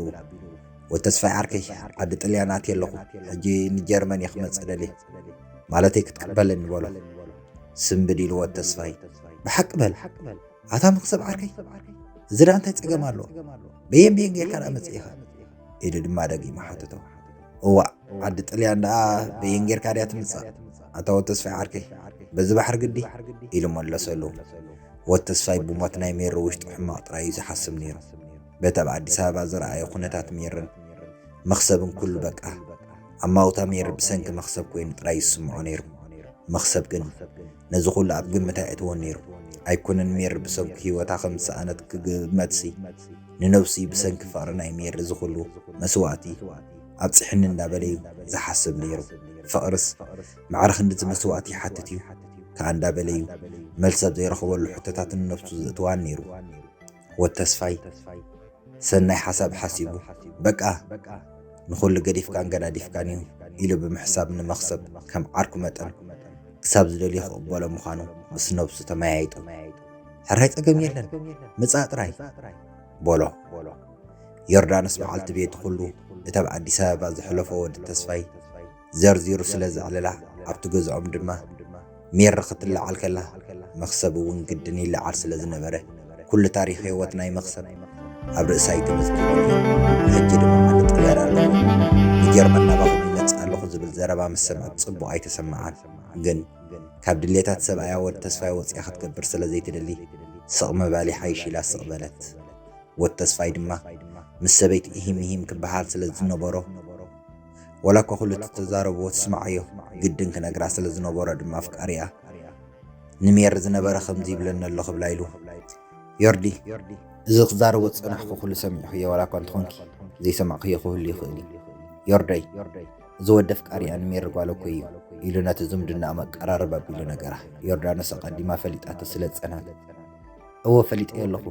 "ወድ ተስፋይ ዓርከይ፣ ዓዲ ጥልያን ኣትየ ኣለኹ፣ ሕጂ ንጀርመን እየ ክመጽእ ደልየ፣ ማለተይ ክትቅበለኒ" በሎ። ስንብድ ኢሉ ወድ ተስፋይ ብሓቂ በል ኣታ መኽሰብ ዓርከይ፣ እዚ ደኣ እንታይ ጸገም ኣለዎ? በየን በየን ጌርካ ደኣ መጺእኻ? ኢሉ ድማ ደጊሙ ሓተቶ። እዋእ ዓዲ ጥልያን ደኣ በየን ጌርካ ድያ ትምጻእ? ኣታ ወድ ተስፋይ ዓርከይ፣ በዚ ባሕሪ ግዲ ኢሉ መለሰሉ። ወድ ተስፋይ ብሞት ናይ ሜሪ ውሽጡ ሕማቕ ጥራይ እዩ ዝሓስብ ነይሩ። በቲ ኣብ ኣዲስ ኣበባ ዝረኣዮ ኩነታት ሜርን መኽሰብን ኩሉ በቃ ኣማውታ ሜሪ ብሰንኪ መኽሰብ ኮይኑ ጥራይ ይስምዖ ነይሩ። መኽሰብ ግን ነዚ ኩሉ ኣብ ግምት ኣየእትዎን ነይሩ። ኣይኮነን ሜሪ ብሰንኩ ህይወታ ከም ዝሰኣነት ክግመትሲ፣ ንነብሱ ብሰንኪ ፍቕሪ ናይ ሜሪ እዚ ኩሉ መስዋእቲ ኣብጽሕኒ እንዳበለ እዩ ዝሓስብ ነይሩ። ፍቕርስ ማዕረ ክንድዚ መስዋእቲ ይሓትት እዩ ከኣ እንዳበለ እዩ መልሲ ኣብ ዘይረኽበሉ ሕቶታት ንነብሱ ዘእትዋን ነይሩ። ወድ ተስፋይ ሰናይ ሓሳብ ሓሲቡ፣ በቃ ንኹሉ ገዲፍካን ገዳዲፍካን እዩ ኢሉ ብምሕሳብ ንመኽሰብ ከም ዓርኩ መጠን ክሳብ ዝደልዮ ክቕበሎ ምዃኑ ምስ ነብሱ ተመያይጡ። ሕራይ ጸገም የለን፣ ምጻእ ጥራይ በሎ። ዮርዳኖስ በዓልቲ ቤቱ ኩሉ እቲ ኣብ ኣዲስ ኣበባ ዘሕለፎ ወዲ ተስፋይ ዘርዚሩ ስለ ዘዕለላ ኣብቲ ገዝኦም ድማ ሜሪ ክትለዓል ከላ መኽሰብ እውን ግድን ይለዓል ስለ ዝነበረ ኩሉ ታሪኽ ህይወት ናይ መኽሰብ ኣብ ርእሳ እዩ ተመዝጊቡ ነይሩ። ሕጂ ድማ ኣነ ጥልያን ኣለኹ ንጀርመን ናባኹም ይመጽእ ኣለኹ ዝብል ዘረባ ምስ ሰምዐት ጽቡቕ ኣይተሰምዓን። ግን ካብ ድሌታት ሰብኣያ ወዲ ተስፋይ ወጺኣ ክትገብር ስለ ዘይትደሊ ስቕ ምባል ይሓይሽ ኢላ ስቕ በለት። ወድ ተስፋይ ድማ ምስ ሰበይቱ ኢሂም ኢሂም ክበሃል ስለ ዝነበሮ ወላ እኳ ኩሉ እቲ ተዛረብዎ ትስምዓዮ ግድን ክነግራ ስለ ዝነበሮ ድማ ኣፍቃሪኣ ንሜሪ ዝነበረ ከምዚ ይብለኒ ኣሎ ክብላ ኢሉ። ዮርዲ፣ እዚ ክዛረቦ ዝጸናሕኩ ኩሉ ሰሚዕክዮ ዋላ እኳ እንተኾንኪ ዘይሰማዕክዮ ክህሉ ይኽእል እዩ። ዮርደይ፣ እዚ ወዲ ኣፍቃሪኣ ንሜሪ ጓል እኮ እዩ ኢሉ ነቲ ዝምድናኣ መቀራረብ ኣቢሉ ነገራ። ዮርዳኖስ ኣቐዲማ ፈሊጣቶ ስለ ዝጸንሐት እወ ፈሊጠዮ ኣለኹ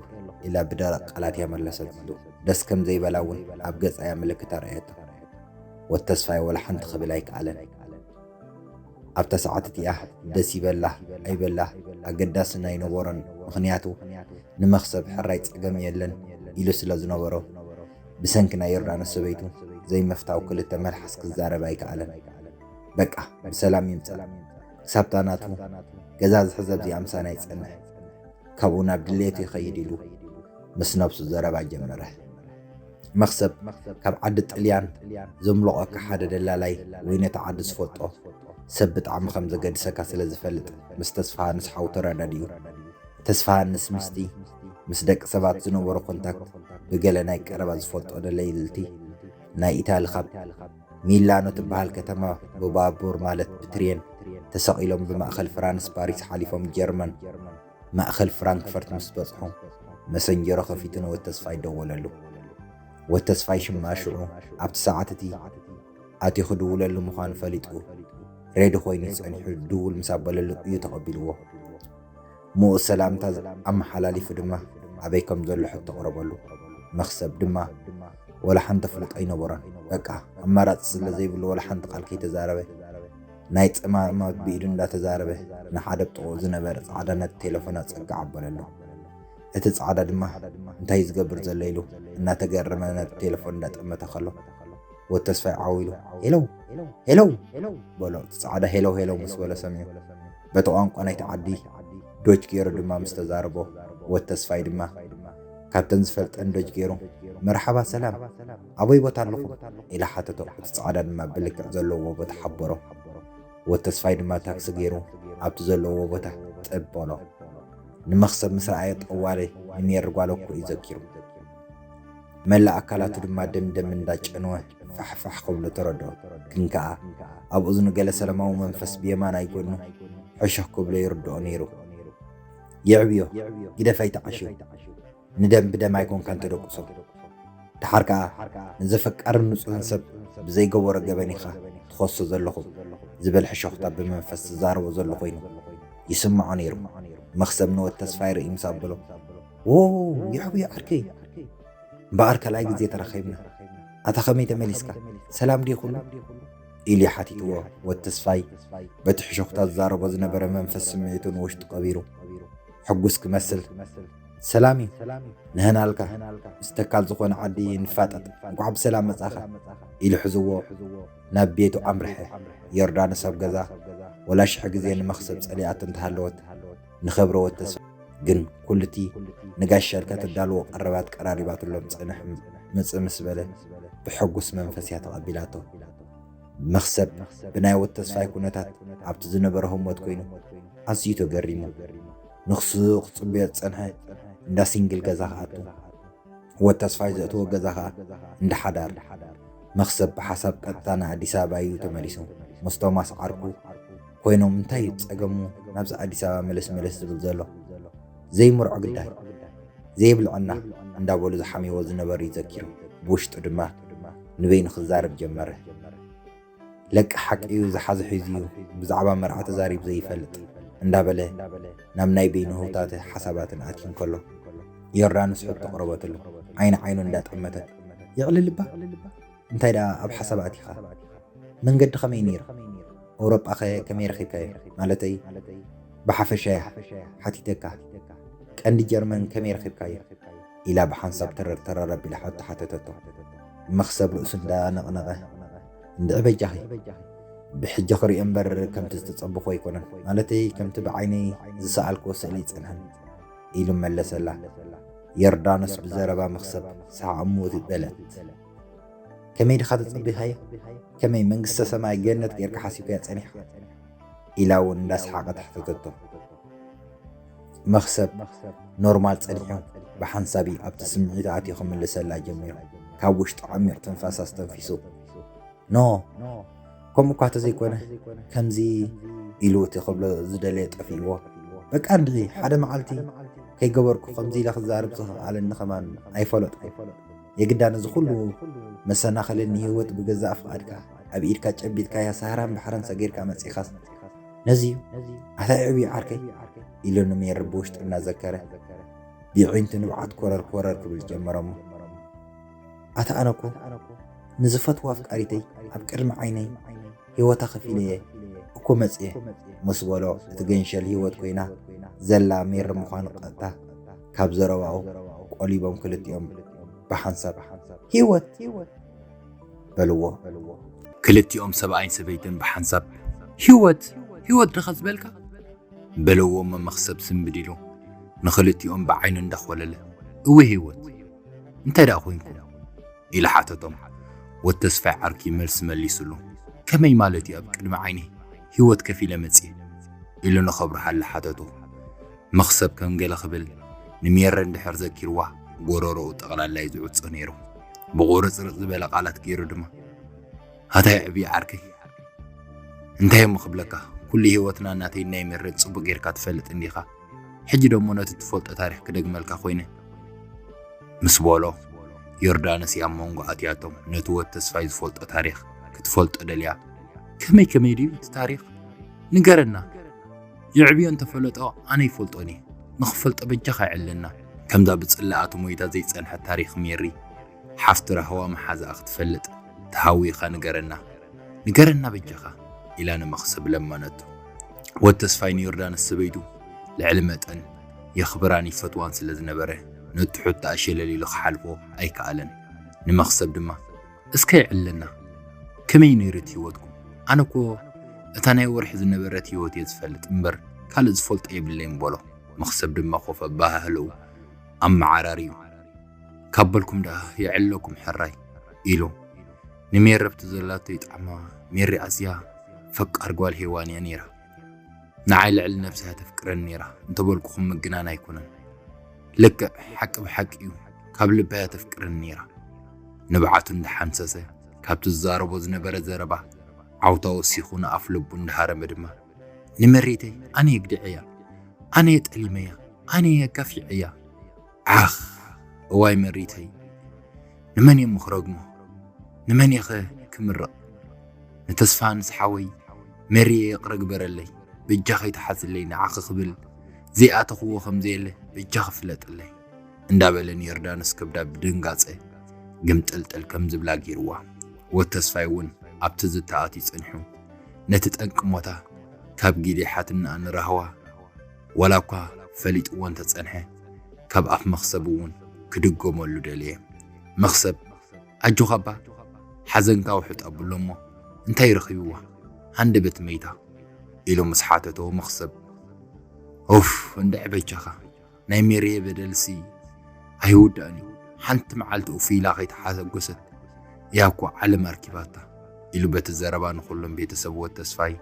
ኢላ ብደረቕ ቃላት እያ መለሰትሉ። ደስ ከም ዘይበላ እውን ኣብ ገጻ እያ ምልክት ኣርኣየቶ። ወተስፋይ ወላ ሓንቲ ክብል ኣይከኣለን። ኣብታ ሰዓት እቲኣ ደስ ይበላ ኣይበላ ኣገዳሲ ኣይነበሮን፣ ምኽንያቱ ንመኽሰብ ሕራይ ጸገም የለን ኢሉ ስለ ዝነበሮ ብሰንኪ ናይ ዮርዳኖስ ሰበይቱ ዘይምፍታው ክልተ መልሓስ ክዛረብ ኣይከኣለን። በቃ ብሰላም ይምጻእ፣ ክሳብታ ናቱ ገዛ ዝሕዝ ኣብዚኣ ምሳና ይጸንሕ፣ ካብኡ ናብ ድሌቱ ይኸይድ ኢሉ ምስ ነብሱ ዘረባ ጀመረ። መኽሰብ ካብ ዓዲ ጥልያን ዘምለቖካ ሓደ ደላላይ ወይ ነቲ ዓዲ ዝፈልጦ ሰብ ብጣዕሚ ከም ዘገድሰካ ስለ ዝፈልጥ ምስ ተስፋሃንስ ሓው ተረዳዲኡ። ተስፋሃንስ ምስቲ ምስ ደቂ ሰባት ዝነበሮ ኮንታክት ብገለ ናይ ቀረባ ዝፈልጦ ደለይቲ ናይ ኢታሊ ካብ ሚላኖ ትበሃል ከተማ ብባቡር ማለት ብትሬን ተሰቒሎም ብማእኸል ፍራንስ ፓሪስ ሓሊፎም ጀርመን ማእኸል ፍራንክፈርት ምስ በጽሑ መሰንጀሮ ከፊቱ ንወተስፋይ ደወለሉ። ወተስፋይ ሽማ ሽዑ ኣብቲ ሰዓት እቲ ኣትዩ ክድውለሉ ምዃኑ ፈሊጡ ሬዲ ኮይኑ ጸኒሑ ድውል ምስ ኣበለሉ እዩ ተቐቢልዎ። ምኡዝ ሰላምታ ኣመሓላሊፉ ድማ ኣበይ ከም ዘሎ ሕቶ ኣቕረበሉ። መኽሰብ ድማ ወላ ሓንቲ ኣፍልጦ ኣይነበሮን። በቃ ኣማራጺ ስለ ዘይብሉ ወላ ሓንቲ ቃል ከይተዛረበ ናይ ጸማማት ብኢዱ እንዳተዛረበ ንሓደ ኣብ ጥቕኡ ዝነበረ ጻዕዳ ነቲ ቴሌፎን ኣጸግዕ ኣበለሉ። እቲ ጻዕዳ ድማ እንታይ እዩ ዝገብር ዘሎ ኢሉ እናተገረመ ነቲ ቴሌፎን እንዳጠመተ ከሎ ወተስፋይ ዓው ኢሉ ሄሎ ሄሎ በሎ። እቲ ጻዕዳ ሄሎ ሄሎ ምስ በሎ ሰሚዑ በቲ ቋንቋ ናይቲ ዓዲ ዶች ገይሩ ድማ ምስ ተዛረቦ ወተስፋይ ድማ ካብተን ዝፈልጠን ዶች ገይሩ መርሓባ ሰላም ኣበይ ቦታ ኣለኹም ኢሉ ሓተቶ። እቲ ጻዕዳ ድማ ብልክዕ ዘለዎ ቦታ ሓበሮ። ወተስፋይ ድማ ታክሲ ገይሩ ኣብቲ ዘለዎ ቦታ ጥብ በሎ። ንመኽሰብ ምስ ረኣየ ጠዋሊ ንሜሪ ጓል እኮ እዩ ዘኪሩ። መላእ ኣካላቱ ድማ ደም ደም እንዳጨነወ ፋሕፋሕ ክብሎ ተረድኦ። ግን ከኣ ኣብ እዝኑ ገለ ሰላማዊ መንፈስ ብየማናይ ጎኑ ሕሹኽ ክብሎ ይርድኦ ነይሩ። የዕብዮ፣ ግደፍ ኣይትዓሽው። ንደም ብደም ኣይኮንካን ተደቁሶ። ደሓር ከኣ ንዘፈቃርን ንጹህን ሰብ ብዘይገበሮ ገበን ኢኻ ትኸሶ ዘለኹ ዝብል ሕሾኽታ ብመንፈስ ዝዛረቦ ዘሎ ኮይኑ ይስምዖ ነይሩ። መኽሰብ ንወተስፋይ ርእዩ ምስ ኣበሎ ዎ የዕብዮ ዓርከይ እምበኣር ካልኣይ ግዜ ተራኺብና ኣታ ከመይ ተመሊስካ ሰላም ድዩ ኩሉ ኢሉ ሓቲትዎ። ወተስፋይ በቲ ሕሾኽታ ዝዛረቦ ዝነበረ መንፈስ ስምዒቱ ንውሽጡ ቀቢሩ ሕጉስ ክመስል ሰላም እዩ ንህናልካ ምስ ተካል ዝኾነ ዓዲ ንፋጠጥ እንኳዕ ብሰላም መጻኻ ኢሉ ሕዝዎ ናብ ቤቱ ኣምርሐ። ዮርዳኖስ ኣብ ገዛ ወላ ሽሕ ግዜ ንመኽሰብ ጸሊኣቶ እንተሃለወት ንኸብረወት ተስፋ ግን ኩሉቲ ንጋሻልካ ተዳልዎ ቀረባት ቀራሪባትሎም ጽንሕ ምጽእ ምስ በለ ብሕጉስ መንፈስ እያ ተቐቢላቶ። መኽሰብ ብናይ ወት ተስፋይ ኩነታት ኣብቲ ዝነበረ ህሞት ኮይኑ ኣዝዩ ተገሪሙ። ንኽሱ ክጽብዮ ዝጸንሐ እንዳ ሲንግል ገዛ ክኣቱ ወት ተስፋይ ዘእትዎ ገዛ ኸኣ እንዳ ሓዳር። መኽሰብ ብሓሳብ ቀጥታ ንኣዲስ ኣበባ እዩ ተመሊሱ። ምስ ቶማስ ዓርኩ ኮይኖም እንታይ እዩ ጸገሙ ናብዚ ኣዲስ ኣበባ መለስ መለስ ዝብል ዘሎ? ዘይምርዖ ግዳይ ዘይብልዐና እንዳበሉ ዝሓምይዎ ዝነበሩ እዩ ዘኪሩ። ብውሽጡ ድማ ንበይኑ ክዛረብ ጀመረ። ለቂ ሓቂ እዩ ዝሓዘ ሒዙ እዩ ብዛዕባ መርዓ ተዛሪቡ ዘይፈልጥ እንዳበለ ናብ ናይ በይኑ ህውታተ ሓሳባትን ኣትዩ እንከሎ ዮርዳኖስ ሕቶ ኣቕረበትሉ። ዓይኒ ዓይኑ እንዳጠመተ የዕልልባ እንታይ ደኣ ኣብ ሓሳብ ኣቲኻ? መንገዲ ከመይ ነይሩ? ኣውሮጳኸ ከመይ ረኺብካዮ? ማለተይ ብሓፈሻ እያ ሓቲተካ። ቀንዲ ጀርመን ከመይ ረኺብካዮ? ኢላ ብሓንሳብ ተረር ተረር ኣቢላ ሕቶ ሓተተቶ። መኽሰብ ርእሱ እንዳነቕነቐ እንድዒ በጃኺ ብሕጂ ክሪኦ እምበር ከምቲ ዝተጸበኹ ኣይኮነን። ማለተይ ከምቲ ብዓይነይ ዝሰኣልክዎ ስእሊ ይጸንሐኒ ኢሉ መለሰላ። ዮርዳኖስ ብዘረባ መኽሰብ ሰሓቕ እምውት በለት። ከመይ ድኻ ተጸቢኻዮ? ከመይ መንግስተ ሰማይ ገነት ጌርካ ሓሲብካያ ጸኒሕካ? ኢላ እውን እንዳሰሓቐት ሓተተቶ። መኽሰብ ኖርማል ጸኒሑ ብሓንሳብ እዩ ኣብቲ ስምዒት ኣትዩ ክምልሰላ ጀሚሩ። ካብ ውሽጡ ዓሚቕ ትንፋስ ኣስተንፊሱ ኖ ከምኡ እኳ ተዘይኮነ ከምዚ ኢሉ እቲ ክብሎ ዝደለየ ጠፊእዎ። በቃ እንድዒ ሓደ መዓልቲ ከይገበርኩ ከምዚ ኢለ ክዛረብ ዝኸኣለኒ ከማን ኣይፈለጥኩ። የግዳ ነዚ ኩሉ መሰናኸሊ ንህይወት ብገዛእ ፍቓድካ ኣብ ኢድካ ጨቢጥካያ ሳህራን ባሕርን ሰጊርካ መጺኻስ ነዚ እዩ ኣታ ዕብዩ ዓርከይ ኢሉ ንሜሪ ብውሽጡ እናዘከረ ብዒንቱ ንብዓት ኮረር ኮረር ክብል ጀመረሞ። ኣታ ኣነኮ ንዝፈትዋ ኣፍቃሪተይ ኣብ ቅድሚ ዓይነይ ህይወታ ከፊለየ እኮ መጽየ ምስ በሎ እቲ ገንሸል ህይወት ኮይና ዘላ ሜሪ ምዃኑ ቀጥታ ካብ ዘረባኡ ቆሊቦም ክልቲኦም ብሓንሳብ ህይወት በልዎ። ክልቲኦም ሰብኣይን ሰበይትን ብሓንሳብ ህይወት ህይወት ድኻ ዝበልካ በልዎ መመኽሰብ ስንብድ ኢሉ ንኽልቲኦም ብዓይኑ እንዳኾለለ እወ ህይወት እንታይ ደኣ ኮይንኩም ኢሉ ሓተቶም። ወተስፋይ ዓርኪ መልሲ መሊሱሉ ከመይ ማለት እዩ ኣብ ቅድሚ ዓይኒ ህይወት ከፊለ መጽየ ኢሉ ንኸብርሃላ ሓተቱ። መኽሰብ ከም ገለ ክብል ንሜረ እንድሕር ዘኪርዋ ጎረሮኡ ጠቕላላ እዩ ዝዕጾ ነይሩ። ብቑርጽርጽ ዝበለ ቃላት ገይሩ ድማ ኣታይ ዕብይ ዓርከይ እንታይ እሞ ክብለካ ኩሉ ህይወትና እናተይ ናይ መረድ ጽቡቅ ጌርካ ትፈልጥ እንዲኻ ሕጂ ደሞ ነቲ ትፈልጦ ታሪኽ ክደግመልካ ኮይነ ምስ በሎ ዮርዳኖስ ኣብ መንጎ ኣትያቶም ነቲ ወድ ተስፋይ ዝፈልጦ ታሪኽ ክትፈልጦ ደልያ ከመይ ከመይ ድዩ እቲ ታሪኽ ንገረና የዕብዮ እንተፈለጦ ኣነ ይፈልጦን እየ ንኽፈልጦ በጃኻ ይዕልና ከምዛ ብጽላኣቱ ሞይታ ዘይጸንሐት ታሪኽ ሜሪ ሓፍቲ ራህዋ መሓዛኣ ክትፈልጥ ተሃዊኻ ንገረና ንገረና በጃኻ ኢላ ንመኽሰብ ለመነቶ። ወድ ተስፋይ ንዮርዳኖስ ሰበይቱ ልዕሊ መጠን የኽብራን ይፈትዋን ስለ ዝነበረ ነቲ ሕቶኣ ሸለል ኢሉ ክሓልፎ ኣይከኣለን። ንመኽሰብ ድማ እስከ የዕልለና ከመይ ነይሩ እቲ ህይወትኩም? ኣነ እኮ እታ ናይ ወርሒ ዝነበረት ህይወት እየ ዝፈልጥ እምበር ካልእ ዝፈልጦ የብለይን በሎ። መኽሰብ ድማ ኮፍ ኣበሃህልኡ ኣመዓራርዩ ካብ በልኩም ደኣ የዕልለኩም ሕራይ ኢሉ ንሜሪ ኣብቲ ዘላቶ ይጥዓማ። ሜሪ ኣዝያ ፈቃር ጓል ሄዋን እያ ነይራ። ንዓይ ልዕሊ ነብሳ እያ ተፍቅረኒ ነይራ እንተበልኩኹም ምግናን ኣይኮነን። ልክዕ ሓቂ ብሓቂ እዩ ካብ ልባ እያ ተፍቅረኒ ነይራ። ንብዓቱ እንዳሓንሰሰ ካብቲ ዝዛረቦ ዝነበረ ዘረባ ዓውታ ወሲኹ ንኣፍ ልቡ እንዳሃረመ ድማ ንመሬተይ ኣነ የግድዐያ፣ ኣነ የጠሊመያ፣ ኣነ የጋፊዐያ። ዓኽ እዋይ መሪተይ ንመን እየ ክረግሞ ንመን እየ ክምርቕ ንተስፋ ንስሓወይ መሪየ ይቕረ ግበረለይ በጃኺ ተሓዝለይ ንዓኺ ክብል ዘይኣተኽዎ ከም ዘየለ በጃኺ ፍለጥለይ እንዳበለ ንዮርዳኖስ ከብዳ ብድንጋጸ ግምጥልጥል ከም ዝብላ ገይርዋ። ወተስፋይ እውን ኣብቲ ዝተኣትዩ ጸኒሑ ነቲ ጠንቂ ሞታ ካብ ጊዴ ሓትናኣ ንራህዋ ዋላ እኳ ፈሊጥዎ እንተጸንሐ ካብ ኣፍ መኽሰብ እውን ክድገመሉ ደለየ። መኽሰብ ኣጆኻ እባ ሓዘንካ ውሕጥ ኣብሎ እሞ እንታይ ረኺብዋ ሃንደበት መይታ ኢሉ ምስ ሓተቶ መኽሰብ ኡፍ እንድዒ በጃኻ፣ ናይ ሜሪየ በደልሲ ኣይውዳእን እዩ። ሓንቲ መዓልቲ ኡፍ ኢላ ከይተሓጎሰት እያ እኮ ዓለም ኣርኪባታ፣ ኢሉ በቲ ዘረባ ንኹሎም ቤተሰብ ወድ ተስፋይ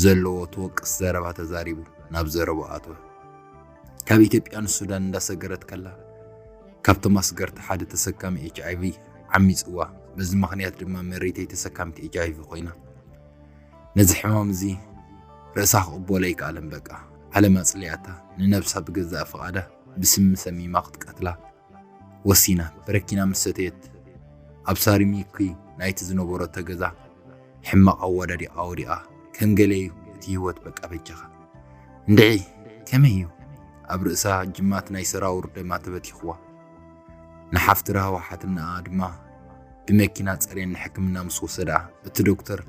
ዘለዎ ትወቅስ ዘረባ ተዛሪቡ ናብ ዘረባ ኣተወ። ካብ ኢትዮጵያ ንሱዳን እንዳሰገረት ከላ ካብቶም ኣስገርቲ ሓደ ተሰካሚ ኤች ኣይ ቪ ዓሚፅዋ። በዚ ምኽንያት ድማ መሪተይ ተሰካሚት ኤች ኣይ ቪ ኮይና። ነዚ ሕማም እዚ ርእሳ ክቕበሎ ኣይከኣለን። በቃ ዓለም ኣጽሊኣታ፣ ንነብሳ ብገዛእ ፍቓዳ ብስሚ ሰሚማ ክትቀትላ ወሲና። በረኪና ምስ ሰተየት፣ ኣብ ሳሪሚኪ ናይቲ ዝነበረቶ ገዛ ሕማቕ ኣወዳዲቓ ወዲቓ። ከም ገለ እዩ እቲ ህይወት። በቃ በጃኻ እንድዒ፣ ከመይ እዩ? ኣብ ርእሳ ጅማት ናይ ሰራውር ደማ ተበቲኽዋ። ንሓፍቲ ራህዋ ሓትነኣ ድማ ብመኪና ጸርየን ንሕክምና ምስ ወሰዳ፣ እቲ ዶክተር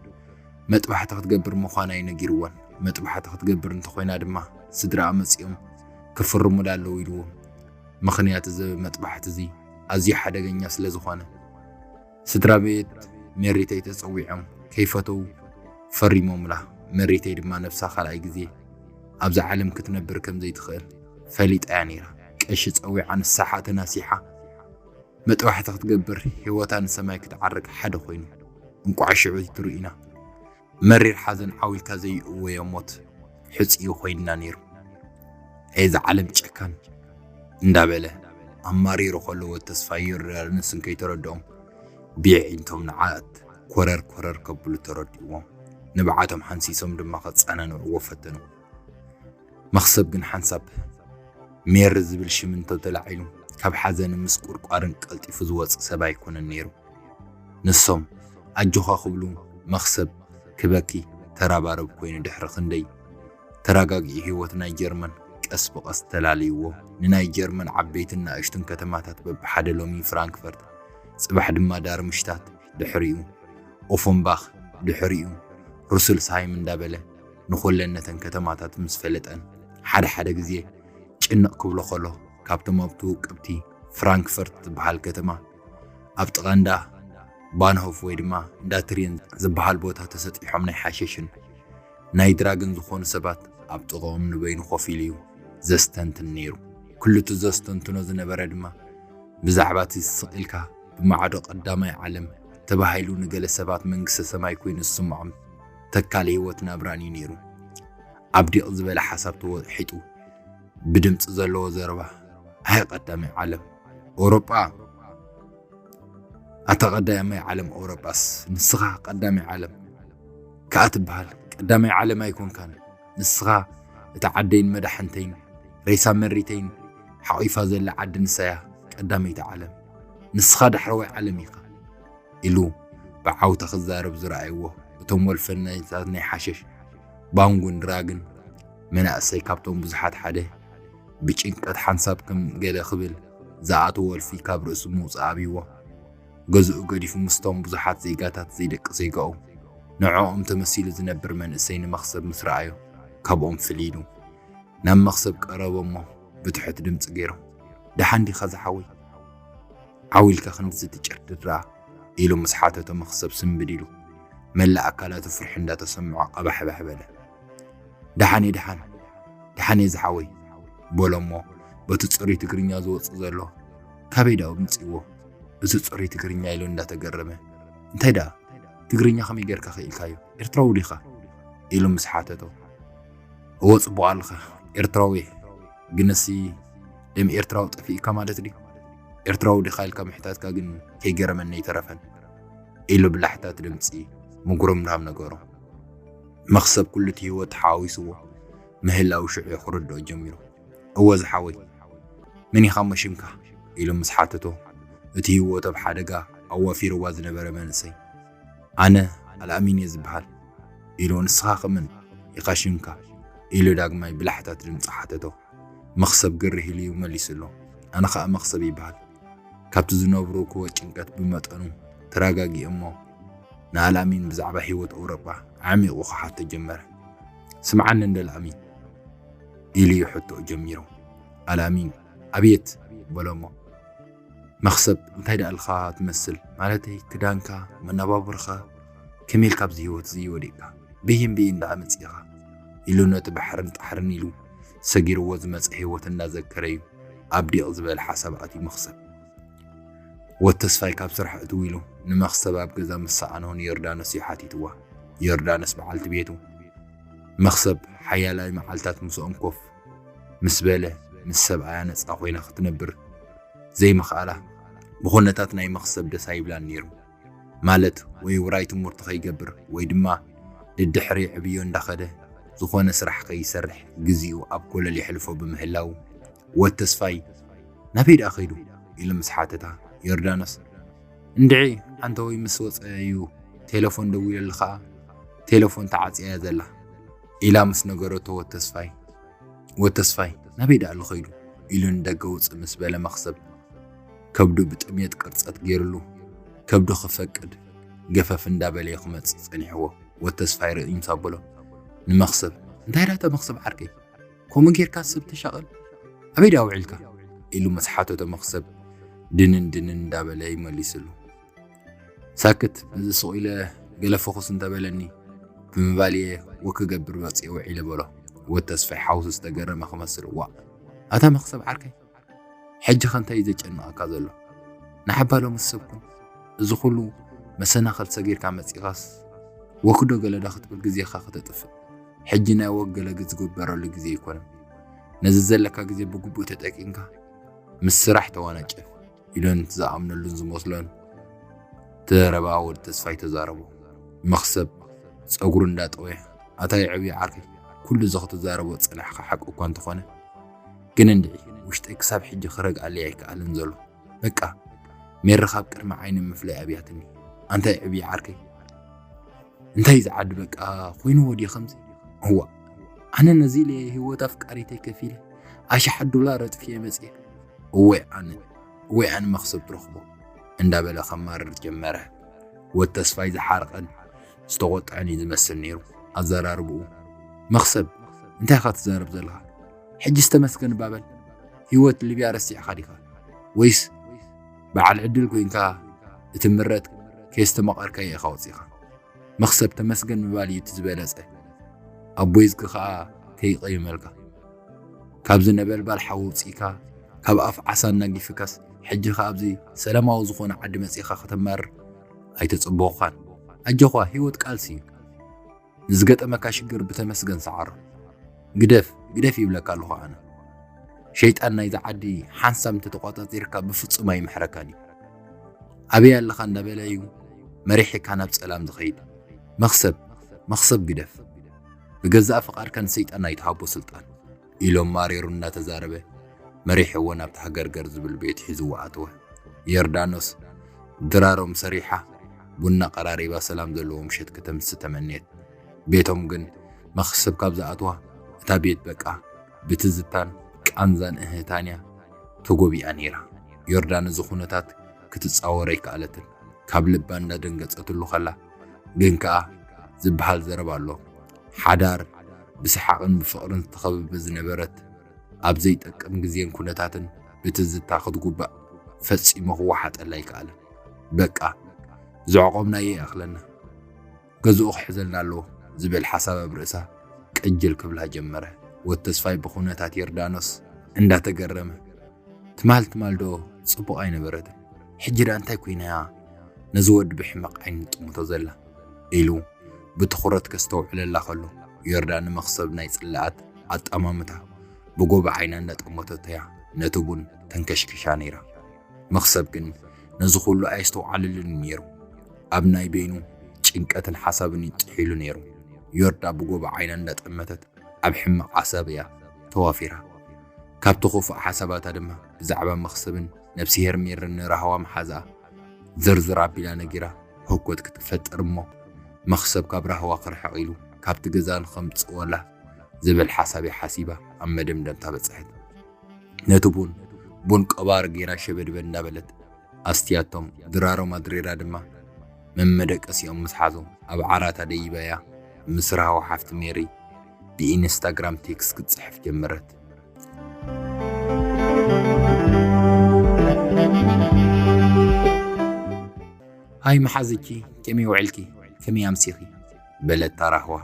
መጥባሕቲ ክትገብር ምዃና እዩ ነጊርወን። መጥባሕቲ ክትገብር እንተኾይና ድማ ስድራኣ መጺኦም ክፍርሙላ ኣለዉ ኢልዎም። ምኽንያት እዚ መጥባሕቲ እዚ ኣዝዩ ሓደገኛ ስለ ዝኾነ፣ ስድራ ቤት ሜሪተይ ተጸዊዖም ከይፈተው ፈሪሞምላ። መሪተይ ድማ ነብሳ ካልኣይ ግዜ ኣብዛ ዓለም ክትነብር ከም ዘይትኽእል ፈሊጣ እያ ነይራ። ቀሺ ጸዊዓ ንሳሓ ተናሲሓ መጥባሕቲ ክትገብር ህይወታ ንሰማይ ክትዓርግ ሓደ ኮይኑ። እንቋዕ ሽዑ ትርእዩና። መሪር ሓዘን ዓው ኢልካ ዘይእወዮ ሞት ሕጽዩ ኮይንና ነይሩ። "ኤዛ ዓለም ጨካን" እንዳበለ ኣማሪሩ ከሎ ወድ ተስፋ ዮርዳኖስን ከይተረድኦም ብየዒንቶም ንዓት ኮረር ኮረር ከብሉ ተረዲእዎም። ንብዓቶም ሓንሲሶም ድማ ከጸናንዕዎ ፈተኑ። መኽሰብ ግን ሓንሳብ ሜሪ ዝብል ሽም እንተተላዒሉ ካብ ሓዘንን ምስ ቁርቋርን ቀልጢፉ ዝወጽእ ሰብ ኣይኮነን ነይሩ። ንሶም ኣጆኻ ክብሉ መኽሰብ ክበኪ ተራባረብ ኮይኑ ድሕሪ ክንደይ ተረጋጊኡ ህይወት ናይ ጀርመን ቀስ ብቐስ ተላልይዎ። ንናይ ጀርመን ዓበይትን ንኣሽቱን ከተማታት በብሓደ ሎሚ ፍራንክፈርት ጽባሕ ድማ ዳርምሽታት ድሕሪኡ ኦፈንባኽ ድሕሪኡ ሩስልስሃይም እንዳበለ ንኹለን ነተን ከተማታት ምስ ፈለጠን ሓደ ሓደ ግዜ ጭንቕ ክብሎ ከሎ ካብቶም ኣብቲ ውቅብቲ ፍራንክፈርት ትበሃል ከተማ ኣብ ጥቓ እንዳ ባንሆፍ ወይ ድማ እንዳ ትሪየን ዝበሃል ቦታ ተሰጢሖም ናይ ሓሸሽን ናይ ድራግን ዝኾኑ ሰባት ኣብ ጥቓኦም ንበይኑ ኮፍ ኢሉ እዩ ዘስተንትን ነይሩ። ኩሉ እቲ ዘስተንትኖ ዝነበረ ድማ ብዛዕባ እቲ ስቕ ኢልካ ብማዕዶ ቀዳማይ ዓለም ተባሂሉ ንገለ ሰባት መንግስተ ሰማይ ኮይኑ ዝስምዖም ተካል ህይወት ናብራን እዩ ነይሩ። ኣብ ዲቕ ዝበለ ሓሳብ ተወሒጡ ብድምፂ ዘለዎ ዘረባ፣ "ኣይ ቀዳማይ ዓለም ኣውሮጳ፣ ኣታ ቀዳማይ ዓለም ኣውሮጳስ ንስኻ ቀዳማይ ዓለም ከኣ ትበሃል። ቀዳማይ ዓለም ኣይኮንካን ንስኻ፣ እታ ዓደይን መዳሕንተይን ሬሳ መሪተይን ሓቒፋ ዘላ ዓዲ ንሳያ ቀዳመይቲ ዓለም። ንስኻ ዳሕረዋይ ዓለም ኢኻ" ኢሉ ብዓውታ ክዛረብ ዝረኣይዎ እቶም ወልፈኛታት ናይ ሓሸሽ፣ ባንጉን ድራግን መናእሰይ ካብቶም ብዙሓት ሓደ ብጭንቀት ሓንሳብ ከም ገለ ክብል ዝኣተዎ ወልፊ ካብ ርእሱ ምውጻእ ኣብይዎ። ገዝኡ ገዲፉ ምስቶም ብዙሓት ዜጋታት ዘይደቂ ዜጋኡ ንዕኦም ተመሲሉ ዝነብር መንእሰይ ንመኽሰብ ምስ ረኣዮ ካብኦም ፍልይ ኢሉ ናብ መኽሰብ ቀረበ እሞ ብትሑት ድምጺ ገይሩ፣ "ደሓን ዲኻ ዝሓወይ? ዓው ኢልካ ክንድዚ ትጭርድድ ደኣ?" ኢሉ ምስ ሓተቶ መኽሰብ ስንብድ ኢሉ መላእ ኣካላቱ ፍርሒ እንዳተሰምዖ ቀባሕባሕ በለ። "ደሓን እየ፣ ደሓን፣ ደሓን እየ ዝሓወይ" በሎ እሞ በቲ ጽሩይ ትግርኛ ዝወጽእ ዘሎ "ካበይ ደኣ ምጽእዎ እዚ ጽሩይ ትግርኛ?" ኢሉ እንዳተገረመ፣ "እንታይ ደኣ ትግርኛ ከመይ ጌርካ ክኢልካዮ? ኤርትራዊ ዲኻ?" ኢሉ ምስ ሓተቶ፣ "እወ ጽቡቕ ኣለኻ፣ ኤርትራዊ እየ። ግንሲ ደም ኤርትራዊ ጠፊእካ ማለት ድዩ? ኤርትራዊ ዲኻ ኢልካ ምሕታትካ ግን ከይገረመኒ ኣይተረፈን" ኢሉ ብላሕታት ድምጺ ምጉርምራም ነገሮ። መኽሰብ ኩሉ እቲ ህይወት ተሓዋዊስዎ ምህላው ሽዑ ክርድኦ ጀሚሩ። "እወ ዝሓወይ፣ መን ኢኻ እሞ ሽምካ?" ኢሉ ምስ ሓተቶ፣ እቲ ህይወቱ ኣብ ሓደጋ ኣዋፊርዋ ዝነበረ መንእሰይ፣ "ኣነ ኣልኣሚን እየ ዝበሃል" ኢሉ፣ "ንስኻ ከ መን ኢኻ ሽምካ?" ኢሉ ዳግማይ ብላሕታት ድምጺ ሓተቶ። መኽሰብ ግርህ ኢሉ እዩ መሊሱሉ። "ኣነ ኸኣ መኽሰብ ይበሃል። ካብቲ ዝነብርክዎ ጭንቀት ብመጠኑ ተረጋጊኤ እሞ ንኣልኣሚን ብዛዕባ ህይወት ኣውሮጳ ዓሚቑ ክሓቶ ጀመረ። ስምዓኒ እንዶ ኣልኣሚን?" ኢሉ እዩ ሕቶኡ ጀሚሩ። ኣልኣሚን፣ "ኣብየት?" በሎ እሞ መኽሰብ፣ "እንታይ ደኣ ኢልካ ትመስል? ማለተይ ክዳንካ፣ መነባብሮኻ፣ ከመይ ኢልካ ኣብዚ ህይወት እዚ ወዲቕካ? ብይን ብይን ደኣ መጺእኻ?" ኢሉ ነቲ ባሕርን ጣሕርን ኢሉ ሰጊርዎ ዝመጸ ህይወት እንዳዘከረ እዩ ኣብ ዲቕ ዝበለ ሓሳብ ኣትዩ መኽሰብ። ወተስፋይ ካብ ስራሕ እትው ኢሉ ንመኽሰብ ኣብ ገዛ ምስ ሰኣኖ ንዮርዳኖስ እዩ ሓቲትዋ። ዮርዳኖስ በዓልቲ ቤቱ መኽሰብ ሓያላይ መዓልታት ምስኦም ኮፍ ምስ በለ፣ ምስ ሰብኣያ ነጻ ኮይና ክትነብር ዘይምኽኣላ ብኹነታት ናይ መኽሰብ ደስ ኣይብላን ነይሩ። ማለት ወይ ውራይ ትምህርቱ ከይገብር ወይ ድማ ድድሕሪ ዕብዮ እንዳኸደ ዝኾነ ስራሕ ከይሰርሕ ግዜኡ ኣብ ኮለል የሕልፎ ብምህላው፣ ወተስፋይ ናበይ ደኣ ከይዱ ኢሉ ምስ ሓተታ፣ ዮርዳኖስ እንድዒ ኣንተ ወይ ምስ ወጸ እዩ ቴሌፎን ደዊለሉ ኸኣ ቴሌፎን ተዓጽያ እያ ዘላ ኢላ ምስ ነገረቶ፣ ወተስፋይ ወተስፋይ ናበይ ደኣ ኣሎ ከይዱ ኢሉ ንደገ ውጽእ ምስ በለ፣ መኽሰብ ከብዱ ብጥሜት ቅርጸት ገይሩሉ፣ ከብዱ ክፈቅድ ገፈፍ እንዳበለ እዩ ክመጽእ ጸኒሕዎ። ወተስፋይ ርእዩ ምስ ኣበሎ ንመኽሰብ እንታይ ዳተ መኽሰብ ዓርከይ ከምኡ ጌርካ ሰብ ተሻቕል ኣበይ ደኣ ውዒልካ ኢሉ ምስ ሓተቶ፣ መኽሰብ ድንን ድንን እንዳበለ ይመሊስሉ። ሳክት ነዚ ስቕ ኢለ ገለ ፈኹስ እንተበለኒ ብምባል እየ ወክ ክገብር መፅየ ውዒለ በሎ። ወተስፋይ ሓውሱ ዝተገረመ ክመስል፣ ዋእ ኣታ መኽሰብ ዓርከይ፣ ሕጂ ኸ እንታይ እዩ ዘጨንቐካ ዘሎ? ንዓባ ሎምስ ሰብ ኩን፣ እዚ ኩሉ መሰናኽል ሰጊርካ መፂኻስ ወክ ዶ ገለ ዶ ክትብል ግዜኻ ክተጥፍእ? ሕጂ ናይ ወክ ገለ ዝግበረሉ ግዜ ኣይኮነን። ነዚ ዘለካ ግዜ ብግቡእ ተጠቂምካ ምስ ስራሕ ተዋናጨፍ። ኢሉን ዝኣምነሉን ዝመስሎን ዘረባ ወዲ ተስፋይ ተዛረቦ። መኽሰብ ጸጉሩ እንዳጠወየ፣ ኣታ የዕብዮ ዓርከይ፣ ኩሉ እዚ ክትዛረቦ ዝጸናሕካ ሓቂ እኳ እንተኾነ፣ ግን እንድዒ ውሽጠይ ክሳብ ሕጂ ክረግኣለይ ኣይከኣልን ዘሎ። በቃ ሜሪ ካብ ቅድሚ ዓይኒ ምፍላይ ኣብያትኒ። ኣንታ የዕብዮ ዓርከይ፣ እንታይ ዝዓዲ በቃ ኮይንዎ ድዩ ከምዚ? እዋ ኣነ ነዚ ኢለ ህይወት ኣፍቃሪተይ ከፊለ ኣሽሓት ዶላር ኣጥፊኤ መፅየ። እወይ ኣነ እወይ ኣነ መኽሰብ ትረኽቦ እንዳበለ ከማርር ጀመረ። ወድ ተስፋይ ዝሓረቐን ዝተቖጥዐን እዩ ዝመስል ነይሩ ኣዘራርብኡ። መኽሰብ እንታይ ኢኻ ትዛረብ ዘለኻ? ሕጅስ ተመስገን እባ በል። ህይወት ሊብያ ረሲዕኻ ዲኻ? ወይስ በዓል ዕድል ኮይንካ እቲ ምረት ከየስተማቐርካዮ ኢኻ ወፂኻ? መኽሰብ ተመስገን ምባል እዩ እቲ ዝበለጸ። ኣቦይ ዝጊ ኸኣ ከይቐይመልካ። ካብዚ ነበልባል ሓዊ ኣውጺእካ፣ ካብ ኣፍ ዓሳ ኣናጊፍካስ፣ ሕጂ ኸኣ ኣብዚ ሰላማዊ ዝኾነ ዓዲ መጺእካ ከተማርር ኣይተጸበኹኻን። ኣጆኻ፣ ህይወት ቃልሲ እዩ። ንዝገጠመካ ሽግር ብተመስገን ሰዓሮ። ግደፍ፣ ግደፍ ይብለካ ኣለኹ ኣነ። ሸይጣን ናይዛ ዓዲ ሓንሳብ እንተተቖጻጺርካ ብፍጹም ኣይምሕረካን እዩ። ኣበይ ኣለኻ እንዳበለ እዩ መሪሕካ ናብ ጸላም ዝኸይድ። መኽሰብ፣ መኽሰብ ግደፍ። ብገዛእ ፍቓድካ ንሰይጣን ኣይትሃቦ ስልጣን። ኢሎም ማሪሩ እናተዛረበ መሪሕዎ ናብቲ ሃገርገር ዝብል ቤት ሒዝዎ ኣተወ። ዮርዳኖስ ድራሮም ሰሪሓ ቡና ቀራሪባ ሰላም ዘለዎ ምሸት ከተምሲ ተመንየት። ቤቶም ግን መኽሰብ ካብ ዝኣትዋ እታ ቤት በቃ ብትዝታን ቃንዛን እህህታን እያ ተጎቢኣ ነይራ። ዮርዳን እዚ ኩነታት ክትጻወሮ ኣይከኣለትን። ካብ ልባ እንዳደንገጸትሉ ከላ ግን ከኣ ዝበሃል ዘረባ ኣሎ። ሓዳር ብሰሓቕን ብፍቕርን ዝተኸበበ ዝነበረት ኣብ ዘይጠቅም ግዜን ኩነታትን ብትዝታ ክትጉባእ ፈጺሙ ክወሓጠላ ኣይከኣለን። በቃ ዘዕቆብናዮ ይኣኽለና። ገዝኡ ክሕዘልና ኣለዎ ዝብል ሓሳብ ኣብ ርእሳ ቅጅል ክብላ ጀመረ። ወድ ተስፋይ ብኹነታት ዮርዳኖስ እንዳተገረመ ትማል ትማል ዶ ጽቡቕ ኣይነበረትን? ሕጂ ደኣ እንታይ ኮይና እያ ነዚ ወዲ ብሕማቕ ዓይኒ ትጥምቶ ዘላ? ኢሉ ብትኹረት ከስተውዕለላ ከሎ፣ ዮርዳን ንመኽሰብ ናይ ጽላኣት ኣጠማምታ ብጎቦ ዓይና እንዳጠመተቶ እያ ነቲ ቡን ተንከሽኪሻ ነይራ። መኽሰብ ግን ነዚ ኩሉ ኣየስተውዓለሉን ነይሩ። ኣብ ናይ በይኑ ጭንቀትን ሓሳብን እዩ ጥሒሉ ነይሩ። ዮርዳ ብጎቦ ዓይና እንዳጠመተት ኣብ ሕማቕ ሓሳብ እያ ተዋፊራ። ካብቲ ክፉእ ሓሳባታ ድማ ብዛዕባ መኽሰብን ነብሲ ሄርሜርን ንራህዋ መሓዛኣ ዝርዝር ኣቢላ ነጊራ ህኮት ክትፈጥር እሞ መኽሰብ ካብ ራህዋ ክርሕቕ ኢሉ ካብቲ ገዛ ንኸምጽወላ ዝብል ሓሳብ እያ ሓሲባ ኣብ መደምደምታ በጽሐት። ነቲ ቡን ቡን ቀባር ጌራ ሸበድበድ እንዳበለት ኣስትያቶም ድራሮም ኣድሪራ ድማ መመደቀሲኦም ምስ ሓዙ ኣብ ዓራታ ደይባያ ምስ ራህዋ ሓፍቲ ሜሪ ብኢንስታግራም ቴክስት ክትጽሕፍ ጀመረት። ሃይ መሓዝኪ፣ ከመይ ውዕልኪ? ከመይ ኣምሲኺ? በለታ ራህዋ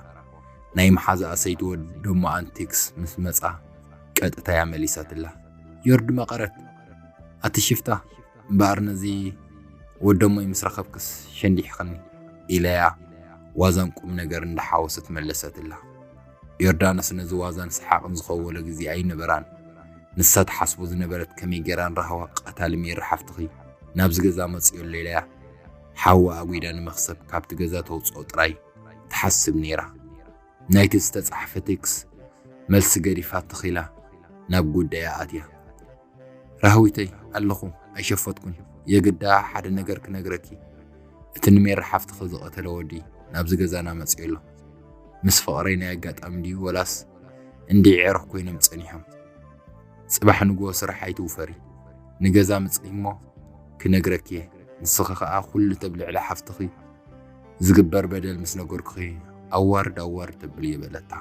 ናይ መሓዛኣ ሰይቲ ወዲ ደሞኣን ቴክስት ምስ መጻ ቀጥታ እያ መሊሳትላ። ዮርዲ መቐረት፣ ኣቲ ሽፍታ፣ እምበኣር ነዚ ወደሞይ ምስ ረኸብክስ ሸንዲሕኽኒ፣ ኢለያ ዋዛን ቁም ነገር እንዳሓወሰት መለሰትላ። ዮርዳኖስ ነዚ ዋዛን ሰሓቕን ዝኸወሎ ግዜ ኣይነበራን። ንሳ ትሓስቦ ዝነበረት ከመይ ጌራ ንራህዋ ቀታሊ ሜሪ ሓፍትኺ ናብዚ ገዛ መጽዮ ኣሎ ኢለያ ሓዋ ኣጒዳ ንመኽሰብ ካብቲ ገዛ ተውጽኦ ጥራይ ትሓስብ ነይራ። ናይቲ ዝተጻሕፈ ቴክስ መልሲ ገዲፋ ትኽ ኢላ ናብ ጉዳያ ኣትያ። ራህዊተይ ኣለኹ፣ ኣይሸፈትኩን። የግዳ ሓደ ነገር ክነግረኪ። እቲ ንሜሪ ሓፍትኺ ዝቐተለ ወዲ ናብዚ ገዛና መጽዩ ኣሎ። ምስ ፍቕረይ ናይ ኣጋጣሚ ድዩ ወላስ እንዲዒሮኽ ኮይኖም ጸኒሖም? ጽባሕ ንግሆ ስራሕ ኣይትውፈሪ። ንገዛ ምጽኢ እሞ ክነግረኪ እየ። ንስኺ ኸኣ ኩሉ ተብልዕሊ ሓፍትኺ ዝግበር በደል ምስ ነገርኩኺ ኣዋርድ ኣዋርድ ተብሊ እየ በለታ።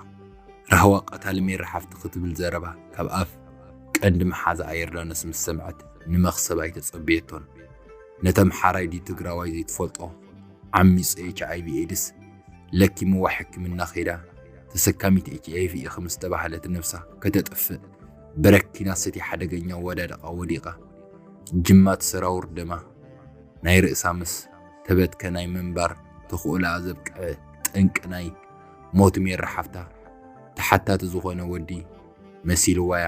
ራህዋ ቀታሊ ሜሪ ሓፍትኺ ትብል ዘረባ ካብ ኣፍ ቀንዲ መሓዛኣ ዮርዳኖስ ምስ ሰምዐት ንመኽሰብ ኣይተጸበየቶን። ነቲ ኣምሓራይ ድዩ ትግራዋይ ዘይትፈልጦ ዓሚጹ ኤች ኣይ ቪ ኤድስ ለኪምዋ ሕክምና ከይዳ ተሰካሚት ኤች ኣይ ቪ ኢኺ ምስ ተባህለት ነብሳ ከተጥፍእ በረኪና ሰትያ ሓደገኛ ወዳደቓ ወዲቓ ጅማት ሰራውር ደማ ናይ ርእሳ ምስ ተበትከ ናይ ምንባር ተኽእሎኣ ዘብቅዐ ጠንቂ ናይ ሞት ሜሪ ሓፍታ ተሓታቲ ዝኾነ ወዲ መሲልዋያ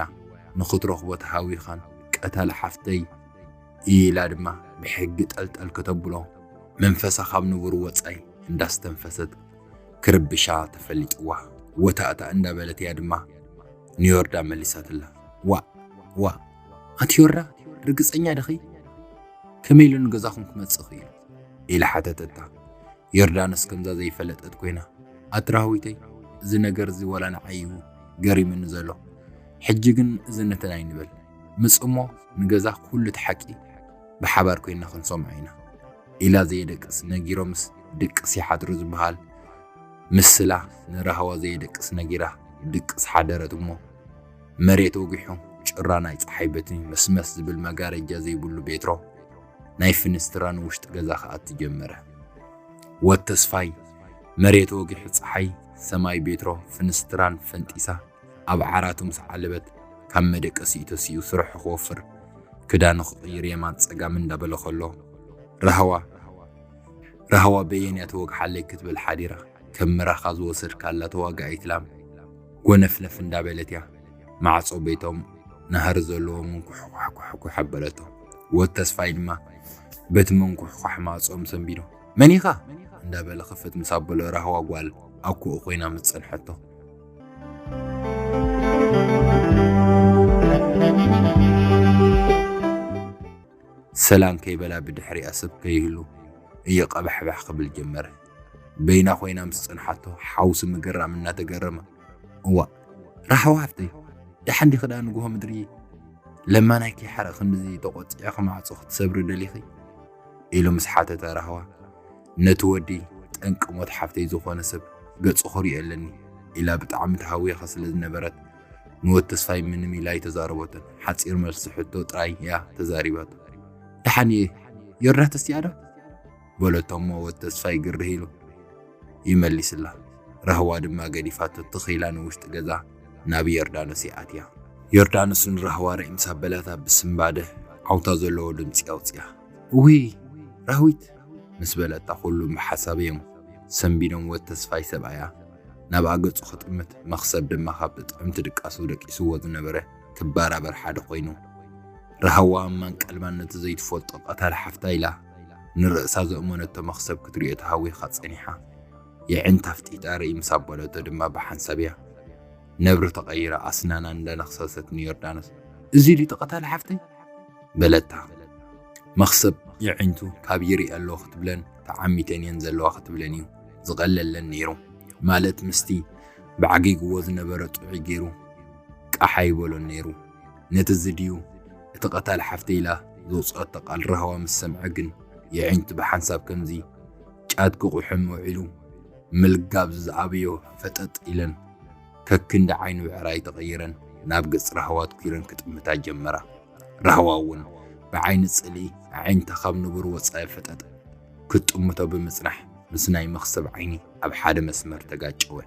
ንኽትረኽቦ ተሃዊኻን ቀታሊ ሓፍተይ ኢላ ድማ ብሕጊ ጠልጠል ከተብሎ መንፈሳ ካብ ንቡር ወጻኢ እንዳስተንፈሰት ክርብሻ ተፈሊጥዋ። ወታእታ እንዳበለት እያ ድማ ንዮርዳ መሊሳትላ። ዋ ዋ ኣቲ ዮርዳ ርግጸኛ ድኺ? ከመይ ኢሉ ንገዛኹም ክመጽእ ክኢሉ? ኢላ ሓተተታ። ዮርዳኖስ ከምዛ ዘይፈለጠት ኮይና፣ ኣቲ ራህዊተይ፣ እዚ ነገር እዚ ዋላ ንዓይ እዩ ገሪምኒ ዘሎ። ሕጂ ግን እዚ ነተን ኣይንበል። ምጽ እሞ ንገዛ ኩሉ እቲ ሓቂ ብሓባር ኮይና ክንሰምዖ ኢና። ኢላ ዘየደቅስ ነጊሮምስ ድቅስ ይሓድሩ ዝበሃል ምስላ ንራህዋ ዘየደቅስ ነጊራ ድቅስ ሓደረት እሞ መሬት ወጊሑ ጭራ ናይ ጸሓይ በቲ መስመስ ዝብል መጋረጃ ዘይብሉ ቤትሮ ናይ ፍንስትራ ንውሽጢ ገዛ ክኣቲ ጀመረ። ወድ ተስፋይ መሬት ወጊሑ ጸሓይ ሰማይ ቤትሮ ፍንስትራን ፈንጢሳ ኣብ ዓራቱ ምስ ዓለበት ካብ መደቀሲኡ ተሲኡ ስርሑ ክወፍር ክዳኑ ክቕይር የማን ጸጋም እንዳበለ ከሎ ራህዋ ራህዋ በየን እያ ትወግሓለይ ክትብል ሓዲራ ከም ምራኻ ዝወሰድካላ ተዋጋኢት ላም ጎነፍነፍ እንዳበለት እያ ማዕጾ ቤቶም ናህሪ ዘለዎ ምንኩሕኳሕኳሕኳሕ ኣበለቶ። ወድ ተስፋይ ድማ በቲ ምንኩሕኳሕ ማዕጾኦም ሰንቢዱ መን ኢኻ እንዳበለ ክፍት ምስ ኣበሎ ራህዋ ጓል ኣኩኡ ኮይና ምስ ጸንሐቶ። ሰላም ከይበላ ብድሕሪኣ ሰብ ከይህሉ እየቐባሕባሕ ክብል ጀመረ። በይና ኮይና ምስ ጸንሓቶ ሓውሲ ምግራም እናተገረመ እዋ ራሕዋ ሓፍተይ ደሓን ዲኺ ደኣ ንግሆ ምድሪ ለማናይ ከይሓረቕ ክንድዚ ተቖጺዕኺ ማዕጾ ክትሰብሪ ደሊኺ? ኢሉ ምስ ሓተተ ራህዋ ነቲ ወዲ ጠንቂ ሞት ሓፍተይ ዝኾነ ሰብ ገጹ ክሪኦ ኣለኒ ኢላ ብጣዕሚ ተሃዊኻ ስለ ዝነበረት ንወድ ተስፋይ ምንም ኢላ ኣይተዛረበቶን። ሓጺር መልሲ ሕቶ ጥራይ እያ ተዛሪባቶ። ደሓን እየ ዮርዳኖስ እያ ዶ? በለቶ እሞ ወድ ተስፋይ ግርህ ኢሉ ይመሊስላ። ራህዋ ድማ ገዲፋቶ ትኽ ኢላ ንውሽጢ ገዛ ናብ ዮርዳኖስ ይኣትያ። ዮርዳኖስ ንራህዋ ርእይ ምስ ኣበላታ ብስንባደ ዓውታ ዘለዎ ድምጺ ኣውጽያ። እውይ ራህዊት ምስ በለታ ኩሉም ብሓሳብ እዮም ሰንቢዶም ወድ ተስፋይ ሰብኣያ ናብኣ ገጹ ክጥምት መኽሰብ ድማ ካብቲ ጥዕምቲ ድቃሱ ደቂስዎ ዝነበረ ክበራበር ሓደ ኮይኑ ራህዋ እማን ቀልባን ነቲ ዘይትፈልጦ ቀታሊ ሓፍታ ኢላ ንርእሳ ዘእመነቶ መኽሰብ ክትሪኦ ተሃዊኻ ጸኒሓ። የዕንታ ኣፍጢጣ ርእይ ምስ ኣበለቶ ድማ ብሓንሳብ እያ ነብሪ ተቐይራ ኣስናና እንዳነኽሰሰት ንዮርዳኖስ እዚ ድዩ ቀታሊ ሓፍተይ? በለታ። መኽሰብ የዒንቱ ካብ ይርኢ ኣለዎ ክትብለን ተዓሚተን እየን ዘለዋ ክትብለን እዩ ዝቐለለን ነይሩ። ማለት ምስቲ ብዓጊግዎ ዝነበረ ጥዑይ ገይሩ ቃሕ ኣይበሎን ነይሩ። ነቲ እዚ ድዩ እቲ ቀታሊ ሓፍተይ ኢላ ዘውፅኦቶ ቃል ራህዋ ምስ ሰምዐ ግን የዒንቱ ብሓንሳብ ከምዚ ጫት ክቑሕም ውዒሉ ምልጋብ ዝዝኣበዮ ፈጠጥ ኢለን ከክንዲ ዓይኒ ብዕራይ ተቐይረን ናብ ገጽ ራህዋ ኣትኲረን ክጥምታ ጀመራ። ራህዋ እውን ብዓይኒ ጽልኢ ኣዒንታ ካብ ንቡር ወጻኢ ፈጠጥ ክትጥምቶ ብምጽናሕ ምስ ናይ መኽሰብ ዓይኒ ኣብ ሓደ መስመር ተጋጨወ።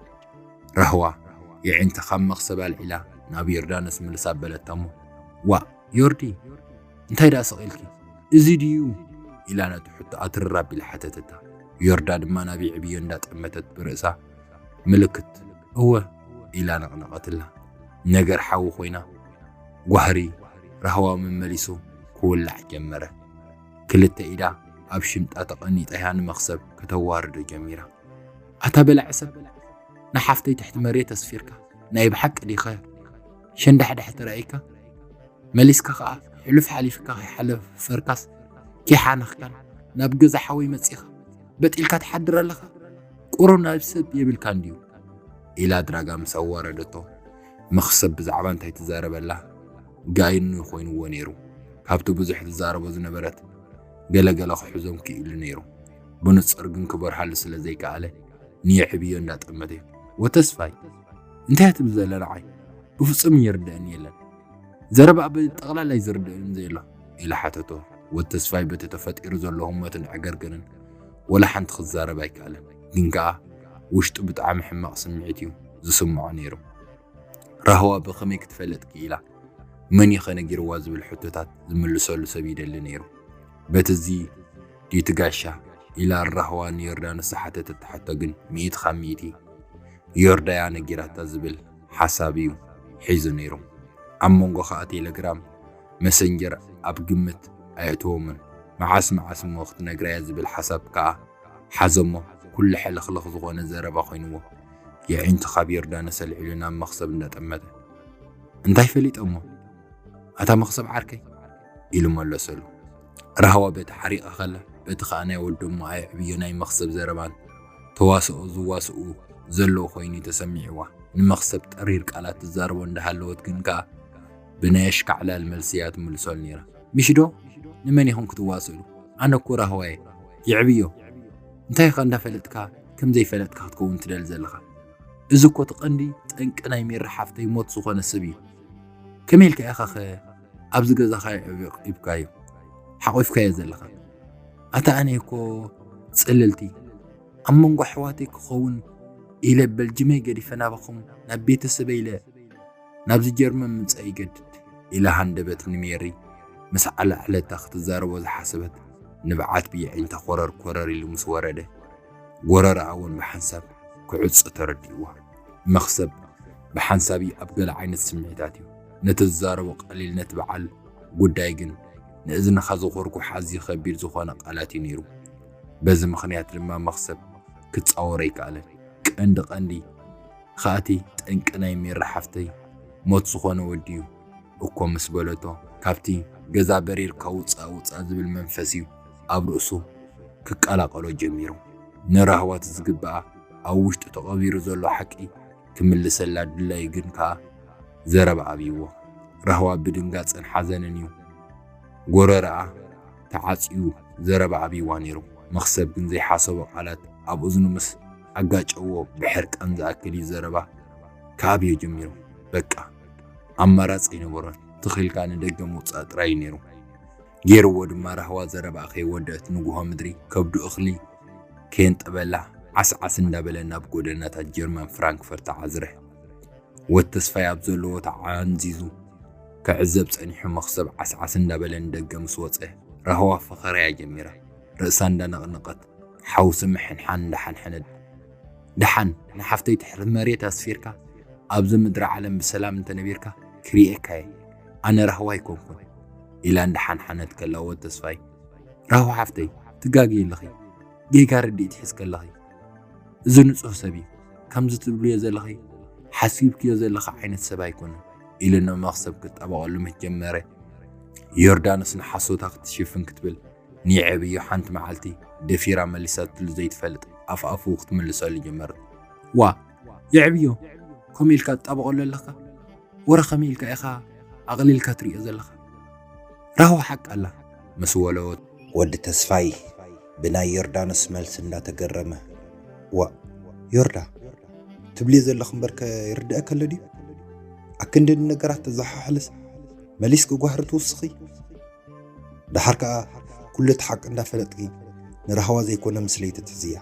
ራህዋ የዒንታ ካብ መኽሰብ ኣልዒላ ናብ ዮርዳኖስ ምልስ ኣበለታ እሞ፣ "ዋእ ዮርዲ፣ እንታይ ደኣ ስቕ ኢልኪ? እዚ ድዩ?" ኢላ ነቲ ሕቶ ኣትርር ኣቢላ ሓተተታ። ዮርዳ ድማ ናብ የዕብዮ እንዳጠመተት ብርእሳ ምልክት "እወ" ኢላ ነቕነቐትላ። ነገር ሓዊ ኮይና፣ ጓህሪ ራህዋ መመሊሱ ክውላዕ ጀመረ። ክልተ ኢዳ ኣብ ሽምጣ ተቐኒጣ እያ ንመኽሰብ ከተዋርዶ ጀሚራ። "ኣታ በላዒ ሰብ፣ ንሓፍተይ ትሕቲ መሬት ኣስፊርካ ናይ ብሓቂ ዲኸ ሸንዳሕዳሕ ተራእይካ? መሊስካ ኸኣ ሕሉፍ ሓሊፍካ ከይሓለፈርካስ ከይሓነኽካን ናብ ገዛ ሓወይ መጺኻ በጢልካ ትሓድር ኣለኻ? ቁሩብ ናብ ሰብ የብልካን ድዩ?" ኢላ ድራጋ ምስ ኣዋረደቶ፣ መኽሰብ ብዛዕባ እንታይ ትዛረብ ኣላ ጋይኑ ኮይንዎ ነይሩ። ካብቲ ብዙሕ ትዛረቦ ዝነበረት ገለገለ ክሕዞም ክኢሉ ነይሩ። ብንጹር ግን ክበርሃሉ ስለ ዘይከኣለ ንየዕብዮ እንዳጠመተ እዩ። "ወተስፋይ፣ እንታይ እያ ትብል ዘላ ንዓይ? ብፍጹም ይርድአኒ የለን። ዘረባ ብጠቕላላ እዩ ዝርድአኒ ዘሎ" ኢላ ሓተቶ። ወተስፋይ በቲ ተፈጢሩ ዘሎ ህሞትን ዕገርገርን ወላ ሓንቲ ክዛረብ ኣይከኣለን። ግን ከኣ ውሽጡ ብጣዕሚ ሕማቕ ስምዒት እዩ ዝስምዖ ነይሩ። ራህዋ ብኸመይ ክትፈልጥ ክኢላ? መን እዩ ከ ነጊርዋ ዝብል ሕቶታት ዝምልሰሉ ሰብ ይደሊ ነይሩ። በቲ እዚ ድዩ እቲ ጋሻ ኢላ ራህዋ ንዮርዳኖስ ዝሓተተታ ሕቶ ግን ሚእቲ ካብ ሚእቲ ዮርዳያ ነጊራታ ዝብል ሓሳብ እዩ ሒዙ ነይሩ። ኣብ መንጎ ከኣ ቴሌግራም፣ መሰንጀር ኣብ ግምት ኣየእተዎምን። መዓስ መዓስ እሞ ክትነግራ እያ ዝብል ሓሳብ ከኣ ሓዘሞ። ኩሉ ሕልኽልኽ ዝኾነ ዘረባ ኮይንዎ፣ የዒንቱ ካብ ዮርዳኖስ ኣልዒሉ ናብ መኽሰብ እንዳጠመተ፣ "እንታይ ፈሊጠ እሞ? ኣታ መኽሰብ ዓርከይ?" ኢሉ መለሰሉ። ራህዋ በቲ ሓሪቓ ከላ፣ በቲ ኸኣ ናይ ወደሞ ኣየዕብዮ ናይ መኽሰብ ዘረባን ተዋስኦ ዝዋስኡ ዘለዉ ኮይኑ ተሰሚዕዋ። ንመኽሰብ ጠሪር ቃላት ትዛረቦ እንዳሃለወት ግን ከኣ ብናይ ኣሽካዕላል መልሲ እያ ትምልሰሉ ነይራ። "ምሽ ዶ? ንመን ኢኹም ክትዋስእሉ? ኣነ እኮ ራህዋየ። የዕብዮ፣ እንታይ ኢኻ እንዳፈለጥካ ከም ዘይፈለጥካ ክትከውን ትደሊ ዘለኻ? እዚ እኮ እቲ ቀንዲ ጠንቂ ናይ ሜሪ ሓፍተይ ሞት ዝኾነ ሰብ እዩ። ከመይ ኢልካ ኢኻ ኸ ኣብዚ ገዛኻ የዕብዮ ኣቕሪብካዮ? ሓቒፍካዮ ዘለኻ? ኣታ ኣነ እኮ ጽልልቲ፣ ኣብ መንጎ ኣሕዋተይ ክኸውን ኢለ በልጅመይ ገዲፈ ናባኹም ናብ ቤተሰበይ ኢለ ናብዚ ጀርመን ምምጻእ ይገድድ" ኢላ ሃንደበት ንሜሪ ምስ ዓላዕለታ ክትዛረቦ ዝሓሰበት ንብዓት ብየዒንታ ኮረር ኮረር ኢሉ ምስ ወረደ፣ ጎረረኣ እውን ብሓንሳብ ክዕጾ ተረዲእዋ። መኽሰብ ብሓንሳብ እዩ ኣብ ገለ ዓይነት ስምዒታት እዩ። ነቲ ዝዛረቦ ቀሊል፣ ነቲ በዓል ጉዳይ ግን ንእዝንኻ ዘኾርኩሕ ኣዝዩ ከቢድ ዝኾነ ቃላት እዩ ነይሩ። በዚ ምኽንያት ድማ መኽሰብ ክጻወሮ ኣይከኣለን። ቀንዲ ቀንዲ ኸኣቲ ጠንቂ ናይ ሜሪ ሓፍተይ ሞት ዝኾነ ወዲ እዩ እኮ ምስ በለቶ፣ ካብቲ ገዛ በሪርካ ውጻእ ውጻእ ዝብል መንፈስ እዩ ኣብ ርእሱ ክቀላቐሎ ጀሚሩ። ንራህዋ እቲ ዝግብኣ ኣብ ውሽጡ ተቐቢሩ ዘሎ ሓቂ ክምልሰላ ድላዩ ግን ከኣ ዘረባ ኣብይዎ። ራህዋ ብድንጋጸን ሓዘንን እዩ ጎረረኣ ተዓጽዩ ዘረባ ኣብይዋ ነይሩ። መኽሰብ ግን ዘይሓሰቦ ቃላት ኣብ እዝኑ ምስ ኣጋጨዎ ብሕርቃን ዝኣክል እዩ ዘረባ ክኣብዮ ጀሚሩ። በቃ ኣማራጺ ኣይነበሮን። ትኽ ኢልካ ንደገ ምውጻእ ጥራይ እዩ ነይሩ። ገይርዎ ድማ ራህዋ ዘረባኣ ከይወደአት ንግሆ ምድሪ ከብዱ እኽሊ ከየንጠበላ ዓስዓስ እንዳበለ ናብ ጎደናታት ጀርመን ፍራንክፈርት ተዓዝረ። ወድ ተስፋይ ኣብ ዘለዎ ተዓንዚዙ ክዕዘብ ጸኒሑ። መኽሰብ ዓስዓስ እንዳበለ ንደገ ምስ ወጸ፣ ራህዋ ፈኸራያ ጀሚራ። ርእሳ እንዳነቕነቐት፣ ሓውሲ ምሕንሓን እንዳሓንሐነት፣ "ደሓን ንሓፍተይ ትሕቲ መሬት ኣስፊርካ ኣብዚ ምድሪ ዓለም ብሰላም እንተነቢርካ ክርእየካ እየ። ኣነ ራህዋ ኣይኮንኩን" ኢላ እንዳሓንሓነት ከላ፣ ወድ ተስፋይ፣ "ራህዋ ሓፍተይ፣ ትጋግዪ ኣለኺ። ጌጋ ርድኢት ሒዝኪ ኣለኺ። እዚ ንጹህ ሰብ እዩ። ከምዚ ትብልዮ ዘለኺ፣ ሓሲብክዮ ዘለኺ ዓይነት ሰብ ኣይኮነን" ኢሉ ንመኽሰብ ክጣበቐሉ ምስ ጀመረ፣ ዮርዳኖስ ንሓሶታ ክትሽፍን ክትብል፣ ንየዕብዮ ሓንቲ መዓልቲ ደፊራ መሊሳትሉ ዘይትፈልጥ ኣፍ ኣፉ ክትምልሰሉ ጀመረት። "ዋ፣ የዕብዮ፣ ከምኡ ኢልካ ትጣበቐሉ ኣለኻ? ወረ ከመይ ኢልካ ኢኻ ኣቕሊልካ ትሪኦ ዘለኻ? ራህዋ ሓቂ ኣላ" ምስ ወለወት፣ ወዲ ተስፋይ ብናይ ዮርዳኖስ መልሲ እንዳተገረመ፣ "ዋእ ዮርዳ፣ ትብልዮ ዘለኺ እምበርከ ይርድኣኪ ኣሎ ድዩ? ኣክንዲ ንነገራት ተዘሓሕልስ መሊስኪ ጓህሪ ትውስኺ? ደሓር ከኣ ኩሉ እቲ ሓቂ እንዳፈለጥኪ ንራህዋ ዘይኮነ ምስለይቲ ትሕዝያ"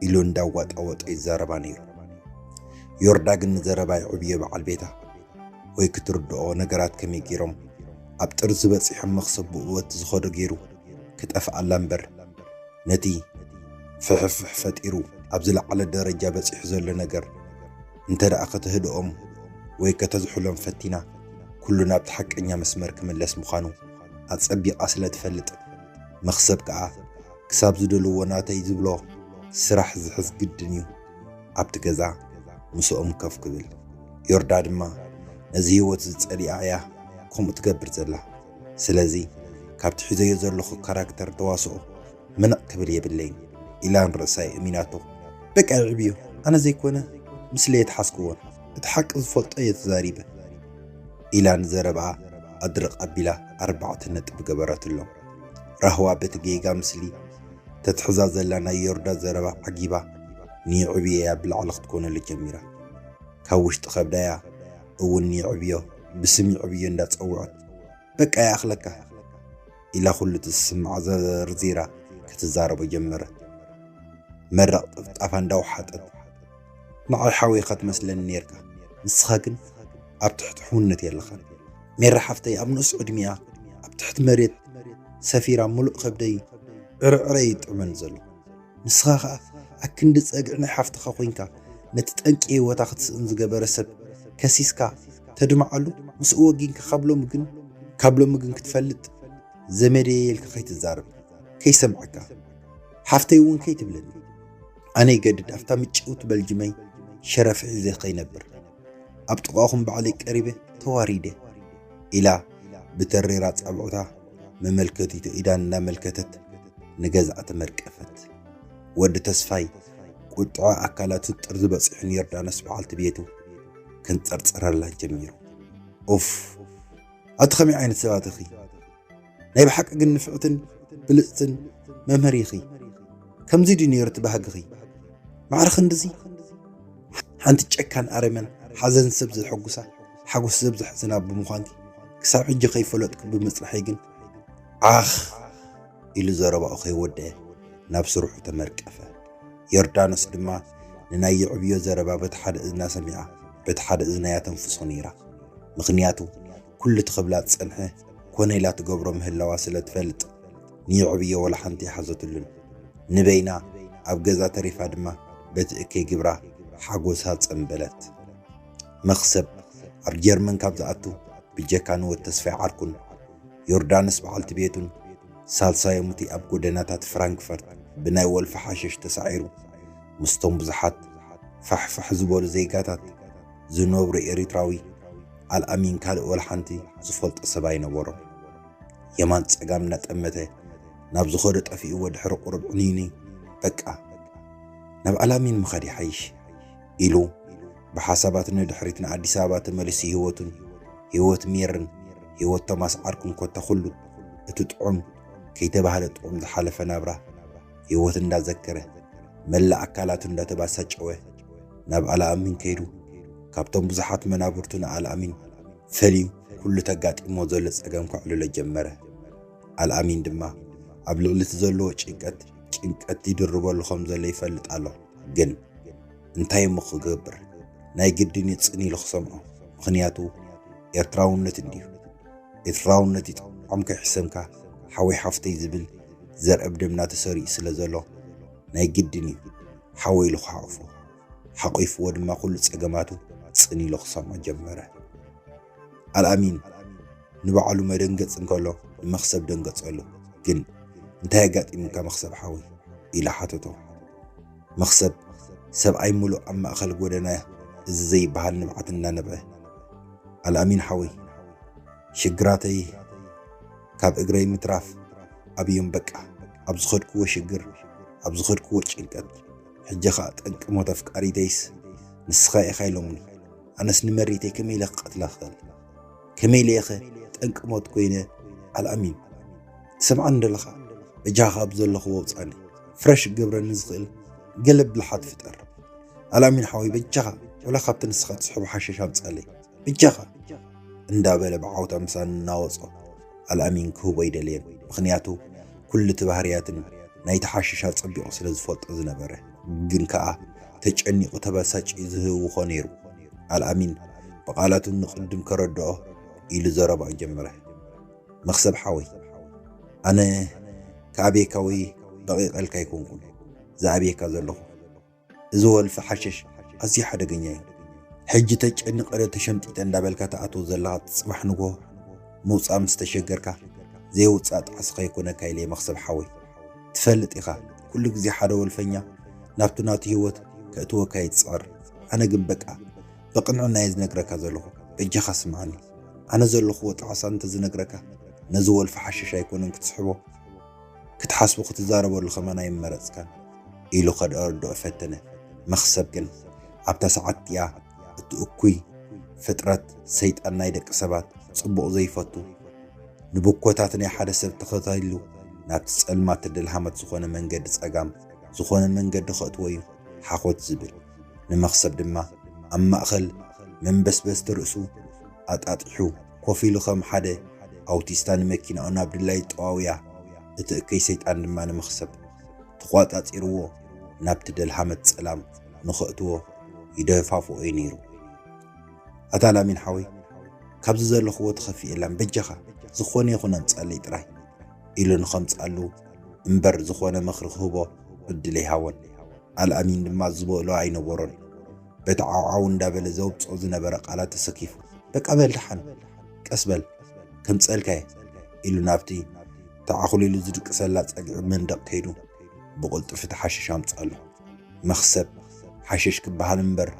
ኢሉ እንዳዋጣወጦ ይዛረባ ነይሩ። ዮርዳ ግን ንዘረባ የዕብዮ በዓል ቤታ ወይ ክትርድኦ ነገራት ከመይ ገይሮም ኣብ ጥርዚ በጺሖም መኽሰብ ብእወት ዝኸዶ ገይሩ ክጠፍኣላ እምበር፣ ነቲ ፍሕፍሕ ፈጢሩ ኣብ ዝለዓለ ደረጃ በጺሑ ዘሎ ነገር እንተ ደኣ ከተህድኦም ወይ ከተዝሕሎም ፈቲና፣ ኩሉ ናብቲ ሓቀኛ መስመር ክምለስ ምዃኑ ኣጸቢቓ ስለ ትፈልጥ፣ መኽሰብ ከኣ ክሳብ ዝደልዎ ናተይ ዝብሎ ስራሕ ዝሕዝ ግድን እዩ ኣብቲ ገዛ ምስኦም ከፍ ክብል። ዮርዳ ድማ ነዚ ህይወት ዝጸሊኣ እያ ከምኡ ትገብር ዘላ። ስለዚ ካብቲ ሒዘዮ ዘለኹ ካራክተር ተዋስኦ ምንቕ ክብል የብለይን ኢላ ንርእሳ የእሚናቶ። በቃ ይዕብዮ፣ ኣነ ዘይኮነ ምስለ የተሓዝክዎን እቲ ሓቂ ዝፈልጦ እየ ተዛሪበ ኢላ ንዘረብኣ ኣድርቕ ኣቢላ ኣርባዕተ ነጥቢ ገበረትሎም። ራህዋ በቲ ጌጋ ምስሊ ተትሕዛ ዘላ ናይ ዮርዳ ዘረባ ዓጊባ ንይዕብየያ ብላዕሊ ክትኮነሉ ጀሚራ። ካብ ውሽጢ ከብዳያ እውን ንይዕብዮ ብስም ይዕብዮ እንዳጸውዐት በቃ ይኣኽለካ ኢላ ኩሉ እቲ ዝስምዓ ዘርዚራ ክትዛረቦ ጀመረት። መራቕ ጥፍጣፋ እንዳወሓጠት ንዓይ ሓወይኻ ትመስለኒ ነርካ፣ ንስኻ ግን ኣብ ትሕቲ ሕውነት የለኻን። ሜራ ሓፍተይ ኣብ ንኡስ ዕድሚኣ ኣብ ትሕቲ መሬት ሰፊራ ምሉእ ከብደይ ዕርዕረይ ይጥዕመኒ ዘሎ። ንስኻ ኸኣ ኣክንዲ ጸግዒ ናይ ሓፍትኻ ኮይንካ ነቲ ጠንቂ ህይወታ ክትስእን ዝገበረ ሰብ ከሲስካ ተድምዓሉ ምስኡ ወጊንካ ካብ ሎሚ ግን ካብ ሎሚ ግን ክትፈልጥ ዘመደየ ኢልካ ከይትዛረብ ከይሰምዐካ ሓፍተይ እውን ከይትብለኒ ኣነ ይገድድ ኣብታ ምጭው ትበል ጅመይ ሸረፍ ሒዘ ከይነብር ኣብ ጥቓኹም ባዕለይ ቀሪበ ተዋሪደ ኢላ ብተሪራ ጻብዕታ መመልከቲቱ ኢዳ እናመልከተት ንገዝኣ ተመርቀፈት። ወዲ ተስፋይ ቁጥዐ ኣካላቱ ጥርዚ በጺሑ ንዮርዳኖስ በዓልቲ ቤቱ ክንጸርጽረላ ጀሚሩ። ኡፍ ኣቲ ከመይ ዓይነት ሰባት ኢኺ? ናይ ብሓቂ ግን ንፍዕትን ብልጽትን መምህር ኢኺ። ከምዚ ድዩ ነይሩ እቲ ባህግኺ? ማዕረ ክንድዚ ሓንቲ ጨካን ኣረመን ሓዘን ሰብ ዘሐጉሳ ሓጎስ ሰብ ዘሕዝና ብምዃንኪ ክሳብ ሕጂ ከይፈለጥኩ ብምጽንሐይ ግን ዓኽ ኢሉ ዘረባኡ ከይወደአ ናብ ስርሑ ተመርቀፈ። ዮርዳኖስ ድማ ንናይ ይዕብዮ ዘረባ በቲ ሓደ እዝና ሰሚዓ በቲ ሓደ እዝና እያ ተንፍሶ ነይራ። ምኽንያቱ ኩሉ እቲ ክብላ ዝጸንሐ ኮነ ኢላ ትገብሮ ምህላዋ ስለ ትፈልጥ ንይዕብዮ ወላ ሓንቲ ኣይሓዘትሉን። ንበይና ኣብ ገዛ ተሪፋ ድማ በቲ እከይ ግብራ ሓጎሳ ጸምበለት። መኽሰብ ኣብ ጀርመን ካብ ዝኣቱ ብጀካ ንወድ ተስፋይ ዓርኩን ዮርዳኖስ በዓልቲ ቤቱን ሳልሳዮም እቲ ኣብ ጎደናታት ፍራንክፈርት ብናይ ወልፊ ሓሽሽ ተሳዒሩ ምስቶም ብዙሓት ፋሕፋሕ ዝበሉ ዜጋታት ዝነብሩ ኤሪትራዊ ኣልኣሚን ካልእ ወላ ሓንቲ ዝፈልጦ ሰብ ኣይነበሮን። የማን ጸጋም እናጠመተ ናብ ዝኸዶ ጠፊእዎ ድሕሪ ቁሩብ ዕንይንይ በቃ ናብ ኣላሚን ምኻድ ይሓይሽ ኢሉ ብሓሳባት ንድሕሪት ንኣዲስ ኣበባ ተመሊሱ ህይወቱን ህይወት ሜርን ህይወት ቶማስ ዓርኩን ኮታ ኩሉ እቲ ጥዑም ከይተባህለ ጥዑም ዝሓለፈ ናብራ ህይወት እንዳዘከረ መላእ ኣካላቱ እንዳተባሳጨወ ናብ ኣልኣሚን ከይዱ ካብቶም ብዙሓት መናብርቱ ንኣልኣሚን ፈልዩ ኩሉ ተጋጢሞ ዘሎ ጸገም ከዕልሎ ጀመረ። ኣልኣሚን ድማ ኣብ ልዕሊ እቲ ዘለዎ ጭንቀት ጭንቀት ይድርበሉ ከም ዘሎ ይፈልጥ ኣሎ። ግን እንታይ እሞ ክገብር ናይ ግድን እዩ ጽን ኢሉ ክሰምዖ። ምኽንያቱ ኤርትራውነት እንድዩ። ኤርትራውነት ይጥዕም ከይሕሰምካ ሓወይ ሓፍተይ ዝብል ዘር ኣብ ደምና ተሰሪኡ ስለ ዘሎ ናይ ግድን እዩ ሓወይ ኢሉ ክሓቑፎ። ሓቂፍዎ ድማ ኩሉ ጸገማቱ ጽን ኢሉ ክሰምዖ ጀመረ። ኣልኣሚን ንባዕሉ መደንገጽ እንከሎ ንመኽሰብ ደንገጸሉ። ግን እንታይ ኣጋጢሙካ መኽሰብ ሓወይ? ኢሉ ሓተቶ። መኽሰብ ሰብኣይ ምሉእ ኣብ ማእከል ጎደና እዚ ዘይበሃል ንብዓት እናነብዐ ኣልኣሚን ሓወይ ሽግራተይ ካብ እግረይ ምትራፍ ኣብዮም በቃ ኣብ ዝኸድክዎ ሽግር ኣብ ዝኸድክዎ ጭንቀት ሕጂ ኸኣ ጠንቂ ሞት ኣፍቃሪተይስ ንስኻ ኢኻ ኢሎምኒ ኣነስ ንመሪተይ ከመይ ኢለ ክቐትላ ክኽእል ከመይ ኢለ ኢኸ ጠንቂ ሞት ኮይነ ኣልኣሚን ትሰምዓኒ ደለኻ በጃኻ ኣብ ዘለኽዎ ውፃኒ ፍረሽ ክገብረኒ ዝኽእል ገለ ብልሓት ፍጠር ኣልኣሚን ሓወይ በጃኻ ወላ ካብቲ ንስኻ ትስሕቦ ሓሸሽ ኣምፃለይ በጃኻ እንዳበለ ብዓውታ ምሳን እናወጾ ኣልኣሚን ክህቦ ኣይደለየን። ምኽንያቱ ኩሉ እቲ ባህርያትን ናይቲ ሓሽሽ ኣጸቢቑ ስለ ዝፈልጦ ዝነበረ። ግን ከኣ ተጨኒቑ ተበሳጭዩ ዝህውኾ ነይሩ። ኣልኣሚን ብቓላቱ ንቕድም ከረድኦ ኢሉ ዘረባኡ ጀመረ። መኽሰብ ሓወይ፣ ኣነ ክኣብየካ ወይ ደቒቐልካ ኣይኮንኩን ዝኣብየካ ዘለኹ። እዚ ወልፊ ሓሸሽ ኣዝዩ ሓደገኛ እዩ። ሕጂ ተጨኒቐ ዶ ተሸምጢጠ እንዳበልካ ትኣትዎ ዘለኻ፣ ጽባሕ ንግሆ ምውጻእ ምስ ተሸገርካ ዘይውጻእ ጣዕሲ ከይኮነካ ኢለ እየ መኽሰብ ሓወይ። ትፈልጥ ኢኻ፣ ኩሉ ግዜ ሓደ ወልፈኛ ናብቲ ናቱ ህይወት ከእትወካ እዩ ዝጽዕር። ኣነ ግን በቃ ብቕንዕና እየ ዝነግረካ ዘለኹ፣ በጃኻ ስምዓኒ። ኣነ ዘለኹዎ ጣዕሳ እንተዝነግረካ ነዚ ወልፊ ሓሸሽ ኣይኮነን ክትስሕቦ፣ ክትሓስቦ ክትዛረበሉ ከማን ኣይመረጽካን ኢሉ ከደረድኦ ፈተነ። መኽሰብ ግን ኣብታ ሰዓት እቲኣ እቲ እኩይ ፍጥረት ሰይጣን ናይ ደቂ ሰባት ጽቡቕ ዘይፈቱ ንብኮታት ናይ ሓደ ሰብ ተኸታቲሉ ናብቲ ጸልማት ተደልሃመት ዝኾነ መንገዲ ጸጋም ዝኾነ መንገዲ ከእትዎ እዩ ሓኾት ዝብል። ንመኽሰብ ድማ ኣብ ማእኸል መንበስበስቲ ርእሱ ኣጣጢሑ ኮፍ ኢሉ ከም ሓደ ኣውቲስታ ንመኪናኡ ናብ ድላዩ ጠዋውያ፣ እቲ እከይ ሰይጣን ድማ ንመኽሰብ ተቋጻጺርዎ ናብቲ ደልሃመት ጸላም ንኸእትዎ ይደፋፍኦ እዩ ነይሩ። ኣታ ላሚን ሓወይ፣ ካብዚ ዘለኽዎ ተኸፊኤላን በጃኻ ዝኾነ ይኹን ኣምጻለይ ጥራይ ኢሉ ንኸምጻሉ እምበር ዝኾነ ምኽሪ ክህቦ ዕድል ኣይሃቦን። ኣልኣሚን ድማ ዝበሎ ኣይነበሮን። በቲ ዓውዓው እንዳበለ ዘውጽኦ ዝነበረ ቃላት ተሰኪፉ፣ በቃ በል ደሓን፣ ቀስ በል፣ ከምጸልካየ ኢሉ ናብቲ ተዓኹሊሉ ዝድቅሰላ ጸግዒ መንደቕ ከይዱ ብቕልጡፍ እቲ ሓሽሽ ኣምጽኣሉ። መኽሰብ ሓሽሽ ክበሃል እምበር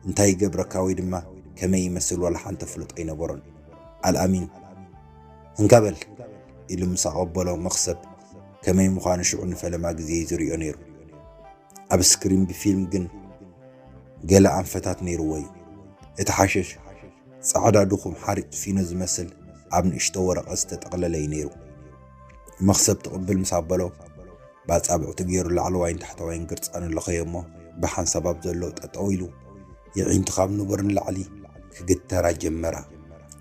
እንታይ ይገብረካ ወይ ድማ ከመይ ይመስል ዋላ ሓንቲ ፍሉጥ ኣይነበሮን። ኣልኣሚን፣ እንካ በል ኢሉ ምስ ኣቐበሎ መኽሰብ ከመይ ምዃኑ ሽዑ ንፈለማ ግዜ እዩ ዝሪኦ ነይሩ። ኣብ ስክሪን ብፊልም ግን ገለ ኣንፈታት ነይርዎ እዩ። እቲ ሓሽሽ ጻዕዳ ድኹም ሓሪጭ ፊኖ ዝመስል ኣብ ንእሽቶ ወረቐት ዝተጠቕለለ እዩ ነይሩ። መኽሰብ ትቕብል ምስ ኣበሎ ብኣጻብዕቱ ገይሩ ላዕለዋይን ታሕተዋይን ግርጻኑ ለኸዮ እሞ ብሓንሳብ ኣብ ዘሎ ጠጠው ኢሉ የዒንቱ ካብ ንቡር ንላዕሊ ክግተራ ጀመራ።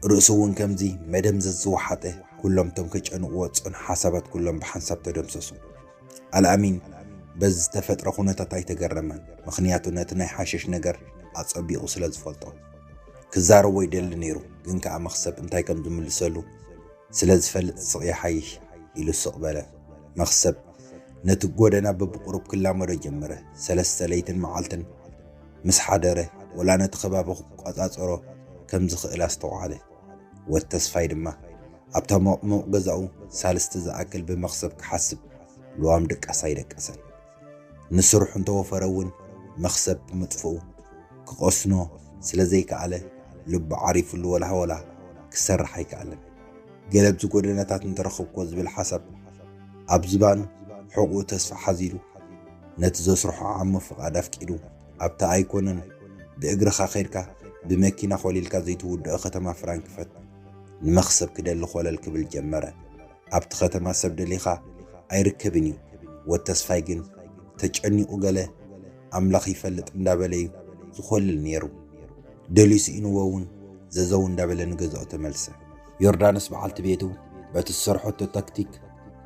ርእሱ እውን ከምዚ መደምዘዝ ዝወሓጠ ኩሎም እቶም ከጨንቕዎ ዝጸንሑ ሓሳባት ኩሎም ብሓንሳብ ተደምሰሱ። ኣልኣሚን በዚ ዝተፈጥረ ኩነታት ኣይተገረመን፣ ምኽንያቱ ነቲ ናይ ሓሽሽ ነገር ኣጸቢቑ ስለ ዝፈልጦ። ክዛረቦ ይደሊ ነይሩ፣ ግን ከኣ መኽሰብ እንታይ ከም ዝምልሰሉ ስለ ዝፈልጥ ስቕ ይሓይሽ ኢሉ ስቕ በለ። መኽሰብ ነቲ ጎደና በብቑሩብ ክላመዶ ጀመረ። ሰለስተ ለይትን መዓልትን ምስ ሓደረ ወላ ነቲ ከባቢ ክቆጻጸሮ ከም ዝኽእል ኣስተውዓለ። ወድ ተስፋይ ድማ ኣብታ ሞቕሞቕ ገዛኡ ሳልስቲ ዝኣክል ብመኽሰብ ክሓስብ ልዋም ድቃስ ኣይደቀሰን። ንስርሑ እንተወፈረ እውን መኽሰብ ብምጥፍኡ ክቐስኖ ስለ ዘይከኣለ ልቡ ዓሪፉሉ ወላሃወላ ክሰርሕ ኣይከኣለን። ገለ ኣብዚ ጎደናታት እንተረኸብኩዎ ዝብል ሓሳብ ኣብ ዝባኑ ሕቑኡ ተስፋ ሓዚሉ ነቲ ዘስርሖ ዓሞ ፍቓድ ኣፍቂዱ ኣብታ ኣይኮነን ብእግርኻ ኸይድካ ብመኪና ኮሊልካ ዘይትውድኦ ከተማ ፍራንክፈርት ንመኽሰብ ክደሊ ኮለል ክብል ጀመረ። ኣብቲ ከተማ ሰብ ደሊኻ ኣይርከብን እዩ። ወድ ተስፋይ ግን ተጨኒቑ ገለ ኣምላኽ ይፈልጥ እንዳበለ እዩ ዝኾልል ነይሩ። ደልዩ ስኢንዎ እውን ዘዘው እንዳበለ ንገዛኡ ተመልሰ። ዮርዳኖስ በዓልቲ ቤቱ በቲ ዝሰርሐቶ ታክቲክ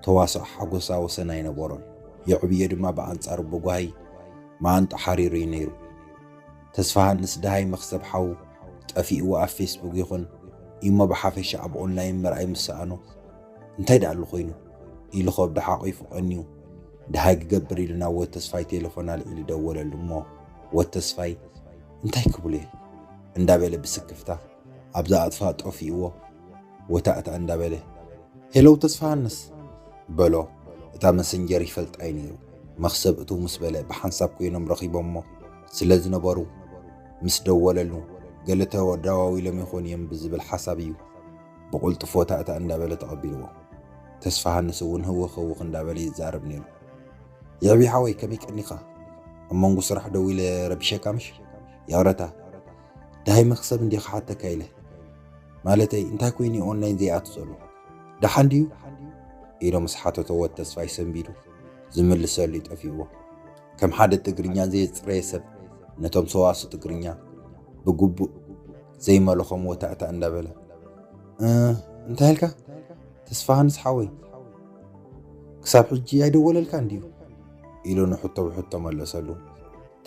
ተዋስኦ ሓጎሳ ወሰን ኣይነበሮን። የዕብዮ ድማ ብኣንጻሩ ብጓሂ መኣንጡ ሓሪሩ እዩ ነይሩ። ተስፋሃንስ ደሃይ መኽሰብ ሓው ጠፊእዎ ኣብ ፌስቡክ ይኹን ኢሞ ብሓፈሻ ኣብ ኦንላይን ምርኣይ ምስ ሰኣኖ እንታይ ደኣሉ ኮይኑ ኢሉ ከብዱ ሓቒፉ ቀንዩ ደሃይ ክገብር ኢሉ ናብ ወድ ተስፋይ ቴሌፎን ኣልዒሉ ደወለሉ እሞ ወድ ተስፋይ እንታይ ክብሉ እየ እንዳበለ ብስክፍታ ኣብዛ ኣጥፋ ጠፊእዎ ወታእታ እንዳበለ ሄለው ተስፋሃንስ በሎ። እታ መሰንጀር ይፈልጣ እዩ ነይሩ። መኽሰብ እትው ምስ በለ ብሓንሳብ ኮይኖም ረኺቦሞ ስለ ዝነበሩ ምስ ደወለሉ ገለ ተደዋዊሎም ይኾኑ እዮም ብዝብል ሓሳብ እዩ ብቕልጡፍ ወታእታ እንዳበለ ተቐቢልዎ። ተስፋሃንስ እውን ህውኽ ህውኽ እንዳበለ ይዛረብ ነይሩ። የዕብይ ሓወይ ከመይ ቀኒኻ? ኣብ መንጎ ስራሕ ደው ኢለ ረቢሸካ ምሽ? ይቕረታ። ደሃይ መኽሰብ እንድየ ክሓተካ ኢለ። ማለተይ እንታይ ኮይኑ እዩ ኦንላይን ዘይኣቱ ዘሎ? ደሓን ድዩ? ኢሎ ምስ ሓተቶ ወድ ተስፋይ ሰንቢዱ ዝምልሰሉ ይጠፊእዎ። ከም ሓደ ትግርኛ ዘየጽረየ ሰብ ነቶም ሰዋሱ ትግርኛ ብግቡእ ዘይመለኾም ወታእታ እንዳበለ እ እንታይ ኢልካ? ተስፋሃንስ ሓወይ ክሳብ ሕጂ ኣይደወለልካን ድዩ? ኢሉ ንሕቶ ብሕቶ መለሰሉ።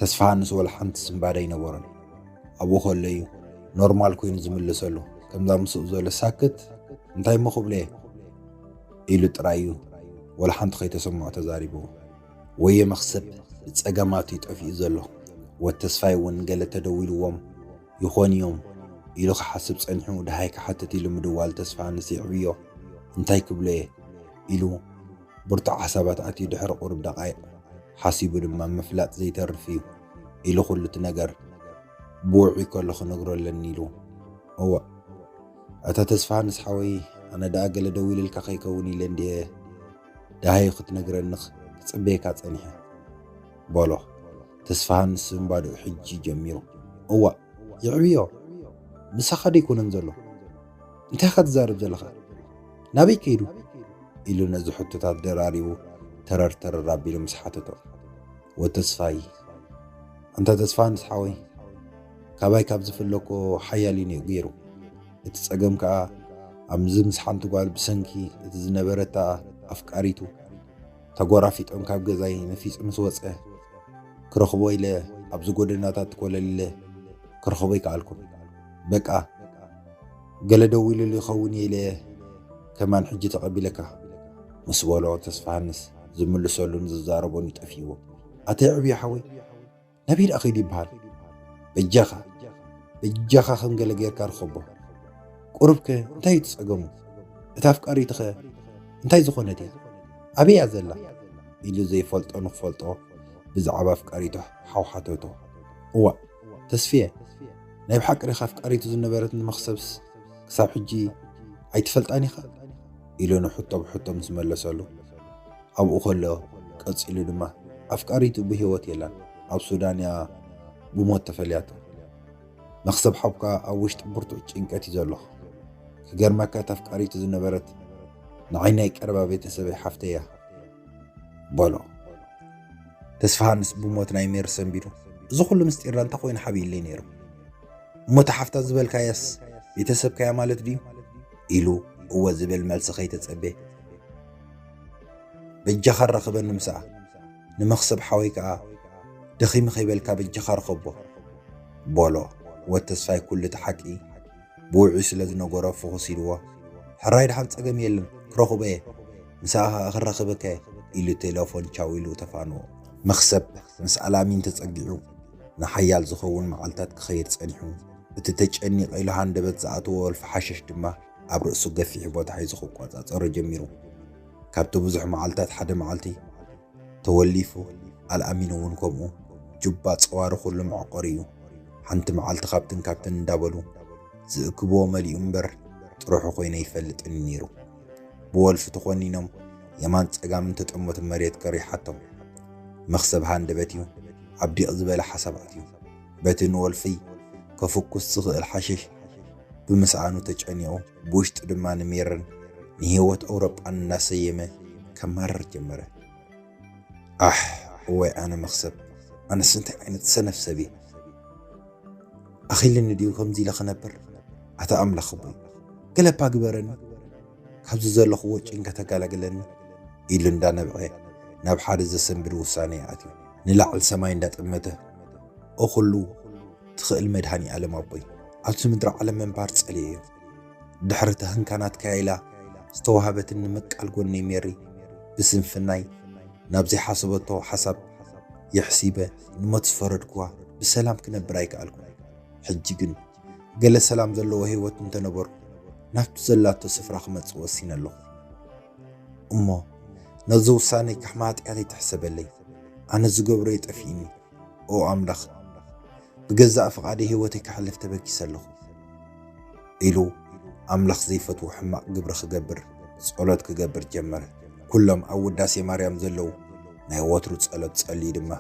ተስፋሃንስ ወላ ሓንቲ ስንባደ ኣይነበሮን። ኣብኡ ከሎ እዩ ኖርማል ኮይኑ ዝምልሰሉ፣ ከምዛ ምስኡ ዘሎ ሳክት እንታይ እሞ ክብሎ እየ ኢሉ ጥራይ እዩ ወላ ሓንቲ ከይተሰምዖ ተዛሪቡ። ወየ መኽሰብ ብጸገማቱ እዩ ጠፊኡ ዘሎ። ወተስፋይ እውን ገለ ተደዊልዎም ይኾን እዮም ኢሉ ክሓስብ ጸኒሑ፣ ደሃይ ክሓትት ኢሉ ምድዋል ተስፋሃንስ የዕብዮ። እንታይ ክብሎ እየ ኢሉ ብርቱዕ ሓሳባት ኣትዩ ድሕሪ ቁሩብ ደቓይቕ ሓሲቡ ድማ ምፍላጥ ዘይተርፍ እዩ ኢሉ ኩሉ እቲ ነገር ብውዑይ ከሎ ክነግሮ ኣለኒ ኢሉ። እዋእ ኣታ ተስፋሃንስ ሓወይ፣ ኣነ ደኣ ገለ ደዊለልካ ከይከውን ኢለ እንድየ ደሃዩ ክትነግረኒ ክጽበየካ ጸኒሐ በሎ። ተስፋሃንስ እምባድኡ ሕጂ ጀሚሩ። እዋእ የዕብዮ ምሳኻ ደይኮነን ዘሎ እንታይ ኢኻ ትዛረብ ዘለኻ? ናበይ ከይዱ? ኢሉ ነዚ ሕቶታት ደራሪቡ ተረር ተረር ኣቢሉ ምስ ሓተቶ። ወተስፋይ ኣንታ ተስፋሃንስ ሓወይ፣ ካባይ ካብ ዝፍለኮ ሓያል እዩ ገይሩ። እቲ ጸገም ከኣ ኣብዚ ምስ ሓንቲ ጓል ብሰንኪ እቲ ዝነበረታ ኣፍቃሪቱ ተጎራፊጦም ካብ ገዛይ ነፊጹ ምስ ወጸ ክረኽቦ ኢለ ኣብዚ ጎደናታት ኮለል ኢለ ክረኽቦ ኣይከኣልኩን። በቃ ገለ ደዊሉሉ ይኸውን ኢለ ከማን ሕጂ ተቐቢለካ ምስ በሎ ተስፋሃንስ ዝምልሰሉን ዝዛረቦን እዩ ጠፊእዎ። ኣታ የዕብዮ ሓወይ ናበይ ደኣ ከይዱ ይበሃል? በጃኻ በጃኻ ከም ገለ ጌርካ ርኸቦ። ቁሩብከ እንታይ እዩ እቲ ጸገሙ? እታ ኣፍቃሪትኸ እንታይ ዝኾነት እያ? ኣበይ እያ ዘላ? ኢሉ ዘይፈልጦ ንኽፈልጦ ብዛዕባ ኣፍቃሪቱ ሓው ሓተቶ። እዋእ ተስፍየ ናይ ብሓቂ ዲኻ ኣፍቃሪቱ ዝነበረት ንመኽሰብስ ክሳብ ሕጂ ኣይትፈልጣን ኢኻ? ኢሉ ንሕቶ ብሕቶ ምስ መለሰሉ ኣብኡ ከሎ ቀጺሉ ድማ ኣፍቃሪቱ ብህይወት የላን ኣብ ሱዳን እያ ብሞት ተፈልያቶ። መኽሰብ ሓውካ ኣብ ውሽጢ ብርቱዕ ጭንቀት እዩ ዘሎ። ክገርመካ እታ ኣፍቃሪቱ ዝነበረት ንዓይ ናይ ቀረባ ቤተሰበይ ሓፍተይ እያ በሎ። ተስፋሃንስ ብሞት ናይ ሜሪ ሰንቢዱ እዚ ኩሉ ምስጢርና እንታይ ኮይኑ ሓቢእለይ ነይሩ? እሞ እታ ሓፍታ ዝበልካያስ ቤተሰብካያ ማለት ድዩ? ኢሉ እወ ዝብል መልሲ ከይተጸበ በጃኻ ራኽበኒ ምስኣ ንመኽሰብ ሓወይ ከኣ ደኺሚ ከይበልካ በጃኻ ርኸቦ በሎ። ወተስፋይ ኩሉ እቲ ሓቂ ብውዑይ ስለ ዝነገሮ ፍኹስ ኢልዎ ሕራይ ደሓን ጸገም የለን ክረኽቦ እየ ምስኣ ከኣ ክራኽበካ እየ ኢሉ ቴለፎን ቻው ኢሉ ተፋንዎ። መኽሰብ ምስ ኣላሚን ተጸጊዑ ንሓያል ዝኸውን መዓልታት ክኸይድ ጸኒሑ። እቲ ተጨኒቐ ኢሉ ሃንደበት ዝኣተዎ ወልፊ ሓሸሽ ድማ ኣብ ርእሱ ገፊሕ ቦታ ሒዙ ክቆጻጸሮ ጀሚሩ። ካብቲ ብዙሕ መዓልታት ሓደ መዓልቲ ተወሊፉ ኣልኣሚን እውን ከምኡ ጁባ ጸዋሪ ኩሉ መዕቆሪ እዩ። ሓንቲ መዓልቲ ካብትን ካብትን እንዳበሉ ዝእክብዎ መሊኡ እምበር ጥርሑ ኮይነ ይፈልጥን ነይሩ። ብወልፊ ተኾኒኖም የማን ጸጋምን ተጠመቱ መሬት ከሪሓቶም። መኽሰብ ሃንደበት እዩ ኣብ ዲቕ ዝበለ ሓሳብ ኣትዩ። በቲ ንወልፊ ከፍኩስ ዝኽእል ሓሽሽ ብምስኣኑ ተጨኒቑ ብውሽጡ ድማ ንሜርን ንህይወት ኣውሮጳን እናሰየመ ከማርር ጀመረ። ኣሕ እዋይ ኣነ መኽሰብ ኣነስ እንታይ ዓይነት ሰነፍ ሰብ እየ። ኣኺልኒ ድዩ ከምዚ ኢለ ክነብር? ኣታ ኣምላኽ እቦይ ገለባ ግበረኒ ካብዚ ዘለኽዎ ጭንቀት ኣጋላግለኒ ኢሉ እንዳነብዐ ናብ ሓደ ዘሰንብድ ውሳኔ ኣትዩ። ንላዕሊ ሰማይ እንዳጠመተ ኦ ኩሉ ትኽእል መድሃኒ ኣለም ኣቦይ ኣብዚ ምድሪ ዓለም ምንባር ጸልየ እዮ። ድሕሪ ተህንካ ናትካ ኢላ ዝተዋሃበትኒ ምቃል ጎነይ ሜሪ ብስንፍናይ ናብ ዘይሓሰበቶ ሓሳብ የሕሲበ ንሞት ዝፈረድኩዋ ብሰላም ክነብር ኣይከኣልኩን። ሕጂ ግን ገለ ሰላም ዘለዎ ህይወት እንተነበርኩ ናብቲ ዘላቶ ስፍራ ክመጽእ ወሲነ ኣለኹ። እሞ ነዚ ውሳነይ ከም ሓጢኣት ኣይትሕሰበለይ። ኣነ ዝገብሮ ይጠፍእኒ። ኦ ኣምላኽ ብገዛእ ፍቓደይ ህይወተይ ከሕልፍ ተበጊሰ ኣለኹ ኢሉ ኣምላኽ ዘይፈትዎ ሕማቕ ግብሪ ክገብር ጸሎት ክገብር ጀመረ። ኩሎም ኣብ ውዳሴ ማርያም ዘለዉ ናይ ወትሩ ጸሎት ጸልዩ ድማ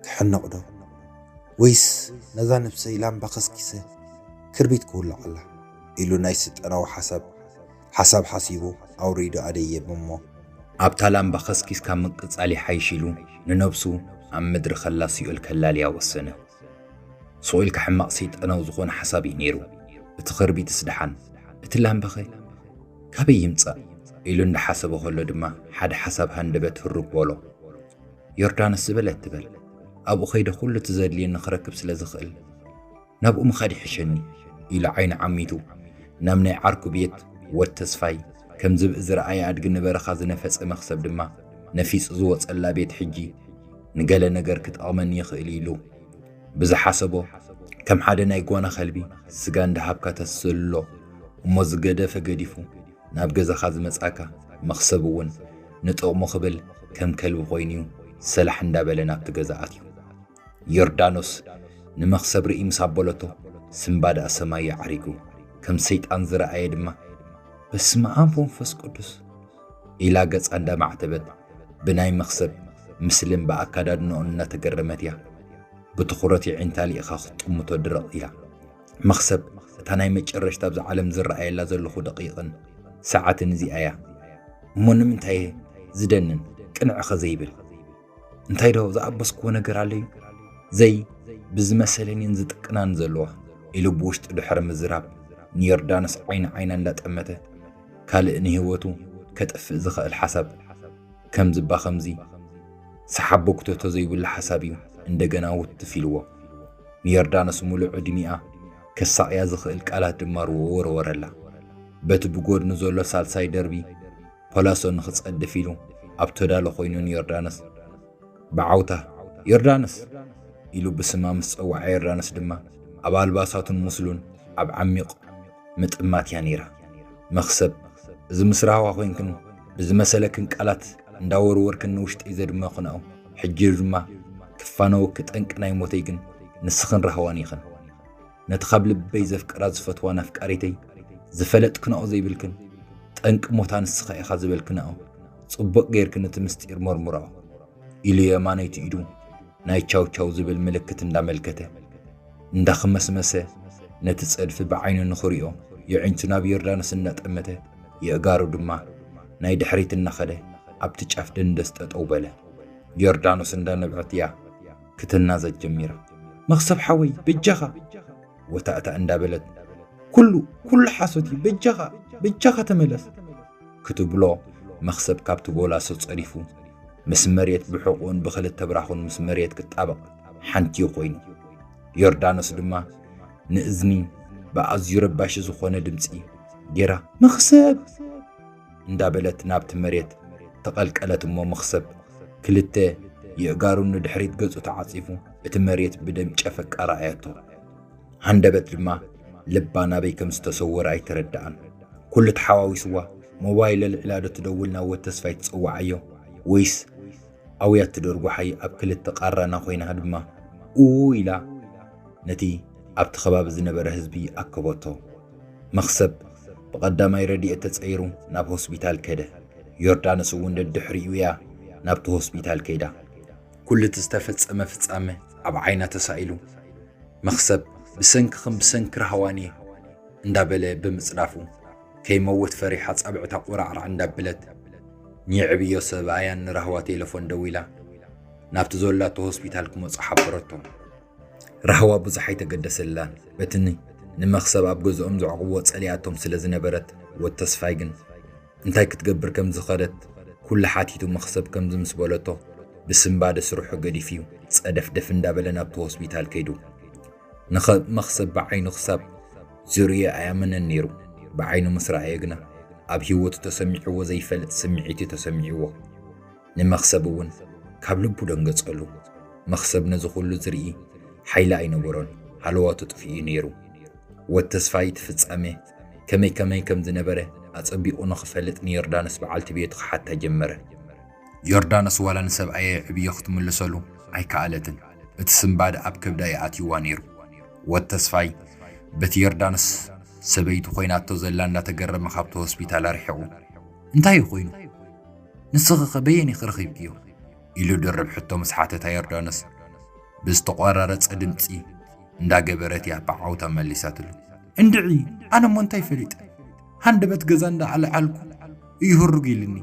ክሕነቕ ዶ ወይስ ነዛ ነብሰይ ላምባ ከስኪሰ ክርቢት ክውልዓላ ኢሉ ናይ ስልጠናዊ ሓሳብ ሓሳብ ሓሲቡ ኣውሪዱ ኣደየብ እሞ ኣብታ ላምባ ከስኪስ ካብ ምቅጻል ይሓይሽ ኢሉ ንነብሱ ኣብ ምድሪ ከላ ሲኦል ከላልያ ወሰነ። ስቕ ኢልካ ሕማቕ ሰይጣናዊ ዝኾነ ሓሳብ እዩ ነይሩ። እቲ ክርቢትስ ደሓን እቲ ላምባኸ ካበይ ይምጻእ ኢሉ እንዳሓሰበ ከሎ ድማ ሓደ ሓሳብ ሃንደበት ህሩግ በሎ። ዮርዳኖስ ዝበለት ትበል ኣብኡ ከይደ ኩሉ እቲ ዘድልየኒ ክረክብ ስለ ዝኽእል ናብኡ ምኻድ ይሕሸኒ ኢሉ ዓይኑ ዓሚቱ ናብ ናይ ዓርኩ ቤት ወድ ተስፋይ ከም ዝብኢ ዝረኣየ ኣድጊ ንበረኻ ዝነፈጸ መኽሰብ ድማ ነፊጹ ዝወጸላ ቤት ሕጂ ንገለ ነገር ክጠቕመኒ ይኽእል ኢሉ ብዝሓሰቦ ከም ሓደ ናይ ጓና ከልቢ ስጋ እንዳሃብካ ተስልሎ እሞ ዝገደፈ ገዲፉ ናብ ገዛኻ ዝመጻካ መኽሰብ እውን ንጥቕሙ ክብል ከም ከልቢ ኮይኑዩ ሰላሕ እንዳበለ ናብቲ ገዛ ኣትዩ። ዮርዳኖስ ንመኽሰብ ርኢ ምስ ኣበለቶ ስምባ ደኣ ሰማይ ኣዕሪጉ ከም ሰይጣን ዝረኣየ ድማ በስመ ኣብ ወንፈስ ቅዱስ ኢላ ገጻ እንዳማዕተበት ብናይ መኽሰብ ምስልን ብኣካዳድንኦን እናተገረመት እያ ብትኹረት የዒንታ ልኢኻ ክትጥምቶ ድርቕ ኢላ። መኽሰብ እታ ናይ መጨረሽታ ኣብዛ ዓለም ዝረኣየላ ዘለኹ ደቂቕን ሰዓትን እዚኣ እያ። እሞ ንምንታይ ዝደንን ቅንዕኸ ዘይብል እንታይ ዶ ዝኣበስክዎ ነገር ኣለዩ? ዘይ ብዝመሰለኒን ዝጥቅናን ዘለዋ ኢሉ ብውሽጡ ድሕሪ ምዝራብ ንዮርዳኖስ ዓይኒ ዓይና እንዳጠመተ ካልእ ንህይወቱ ከጥፍእ ዝኽእል ሓሳብ ከም ዝባ ከምዚ ሰሓቦ ክተቶ ዘይብሉ ሓሳብ እዩ እንደገና ውትፍ ኢልዎ። ንዮርዳኖስ ሙሉእ ዕድሚኣ ከሳቕያ ዝኽእል ቃላት ድማ ወረወረላ። በቲ ብጎድኑ ዘሎ ሳልሳይ ደርቢ ፖላሶ ንኽጸድፍ ኢሉ ኣብ ተዳሎ ኮይኑ ንዮርዳኖስ ብዓውታ ዮርዳኖስ ኢሉ ብስማ ምስ ጸውዓ ዮርዳኖስ ድማ ኣብ ኣልባሳቱን ሙስሉን ኣብ ዓሚቕ ምጥማት እያ ነይራ። መኽሰብ እዚ ምስ ራህዋ ኮይንክን ብዝመሰለክን ቃላት እንዳወርወርክን ንውሽጠይ ዘድመኽንኦ ሕጂ ድማ ክፋነወኪ ጠንቂ ናይ ሞተይ ግን ንስኽን ራህዋን ኢኽን። ነቲ ካብ ልበይ ዘፍቅራ ዝፈትዋን ኣፍቃሪተይ ዝፈለጥክንኦ ዘይብልክን ጠንቂ ሞታ ንስኻ ኢኻ ዝበልክንኦ ጽቡቕ ጌርክን እቲ ምስጢር መርምርኦ ኢሉ የማነይቲ ኢዱ ናይ ቻው ቻው ዝብል ምልክት እንዳመልከተ እንዳኽመስመሰ ነቲ ጸድፊ ብዓይኑ ንኽሪኦ የዒንቱ ናብ ዮርዳኖስ እንዳጠመተ የእጋሩ ድማ ናይ ድሕሪት እናኸደ ኣብቲ ጫፍ ደንደስ ጠጠው በለ። ዮርዳኖስ እንዳነብዐት እያ ክትናዘዝ ጀሚራ። መኽሰብ ሓወይ በጃኻ ወታእታ እንዳበለት ኩሉ ኩሉ ሓሶት እዩ በጃኻ በጃኻ ተመለስ ክትብሎ መኽሰብ ካብቲ ቦላሶ ጸሪፉ ምስ መሬት ብሕቑኡን ብኽልተ ብራኹን ምስ መሬት ክጣበቕ ሓንቲኡ ኮይኑ ዮርዳኖስ ድማ ንእዝኒ ብኣዝዩ ረባሺ ዝኾነ ድምጺ ጌራ መኽሰብ እንዳበለት ናብቲ መሬት ተቐልቀለት እሞ መኽሰብ ክልተ የእጋሩ ንድሕሪት ገጹ ተዓጺፉ እቲ መሬት ብደም ጨፈቃ ረኣየቶ። ሃንደበት ድማ ልባ ናበይ ከም ዝተሰወረ ኣይተረድኣን። ኩሉ ተሓዋዊስዋ ሞባይል ኣልዒላ ዶ ትደውል ናብ ወድ ተስፋይ ትጸውዓዮ ወይስ ኣውያት ትደርጉሓይ ኣብ ክልተ ቃራና ኮይና ድማ ኡ ኢላ ነቲ ኣብቲ ከባቢ ዝነበረ ህዝቢ ኣከበቶ። መኽሰብ ብቐዳማይ ረድኤት ተጸይሩ ናብ ሆስፒታል ከደ። ዮርዳኖስ እውን ደድሕሪኡ እያ ናብቲ ሆስፒታል ከይዳ። ኩሉ እቲ ዝተፈጸመ ፍጻመ ኣብ ዓይና ተሳኢሉ። መኽሰብ ብሰንክኽን ብሰንኪ ራህዋን እየ እንዳበለ ብምጽዳፉ ከይመውት ፈሪሓ ጻብዕታ ቁራዕራዕ እንዳበለት ንየዕብዮ ሰብኣያን ንራህዋ ቴለፎን ደዊላ ናብቲ ዘላቶ ሆስፒታል ክመጹ ሓበረቶም። ራህዋ ብዙሕ ኣይተገደሰላን። በቲ ንመኽሰብ ኣብ ገዝኦም ዘዕቕብዎ ጸሊኣቶም ስለ ዝነበረት ወድ ተስፋይ ግን እንታይ ክትገብር ከም ዝኸደት ኩሉ ሓቲቱ መኽሰብ ከምዚ ምስ በለቶ ብስንባደ ስርሑ ገዲፍዩ ጸደፍደፍ እንዳበለ ናብቲ ሆስፒታል ከይዱ። ንኸ መኽሰብ ብዓይኑ ክሳብ ዝርእዮ ኣያመነን ነይሩ። ብዓይኑ ምስ ረኣየ ግና ኣብ ህይወቱ ተሰሚዕዎ ዘይፈልጥ ስምዒት እዩ ተሰሚዕዎ። ንመኽሰብ እውን ካብ ልቡ ደንገጸሉ። መኽሰብ ነዚ ኩሉ ዝርኢ ሓይሊ ኣይነበሮን፣ ሃለዋቱ ጥፊኡ ነይሩ። ወድ ተስፋይ እቲ ፍጻሜ ከመይ ከመይ ከም ዝነበረ ኣጸቢቑ ንኽፈልጥ ንዮርዳኖስ በዓልቲ ቤቱ ክሓታ ጀመረ። ዮርዳኖስ ዋላ ንሰብኣየ ዕብዮ ክትምልሰሉ ኣይከኣለትን። እቲ ስንባድ ኣብ ከብዳ ይኣትይዋ ነይሩ። ወድ ተስፋይ በቲ ዮርዳኖስ ሰበይቱ ኮይናቶ ዘላ እንዳተገረመ ካብቲ ሆስፒታል ኣርሒቑ፣ እንታይ እዩ ኮይኑ? ንስኺኸ በየን ኢኺ ረኺብክዮ? ኢሉ ድርብ ሕቶ ምስ ሓተታ ዮርዳኖስ ብዝተቋራረጸ ድምጺ እንዳገበረት እያ ብዓውታ መሊሳትሉ። እንድዒ ኣነ እሞ እንታይ ፈሊጠ? ሃንደበት ገዛ እንዳኣለዓልኩ እዩ ህሩግ ኢልኒ።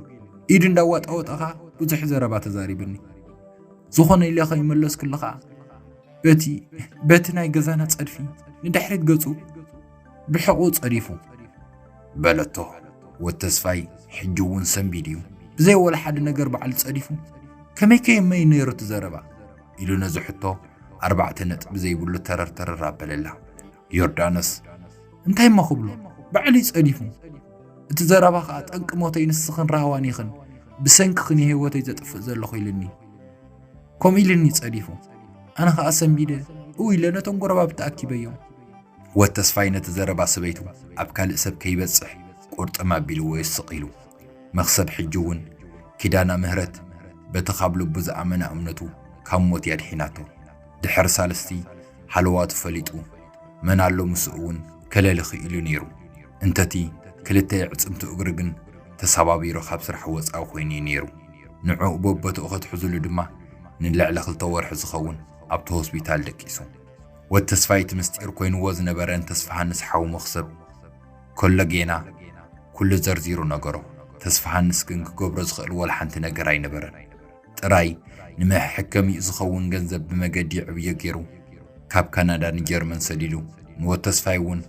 ኢዱ እንዳዋጣወጠ ኸኣ ብዙሕ ዘረባ ተዛሪብኒ። ዝኾነ ኢለ ከይመለስኩሉ ኸኣ በቲ በቲ ናይ ገዛና ጸድፊ ንድሕሪት ገጹ ብሕቑ ጸዲፉ በለቶ። ወድ ተስፋይ ሕጂ እውን ሰንቢድ እዩ። ብዘይ ወላ ሓደ ነገር ባዕሉ ጸዲፉ ከመይ ከየመይ ነይሩ እቲ ዘረባ ኢሉ ነዚ ሕቶ ኣርባዕተ ነጥቢ ዘይብሉ ተረር ተረር ኣበለላ። ዮርዳኖስ እንታይ እሞ ክብሎ? ባዕሉ እዩ ጸዲፉ። እቲ ዘረባ ከኣ ጠንቂ ሞተይ ንስኽን ራህዋን ኢኽን፣ ብሰንክኽን እዩ ህይወተይ ዘጥፍእ ዘለኹ ኢልኒ። ከምኡ ኢልኒ ጸዲፉ። ኣነ ከኣ ሰንቢደ እው ኢለ ነቶም ጎረባብቲ ኣኪበዮም። ወድ ተስፋይ ነቲ ዘረባ ሰበይቱ ኣብ ካልእ ሰብ ከይበጽሕ ቁርጥም ኣቢልዎ ይስቕ ኢሉ። መኽሰብ ሕጂ እውን ኪዳና ምህረት በቲ ካብ ልቡ ዝኣመና እምነቱ ካብ ሞት እያ ድሒናቶ። ድሕሪ ሳልስቲ ሃለዋቱ ፈሊጡ መን ኣሎ ምስኡ እውን ከለሊ ክኢሉ ነይሩ። እንተቲ ክልተ የዕጽምቱ እግሪ ግን ተሰባቢሩ ካብ ስራሕ ወጻኢ ኮይኑ እዩ ነይሩ። ንዕኡ በቦትኡ ከትሕዙሉ ድማ ንልዕሊ ክልተ ወርሒ ዝኸውን ኣብቲ ሆስፒታል ደቂሱ። ወድ ተስፋይ እቲ ምስጢር ኮይንዎ ዝነበረ ንተስፋሃንስ ሓው መኽሰብ ከሎ ጌና ኩሉ ዘርዚሩ ነገሮ። ተስፋሃንስ ግን ክገብሮ ዝኽእል ወላ ሓንቲ ነገር ኣይነበረን። ጥራይ ንመሐከሚኡ ዝኸውን ገንዘብ ብመገዲ ዕብዮ ገይሩ ካብ ካናዳ ንጀርመን ሰዲዱ ንወድ ተስፋይ እውን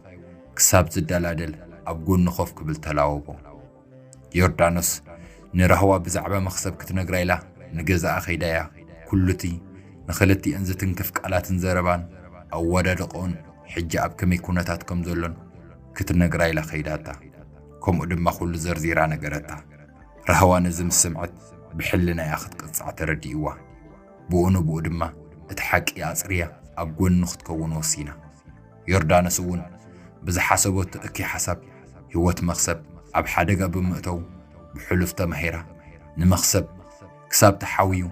ክሳብ ዝደላደል ኣብ ጎኑ ኮፍ ክብል ተላወቦ። ዮርዳኖስ ንራህዋ ብዛዕባ መኽሰብ ክትነግራ ኢላ ንገዛኣ ከይዳ እያ። ኩሉቲ ንኽልቲኤን ዝትንክፍ ቃላትን ዘረባን ኣወዳድቆን ሕጂ ኣብ ከመይ ኩነታት ከም ዘሎን ክትነግራ ኢላ ከይዳታ። ከምኡ ድማ ኩሉ ዘርዚራ ነገረታ። ራህዋ ነዚ ምስ ሰምዐት ብሕልና እያ ክትቅጻዕ ተረዲእዋ። ብኡ ንብኡ ድማ እቲ ሓቂ ኣጽርያ ኣብ ጎኑ ክትከውን ወሲና። ዮርዳኖስ እውን ብዝሓሰበቶ እኪ ሓሳብ ህይወት መኽሰብ ኣብ ሓደጋ ብምእተው ብሕሉፍ ተማሂራ ንመኽሰብ ክሳብ ተሓውዩ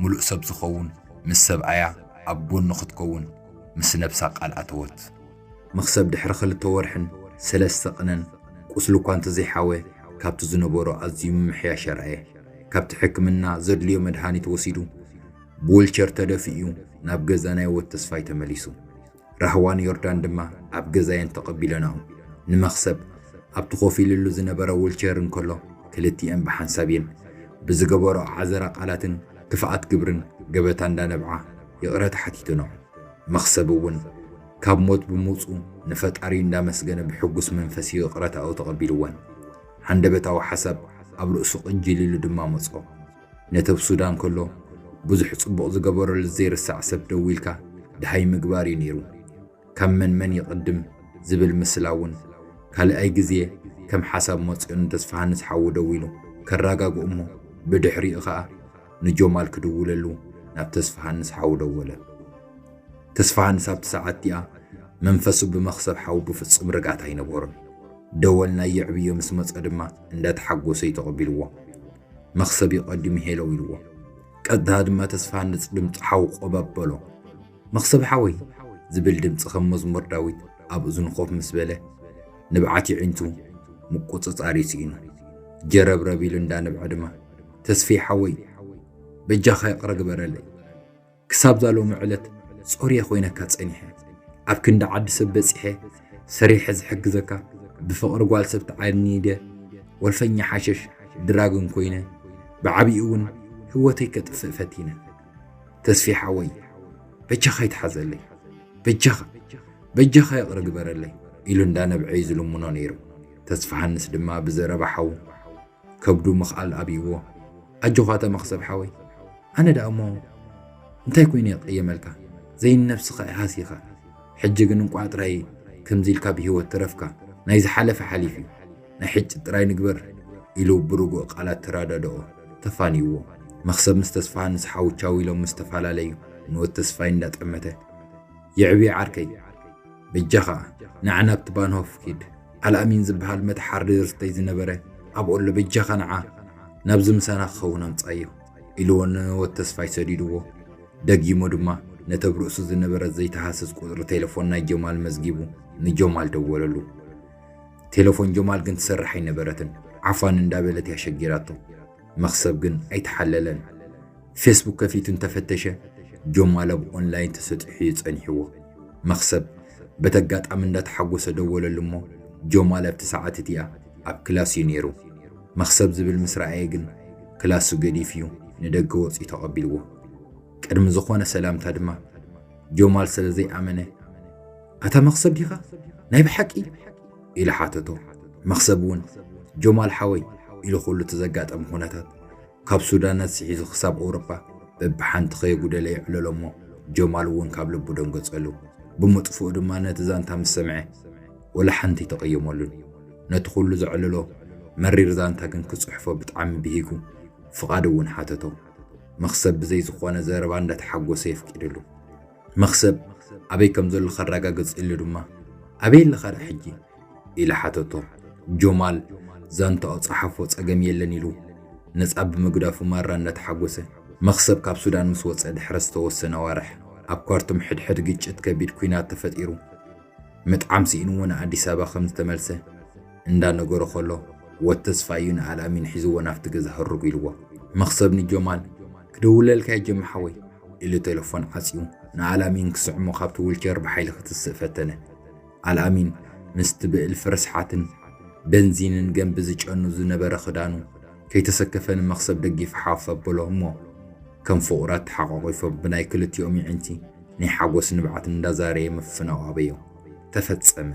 ምሉእ ሰብ ዝኸውን ምስ ሰብኣያ ኣብ ጎኑ ክትከውን ምስ ነብሳ ቃል ኣተወት። መኽሰብ ድሕሪ ክልተ ወርሕን ሰለስተ ቅነን ቁስሉ እኳ እንተዘይሓወ ካብቲ ዝነበሮ ኣዝዩ ምምሕያሽ ኣርኣየ። ካብቲ ሕክምና ዘድልዮ መድሃኒት ወሲዱ ብዊልቸር ተደፊኡ ናብ ገዛ ናይ ወድ ተስፋይ ተመሊሱ። ራህዋን ዮርዳን ድማ ኣብ ገዛየን ተቐቢለናኡ። ንመኽሰብ ኣብቲ ኮፍ ኢልሉ ዝነበረ ዊልቸር እንከሎ ክልቲኤን ብሓንሳብ እየን ብዝገበሮ ዓዘራ ቃላትን ክፍኣት ግብርን ገበታ እንዳነብዓ ይቕረታ ሓቲተንኦ። መኽሰብ እውን ካብ ሞት ብምውፁ ንፈጣሪ እንዳመስገነ ብሕጉስ መንፈስ ይቕረታኡ ተቐቢልወን። ሃንደበታዊ ሓሳብ ኣብ ርእሱ ቅጅል ኢሉ ድማ መጾ። ነቲ ኣብ ሱዳን ከሎ ብዙሕ ጽቡቕ ዝገበረሉ ዘይርሳዕ ሰብ ደዊልካ ድሃይ ምግባር እዩ ነይሩ። ካብ መን መን ይቕድም ዝብል ምስላ እውን ካልኣይ ግዜ ከም ሓሳብ መጺኡ ንተስፋሃንስ ሓዉ ደዊሉ ከረጋግኦ እሞ ብድሕሪኡ ኸኣ ንጆማል ክድውለሉ ናብ ተስፋሃንስ ሓዉ ደወለ። ተስፋሃንስ ኣብቲ ሰዓት እቲኣ መንፈሱ ብመኽሰብ ሓዉ ብፍጹም ርግኣት ኣይነበሮን። ደወል ናይ የዕብዮ ምስ መጸ ድማ እንዳተሓጎሰ እዩ ተቐቢልዎ። መኽሰብ እዩ ቀዲሙ ሄሎ ኢልዎ። ቀጥታ ድማ ተስፋሃንስ ድምጺ ሓዉ ቆብ ኣበሎ። "መኽሰብ ሓወይ" ዝብል ድምጺ ከም መዝሙር ዳዊት ኣብ እዝኑ ኮፍ ምስ በለ ንብዓት የዒንቱ ምቁጽጻር እዩ ስኢኑ። ጀረብረብ ኢሉ እንዳነብዐ ድማ "ተስፌ ሓወይ በጃኻ ይቕረ ግበረለይ። ክሳብ ዛ ሎሚ ዕለት ጾርየ ኮይነካ ጸኒሐ። ኣብ ክንዲ ዓዲ ሰብ በጺሐ ሰሪሐ ዝሕግዘካ ብፍቕሪ ጓል ሰብ ተዓኒደ ወልፈኛ ሓሸሽ ድራግን ኮይነ ብዓቢኡ እውን ህይወተይ ከጥፍእ ፈቲነ። ተስፌ ሓወይ በጃኻ ይትሓዘለይ። በጃኻ በጃኻ ይቕረ ግበረለይ" ኢሉ እንዳነብዐ እዩ ዝልምኖ ነይሩ። ተስፋሃንስ ድማ ብዘረባ ሓዉ ከብዱ ምኽኣል ኣብይዎ። "ኣጆኻ ተመኽሰብ ሓወይ፣ ኣነ ደኣ እሞ እንታይ ኮይነ ይቕየመልካ? ዘይንነብስኻ ኢኻስ ኢኻ። ሕጂ ግን እንቋዕ ጥራይ ከምዚ ኢልካ ብህይወት ተረፍካ። ናይ ዝሓለፈ ሓሊፉ እዩ። ናይ ሕጂ ጥራይ ንግበር" ኢሉ ብርጉእ ቃላት ተራዳድኦ ተፋንይዎ። መኽሰብ ምስ ተስፋሃንስ ሓዉ ቻው ኢሎም ምስ ተፈላለዩ ንወድ ተስፋይ እንዳጠመተ "የዕብየ ዓርከይ፣ በጃኻ ንዓ ናብቲ ባንሆፍ ኪድ፣ ኣልኣሚን ዝበሃል መተሓርዲ ርስተይ ዝነበረ ኣብኡ ኣሎ፣ በጃኻ ንዓ ናብዚ ምሳና ክኸውን ኣምጻዮ" ኢልዎ ንወድ ተስፋይ ሰዲድዎ። ደጊሙ ድማ ነቲ ኣብ ርእሱ ዝነበረት ዘይተሃስስ ቁጽሪ ቴሌፎን ናይ ጀማል መዝጊቡ ንጀማል ደወለሉ። ቴሌፎን ጀማል ግን ትሰርሕ ኣይነበረትን። ዓፋን እንዳበለት እያ ሸጊራቶ። መኽሰብ ግን ኣይተሓለለን። ፌስቡክ ከፊቱ እንተፈተሸ ጆማል ኣብ ኦንላይን ተሰጢሑ እዩ ጸኒሕዎ። መኽሰብ በቲ ኣጋጣሚ እንዳተሓጎሰ ደወለሉ እሞ ጆማል ኣብቲ ሰዓት እቲኣ ኣብ ክላስ እዩ ነይሩ። መኽሰብ ዝብል ምስ ረኣየ ግን ክላሱ ገዲፉ እዩ ንደገ ወጺኡ ተቐቢልዎ። ቅድሚ ዝኾነ ሰላምታ ድማ ጆማል ስለ ዘይኣመነ "ኣታ መኽሰብ ዲኻ ናይ ብሓቂ?" ኢሉ ሓተቶ። መኽሰብ እውን "ጆማል ሓወይ" ኢሉ ኩሉ እቲ ዘጋጠመ ኩነታት ካብ ሱዳን ኣትሒዙ ክሳብ ኣውሮጳ በብሓንቲ ከየጉደለ የዕለሎ እሞ ጆማል እውን ካብ ልቡ ደንገጸሉ። ብምጥፍኡ ድማ ነቲ ዛንታ ምስ ሰምዐ ወላ ሓንቲ ኣይተቐየመሉን። ነቲ ኩሉ ዘዕለሎ መሪር ዛንታ ግን ክጽሕፎ ብጣዕሚ ብሂጉ፣ ፍቓድ እውን ሓተቶ። መኽሰብ ብዘይ ዝኾነ ዘረባ እንዳተሓጎሰ የፍቂድሉ። መኽሰብ ኣበይ ከም ዘሎ ከረጋግጽ ኢሉ ድማ፣ "ኣበይ ኣለኻ ደኣ ሕጂ?" ኢላ ሓተቶ። ጆማል ዛንታኡ ጸሓፎ፣ ጸገም የለን ኢሉ ነጻ ብምግዳፉ ማራ እንዳተሓጎሰ። መኽሰብ ካብ ሱዳን ምስ ወጸ ድሕሪ ዝተወሰነ ኣዋርሕ፣ ኣብ ካርቱም ሕድሕድ ግጭት ከቢድ ኲናት ተፈጢሩ። ምጥዓም ስኢንዎ ንኣዲስ ኣበባ ከም ዝተመልሰ እንዳነገሮ ከሎ፣ ወድ ተስፋ እዩ ንኣልኣሚን ሒዝዎ ናብቲ ገዛ ህርጉ ኢልዎ። መኽሰብ ንጆማል፣ "ክድውለልካ እየ ጀሚ ሓወይ" ኢሉ ቴሌፎን ዓጽዩ፣ ንኣልኣሚን ክስዕሞ ካብቲ ዊልቸር ብሓይሊ ክትስእ ፈተነ። ኣልኣሚን ምስቲ ብእልፊ ርስሓትን በንዚንን ገንቢ ዝጨኑ ዝነበረ ክዳኑ ከይተሰከፈ ንመኽሰብ ደጊፉ ሓፍ ኣበሎ እሞ፣ ከም ፍቑራት ተሓቋቒፎም ብናይ ክልቲኦም የዒንቲ ናይ ሓጎስ ንብዓት እንዳዛረየ ምፍናው ኣበዮ። ተፈጸመ።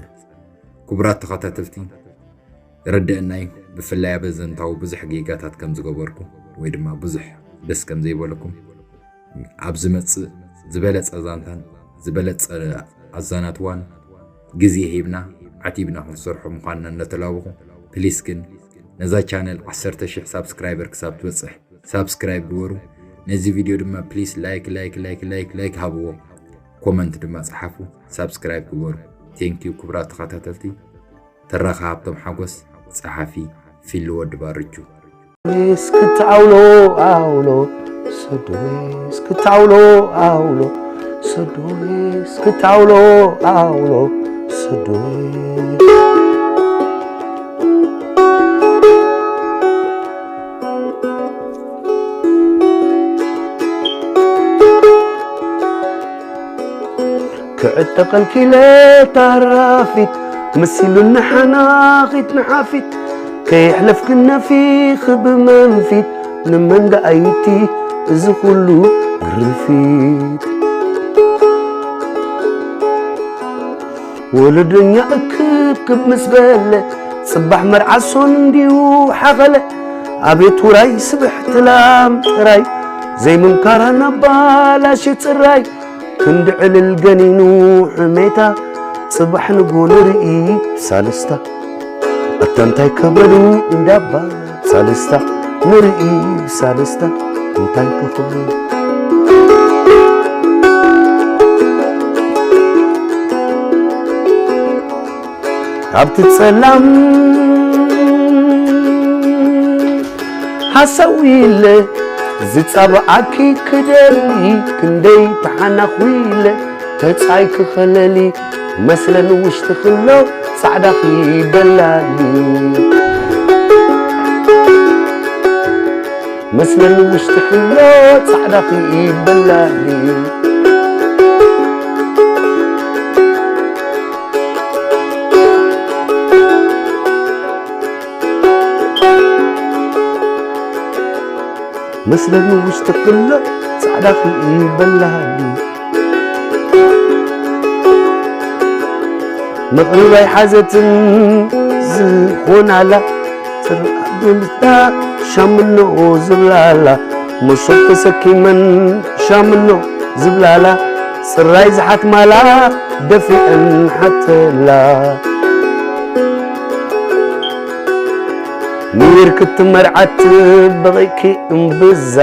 ክቡራት ተኸታተልቲ፣ ይርድኣና እዩ፣ ብፍላይ ኣብ ኣዘንታዊ ብዙሕ ጌጋታት ከም ዝገበርኩ ወይ ድማ ብዙሕ ደስ ከም ዘይበለኩም። ኣብ ዝመጽእ ዝበለጸ ዛንታን ዝበለጸ ኣዛናትዋን ግዜ ሂብና ዓቲብና ክንሰርሖ ምዃንና እናተላበኹ፣ ፕሊስ ግን ነዛ ቻነል ዓሰርተ ሺሕ ሳብስክራይበር ክሳብ ትበጽሕ ሳብስክራይብ ግበሩ። ነዚ ቪድዮ ድማ ፕሊስ ላይክ፣ ላይክ፣ ላይክ፣ ላይክ፣ ላይክ ሃብዎ። ኮመንት ድማ ጸሓፉ፣ ሳብስክራይብ ግበሩ። ቴንክ ዩ ክቡራት ተኸታተልቲ። ተራኺ ሃብቶም ሓጎስ፣ ጸሓፊ ፊሊ ወዲ ባርጁ። እስክታውሎ ኣውሎ ሰዶ እስክታውሎ ኣውሎ ሰዶ እስክታውሎ ኣውሎ ሰዶ ክዕጠቐልኪ ኢለ ታራፊት መሲሉኒ ሓናኺት ንሓፊት ከየሕለፍክን ነፊኺ ብመንፊት ንመን ደኣይቲ እዚ ኩሉ ግርፊት ወለደኛ እክብክብ ምስ በለ ጽባሕ መርዓ ሶን እንዲዩ ሓኸለ ኣቤት ውራይ ስብሕቲ ላም ጥራይ ዘይምምካራ ናባላሽ ጽራይ ክንዲ ዕልል ገኒኑ ሕሜታ ጽባሕ ንጎ ንርኢ ብሳልስታ ኣታ እንታይ ከበሉ እንዳባ ሳልስታ ንርኢ ብሳልስታ እንታይ ከኽብሉ ኣብቲ ጸላም ሃሳዊለ ዝጻብዓኪ ክደሊ ክንደይ ተሓናኹለ ተጻይ ክኸለሊ መስለን ውሽጢ ክሎ ጻዕዳኺ በላሊ መስለን ውሽጢ ክሎ ጻዕዳኺ በላሊ መስለኒ ውሽጢ ኩሎ ጻዕዳ ክርኢ በላሃሊ መቕርባይ ሓዘትን ዝኾናላ ጽርዓብልታ ሻምኖ ዝብላላ መሶብ ተሰኪመን ሻምኖ ዝብላላ ጽራይ ዝሓትማላ ደፊአን ሓተላ ምይር ክትመርዓት በቒእኪ እምብዛ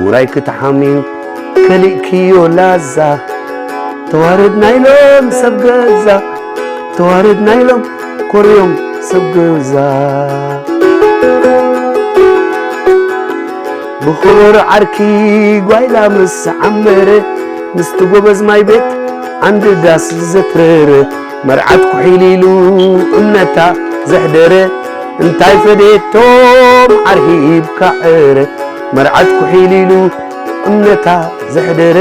ውራይ ክትሓምዩ ከሊእክዮ ላዛ ተዋረድ ናይሎም ሰብ ገዛ ተዋረድ ናይሎም ኮርዮም ሰብ ገዛ ብኽቡር ዓርኪ ጓይላ ምስ ዓመረ ምስቲ ጎበዝ ማይ ቤት ዓንዲ ዳስ ዘትረረ መርዓት ኩሒል ኢሉ እምነታ ዘሕደረ እንታይ ፈደቶም ዓርሂብካ ዕረ መርዓት ኩሒል ኢሉ እምነታ ዘሕደረ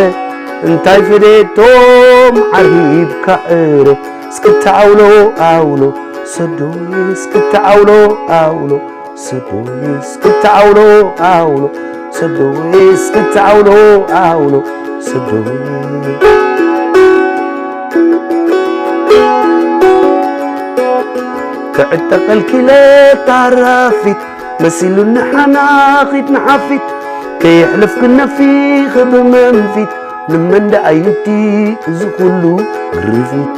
እንታይ ፈደቶም ዓርሂብካ ዕረ እስክታ ኣውሎ ኣውሎ ሰዶይ እስክታ ኣውሎ ኣውሎ ሰዶይ እስክታ ኣውሎ ኣውሎ ሰዶይ እስክታ ኣውሎ ኣውሎ ሰዶይ ክዕጠቐልኪ ኢለ ታራፊት መሲሉኒ ሓናኺት ንሓፊት ከየሕልፍኪ ነፊኺ ብመንፊት ንመን ደኣ ይብቲ እዚ ኩሉ ግርፊት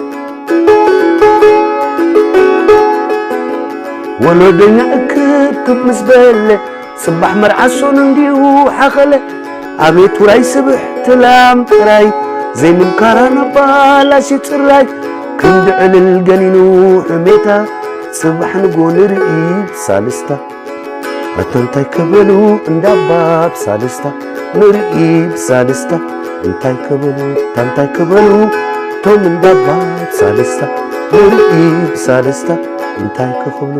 ወለዶኛ እክብክብ ምስ በለ፣ ጽባሕ መርዓ ሶን እንዲሁ ሓኸለ። ኣቤት ውራይ ስብሕቲ ላም ጥራይ፣ ዘይምምካራ ናብ ባላሽ ጽራይ። ክንዲ ዕልል ገኒኑ ሕሜታ፣ ጽባሕ ንጎ ንርኢ ብሳልስታ። ኣታ እንታይ ከበሉ እንዳባ ብሳልስታ፣ ንርኢ ብሳልስታ። እንታይ ከበሉ፣ እንታይ ከበሉ፣ ቶም እንዳባ ብሳልስታ። ንርኢ ብሳልስታ፣ እንታይ ከኽብሉ።